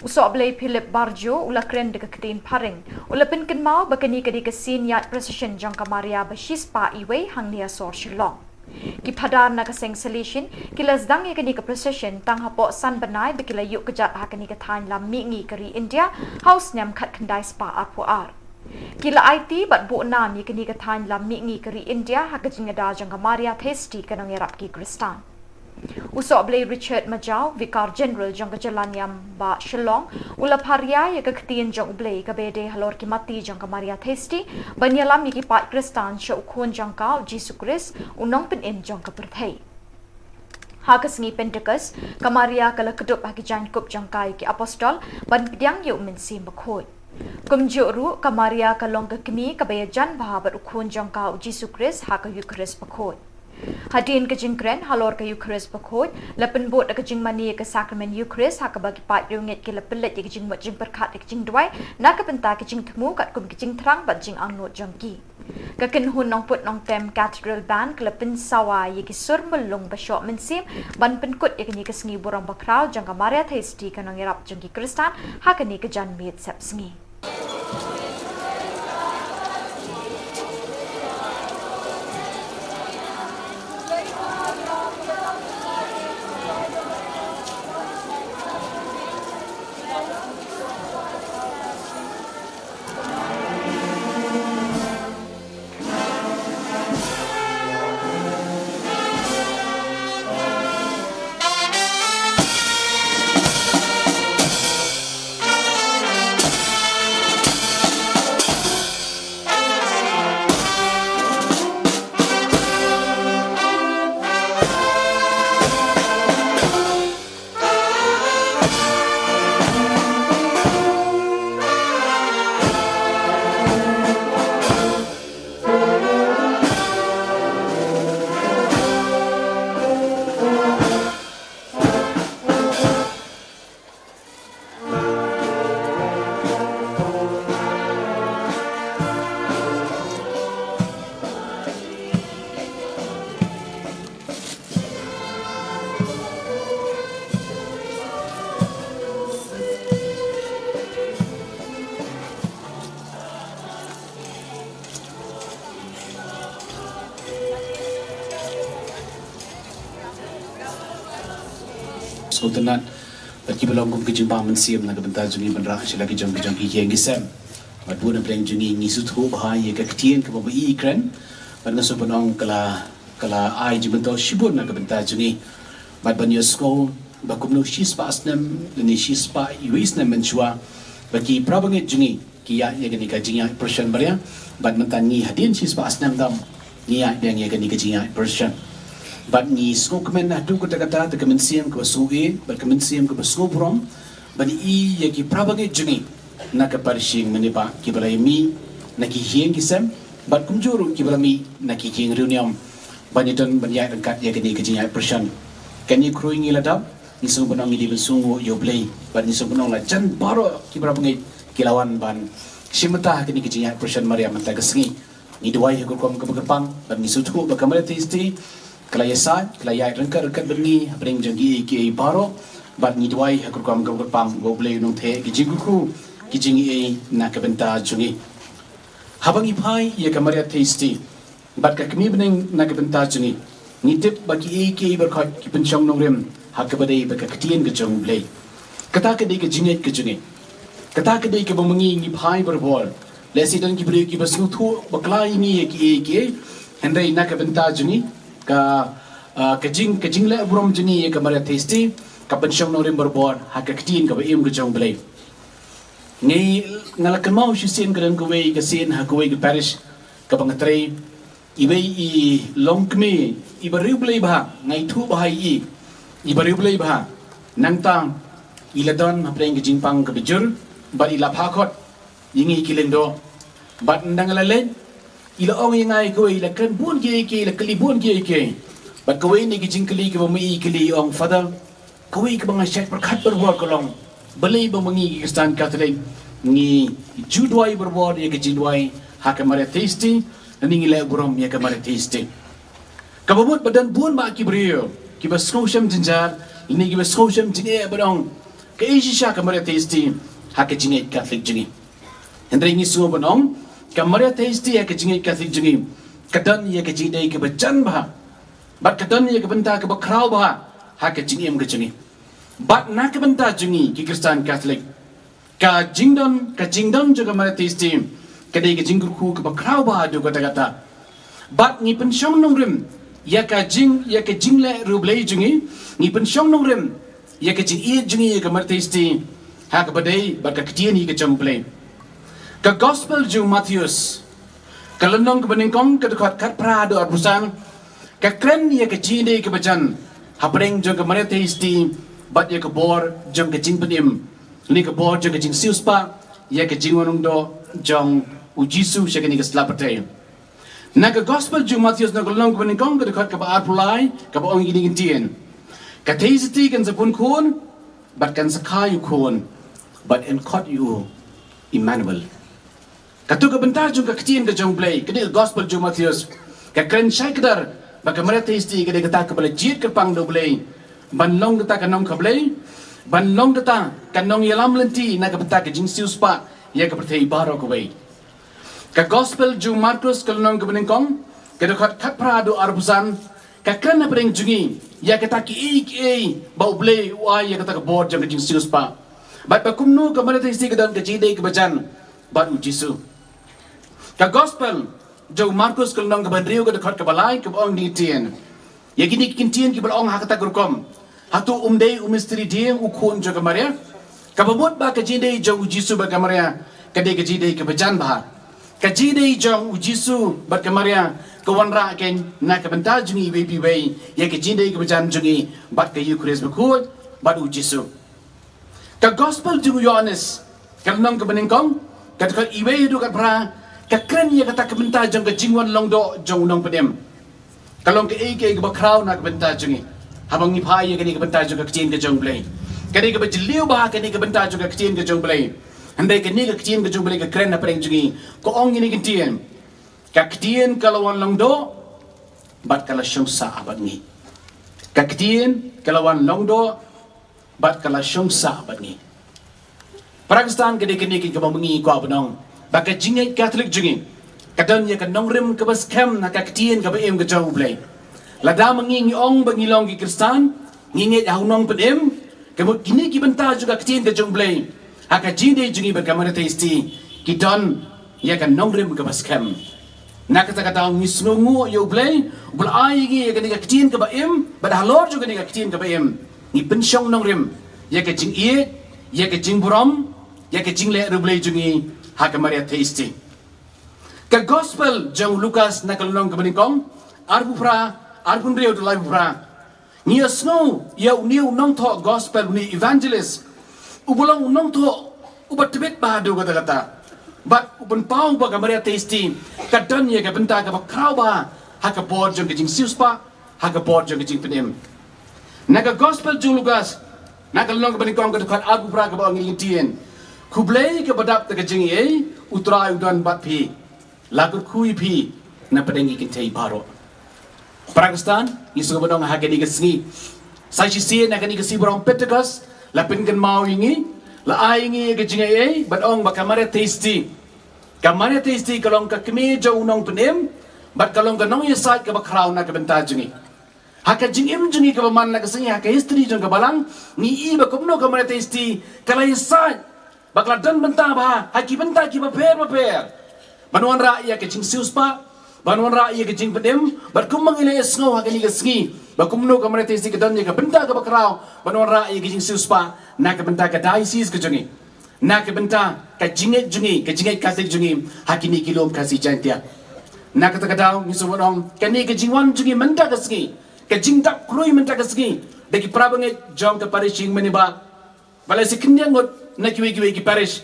U Sohblei Philip Barjo u la kren da ka ktien phareng, u la pynkynmaw ba kane ka dei ka sien ïaid procession jong ka Maria ba shispah iwei hangne ha sor Shillong. Ki phadar na ka seng Salesian ki la sdang ïa kane ka procession tang hapoh san bnai ba ki la ïuh kjat ha kane ka thaiñ lam mihngi ka ri India ha u snem khatkhyndai spah arphew ar. Ki la aiti bad buh nam ïa kane ka thaiñ lam mihngi ka ri India ha ka jingïada jong ka Maria Theisotti ka Nongïarap ki Khristan. U Sohblei Richard Majaw, Vicar General jong ka jylla niam bah Shillong, u la pharia ïa ka ktien jong U Blei kaba ïadei halor ki mati jong ka Maria Theisotti ban ïalam ïa ki paid Khristan sha u Khun jong ka, u Jisu Khrist, u Nongpynim jong ka pyrthei. Ha ka sngi Pentekost, ka Maria ka la kdup ha ki jaiñkup jong ka ïa ki apostol ban pdiang ïa u Mynsiem Bakhuid. Kumjuh ruh, ka Maria ka long ka kmie kaba ïajan bha bad u Khun jong ka, u Jisu Khrist, ha ka Eukharist Bakhuid. Hadien ka jingkren halor ka Eukharist Bakhuid, la pynbud da ka jingmane ïa ka Sakramen Eukharist ha kaba ki paid riewngeit ki la pynleit ïa ka jingmut jingpyrkhat ïa ka jingduwai na ka bynta ka jingthmu katkum ka jingthrang bad jingangnud jong ki. Ka kynhun nongput nongtem Cathedral Band ka la pynsawa ïa ki sur myllung ba shoh mynsiem ban pynkut ïa kane ka sngi burom bakhraw jong ka Maria Theisotti ka Nongïarap jong ki Khristan ha kane ka janmiet sepsngi. Sngewtynnat bad kiba long kum ki jingbam mynsiem na ka bynta jong ngi ban rah sha la ki jong ki jong ki ïing ki sem. Bad bun na pdeng jong ngi ngi sngewthuh bha ïa ka ktien kaba ma i kren. Bad nga sngewbha ban ong ka la ka la ai jingmyntoi shibun na ka bynta jong ngi. Bad ban ïohsngew ba kumno shispah snem lane shispah iwei snem mynshuwa ba ki para bangeit jong ngi ki ïaid ïa kane ka jingïaid procession Maria. Bad mynta ngi hadien shispah snem tam ngi ïaid biang ïa kane ka jingïaid procession. Bad ngi sngewkmen haduh katta katta da ka mynsiem kaba sngewieit bad ka mynsiem kaba sngewburom ban i ïa ki para bangeit jong ngi na ka parish ïing mane bah kiba la ïa mih na ki ïing ki sem bad kumjuh ruh kiba la mih na ki ïing riewniam ban ïadon ban ïaid ryngkat ïa kane ka jingïaid procession. Kane khrui ngi la dap, ngi sngewbha ban ong ngi dei ban sngewnguh ïa U Blei, bad ngi sngewbha ban ong la jan baroh ki para bangeit ki la wan ban shim bynta ha kane ka jingïaid Passion Maria mynta ka sngi. Ngi duwai ha ka rukom kaba kyrpang, bad ngi sngewthuh ba ka Maria Theisotti ka la ïasaid, ka la ïaid ryngkat ryngkat bad ngi hapdeng jong kiei kiei baroh, bad ngi duwai ha ka rukom kaba kyrpang ba U Blei un nang theh ki jingkyrkhu, ki jingaiei na ka bynta jong ngi. Haba ngi phai ïa ka Maria Theisotti bad ka kmie bneng na ka bynta jong ngi, ngi tip ba kiei kiei baroh ki pynshong nongrim ha kaba dei bad ka ktien ka jong U Blei. Kata ka dei ka jingngeit ka jong ngi. Kata ka dei kaba ma ngi ngi phai barabor. Lehse don ki briew kiba sngewthuh bakla ïa ngi ïa kiei kiei, hynrei na ka bynta jong ngi, ka, ah, ka jing, ka jingleh burom jong ngi ïa ka Maria Theisotti ka pynshong nongrim barabor ha ka ktien kaba im ka jong U Blei. Ngi, nga la kynmaw shisien, ka don kawei ka sien ha kawei ka parish kaba nga trei, iwei i longkmie iba riewblei bha, nga ithuh bha ïa i, iba riewblei bha. Nangta i la don hapdeng ka jingpang kaba jur, bad i la phah khot ïa ngi ki lyngdoh. Bad ynda nga la leit, i la ong ïa nga ïa kawei, i la kren bun kiei kiei, i la kylli bun kiei kiei. Bad kawei na ki jingkylli kaba ma i i kylli, i ong, Father, kawei kaba nga shait pyrkhat barabor ka long, balei ba ma ngi ki Khristan Katholik ngi ju duwai barabor ïa ka jingduwai ha ka Maria Theisotti, lane ngi leh burom ïa ka Maria Theisotti? Kaba mut ba don bun bah ki briew kiba sngewshem jynjar, lane kiba sngewshem jingeh ban ong, kaei shisha ka Maria Theisotti ha ka jingngeit Katholik jong ngi? Hynrei ngi sngewbha ban ong, ka Maria Theisotti ha ka jingngeit Katholik jong ngi ka don ïa ka jingdei kaba jan bha, bad ka don ïa ka bynta kaba khraw bha ha ka jingim ka jong ngi. Bad na ka bynta jong ngi ki Khristan Katholik, ka jingdon, ka jingdon jong ka Maria Theisotti ka dei ka jingkyrkhu kaba khraw bha haduh katta katta. Bad ngi pynshong nongrim ïa ka jing, ïa ka jingleh riewblei jong ngi, ngi pynshong nongrim ïa ka jingïeit jong ngi ïa ka Maria Theisotti ha kaba dei bad ka ktien hi ka jong U Blei. Ka Gospel jong u Mathaios, ka lynnong kaba nyngkong, ka dkhot khatphra haduh arphew san, ka kren ïa ka jingïadei kaba jan hapdeng jong ka Maria Theisotti bad ïa ka bor jong ka jingpynim, lane ka bor jong ka jingsiewspah ïa ka jingwan longdoh jong u Jisu sha kane ka sla pyrthei. Na ka Gospel jong u Mathaios, na ka lynnong kaba nyngkong, ka dkhot kaba arphew lai, kaba ong ïa kine ki ktien: Ka Theisotti kan sa pun khun, bad kan sa kha ïa u khun, bad yn khot ïa u Immanuel. Kato ka bynta jong ka ktien ka jong U Blei, kane ka Gospel jong u Mathaios, ka kren shai kdar ba ka Maria Theisotti ka dei kata kaba la jied kyrpang da U Blei ban long kata ka nongkha Blei, ban long kata ka nongïalam lynti na ka bynta ka jingsiewspah ïa ka pyrthei baroh kawei. Ka Gospel jong u Markos, ka lynnong kaba nyngkong, ka dkhot khatphra haduh arphew san, ka kren hapdeng jong ngi ïa kata kiei kiei ba U Blei u ai ïa kata ka bor jong ka jingsiewspah, bad ba kumno ka Maria Theisotti ka don ka jingïadei kaba jan bad u Jisu. Ka Gospel jong u Markos, ka lynnong kaba hynriew, ka dkhot kaba lai, kaba ong ïa kine ki ktien. Ïa kine ki ktien kiba la ong ha kata ka rukom, hato um dei u mistri dieng, u khun jong ka Maria? Kaba mut ba ka jingïadei jong u Jisu bad ka Maria ka dei ka jingïadei kaba jan bha. Ka jingïadei jong u Jisu bad ka Maria ka wanrah keiñ na ka bynta jong ngi iwei pa iwei ïa ka jingïadei kaba jan jong ngi bad ka Eukharist bakhuid bad u Jisu. Ka Gospel jong u Ïoannis, ka lynnong kaba nyngkong, ka dkhot iwei haduh khatphra, ka kren ïa kata ka bynta jong ka jingwan longdoh jong u nongpynim. Ka long kaei kaei kaba khraw na ka bynta jong ngi haba ngi phai ïa kane ka bynta jong ka ktien ka jong U Blei. Ka dei kaba jylliew bha kane ka bynta jong ka ktien ka jong U Blei. Hynrei kane ka ktien ka jong U Blei ka kren hapdeng jong ngi, ka ong ïa kine ki ktien: Ka ktien ka la wan longdoh bad ka la shong sah bad ngi. Ka ktien ka la wan longdoh bad ka la shong sah bad ngi. Para Khristan, ka dei kane kaba ma ngi ngi kwah ban ong ba ka jingngeit Katholik jong ngi ka don ïa ka nongrim kaba skhem na ka ktien kaba im ka jong U Blei. Lada ma ngi ngi ong ba ngi long ki Khristan, ngi ngeit ha u nongpynim, ka mut kine ki bynta jong ka ktien ka jong U Blei ha ka jingïadei jong ngi bad ka Maria Theisotti ki don ïa ka nongrim kaba skhem. Na kata ka daw ngi sngewnguh ïa U Blei uba la ai ïa ngi ïa kane ka ktien kaba im, bad halor jong kane ka ktien kaba im ngi pynshong nongrim ïa ka jingïeit, ïa ka jingburom, ïa ka jingleh riewblei jong ngi ha ka Maria Theisotti. Ka Gospel jong u Lukas, na ka lynnong kaba nyngkong, arphew phra, arphew hynriew haduh laiphew phra, ngi ïohsngew ïa une u nongthoh Gospel, une u evangelist, uba long u nongthoh uba tbit bha haduh katta katta, bad u pynpaw ba ka Maria Theisotti ka don ïa ka bynta kaba khraw bha ha ka bor jong ka jingsiewspah, ha ka bor jong ka jingpynim. Na ka Gospel jong u Lukas, na ka lynnong kaba nyngkong, ka dkhot arphew phra, kaba ong ïa ngi, Khublei kaba dap da ka jingaiei, U Trai u don bad phi. La kyrkhu ïa phi na pdeng ki kynthei baroh. Para Khristan, ngi sngewbha ban ong ha kane ka sngi, sa shisien na kane ka sngi ba rong Pentekost, la pynkynmaw ïa ngi, la ai ïa ngi ka jingaiei, bad ong ba ka Maria Theisotti, ka Maria Theisotti ka long ka kmie jong u nongpynim, bad ka long ka nongïasaid kaba khraw na ka bynta jong ngi. Ha ka jingim jong ngi kaba man la ka sngi, ha ka history jong ka balang, ngi i ba kumno ka Maria Theisotti ka la ïasaid, ba ka la don bynta bha ha ki bynta kiba pher bapher, ban wanrah ïa ka jingsiewspah, ban wanrah ïa ka jingpynim, bad kumba ngi la ïasngew ha kane ka sngi, ba kumno ka Maria Theisotti ka don ïa ka bynta kaba khraw ban wanrah ïa ka jingsiewspah na ka bynta ka diocese ka jong ngi, na ka bynta ka jingngeit jong ngi, ka jingngeit Katholik jong ngi ha kine ki lum Khasi Jaiñtia. Na kata ka daw, ngi sngewbha ban ong, kane ka jingwan jong ngi mynta ka sngi, ka jingdap khrui mynta ka sngi, da ki para bangeit jong ka parish Ïingmane Bah, ba la shu khyndiat ngut na kiwei kiwei ki parish.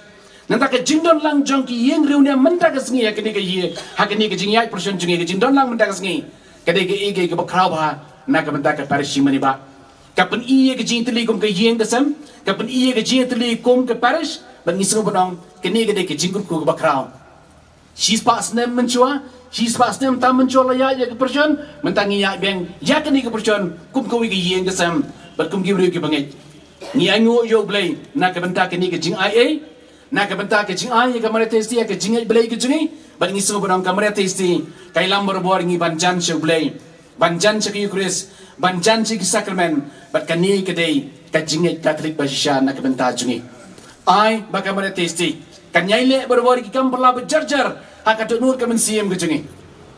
Nangta ka jingdon lang jong ki ïing riewniam mynta ka sngi ha kane ka ïing, ha kane ka jingïaid procession jong ngi, ka jingdon lang mynta ka sngi, ka dei kaei kaei kaba khraw bha na ka bynta ka parish Ïingmane Bah. Ka pyni ïa ka jingïatylli kum ka ïing ka sem, ka pyni ïa ka jingïatylli kum ka parish, bad ngi sngewbha ban ong, kane ka dei ka jingkyrkhu kaba khraw. Shispah snem mynshuwa, shispah snem tam mynshuwa la ïaid ïa ka procession, mynta ngi ïaid biang ïa kane ka procession kum kawei ka ïing ka sem, bad kum ki briew ki bangeit. Ngi ainguh ïa U Blei na ka bynta kane ka jingaiei, na ka bynta ka jingai ïa ka Maria Theisotti ha ka jingngeit Blei ka jong ngi, bad ngi sngewbha ban ong ka Maria Theisotti ka ïalam barabor ïa ngi ban jan sha U Blei, ban jan sha ka Eucharist, ban jan sha ki sakramen, bad kane ka dei ka jingngeit Katholik ba shisha na ka bynta jong ngi. Ai ba ka Maria Theisotti kan ïai leh barabor ïa ki kam phylla ba jar jar ha ka dohnud ka mynsiem ka jong ngi.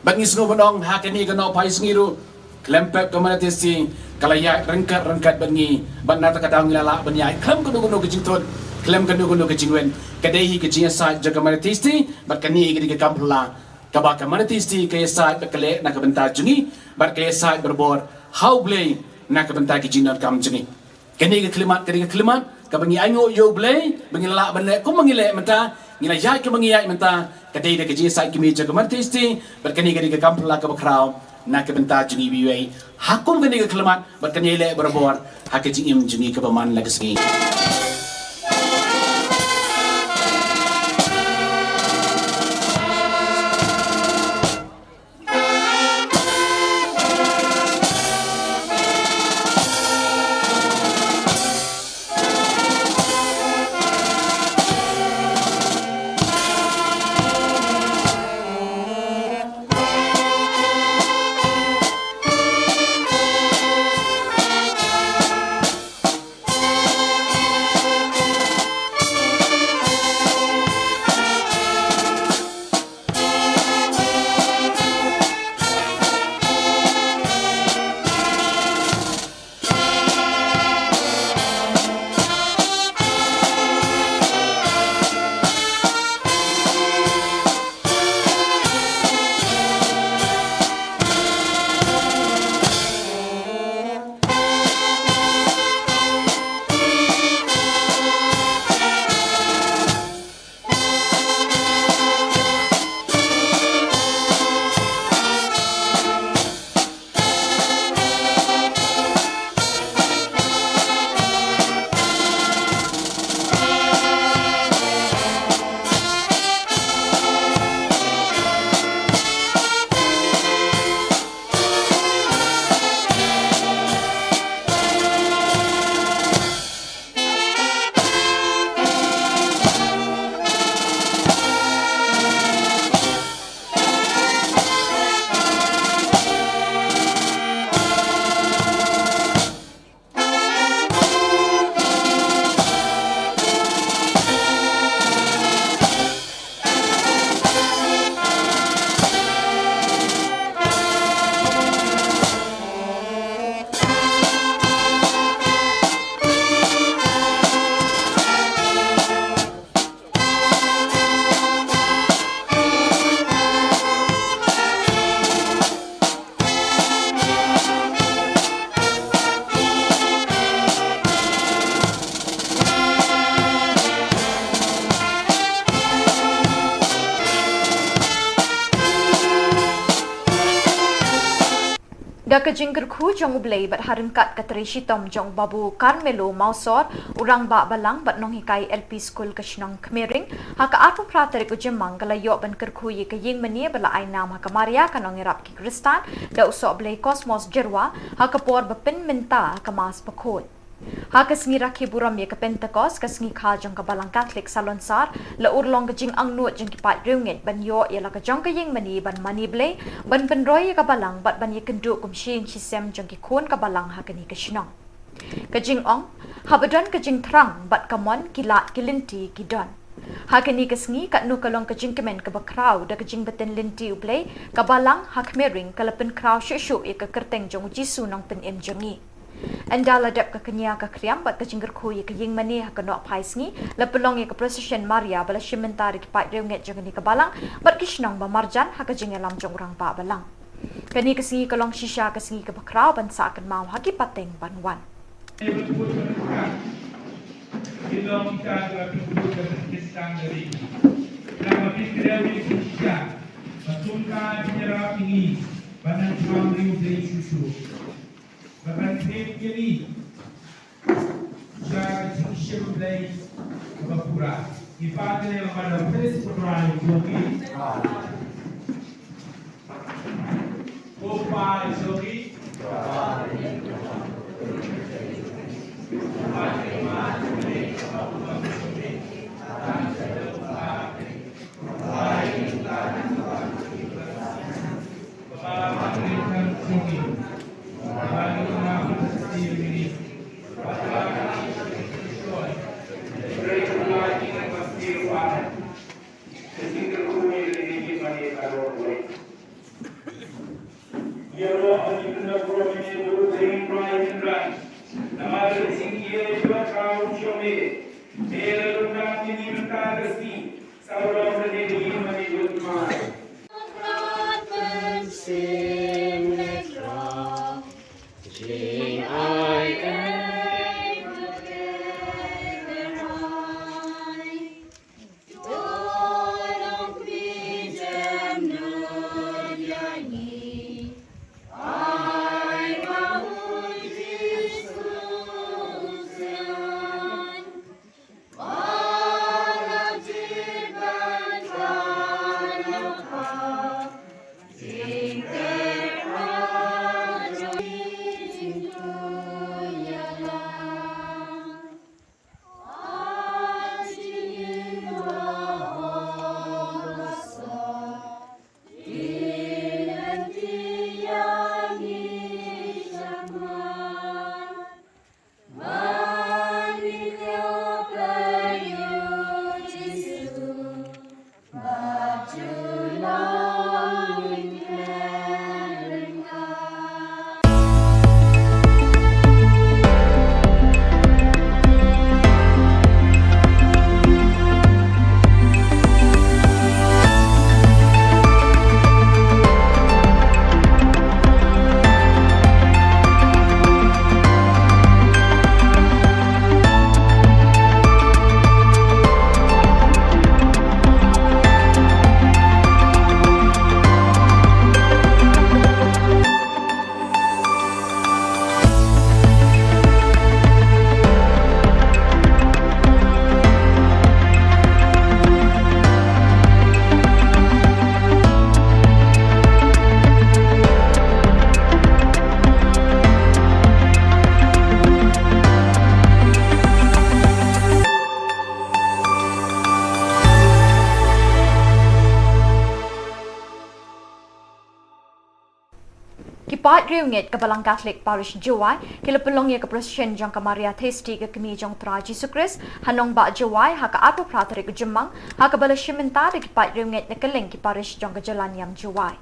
Bad ngi sngewbha ban ong, ha kane ka Nohphai Sngi ruh, khlem pep ka Maria Theisotti ka la ïaid ryngkat ryngkat bad ngi, bad na kata ka daw ngi la lah ban ïaid khlem kano kano ka jingthut, khlem kano kano ka jingwit. Ka dei hi ka jingïasaid jong ka Maria Theisotti, bad kane ka dei ka kam phylla kaba ka Maria Theisotti ka ïasaid bad ka leh na ka bynta jong ngi, bad ka ïasaid barabor ha U Blei na ka bynta ki jingdonkam jong ngi. Kane ka khyllipmat, kane ka khyllipmat kaba ngi ainguh ïa U Blei ba ngi la lah ban leh kumba ngi leh mynta, ngi la ïaid kumba ngi ïaid mynta, ka dei da ka jingïasaid kmie jong ka Maria Theisotti, bad kane ka dei ka kam phylla kaba khraw na ka bynta jong ngi iwei iwei. Ha kum kane ka khyllipmat, bad kan ïai leh barabor ha ka jingim jong ngi kaba man la ka sngi. Ka jingkyrkhu jong U Blei bad ha ryngkat ka trei shitom jong Babu Carmelo Mawsor, u rangbah balang bad nonghikai L P School ka shnong Khmering, ha ka arphew phra tarik u Jymmang ka la ïoh ban kyrkhu ïa ka ïingmane ba la ai nam ha ka Maria ka nongïarap ki Khristan da u sohblei Cosmos Jyrwa, ha ka por ba pynmynta ha ka Mass bakhuid. Ha ka sngi rakhe burom ïa ka Pentecost, ka sngi kha jong ka Balang Katholik Salonsar, la urlong ka jingangnud jong ki paid riewngeit ban ïoh ïa la ka jong ka ïingmane ban mane Blei, ban pynroi ïa ka Balang bad ban ïakynduh kum shi ïing shi sem jong ki khun ka Balang ha kane ka shnong. Ka jingong, haba don ka jingthrang bad ka mon, ki lad ki lynti ki don. Ha kane ka sngi, katno ka long ka jingkmen kaba khraw da ka jingbtin lynti U Blei, ka Balang ha Khmering ka la pynkhraw shuh shuh ïa ka kyrteng jong U Jisu Nongpynim jong ngi. Ynda la dep ka kñia ka khriam bad ka jingkyrkhu ïa ka ïingmane ha ka nohphai sngi, la pynlong ïa ka procession Maria ba la shim bynta da ki paid riewngeit jong kane ka Balang bad ki shnong ba marjan ha ka jingïalam jong u rangbah balang. Kane ka sngi ka long shisha ka sngi kaba khraw ban sah kynmaw ha ki pateng ban wan. Ba kan thied ïa ngi sha ka jingshim Blei kaba pura. Ngi pan ïa ka Mother of Praise, ko Trai jong ngi. Ko Pa jong ngi. Ki paid riewngeit ka Balang Katholik Parish Jowai ki la pynlong ïa ka procession jong ka Maria Theisotti ka kmie jong U Trai Jisu Khrist ha nongbah Jowai ha ka arphew phra tarik u Jymmang, ha kaba la shim bynta da ki paid riewngeit na kylleng ki parish jong ka jylla niam Jowai.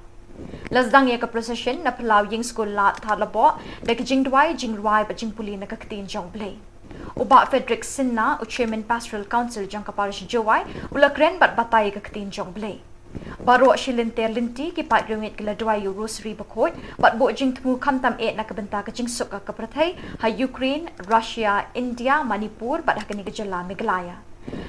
La sdang ïa ka procession na phyllaw ïing skul Lad Thadlaboh da ka jingduwai, jingrwai bad jingpule na ka ktien jong U Blei. U Bah Frederick Sinha, u Chairman Pastoral Council jong ka Parish Jowai, u la kren bad batai ïa ka ktien jong U Blei. Baroh shi lynter lynti ki paid riewngeit ki la duwai ïa u Rosary bakhuid bad buh jingthmu khamtam eh na ka bynta ka jingsuk ka pyrthei ha Ukraine, Russia, India, Manipur bad ha kane ka jylla Meghalaya.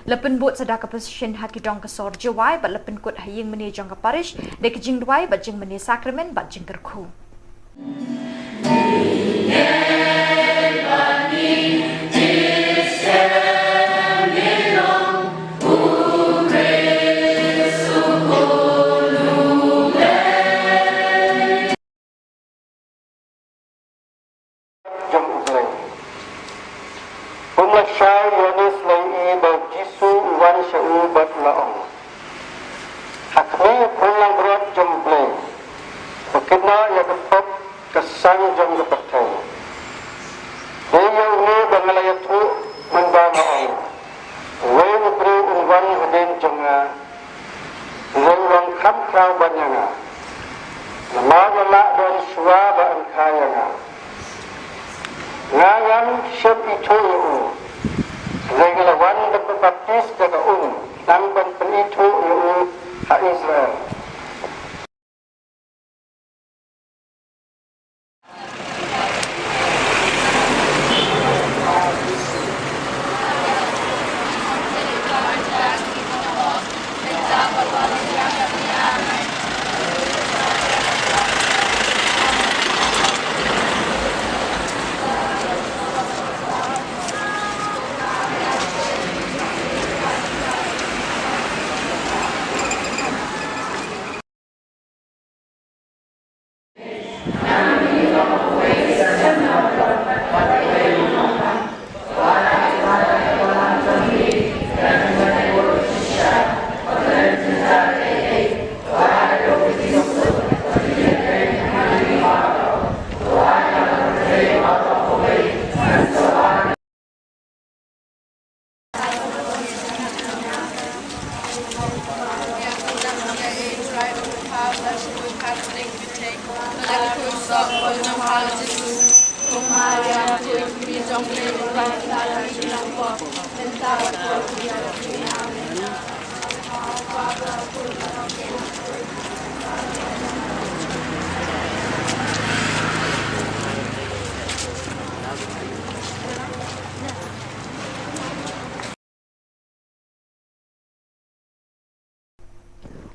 La pynbud sa da ka procession ha ki dong ka sor Jowai bad la pynkut ha ïingmane jong ka parish da ki jingduwai bad jingmane sakramen bad jingkyrkhu. Sha u Ïoannis la ïohi ba u Jisu u wan sha u bad u la ong, "Ha khmih, u khun langbrot jong U Blei, ba kynnoh ïa ka pop ka sang jong ka pyrthei. Dei ïa une ba nga la ïathuh mynba nga ong, 'Uwei u briew un wan hadien jong nga, hynrei u long kham khraw ban ïa nga, namar u la lah don shuwa ba yn kha ïa nga.' Nga ngam shym ithuh ïa u, hynrei nga la wan ban pynbaptis da ka um, khnang ban pynithuh ïa u ha Israel."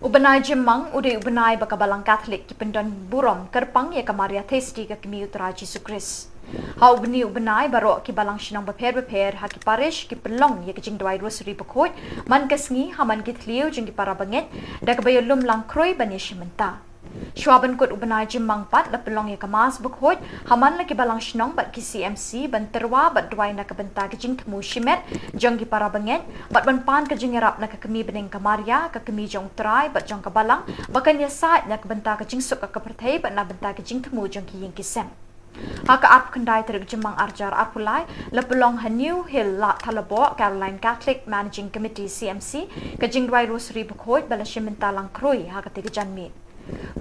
U bnai Jymmang u dei u bnai ba ka Balang Katholik ki pyndon burom kyrpang ïa ka Maria Theisotti, ka kmie U Trai Jisu Khrist. Ha u bnai, u bnai baroh ki balang shnong bapher bapher ha ki parish ki pynlong ïa ka jingduwai Rosary bakhuid man ka sngi ha man ki thliew jong ki para bangeit, da kaba ïalum lang khrui ban ïashim bynta. Shuwa ban kut u bnai Jymmang pat la pynlong ïa ka Mass bakhuid ha man la ki balang shnong bad ki C M C ban tyrwa bad duwai na ka bynta ka jingthmu shimet jong ki para bangeit bad ban pan ka jingïarap na ka kmie bneng ka Maria, ka kmie jong U Trai bad jong ka Balang, ba kan ïasaid na ka bynta ka jingsuk ka pyrthei bad na bynta ka jingthmu jong ki ïing ki sem. Ha ka arphew khyndai tarik Jymmang arhajar arphew lai, la pynlong ha New Hill, Lad Thalaboh, Caroline Catholic Managing Committee, C M C, ka jingduwai Rosary bakhuid ba la shim bynta lang khrui ha katei ka janmiet.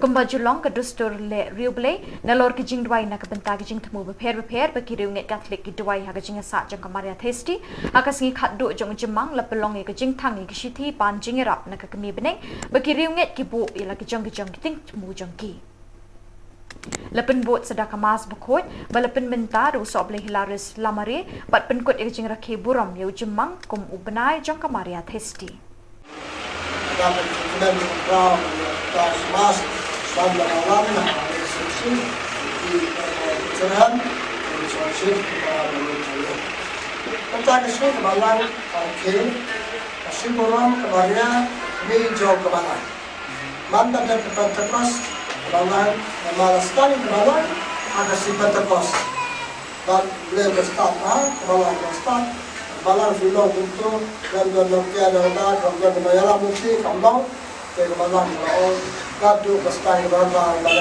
Kumba ju long ka dustur leh riewblei, nalor ka jingduwai na ka bynta ka jingthmu bapher bapher ba ki riewngeit Katholik ki duwai ha ka jingïasaid jong ka Maria Theisotti, ha ka sngi khatduh jong u Jymmang la pynlong ïa ka jingthang ïa ka shithi pan jingïarap na ka kmie bneng ba ki riewngeit ki buh ïa la ki jong ki jong ki jingthmu jong ki. La pynbud sa da ka Mass bakhuid ba la pynbynta da u Sohblei Hilarius Lamare bad pynkut ïa ka jingrakhe burom ïa u Jymmang kum u bnai jong ka Maria Theisotti. Mynta ka sngi ka Balang ka rakhe, ka sngi burom ka Maria, kmie jong ka Balang. Mynta ka dei ka Pentekost ka Balang, namar la sdang ka Balang ha ka sngi Pentekost. Bad U Blei u stad ha ka Balang, u stad. Ka Balang shu long kumto, khlem don nongkiar nongda, khlem don nongïalam lynti, kam long. Te ka Balang ka ong, ka dei ka sdang ka Balang, ka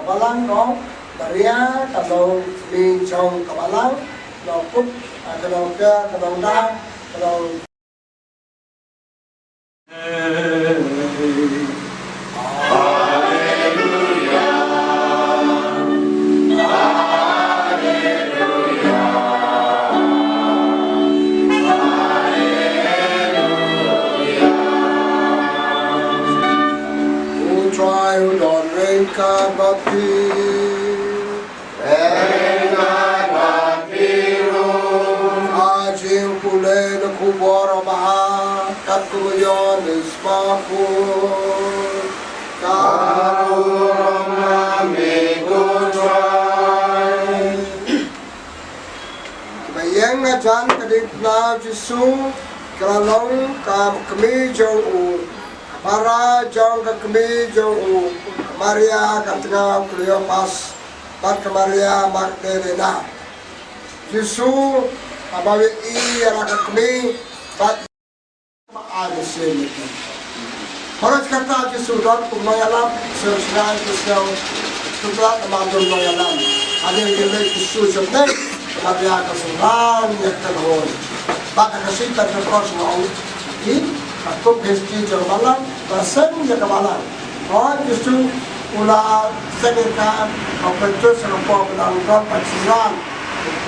Balang ka ong, Maria ka long kmie jong ka Balang, long kup, ka long kiar, ka long da, ka long U Trai u don ryngkat bad phi. Ryngkat bad phi ruh. Ka jingpule na ka khubor babha katkum u Ïoannis bakhuid. Ka burom na me ko Trai. Kiba ïeng hajan ka diengphna u Jisu, ka la long ka kmie jong u, ka para jong ka kmie jong u, ka Maria ka tnga u Kleopas, bad ka Maria Magdalena. Jisu Ba ïa i ïa la ka kmie ba ba ai sien. Para kata Jisu don kum nongïalam, sien sien Jisu tu ka ma don nongïalam. Ada yang lek Jisu sebenarnya ba ïa ka seorang yang terhormat. Ba ka kasih tak terus mau i ka kup history jong balang, ba sen ïa ka balang. Hooid, Jisu u la seng ïa ka, ka pynjot sha ka por ba dang don Pancasila.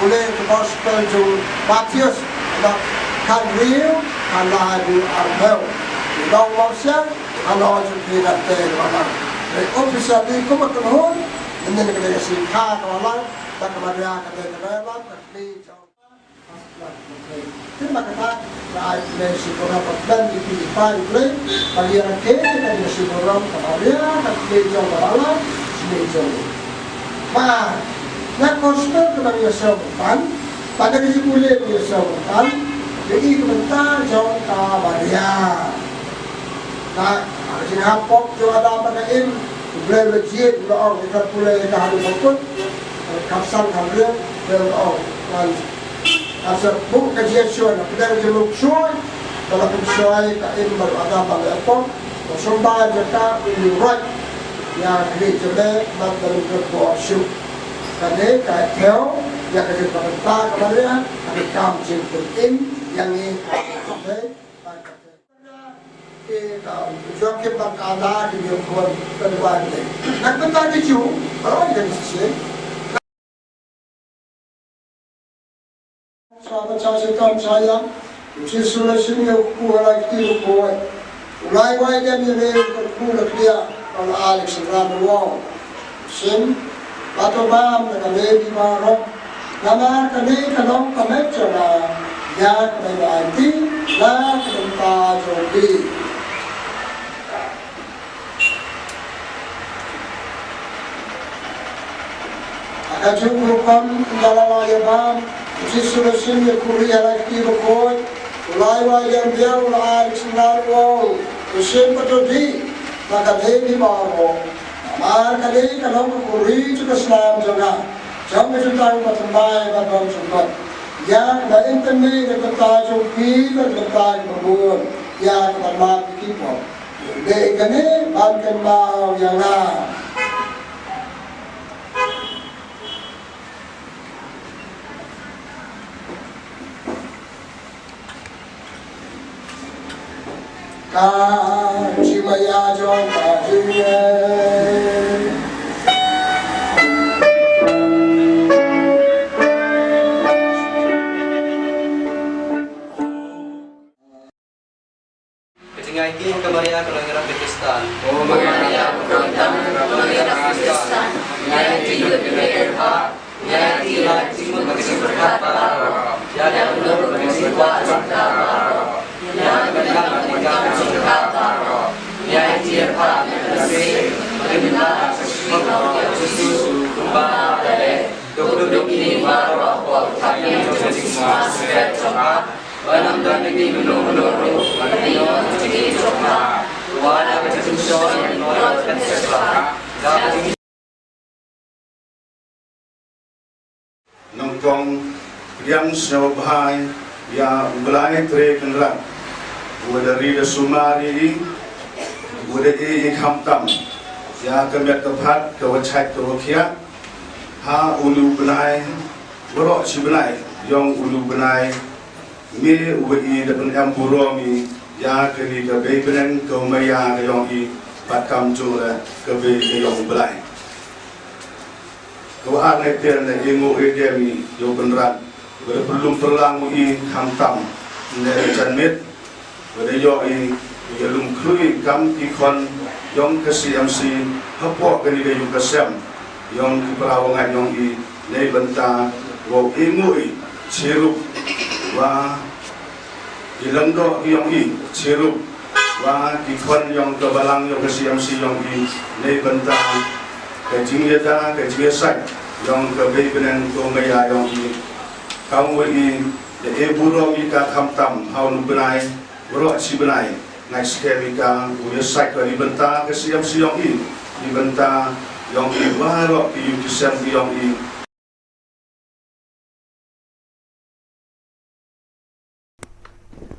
Pule ka gospel jong Mathaios, bad khathynriew, khatlai haduh arphew. Dong Mawsiang, halor jong phi kata ka balang. Dei officially kum ka kynhun, mynnin ka dei ka sngewbha ka balang, bad ka Maria ka dei ka balang, ka kmie jong Te ba kata, ka ai Blei shi burom ba ban ki ki pa Blei, ba ïa ka ke ka dei shi burom ka Maria, ka ke jong ka bala, shi jong. Ba na gospel ka ba ïa song pan, ba ka dei pule ïa song pan, ïa i ka bynta jong ka Maria. Na ka jinghap pop jong Adam bad ka Im, u Blei u la jied, u la ong, ïa pule ïa ka haduh ba kut, ka san ka Blei, u la ong, wan Ka sa buh ka jingïashoh na pdeng jong u Shuh, ka la pynshoi ka Im bad u Adam ba la ïakob, ka sumar jong ka u ïuhroit ïa ka khlieh jong me bad ka lyndet bor shuh. Kane ka thew ïa ka jingpynbynta ka Maria ha ka kam jingpynim ïa ngi ha ka Blei. Ki ka Joakim bad ka Anna ki ïakhun ka duwai. Ka bynta ki Jiw ba la wan ka shisien. Sa ba cha shi kam cha ïa u Jisu la shim ïa u kpu ha la kti bakhuid. U la ai wai dem ïa me u kpu la kdiah, u la ai lek synran u ong, shim bad to bam na ka me phi baroh. Namar kane ka long ka met jong nga ïa ka me ba ai ti na ka bynta jong phi. Ha kajuh ka rukom ynda la ïa bam, u Jisu u la shim ïa u khuri ha la kti bakhuid, u la ai wai dem biang, u la ai lek synran u ong, to shim bad to dih na kane phi baroh. Namar kane ka long ka khuri jong ka snam jong nga, jong ka jutang bathymmai bad bymjukut, ïa kaba in pynmih na ka bynta jong phi bad na ka bynta jong kiba bun, ïa ka ban map ïa ki pop. Dei kane ban kynmaw ïa nga. Ka jingmaïa jong ka jingeh. Ka jingaiti ha ka Maria ka nongïarap ki Khristan. O Maria, ka nongïarap ki Khristan, ngi aiti ïa ka jingmut ka jingpyrkhat baroh, ïa ka jingkwah jong ka baroh, ïa ka jingkwah jong ka baroh, ngi aiti ïa ka Maria, ka jingkwah jong ka Jisu, kumba ka dei, duk duk kine baroh, ka jingkwah jong ka Jisu, Nyngkong pdiang sngewbha ïa U Blai Trai Kynrad, uba da ri da sumar ïa i, uba da ïeit ïa i khamtam, ïa ka met ka phad, ka wa chait ka wa khiah, ha une u bnai, baroh shi bnai, ïong une u bnai, Ngi uba i da pynem burom i ïa kane ka bei bneng ka maïa ka ïong i, bad kamjooh la ka bei ka ïong U Blai. Ka wa ar ngi te na i nguh i dem i ïa u Kynrad, ba da pynlum pynlang u i khamtam ne ka janmiet, ba da ïoh i ïa lum khlui kam ki khon ïong ka C M C hapoh kane ka ïung ka sem. Ïong ki para wa ngait ïong i, nei bynta wow i ngui chirup wa i langdoh ïong i, chirup wa ki khon ïong ka balang ïong ka C M C ïong i, nei bynta ka jingïada ka jingïasait ïong ka bei bneng ka maïa ïong i. Kam wa i da e burom i ka khamtam ha u bnai, baroh shi bnai. Ngai skhem i ka u ïasait ka ni bynta ka C M C ïong i, ni bynta ïong i baroh ki ïung ki sem ïong i.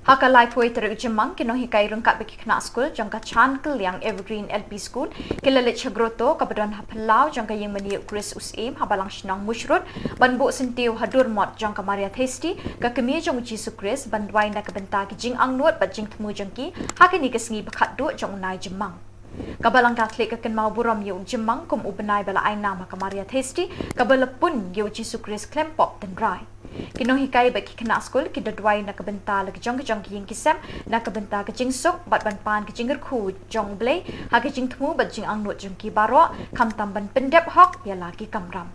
Ha ka laiphew tarik Jymmang, ki nonghikai ryngkat bad ki khynnah skul jong ka Chan Kylliang Evergreen L P School ki la leit sha grotto kaba don ha phyllaw jong ka ïingmane u Chris u Syiem ha Balang Shnong Mushrood ban buh syntiew ha dur mot jong ka Maria Theisotti, ka kmie jong u Jisu Khrist, ban duwai na ka bynta ki jingangnud bad jingthmu jong ki ha kane ka sngi ba khatduh jong u Nai Jymmang. Ka Balang Katholik ka kynmaw burom ïa u Jymmang kum u bnai ba la ai nam ha ka Maria Theisotti kaba la pun ïa u Jisu Khrist khlem pop tynrai. Ki nonghikai bad ki khynnah skul ki da duwai na ka bynta la ki jong ki jong ki ïing ki sem, na ka bynta ka jingsuk bad ban pan ka jingkyrkhu jong U Blei ha ka jingthmu bad jingangnud jong ki baroh, khamtam ban pyndep hok ïa la ki kamram.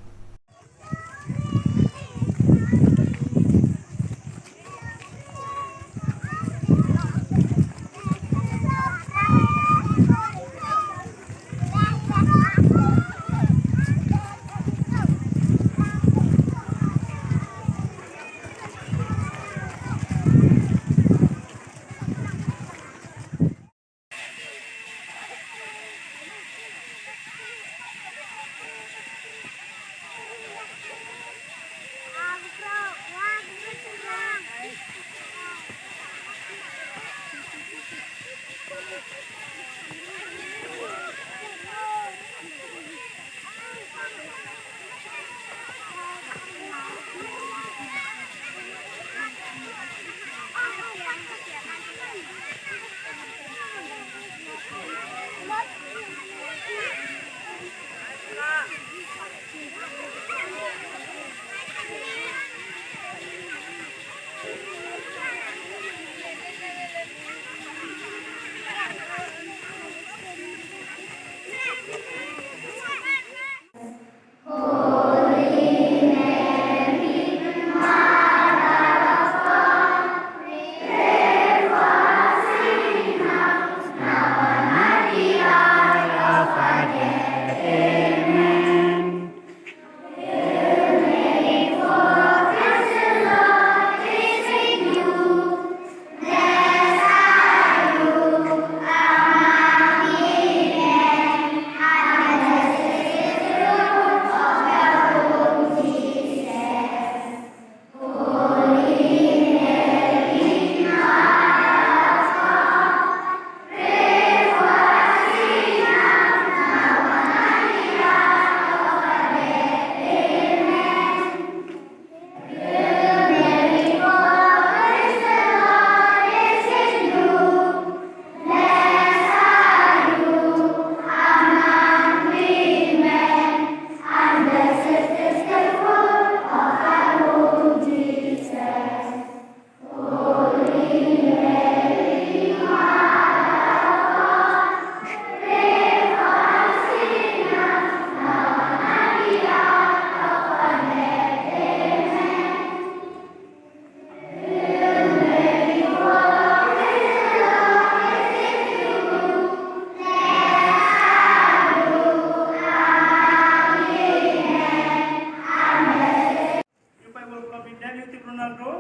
Ïa u paidbah World Cup India, ïa u tip Ronaldo.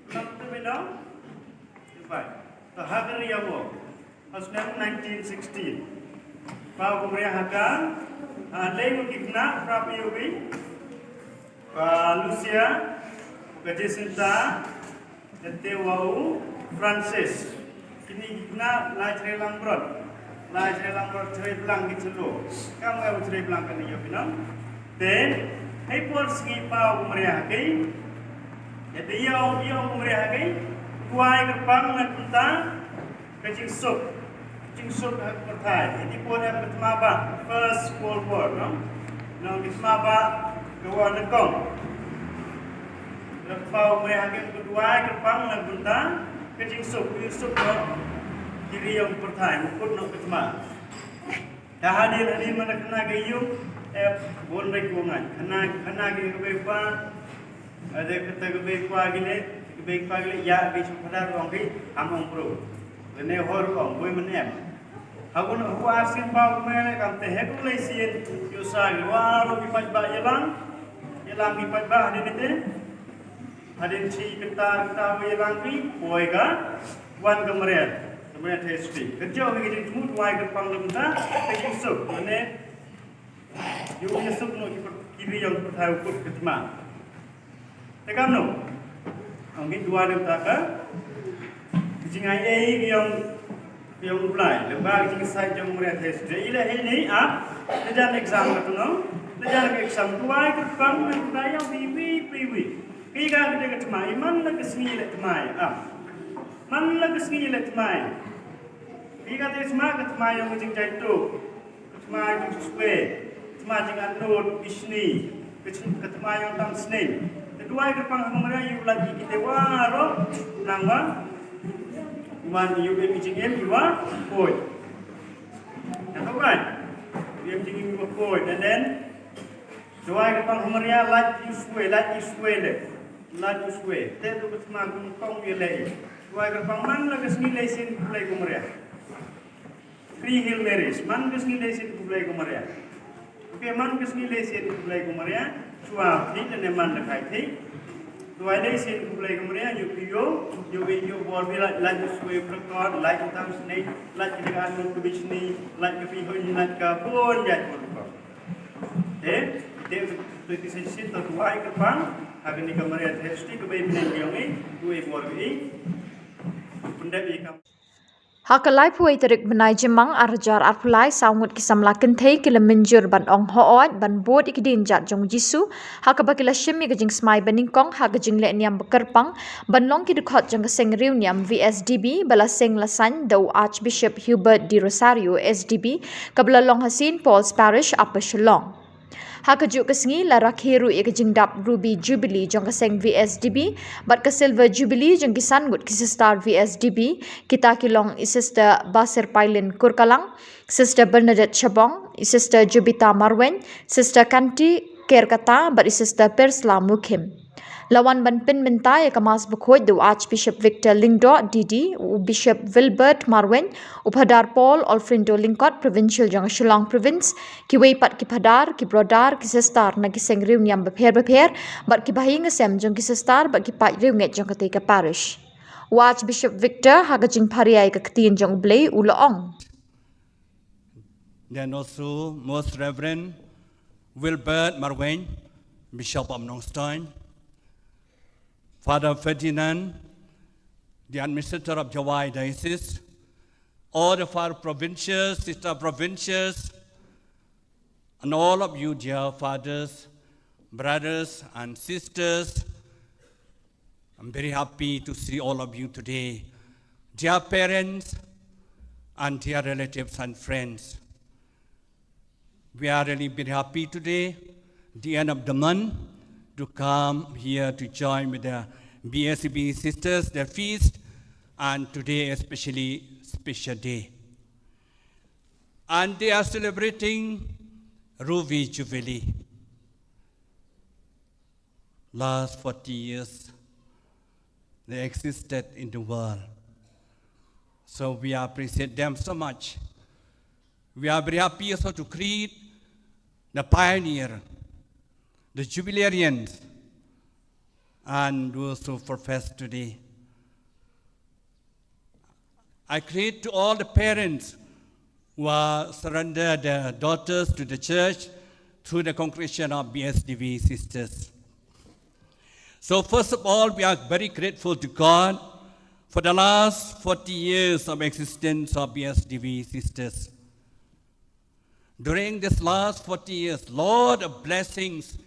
Ronaldo te belo. Ïa u pai. To ha ka ri ïa u. Ha u snem nineteen sixty. Paw kumne ha ka. Ha lei u ki khynnah, pra phi u wi. Ka Lucia, ka Jacinta, Te wa u Francis. Kine ki khynnah lai shrei langbrot. Lai shrei langbrot, shrei blang ki chalo. Kam nga u shrei blang kane ïa u phi nong. Te, hei por sngi paw u Maria ha kei. Ïa te ïa u, ïa u Maria ha kei. Kwai kyrpang na kumta. Ka jingsuk. Jingsuk ha ka pyrthai. Ïa te por em ka thma ba. First World War, no? No, ka thma ba. Ka war nyngkong. Lada paw me ha ka duwai kyrpang na bynta ka jingsuk, ka jingsuk noh ki ri ïong pyrthai, mukut noh ka thma. Te hadien, hadien man la khana ka ïung, eh, bun rei ki wan ngai. Khana, khana ki kaba ïa kpa, eh, te kata kaba ïa kpa ki leh, kaba ïa kpa ki leh, ïa ki shu phadar ong ki, ham ong bro. Lane hor ong, boi man em. Ha kano kano ka sien paw kumne, kam te heh kumne sien, ïoh sa ki, waroh ki paidbah ïalang, ïalang ki paidbah hadien te, hadien shi kynta kynta ïalang ki, poi ka, wan ka Maria, ka Maria Theisotti. Ka jong ka jingthmu duwai kyrpang lymda, ka jingsuk, lane, ïoh jingsuk noh ki, ki ri ïong pyrthai u kut ka thma. Te kamno? Ong ki duwai lymda ka, Jingai ei ki ong, ki ong U Blai, lem bad ki jingshai jong u Maria Theisotti. I leh hei ni, ah, la jan exam ka tu no, la jan ka exam, duwai kyrpang, nang duwai ïa u iwei pa iwei. Ki ka ka dei ka thymmai, man la ka sngi leh thymmai, ah. Man la ka sngi leh thymmai. Ki ka dei thymmai ka thymmai ïa u jingjai tu. Ka thymmai jong u swe, ka thymmai jong u annud, u bishni, ka thymmai jong u tang sning. Te duwai kyrpang ha u Maria ïa u lait ïa kite baroh, nang ba wan ïa u em jingim ïa u khuid. Nang ba wan ïa u em jingim ïa u khuid. And then duwai kyrpang ha u Maria lait ïa u swe, lait ïa u swe le. Lait ïa u swe. Te tu ka thymmai kum kong ïa lei. Duwai kyrpang man la ka sngi lei sien khublei ko Maria. Three Hail Marys, man ka sngi lei sien khublei ko Maria. Okay, man ka sngi lei sien khublei ko Maria. Shuwa phi lane man la kai phi. Duwai lei sien khublei ko Maria, ïa phi ïoh, ïoh, ïoh bor phi lait, lait ïa u swe u prakot, lait ïa u tang sning, lait ïa ka annud ka bishni, lait ïa ka phi hoi, lait ïa ka bun jait bun ko. Te, te, te ki sien sien to duwai kyrpang, ha kane ka Maria Theisotti kaba i bneng ïong i, duwai bor i. Pyndep i kam. Ha ka laiphew wei tarik bnai Jymmang ar hajar arphew lai, saw ngut ki samla kynthei ki la mynjur ban ong hooid ban bud ïa ki dienjat jong u Jisu, ha kaba ki la shim ïa ka jingsmai banyngkong ha ka jingleh niam ba kyrpang ban long ki dkhot jong ka seng riewniam V S D B ba la seng la sain da u Archbishop Hubert de Rosario S D B, kaba la long ha Saint Paul's Parish, Upper Shillong. Ha kajuh ka sngi la rakhe ruh ïa ka jingdap Ruby Jubilee jong ka seng V S D B bad ka Silver Jubilee jong ki san ngut ki sister V S D B, kita ki long i Sister Basirpailin Kurkalang, Sister Bernadette Shabong, i Sister Jubita Marwein, Sister Kanti Kerkata bad i Sister Persla Mukhim. La wan ban pynmynta ïa ka Mass Bakhuid da u Archbishop Victor Lyngdoh, D D, u Bishop Wilbert Marwein, u Phadar Paul Alfrindo Lyngkot, Provincial jong ka Shillong Province, kiwei pat ki phadar, ki brother, ki sister na ki seng riewniam bapher bapher bad ki bahaïing hasem jong ki sister bad ki paid riewngeit jong katei ka parish. U Archbishop Victor ha ka jingpharia ïa ka ktien jong U Blei u la ong. Then also Most Reverend Wilbert Marwein, Bishop of Nongstoin, Father Ferdinand, the administrator of Jowai Diocese, all the Father Provincials, Sister Provincials, and all of you, dear fathers, brothers, and sisters, I'm very happy to see all of you today. Dear parents and dear relatives and friends, we are really very happy today, the end of the month, to come here to join with the B S B sisters, their feast, and today especially special day. And they are celebrating Ruby Jubilee. Last forty years, they existed in the world. So we appreciate them so much. We are very happy also to greet the pioneer, the jubilarians, and those who profess today. I greet to all the parents who are surrendered their daughters to the church through the congregation of B S D B sisters. So first of all, we are very grateful to God for the last forty years of existence of B S D B sisters. During this last forty years, lot of blessings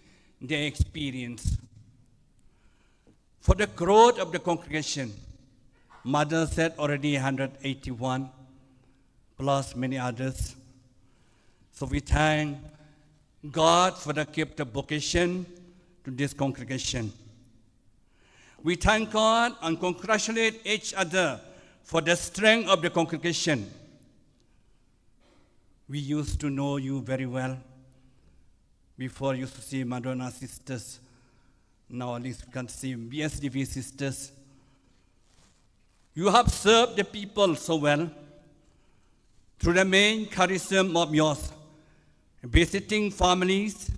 they experience. For the growth of the congregation, Mother said already hundred eighty-one, plus many others. So we thank God for the gift of vocation to this congregation. We thank God and congratulate each other for the strength of the congregation. We used to know you very well. Before, used to see Madonna sisters. Now at least we can see B S D B sisters. You have served the people so well through the main charism of yours, visiting families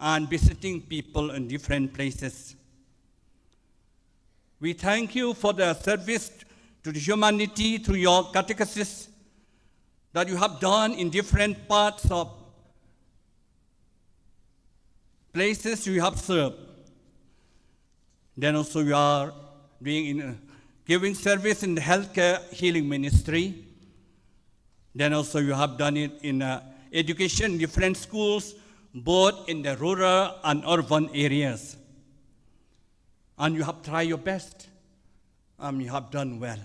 and visiting people in different places. We thank you for the service to the humanity through your catechesis that you have done in different parts of places you have served. Then also you are doing in, uh, giving service in the healthcare healing ministry. Then also you have done it in uh, education, different schools, both in the rural and urban areas. And you have tried your best. Um, you have done well.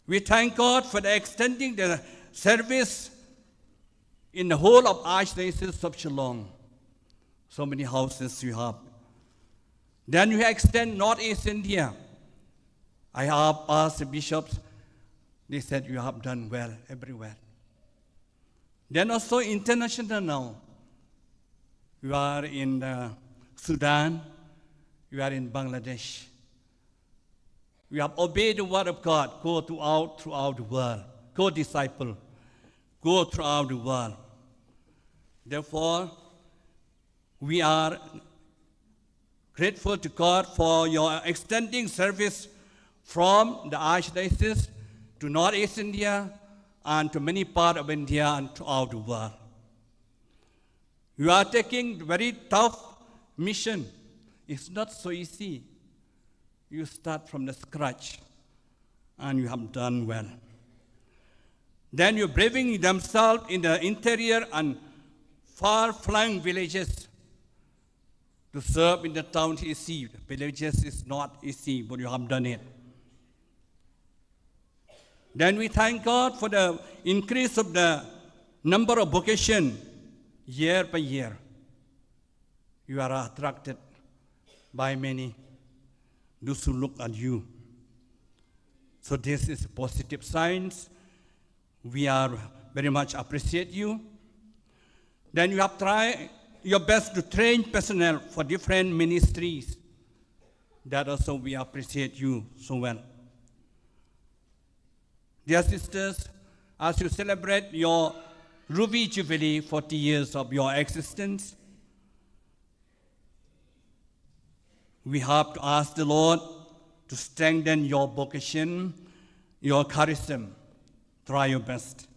We thank God for the extending the service in the whole of Archdiocese of Shillong. So many houses you have. Then you extend Northeast India. I have asked the bishops, they said you have done well everywhere. Then also international now. You are in uh, Sudan, you are in Bangladesh. You have obeyed the word of God. Go throughout, throughout the world. Go disciple. Go throughout the world. Therefore, we are grateful to God for your extending service from the Archdiocese to Northeast India and to many parts of India and throughout the world. You are taking very tough mission. It's not so easy. You start from the scratch and you have done well. Then you're braving themselves in the interior and far-flung villages to serve in the town is easy. Villages is not easy, but you have done it. Then we thank God for the increase of the number of vocation year by year. You are attracted by many, those who look at you. So this is positive signs. We are very much appreciate you. Then you have tried your best to train personnel for different ministries. That also we appreciate you so well. Dear sisters, as you celebrate your Ruby Jubilee, forty years of your existence, we have to ask the Lord to strengthen your vocation, your charism. Try your best.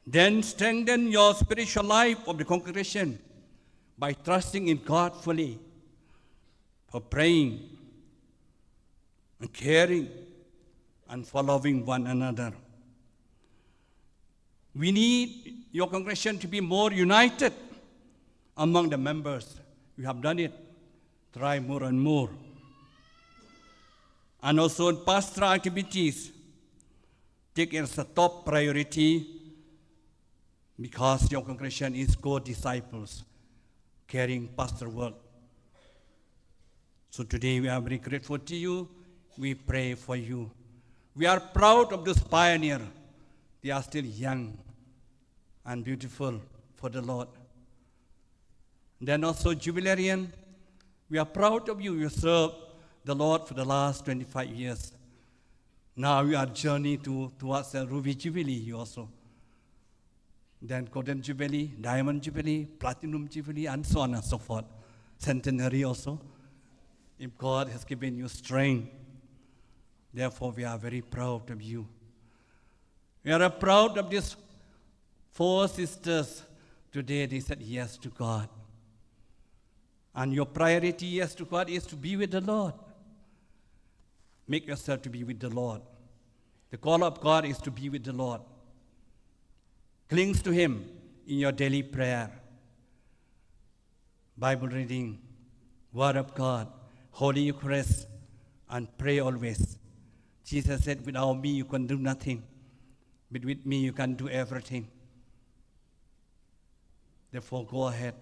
Then strengthen your spiritual life of the congregation by trusting in God fully, for praying and caring and following one another. We need your congregation to be more united among the members. You have done it. Try more and more. And also in pastoral activities, take it as a top priority because your congregation is co-disciples, carrying pastor work. So today we are very grateful to you. We pray for you. We are proud of this pioneer. They are still young and beautiful for the Lord. Then also Jubilarian, we are proud of you. You served the Lord for the last twenty-five years. Now you are journey to, towards the Ruby Jubilee, you also. Then Golden Jubilee, Diamond Jubilee, Platinum Jubilee, and so on and so forth. Centenary also. If God has given you strength, therefore we are very proud of you. We are proud of these four sisters. Today they said yes to God. And your priority, yes to God, is to be with the Lord. Make yourself to be with the Lord. The call of God is to be with the Lord. Clings to Him in your daily prayer, Bible reading, Word of God, Holy Eucharist, and pray always. Jesus said, "Without me, you can do nothing. But with me, you can do everything." Therefore, go ahead.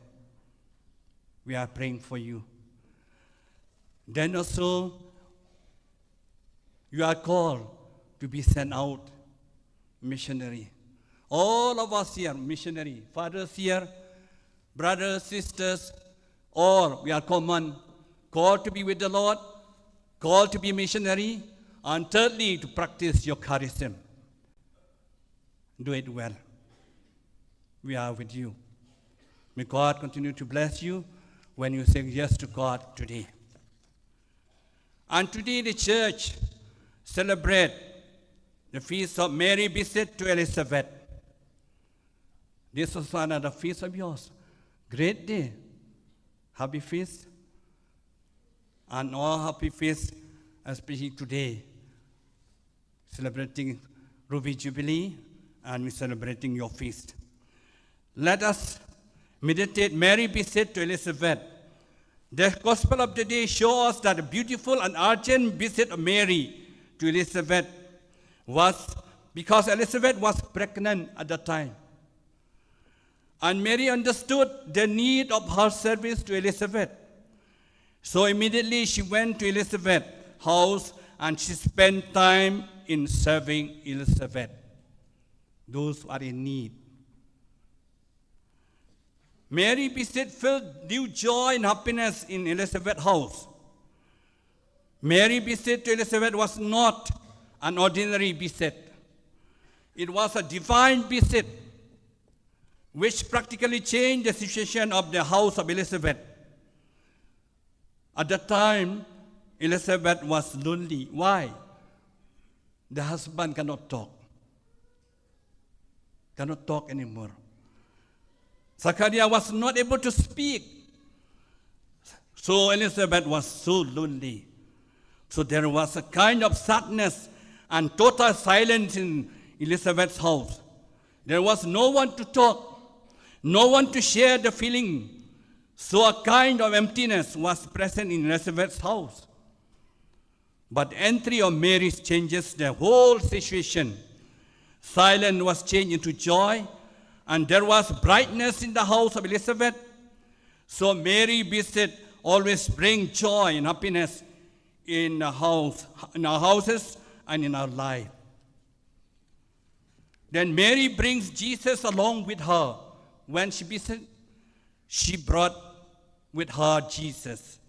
We are praying for you. Then also, you are called to be sent out missionary. All of us here, missionary. Fathers here, brothers, sisters, all we are common. Called to be with the Lord, called to be missionary, and thirdly, to practice your charism. Do it well. We are with you. May God continue to bless you when you say yes to God today. And today the church celebrate the feast of Mary visit to Elizabeth. This is another feast of yours. Great day. Happy feast. and all happy feast, especially today, celebrating Ruby Jubilee, and we're celebrating your feast. Let us meditate Mary visit to Elizabeth. The Gospel of the day shows us that a beautiful and urgent visit of Mary to Elizabeth was because Elizabeth was pregnant at the time. And Mary understood the need of her service to Elizabeth. So immediately she went to Elizabeth's house and she spent time in serving Elizabeth. Those who are in need. Mary visit filled new joy and happiness in Elizabeth's house. Mary visit to Elizabeth was not an ordinary visit. It was a divine visit which practically changed the situation of the house of Elizabeth. At that time, Elizabeth was lonely. Why? The husband cannot talk. Cannot talk anymore. Zachariah was not able to speak. So Elizabeth was so lonely. So there was a kind of sadness and total silence in Elizabeth's house. There was no one to talk, no one to share the feeling. So a kind of emptiness was present in Elizabeth's house. But entry of Mary changes the whole situation. Silence was changed into joy, and there was brightness in the house of Elizabeth. So Mary visit always bring joy and happiness in the house, in our houses and in our life. Then Mary brings Jesus along with her. When she visit, she brought with her Jesus.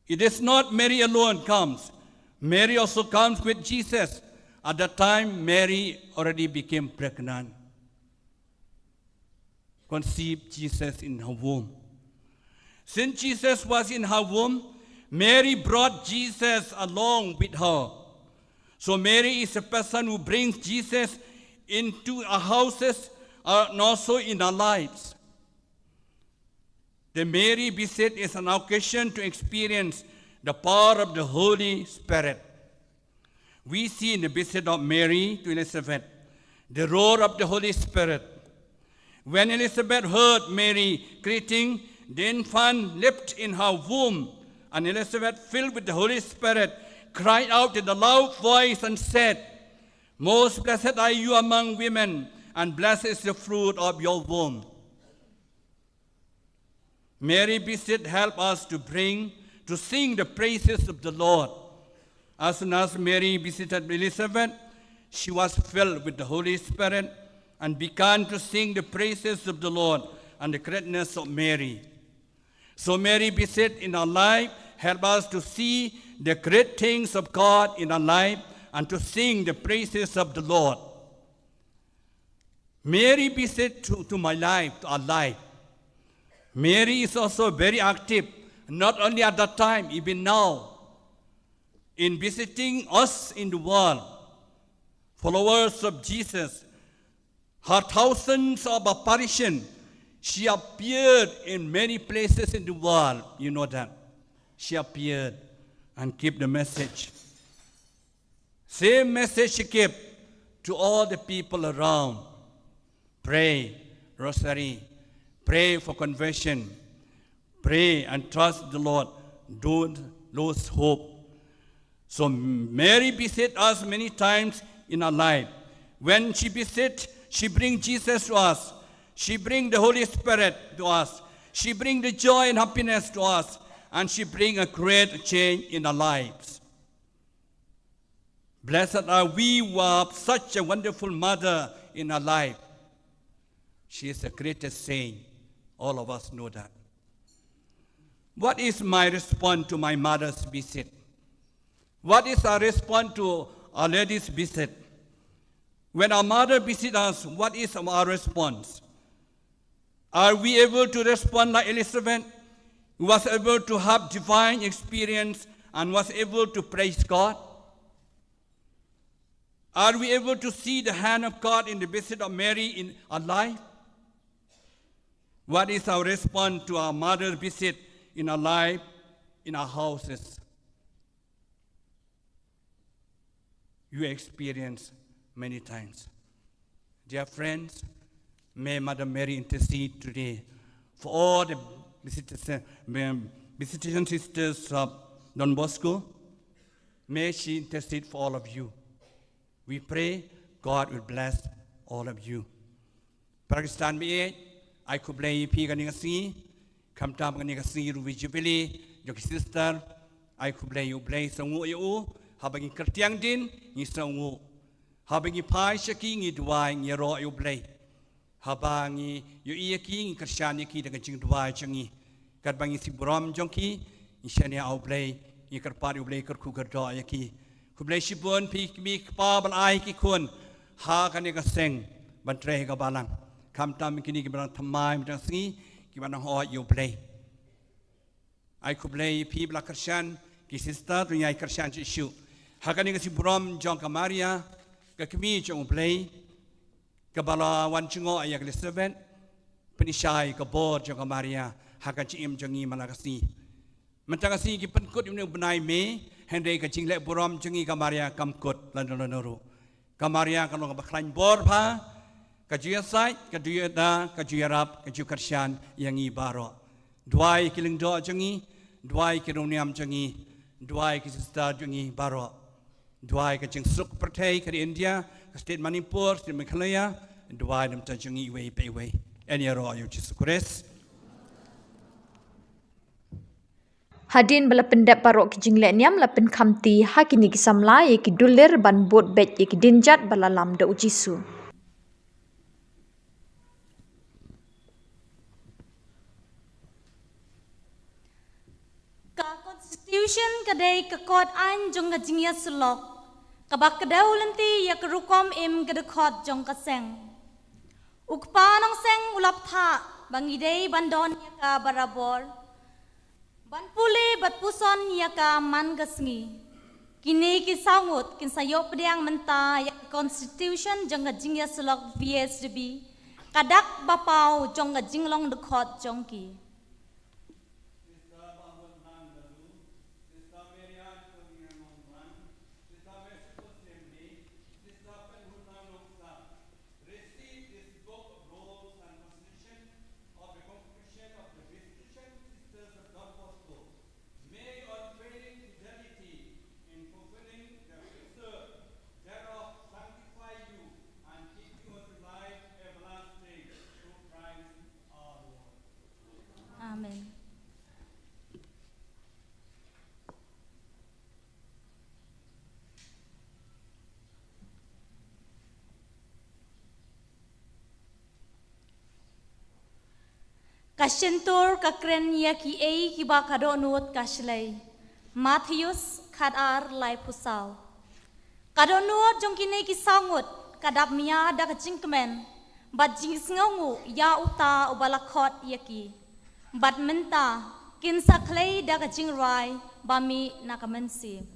It is not Mary alone comes. Mary also comes with Jesus. At that time, Mary already became pregnant, conceived Jesus in her womb. Since Jesus was in her womb, Mary brought Jesus along with her. So Mary is a person who brings Jesus into our houses, uh, and also in our lives. The Mary visit is an occasion to experience the power of the Holy Spirit. We see in the visit of Mary to Elizabeth the role of the Holy Spirit. When Elizabeth heard Mary greeting, the infant leaped in her womb, and Elizabeth, filled with the Holy Spirit, cried out in a loud voice and said, "Most blessed are you among women, and blessed is the fruit of your womb." Mary visit help us to bring, to sing the praises of the Lord. As soon as Mary visited Elizabeth, she was filled with the Holy Spirit and began to sing the praises of the Lord and the greatness of Mary. So Mary visit in our life help us to see the great things of God in our life and to sing the praises of the Lord. Mary visit to, to my life, to our life. Mary is also very active, not only at that time, even now, in visiting us in the world, followers of Jesus. Her thousands of apparition, she appeared in many places in the world. You know that. She appeared and keep the message. Same message she kept to all the people around. Pray, rosary, pray for conversion, pray and trust the Lord. Don't lose hope. So Mary visit us many times in our life. When she visit, she bring Jesus to us. She bring the Holy Spirit to us. She bring the joy and happiness to us. And she bring a great change in our lives. Blessed are we who have such a wonderful mother in our life. She is the greatest saint. All of us know that. What is my response to my mother's visit? What is our response to Our Lady's visit? When our mother visits us, what is our response? Are we able to respond like Elizabeth, who was able to have divine experience and was able to praise God? Are we able to see the hand of God in the visit of Mary in our life? What is our response to our mother's visit in our life? in our houses, you experience many times. Dear friends, may Mother Mary intercede today for all the visitation, visitation sisters of Don Bosco. May she intercede for all of you. We pray God will bless all of you. Para Khristan baieit, ai khublei ïa phi kane ka sngi, khamtam kane ka sngi Ruby Jubilee jong ki sister. Ai khublei ïa U Blei, sngewnguh ïa u. Haba ngi kyrtiang dien, ngi sngewnguh. Haba ngi phai sha ki, ngi duwai, ngi ïaroh ïa U Blei. Haba ngi ïohi ïa ki, ngi kyrshan ïa ki da ka jingduwai jong ngi. Katba ngi sngewburom jong ki, ngi shaniah ha U Blei, ngi kyrpad ïa U Blei kyrkhu kyrdoh ïa ki. Khublei shibun phi ki kmie ki kpa ba la ai ki khun ha kane ka seng ban trei ha ka balang. Khamtam kine ki ba dang thymmai mynta ka sngi, ki ba dang hoi ïa U Blei. Ai khublei ïa phi ba la kyrshan, ki sister, to ngin ïa kyrshan shuh shuh. Ha kane ka sngi burom jong ka Maria, ka kmie jong U Blei, kaba la wan jngoh ïa ka Elizabeth, pynshai ka bor jong ka Maria ha ka jingim jong ngi man la ka sngi. Mynta ka sngi ngi pynkut ïa une u bnai May, hynrei ka jingleh burom jong ngi ka Maria kam kut lano lano ruh. Ka Maria ka long kaba khlaiñ bor bha, ka ju ïasaid, ka ju ïada, ka ju ïarap, ka ju kyrshan ïa ngi baroh. Duwai ki lyngdoh jong ngi, duwai ki riewniam jong ngi, duwai ki sister jong ngi baroh. Duwai ka jingsuk pyrthei ka ri India, ka state Manipur, state Meghalaya, duwai na bynta jong ngi iwei pa iwei. Yn ïaroh ïa U Jisu Khrist. Hadien ba la pyndep baroh ki jingleh niam, la pynkhamti ha kine ki samla ïa ki dulir ban bud beit ïa ki dienjat ba la lam da U Jisu. Ka Constitution ka dei ka kot aiñ jong ka jingïasyllok kaba kdew lynti ïa ka rukom im ka dkhot jong ka seng. U kpa nongseng u la bthah ba ngi dei ban don ïa ka barabor, ban pule bad puson ïa ka man ka sngi. Kine ki saw ngut kin sa ïoh pdiang mynta ïa ka Constitution jong ka jingïasyllok V S D B, ka dak ba paw jong ka jinglong dkhot jong ki. Receive this book of rules and constitution of the congregation of the Visitation Sisters of Don Bosco. May your unfailing fidelity in fulfilling the precept thereof sanctify you and keep you unto life everlasting through Christ our Lord. Amen. Ka shyntur ka kren ïa kiei kiba ka dohnud ka shlei. Mathaios khatar laiphew saw. Ka dohnud jong kine ki saw ngut ka dap mia da ka jingkmen bad jingsngewnguh ïa uta uba la khot ïa ki. Bad mynta kin sa khlei da ka jingrwai ba mih na ka mynsiem.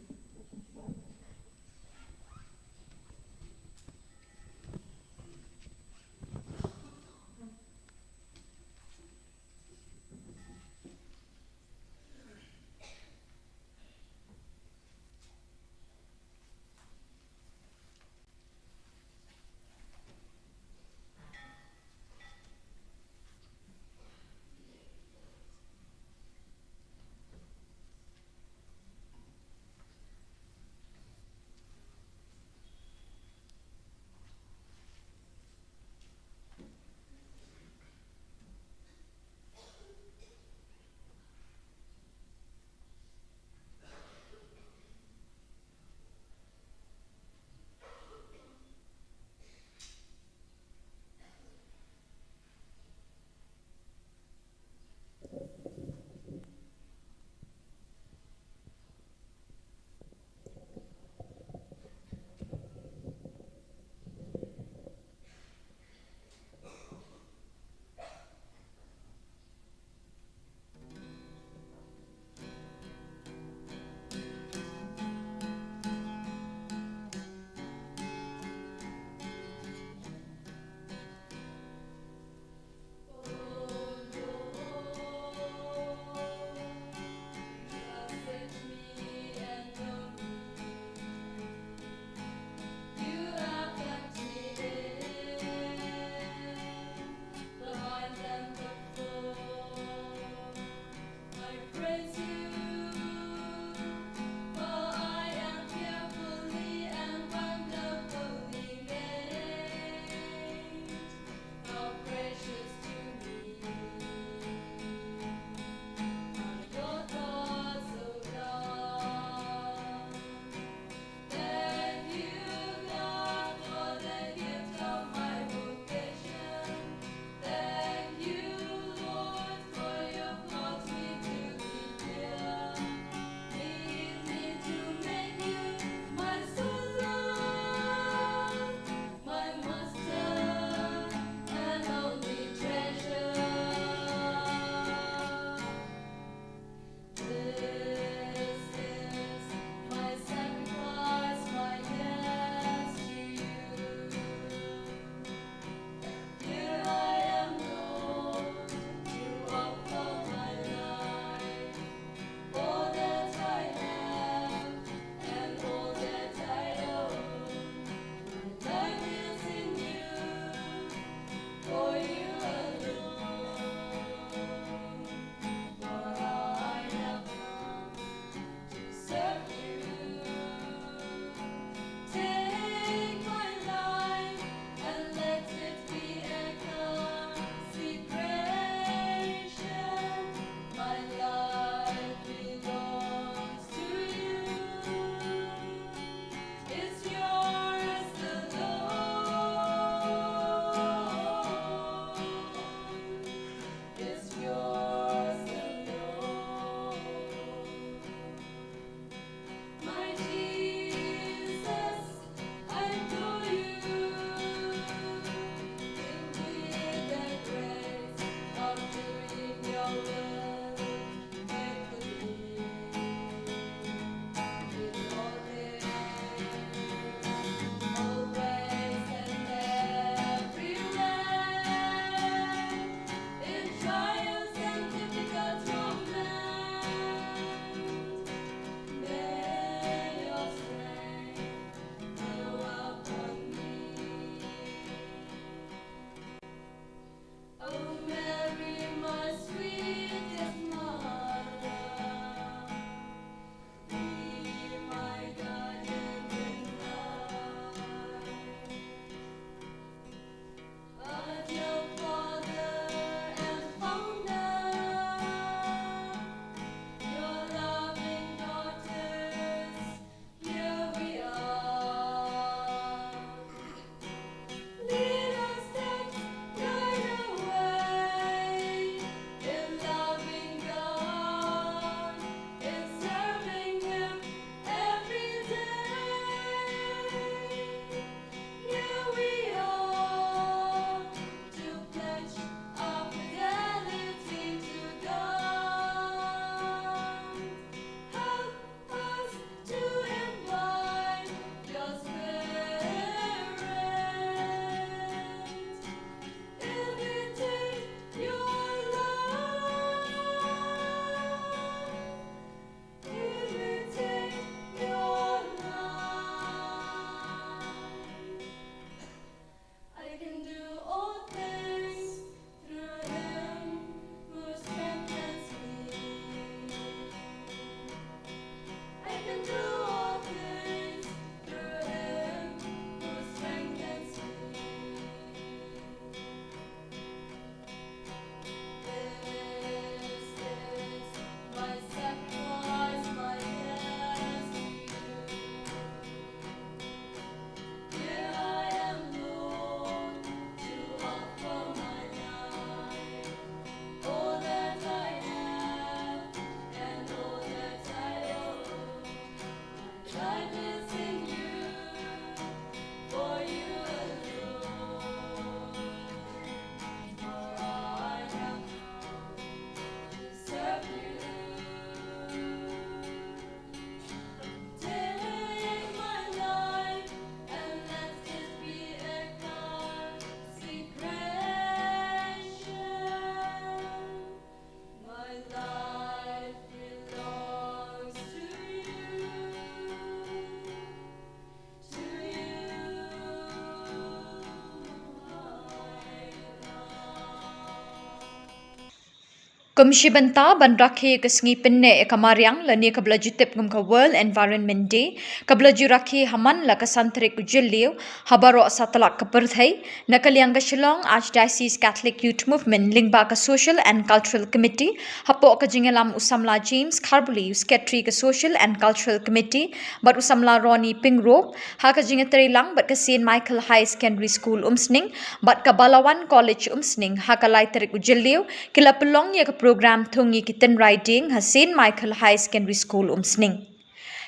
Kum shi bynta ban rakhe ka sngi pynneh ïa ka mariang lane kaba la ju tip kum ka World Environment Day, kaba la ju rakhe ha man la ka san tarik u Jylliew ha baroh satlak ka pyrthei, na ka liang ka Shillong Archdiocese Catholic Youth Movement lyngba ka Social and Cultural Committee, hapoh ka jingïalam u samla James Kharbuli, u Secretary ka Social and Cultural Committee, bad u samla Ronnie Pyngrope, ha ka jingïatreilang bad ka Saint Michael Higher Secondary School Umsning bad ka Balawan College Umsning, ha ka lai tarik u Jylliew, ki la pynlong ïa ka program thung ïa ki tynrai dieng ha Saint Michael Higher Secondary School Umsning.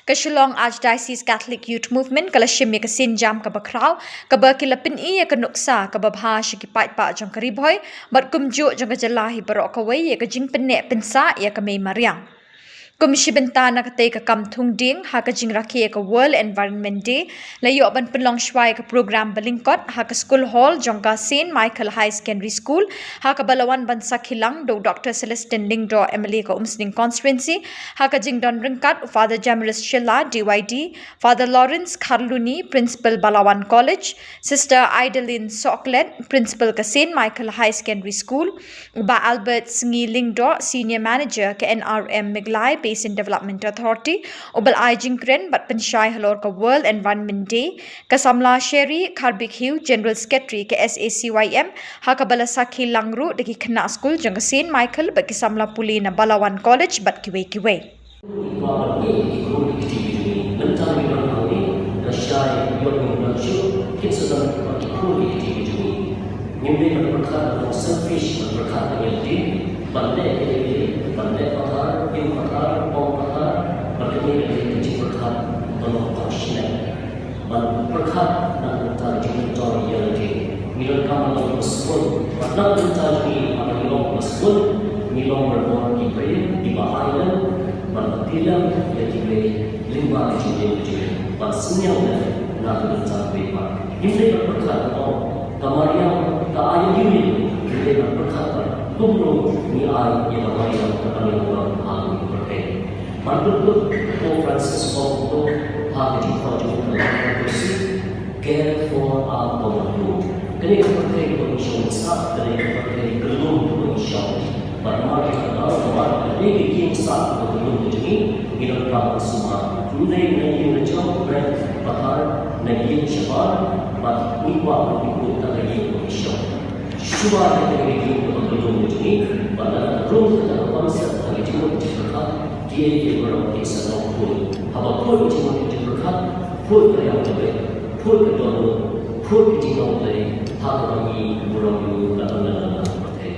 Ka Shillong Archdiocese Catholic Youth Movement ka la shim ïa ka sienjam kaba khraw, kaba ki la pyni ïa ka nuksa kaba bha sha ki paidbah jong ka Ri Bhoi bad kumjuh jong ka jylla hi baroh kawei ïa ka jingpynneh pynsah ïa ka mei mariang. Kum shi bynta na katei ka kam thung dieng ha ka jingrakhe ïa ka World Environment Day, la ïoh ban pynlong shuwa ïa ka program ba lyngkot ha ka School Hall jong ka Saint Michael Higher Secondary School, ha kaba la wan ban sakhi lang da u Doctor Celestine Lyngdoh, M L A ka Umsning Constituency, ha ka jingdon ryngkat u Father Jamiris Shylla, D Y D, Father Lawrence Kharluni, Principal Balawan College, Sister Idalin Soklet, Principal ka Saint Michael Higher Secondary School, u Bah Albert Sngi Lyngdoh, Senior Manager ka N R M Meghalaya Basin Development Authority, u Bah Ai Jingkren bad pynshai halor ka World Environment Day, ka samla Sherry Kharbik Hugh, General Secretary ka S A C Y M, ha kaba la sakhi lang ruh da ki khynnah skul jong ka Saint Michael bad ki samla pule na Balawan College bad kiwei kiwei. Ba ban ïeh ki khun ki kti ki jong ngi. Nangta ngi don hangne, lashai ïoh ngi ban shu kit sa don ba ki khun ki kti ki jong ngi. Ngim dei ban pyrkhat ban long selfish, ban pyrkhat ban ïadei, ban leh ïadei, ban leh pathar, im pathar, pom pathar, ban kane ka dei ka jingpyrkhat ban long compassionate. Ban pyrkhat na ka bynta ka jingmyntoi ïa lade. Ngi donkam ban long ba sbun. Bad na ka bynta jong ngi, haba ngi long ba sbun, ngi long baroh ki briew kiba ailad, ban pyntilam ïa kiwei lyngba ka jingim jong ngi. Ban synñiang lem na ka bynta kiwei pat. Ngim dei ban pyrkhat ba, oh, ka mariang ka ai ïa ngi, ngi dei ban pyrkhat ba kumno ngi ai ïa ka mariang ka ban ïa ngi ha kane ka pyrthei. Ban pynbeit Pope Francis ong kumto ha ka jingthoh jong u, ka Laudato Si, Care for our common good. Kane ka pyrthei kaba ngi shong sah, kane ka pyrthei ka lum kaba ngi shong. Bad namar kata ka daw, namar kane ka ïing sah kaba ka lum ka jong ngi, ngi donkam ban sumar. Ym dei na ïing na jong, na pathar, na ïing shabar, bad ngi kwah ban pynbeit kata ka ïing kaba ngi shong. Shuwa na ka ïing kaba ka lum ka jong ngi, bad lada ka lum kata ka concept ha ka jingmut jingpyrkhat, kiei kiei baroh kin sa long khuid. Haba khuid ka jingmut jingpyrkhat, khuid ka ïing ka beit, khuid ka dohnud, khuid ka jinglong Blei, ha kaba ngi burom ïa u la don la don ha ka pyrthei.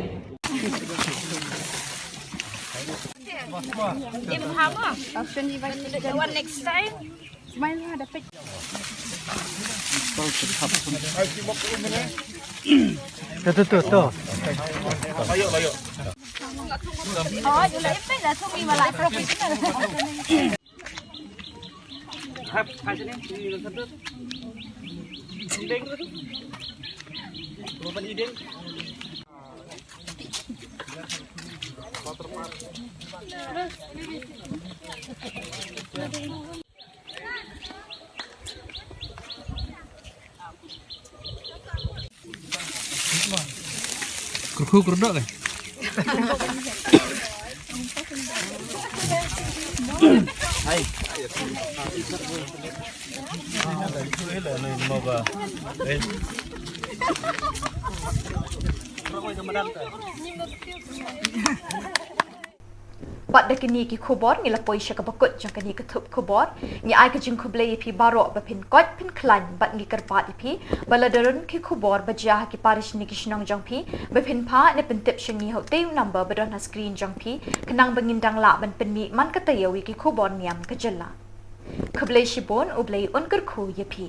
Im haba. One next time. Tu, tu, tu, tu. Kyrkhu kyrdok eh. Bad da kine ki khubor ngi la poi sha kaba kut jong kane ka thup khubor. Ngi ai ka jingkhublei ïa phi baroh ba phin koit phin khlaiñ bad ngi kyrpad ïa phi ba lada don ki khubor ba jia ha ki parish ne ki shnong jong phi, ba phin phah ne pyntip sha ngi ha utei u number ba don ha screen jong phi, khnang ba ngin dang lah ban pynmih man ka taïew ïa ki khubor niam ka jylla. Khublei shibun, U Blei un kyrkhu ïa phi.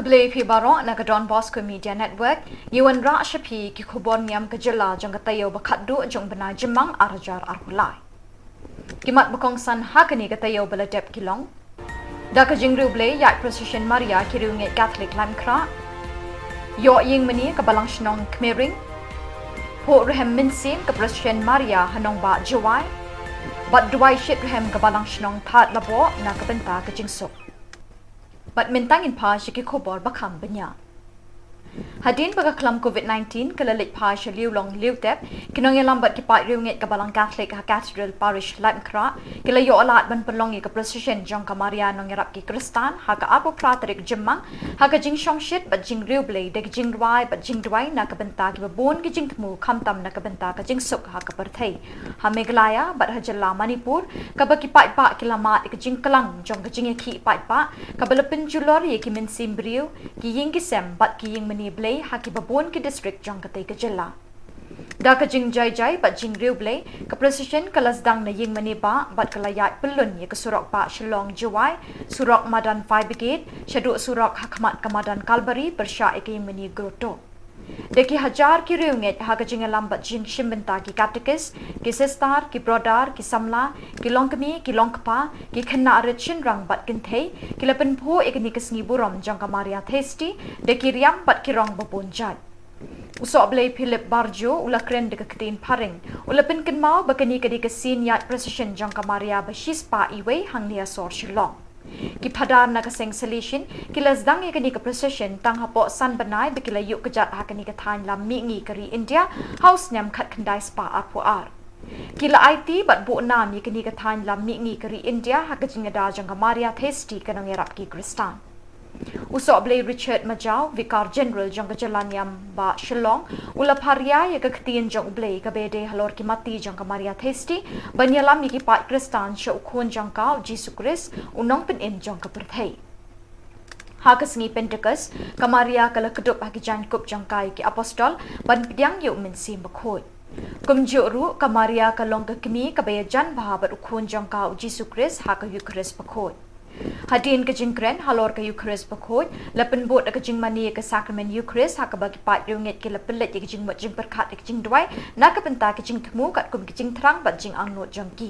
Khublei phi baroh na ka Don Bosco Media Network. Ngi wanrah sha phi ki khubor niam ka jylla jong ka taïew ba khatduh jong u bnai Jymmang arhajar arphew lai. Ki mat ba kongsan ha kane ka taïew ba la dep ki long: Da ka jingriewblei ïaid procession Maria ki riewngeit Katholik Laitumkhrah. Ïoh ïing mane ka Balang Shnong Khmering. Phuh rhem mynsiem ka procession Maria ha nongbah Jowai. Bad duwai shitrhem ka Balang Shnong Thadlaboh na ka bynta ka jingsuk. Bad mynta ngin phai sha ki khubor ba kham bniah. Hadien ba ka khlam covid nineteen ka la leit phai sha liewlong liewtep, ki nongïalam bad ki paid riewngeit ka Balang Katholik ha Cathedral Parish Laitumkhrah ki la ïoh lad ban pynlong ïa ka procession jong ka Maria Nongïarap ki Khristan ha ka arphew phra tarik Jymmang, ha ka jingshongshit bad jingriewblei da ka jingrwai bad jingduwai na ka bynta kiba bun ki jingthmu, khamtam na ka bynta ka jingsuk ha ka pyrthei. Ha Meghalaya bad ha jylla Manipur, kaba ki paidbah ki la mad ïa ka jingklang jong ka jingïakhih paidbah, kaba la pynjulor ïa ki mynsiem briew, ki ïing ki sem bad ki ïing mane blei ha kiba bun ki district jong katei ka jylla. Da ka jingjai jai bad jingriewblei, ka procession ka la sdang na ïing mane bah bad ka la ïaid pyllun ïa ka surok bah Shillong Jowai, surok madan Fire Brigade, shaduh surok ha khmat ka madan Kalbari pyrshah ïa ka ïing mane Grotto. Da ki hajar ki riewngeit ha ka jingïalam bad jingshim bynta ki katekis, ki sister, ki brother, ki samla, ki longkmie, ki longkpa, ki khynnah rit shynrang bad kynthei, ki la pynphuh ïa kane ka sngi burom jong ka Maria Theisotti da ki riam bad ki rong ba bun jait. U Sohblei Philip Barjo u la kren da ka ktien phareng, u la pynkynmaw ba kane ka dei ka sien ïaid procession jong ka Maria ba shispah iwei hangne ha sor Shillong. Ki phadar na ka seng Salesian ki la sdang ïa kane ka procession tang hapoh san bnai ba ki la ïuh kjat ha kane ka thaiñ lam mihngi ka ri India ha u snem khatkhyndai spah arphew ar. Ki la aiti bad buh nam ïa kane ka thaiñ lam mihngi ka ri India ha ka jingïada jong ka Maria Theisotti ka Nongïarap ki Khristan. U Sohblei Richard Majaw, Vicar General jong ka jylla niam bah Shillong, u la pharia ïa ka ktien jong U Blei kaba ïadei halor ki mati jong ka Maria Theisotti ban ïalam ïa ki paid Khristan sha u Khun jong ka, u Jisu Khrist, u Nongpynim jong ka pyrthei. Ha ka sngi Pentekost, ka Maria ka la kdup ha ki jaiñkup jong ka ïa ki apostol ban pdiang ïa u Mynsiem Bakhuid. Kumjuh ruh, ka Maria ka long ka kmie kaba ïajan bha bad u Khun jong ka, u Jisu Khrist, ha ka Eukharist Bakhuid. Hadien ka jingkren halor ka Eukharist Bakhuid, la pynbud da ka jingmane ïa ka Sakramen Eukharist ha kaba ki paid riewngeit ki la pynleit ïa ka jingmut jingpyrkhat ïa ka jingduwai na ka bynta ka jingthmu katkum ka jingthrang bad jingangnud jong ki.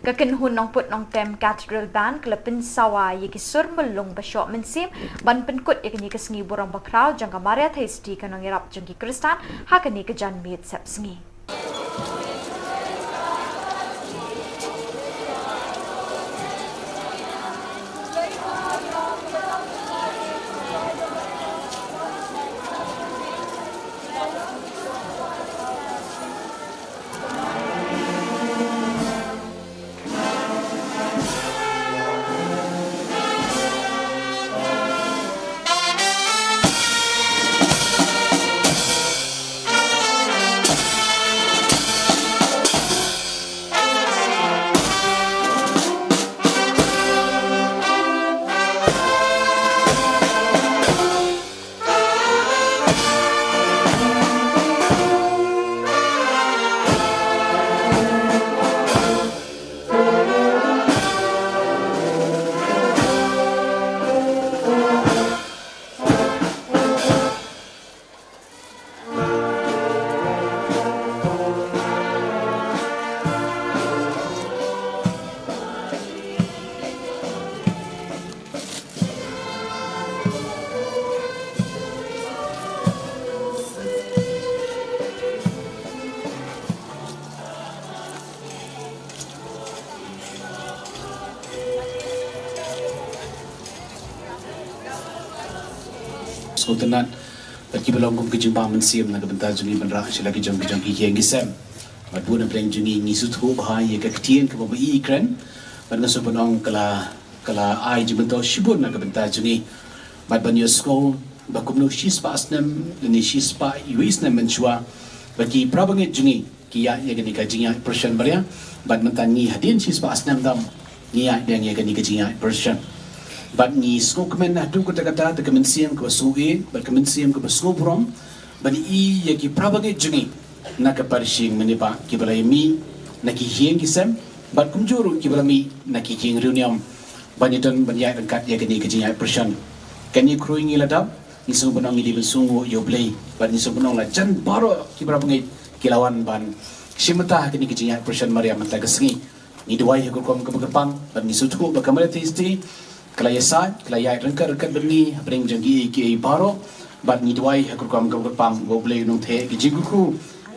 Ka kynhun nongput nongtem Cathedral Band ka la pynsawa ïa ki sur myllung ba shoh mynsiem ban pynkut ïa kane ka sngi burom bakhraw jong ka Maria Theisotti ka Nongïarap jong ki Khristan ha kane ka janmiet sepsngi. Sngewtynnat bad kiba long kum ka jingbam mynsiem na ka bynta jong ngi ban rah sha la ki jong ki jong ki ïing ki sem. Bad bun na pdeng jong ngi ngi sngewthuh bha ïa ka ktien kaba ma i kren. Bad nga sngewbha ban ong ka la, ka la ai jingmyntoi shibun na ka bynta jong ngi. Bad ban ïohsngew ba kumno shispah snem lane shispah iwei snem mynshuwa ba ki parabangeit jong ngi ki ïaid ïa kane ka jingïaid procession Maria. Bad mynta ngi hadien shispah snem dam ngi ïaid biang ïa kane ka jingïaid procession. Bad ngi sngewkmen haduh katta katta da ka mynsiem kaba sngewieit bad ka mynsiem kaba sngewburom ban ïohi ïa ki parabangeit jong ngi na ka parish ïing mane bah kiba la ïamih na ki ïing ki sem bad kumjuh ruh kiba la mih na ki ïing riewniam ban ïadon ban ïaid ryngkat ïa kane ka jingïaid procession. Kane khrui ngi la dap, ngi sngewbha ban ong ngi dei ban sngewnguh ïa U Blei, bad ngi sngewbha ban ong la jan baroh ki para bangeit ki la wan ban shim bynta ha kane ka jingïaid Passion Maria mynta ka sngi. Ngi duwai ha ka rukom kaba kyrpang, bad ngi sngewthuh ba ka Maria Theisotti ka la ïasaid, ka la ïaid ryngkat ryngkat bad ngi hapdeng jong kiei kiei baroh, bad ngi duwai ha ka rukom kaba kyrpang ba U Blei un nang theh ïa ka jingkyrkhu,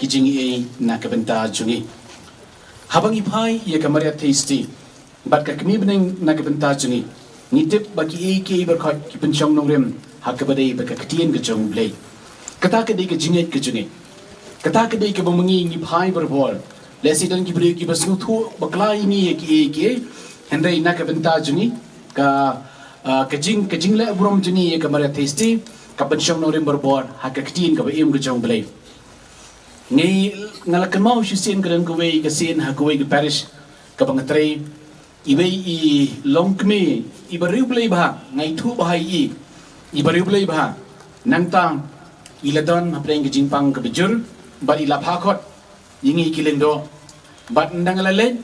ka jingaiei na ka bynta jong ngi. Haba ngi phai ïa ka Maria Theisotti bad ka kmie bneng na ka bynta jong ngi, ngi tip ba kiei kiei baroh ki pynshong nongrim ha kaba dei bad ka ktien ka jong U Blei. Kata ka dei ka jingngeit ka jong ngi. Kata ka dei kaba ma ngi ngi phai barabor. Lehse don ki briew kiba sngewthuh bakla ïa ngi ïa kiei kiei, hynrei na ka bynta jong ngi, ka, ah, ka jing, ka jingleh burom jong ngi ïa ka Maria Theisotti ka pynshong nongrim barabor ha ka ktien kaba im ka jong U Blei. Ngi, nga la kynmaw shisien, ka don kawei ka sien ha kawei ka parish kaba nga trei, iwei i longkmie iba riewblei bha, nga ithuh bha ïa i, iba riewblei bha. Nangta i la don hapdeng ka jingpang kaba jur, bad i la phah khot ïa ngi ki lyngdoh. Bad ynda nga la leit,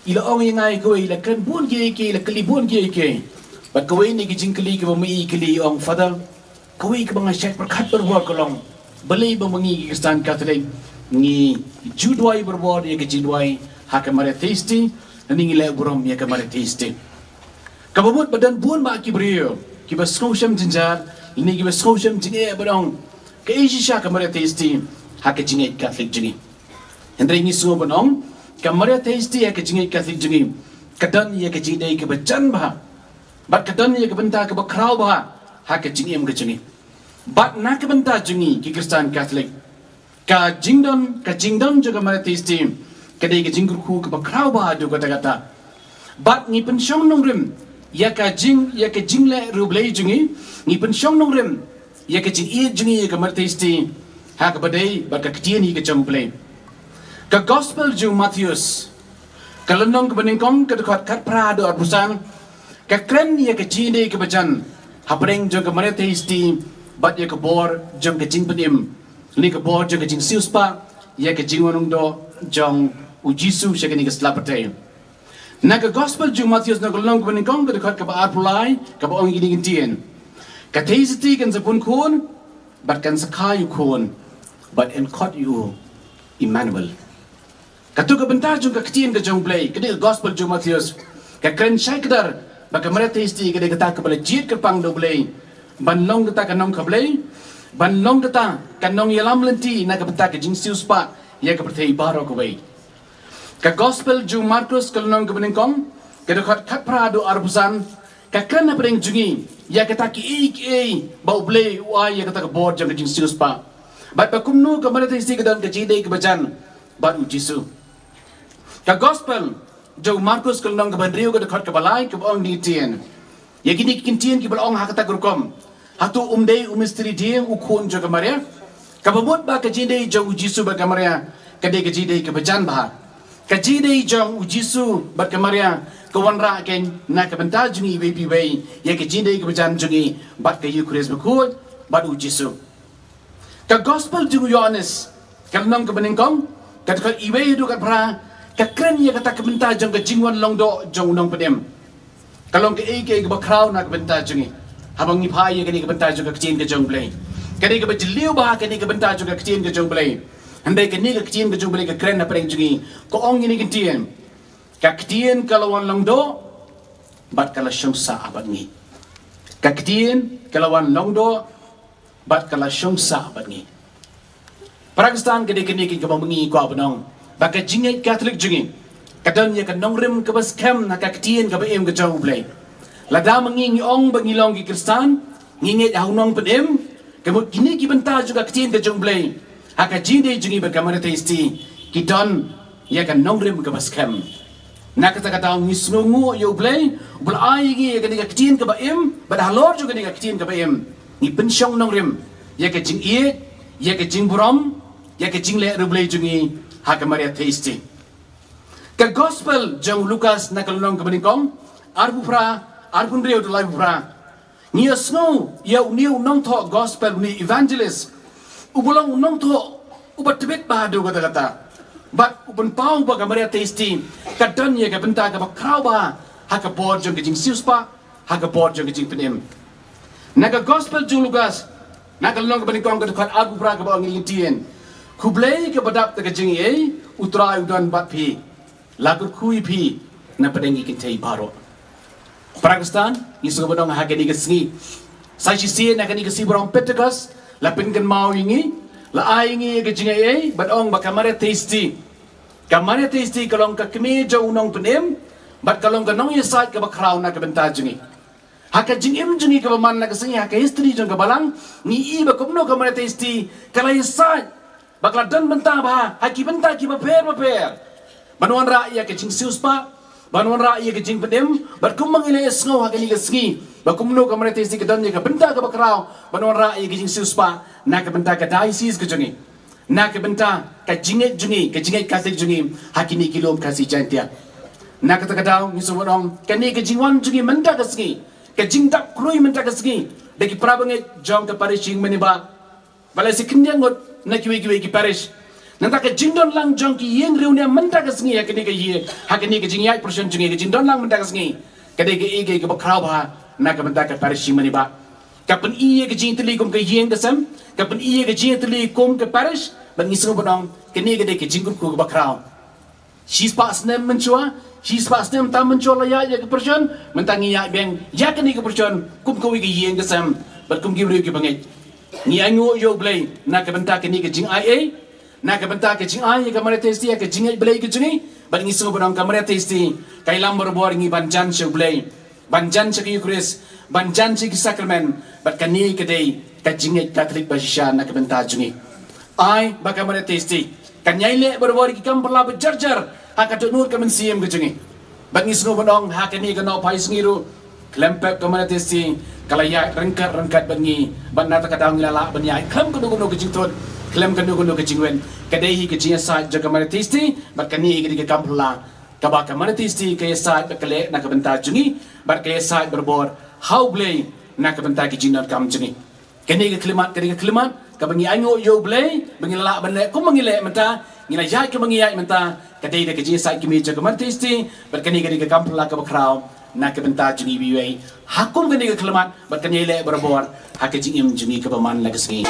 i la ong ïa nga ïa kawei, i la kren bun kiei kiei, i la kylli bun kiei kiei. Bad kawei na ki jingkylli kaba ma i i kylli, i ong, Father, kawei kaba nga shait pyrkhat barabor ka long, balei ba ma ngi ki Khristan Katholik ngi ju duwai barabor ïa ka jingduwai ha ka Maria Theisotti, lane ngi leh burom ïa ka Maria Theisotti. Kaba mut ba don bun bah ki briew kiba sngewshem jynjar, lane kiba sngewshem jingeh ban ong, kaei shisha ka Maria Theisotti ha ka jingngeit Katholik jong ngi. Hynrei ngi sngewbha ban ong, ka Maria Theisotti ha ka jingngeit Katholik jong ngi ka don ïa ka jingdei kaba jan bha, bad ka don ïa ka bynta kaba khraw bha ha ka jingim ka jong ngi. Bad na ka bynta jong ngi ki Khristan Katholik, ka jingdon, ka jingdon jong ka Maria Theisotti ka dei ka jingkyrkhu kaba khraw bha haduh katta katta. Bad ngi pynshong nongrim ïa ka jing, ïa ka jingleh riewblei jong ngi, ngi pynshong nongrim ïa ka jingïeit jong ngi ïa ka Maria Theisotti ha kaba dei bad ka ktien hi ka jong U Blei. Ka Gospel jong u Mathaios, ka lynnong kaba nyngkong, ka dkhot khatphra haduh arphew san, ka kren ïa ka jingïadei kaba jan hapdeng jong ka Maria Theisotti bad ïa ka bor jong ka jingpynim, lane ka bor jong ka jingsiewspah ïa ka jingwan longdoh jong u Jisu sha kane ka sla pyrthei. Na ka Gospel jong u Mathaios, na ka lynnong kaba nyngkong, ka dkhot kaba arphew lai, kaba ong ïa kine ki ktien: Ka Theisotti kan sa pun khun, bad kan sa kha ïa u khun, bad yn khot ïa u Immanuel. Kato ka bynta jong ka ktien ka jong U Blei, ka dei ka Gospel jong u Mathaios, ka kren shai kdar ba ka Maria Theisotti ka dei kata kaba la jied kyrpang da U Blei ban long kata ka nongkha Blei, ban long kata ka nongïalam lynti na ka bynta ka jingsiewspah ïa ka pyrthei baroh kawei. Ka Gospel jong u Markos, ka lynnong kaba nyngkong, ka dkhot khatphra haduh arphew san, ka kren hapdeng jong ngi ïa kata kiei kiei ba U Blei u ai ïa kata ka bor jong ka jingsiewspah, bad ba kumno ka Maria Theisotti ka don ka jingïadei kaba jan bad u Jisu. Ka Gospel jong u Markos, ka lynnong kaba hynriew, ka dkhot kaba lai, kaba ong ïa kine ki ktien, ïa kine ki ktien kiba la ong ha kata ka rukom: Hato um dei u mistri dieng, u khun jong ka Maria? Kaba mut ba ka jingïadei jong u Jisu bad ka Maria ka dei ka jingïadei kaba jan bha. Ka jingïadei jong u Jisu bad ka Maria ka wanrah keiñ na ka bynta jong ngi iwei pa iwei ïa ka jingïadei kaba jan jong ngi bad ka Eukharist bakhuid bad u Jisu. Ka Gospel jong u Ïoannis, ka lynnong kaba nyngkong, ka dkhot iwei haduh khatphra, ka kren ïa kata ka bynta jong ka jingwan longdoh jong u nongpynim. Ka long kaei kaei kaba khraw na ka bynta jong ngi haba ngi phai ïa kane ka bynta jong ka ktien ka jong U Blei. Ka dei kaba jylliew bha kane ka bynta jong ka ktien ka jong U Blei. Hynrei kane ka ktien ka jong U Blei ka kren hapdeng jong ngi, ka ong ïa kine ki ktien: Ka ktien ka la wan longdoh bad ka la shong sah bad ngi. Ka ktien ka la wan longdoh bad ka la shong sah bad ngi. Para Khristan, ka dei kane kaba ma ngi ngi kwah ban ong ba ka jingngeit Katholik jong ngi ka don ïa ka nongrim kaba skhem na ka ktien kaba im ka jong U Blei. Lada ma ngi ngi ong ba ngi long ki Khristan, ngi ngeit ha u nongpynim, ka mut kine ki bynta jong ka ktien ka jong U Blei ha ka jingïadei jong ngi bad ka Maria Theisotti ki don ïa ka nongrim kaba skhem. Na kata ka daw ngi sngewnguh ïa U Blei uba la ai ïa ngi ïa kane ka ktien kaba im, bad halor jong kane ka ktien kaba im ngi pynshong nongrim ïa ka jingïeit, ïa ka jingburom, ïa ka jingleh riewblei jong ngi ha ka Maria Theisotti. Ka Gospel jong u Lukas, na ka lynnong kaba nyngkong, arphew phra, arphew hynriew haduh laiphew phra, ngi ïohsngew ïa une u nongthoh Gospel, une u evangelist, uba long u nongthoh uba tbit bha haduh katta katta, bad u pynpaw ba ka Maria Theisotti ka don ïa ka bynta kaba khraw bha ha ka bor jong ka jingsiewspah, ha ka bor jong ka jingpynim. Na ka Gospel jong u Lukas, na ka lynnong kaba nyngkong, ka dkhot arphew phra, kaba ong ïa ngi, Khublei kaba dap da ka jingaiei, U Trai u don bad phi. La kyrkhu ïa phi na pdeng ki kynthei baroh. Para Khristan, ngi sngewbha ban ong ha kane ka sngi, sa shisien na kane ka sngi ba long Pentekost, la pynkynmaw ïa ngi, la ai ïa ngi ka jingaiei, bad ong ba ka Maria Theisotti, ka Maria Theisotti ka long ka kmie jong u nongpynim, bad ka long ka nongïasaid kaba khraw na ka bynta jong ngi. Ha ka jingim jong ngi kaba man la ka sngi, ha ka history jong ka balang, ngi i ba kumno ka Maria Theisotti ka la ïasaid, ba ka la don bynta bha ha ki bynta kiba pher bapher, ban wanrah ïa ka jingsiewspah, ban wanrah ïa ka jingpynim, bad kumba ngi la ïasngew ha kane ka sngi, ba kumno ka Maria Theisotti ka don ïa ka bynta kaba khraw ban wanrah ïa ka jingsiewspah na ka bynta ka diocese ka jong ngi, na ka bynta ka jingngeit jong ngi, ka jingngeit Katholik jong ngi ha kine ki lum Khasi Jaiñtia. Na kata ka daw, ngi sngewbha ban ong, kane ka jingwan jong ngi mynta ka sngi, ka jingdap khrui mynta ka sngi da ki para bangeit jong ka parish Ïingmane Bah, ba la shu khyndiat ngut na kiwei kiwei ki parish. Nangta ka jingdon lang jong ki ïing riewniam mynta ka sngi ha kane ka ïing, ha kane ka jingïaid procession jong ngi, ka jingdon lang mynta ka sngi, ka dei kaei kaei kaba khraw bha na ka bynta ka parish Ïingmane Bah. Ka pyni ïa ka jingïatylli kum ka ïing ka sem, ka pyni ïa ka jingïatylli kum ka parish, bad ngi sngewbha ban ong, kane ka dei ka jingkyrkhu kaba khraw. Shispah snem mynshuwa, shispah snem tam mynshuwa la ïaid ïa ka procession, mynta ngi ïaid biang ïa kane ka procession kum kawei ka ïing ka sem, bad kum ki briew ki bangeit. Ngi ainguh ïa U Blei na ka bynta kane ka jingaiei, na ka bynta ka jingai ïa ka Maria Theisotti, ïa ka jingngeit Blei ka jong ngi, bad ngi sngewbha ban ong ka Maria Theisotti ka ïalam barabor ïa ngi ban jan sha U Blei, ban jan sha ka Eucharist, ban jan sha ki sakramen, bad kane ka dei ka jingngeit Katholik ba shisha na ka bynta jong ngi. Ai ba ka Maria Theisotti kan ïai leh barabor ïa ki kam phylla ba jar jar ha ka dohnud ka mynsiem ka jong ngi. Bad ngi sngewbha ban ong ha kane ka Nohphai Sngi ruh, khlem pep ka Maria Theisotti ka la ïaid ryngkat ryngkat bad ngi, bad na kata ka daw ngi la lah ban ïaid khlem kano kano ka jingthut, khlem kano kano ka jingwit. Ka dei hi ka jingïasaid jong ka Maria Theisotti, bad kane hi ka dei ka kam phylla kaba ka Maria Theisotti ka ïasaid bad ka leh na ka bynta jong ngi, bad ka ïasaid barabor ha U Blei na ka bynta ki jingdonkam jong ngi. Kane ka khyllipmat, kane ka khyllipmat kaba ngi ainguh ïa U Blei ba ngi la lah ban leh kumba ngi leh mynta, ngi la ïaid kumba ngi ïaid mynta, ka dei da ka jingïasaid kmie jong ka Maria Theisotti, bad kane ka dei ka kam phylla kaba khraw na ka bynta jong ngi iwei iwei. Ha kum kane ka khyllipmat, bad kan ïai leh barabor ha ka jingim jong ngi kaba man la ka sngi.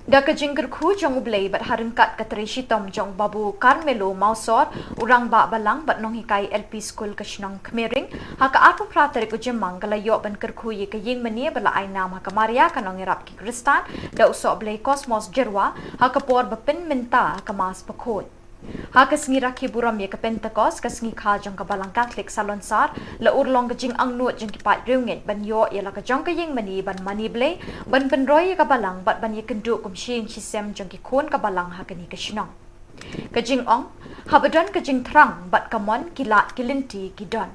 Da ka jingkyrkhu jong U Blei bad ha ryngkat ka trei shitom jong Babu Carmelo Mawsor, u rangbah balang bad nonghikai L P School ka shnong Khmering, ha ka arphew phra tarik u Jymmang ka la ïoh ban kyrkhu ïa ka ïingmane ba la ai nam ha ka Maria ka nongïarap ki Khristan da u sohblei Cosmos Jyrwa, ha ka por ba pynmynta ha ka Mass bakhuid. Ha ka sngi rakhe burom ïa ka Pentecost, ka sngi kha jong ka Balang Katholik Salonsar, la urlong ka jingangnud jong ki paid riewngeit ban ïoh ïa la ka jong ka ïingmane ban mane Blei, ban pynroi ïa ka Balang bad ban ïakynduh kum shi ïing shi sem jong ki khun ka Balang ha kane ka shnong. Ka jingong, haba don ka jingthrang bad ka mon, ki lad ki lynti ki don.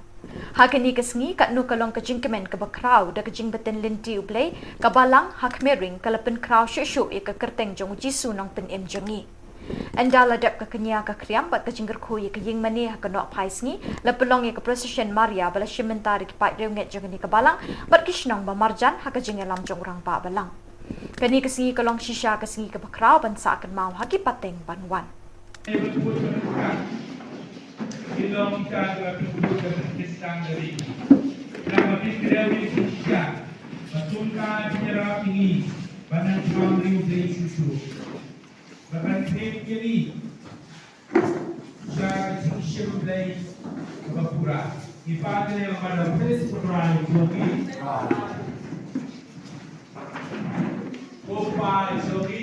Ha kane ka sngi katno ka long ka jingkmen kaba khraw da ka jingbtin lynti U Blei, ka Balang ha Khmering ka la pynkhraw shuh shuh ïa ka kyrteng jong U Jisu Nongpynim jong ngi. Ynda la dep ka kñia ka khriam bad ka jingkyrkhu ïa ka ïingmane ha ka nohphai sngi, la pynlong ïa ka procession Maria ba la shim bynta da ki paid riewngeit jong kane ka Balang bad ki shnong ba marjan ha ka jingïalam jong u rangbah balang. Kane ka sngi ka long shisha ka sngi kaba khraw ban sah kynmaw ha ki pateng ban wan. Ba kan thied ïa ngi sha ka jingshim Blei kaba pura. Ngi pan ïa ka Mother of Praise, ko Trai jong ngi. Ko Pa jong ngi.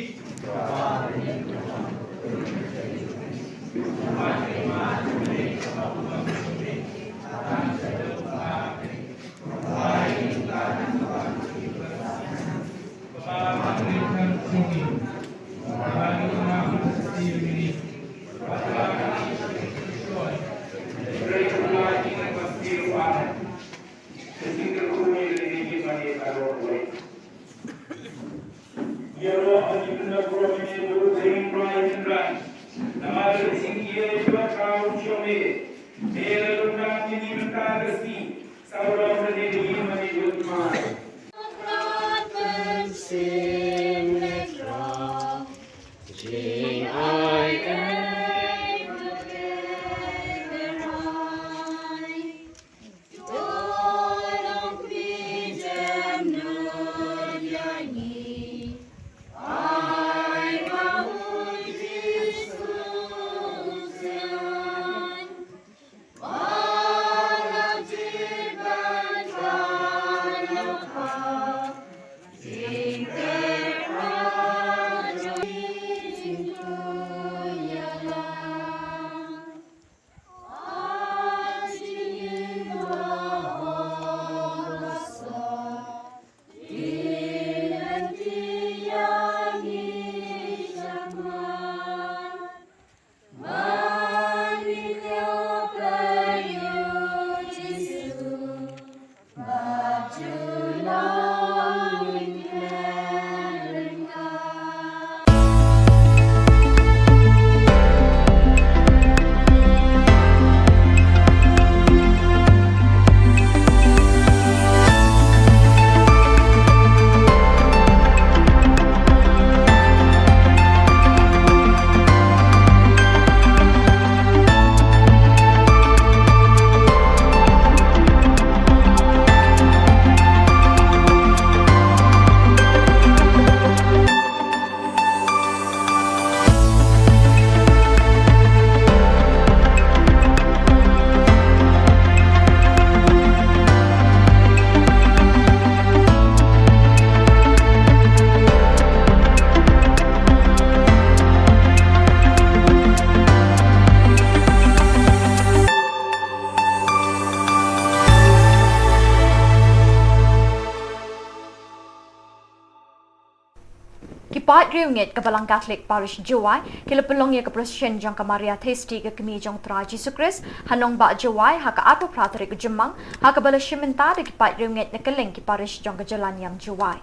Ki paid riewngeit ka Balang Katholik Parish Jowai ki la pynlong ïa ka procession jong ka Maria Theisotti ka kmie jong U Trai Jisu Khrist ha nongbah Jowai ha ka arphew phra tarik u Jymmang, ha kaba la shim bynta da ki paid riewngeit na kylleng ki parish jong ka jylla niam Jowai.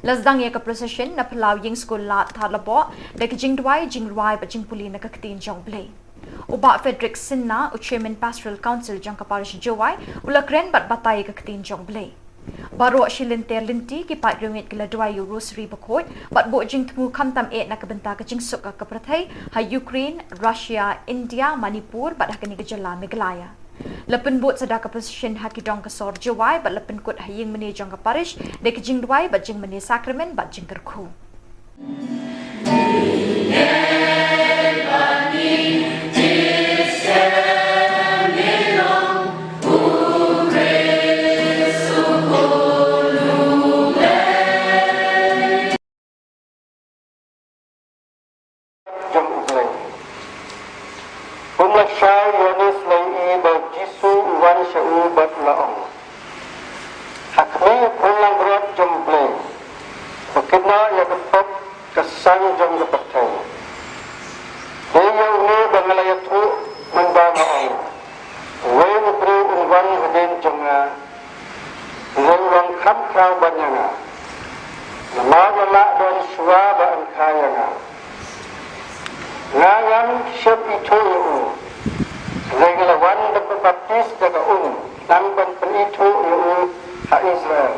La sdang ïa ka procession na phyllaw ïing skul Lad Thadlaboh da ka jingduwai, jingrwai bad jingpule na ka ktien jong U Blei. U Bah Frederick Sinha, u Chairman Pastoral Council jong ka Parish Jowai, u la kren bad batai ïa ka ktien jong U Blei. Baroh shi lynter lynti ki paid riewngeit ki la duwai ïa u Rosary bakhuid bad buh jingthmu khamtam eh na ka bynta ka jingsuk ka pyrthei ha Ukraine, Russia, India, Manipur bad ha kane ka jylla Meghalaya. La pynbud sa da ka procession ha ki dong ka sor Jowai bad la pynkut ha ïingmane jong ka parish da ki jingduwai bad jingmane sakramen bad jingkyrkhu. Jong U Blei. Um la shai Ïoannis la ïohi ba U Jisu u wan sha u bad u la ong, Ha khmih, U Khun langbrot jong U Blei, uba kynnoh ïa ka pop ka sang jong ka pyrthei. Dei ïa une ba nga la ïathuh mynba nga ong, Uwei u briew un wan hadien jong nga, u long kham khraw ban ïa nga, namar u la lah don shuwa ba yn kha ïa nga. Nga ngam shym ithuh ïa u, hynrei nga la wan ban baptis da ka um, khnang ban pynithuh ïa u ha Israel.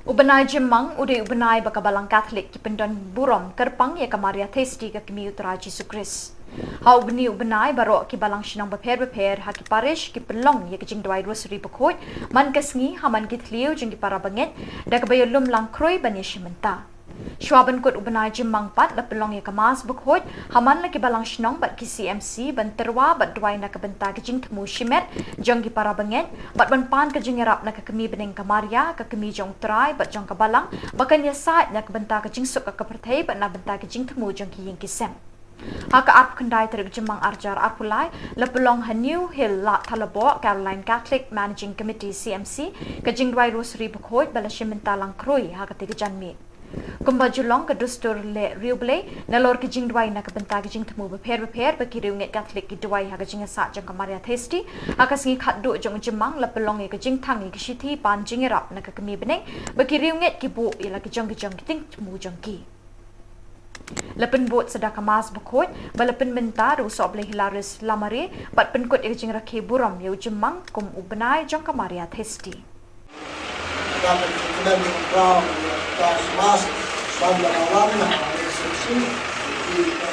U bnai Jymmang u dei u bnai ba ka Balang Katholik ki pyndon burom kyrpang ïa ka Maria Theisotti, ka kmie U Trai Jisu Khrist. Ha u bnai, u bnai baroh ki balang shnong bapher bapher ha ki parish ki pynlong ïa ka jingduwai Rosary bakhuid man ka sngi ha man ki thliew jong ki para bangeit, da kaba ïalum langkhrui ban ïashim bynta. Shuwa ban kut u bnai Jymmang pat la pynlong ïa ka Mass bakhuid ha man la ki balang shnong bad ki C M C ban tyrwa bad duwai na ka bynta ka jingthmu shimet jong ki para bangeit bad ban pan ka jingïarap na ka kmie bneng ka Maria, ka kmie jong U Trai bad jong ka Balang, ba kan ïasaid na ka bynta ka jingsuk ka pyrthei bad na bynta ka jingthmu jong ki ïing ki sem. Ha ka arphew khyndai tarik Jymmang arhajar arphew lai, la pynlong ha New Hill, Lad Thalaboh, Caroline Catholic Managing Committee, C M C, ka jingduwai Rosary bakhuid ba la shim bynta langkhrui ha katei ka janmiet. Kumba ju long ka dustur leh riewblei, nalor ka jingduwai na ka bynta ka jingthmu bapher bapher ba ki riewngeit Katholik ki duwai ha ka jingïasaid jong ka Maria Theisotti ha ka sngi khatduh jong u Jymmang, la pynlong ïa ka jingthang ïa ka shithi pan jingïarap na ka kmie bneng ba ki riewngeit ki buh ïa la ki jong ki jong ki jingthmu jong ki. La pynbud sa da ka Mass bakhuid ba la pynbynta da u Sohblei Hilarius Lamare bad pynkut ïa ka jingrakhe burom ïa u Jymmang kum u bnai jong ka Maria Theisotti. Ka kmen ka Mass ban da la wan na ka Maria Theisotti ki ka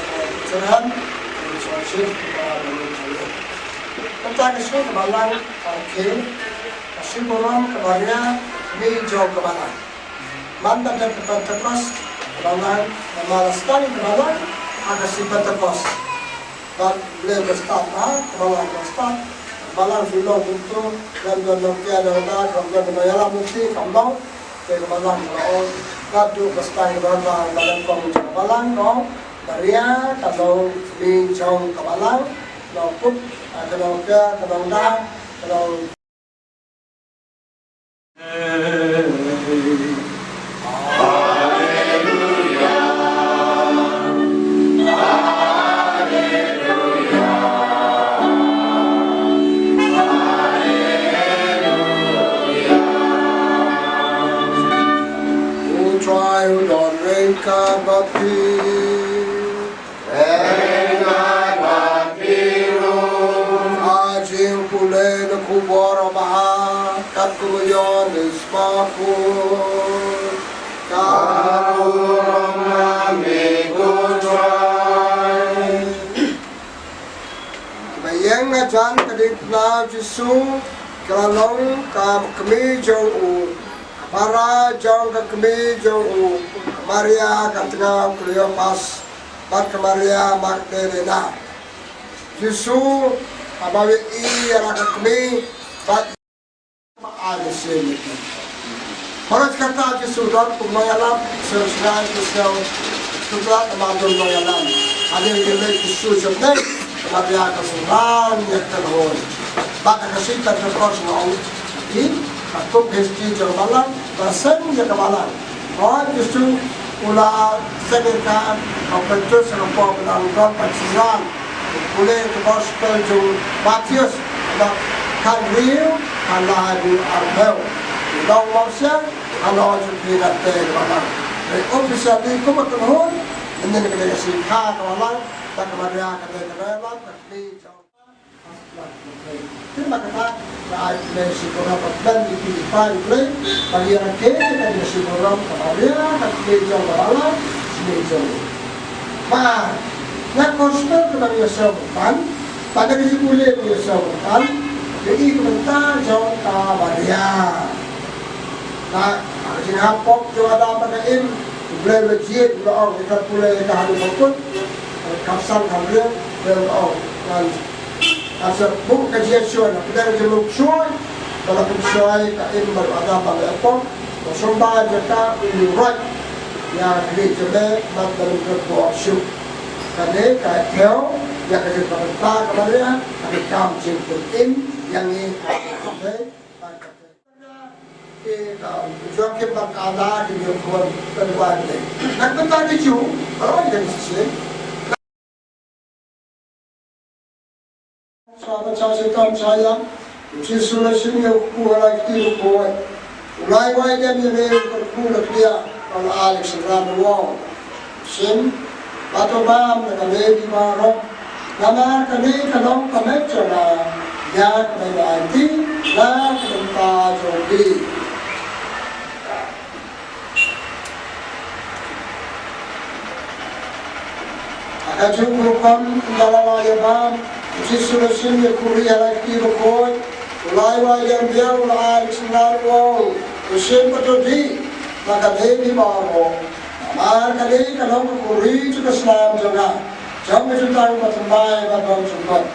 Churhan ki Churhan ba ka Maria. Kata ka sngi ka Balang ka rakhe ka sngi burom ka Maria, kmie jong ka Balang. Mynta ka Pentekost ka Balang, namar la sdang ka Balang ha ka sngi Pentekost. Bad U Blei u stad ha ka Balang, u stad. Balang shu long kumto, lem don nongkea nongda, kam don nongïalam lynti, kam don. Te ka Balang ka la ong, ka dei ka sdang ka Balang, Balang kong ka Balang, kong Maria ka long kmie jong ka Balang, long kup, ka nongkea, ka nongda, ka long U Trai u don ryngkat bad phi. Ryngkat bad phi ruh. Ka jingpule na ka khubor babha katkum u Ïoannis Bakhuid. Ka burom na me ko Trai. Jisu ka la long ka kmie jong u, ka para jong ka kmie jong u, ka Maria ka tnga u Kleopas, bad ka Maria Magdalena. Jisu haba u ïohi ïa la ka kmie, bad ba ai lehse ïa ki. Paralok, kata Jisu don kum nongïalam, sngewsynei, sngewsynei, sngewsynei, namar don nongïalam. Hadien ba leit Jisu sha bneng, ka Maria ka synran ïa ka kynhun. Bad ha ka sngi Pentekost nga ong ïa phi, katkum ka history jong ka balang, ba seng ïa ka balang. Hooid, Jisu u la seng ïa ka, ka Pentekost, ka por ba dang don ka synran. Pule ka gospel jong u Mathaios, bad khathynriew, khatlai haduh arphew. Nongmawsiang, halor jong phi katta ka balang. Dei officially kum ka kynhun, mynnin ka dei ka sngi kha ka balang, bad ka Maria ka dei ka nongïalam, ka kmie jong Te namar kata, nga ai khublei shibun, nga kyrpad ïa phi, ïa phi, ba ngi rakhe ïa ka jingshibun ka Maria, ka kmie jong ka balang, kmie jong u. Ba na gospel kaba ngi ïohsngew mynta, ba na ka jingpule ba ngi ïohsngew mynta, ngi ïohi ka bynta jong ka Maria. Na ka jinghap pop jong Adam bad ka Im, U Blei u la jied, u la ong, ïa ka pule ïa ka ha ka bakut, ka san ka hynriew, u la ong, ngan Ka sa buh ka jingïashoh na pdeng jong u shuh, ba la pynshoi ka Im bad u Adam ba la ïapop, ba sngewbha jaka u ïuhroit ïa ka khlieh jong me bad ba ym don bor shuh. Kane ka thew ïa ka jingpynbynta ka Maria, ka kam jingpynim ïa ngi ha ka Blei. Te ka Joakim bad ka Anna ki ïa khun ka Blei. Nang pynta ki Jiw, ba la wan ka shisien. Sa ba cha shi tam cha ïa, u Jisu u la shim ïa u kpu ha la kti bakhuid. U la ai wai dem ïa me u kyrkhu la kdiah, bad u la ai ïa ka synran u ong, shim, bad to bam na ka me phi baroh. Namar kane ka long ka met jong nga, ïa kaba ai lynti na ka bynta jong phi. Ha kajuh ka rukom ynda la lah ïa bam, u Jisu u la shim ïa u khuri ha la kti bakhuid, u la ai wai dem biang, u la ai ïa ka synran u ong, to shim bad to dih, na ka me phi baroh. Namar kane ka long ka khuri jong ka snam jong nga, jong ka jutang bathymmai ba don jingmut.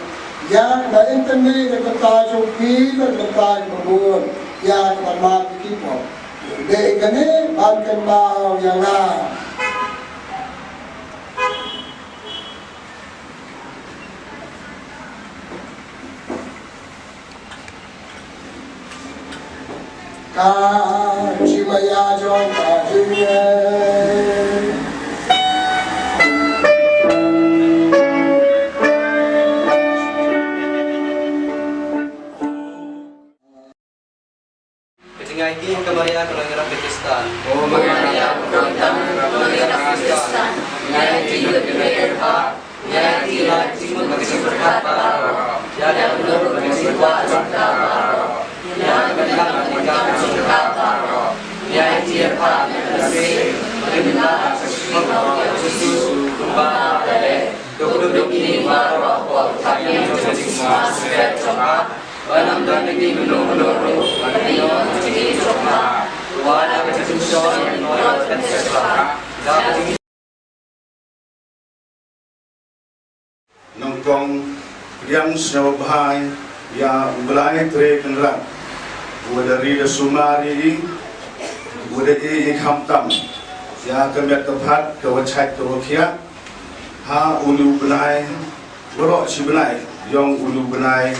Ïa kaba in pynmih na ka bynta jong phi bad na ka bynta jong ka bun, ïa kaba mad ïa ki pop. Dei kane ban kynmaw ïa nga. Ka jingmaïa jong ka jingeh. Ka jingai ki ha ka Maria ka nongïarap ka Khristan. O Maria ka nongïarap ka Khristan, ngai ki ha ka Maria. Nyngkong pdiang sngewbha ïa U Blai Trai Kynrad, uba da ri da sumar ïa i, uba da ïeit ïa i khamtam, ïa ka met ka phad, ka washait ka wakhiah, ha une u bnai, baroh shi bnai, ïong une u bnai,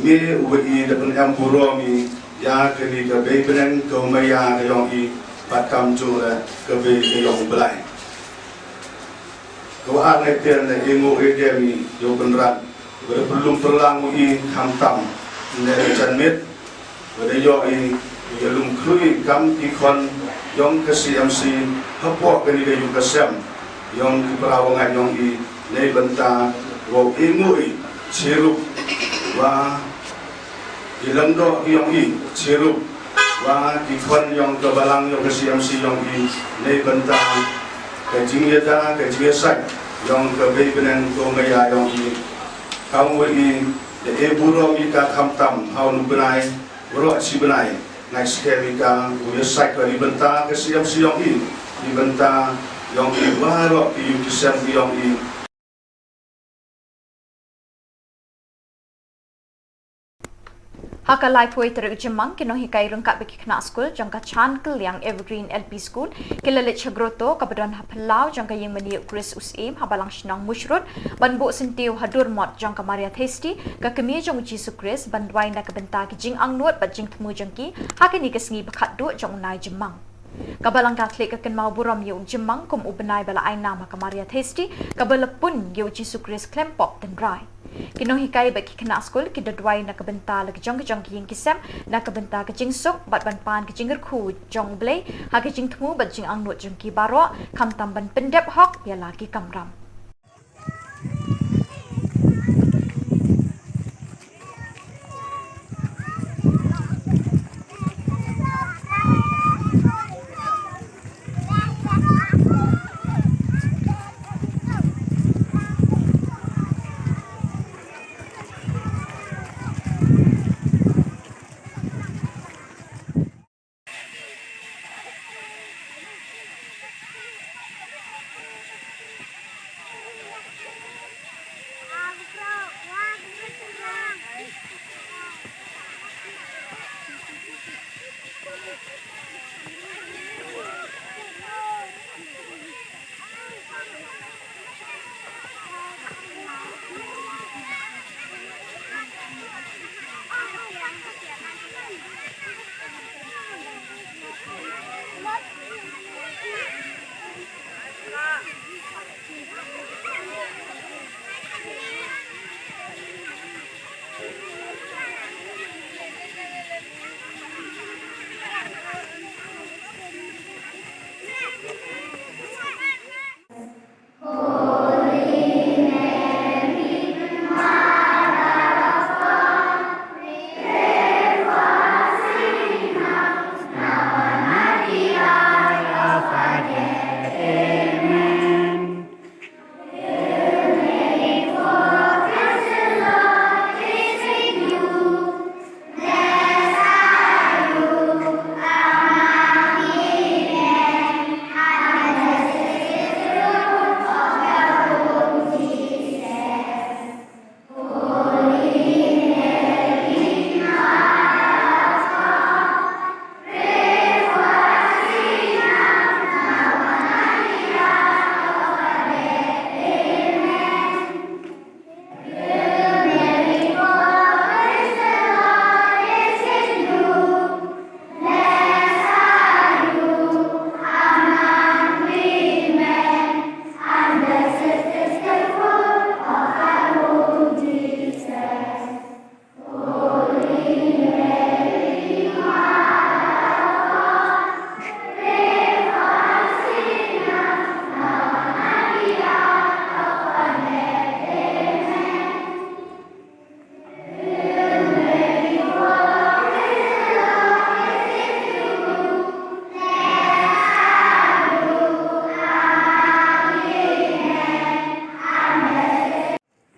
me uba i da pynem burom i, ïa kane ka bei bneng ka maya ka ïong i, bad kamjooh ka bei ka ïong U Blai. Ka wa ar ngai ter na i nguh i dem i ïa u Kynrad, ba da pynlum pynlang u i khamtam, ne ka janmiet, ba da ïoh i, ïalum khlui kam ki khon ïong ka C M C, hapoh kane ka ïung ka sem, ïong ki para wangan ïong i, nei bynta, wow i nguh i, chirup, wa, i lem doh ïong i, chirup, wa, ki khon ïong ka balang ïong ka C M C ïong i, nei bynta, ka jingïada, ka jingïasait, ïong ka bei bneng ka maya ïong i, kam wa i, Da e burom ïa ka khamtam ha u bnai, baroh shi bnai. Ngai skhem ïa ka u ïa saikor ïa bynta ka siem siem i, ïa bynta yong i baroh ki ïu ki sem ki yong i. Ha ka laiphew tarik Jymmang, ki nonghikai ryngkat bad ki khynnah skul jong ka Chan Kylliang Evergreen L P School ki la leit sha grotto kaba don ha phyllaw jong ka ïingmane u Chris Useim ha Balang Shnong Mushrood ban buh syntiew ha dur mot jong ka Maria Theisotti, ka kmie jong u Jisu Khrist, ban duwai na ka bynta ki jingangnud bad jingthmu jong ki ha kane ka sngi ba khatduh jong u Nai Jymmang. Ka Balang Katholik ka kynmaw burom ïa u Jymmang kum u bnai ba la ai nam ha ka Maria Theisotti, kaba la pun ïa u Jisu Khrist khlem pop tynrai. Ki nonghikai bad ki khynnah skul ki da duwai na ka bynta la ki jong ki jong ki ïing ki sem, na ka bynta ka jingsuk bad ban pan ka jingkyrkhu jong U Blei ha ka jingthmu bad jingangnud jong ki baroh, khamtam ban pyndep hok ïa la ki kamram.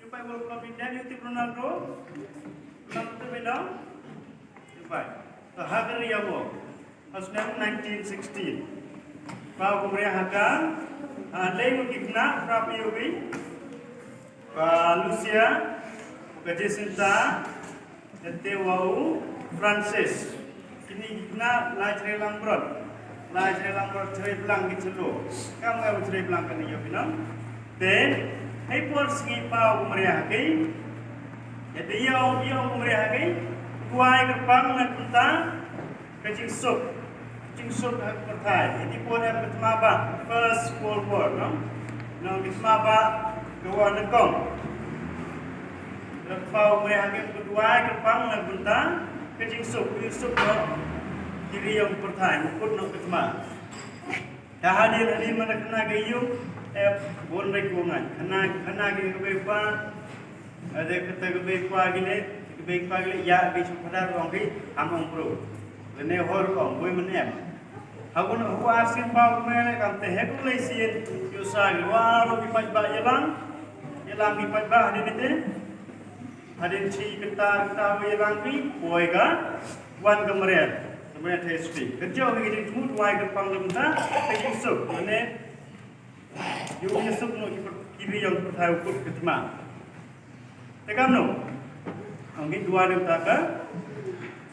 Ïa pai World Cup India, ïa tip Ronaldo. Ronaldo te benda. Ïa pai. To ha ka ri ïa mo. Ha snem nineteen sixteen. Paw kumria ha ka. Ha lei mo ki khynnah, pra pi ubi. Ka Lucia, ka Jacinta, Ete wa u Francis. Kini ki khynnah la jrei lang brot. La jrei lang brot jrei blang ki chelo. Kam nga u jrei blang kani yo pinang. Te, hei por sngi paw u mria haki. Ete yo, yo u mria haki. Kuai kyrpang na kunta. Ka jingsuk, jingsuk ha ka pyrthai. Iti por em ka thma ba, First World War, no? No, ka thma ba, ka war nyngkong. Ka paw me ha ka duwai kyrpang na bynta ka jingsuk, ka jingsuk no. Ki ri ïa ka pyrthai, mukut no ka thma. Ta hadien, hadien man ka khana ka ïung, eh, bun rek bun ngai. Khana, khana ka ïung ka bei ba, Ade kata ka bei kwa gile, ka bei kwa gile, ya ka bei shu padar ong ki, am ong bro. Lane hor ong, boi man em. Hagun hu ar sim ba kumene kam te he ku lei sien, yu sa gile, wa ro ki paj ba yalang, yalang ki paj ba, hadi nete. Hadien shi kynta kynta wei lang ri, poi ka wan ka Maria. Ka Maria Theisotti. Ka jong ka jingthmu duwai kyrpang lem ta, ka jingsuk. Mane, ïoh jingsuk noh ki per-, ki ri jong pyrthai u kut ka thma. Te kam noh. Ong ngi duwai lem ta ka.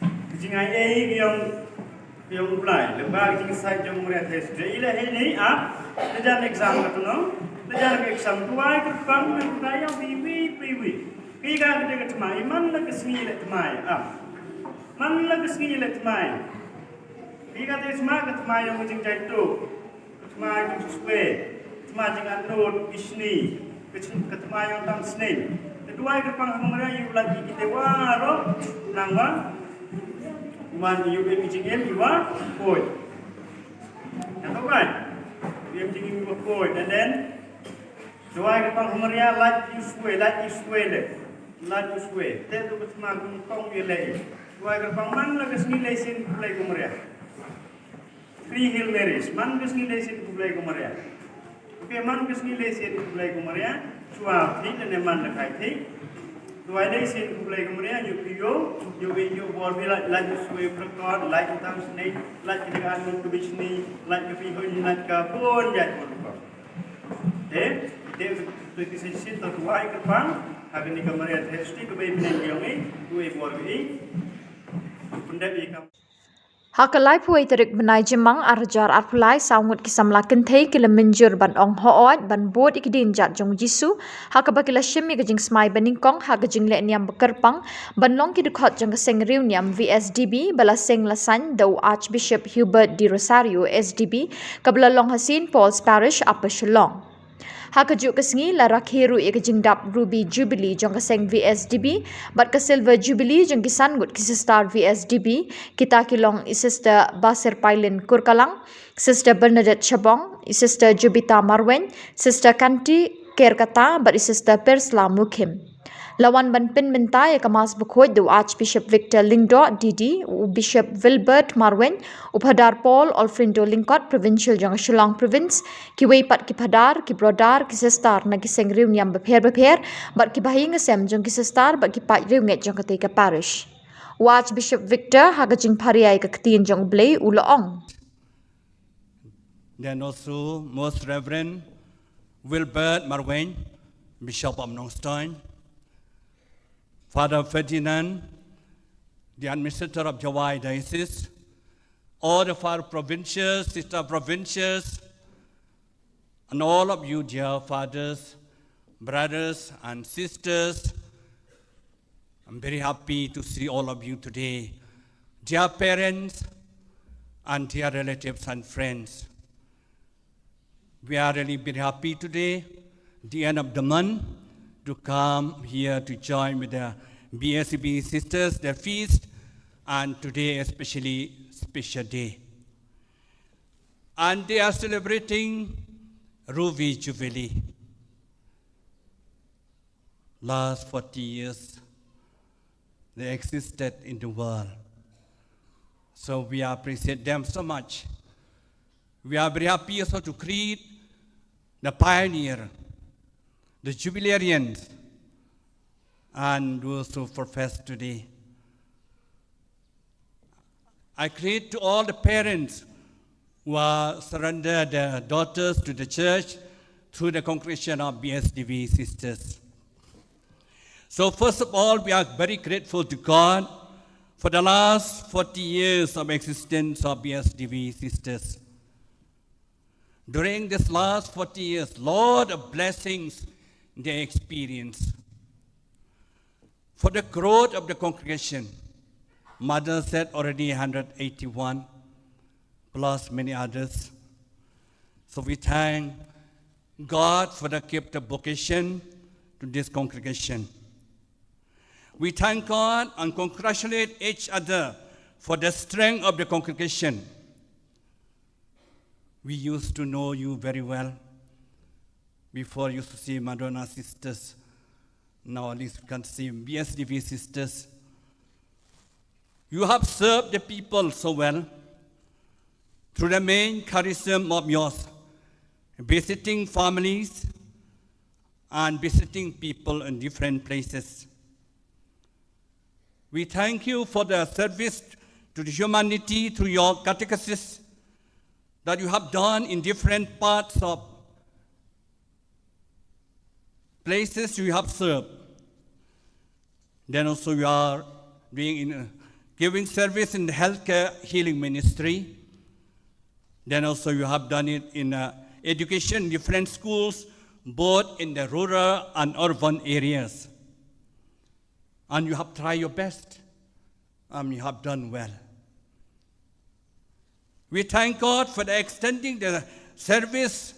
Ka jingai ei ki jong Ïa u Blei, lem bad ka jingshai jong u Maria Theisotti. Ïa lehei ne, ah, te jan exam ka tu no. Te jan ka exam duwai kyrpang na u Blei ïa u wi wi wi wi. Ki ka kata ka thma, i man la ka sngi leh thma, ah. Man la ka sngi leh thma. Ki ka te thma ka thma ïa u jingjaituh. Ka thma jong u Jisue, ka thma jingangnud, bishni, ka thma jong tang snem. Te duwai kyrpang ha Maria ïa u lait ïa kite baroh, nangwa. Wan ïa u em jingim ïa u wa khuid. Nangwa. Em jingim ïa u wa khuid. And then, duwai kyrpang ha Maria lait ïa u Jisue, lait ïa u Jisue le. Lait ïa u Jisue. Te tu ka thma kum kong ïa lei. Duwai kyrpang man la ka sngi lei sien khublei ko Maria. Three Hail Marys, man ka sngi lei sien khublei ko Maria. Okay, man ka sngi lei sien khublei ko Maria. Shuwa phi ne man la kai phi. Duwai lei sien khublei ko Maria, ïa phi ïoh, ïoh ïoh bor phi lait, lait ïa u Jisue u Khrikor, lait ïa u tang snem, lait ïa ka angnud ka bishni, lait ïa phi hoi, lait ka bun jait bun ko. Te, te, te ki sien sien ta duwai kyrpang, ha kane ka Maria Theisotti ka bei bneng jong i, duwai bor i. Pyndep i kam. Ha ka laiphew wei tarik bnai Jymmang ar hajar arphew lai, saw ngut ki samla kynthei ki la mynjur ban ong hooid ban bud ïa ki dienjat jong u Jisu, ha kaba ki la shim ïa ka jingsmai banyngkong ha ka jingleh niam ba kyrpang ban long ki dkhot jong ka seng riewniam V S D B ba la seng la sain da u Archbishop Hubert de Rosario S D B, kaba la long ha Saint Paul's Parish, Upper Shillong. Ha kajuh ka sngi la rakhe ruh ïa ka jingdap Ruby Jubilee jong ka seng V S D B bad ka Silver Jubilee jong ki san ngut ki sister V S D B, kita ki long i Sister Basirpailin Kurkalang, Sister Bernadette Shabong, i Sister Jubita Marwein, Sister Kanti Kerkata bad i Sister Persla Mukhim. La wan ban pynmynta ïa ka Mass Bakhuid da u Archbishop Victor Lyngdoh D D, u Bishop Wilbert Marwein, u Phadar Paul Alfrindo Lyngkot, Provincial jong ka Shillong Province, kiwei pat ki phadar, ki brodar, ki sister na ki seng riewniam bapher bapher bad ki bahaïing hasem jong ki sister bad ki paid riewngeit jong katei ka parish. U Archbishop Victor ha ka jingpharia ïa ka ktien jong U Blei u la ong. Then also, Most Reverend Wilbert Marwein, Bishop of Nongstoin, Father Ferdinand, the Administrator of Jowai Diocese, all the Father Provincials, Sister Provincials, and all of you, dear fathers, brothers, and sisters, I'm very happy to see all of you today. Dear parents and dear relatives and friends, we are really very happy today, the end of the month, to come here to join with the B S B sisters, their feast, and today especially special day. And they are celebrating Ruby Jubilee. Last forty years, they existed in the world. So we appreciate them so much. We are very happy also to greet the pioneer, the jubilarians, and those who profess today. I greet to all the parents who are surrendered their daughters to the church through the congregation of B S D B sisters. So first of all, we are very grateful to God for the last forty years of existence of B S D B sisters. During this last forty years, lot of blessings they experience. For the growth of the congregation, Mother said already hundred eighty-one, plus many others. So we thank God for the gift of vocation to this congregation. We thank God and congratulate each other for the strength of the congregation. We used to know you very well. Before, used to see Madonna sisters. Now at least we can see B S D B sisters. You have served the people so well through the main charism of yours, visiting families and visiting people in different places. We thank you for the service to the humanity through your catechesis that you have done in different parts of places you have served. Then also you are doing in, uh, giving service in the healthcare healing ministry. Then also you have done it in, uh, education, different schools, both in the rural and urban areas. And you have tried your best, and you have done well. We thank God for the extending the service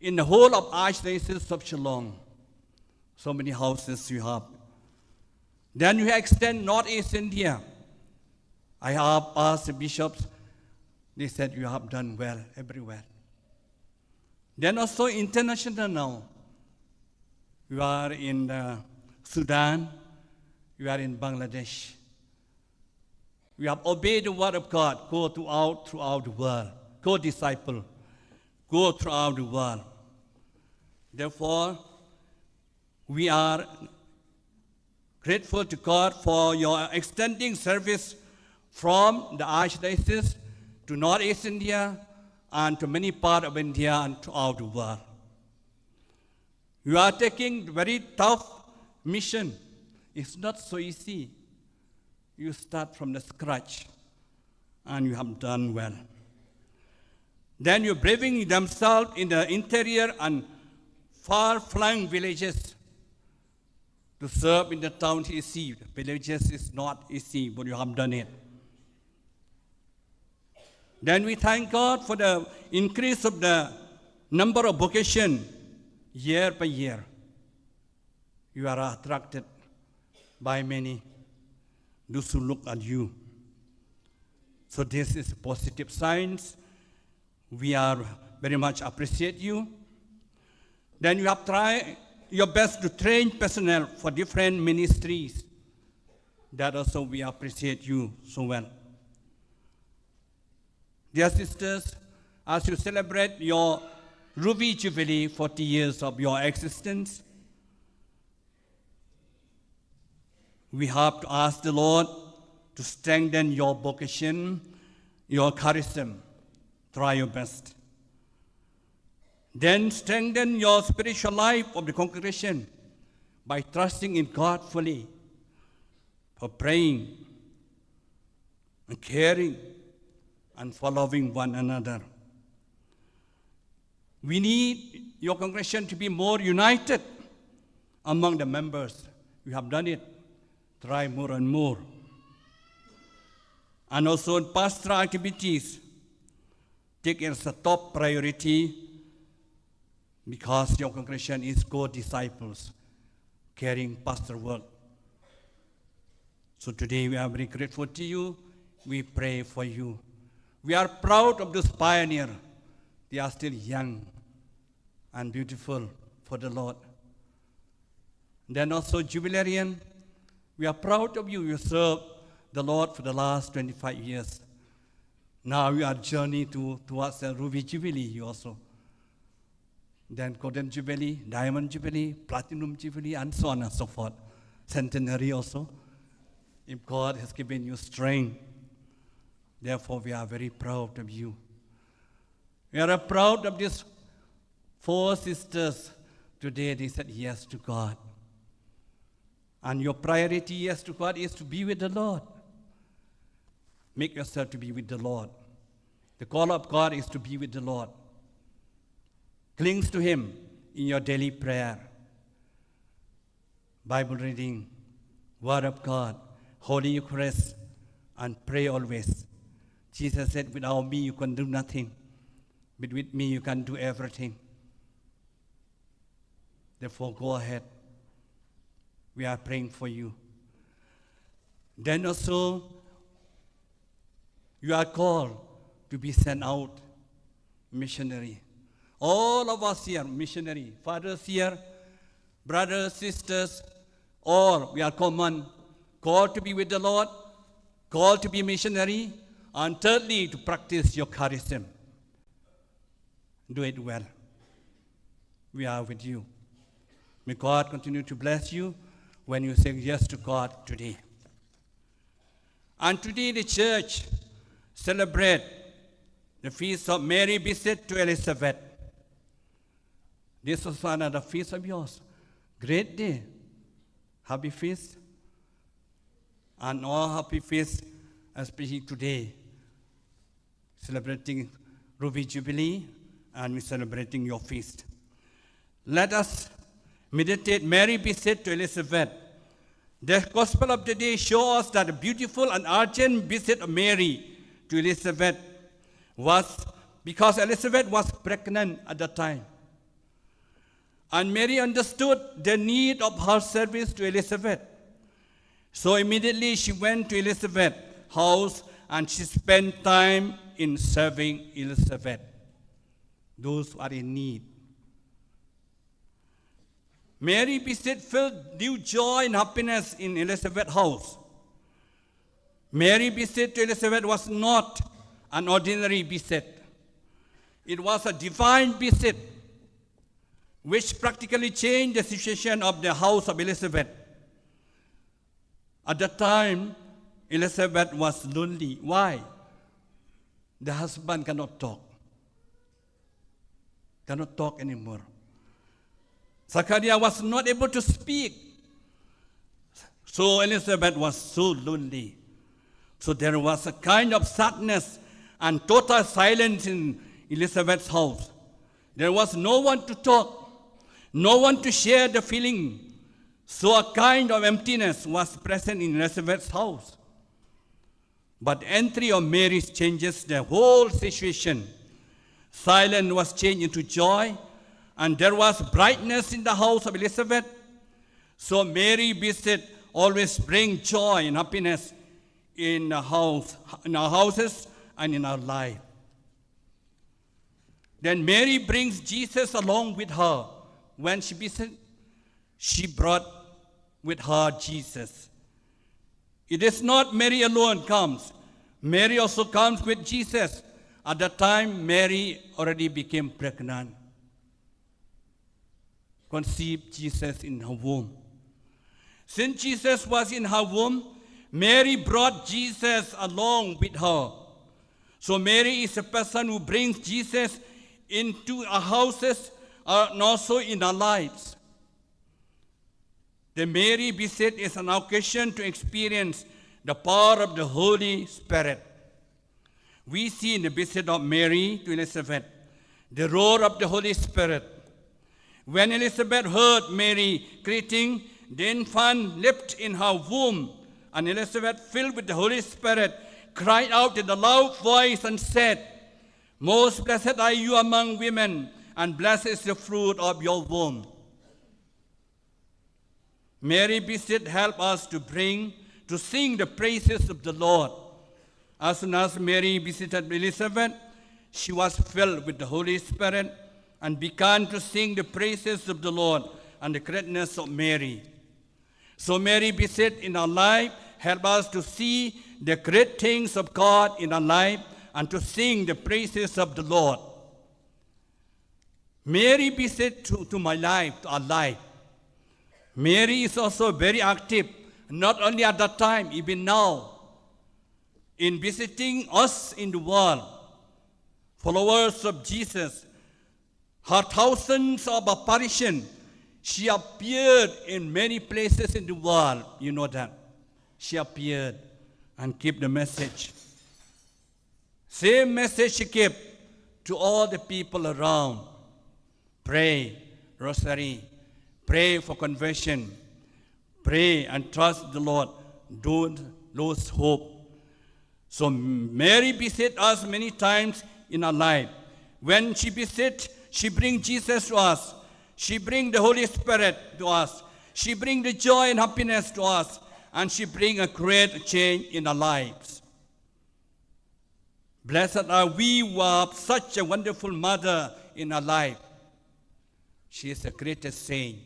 in the whole of Archdiocese of Shillong. So many houses you have. Then you extend Northeast India. I have asked the bishops, they said you have done well everywhere. Then also international now. You are in, uh, Sudan, you are in Bangladesh. You have obeyed the word of God. Go throughout, throughout the world. Go disciple. Go throughout the world. Therefore, we are grateful to God for your extending service from the Archdiocese to Northeast India and to many parts of India and throughout the world. You are taking very tough mission. It's not so easy. You start from the scratch, and you have done well. Then you braving themselves in the interior and far-flung villages to serve in the town is easy. Villages is not easy, but you have done it. Then we thank God for the increase of the number of vocation year by year. You are attracted by many, those who look at you. So this is positive signs. We are very much appreciate you. Then you have tried your best to train personnel for different ministries. That also we appreciate you so well. Dear sisters, as you celebrate your Ruby Jubilee, forty years of your existence, we have to ask the Lord to strengthen your vocation, your charism. Try your best. Then strengthen your spiritual life of the congregation by trusting in God fully, for praying and caring and following one another. We need your congregation to be more united among the members. You have done it. Try more and more. And also in pastoral activities, take it as a top priority because your congregation is co-disciples, carrying pastor work. So today we are very grateful to you. We pray for you. We are proud of this pioneer. They are still young and beautiful for the Lord. Then also Jubilarian, we are proud of you. You served the Lord for the last twenty-five years. Now you are journey to, towards the Ruby Jubilee, you also. Then Golden Jubilee, Diamond Jubilee, Platinum Jubilee, and so on and so forth. Centenary also. If God has given you strength, therefore we are very proud of you. We are proud of these four sisters. Today they said yes to God. And your priority, yes to God, is to be with the Lord. Make yourself to be with the Lord. The call of God is to be with the Lord. Clings to Him in your daily prayer, Bible reading, Word of God, Holy Eucharist, and pray always. Jesus said, "Without me, you can do nothing. But with me, you can do everything." Therefore, go ahead. We are praying for you. Then also, you are called to be sent out missionary. All of us here, missionary, fathers here, brothers, sisters, all, we are common, called to be with the Lord, called to be missionary, and thirdly, to practice your charism. Do it well. We are with you. May God continue to bless you when you say yes to God today. And today the church celebrate the feast of Mary visit to Elizabeth. This was another feast of yours. Great day. Happy feast. And all happy feast, especially today. Celebrating Ruby Jubilee, and we're celebrating your feast. Let us meditate Mary visit to Elizabeth. The Gospel of the day shows us that a beautiful and urgent visit of Mary to Elizabeth was because Elizabeth was pregnant at the time. And Mary understood the need of her service to Elizabeth. So immediately she went to Elizabeth's house and she spent time in serving Elizabeth. Those who are in need. Mary visit filled new joy and happiness in Elizabeth's house. Mary visit to Elizabeth was not an ordinary visit. It was a divine visit which practically changed the situation of the house of Elizabeth. At that time, Elizabeth was lonely. Why? The husband cannot talk. Cannot talk anymore. Zachariah was not able to speak. So Elizabeth was so lonely. So there was a kind of sadness and total silence in Elizabeth's house. There was no one to talk, no one to share the feeling. So a kind of emptiness was present in Elizabeth's house. But entry of Mary changes the whole situation. Silence was changed into joy, and there was brightness in the house of Elizabeth. So Mary visit always bring joy and happiness in the house, in our houses and in our life. Then Mary brings Jesus along with her. When she visit, she brought with her Jesus. It is not Mary alone comes. Mary also comes with Jesus. At that time, Mary already became pregnant, conceived Jesus in her womb. Since Jesus was in her womb, Mary brought Jesus along with her. So Mary is a person who brings Jesus into our houses, uh, and also in our lives. The Mary visit is an occasion to experience the power of the Holy Spirit. We see in the visit of Mary to Elizabeth the role of the Holy Spirit. When Elizabeth heard Mary greeting, the infant leaped in her womb, and Elizabeth, filled with the Holy Spirit, cried out in a loud voice and said, "Most blessed are you among women, and blessed is the fruit of your womb." Mary visit help us to bring, to sing the praises of the Lord. As soon as Mary visited Elizabeth, she was filled with the Holy Spirit and began to sing the praises of the Lord and the greatness of Mary. So Mary visit in our life help us to see the great things of God in our life and to sing the praises of the Lord. Mary visit to, to my life, to our life. Mary is also very active, not only at that time, even now, in visiting us in the world, followers of Jesus. Her thousands of apparition, she appeared in many places in the world. You know that. She appeared and keep the message. Same message she kept to all the people around. Pray, rosary, pray for conversion, pray and trust the Lord. Don't lose hope. So Mary visit us many times in our life. When she visit, she bring Jesus to us. She bring the Holy Spirit to us. She bring the joy and happiness to us. And she bring a great change in our lives. Blessed are we who have such a wonderful mother in our life. She is the greatest saint.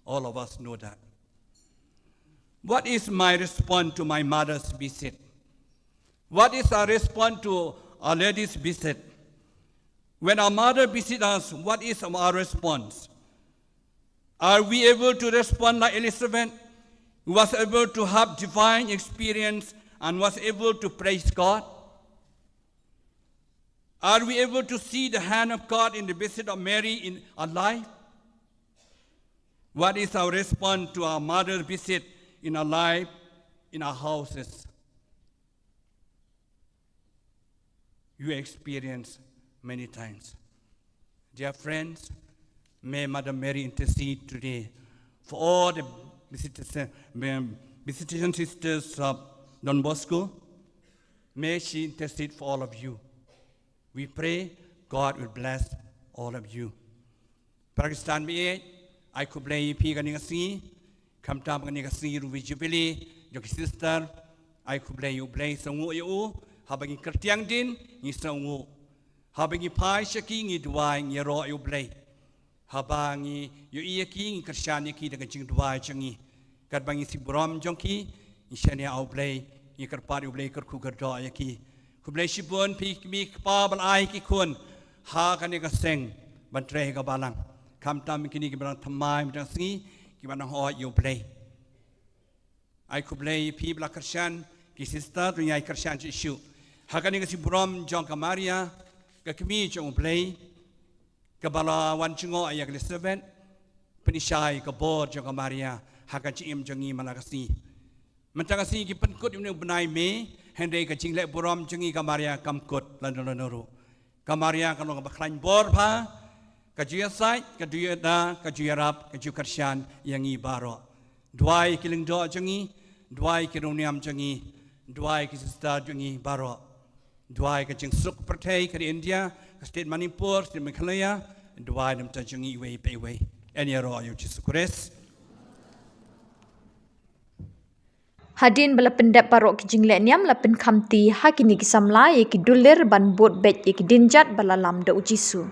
All of us know that. What is my response to my mother's visit? What is our response to Our Lady's visit? When our mother visits us, what is our response? Are we able to respond like Elizabeth, who was able to have divine experience and was able to praise God? Are we able to see the hand of God in the visit of Mary in our life? What is our response to our mother's visit in our life, in our houses? You experience many times. Dear friends, may Mother Mary intercede today for all the visitation, visitation sisters of Don Bosco. May she intercede for all of you. We pray God will bless all of you. Para Khristan ba ïeit, ai khublei ïa phi kane ka sngi, khamtam kane ka sngi ruh Jubilee jong ki sister, ai khublei ïa U Blei, sngewnguh ïa u. Haba ngi kyrtiang dien ngi sngewnguh, haba ngi phai sha ki ngi duwai, ngi ïaroh ïa U Blei. Haba ngi ïohi ïa ki ngi kyrshan ïa ki da ka jingduwai jong ngi. Katba ngi sngewburom jong ki, ngi shaniah ha U Blei, ngi kyrpad ïa U Blei kyrkhu kyrdoh ïa ki. Khublei shibun phi ki kmie ki kpa ba la ai ki khun ha kane ka seng ban trei ha ka balang. Khamtam kine kiba dang thymmai mynta ka sngi, kiba dang hoi ïa U Blei. Ai khublei ïa phi ba la kyrshan, ki sister ruh ngi ai kyrshan shuh shuh ha kane ka sngewburom jong ka Maria, ka kmie jong U Blei, kaba la wan jngoh ïa ka Elizabeth. Pynshai ka bor jong ka Maria ha ka jingim jong ngi man la ka sngi. Mynta ka sngi ngi pynkut ïa une u bnai May, hynrei ka jingleh burom jong ngi ka Maria kam kut lano lano ruh. Ka Maria ka long kaba khlaiñ bor bha, ka ju ïasaid, ka ju ïada, ka ju ïarap, ka ju kyrshan ïa ngi baroh. Duwai ki lyngdoh jong ngi, duwai ki riewniam jong ngi, duwai ki sister jong ngi baroh. Duwai ka jingsuk pyrthei ka ri India, ka state Manipur, state Meghalaya, duwai na bynta jong ngi iwei pa iwei. Yn ïaroh ïa U Jisu Khrist. Hadien ba la pyndep baroh ki jingleh niam, la pynkhamti ha kine ki samla ïa ki dulir ban bud beit ïa ki dienjat ba la lam da U Jisu.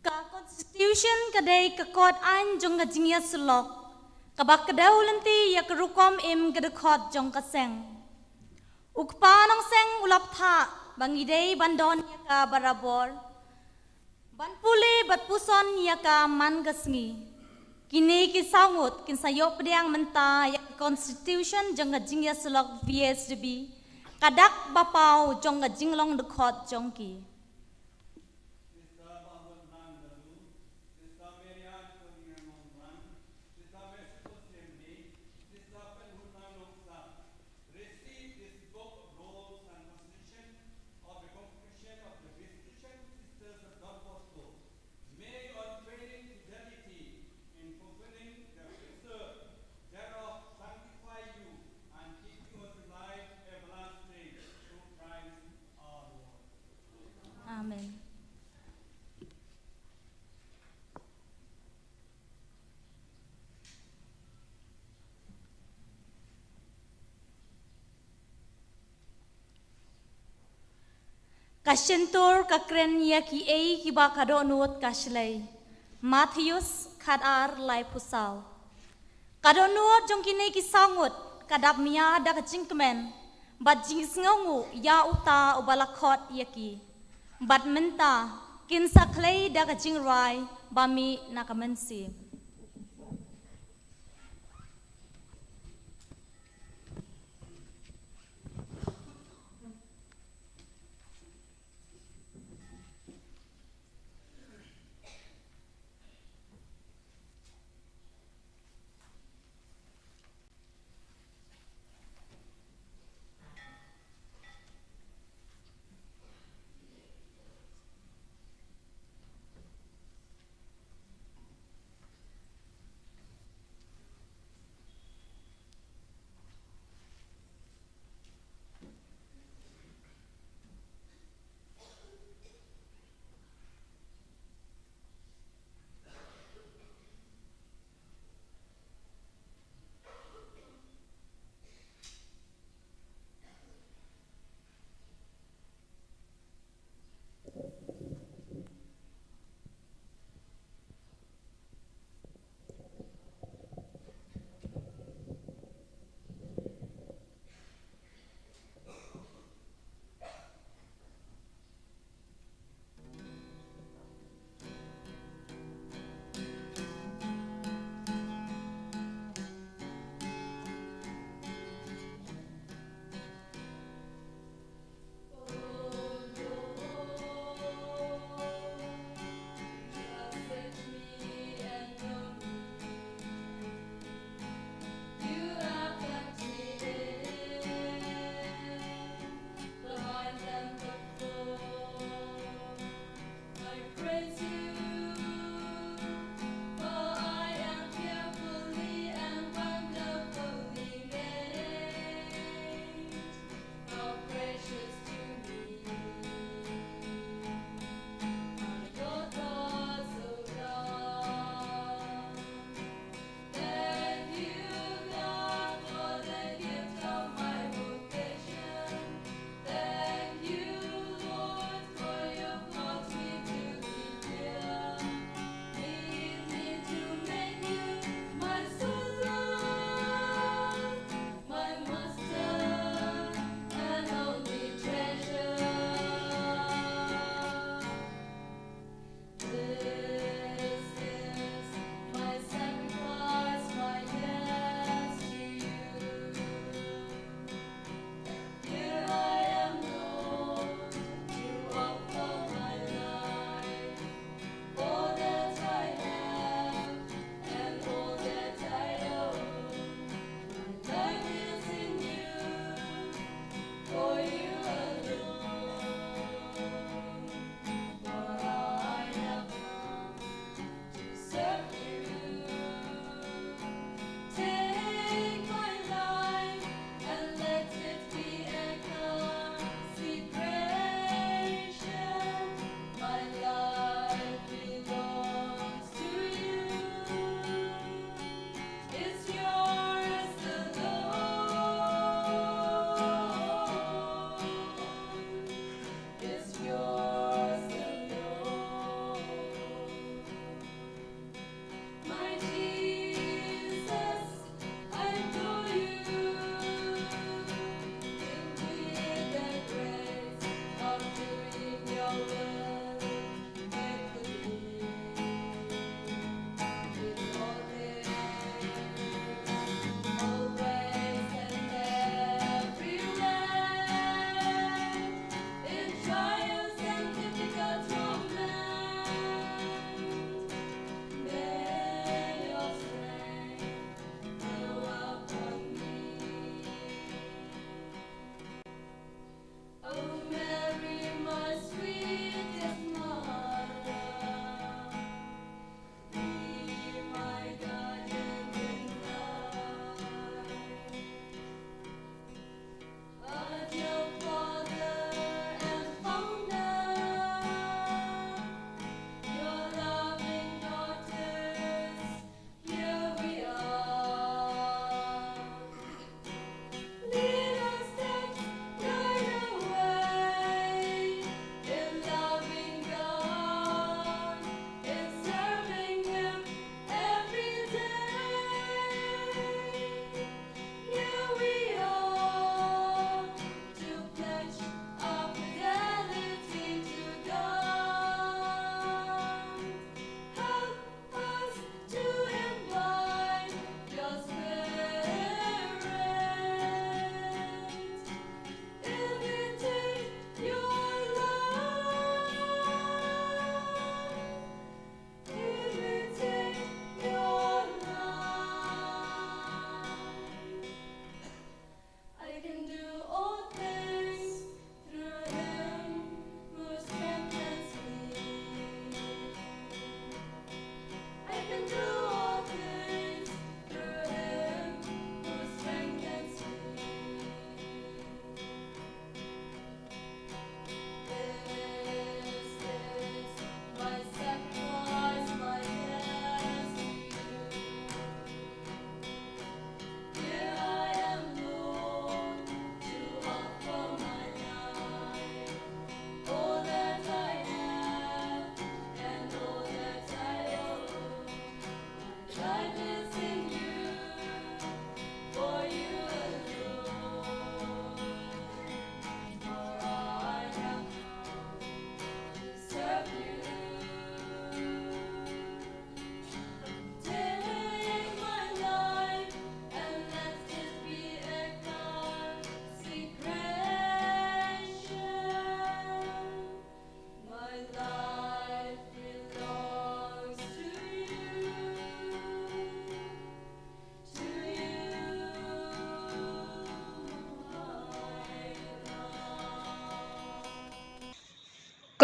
Ka Constitution ka dei ka kot aiñ jong ka jingïasyllok kaba kdew lynti ïa ka rukom im ka dkhot jong ka seng. U kpa nongseng u la bthah ba ngi dei ban don ïa ka barabor, ban pule bad puson ïa ka man ka sngi. Kine ki saw ngut kin sa ïoh pdiang mynta ïa ka Constitution jong ka jingïasyllok V S D B, ka dak ba paw jong ka jinglong dkhot jong ki. Receive this book of rolls and constitution of the congregation of the Visitation Sisters of Don Bosco. May your unfailing fidelity in fulfilling the precept thereof sanctify you and keep you unto life everlasting through Christ our Lord. Amen. Ka shyntur ka kren ïa kiei kiba ka dohnud ka shlei. Mathaios khatar laiphew saw. Ka dohnud jong kine ki saw ngut ka dap mïa da ka jingkmen bad jingsngewnguh ïa uta uba la khot ïa ki. Bad mynta kin sa khlei da ka jingrwai ba mih na ka mynsiem.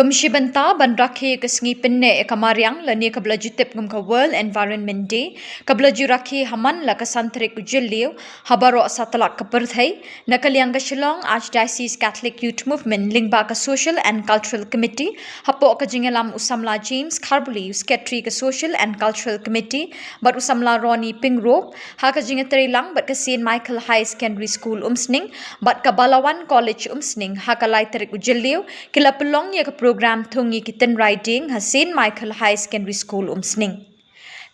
Kum shi bynta ban rakhe ka sngi pynneh ïa ka mariang lane kaba la ju tip kum ka World Environment Day, kaba la ju rakhe ha man la ka san tarik u Jylliew ha baroh satlak ka pyrthei, na ka liang ka Shillong Archdiocese Catholic Youth Movement lyngba ka Social and Cultural Committee, hapoh ka jingïalam u samla James Kharbuli, u Secretary ka Social and Cultural Committee, bad u samla Ronnie Pyngrope, ha ka jingïatreilang bad ka Saint Michael Higher Secondary School Umsning bad ka Balawan College Umsning, ha ka lai tarik u Jylliew, ki la pynlong ïa ka program thung ïa ki tynrai dieng ha Saint Michael Higher Secondary School Umsning.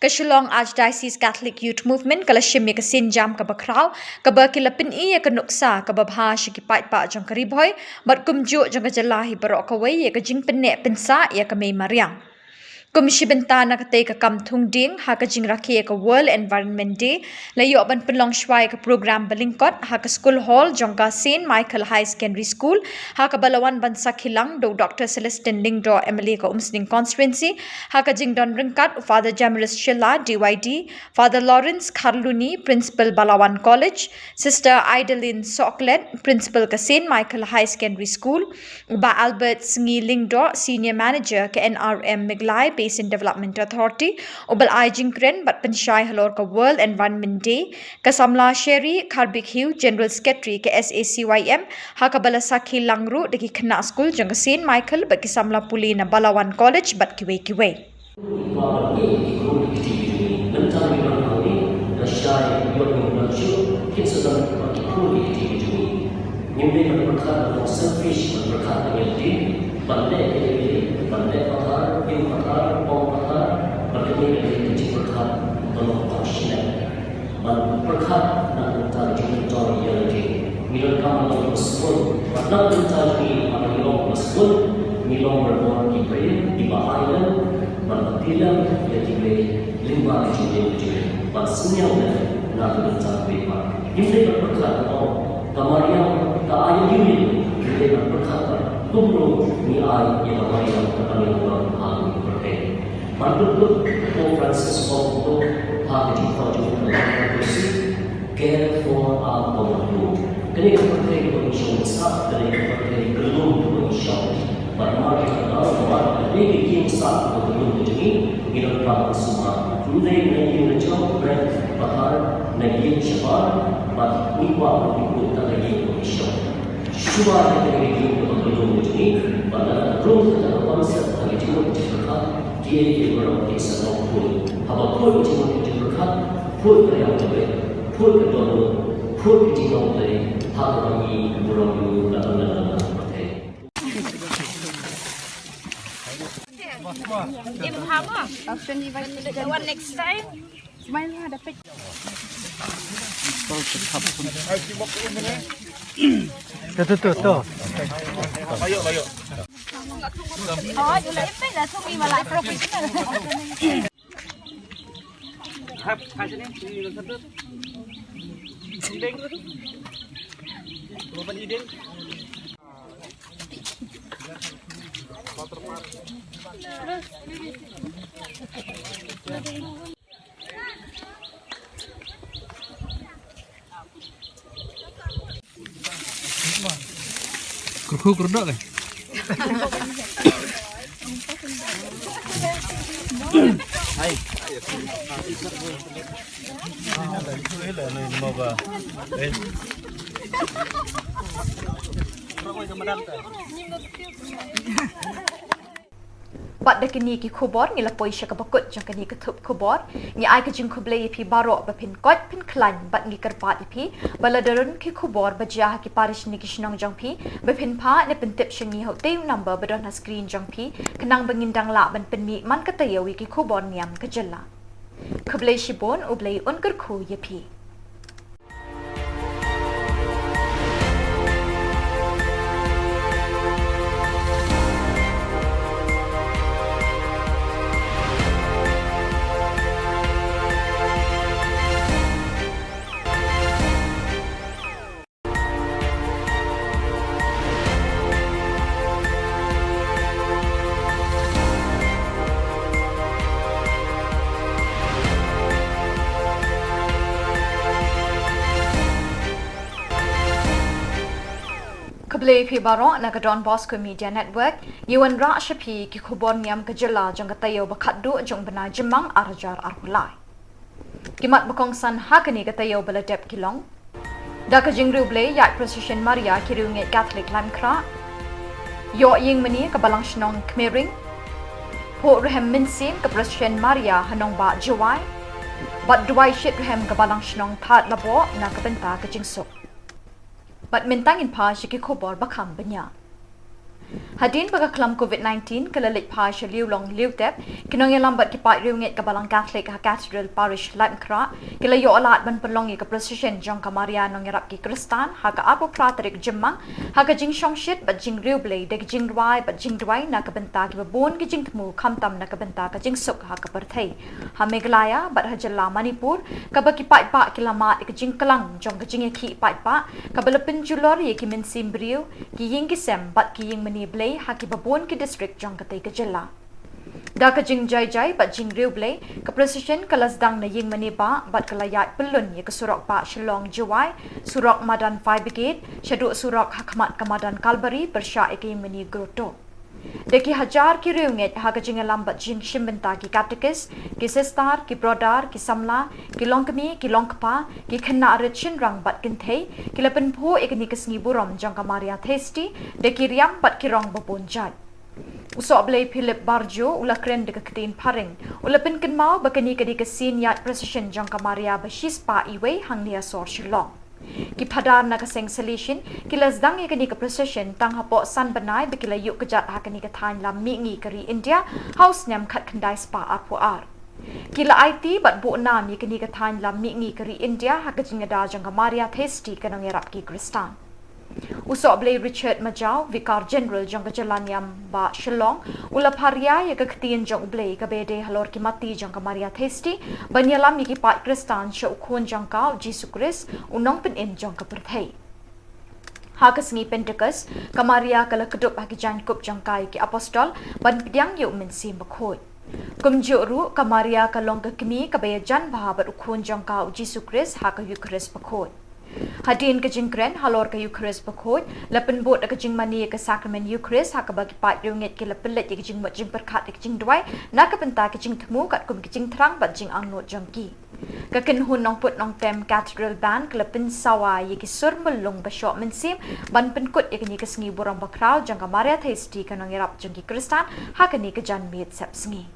Ka Shillong Archdiocese Catholic Youth Movement ka la shim ïa ka sienjam kaba khraw, kaba ki la pyni ïa ka nuksa kaba bha sha ki paidbah jong ka Ri Bhoi bad kumjuh jong ka jylla hi baroh kawei ïa ka jingpynneh pynsah ïa ka mei mariang. Kum shi bynta na katei ka kam thung dieng, ha ka jingrakhe ïa ka World Environment Day, la ïoh ban pynlong shuwa ïa ka program ba lyngkot ha ka School Hall jong ka Saint Michael Higher Secondary School, ha kaba la wan ban sakhi lang da u Doctor Celestine Lyngdoh, M L A ka Umsning Constituency, ha ka jingdon ryngkat u Father Jamiris Shylla, D Y D, Father Lawrence Kharluni, Principal Balawan College, Sister Idalin Soklet, Principal ka Saint Michael Higher Secondary School, u Bah Albert Sngi Lyngdoh, Senior Manager ka N R M Meghalaya Basin Development Authority, uba la ai jingkren bad pynshai halor ka World Environment Day, ka samla Sherry Kharbik Hugh, General Secretary ka S A C Y M, ha kaba la sakhi lang ruh da ki khynnah skul jong ka Saint Michael bad ki samla pule na Balawan College bad kiwei kiwei. Ba ki khun ki kti ki jong ngi, mynta ngi ban hangne, lashai ïoh ngi ban shu, kin sa dang ba ki khun ki kti ki jong ngi. Ngim dei ban pyrkhat ban long selfish, ban pyrkhat ban ïa lade, ban leh ïa lade, ban leh pathar, im pathar, ong pathar, ban kane ka dei ka jingpyrkhat ban long compassionate. Ban pyrkhat na ka bynta ka jingkynthoh ïa lade. Ngi donkam ban long ba sbun. Bad na ka bynta jong ngi, haba ngi long ba sbun, ngi long barabor ki briew kiba ai lem bad ba tilem ïa kiwei lyngba ka jingim jong ngi. Ban synñiang lem na ka bynta kiwei pat. Ngim dei ban pyrkhat ban ong, ka mariang ka ai ïa ngi, ngim dei ban pyrkhat ban kumno ngi ai ïa ka mariang kaba ngi don ha kane ka pyrthei. Ban pynbeit u Pope Francis ong kumto ha ka jingthoh jong u, ka Laudato Si', "Care for our common good." Kane ka pyrthei kaba ngi shong sah, kane ka pyrthei ka lum kaba ngi shong. Bad namar kata ka daw, namar kane ka ïing sah kaba ka lum ka jong ngi, ngi donkam ban sumar. Ym dei na ïing na jong, na pathar, na ïing shabar, bad ngi kwah ban pynbeit tang ka ïing kaba ngi shong. Shuwa na ka ïing kaba ka lum ka jong ngi, bad na ka rung kata ka concept ka jingmut jingpyrkhat, kiei kiei baroh kin sa long khuid. Haba khuid ka jingmut jingpyrkhat, khuid ka ïing ka beit, khuid ka dohnud, khuid ka jinglong Blei, ha kaba ngi burom ïa u na ka bynta ka pyrthei. Im haba. One next time. Tu, tu, tu, tu. Kyrkhu kyrdok eh. Hai. Bad da kine ki khubor ngi la poi sha kaba kut jong kane ka thup khubor. Ngi ai ka jingkhublei ïa phi baroh ba phin koit phin khlaiñ bad ngi kyrpad ïa phi ba lada don ki khubor ba jia ha ki parish ne ki shnong jong phi, ba phin phah ne pyntip sha ngi ha utei u number ba don ha screen jong phi, khnang ba ngin dang lah ban pynmih man ka taïew ïa ki khubor niam ka jylla. Khublei shibun, U Blei un kyrkhu ïa phi. Khublei phi baroh na ka Don Bosco Media Network. Ngi wanrah sha phi ki khubor niam ka jylla jong ka taïew ba khatduh jong u bnai Jymmang ar hajar arphew lai. Ki mat ba kongsan ha kane ka taïew ba la dep ki long: Da ka jingriewblei ïaid procession Maria ki riewngeit Katholik Laitumkhrah. Ïoh ïingmane ka Balang Shnong Khmering. Phuh rhem mynsiem ka procession Maria ha nongbah Jowai. Bad duwai shitrhem ka Balang Shnong Thadlaboh na ka bynta ka jingsuk. Bad mynta ngin phai sha ki khubor ba kham bniah. Hadien ba ka khlam covid nineteen ka la leit phai sha liewlong liewtep, ki nongïalam bad ki paid riewngeit ka Balang Katholik ha Cathedral Parish Laitumkhrah ki la ïoh lad ban pynlong ïa ka procession jong ka Maria Nongïarap ki Khristan ha ka arphew phra tarik Jymmang, ha ka jingshongshit bad jingriewblei da ka jingrwai bad jingduwai na ka bynta kiba bun ki jingthmu, khamtam na ka bynta ka jingsuk ha ka pyrthei. Ha Meghalaya bad ha jylla Manipur, kaba ki paidbah ki la mad ïa ka jingklang jong ka jingïakhih paidbah kaba la pynjulor ïa ki mynsiem briew, ki ïing ki sem bad ki ïingmane Blei ha kiba bun ki district jong katei ka jylla. Da ka jingjai jai bad jingriewblei, ka procession ka la sdang na ïingmane bah bad ka la ïaid pyllun ïa ka surok bah Shillong Jowai, surok madan Fire Brigade, shaduh surok ha khmat ka madan Kalbari pyrshah ïa ka ïingmane Grotto. Da ki hajar ki riewngeit ha ka jingïalam bad jingshim bynta ki katekis, ki sister, ki brother, ki samla, ki longkmie, ki longkpa, ki khynnah rit shynrang bad kynthei, ki la pynphuh ïa kane ka sngi burom jong ka Maria Theisotti da ki riam bad ki rong ba bun jait. U Sohblei Philip Barjo u la kren da ka ktien phareng, u la pynkynmaw ba kane ka dei ka sien ïaid procession jong ka Maria ba shispah iwei hangne ha sor Shillong. Ki phadar na ka seng Salesian ki la sdang ïa kane ka procession tang hapoh san bnai ba ki la ïuh kjat ha kane ka thaiñ lam mihngi ka ri India ha u snem khatkhyndai spah arphew ar. Ki la aiti bad buh nam ïa kane ka thaiñ lam mihngi ka ri India ha ka jingïada jong ka Maria Theisotti ka Nongïarap ki Khristan. U Sohblei Richard Majaw, Vicar General jong ka jylla niam bah Shillong, u la pharia ïa ka ktien jong U Blei kaba ïadei halor ki mati jong ka Maria Theisotti ban ïalam ïa ki paid Khristan sha u Khun jong ka, u Jisu Khrist, u Nongpynim jong ka pyrthei. Ha ka sngi Pentekost, ka Maria ka la kdup ha ki jaiñkup jong ka ïa ki apostol ban pdiang ïa u Mynsiem Bakhuid. Kumjuh ruh, ka Maria ka long ka kmie kaba ïajan bha bad u Khun jong ka, u Jisu Khrist, ha ka Eukharist Bakhuid. Hadien ka jingkren halor ka Eukharist Bakhuid, la pynbud da ka jingmane ïa ka Sakramen Eukharist ha kaba ki paid riewngeit ki la pynleit ïa ka jingmut jingpyrkhat ïa ka jingduwai na ka bynta ka jingthmu katkum ka jingthrang bad jingangnud jong ki. Ka kynhun nongput nongtem Cathedral Band ka la pynsawa ïa ki sur myllung ba shoh mynsiem ban pynkut ïa kane ka sngi burom bakhraw jong ka Maria Theisotti ka Nongïarap jong ki Khristan ha kane ka janmiet sepsngi.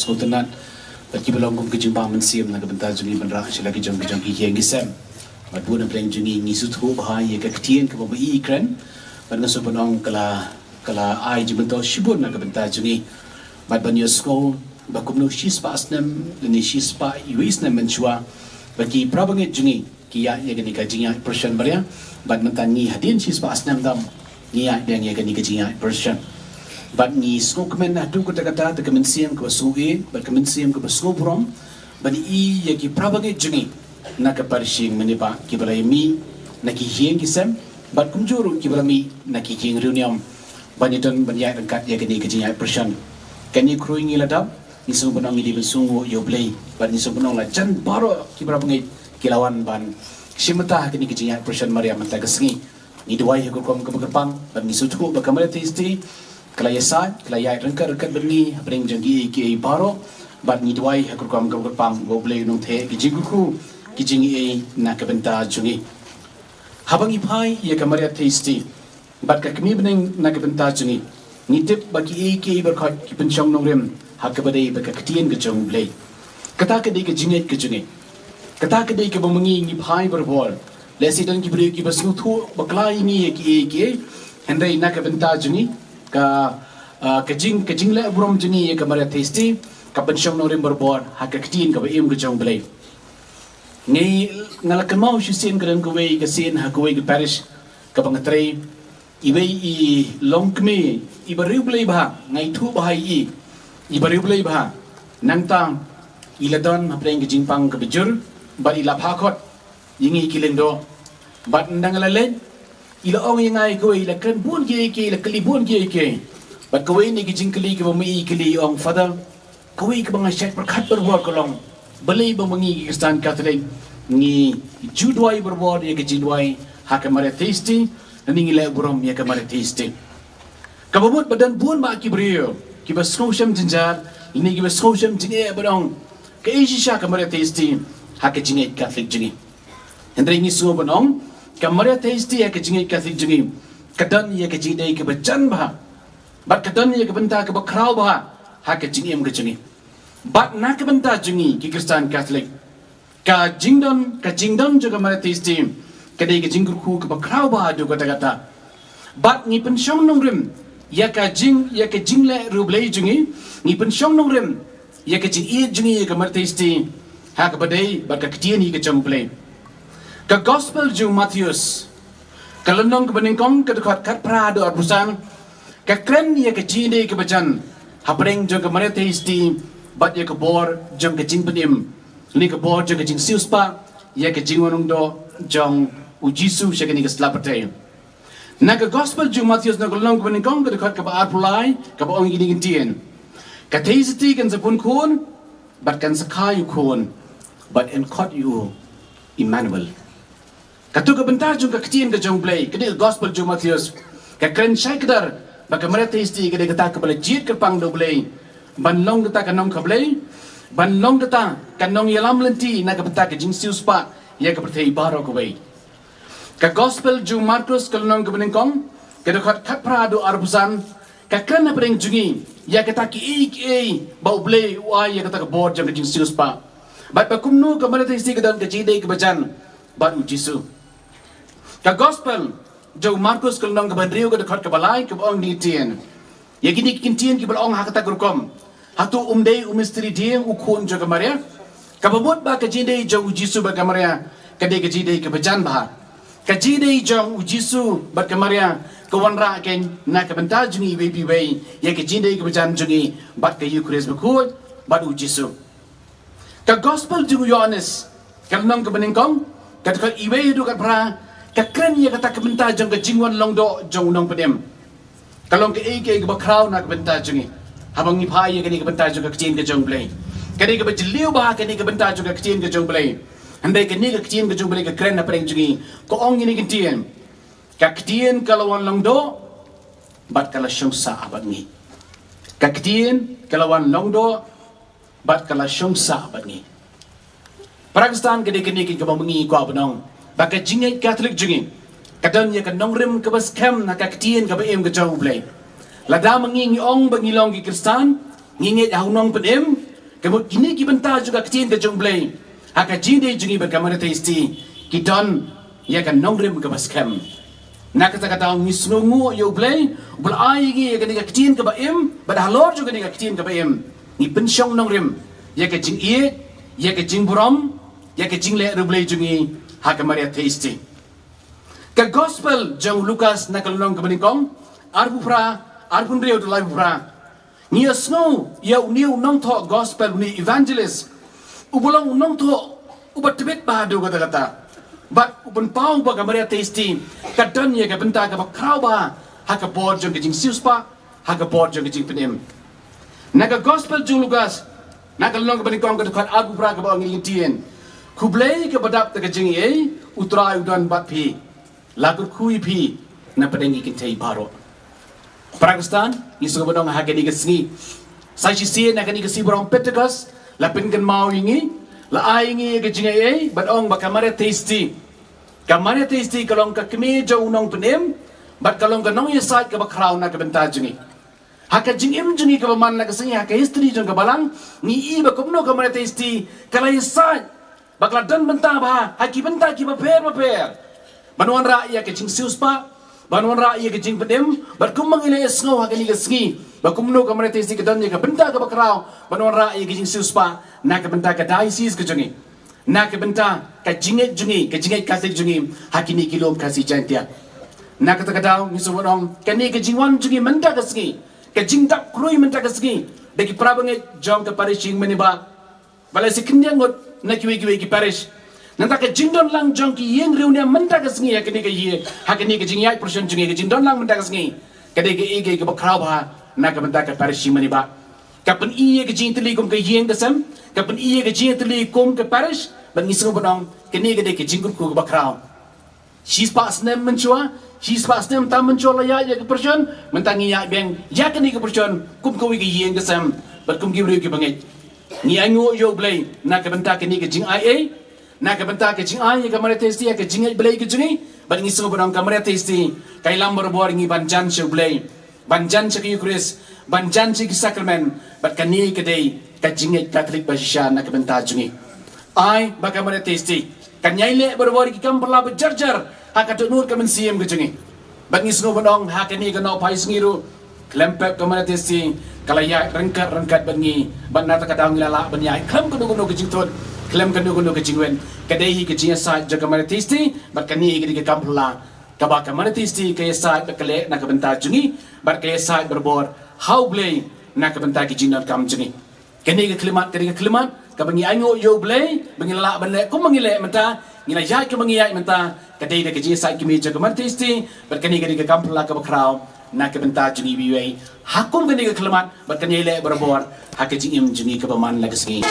Sngewtynnat bad kiba long kum ka jingbam mynsiem na ka bynta jong ngi ban rah sha la ki jong ki jong ki ïing ki sem. Bad bun na pdeng jong ngi ngi sngewthuh bha ïa ka ktien kaba ma i kren. Bad nga sngewbha ban ong ka la, ka la ai jingmyntoi shibun na ka bynta jong ngi. Bad ban ïohsngew ba kumno shispah snem lane shispah iwei snem mynshuwa ba ki parabangeit jong ngi ki ïaid ïa kane ka jingïaid procession Maria. Bad mynta ngi hadien shispah snem dam ngi ïaid biang ïa kane ka jingïaid procession. Bad ngi sngewkmen haduh katta katta da ka mynsiem kaba sngewieit bad ka mynsiem kaba sngewburom ban i ïa ki parabangeit jong ngi na ka parish ïing mane bah kiba la ïa mih na ki ïing ki sem bad kumjuh ruh kiba la mih na ki ïing riewniam ban ïadon ban ïaid ryngkat ïa kane ka jingïaid procession. Kane khrui ngi la dap, ngi sngewbha ban ong ngi dei ban sngewnguh ïa U Blei, bad ngi sngewbha ban ong la jan baroh ki para bangeit ki la wan ban shim bynta ha kane ka jingïaid Passion Maria mynta ka sngi. Ngi duwai ha ka rukom kaba kyrpang, bad ngi sngewthuh ba ka Maria Theisotti ka la ïasaid, ka la ïaid ryngkat ryngkat bad ngi hapdeng jong kiei kiei baroh, bad ngi duwai ha ka rukom kaba kyrpang ba U Blei un nang theh ki jingkyrkhu, ki jingaiei na ka bynta jong ngi. Haba ngi phai ïa ka Maria Theisotti bad ka kmie bneng na ka bynta jong ngi, ngi tip ba kiei kiei baroh ki pynshong nongrim ha kaba dei bad ka ktien ka jong U Blei. Kata ka dei ka jingngeit ka jong ngi. Kata ka dei kaba ma ngi ngi phai barabor. Lehse don ki briew kiba sngewthuh bakla ïa ngi ïa kiei kiei, hynrei na ka bynta jong ngi, ka, ah, ka jing, ka jingleh burom jong ngi ïa ka Maria Theisotti ka pynshong nongrim barabor ha ka ktien kaba im ka jong U Blei. Ngi, nga la kynmaw shisien ka don kawei ka sien ha kawei ka parish kaba nga trei, iwei i longkmie iba riewblei bha, nga ithuh bha ïa i, iba riewblei bha. Nangta i la don hapdeng ka jingpang kaba jur bad i la phah khot ïa ngi ki lyngdoh. Bad ynda nga la leit, i la ong ïa nga ïa kawei, i la kren bun kiei kiei, i la kylli bun kiei kiei. Bad kawei na ki jingkylli kiba ma i kylli, i ong, Father, kawei kaba nga shait pyrkhat barabor ka long, balei ba ma ngi ki Khristan Katholik ngi ju duwai barabor ïa ka jingduwai ha ka Maria Theisotti, lane ngi leh burom ïa ka Maria Theisotti. Kaba mut ba don bun bah ki briew kiba sngewshem jynjar, lane kiba sngewshem jingeh ban ong, kaei shisha ka Maria Theisotti ha ka jingngeit Katholik jong ngi. Hynrei ngi sngewbha ban ong, ka Maria Theisotti ha ka jingngeit Katholik jong ngi ka don ïa ka jingdei kaba jan bha, bad ka don ïa ka bynta kaba khraw bha ha ka jingim ka jong ngi. Bad na ka bynta jong ngi ki Khristan Katholik, ka jingdon, ka jingdon jong ka Maria Theisotti ka dei ka jingkyrkhu kaba khraw bha haduh katta katta. Bad ngi pynshong nongrim ïa ka jing, ïa ka jingleh riewblei jong ngi, ngi pynshong nongrim ïa ka jingïeit jong ngi ïa ka Maria Theisotti ha kaba dei bad ka ktien ka jong U Blei. Ka Gospel jong u Mathaios, ka lynnong kaba nyngkong, ka dkhot khatphra haduh arphew san, ka kren ïa ka jingïadei kaba jan hapdeng jong ka Maria Theisotti bad ïa ka bor jong ka jingpynim, lane ka bor jong ka jingsiewspah ïa ka jingwan longdoh jong U Jisu sha kane ka sla pyrthei. Na ka Gospel jong u Mathaios, na ka lynnong kaba nyngkong, ka dkhot kaba arphew lai, kaba ong ïa kine ki ktien: Ka Theisotti kan sa pun khun, bad kan sa kha ïa u khun, bad yn khot ïa u Immanuel. Kato ka bynta jong ka ktien ka jong U Blei, kane ka Gospel jong u Mathaios, ka kren shai kdar ba ka Maria Theisotti ka dei kata kaba la jied kyrpang da U Blei ban long kata ka nongkha Blei, ban long kata ka nongïalam lynti na ka bynta ka jingsiewspah ïa ka pyrthei baroh kawei. Ka Gospel jong u Markos, ka lynnong kaba nyngkong, ka dkhot khatphra haduh arphew san, ka kren hapdeng jong ngi ïa kata kiei kiei ba U Blei u ai ïa kata ka bor jong ka jingsiewspah, bad ba kumno ka Maria Theisotti ka don ka jingïadei kaba jan bad U Jisu. Ka Gospel jong u Markos, ka lynnong kaba hynriew, ka dkhot kaba lai, kaba ong ïa kine ki ktien, ïa kine ki ktien kiba la ong ha kata ka rukom: Hato um dei u mistri dieng, u khun jong ka Maria? Kaba mut ba ka jingïadei jong U Jisu bad ka Maria ka dei ka jingïadei kaba jan bha. Ka jingïadei jong U Jisu bad ka Maria ka wanrah keiñ na ka bynta jong ngi iwei pa iwei ïa ka jingïadei kaba jan jong ngi bad ka Eukharist bakhuid bad U Jisu. Ka Gospel jong u Ïoannis, ka lynnong kaba nyngkong, ka dkhot iwei haduh khatphra, ka kren ïa kata ka bynta jong ka jingwan longdoh jong u nongpynim. Ka long kaei kaei kaba khraw na ka bynta jong ngi haba ngi phai ïa kane ka bynta jong ka ktien ka jong U Blei. Ka dei kaba jylliew bha kane ka bynta jong ka ktien ka jong U Blei. Hynrei kane ka ktien ka jong U Blei ka kren hapdeng jong ngi, ka ong ïa kine ki ktien: Ka ktien ka la wan longdoh bad ka la shong sah bad ngi. Ka ktien ka la wan longdoh bad ka la shong sah bad ngi. Para Khristan, ka dei kane kaba ma ngi ngi kwah ban ong ba ka jingngeit Katholik jong ngi ka don ïa ka nongrim kaba skhem na ka ktien kaba im ka jong U Blei. Lada ma ngi ngi ong ba ngi long ki Khristan, ngi ngeit ha u nongpynim, ka mut kine ki bynta jong ka ktien ka jong U Blei ha ka jingïadei jong ngi bad ka Maria Theisotti ki don ïa ka nongrim kaba skhem. Na kata ka daw ngi sngewnguh ïa U Blei uba la ai ïa ngi ïa kane ka ktien kaba im, bad halor jong kane ka ktien kaba im ngi pynshong nongrim ïa ka jingïeit, ïa ka jingburom, ïa ka jingleh riewblei jong ngi ha ka Maria Theisotti. Ka Gospel jong u Lukas, na ka lynnong kaba nyngkong, arphew phra, arphew hynriew haduh laiphew phra, ngi ïohsngew ïa une u nongthoh Gospel, une u evangelist, uba long u nongthoh uba tbit bha haduh katta katta, bad u pynpaw ba ka Maria Theisotti ka don ïa ka bynta kaba khraw bha ha ka bor jong ka jingsiewspah, ha ka bor jong ka jingpynim. Na ka Gospel jong u Lukas, na ka lynnong kaba nyngkong, ka dkhot arphew phra, kaba ong ïa ngi, Khublei kaba dap da ka jingaiei, U Trai u don bad phi. La kyrkhu ïa phi na pdeng ki kynthei baroh. Para Khristan, ngi sngewbha ban ong ha kane ka sngi, sa shisien na kane ka sngi ba rong Pentekost, la pynkynmaw ïa ngi, la ai ïa ngi ïa ka jingaiei, bad ong ba ka Maria Theisotti, ka Maria Theisotti ka long ka kmie jong u nongpynim, bad ka long ka nongïasaid kaba khraw na ka bynta jong ngi. Ha ka jingim jong ngi kaba man la ka sngi, ha ka history jong ka balang, ngi i ba kumno ka Maria Theisotti ka la ïasaid, ba ka la don bynta bha ha ki bynta kiba pher bapher, ban wanrah ïa ka jingsiewspah, ban wanrah ïa ka jingpynim, bad kumba ngi la ïasngew ha kane ka sngi, ba kumno ka Maria Theisotti ka don ïa ka bynta kaba khraw ban wanrah ïa ka jingsiewspah na ka bynta ka diocese ka jong ngi, na ka bynta ka jingngeit jong ngi, ka jingngeit Katholik jong ngi ha kine ki lum Khasi Jaiñtia. Na kata ka daw, ngi sngewbha ban ong, kane ka jingwan jong ngi mynta ka sngi, ka jingdap khrui mynta ka sngi, da ki para bangeit jong ka parish Ïingmane Bah, ba la shu khyndiat ngut na kiwei kiwei ki parish. Nangta ka jingdon lang jong ki ïing riewniam mynta ka sngi ha kane ka ïing, ha kane ka jingïaid procession jong ngi, ka jingdon lang mynta ka sngi, ka dei kaei kaei kaba khraw bha na ka bynta ka parish Ïingmane Bah. Ka pyni ïa ka jingïatylli kum ka ïing ka sem, ka pyni ïa ka jingïatylli kum ka parish, bad ngi sngewbha ban ong, kane ka dei ka jingkyrkhu kaba khraw. Shispah snem mynshuwa, shispah snem tam mynshuwa la ïaid ïa ka procession, mynta ngi ïaid biang ïa kane ka procession kum kawei ka ïing ka sem, bad kum ki briew ki bangeit. Ngi ainguh ïa U Blei na ka bynta kane ka jingaiei, na ka bynta ka jingai ïa ka Maria Theisotti ha ka jingngeit Blei ka jong ngi, bad ngi sngewbha ban ong ka Maria Theisotti ka ïalam barabor ïa ngi ban jan sha U Blei, ban jan sha ka Eucharist, ban jan sha ki sakramen, bad kane ka dei ka jingngeit Katholik ba shisha na ka bynta jong ngi. Ai ba ka Maria Theisotti kan ïai leh barabor ïa ki kam phylla ba jar jar ha ka dohnud ka mynsiem ka jong ngi. Bad ngi sngewbha ban ong ha kane ka Nohphai Sngi ruh, khlem pep ka Maria Theisotti ka la ïaid ryngkat ryngkat bad ngi, bad na kata ka daw ngi la lah ban ïaid khlem kano kano ka jingthut, khlem kano kano ka jingwit. Ka dei hi ka jingïasaid jong ka Maria Theisotti, bad kane hi ka dei ka kam phylla kaba ka Maria Theisotti ka ïasaid bad ka leh na ka bynta jong ngi, bad ka ïasaid barabor ha U Blei na ka bynta ki jingdonkam jong ngi. Kane ka khyllipmat, kane ka khyllipmat kaba ngi ainguh ïa U Blei ba ngi la lah ban leh kumba ngi leh mynta, ngi la ïaid kumba ngi ïaid mynta, ka dei da ka jingïasaid kmie jong ka Maria Theisotti, bad kane ka dei ka kam phylla kaba khraw na ka bynta jong ngi iwei iwei. Ha kum kane ka khyllipmat, bad kan ïai leh barabor ha ka jingim jong ngi kaba man la ka sngi.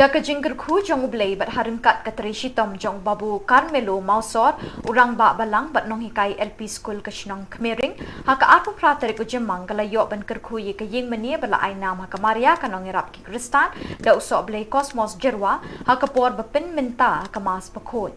Ka jingkyrkhu jong U Blei bad ha ryngkat ka trei shitom jong Babu Carmelo Mawsor, u rangbah balang bad nonghikai L P School ka shnong Khmering, ha ka arphew phra tarik u Jymmang ka la ïoh ban kyrkhu ïa ka ïingmane ba la ai nam ha ka Maria ka nongïarap ki Khristan da u sohblei Cosmos Jyrwa, ha ka por ba pynmynta ha ka Mass bakhuid.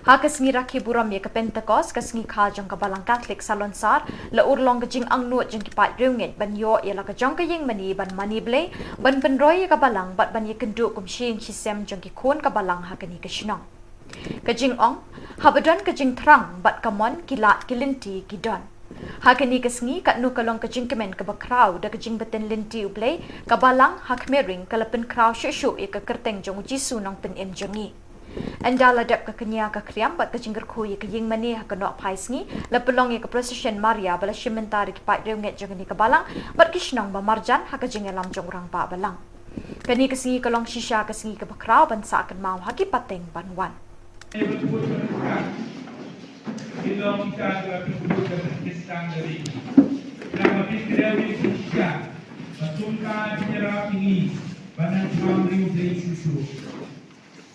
Ha ka sngi rakhe burom ïa ka Pentecost, ka sngi kha jong ka Balang Katholik Salonsar, la urlong ka jingangnud jong ki paid riewngeit ban ïoh ïa la ka jong ka ïingmane ban mane Blei, ban pynroi ïa ka Balang bad ban ïakynduh kum shi ïing shi sem jong ki khun ka Balang ha kane ka shnong. Ka jingong, haba don ka jingthrang bad ka mon, ki lad ki lynti ki don. Ha kane ka sngi katno ka long ka jingkmen kaba khraw da ka jingbtin lynti U Blei, ka Balang ha Khmering ka la pynkhraw shuh shuh ïa ka kyrteng jong U Jisu Nongpynim jong ngi. Ynda la dep ka kñia ka khriam bad ka jingkyrkhu ïa ka ïingmane ha ka nohphai sngi, la pynlong ïa ka procession Maria ba la shim bynta da ki paid riewngeit jong kane ka Balang bad ki shnong ba marjan ha ka jingïalam jong u rangbah balang. Kane ka sngi ka long shisha ka sngi kaba khraw ban sah kynmaw ha ki pateng ban wan.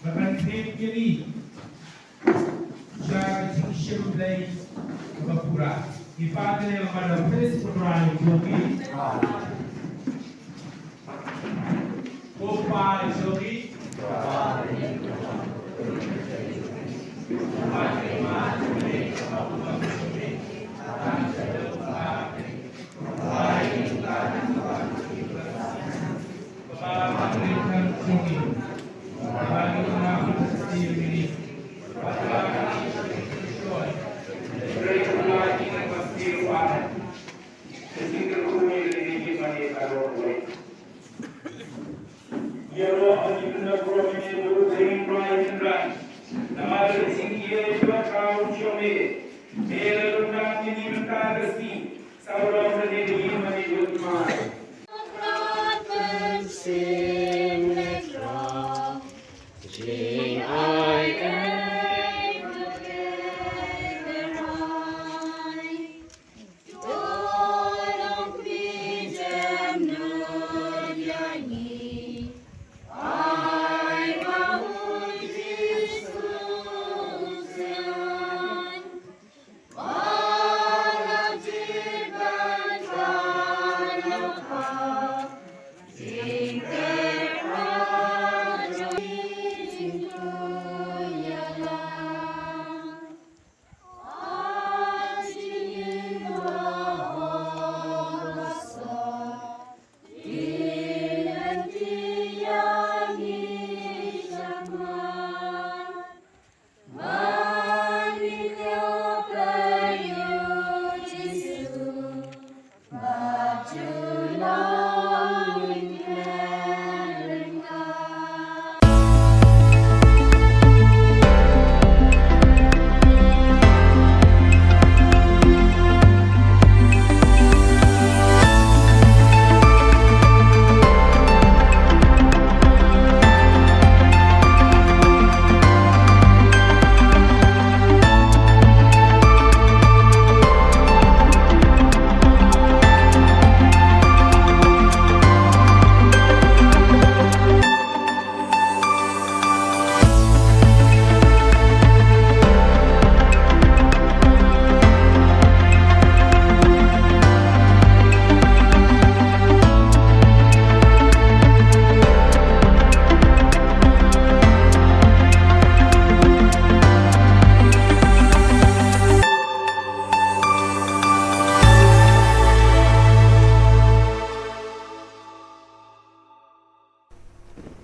Ba kan thied ïa ngi sha ka jingshim Blei kaba pura. Ngi pan ïa ka Mother of Praise, ko Trai jong ngi. Ko Pa jong ngi.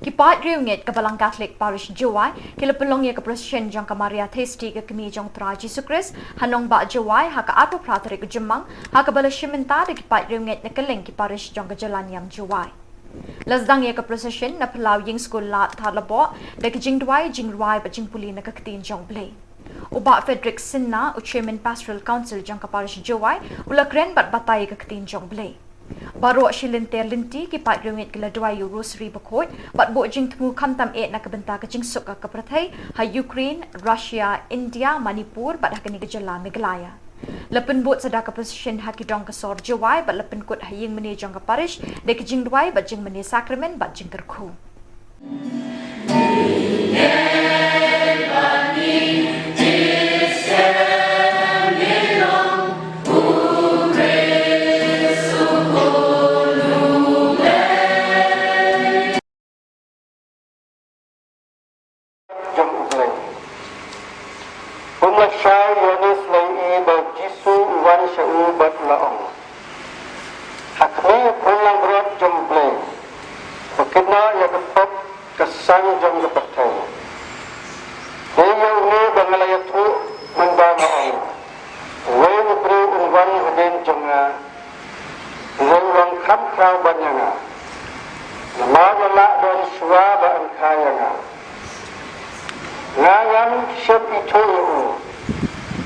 Ki paid riewngeit ka Balang Katholik Parish Jowai ki la pynlong ïa ka procession jong ka Maria Theisotti, ka kmie jong U Trai Jisu Khrist, ha nongbah Jowai ha ka arphew phra tarik u Jymmang, ha kaba la shim bynta da ki paid riewngeit na kylleng ki parish jong ka jylla niam Jowai. La sdang ïa ka procession na phyllaw ïing skul Lad Thadlaboh da ki jingduwai, jingrwai bad jingpule na ka ktien jong U Blei. U Bah Frederick Sinha, u Chairman Pastoral Council jong ka Parish Jowai, u la kren bad batai ïa ka ktien jong U Blei. Baroh shi lynter lynti ki paid riewngeit ki la duwai ïa u Rosary bakhuid bad buh jingthmu khamtam eh na ka bynta ka jingsuk ka pyrthei ha Ukraine, Russia, India, Manipur bad ha kane ka jylla Meghalaya. La pynbud sa da ka procession ha ki dong ka sor Jowai bad la pynkut ha ïingmane jong ka parish da ki jingduwai bad jingmane sakramen bad jingkyrkhu. Jong U Blei. Um lashai ïa une u sleiei ba U Jisu u wan sha u bad u la ong, ha khmih u khun langbrot jong U Blei, ba kynnoh ïa ka pop ka sang jong ka pyrthei. Dei ïa une ba nga la ïathuh mynba nga ong, uwei u briew un wan hadien jong nga, u long kham khraw ban ïa nga, namar u la lah don shuwa ba yn kha ïa nga. Nga ngam shym ithuh ïa u,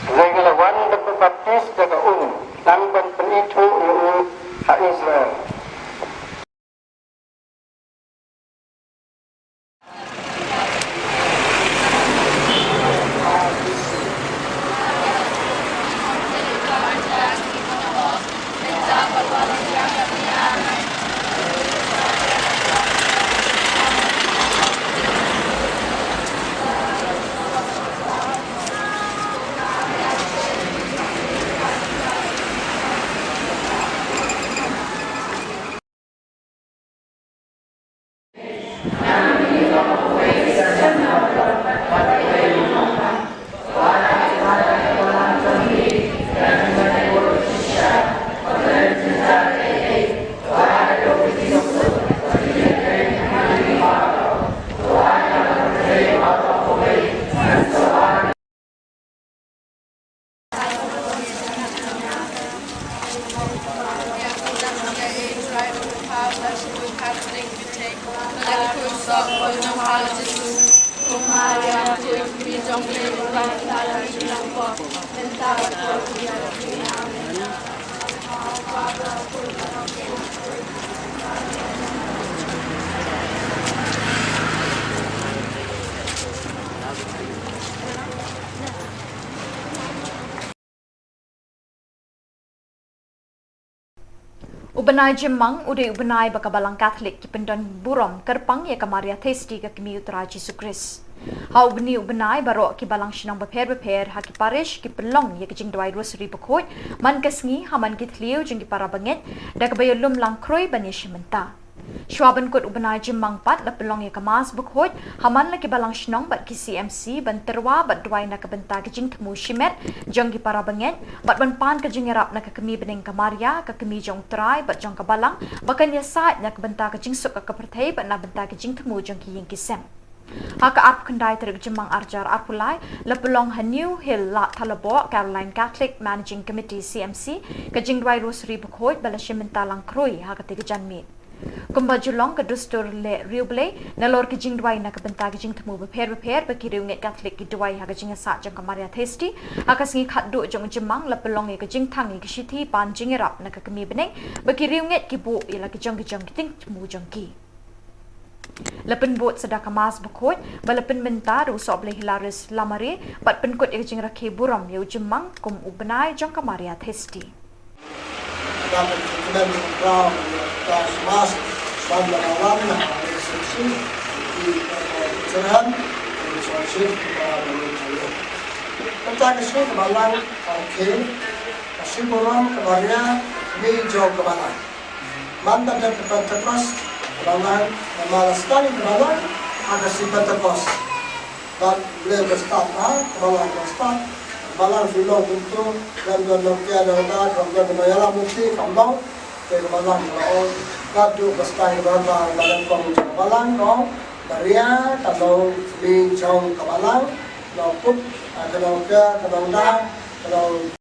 hynrei nga la wan ban baptis da ka um, khnang ban pynithuh ïa u ha Israel. U bnai Jymmang u dei u bnai ba ka Balang Katholik ki pyndon burom kyrpang ïa ka Maria Theisotti, ka kmie U Trai Jisu Khrist. Ha u bnai, u bnai baroh ki balang shnong bapher bapher ha ki parish ki pynlong ïa ka jingduwai Rosary bakhuid man ka sngi ha man ki thliew jong ki para bangeit, da kaba ïalum lang khrui ban ïashim bynta. Shuwa ban kut u bnai Jymmang pat la pynlong ïa ka Mass bakhuid ha man la ki balang shnong bad ki C M C ban tyrwa bad duwai na ka bynta ka jingthmu shimet jong ki para bangeit bad ban pan ka jingïarap na ka kmie bneng ka Maria, ka kmie jong U Trai bad jong ka Balang, ba kan ïasaid na ka bynta ka jingsuk ka pyrthei bad na bynta ka jingthmu jong ki ïing ki sem. Ha ka arphew khyndai tarik Jymmang arhajar arphew lai, la pynlong ha New Hill, Lad Thalaboh, Caroline Catholic Managing Committee, C M C, ka jingduwai Rosary bakhuid ba la shim bynta lang khrui ha katei ka janmiet. Kumba ju long ka dustur leh riewblei, nalor ka jingduwai na ka bynta ka jingthmu bapher bapher ba ki riewngeit Katholik ki duwai ha ka jingïasaid jong ka Maria Theisotti ha ka sngi khatduh jong u Jymmang, la pynlong ïa ka jingthang ïa ka shithi pan jingïarap na ka kmie bneng ba ki riewngeit ki buh ïa la ki jong ki jong ki jingthmu jong ki. La pynbud sa da ka Mass bakhuid ba la pynmynta da u Sohblei Hilarius Lamare bad pynkut ïa ka jingrakhe burom ïa u Jymmang kum u bnai jong ka Maria Theisotti. Ka pyntikna mynta ka Mass ban da ka wan na ka reception ki ka Churhan reception ka ba mynta ka shi ka ba lang ka khe ka shi burom ka Maria, kmie jong ka Balang. Mynta ka Pentecost ka Balang, namar la sdang ka Balang ha ka sngi Pentecost. Bad U Blei u stad ha ka Balang, u stad. Balang shu long kumto, lem don nongkea nongda, kam don nongïalam lynti, kam don. Te ka Balang ka la ong, ka dei ka stad ka Balang, ka Balang ka ong, Maria ka long kmie jong ka Balang, long kup, ka nongkea, ka nongda, ka long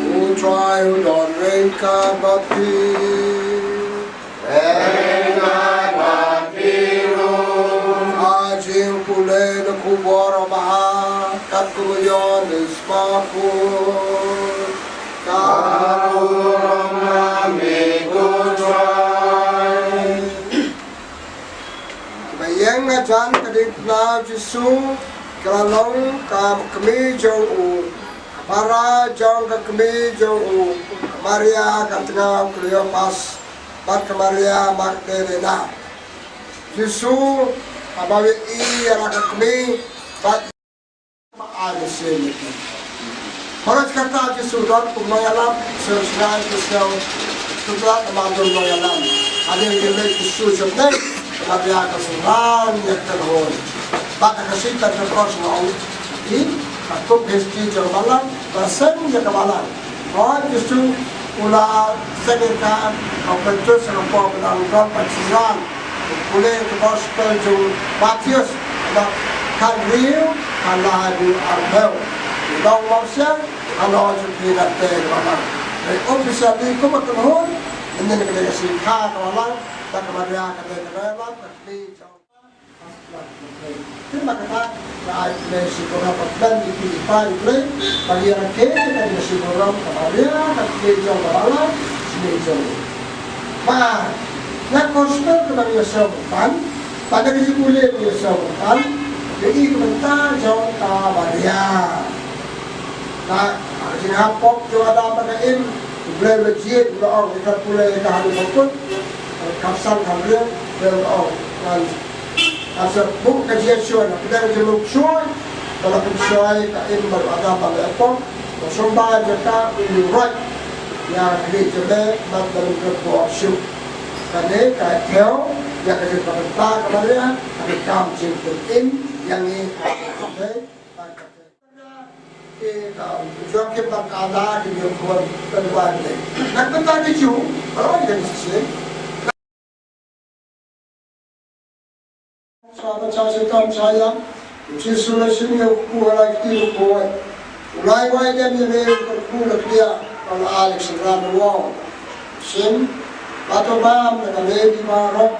U Trai u don ryngkat bad phi. Ryngkat bad phi ruh. Ka jingpule na ka khubor babha katkum u Ïoannis Bakhuid. Ka burom na me ko Trai. Nga jan ka ding tnaw Jisu, ka la long ka kmie jong u, ka para jong ka kmie jong u, ka Maria ka tnga u Kleopas, bad ka Maria Magdalena. Jisu, haba u ïohi ïa la ka kmie, bad Ba ai lehse ïa ki. Baroh kata ki shu don kum nongïalam, shu sngewsih, shu sngewsih, shu sngewsih namar don nongïalam. Hadien ba leit ki shu jop ne, ka Maria ka shu wan ïa ka kynhun. Bad ka shu ïa ka kynhun shu ong, i, ka kup history jong ka balang, ba seng ïa ka balang. Hooid, Jisu u la seng ïa ka, ka pynjot sa ka por ba dang don ka jingwan. Pule ka gospel jong u Mathaios, bad khathynriew, khatlai haduh arphew. Dong Mawsiang, halor jong phi kata ka balang. Dei officially kum ka kynhun, mynnin ka dei ka seng ka balang, bad ka Maria ka dei ka nongïalam, ka kmie jong Te ba kata, ka ai kane ka sibun ba ban ïa ki, ïa ki, ba ïa ki, ba ïa ki, ka sibun ka Maria, ka kmie jong ka balang, kmie jong. Ba na gospel ka Maria song pan, ba ka sibun ka Maria song pan, ïa i ka bynta jong ka Maria. Na ka jinghap pop jong Adam bad ka Im, U Blei u la jied, u la ong, ïa ka pule ïa ka ha ka bakut, ka san ka Blei, u la ong, ngan Ka sa buh ka jingïashoh na pdeng jong u shuh, ba la pynshoi ka Im bad u Adam ba la ïapop, ba sumar jaka u ïuh roi ïa ka khlieh jong me bad ba ym dep bor shuh. Kane ka thew ïa ka jingpynbynta ka Maria ha ka kam jingpynim ïa ngi ha ka Joachim bad Anna ki ïa khun pynwan ne. Nang pynta ki ju, ba roi ka shisien. Sa ba cha shi tam cha ïa, u Jisu u la shim ïa u kpu ha la kti bakhuid. U la ai wai dem ïa me u kpu la kdiah, u la ai leh synran u ong. Shim, bad to bam da ka Levi baroh.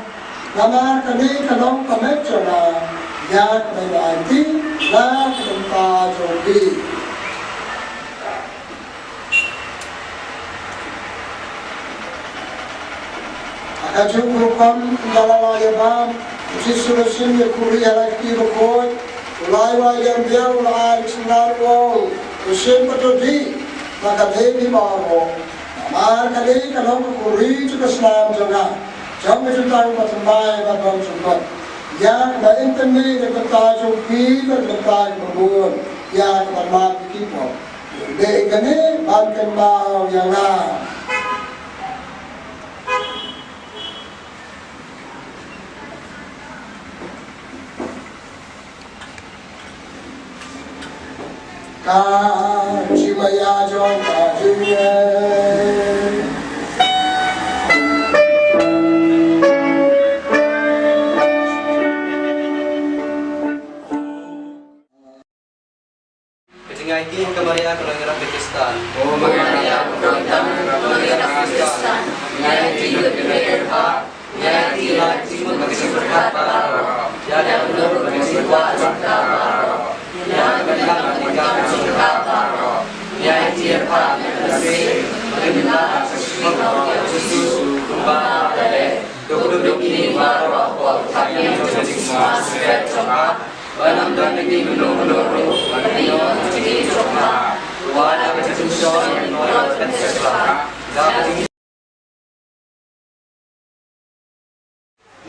Namar kane ka long ka met jong nga, ïa kaba nga aiti na ka bynta jong phi. Ha kajuh ka rukom ynda la ïa bam, u Jisu u la shim ïa u khuri ha la kti bakhuid, u la ai wai dem biang, u la ai leh synran u ong, to shim bad to dih na ka Levi baroh. Namar kane ka long ka khuri jong ka snam jong nga, jong ka jutang bathymmai ba don jingmut. Ïa kaba in pynmih na ka bynta jong phi bad na ka bynta jong ka bun, ïa kaba map ïa ki pop. Dei kane ban kynmaw ïa nga. Ka jingmaïa jong ka jingeh. Ka jingaiti ha ka Maria ka nongïarap Khristan. O Maria ka nongïarap Khristan, nga aiti ïa phi ha ka Maria.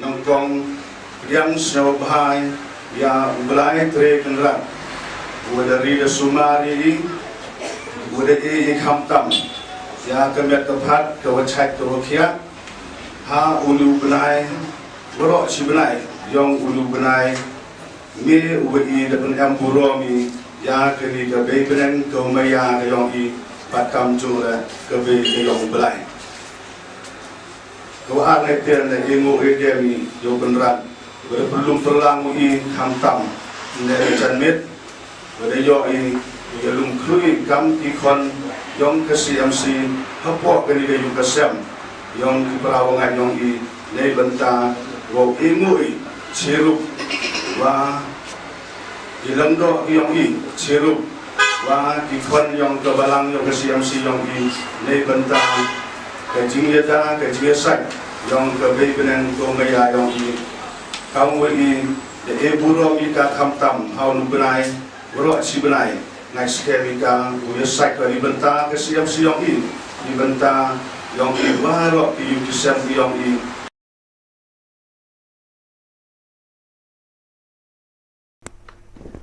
Nyngkong pdiang sngewbha ïa U Blai Trai Kynrad, uba da ri da sumar ïa i, uba da ïeit ïa i khamtam, ïa ka met ka phad, ka wajait ka wakhiah, ha une u bnai, baroh shi bnai, ïong une u bnai, me uba i da pynem burom i ïa kane ka bei bneng ka maïa ka ïong i, bad kamjooh ka bei ka ïong U Blai. Ka wa ar ne ter ne i nguh i dem i ïa u Kynrad, wa da pynlum pynlang i khamtam ne ka janmiet, wa da ïoh i ïa lum khlur i kam ki khon ïong ka C M C hapoh kane ka ïing ka sem ïong ki para wa ngait ïong i, ne bynta wa i nguh i chirup wa i lem doh ïong i chirup wa ki khon ïong ka balang ïong ka C M C ïong i, ne bynta ka jingïada ka jingïasait ïong ka bei bneng ka maïa ïong i. Kam wei i da e burom i ka khamtam ha u bnai, baroh shi bnai ngai skhem i ka u ya saikor i bynta ka siem siem i, i bynta yong i baroh i u ki sem yong i.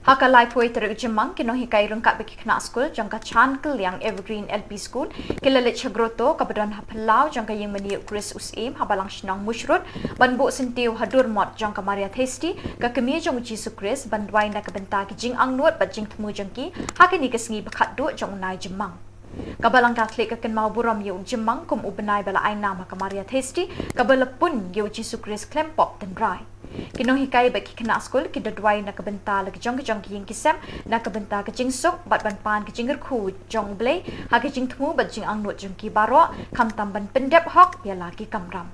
Ha ka laiphew tarik Jymmang, ki nonghikai ryngkat bad ki khynnah skul jong ka Chan Kylliang Evergreen L P School ki la leit sha grotto kaba don ha phyllaw jong ka ïing mane u Khrist u Syiem ha Balang Shnong Mushrood ban buh syntiew ha dur mot jong ka Maria Theisotti, ka kmie jong u Jisu Khrist, ban duwai na ka bynta ki jingangnud bad jingthmu jong ki ha kane ka sngi ba khatduh jong u Nai Jymmang. Ka Balang Katholik ka kynmaw burom ïa u Jymmang kum u bnai ba la ai nam ha ka Maria Theisotti, kaba la pun ïa u Jisu Khrist khlem pop tynrai. Ki nonghikai bad ki khynnah skul ki da duwai na ka bynta la ki jong ki jong ki ïing ki sem, na ka bynta ka jingsuk bad ban pan ka jingkyrkhu jong U Blei ha ka jingthmu bad jingangnud jong ki baroh, khamtam ban pyndep hok ïa la ki kamram.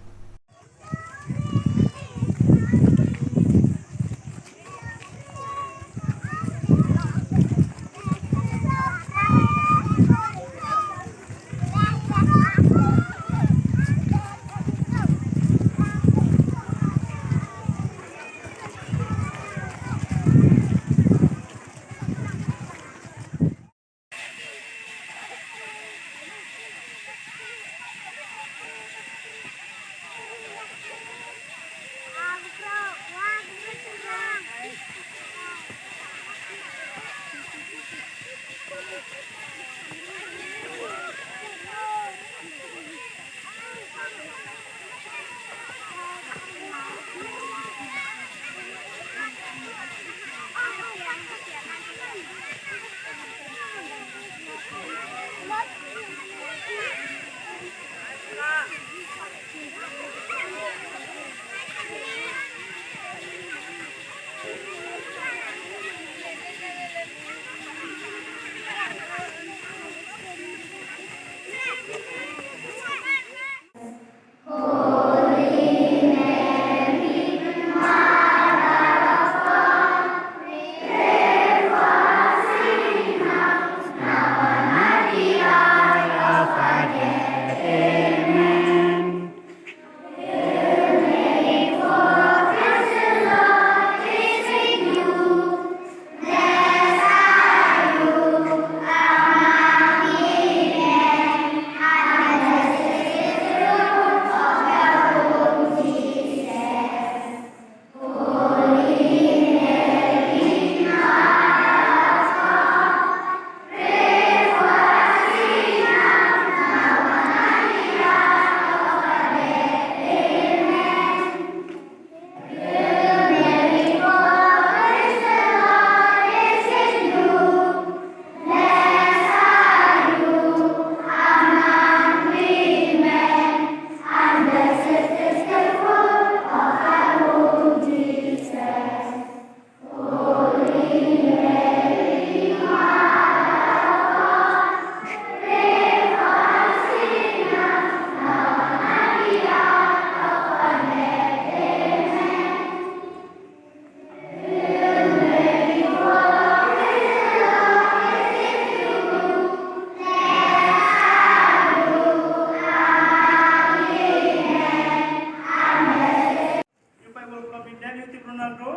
Ïa u bai World Cup India, ïa u tip Ronaldo.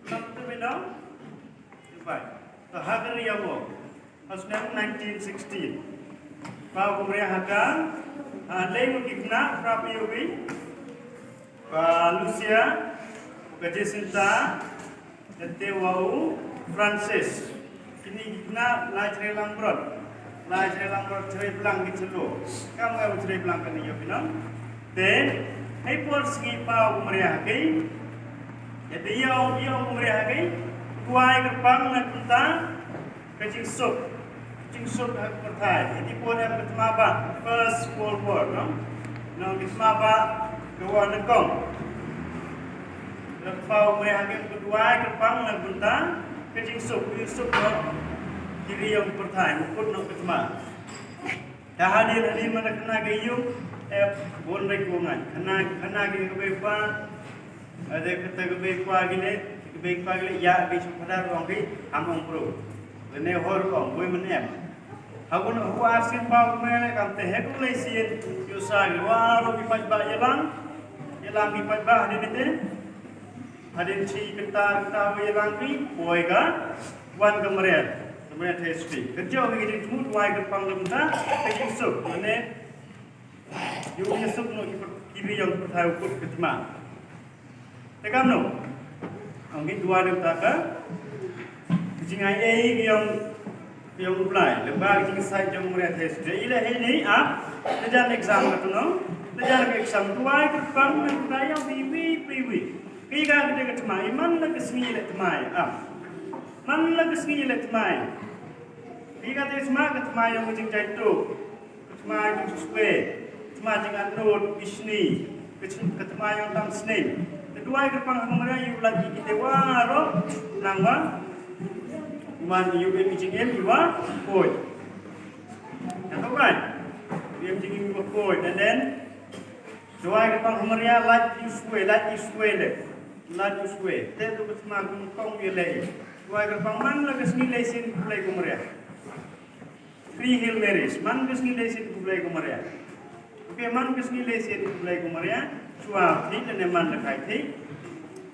Ronaldo te benda. Ïa u bai. To ha ka ri ïa u. Ha u snem nineteen sixteen. Ba u mriah ha ka. Ha lei u ki khynnah, pra phi ïa u bai. Ba Lucia, ka Jacinta, Te wa u Francis. Kine ki khynnah la jrei langbrot. La jrei langbrot jrei blang ki jelo. Kam nga u jrei blang kane ïa phi nong. Te hei por sngi pa u mriah ha ki. Te ïa u ïa u mriah ha ki. Kwai kyrpang na kynta. Ka jingsuk. Jingsuk ha ka pyrthai. Iti por em ka thma ba. First World War, no? No ka thma ba ka war nyngkong. Lada pau mei ha ka duwai kyrpang na bynta ka jingsuk, jingsuk noh ki ri ïa ka pyrthai, mukut noh ka thma. Ta hadien hadien man khana ka ïung, eh, bun rek bun ngan. Khana, khana ki ka bei pa, eh, de kata ka bei pa ki le, ka bei pa ki le, ïa ki shu padar ong ki, am ong bro. Lane hor ong, bui man em. Hagun hu ar sien pau mei le kam te he ku lei sien, yu sa ki wa ro ki paidbah ïalang, ïalang ki paidbah hadien te. Hadien shi kynta kynta wei lang ri, poi ka wan ka Maria, ka Maria Theisotti. Ka jong ka jingthmu duwai kyrpang lem ta ka jingsuk, mane ïoh jingsuk noh ki, ki ri jong ki pathai u kut ka thma. Te kam noh, ong ki duwai lem ta ka jingai ei ki jong Ïa u Blei, lem bad ka jingshai jong u Maria Theisotti. Ïa lehei ne, ah, te jan exam ka tu no, te jan ka exam duwai kyrpang na u Blei ïa u wi wi wi wi. Ki ka kata ka thma, i man la ka sngi leh thma, ah. Man la ka sngi leh thma. Ki ka te thma ka thma ïa u jingjaituh. Ka thma jong u Swe. Ka thma jingangnud, bishni. Ka thma ïa u tam snem. Te duwai kyrpang ha u Maria ïa u lait ïa kite waroh nang wa. Wan ïa u em jingim ïa wa khuid. Ïa ka wan. Em jingim ïa wa khuid. And then duwai kyrpang ha u Maria lait ïa u Swe, lait ïa u Swe le. Lait ïa u Swe. Te tu ka thma kum kong ïa lei. Duwai kyrpang man la ka sngi lei sien khublei ko Maria. Three Hail Marys, man ka sngi lei sien khublei ko Maria. Okay, man ka sngi lei sien khublei ko Maria. Shuwa thik ne man la kai thik.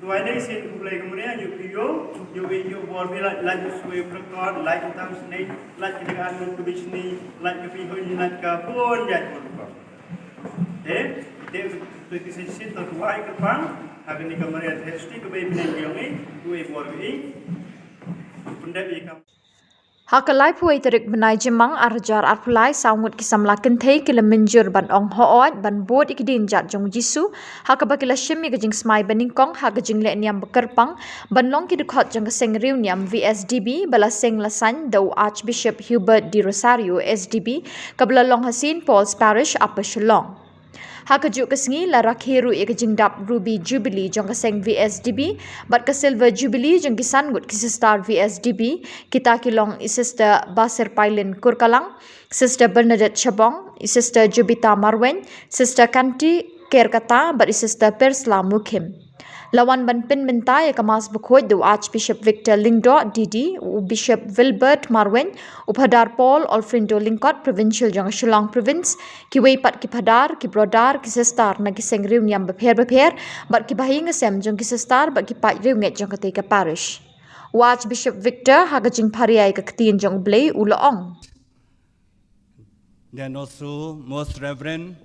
Duwai lei sien khublei ko Maria, ïa u phi ïoh, ïa u ïoh bor bi lait, lait u Swe u Prokot, lait u tam snem, lait ka ding an ka bishni, lait ka phi hoi, lait ka bun jait bun ko. Eh, te tu ki sien sien to duwai kyrpang, ha kane ka Maria Theisotti ka bei bneng ïa ngi, u ïoh bor bi. Pyndep ïa ka Ha ka laiphew wei tarik bnai Jymmang ar hajar arphew lai, saw ngut ki samla kynthei ki la mynjur ban ong hooid ban bud ïa ki dienjat jong u Jisu, ha kaba ki la shim ïa ka jingsmai banyngkong ha ka jingleh niam ba kyrpang ban long ki dkhot jong ka seng riewniam V S D B ba la seng la sain da u Archbishop Hubert de Rosario S D B, kaba la long ha Saint Paul's Parish, Upper Shillong. Ha kajuh ka sngi la rakhe ruh ïa ka jingdap Ruby Jubilee jong ka seng V S D B bad ka Silver Jubilee jong ki san ngut ki sister V S D B, kita ki long i Sister Basirpailin Kurkalang, Sister Bernadette Shabong, i Sister Jubita Marwein, Sister Kanti Kerkata bad i Sister Persla Mukhim. La wan ban pynmynta ïa ka Mass Bakhuid da u Archbishop Victor Lyngdoh D D, u Bishop Wilbert Marwein, u Phadar Paul Alfrindo Lyngkot, Provincial jong ka Shillong Province, kiwei pat ki phadar, ki brodar, ki sister na ki seng riewniam bapher bapher bad ki bahaïing hasem jong ki sister bad ki paid riewngeit jong katei ka parish. U Archbishop Victor ha ka jingpharia ïa ka ktien jong U Blei u la ong. Then also Most Reverend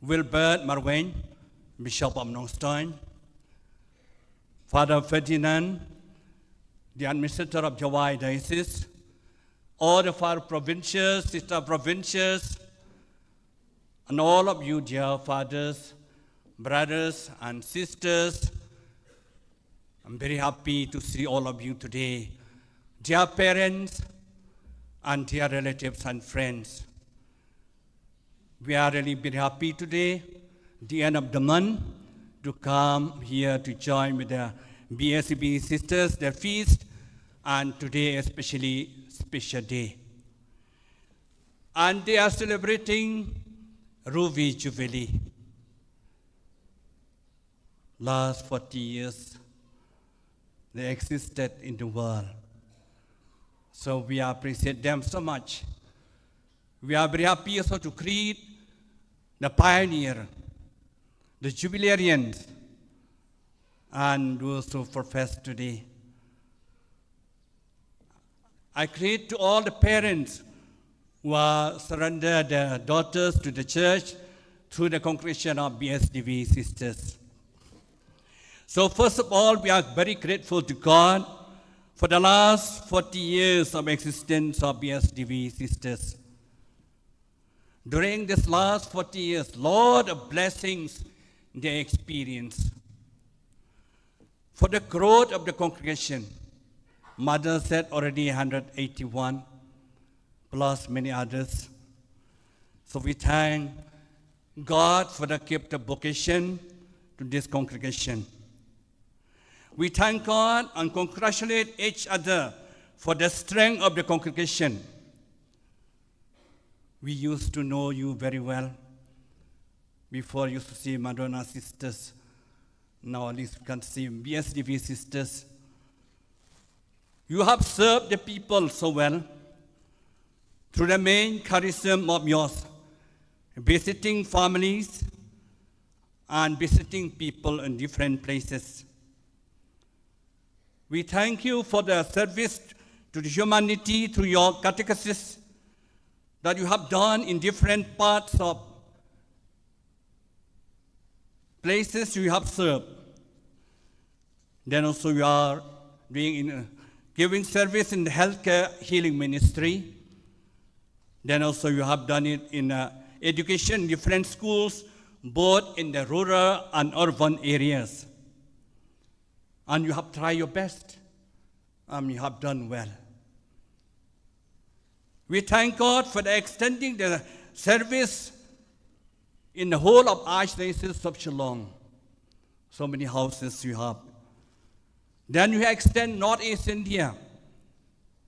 Wilbert Marwein, Bishop of Nongstoin, Father Ferdinand, the administrator of Jowai Diocese, all the father provincials, sister provincials, and all of you, dear fathers, brothers, and sisters, I'm very happy to see all of you today. Dear parents and dear relatives and friends, we are really very happy today, the end of the month, to come here to join with the B S B sisters, their feast, and today especially special day. And they are celebrating Ruby Jubilee. Last forty years, they existed in the world. So we appreciate them so much. We are very happy also to greet the pioneer, the jubilarians, and those who profess today. I greet to all the parents who are surrender their daughters to the church through the congregation of B S D B sisters. So first of all, we are very grateful to God for the last forty years of existence of B S D B sisters. During this last forty years, lot of blessings they experience. For the growth of the congregation, Mother said already hundred eighty-one, plus many others. So we thank God for the gift of vocation to this congregation. We thank God and congratulate each other for the strength of the congregation. We used to know you very well. Before, used to see Madonna sisters. Now at least we can see B S D B sisters. You have served the people so well through the main charism of yours, visiting families and visiting people in different places. We thank you for the service to the humanity through your catechesis that you have done in different parts of places you have served. Then also you are doing in, uh, giving service in the healthcare healing ministry. Then also you have done it in, uh, education, different schools, both in the rural and urban areas. And you have tried your best. And you have done well. We thank God for the extending the service in the whole of Archdiocese of Shillong. So many houses you have. Then you extend Northeast India.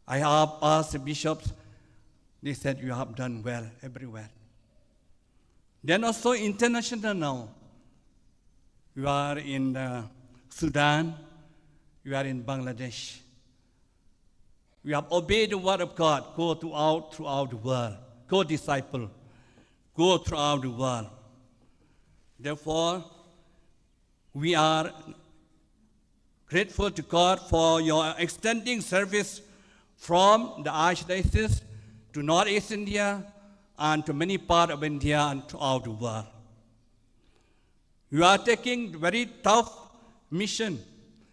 I have asked the bishops, they said you have done well everywhere. Then also international now. You are in, uh, Sudan, you are in Bangladesh. You have obeyed the word of God. Go throughout, throughout the world. Go disciple. Go throughout the world. Therefore, we are grateful to God for your extending service from the Archdiocese to Northeast India and to many parts of India and throughout the world. You are taking very tough mission.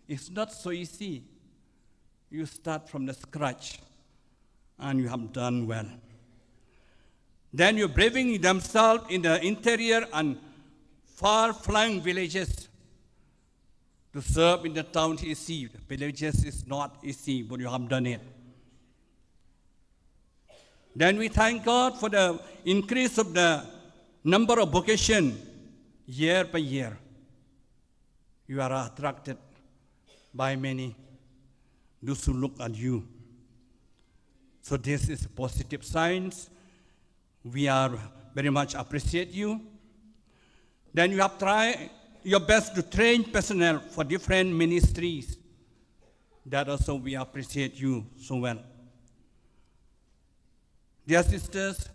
It's not so easy. You start from the scratch and you have done well. Then you're braving themselves in the interior and far-flung villages to serve in the town is easy. Villages is not easy, but you have done it. Then we thank God for the increase of the number of vocation year by year. You are attracted by many, those who look at you. So this is positive signs. We are very much appreciate you. Then you have tried your best to train personnel for different ministries. That also we appreciate you so well. Dear sisters,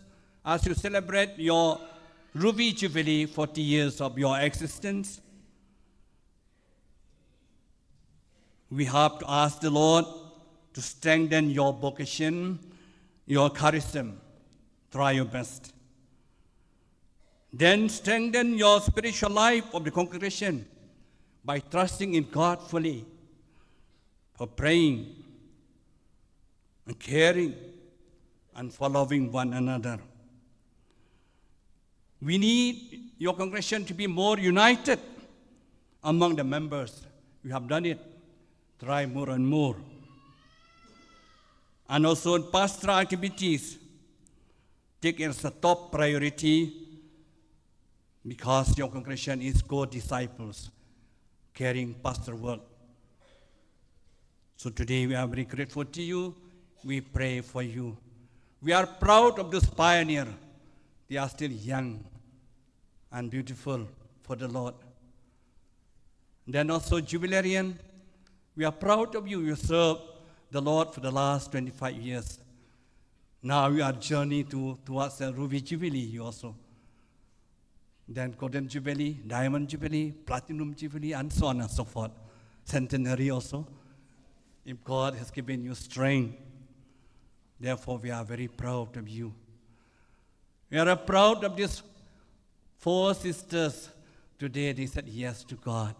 as you celebrate your Ruby Jubilee, forty years of your existence, we have to ask the Lord to strengthen your vocation, your charism. Try your best. Then strengthen your spiritual life of the congregation by trusting in God fully, for praying and caring and following one another. We need your congregation to be more united among the members. You have done it. Try more and more. And also in pastoral activities, take it as a top priority because your congregation is co-disciples, carrying pastor work. So today we are very grateful to you. We pray for you. We are proud of this pioneer. They are still young and beautiful for the Lord. Then also Jubilarian, we are proud of you. You served the Lord for the last twenty-five years. Now you are journey to, towards the Ruby Jubilee, you also. Then Golden Jubilee, Diamond Jubilee, Platinum Jubilee, and so on and so forth. Centenary also. If God has given you strength, therefore we are very proud of you. We are proud of these four sisters. Today they said yes to God.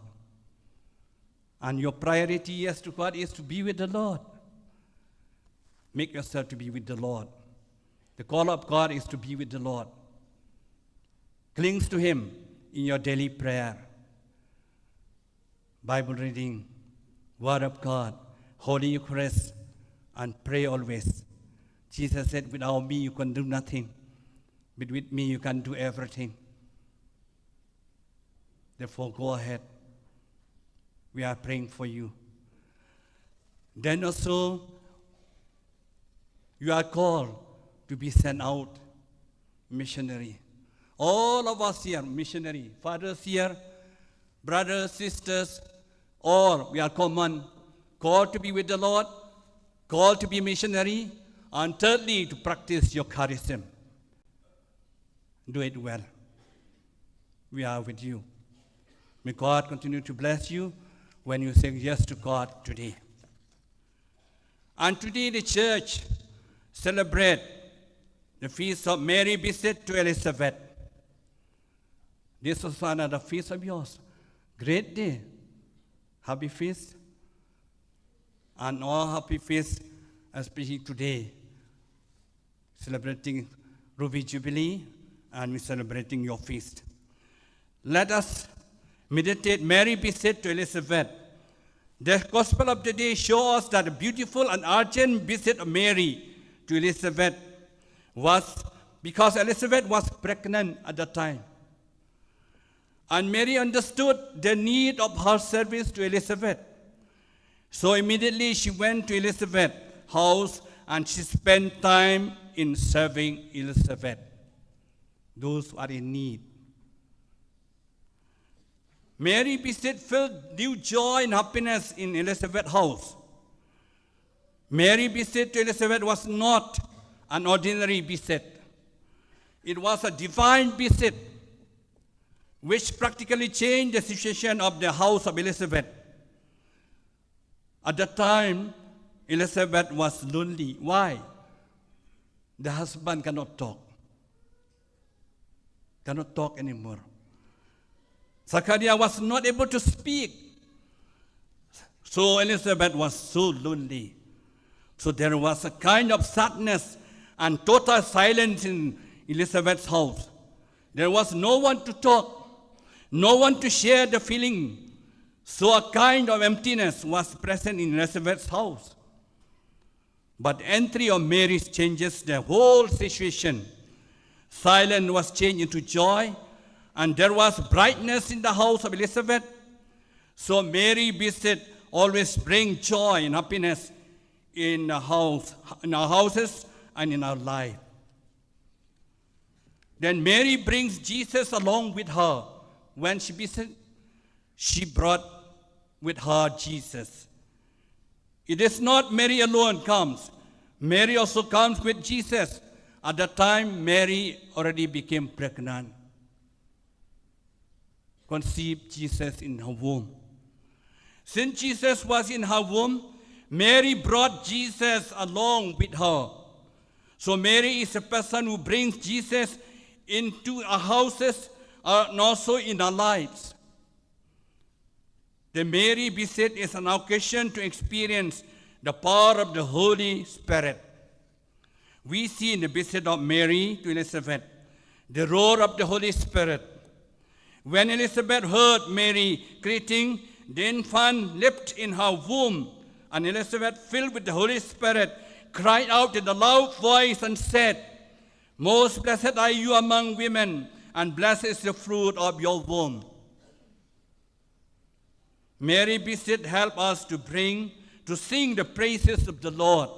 And your priority, yes to God, is to be with the Lord. Make yourself to be with the Lord. The call of God is to be with the Lord. Clings to Him in your daily prayer, Bible reading, Word of God, Holy Eucharist, and pray always. Jesus said, "Without me, you can do nothing. But with me, you can do everything." Therefore, go ahead. We are praying for you. Then also, you are called to be sent out missionary. All of us here, missionary, fathers here, brothers, sisters, all, we are common, called to be with the Lord, called to be missionary, and thirdly, to practice your charism. Do it well. We are with you. May God continue to bless you when you say yes to God today. And today the church celebrate the feast of Mary visit to Elizabeth. This is another feast of yours. Great day. Happy feast. And all happy feast, especially today. Celebrating Ruby Jubilee, and we're celebrating your feast. Let us meditate Mary visit to Elizabeth. The Gospel of the day shows us that a beautiful and urgent visit of Mary to Elizabeth was because Elizabeth was pregnant at the time. And Mary understood the need of her service to Elizabeth. So immediately she went to Elizabeth's house and she spent time in serving Elizabeth. Those who are in need. Mary visit filled new joy and happiness in Elizabeth's house. Mary visit to Elizabeth was not an ordinary visit. It was a divine visit which practically changed the situation of the house of Elizabeth. At that time, Elizabeth was lonely. Why? The husband cannot talk. Cannot talk anymore. Zachariah was not able to speak. So Elizabeth was so lonely. So there was a kind of sadness and total silence in Elizabeth's house. There was no one to talk, no one to share the feeling. So a kind of emptiness was present in Elizabeth's house. But entry of Mary changes the whole situation. Silence was changed into joy, and there was brightness in the house of Elizabeth. So Mary visit always bring joy and happiness in the house, in our houses and in our life. Then Mary brings Jesus along with her. When she visit, she brought with her Jesus. It is not Mary alone comes. Mary also comes with Jesus. At that time, Mary already became pregnant, conceived Jesus in her womb. Since Jesus was in her womb, Mary brought Jesus along with her. So Mary is a person who brings Jesus into our houses, uh, and also in our lives. The Mary visit is an occasion to experience the power of the Holy Spirit. We see in the visit of Mary to Elizabeth the role of the Holy Spirit. When Elizabeth heard Mary greeting, the infant leaped in her womb, and Elizabeth, filled with the Holy Spirit, cried out in a loud voice and said, "Most blessed are you among women, and blessed is the fruit of your womb." Mary visit help us to bring, to sing the praises of the Lord.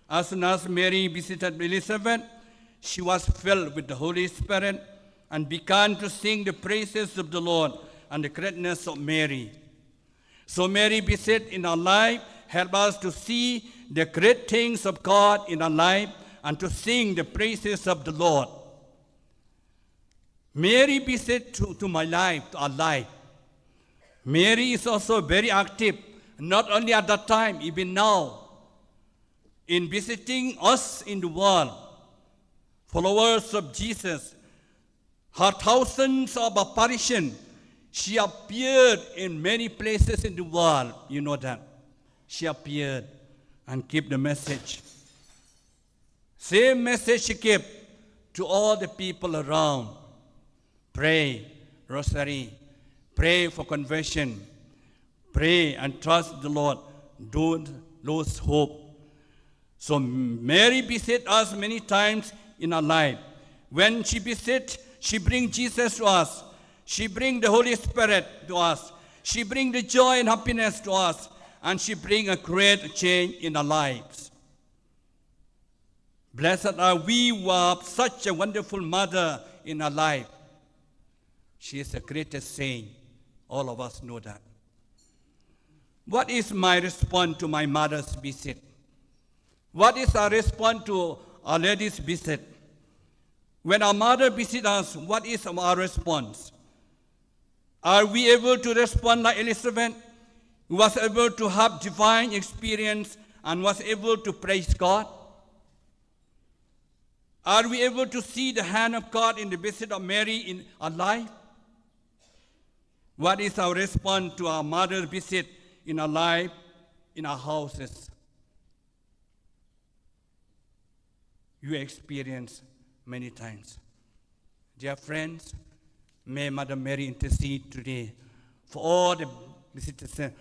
As soon as Mary visited Elizabeth, she was filled with the Holy Spirit and began to sing the praises of the Lord and the greatness of Mary. So Mary visit in our life help us to see the great things of God in our life and to sing the praises of the Lord. Mary visit to, to my life, to our life. Mary is also very active, not only at that time, even now, in visiting us in the world, followers of Jesus. Her thousands of apparition, she appeared in many places in the world. You know that. She appeared and keep the message. Same message she kept to all the people around. Pray, rosary, pray for conversion, pray and trust the Lord. Don't lose hope. So Mary visit us many times in our life. When she visit, she bring Jesus to us. She bring the Holy Spirit to us. She bring the joy and happiness to us. And she bring a great change in our lives. Blessed are we who have such a wonderful mother in our life. She is the greatest saint. All of us know that. What is my response to my mother's visit? What is our response to Our Lady's visit? When our mother visits us, what is our response? Are we able to respond like Elizabeth, who was able to have divine experience and was able to praise God? Are we able to see the hand of God in the visit of Mary in our life? What is our response to our mother's visit in our life, in our houses? You experience many times. Dear friends, may Mother Mary intercede today for all the visitation,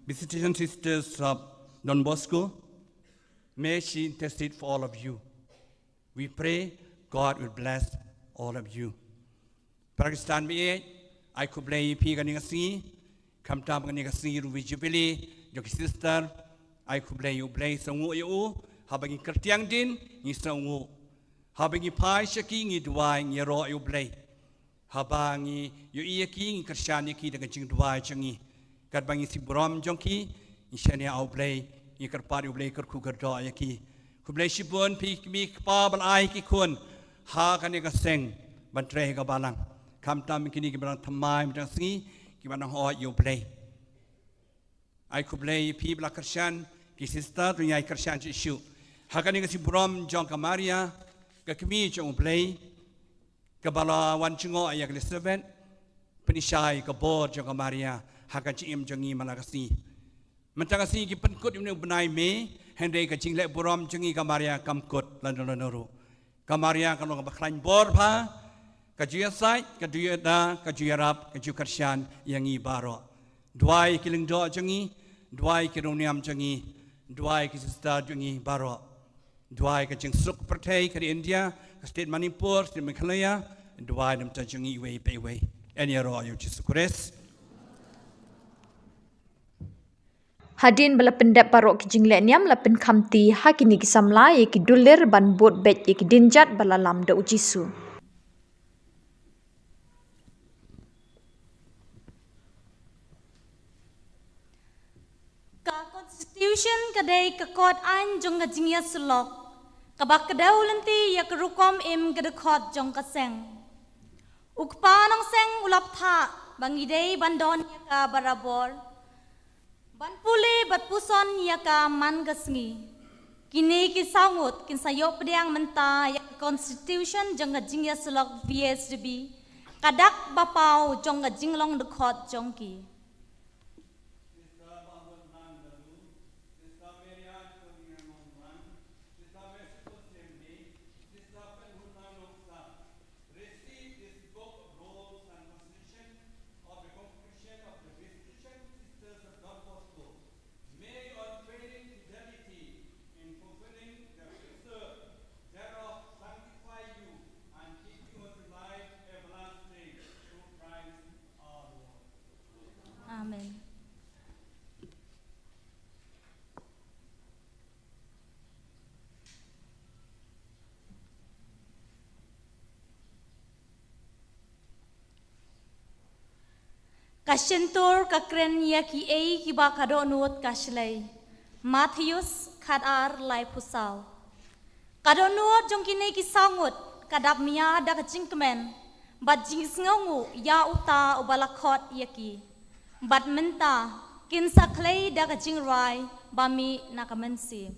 visitation sisters of Don Bosco. May she intercede for all of you. We pray God will bless all of you. Para Khristan ba ïeit, ai khublei ïa phi kane ka sngi, khamtam kane ka sngi ruh Jubilee jong ki sister, ai khublei ïa U Blei, sngewnguh ïa u. Haba ngi kyrtiang dien ngi sngewnguh, haba ngi phai sha ki ngi duwai, ngi ïaroh ïa U Blei. Haba ngi ïohi ïa ki ngi kyrshan ïa ki da ka jingduwai jong ngi. Katba ngi sngewburom jong ki, ngi shaniah ha U Blei, ngi kyrpad ïa U Blei kyrkhu kyrdoh ïa ki. Khublei shibun phi ki kmie ki kpa ba la ai ki khun ha kane ka seng ban trei ha ka balang. Khamtam kine ki ba dang thymmai mynta ka sngi, ki ba dang hoi ïa U Blei. Ai khublei ïa phi ba la kyrshan, ki sister ruh ngi ai kyrshan shuh shuh ha kane ka sngewburom jong ka Maria, ka kmie jong U Blei, kaba la wan jngoh ïa ka Elizabeth. Pynshai ka bor jong ka Maria ha ka jingim jong ngi man la ka sngi. Mynta ka sngi ki pynkut ïa une u bnai May, hynrei ka jingleh burom jong ngi ka Maria kam kut lano lano ruh. Ka Maria ka long kaba khlaiñ bor bha, ka ju ïasaid, ka ju ïada, ka ju ïarap, ka ju kyrshan ïa ngi baroh. Duwai ki lyngdoh jong ngi, duwai ki rongniam jong ngi, duwai ki sister jong ngi baroh. Duwai ka jingsuk pyrthei ka ri India, ka state Manipur, state Meghalaya, duwai na bynta jong ngi iwei pa iwei. Yn ïaroh ïa U Jisu Khrist. Hadien ba la pyndep baroh ki jinglehniam, la pynkhamti ha kine ki samla ïa ki dulir ban bud beit ïa ki dienjat ba la lam da U Jisu. Ka Constitution ka dei ka kot aiñ jong ka jingïasyllok kaba kdew lynti ïa ka rukom im ka dkhot jong ka seng. U kpa nongseng u la bthah ba ngi dei ban don ïa ka barabor, ban pule bad puson ïa ka man ka sngi. Kine ki saw ngut kin sa ïoh pdiang mynta ïa ka Constitution jong ka jingïasyllok V S D B, ka dak ba paw jong ka jinglong dkhot jong ki. Receive this book of rolls and constitution of the congregation of the Visitation Sisters of Don Bosco. May your unfailing fidelity in fulfilling the precept thereof sanctify you and keep you unto life everlasting through Christ our Lord. Amen. Ka shyntur ka kren ïa kiei kiba ka dohnud ka shlei. Mathaios khatar laiphew saw. Ka dohnud jong kine ki saw ngut ka dap mïa da ka jingkmen bad jingsngewnguh ïa uta uba la khot ïa ki. Bad mynta kin sa khlei da ka jingrai ba mih na ka mynsiem.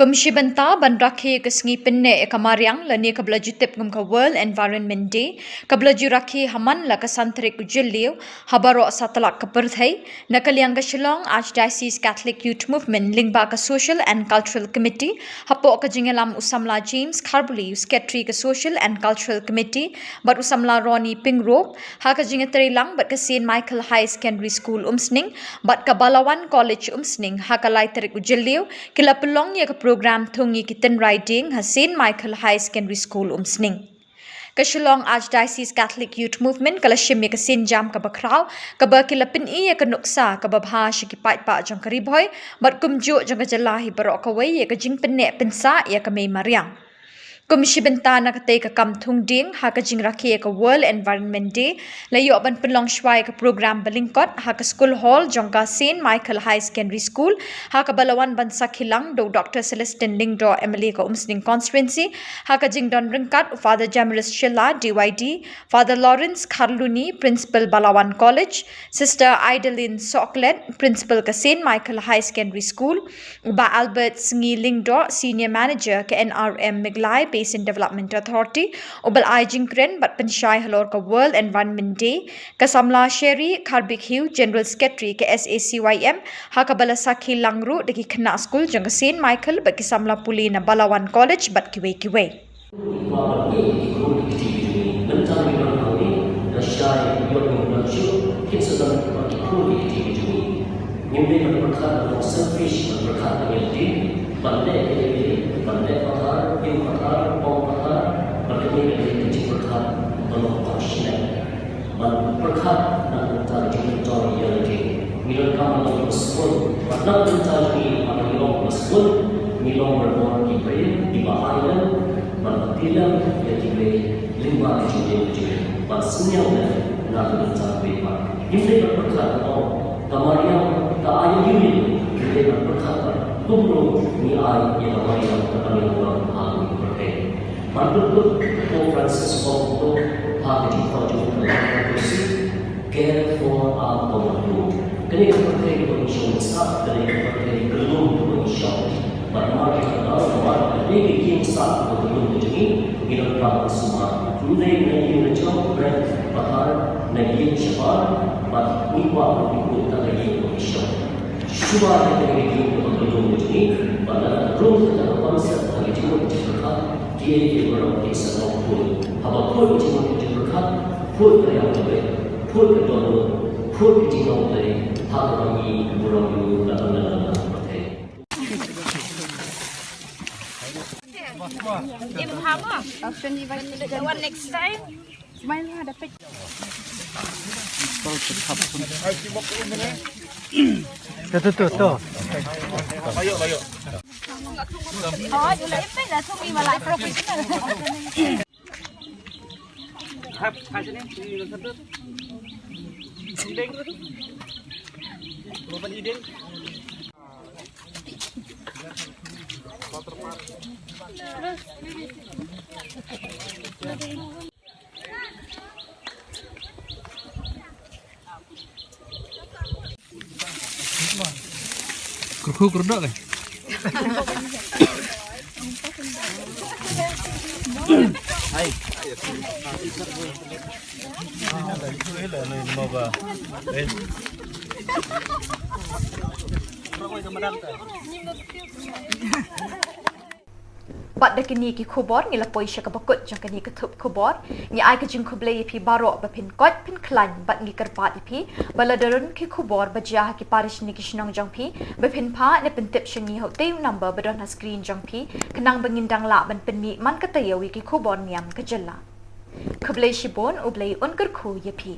Kum shi bynta ban rakhe ka sngi pynneh ïa ka mariang lane kaba la ju tip kum ka World Environment Day, kaba la ju rakhe ha man la ka san tarik u Jylliew ha baroh satlak ka pyrthei, na ka liang ka Shillong Archdiocese Catholic Youth Movement lyngba ka Social and Cultural Committee, hapoh ka jingïalam u samla James Kharbuli, u Secretary ka Social and Cultural Committee, bad u samla Ronnie Pyngrope, ha ka jingïatreilang bad ka Saint Michael Higher Secondary School Umsning bad ka Balawan College Umsning, ha ka lai tarik u Jylliew, ki la pynlong ïa ka program thung ïa ki tynrai dieng ha Saint Michael Higher Secondary School Umsning. Ka Shillong Archdiocese Catholic Youth Movement ka la shim ïa ka sienjam kaba khraw, kaba ki la pyni ïa ka nuksa kaba bha sha ki paidbah jong ka Ri Bhoi bad kumjuh jong ka jylla hi baroh kawei ïa ka jingpynneh pynsah ïa ka mei mariang. Kum shi bynta na katei ka kam thung dieng, ha ka jingrakhe ïa ka World Environment Day, la ïoh ban pynlong shuwa ïa ka program ba lyngkot ha ka School Hall jong ka Saint Michael Higher Secondary School, ha kaba la wan ban sakhi lang da u Doctor Celestine Lyngdoh, M L A ka Umsning Constituency, ha ka jingdon ryngkat u Father Jamiris Shylla, D Y D, Father Lawrence Kharluni, Principal Balawan College, Sister Idalin Soklet, Principal ka Saint Michael Higher Secondary School, u Bah Albert Sngi Lyngdoh, Senior Manager ka N R M Meghalaya Basin Development Authority, uba la ai jingkren bad pynshai halor ka World Environment Day, ka samla Sherry Kharbik Hugh, General Secretary ka S A C Y M, ha kaba la sakhi lang ruh da ki khynnah skul jong ka Saint Michael bad ki samla pule na Balawan College bad kiwei kiwei. Ba ngi ki khun ki kti ki jong ngi, mynta ngi don hangne, lashai ïoh ngi ym don shuh, kin sa don ba ki khun ki kti ki jong ngi. Ngim dei ban pyrkhat ban long selfish, ban pyrkhat ban ïadei, ban leh ïadei, ban leh pathar, im pathar, ong pathar, ban kane ka dei ka jingpyrkhat ban long compassionate. Ban pyrkhat na ka bynta ka jingmyntoi ïa lade. Ngi donkam ban long kiba sbun. Bad na ka bynta jong ngi, haba ngi long kiba sbun, ngi long barabor ki briew kiba ai lem bad ba pynlong ïa kiwei lyngba ka jingim jong ngi. Ban synñiang lem na ka bynta kiwei pat. Ngim dei ban pyrkhat ban ong, ka mariang ka ai ïa ngi, ngi dei ban pyrkhat ban kumno ngi ai ïa ka mariang kaba ngi don ha kane ka pyrthei. Ban pynkut u Francis Xavier ha ka jingthoh jong u, ka Care for Our Common Good. Kane ka pyrthei kaba ngi shong sah, kane ka pyrthei ka lum kaba ngi shong. Bad namar kata ka daw, namar kane ka ïing sah kaba ka lum ka jong ngi, ngi donkam ban sumar. Ym dei na ïing na jong, na pathar, na ïing shabar, bad ngi kwah ban pynkut kata ka ïing kaba ngi shong. Shuwa na kane ka ïing kaba ka lum ka jong ngi, bad lada ka lum kata ka concept kaba ka jingmut ka jingpyrkhat, kiei kiei baroh kin sa long khuid. Haba khuid ka jingmut ka jingpyrkhat, khuid ka ïap ka beit, khuid ka dohnud, khuid ka jinglong blei, ha kaba ngi burom ïa u na bynta ka pyrthei. Im haba. One next time. Tu, tu, tu, tu. Kyrkhu kyrdok eh. Hai. Bad da kine ki khubor ngi la poi sha kaba kut jong kane ka thup khubor. Ngi ai ka jingkhublei ïa phi baroh ba phin koit phin khlaiñ bad ngi kyrpad ïa phi ba lada don ki khubor ba jia ha ki parish ne ki shnong jong phi, ba phin phah ne pyntip sha ngi ha utei u number ba don ha screen jong phi, khnang ba ngin dang lah ban pynmih man ka taïew ïa ki khubor niam ka jylla. Khublei shibun, U Blei un kyrkhu ïa phi.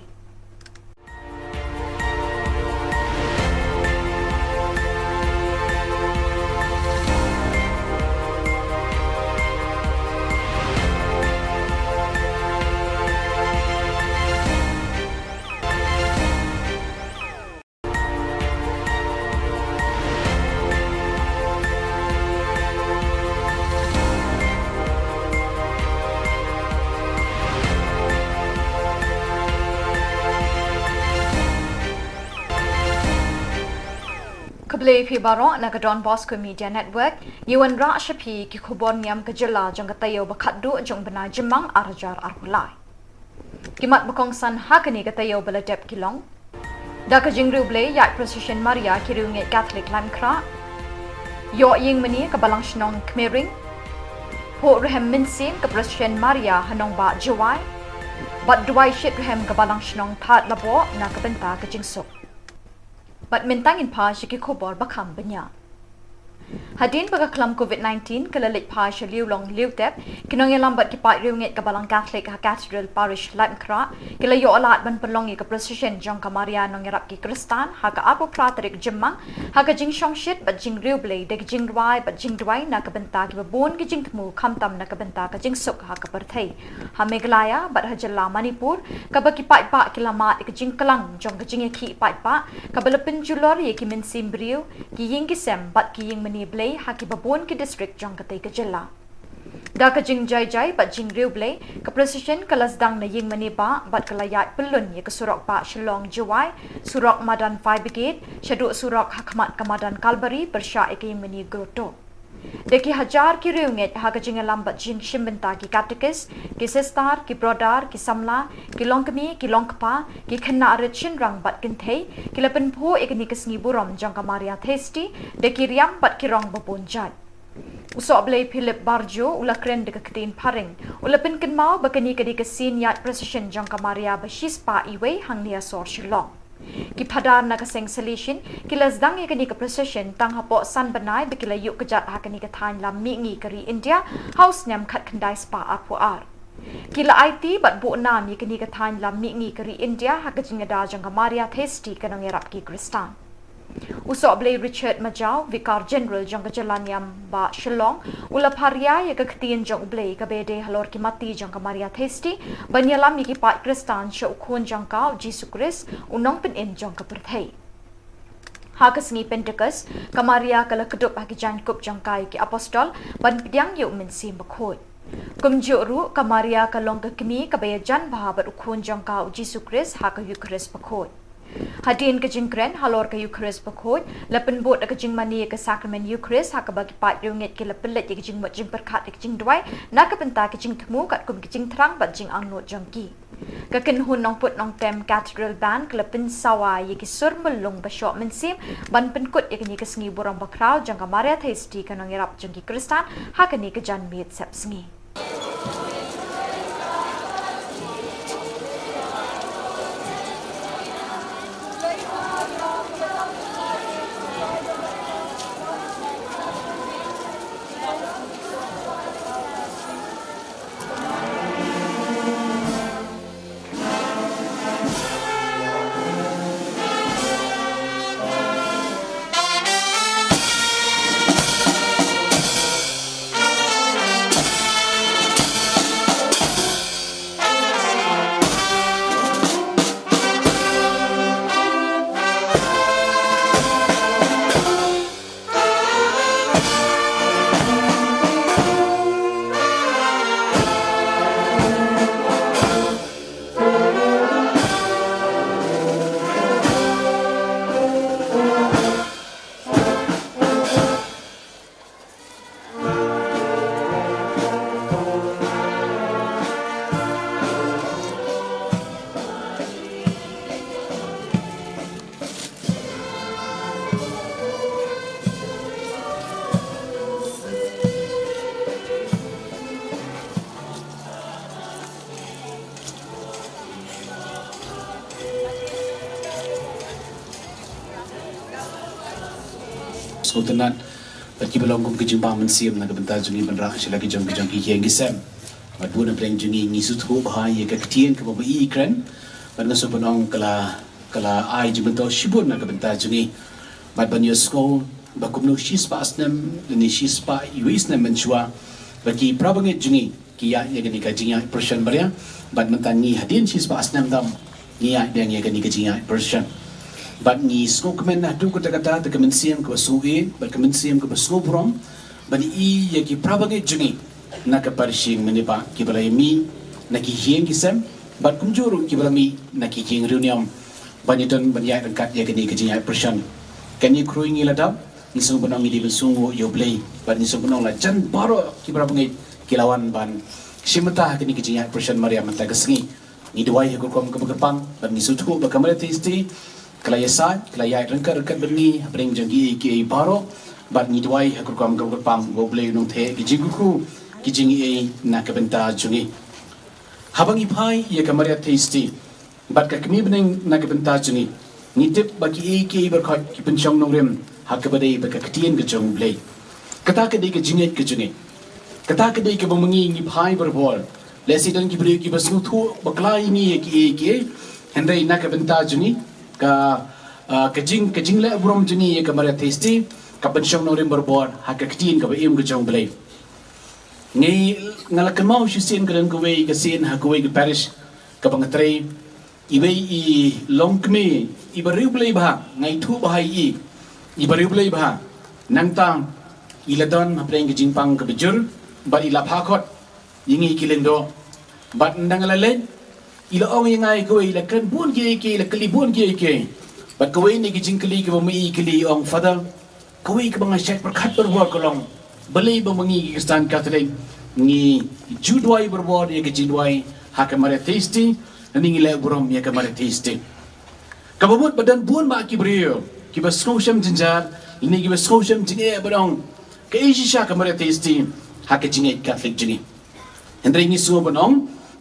Te phi baroh na ka Don Bosco Media Network, ngi wanrah sha phi ki khubor niam ka jylla jong ka taïew ba khatduh jong u bnai Jymmang ar hajar arphew lai. Ki mat ba kongsan ha kane ka taïew ba la dep ki long: Da ka jingriewblei ïaid procession Maria ki riewngeit Katholik Laitumkhrah. Ïoh ïingmane ka Balang Shnong Kmering. Phuh rhem mynsiem ka procession Maria ha nongbah Jowai. Bad duwai shitrhem ka Balang Shnong Thadlaboh na ka bynta ka jingsuk. Bad mynta ngin phai sha ki khubor ba kham bniah. Hadien ba ka khlam covid nineteen ka la leit phai sha liewlong liewtep, ki nongïalam bad ki paid riewngeit ka Balang Katholik ha Cathedral Parish Laitumkhrah ki la ïoh lad ban pynlong ïa ka procession jong ka Maria Nongïarap ki Khristan ha ka arphew phra tarik Jymmang, ha ka jingshongshit bad jingriewblei da ki jingrwai bad jingduwai na ka bynta kiba bun ki jingthmu, khamtam na ka bynta ka jingsuk ha ka pyrthei. Ha Meghalaya bad ha jylla Manipur, kaba ki paidbah ki la mad ïa ka jingklang jong ka jingïakhih paidbah kaba la pynjulor ïa ki mynsiem briew, ki ïing ki sem bad ki ïingmane blei ha kiba bun ki district jong katei ka jylla. Da ka jingjai jai bad jingriewblei, ka procession ka la sdang na ïingmane bah bad ka la ïaid pyllun ïa ka surok bah Shillong Jowai, surok madan Fire Brigade, shaduh surok ha khmat ka madan Kalbari pyrshah ïa ka ïingmane Grotto. Da ki hajar ki riewngeit ha ka jingïalam bad jingshim bynta ki katekis, ki sister, ki brother, ki samla, ki longkmie, ki longkpa, ki khynnah rit shynrang bad kynthei, ki la pynphuh ïa kane ka sngi burom jong ka Maria Theisotti da ki riam bad ki rong ba bun jait. U Sohblei Philip Barjo u la kren da ka ktien phareng. U la pynkynmaw ba kane ka dei ka sien ïaid procession jong ka Maria ba shispah iwei hangne ha sor Shillong. Ki phadar na ka seng Salesian ki la sdang ïa kane ka procession tang hapoh san bnai ba ki la ïuh kjat ha kane ka thaiñ lam mihngi ka ri India ha u snem khatkhyndai spah arphew ar. Ki la aiti bad buh nam ïa kane ka thaiñ lam mihngi ka ri India ha ka jingïada jong ka Maria Theisotti ka Nongïarap ki Khristan. U Sohblei Richard Majaw, Vicar General jong ka jylla niam bah Shillong, u la pharia ïa ka ktien jong U Blei kaba ïadei halor ki matti jong ka Maria Theisotti ban ïalam ïa ki paid Khristan sha u Khun jong ka, u Jisu Khrist, u Nongpynim jong ka pyrthei. Ha ka sngi Pentekost, ka Maria ka la kdup ha ki jaiñkup jong ka ïa ki apostol ban pdiang ïa u Mynsiem Bakhuid. Kumjuh ruh, ka Maria ka long ka kmie kaba ïajan bha bad u Khun jong ka, u Jisu Khrist, ha ka Eukharist Bakhuid. Hadien ka jingkren halor ka Eukharist Bakhuid, la pynbud da ka jingmane ïa ka Sakramen Eukharist ha kaba ki paid riewngeit ki la pynleit ïa ka jingmut jingpyrkhat da ka jingduwai na ka bynta ka jingthmu katkum ka jingthrang bad jingangnud jong ki. Ka kynhun nongput nongtem Cathedral Band ka la pynsawa ïa ki sur myllung ba shoh mynsiem ban pynkut ïa kane ka sngi burom bakhraw jong ka Maria Theisotti ka Nongïarap jong ki Khristan ha kane ka janmiet sepsngi. Sngewtynnat bad kiba long kum ka jingbam mynsiem na ka bynta jong ngi ban rah sha la ki jong ki jong ki ïing ki sem. Bad bun na pdeng jong ngi ngi sngewthuh bha ïa ka ktien kaba ma i kren. Bad nga sngewbha ban ong ka la, ka la ai jingmyntoi shibun na ka bynta jong ngi. Bad ban ïohsngew ba kumno shispah snem lane shispah iwei snem mynshuwa ba ki parabangeit jong ngi ki ïaid ïa kane ka jingïaid procession Maria, bad mynta ngi hadien shispah snem tam ngi ïaid biang ïa kane ka jingïaid procession. Bad ngi sngewkmen haduh katta katta da ka mynsiem kaba sngewieit bad ka mynsiem kaba sngewburom ban i ïa ki parabangeit jong ngi na ka parish mynne ba kiba la ïa mih na ki ïing ki sem bad kumjuh ruh kiba la mih na ki ïing riewniam ban ïadon ban ïaid ryngkat ïa kane ka jingïaid procession. Kane khrui ngi la dap, ngi sngewbha ban ong ngi dei ban sngewnguh ïa U Blei, bad ngi sngewbha ban ong la jan baroh kiba la pynngeit ki la wan ban shim bynta ha kane ka jingïaid Passion Maria mynta ka sngi. Ngi duwai ha ka rukom kaba kyrpang, bad ngi sngewthuh ba ka Maria Theisotti ka la ïasaid, ka la ïaid ryngkat ryngkat bad ngi hapdeng jong kiei kiei baroh, bad ngi duwai ha ka rukom kaba kyrpang ba U Blei un nang theh ki jingkyrkhu, ki jingaiei na ka bynta jong ngi. Haba ngi phai ïa ka Maria Theisotti bad ka kmie bneng na ka bynta jong ngi, ngi tip ba kiei kiei baroh ki pynshong nongrim ha kaba dei bad ka ktien ka jong U Blei. Kata ka dei ka jingngeit ka jong ngi. Kata ka dei kaba ma ngi ngi phai barabor. Lehse don ki briew kiba sngewthuh bakla ïa ngi ïa kiei kiei, hynrei na ka bynta jong ngi, ka, ah, ka jing, ka jingleh burom jong ngi ïa ka Maria Theisotti ka pynshong nongrim barabor ha ka ktien kaba im ka jong U Blei. Ngi, nga la kynmaw shisien ka don kawei ka sien ha kawei ka parish kaba nga trei, iwei i longkmie iba riewblei bha, nga ithuh bha ïa i, iba riewblei bha. Nangta i la don hapdeng ka jingpang kaba jur bad i la phah khot ïa ngi ki lyngdoh. Bad ynda nga la leit, i la ong ïa nga ïa kawei, i la kren bun kiei kiei, i la kylli bun kiei kiei. Bad kawei na ki jingkylli kaba ma i i kylli, i ong, Father, kawei kaba nga shait pyrkhat barabor ka long, balei ba ma ngi ki Khristan Katholik ngi ju duwai barabor ïa ka jingduwai ha ka Maria Theisotti, lane ngi leh burom ïa ka Maria Theisotti? Kaba mut ba don bun bah ki briew kiba sngewshem jynjar, lane kiba sngewshem jingeh ban ong, kaei shisha ka Maria Theisotti ha ka jingngeit Katholik jong ngi? Hynrei ngi sngewbha ban ong,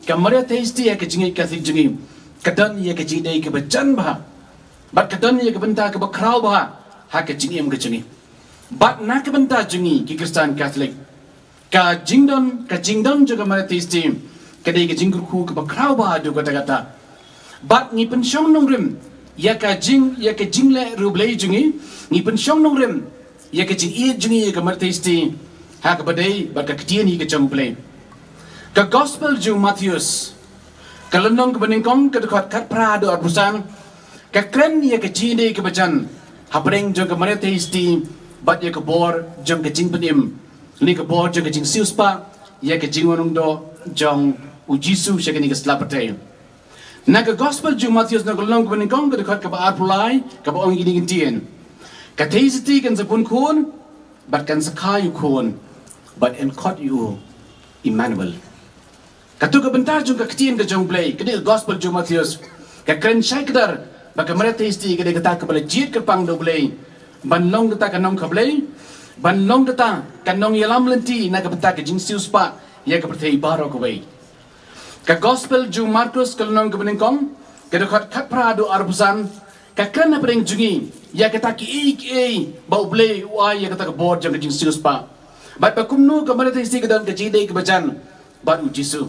ka Maria Theisotti ha ka jingngeit Katholik jong ngi ka don ïa ka jingdei kaba jan bha, bad ka don ïa ka bynta kaba khraw bha ha ka jingim ka jong ngi. Bad na ka bynta jong ngi ki Khristan Katholik, ka jingdon, ka jingdon jong ka Maria Theisotti ka dei ka jingkyrkhu kaba khraw bha haduh katta katta. Bad ngi pynshong nongrim ïa ka jing, ïa ka jingleh riewblei jong ngi, ngi pynshong nongrim ïa ka jingïeit jong ngi ïa ka Maria Theisotti ha kaba dei bad ka ktien hi ka jong U Blei. Ka Gospel jong u Mathaios, ka lynnong kaba nyngkong, ka dkhot khatphra haduh arphew san, ka kren ïa ka jingïadei kaba jan hapdeng jong ka Maria Theisotti bad ïa ka bor jong ka jingpynim, lane ka bor jong ka jingsiewspah ïa ka jingwan longdoh jong U Jisu sha kane ka sla pyrthei. Na ka Gospel jong u Mathaios, na ka lynnong kaba nyngkong, ka dkhot kaba arphew lai, kaba ong ïa kine ki ktien: Ka Theisotti kan sa bun khun, bad kan sa kha ïa u khun, bad yn khot ïa u Immanuel. Kato ka bynta jong ka ktien ka jong U Blei, ka dei ka Gospel jong u Mathaios, ka kren shai kdar ba ka Maria Theisotti ka dei kata kaba la jied kyrpang da U Blei ban long kata ka nongkha Blei, ban long kata ka nongïalam lynti na ka bynta ka jingsiewspah ïa ka pyrthei baroh kawei. Ka Gospel jong u Markos, ka lynnong kaba nyngkong, ka dkhot khatphra haduh arphew san, ka kren hapdeng jong ngi ïa kata kiei kiei ba U Blei u ai ïa kata ka bor jong ka jingsiewspah, bad ba kumno ka Maria Theisotti ka don ka jingïadei kaba jan bad U Jisu.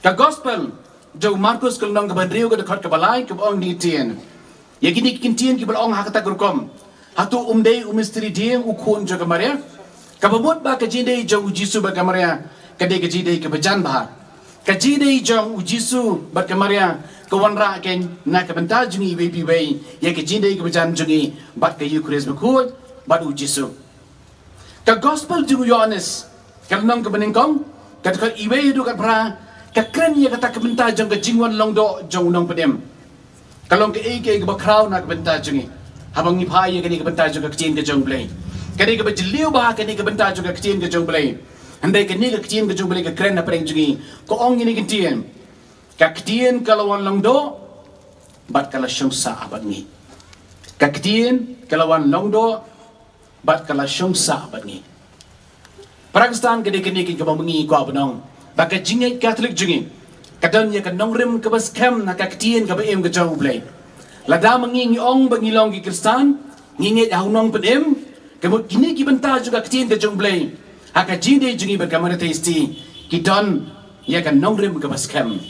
Ka Gospel jong u Markos, ka lynnong kaba hynriew, ka dkhot kaba lai, kaba ong ïa kine ki ktien. Ïa kine ki ktien kiba la ong ha kata ka rukom, hato um dei u mistri dieng u khun jong ka Maria? Kaba mut ba ka jingïadei jong U Jisu bad ka Maria ka dei ka jingïadei kaba jan bha. Ka jingïadei jong U Jisu bad ka Maria ka wanrah keiñ na ka bynta jong ngi iwei pa iwei ïa ka jingïadei kaba jan jong ngi bad ka Eukharist bakhuid bad U Jisu. Ka Gospel jong u Ïoannis, ka lynnong kaba nyngkong, ka dkhot iwei haduh khatphra, ka kren ïa kata ka bynta jong ka jingwan longdoh jong u Nongpynim. Ka long kaei kaei kaba khraw na ka bynta jong ngi haba ngi phai ïa kane ka bynta jong ka ktien ka jong U Blei. Kane kaba jylliew bha, kane ka bynta jong ka ktien ka jong U Blei. Hynrei kane ka ktien ka jong U Blei ka kren hapdeng jong ngi, ka ong ïa kine ki ktien: Ka ktien ka la wan longdoh bad ka la shong sah bad ngi. Ka ktien ka la wan longdoh bad ka la shong sah bad ngi. Para Khristan, ka dei kane kaba ma ngi kwah ban ong ba ka jingngeit Katholik jong ngi ka don ïa ka nongrim kaba skhem na ka ktien kaba im ka jong U Blei. Lada ma ngi ngi ong ba ngi long ki Khristan, ngi ngeit ha u Nongpynim, ka mut kine ki bynta jong ka ktien ka jong U Blei ha ka jingïadei jong ngi bad ka Maria Theisotti ki don ïa ka nongrim kaba skhem.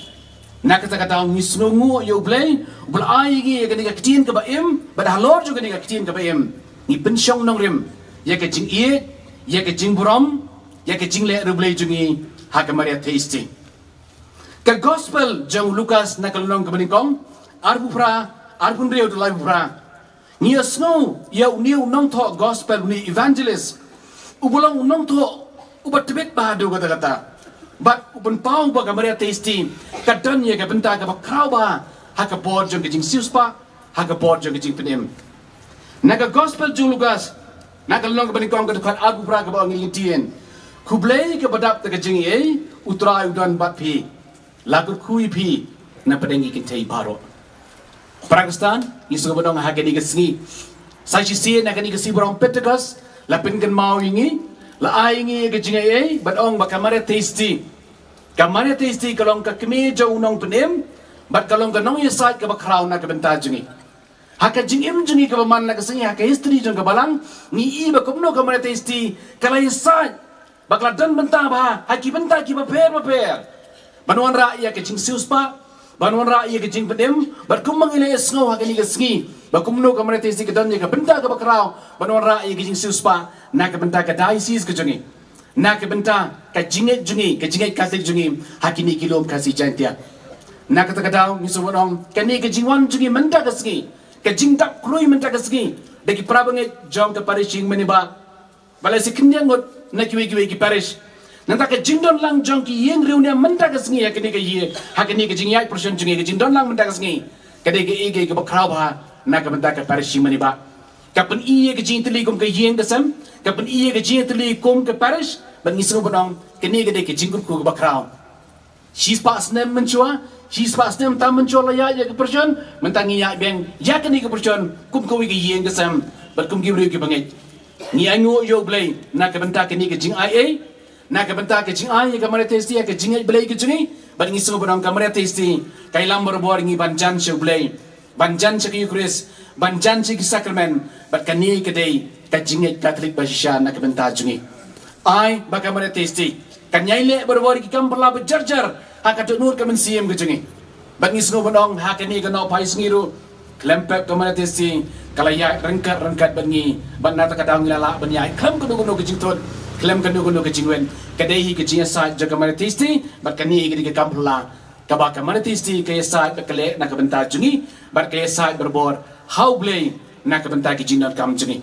Na kata ka daw ngi sngewnguh ïa U Blei uba la ai ïa ngi ïa kane ka ktien kaba im, bad halor jong kane ka ktien kaba im ngi pynshong nongrim ïa ka jingïeit, ïa ka jingburom, ïa ka jingleh riewblei jong ngi ha ka Maria Theisotti. Ka Gospel jong u Lukas, na ka lynnong kaba nyngkong, arphew phra, arphew hynriew haduh laiphew phra, ngi ïohsngew ïa une u nongthoh Gospel, une u evangelist, uba long u nongthoh uba tbit bha haduh katta katta, bad u pynpaw ba ka Maria Theisotti ka don ïa ka bynta kaba khraw bha ha ka bor jong ka jingsiewspah, ha ka bor jong ka jingpynim. Na ka Gospel jong u Lukas, na ka lynnong kaba nyngkong, ka dkhot arphew phra, kaba ong ïa ngi, Khublei kaba dap da ka jingaiei, U Trai u don bad phi. La kyrkhu ïa phi na pdeng ki kynthei baroh. Para Khristan, ngi sngewbha ban ong ha kane ka sngi, sa shisien na kane ka sngi ba rong Pentekost, la pynkynmaw ïa ngi, la ai ïa ngi ïa ka jingaiei, bad ong ba ka Maria Theisotti, ka Maria Theisotti ka long ka kmie jong u nongpynim, bad ka long ka nongïasaid kaba khraw na ka bynta jong ngi. Ha ka jingim jong ngi kaba man na ka sngi, ha ka history jong ka balang, ngi i ba kumno ka Maria Theisotti ka la ïasaid, ba ka la don bynta bha ha ki bynta kiba pher bapher, ban wanrah ïa ka jingsiewspah, ban wanrah ïa ka jingpynim, bad kumba ngi la ïasngew ha kane ka sngi, ba kumno ka Maria Theisotti ka don ïa ka bynta kaba khraw ban wanrah ïa ka jingsiewspah na ka bynta ka diocese ka jong ngi, na ka bynta ka jingngeit jong ngi, ka jingngeit Katholik jong ngi ha kine ki lum Khasi Jaiñtia. Na kata ka daw, ngi sngewbha ban ong, kane ka jingwan jong ngi mynta ka sngi, ka jingdap khrui mynta ka sngi, da ki para bangeit jong ka parish Ïingmane Bah, ba la shu khyndiat ngut na kiwei kiwei ki parish. Nangta ka jingdon lang jong ki ïing riewniam mynta ka sngi ha kane ka ïing, ha kane ka jingïaid pyrshon jong ngi, ka jingdon lang mynta ka sngi, ka dei kaei kaei kaba khraw bha na ka bynta ka parish Ïingmane Bah. Ka pyni ïa ka jingïatylli kum ka ïing ka sem, ka pyni ïa ka jingïatylli kum ka parish, bad ngi sngewbha ban ong, kane ka dei ka jingkyrkhu kaba khraw. Shispah snem mynshuwa, shispah snem tam mynshuwa la ïaid ïa ka pyrshon, mynta ngi ïaid biang ïa kane ka pyrshon kum kawei ka ïing ka sem, bad kum ki briew ki bangeit. Ngi ainguh ïa U Blei na ka bynta kane ka jingaiei, na ka bynta ka jingai ïa ka Maria Theisotti, ïa ka jingngeit Blei ka jong ngi, bad ngi sngewbha ban ong ka Maria Theisotti ka ïalam barabor ïa ngi ban jan sha U Blei, ban jan sha ka Eucharist, ban jan sha ki sakramen, bad kane ka dei ka jingngeit Katholik ba shisha na ka bynta jong ngi. Ai ba ka Maria Theisotti kan ïai leh barabor ïa ki kam phylla ba jar jar ha ka dohnud ka mynsiem ka jong ngi. Bad ngi sngewbha ban ong, ha kane ka Nohphai Sngi ruh, khlem pep ka Maria Theisotti ka la ïaid ryngkat ryngkat bad ngi, bad na kata ka daw ngi la lah ban ïaid khlem kano kano ka jingthut, khlem kano kano ka jingwit. Ka dei hi ka jingïasaid jong ka Maria Theisotti, bad kane hi ka dei ka kam phylla kaba ka Maria Theisotti ka ïasaid bad ka leh na ka bynta jong ngi, bad ka ïasaid barabor ha U Blei na ka bynta ki jingdonkam jong ngi.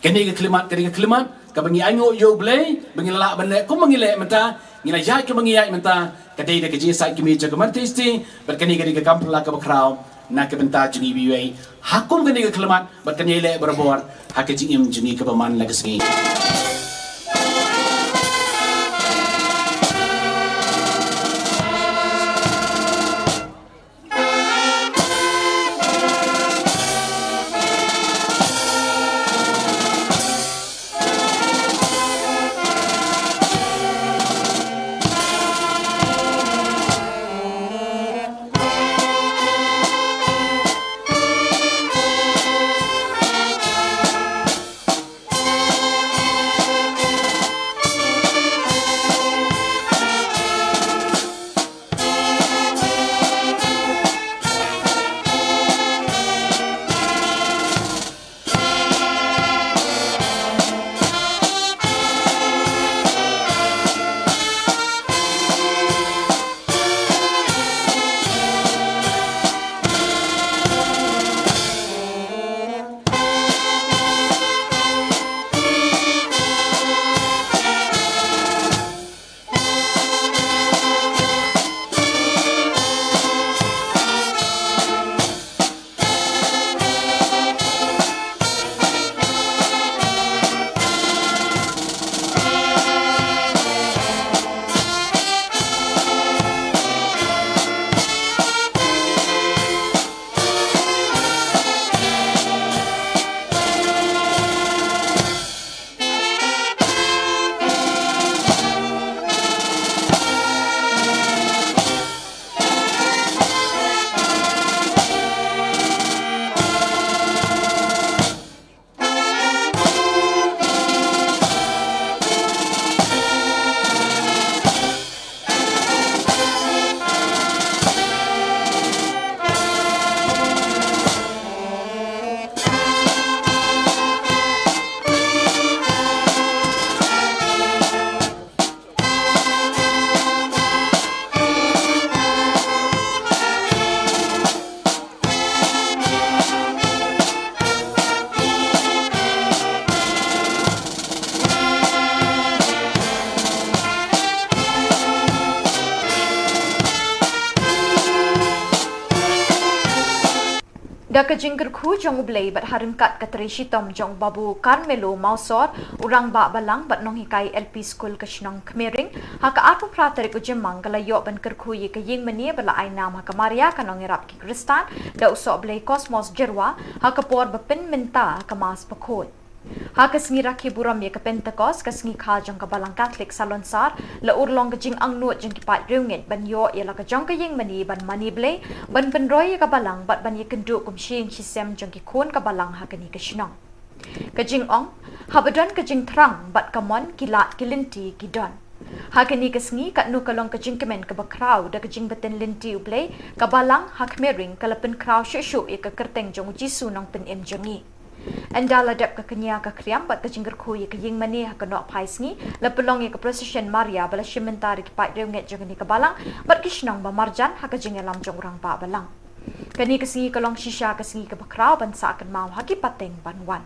Kane ka khyllipmat ka dei ka khyllipmat kaba ngi ainguh ïa U Blei ba ngi la lah ban leh kumba ngi leh mynta, ngi la ïaid kumba ngi ïaid mynta, ka dei da ka jingïasaid kmie jong ka Maria Theisotti, bad kane ka dei ka kam phylla kaba khraw na ka bynta jong ngi iwei iwei. Ha kum kane ka khyllipmat, bad kan ïai leh barabor ha ka jingim jong ngi kaba man la ka sngi. Da ka jingkyrkhu jong U Blei bad ha ryngkat ka trei shitom jong u Babu Carmelo Mawsor, u rangbah balang bad nonghikai L P School ka shnong Khmering, ha ka arphew phra tarik u Jymmang ka la ïoh ban kyrkhu ïa ka ïingmane ba la ai nam ha ka Maria ka nongïarap ki Khristan da u Sohblei Cosmos Jyrwa ha ka por ba pynmynta ha ka Mass bakhuid. Ha ka sngi rakhe burom ïa ka Pentecost, ka sngi kha jong ka Balang Katholik Salonsar, la urlong ka jingangnud jong ki paid riewngeit ban ïoh ïa la ka jong ka ïingmane ban mane Blei, ban pynroi ïa ka Balang bad ban ïakynduh kum shi ïing shi sem jong ki khun ka Balang ha kane ka shnong. Ka jingong, haba don ka jingthrang bad ka mon, ki lad ki lynti ki don. Ha kane ka sngi katno ka long ka jingkmen kaba khraw da ka jingbtin lynti U Blei, ka Balang ha Khmering ka la pynkhraw shuh shuh ïa ka kyrteng jong U Jisu Nongpynim jong ngi. Ynda la dep ka kñia ka khriam bad ka jingkyrkhu ïa ka ïingmane ha ka nohphai sngi, la pynlong ïa ka procession Maria ba la shim bynta da ki paid riewngeit jong kane ka Balang bad ki shnong ba marjan ha ka jingïalam jong u rangbah balang. Kane ka sngi ka long shisha ka sngi kaba khraw ban sah kynmaw ha ki pateng ban wan.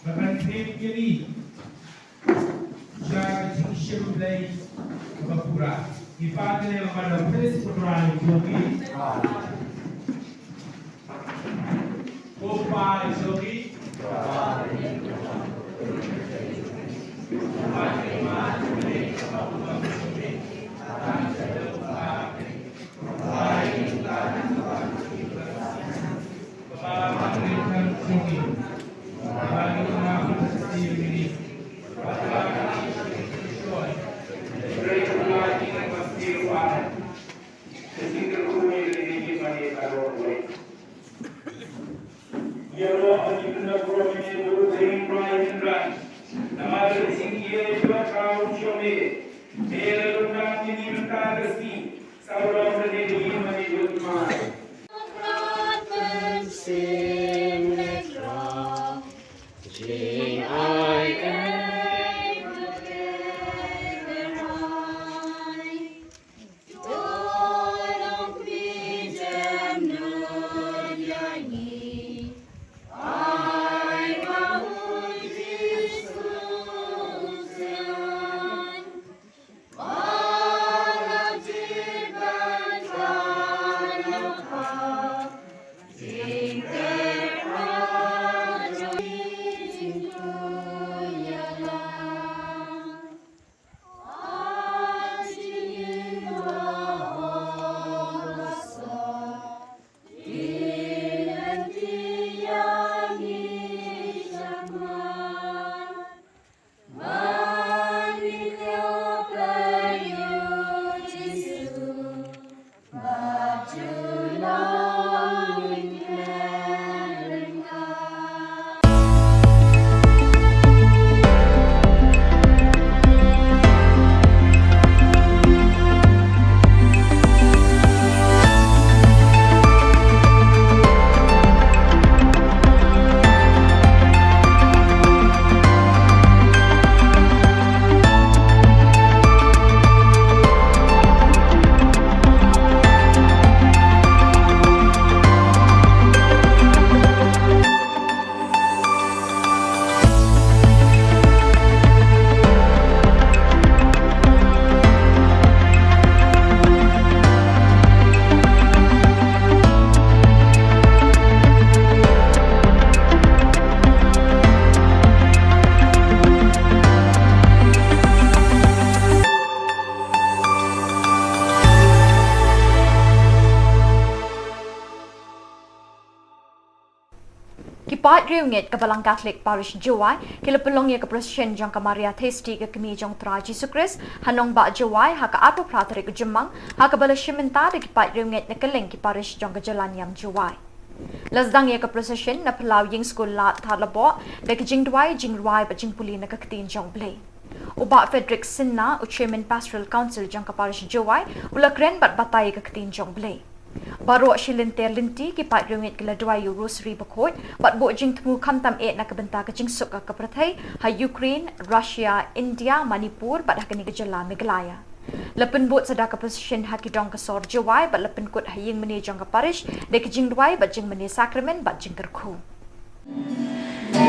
Ba kan thied ïa ngi sha ka jingshim Blei kaba pura. Ngi pan ka liang ban da praise ko Trai jong ngi. Ko Pa jong ngi. Ki paid riewngeit ka Balang Katholik Parish Jowai ki la pynlong ïa ka procession jong ka Maria Theisotti ka Kmie jong U Trai Jisu Khrist ha nongbah Jowai ha ka arphew phra tarik u Jymmang, ha kaba la shim bynta da ki paid riewngeit na kylleng ki parish jong ka jylla niam Jowai. La sdang ïa ka procession na phyllaw ïing skul Lad Thadlaboh da ki jingduwai, jingrwai bad jingpule na ka Ktien jong U Blei. U Bah Frederick Sylla, u Chairman Pastoral Council jong ka Parish Jowai, u la kren bad batai ïa ka Ktien jong U Blei. Baroh shi lynter lynti ki paid riewngeit ki la duwai ïa u Rosary bakhuid bad buh jingthmu khamtam eh na ka bynta ka jingsuk ka pyrthei ha Ukraine, Russia, India, Manipur bad ha kane ka jylla Meghalaya. La pynbud sa da ka procession ha ki dong ka sor Jowai bad la pynkut ha ïingmane jong ka parish da ki jingduwai bad jingmane sakramen bad jingkyrkhu. Jong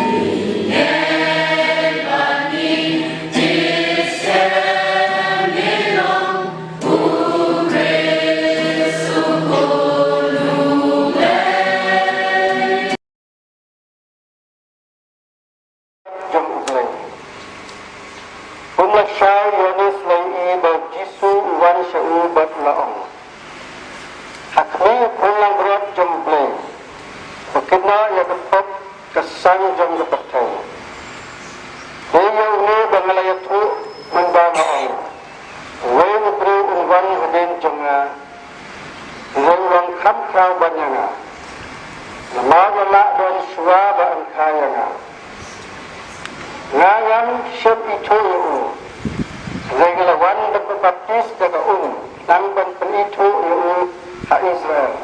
U Blei. Um la shai ïa une slei ba U Jisu u wan sha u bad u la ong, ha khmih u khun langbrot jong U Blei, ba kynnoh ïa ka pop ka sang jong ka pyrthei. Dei ïa une ba nga la ïathuh mynba nga ong, uwei u briew un wan hadien jong nga, u long kham khraw ban ïa nga, namar u la lah don shuwa ba yn kha ïa nga. Nga ngam shym ithuh ïa u, hynrei nga la wan ban baptis da ka um, khnang ban pynithuh ïa u ha Israel.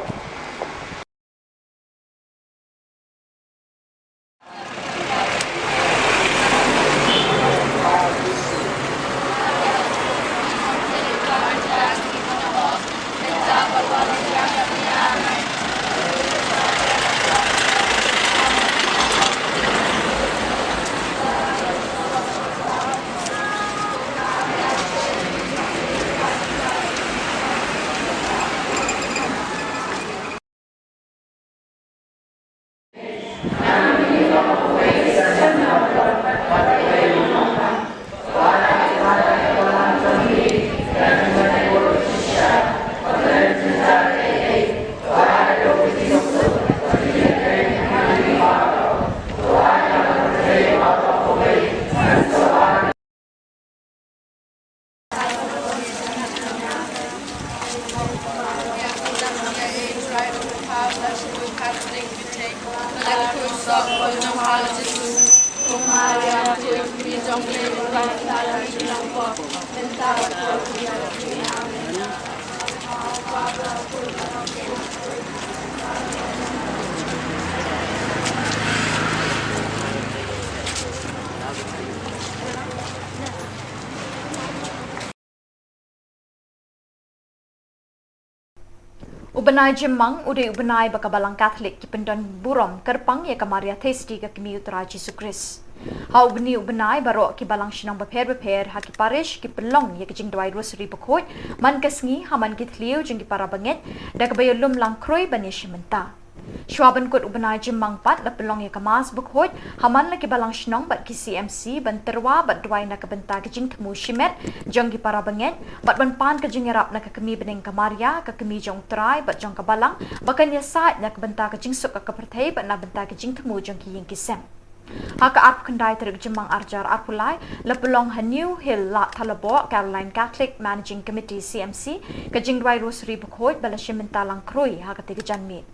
U bnai Jymmang u dei u bnai ba ka Balang Katholik ki pyndon burom kyrpang ïa ka Maria Theisotti, ka kmie U Trai Jisu Khrist. Ha u bnai, u bnai baroh ki balang shnong bapher bapher ha ki parish ki pynlong ïa ka jingduwai Rosary Bakhuid man ka sngi ha man ki thliew jong ki para bangeit, da kaba ïalum lang khrui ban ïashim bynta. Shuwa ban kut u bnai Jymmang pat la pynlong ïa ka Mass Bakhuid ha man la ki balang shnong bad ki C M C ban tyrwa bad duwai na ka bynta ka jingthmu shimet jong ki para bangeit bad ban pan ka jingïarap na ka kmie bneng ka Maria, ka kmie jong U Trai bad jong ka Balang, ba kan ïasaid na ka bynta ka jingsuk ka pyrthei bad na bynta ka jingthmu jong ki ïing ki sem. Ha ka arphew khyndai tarik Jymmang arhajar arphew lai, la pynlong ha New Hill, Lad Thalaboh, Caroline Catholic Managing Committee C M C, ka jingduwai Rosary Bakhuid ba la shim bynta lang khrui ha katei ka janmiet.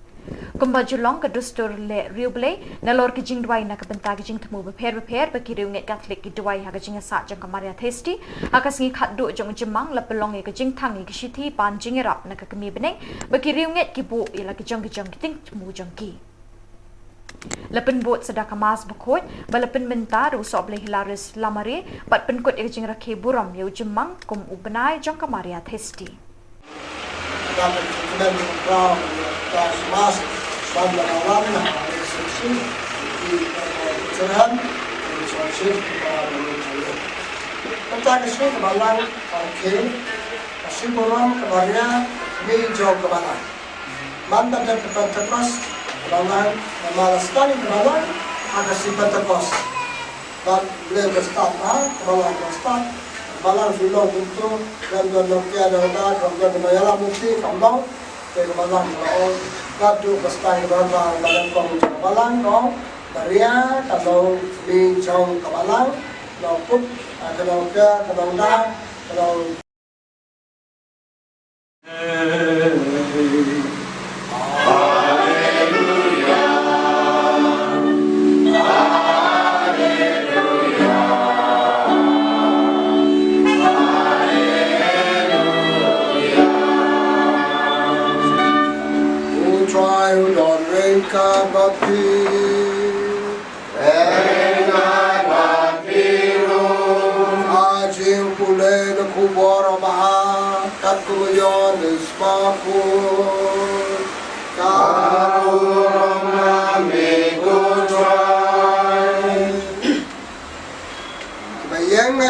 Kumba ju long ka dustur leh riewblei, nalor ki jingduwai na ka bynta ki jingthmu bapher bapher ba ki riewngeit Katholik ki duwai ha ka jingïasaid jong ka Maria Theisotti, ha ka sngi khatduh jong u Jymmang la pynlong ïa ka jingthang ïa ki shithi pan jingïarap na ka kmie bneng, ba ki riewngeit ki buh ïa la ki jong ki jong ki jingthmu jong ki. La pynbud sa da ka Mass Bakhuid ba la pynbynta da u Sohblei Hilarius Lamare bad pynkut ïa ka jingrakhe burom ïa u Jymmang kum u bnai jong ka Maria Theisotti. Dang ka jingkmen jingkyrpad ïa ka Mass ban da ka wan na ka Maria Theisotti, ki, eh, ki jingkyrpad, ki jingkyrpad, ki jingkyrpad. Mynta ka sngi ka Balang ka rakhe, ka sngi burom ka Maria, kmie jong ka Balang. Mynta dei ka Pentekost ka Balang, namar la sdang ka Balang ha ka sngi Pentekost. Bad U Blei u stad, ha, ka Balang u stad. Ka Balang shu long kumto, lem don nongkea nongda, kam don nongïalam lynti, kam long. Te ka Balang ka long, ka dei ka sdang ka Balang, ka long kong jong ka Balang, ka long Maria, ka long kmie jong ka Balang, ka long kup, ka long kea, ka long da, ka long U Trai u don ryngkat bad phi. Ryngkat bad phi ruh. Ka jingpule na ka khubor babha kat kum u Ïoannis Bakhuid. Ka burom na me ko Trai.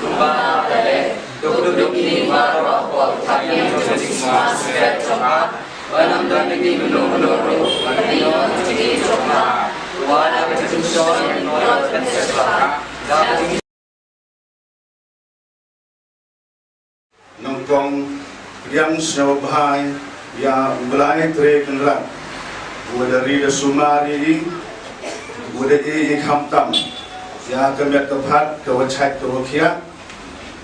kumba la leh, duk duk ïa kine baroh hapoh ka thaiñ jong ka jingsma secret jong ka, ba ym don ïa kino kino ruh ban ïoh ïa kine jong ka. Wat la ka jingshoi ïa ka jingshoi ïa ka jingshoi. Nyngkong pdiang sngewbha ïa U Blai Trai Kynrad, uba da ri da sumar ïa i, uba da ïeit ïa i khamtam, ïa ka met ka phad, ka wa chait ka wa khiah,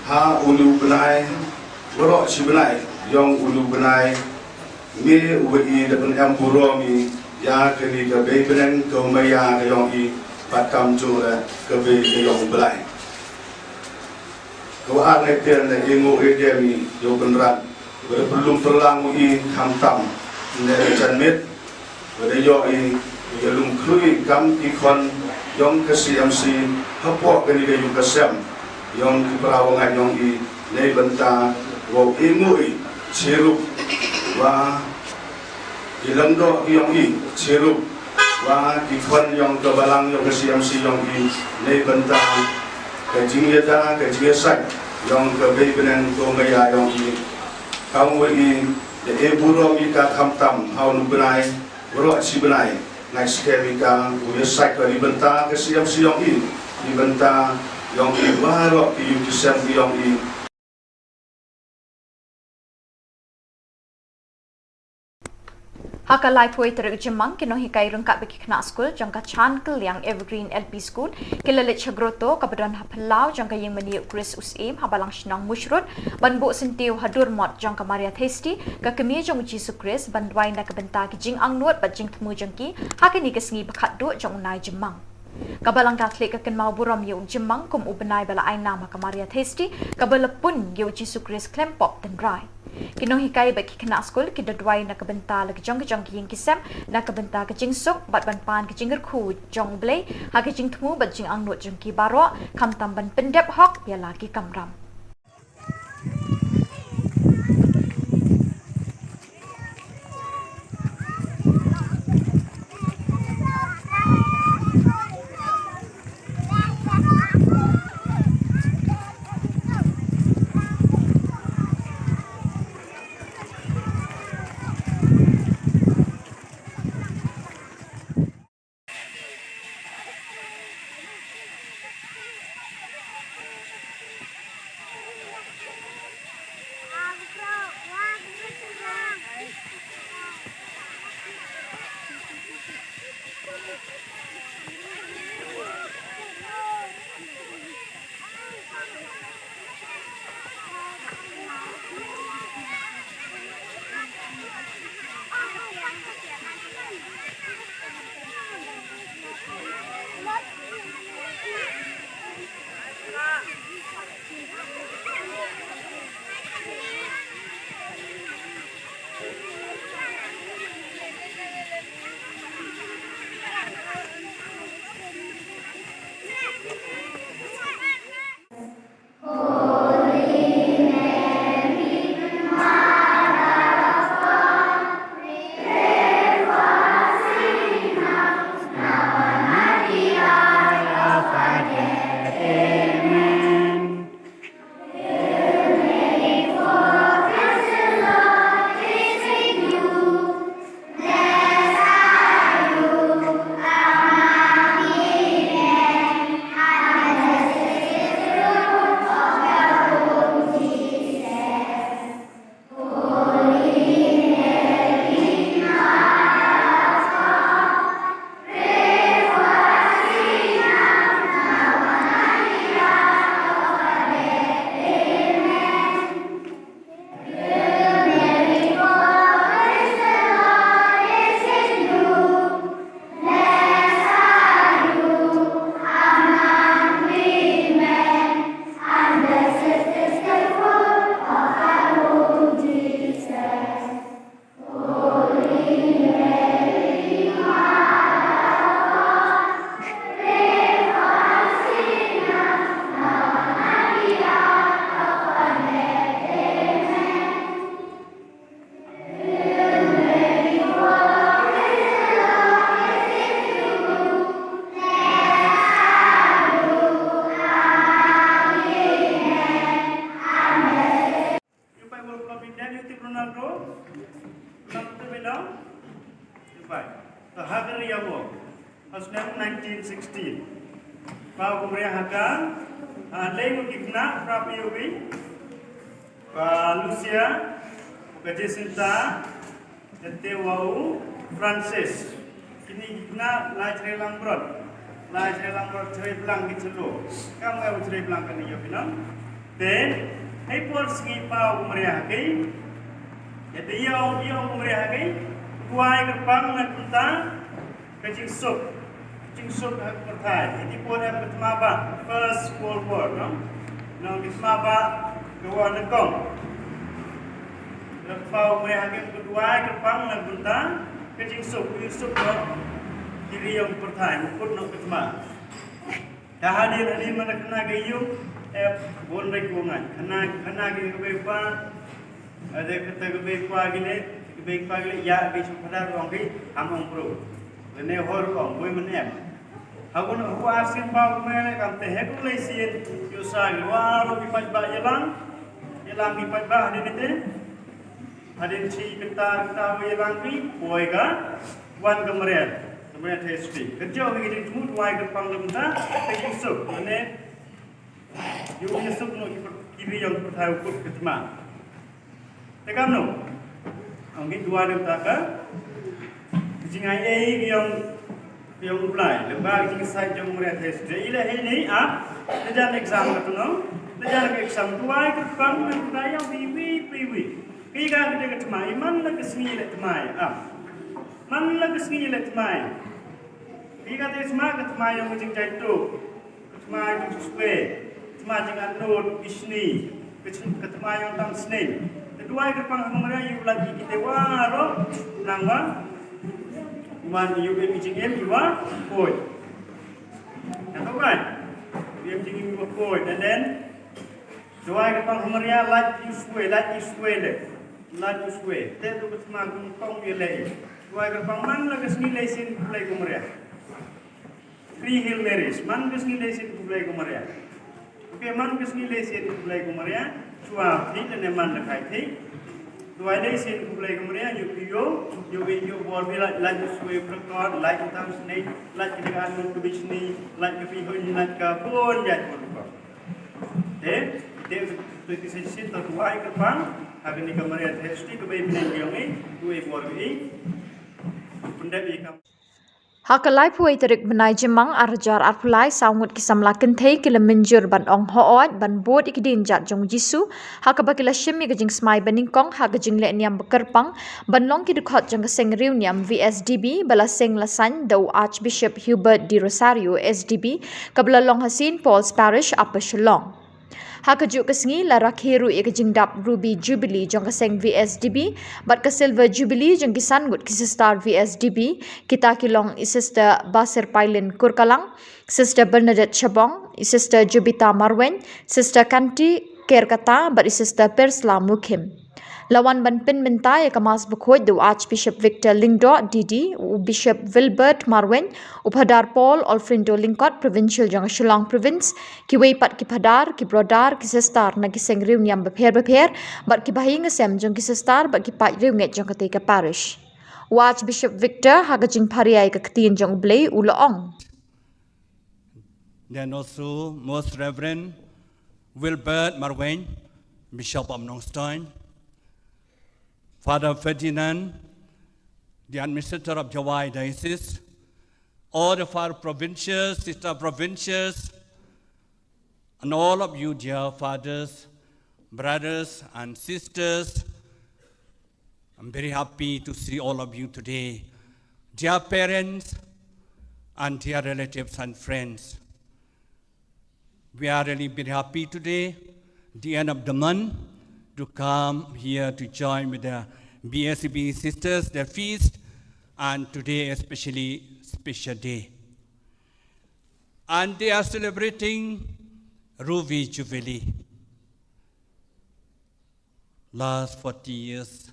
ha une u bnai, baroh shi bnai, yong une u bnai, me uba i da pynem burom i ïa kane ka bei bneng ka wa maïa ka yong i, bad kam jur ka bei ka yong U Blai. Ka wa ar ne ter ne i nguh i dem i ïa u Kynrad, ba da pynlum pynlang u i khamtam ne ka janmiet, ba da ïoh i ïa lum khlui kam ki khon yong ka C M C hapoh kane ka ïung ka sem yong ki para wa ngait yong i, ne bynta wow i nguh i chirup wa ki lyngdoh ki yong i, chirup wa ki khon yong ka balang yong ka C M C yong i, ne bynta ka jingïada ka jingïasait yong ka bei bneng ka wa maïa yong i. Kam wa i Leh burom ïa ka khamtam ha u bnai, baroh shi bnai. Ngai skhem ïa ka u ïa saikor na bynta ka siem siem ïong i, na bynta ïong i baroh ki ïing ki sem ïong i. Ha ka laiphew tarik Jymmang, ki nonghikai ryngkat bad ki khynnah skul jong ka Chan Kylliang Evergreen L P School ki la leit sha grotto kaba don ha phyllaw jong ka ïing mane u Khrist u Syiem ha Balang Shnong Mushrood ban buh syntiew ha dur mot jong ka Maria Theisotti, ka kmie jong u Jisu Khrist, ban duwai na ka bynta ki jingangnud bad jingthmu jong ki ha kane ka sngi ba khatduh jong u Nai Jymmang. Ka Balang Katholik ka kynmaw burom ïa u Jymmang kum u bnai ba la ai nam ha ka Maria Theisotti, kaba la pun ïa u Jisu Khrist khlem pop tynrai. Ki nonghikai bad ki khynnah skul ki da duwai na ka bynta la ki jong ki jong ki ïing ki sem, na ka bynta ka jingsuk bad ban pan ka jingkyrkhu jong U Blei ha ka jingthmu bad jingangnud jong ki baroh, khamtam ban pyndep hok ïa la ki kamram. Ïa bai World Cup India ïa u tip Ronaldo. Ronaldo te bai dang. Ïa bai. Te ha ka ri ïa u. Ha u snem nineteen sixteen. Ba u mriah ha ka. Ha lei u ki khynnah pra ïa u. Ka Lucia, ka Jacinta, Te wa u Francis. Kine ki khynnah lai Shrei Langbrot. Lai Shrei Langbrot Shrei Blang ki chalo. Kam ngai u Shrei Blang kane ïa phi nang. Te hei por sngi pa u mriah ha ki. Ïa te ïa u ïa u mriah ha ki. Kwai kyrpang na kumta. Ka jingsuk, jingsuk ha ka pyrthai. Iti por em ka thma ba, First World War, no? No, ka thma ba ka war nyngkong. Ka pau mei ha ka duwai ka pang na bynta ka jingsuk, ka jingsuk no. Ki ri ïong pyrthai, mukut no ka thma. Ka hadien hadien mana khana ka ïung, eh, bon rek ko ngai. Khana, khana ka ka bei pa, Ade kata ka bei kwa gile, ka bei kwa gile, ïa ka bei shu phadar ong ki, ham ong bro. Lane hor ong, boi man em. Hagun hu ar sien pa kumne, kam te he ku lei sien, yu sa gile, wa ro ki pach ba ïa lang, ïa lang ki pach ba, hade kete. Hadien shi kynta kynta wei lang ri poi ka wan ka Maria, ka Maria Theisotti. Ka jong ka jingthmu duwai kyrpang lem ta ka jingsuk, mane ïoh jingsuk noh ki, ki ri ïong ki pyrthai u kut ka thma. Te kam noh. Ong ki duwai lem ta ka jingai ei ki ïong, ki ïong u Blai lem ba ka jingsai jong Maria Theisotti. Ila hei ni a, te jan exam ka tu noh. Te jan ka exam duwai kyrpang lem ta ïong pi wi pi wi. Ki ka ka ka thma i man la ka sngi le thma i a. Man la ka sngi le thma i. Ki ka te thma ka thma ïong ka jingjai tu. Ka thma ïong ka swe. Ka thma jingano bishni. Ka thma ïong tam sne. Te duwai kyrpang ha Maria ïu la ki te wa ro nang wa. Wan ïu em jingem ïu wa koi. Na to bai. Em jingem ïu wa koi. And then duwai kyrpang ha Maria lait ïu swe, lait ïu swe le. Lait ïu swe. Te tu ka thma kong kong ïu le. Duwai kyrpang man la ka sngi le sin ku le ku Maria. Three Hail Marys, man ka sngi le sin ku Blei ku Maria. Okay, man ka sngi le sin ku Blei ku Maria. Chwa thi ne man da khai thi. Duwai le sin ku Blei ku Maria, ïu ïu, ïu ïu bor bi la la ïu swe prakot, la ïu tam sne, la ki ka anu ku bishni, la ki pi hoi, la ka bon ya bon ko. Eh, de de ki sin sin ta duwai kyrpang, ha ka ni ka Maria Theisotti ka bai bneng ïong i, duwai bor i. Pundep i kam. Ha ka laiphew wei tarik bnai Jymmang ar hajar arphew lai, saw ngut ki samla kynthei ki la mynjur ban ong hooid ban bud ïa ki dienjat jong U Jisu, ha kaba ki la shim ïa ka jingsmai banyngkong ha ka jingleh niam ba kyrpang ban long ki dkhot jong ka seng riewniam V S D B ba la seng la saiñ da u Archbishop Hubert de Rosario S D B, kaba la long ha Saint Paul's Parish, Upper Shillong. Ha kajuh ka sngi la rakhe ruh ïa ka jingdap Ruby Jubilee jong ka seng V S D B bad ka Silver Jubilee jong ki san ngut ki sister V S D B, kita ki long i Sister Basir Pailin Kurkalang, Sister Bernadette Chabong, i Sister Jubita Marwein, Sister Kanti Kerkata bad i Sister Persla Mukhim. La wan ban pynmynta ïa ka Mass Bakhuid da u Archbishop Victor Lyngdoh D D, u Bishop Wilbert Marwein, u Phadar Paul Olfrindo Lyngkot, Provincial jong ka Shillong Province, kiwei pat ki phadar, ki brodar, ki sister na ki seng riewniam bapher bapher bad ki bahaïing hasem jong ki sister bad ki paid riewngeit jong katei ka parish. U Archbishop Victor ha ka jingpharia ïa ka ktien jong U Blei u la ong. Then also Most Reverend Wilbert Marwein, Bishop of Nongstoin, Father Ferdinand, the Administrator of Jowai Diocese, all the Father Provincials, Sister Provincials, and all of you, dear fathers, brothers, and sisters, I'm very happy to see all of you today. Dear parents and dear relatives and friends, we are really very happy today, the end of the month, to come here to join with the B S B sisters, their feast, and today especially special day. And they are celebrating Ruby Jubilee. Last forty years,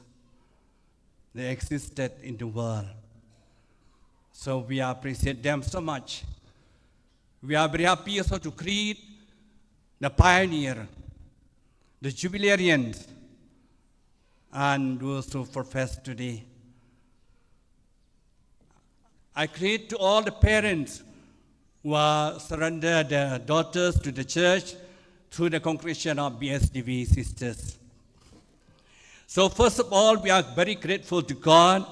they existed in the world. So we appreciate them so much. We are very happy also to greet the pioneer, the jubilarians, and those who profess today. I greet to all the parents who are surrender their daughters to the church through the congregation of B S D B sisters. So first of all, we are very grateful to God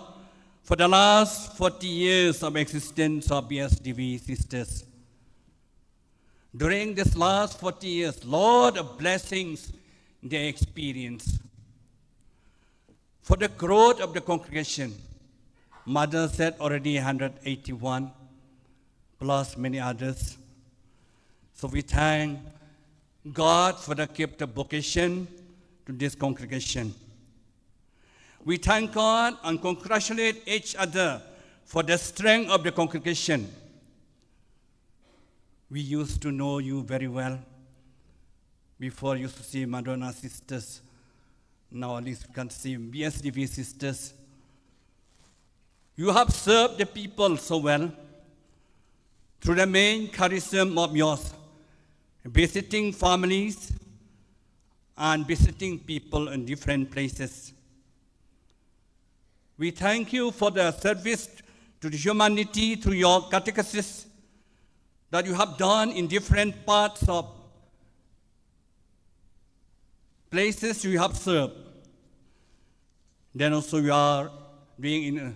for the last forty years of existence of B S D B sisters. During this last forty years, lot of blessings they experience. For the growth of the congregation, Mother said already hundred eighty-one, plus many others. So we thank God for the gift of vocation to this congregation. We thank God and congratulate each other for the strength of the congregation. We used to know you very well. Before, used to see Madonna sisters. Now at least we can see B S D B sisters. You have served the people so well through the main charism of yours, visiting families and visiting people in different places. We thank you for the service to the humanity through your catechesis that you have done in different parts of places you have served. Then also you are doing in, uh,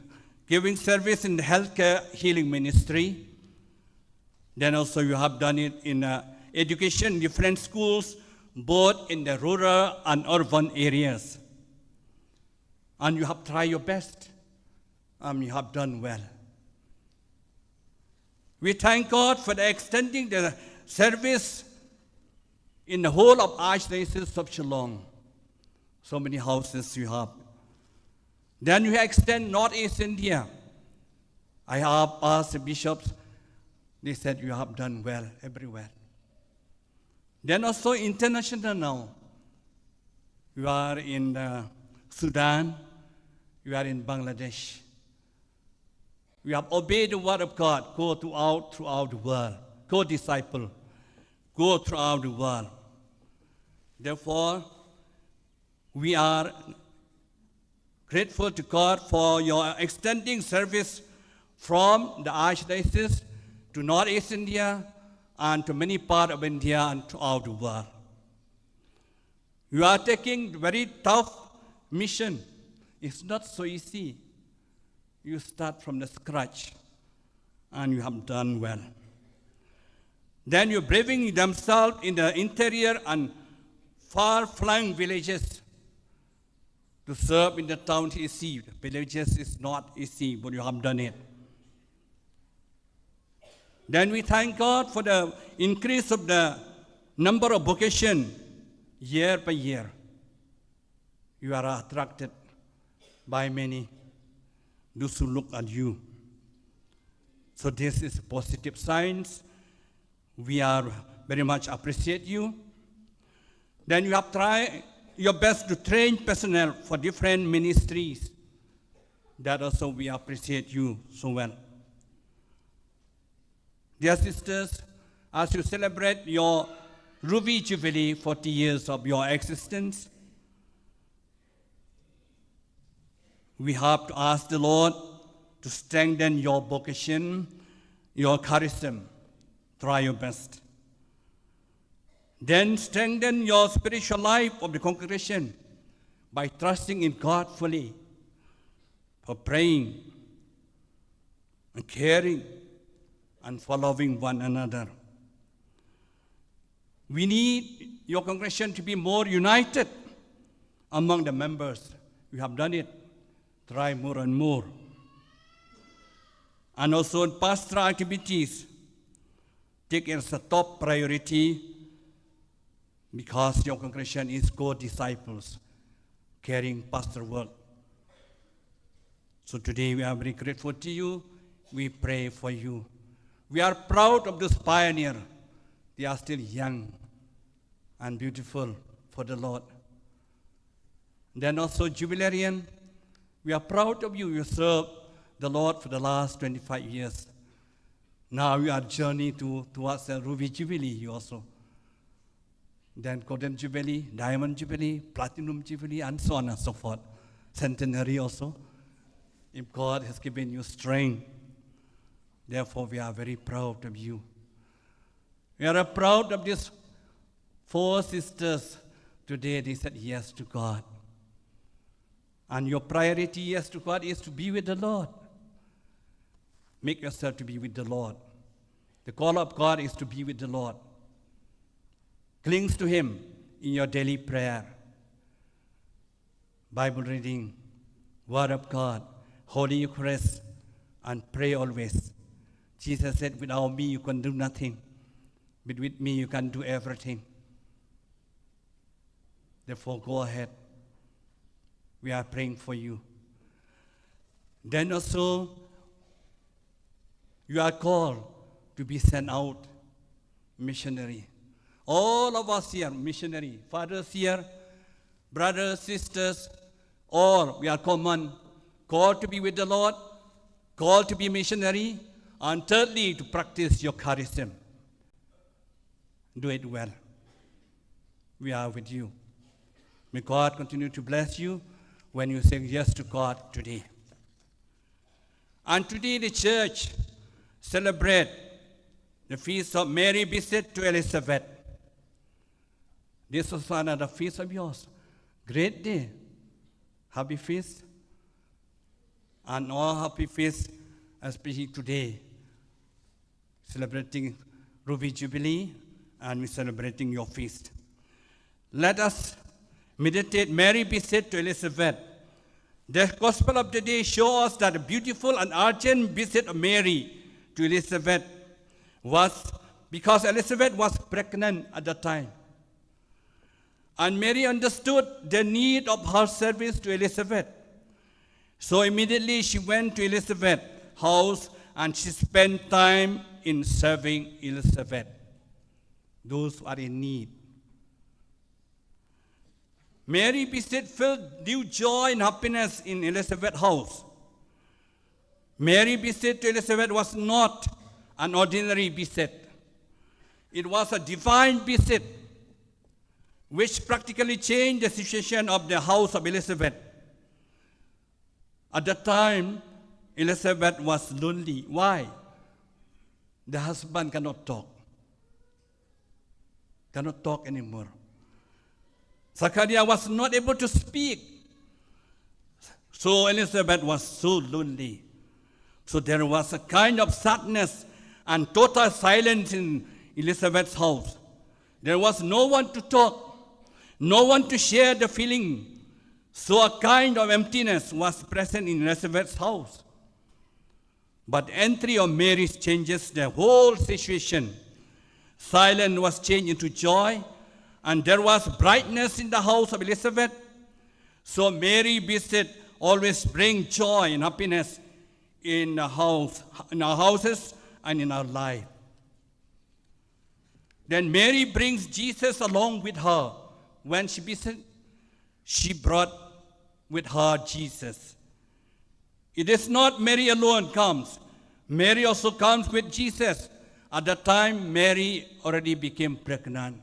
giving service in the healthcare healing ministry. Then also you have done it in, uh, education, different schools, both in the rural and urban areas. And you have tried your best. And you have done well. We thank God for the extending the service in the whole of Archdiocese of Shillong. So many houses you have. Then you extend Northeast India. I have asked the bishops. They said you have done well everywhere. Then also international now. You are in, uh, Sudan. You are in Bangladesh. We have obeyed the word of God. Go throughout, throughout the world. Go disciple. Go throughout the world. Therefore, we are grateful to God for your extending service from the Archdiocese to Northeast India and to many parts of India and throughout the world. You are taking very tough mission. It's not so easy. You start from the scratch, and you have done well. Then you're braving themselves in the interior and far-flung villages to serve in the town is easy. The villages is not easy, but you have done it. Then we thank God for the increase of the number of vocation year by year. You are attracted by many, those who look at you. So this is positive signs. We are very much appreciate you. Then you have tried your best to train personnel for different ministries. That also we appreciate you so well. Dear sisters, as you celebrate your Ruby Jubilee, forty years of your existence, we have to ask the Lord to strengthen your vocation, your charism. Try your best. Then strengthen your spiritual life of the congregation by trusting in God fully, for praying and caring and following one another. We need your congregation to be more united among the members. You have done it. Try more and more. And also in pastoral activities, take it as a top priority because your congregation is co-disciples, carrying pastor work. So today we are very grateful to you. We pray for you. We are proud of this pioneer. They are still young and beautiful for the Lord. Then also jubilarian, we are proud of you. You served the Lord for the last twenty-five years. Now you are journey to, towards the Ruby Jubilee, you also. Then Golden Jubilee, Diamond Jubilee, Platinum Jubilee, and so on and so forth. Centenary also. If God has given you strength, therefore we are very proud of you. We are proud of these four sisters today. They said yes to God. And your priority, yes to God, is to be with the Lord. Make yourself to be with the Lord. The call of God is to be with the Lord. Clings to Him in your daily prayer, Bible reading, Word of God, Holy Eucharist, and pray always. Jesus said, "Without me, you can do nothing. But with me, you can do everything." Therefore, go ahead. We are praying for you. Then also, you are called to be sent out missionary. All of us here, missionary, fathers here, brothers, sisters, all, we are common, called to be with the Lord, called to be missionary, and thirdly, to practice your charism. Do it well. We are with you. May God continue to bless you when you say yes to God today. And today the church celebrate the feast of Mary visit to Elizabeth. This was another feast of yours. Great day. Happy feast. And all happy feast, especially today. Celebrating Ruby Jubilee, and we're celebrating your feast. Let us meditate Mary visit to Elizabeth. The Gospel of the day shows us that a beautiful and urgent visit of Mary to Elizabeth was because Elizabeth was pregnant at the time. And Mary understood the need of her service to Elizabeth. So immediately she went to Elizabeth's house and she spent time in serving Elizabeth. Those who are in need. Mary visit filled new joy and happiness in Elizabeth's house. Mary visit to Elizabeth was not an ordinary visit. It was a divine visit which practically changed the situation of the house of Elizabeth. At that time, Elizabeth was lonely. Why? The husband cannot talk. Cannot talk anymore. Zachariah was not able to speak. So Elizabeth was so lonely. So there was a kind of sadness and total silence in Elizabeth's house. There was no one to talk, no one to share the feeling. So a kind of emptiness was present in Elizabeth's house. But entry of Mary changes the whole situation. Silence was changed into joy, and there was brightness in the house of Elizabeth. So Mary visit always bring joy and happiness in the house, in our houses and in our life. Then Mary brings Jesus along with her. When she visit, she brought with her Jesus. It is not Mary alone comes. Mary also comes with Jesus. At that time, Mary already became pregnant,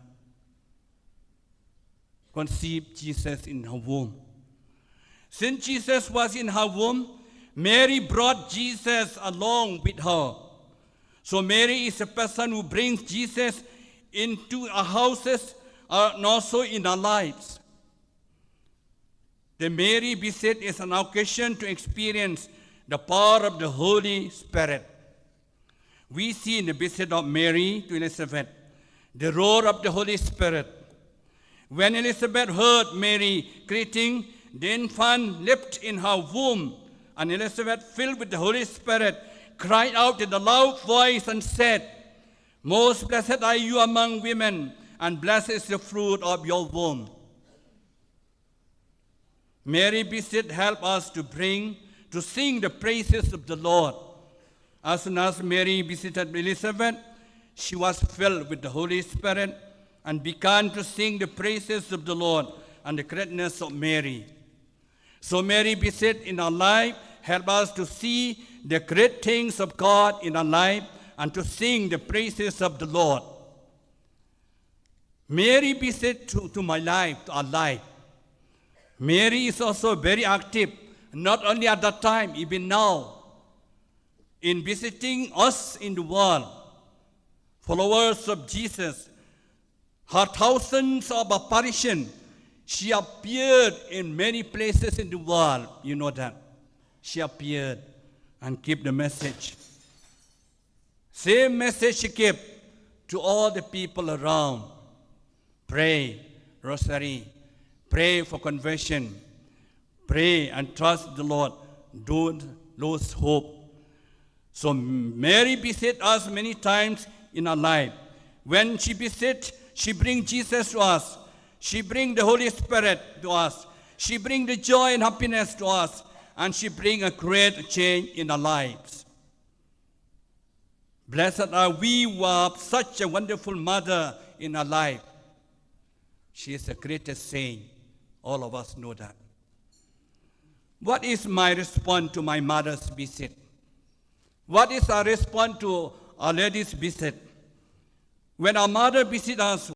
conceived Jesus in her womb. Since Jesus was in her womb, Mary brought Jesus along with her. So Mary is a person who brings Jesus into our houses, uh, and also in our lives. The Mary visit is an occasion to experience the power of the Holy Spirit. We see in the visit of Mary to Elizabeth the role of the Holy Spirit. When Elizabeth heard Mary greeting, the infant leaped in her womb, and Elizabeth, filled with the Holy Spirit, cried out in a loud voice and said, "Most blessed are you among women, and blessed is the fruit of your womb." Mary visit help us to bring, to sing the praises of the Lord. As soon as Mary visited Elizabeth, she was filled with the Holy Spirit and began to sing the praises of the Lord and the greatness of Mary. So Mary visit in our life help us to see the great things of God in our life and to sing the praises of the Lord. Mary visit to, to my life, to our life. Mary is also very active, not only at that time, even now, in visiting us in the world, followers of Jesus. Her thousands of apparition, she appeared in many places in the world. You know that. She appeared and keep the message. Same message she kept to all the people around. Pray, rosary, pray for conversion, pray and trust the Lord. Don't lose hope. So Mary visit us many times in our life. When she visit, she bring Jesus to us. She bring the Holy Spirit to us. She bring the joy and happiness to us. And she bring a great change in our lives. Blessed are we who have such a wonderful mother in our life. She is the greatest saint. All of us know that. What is my response to my mother's visit? What is our response to Our Lady's visit? When our mother visit us,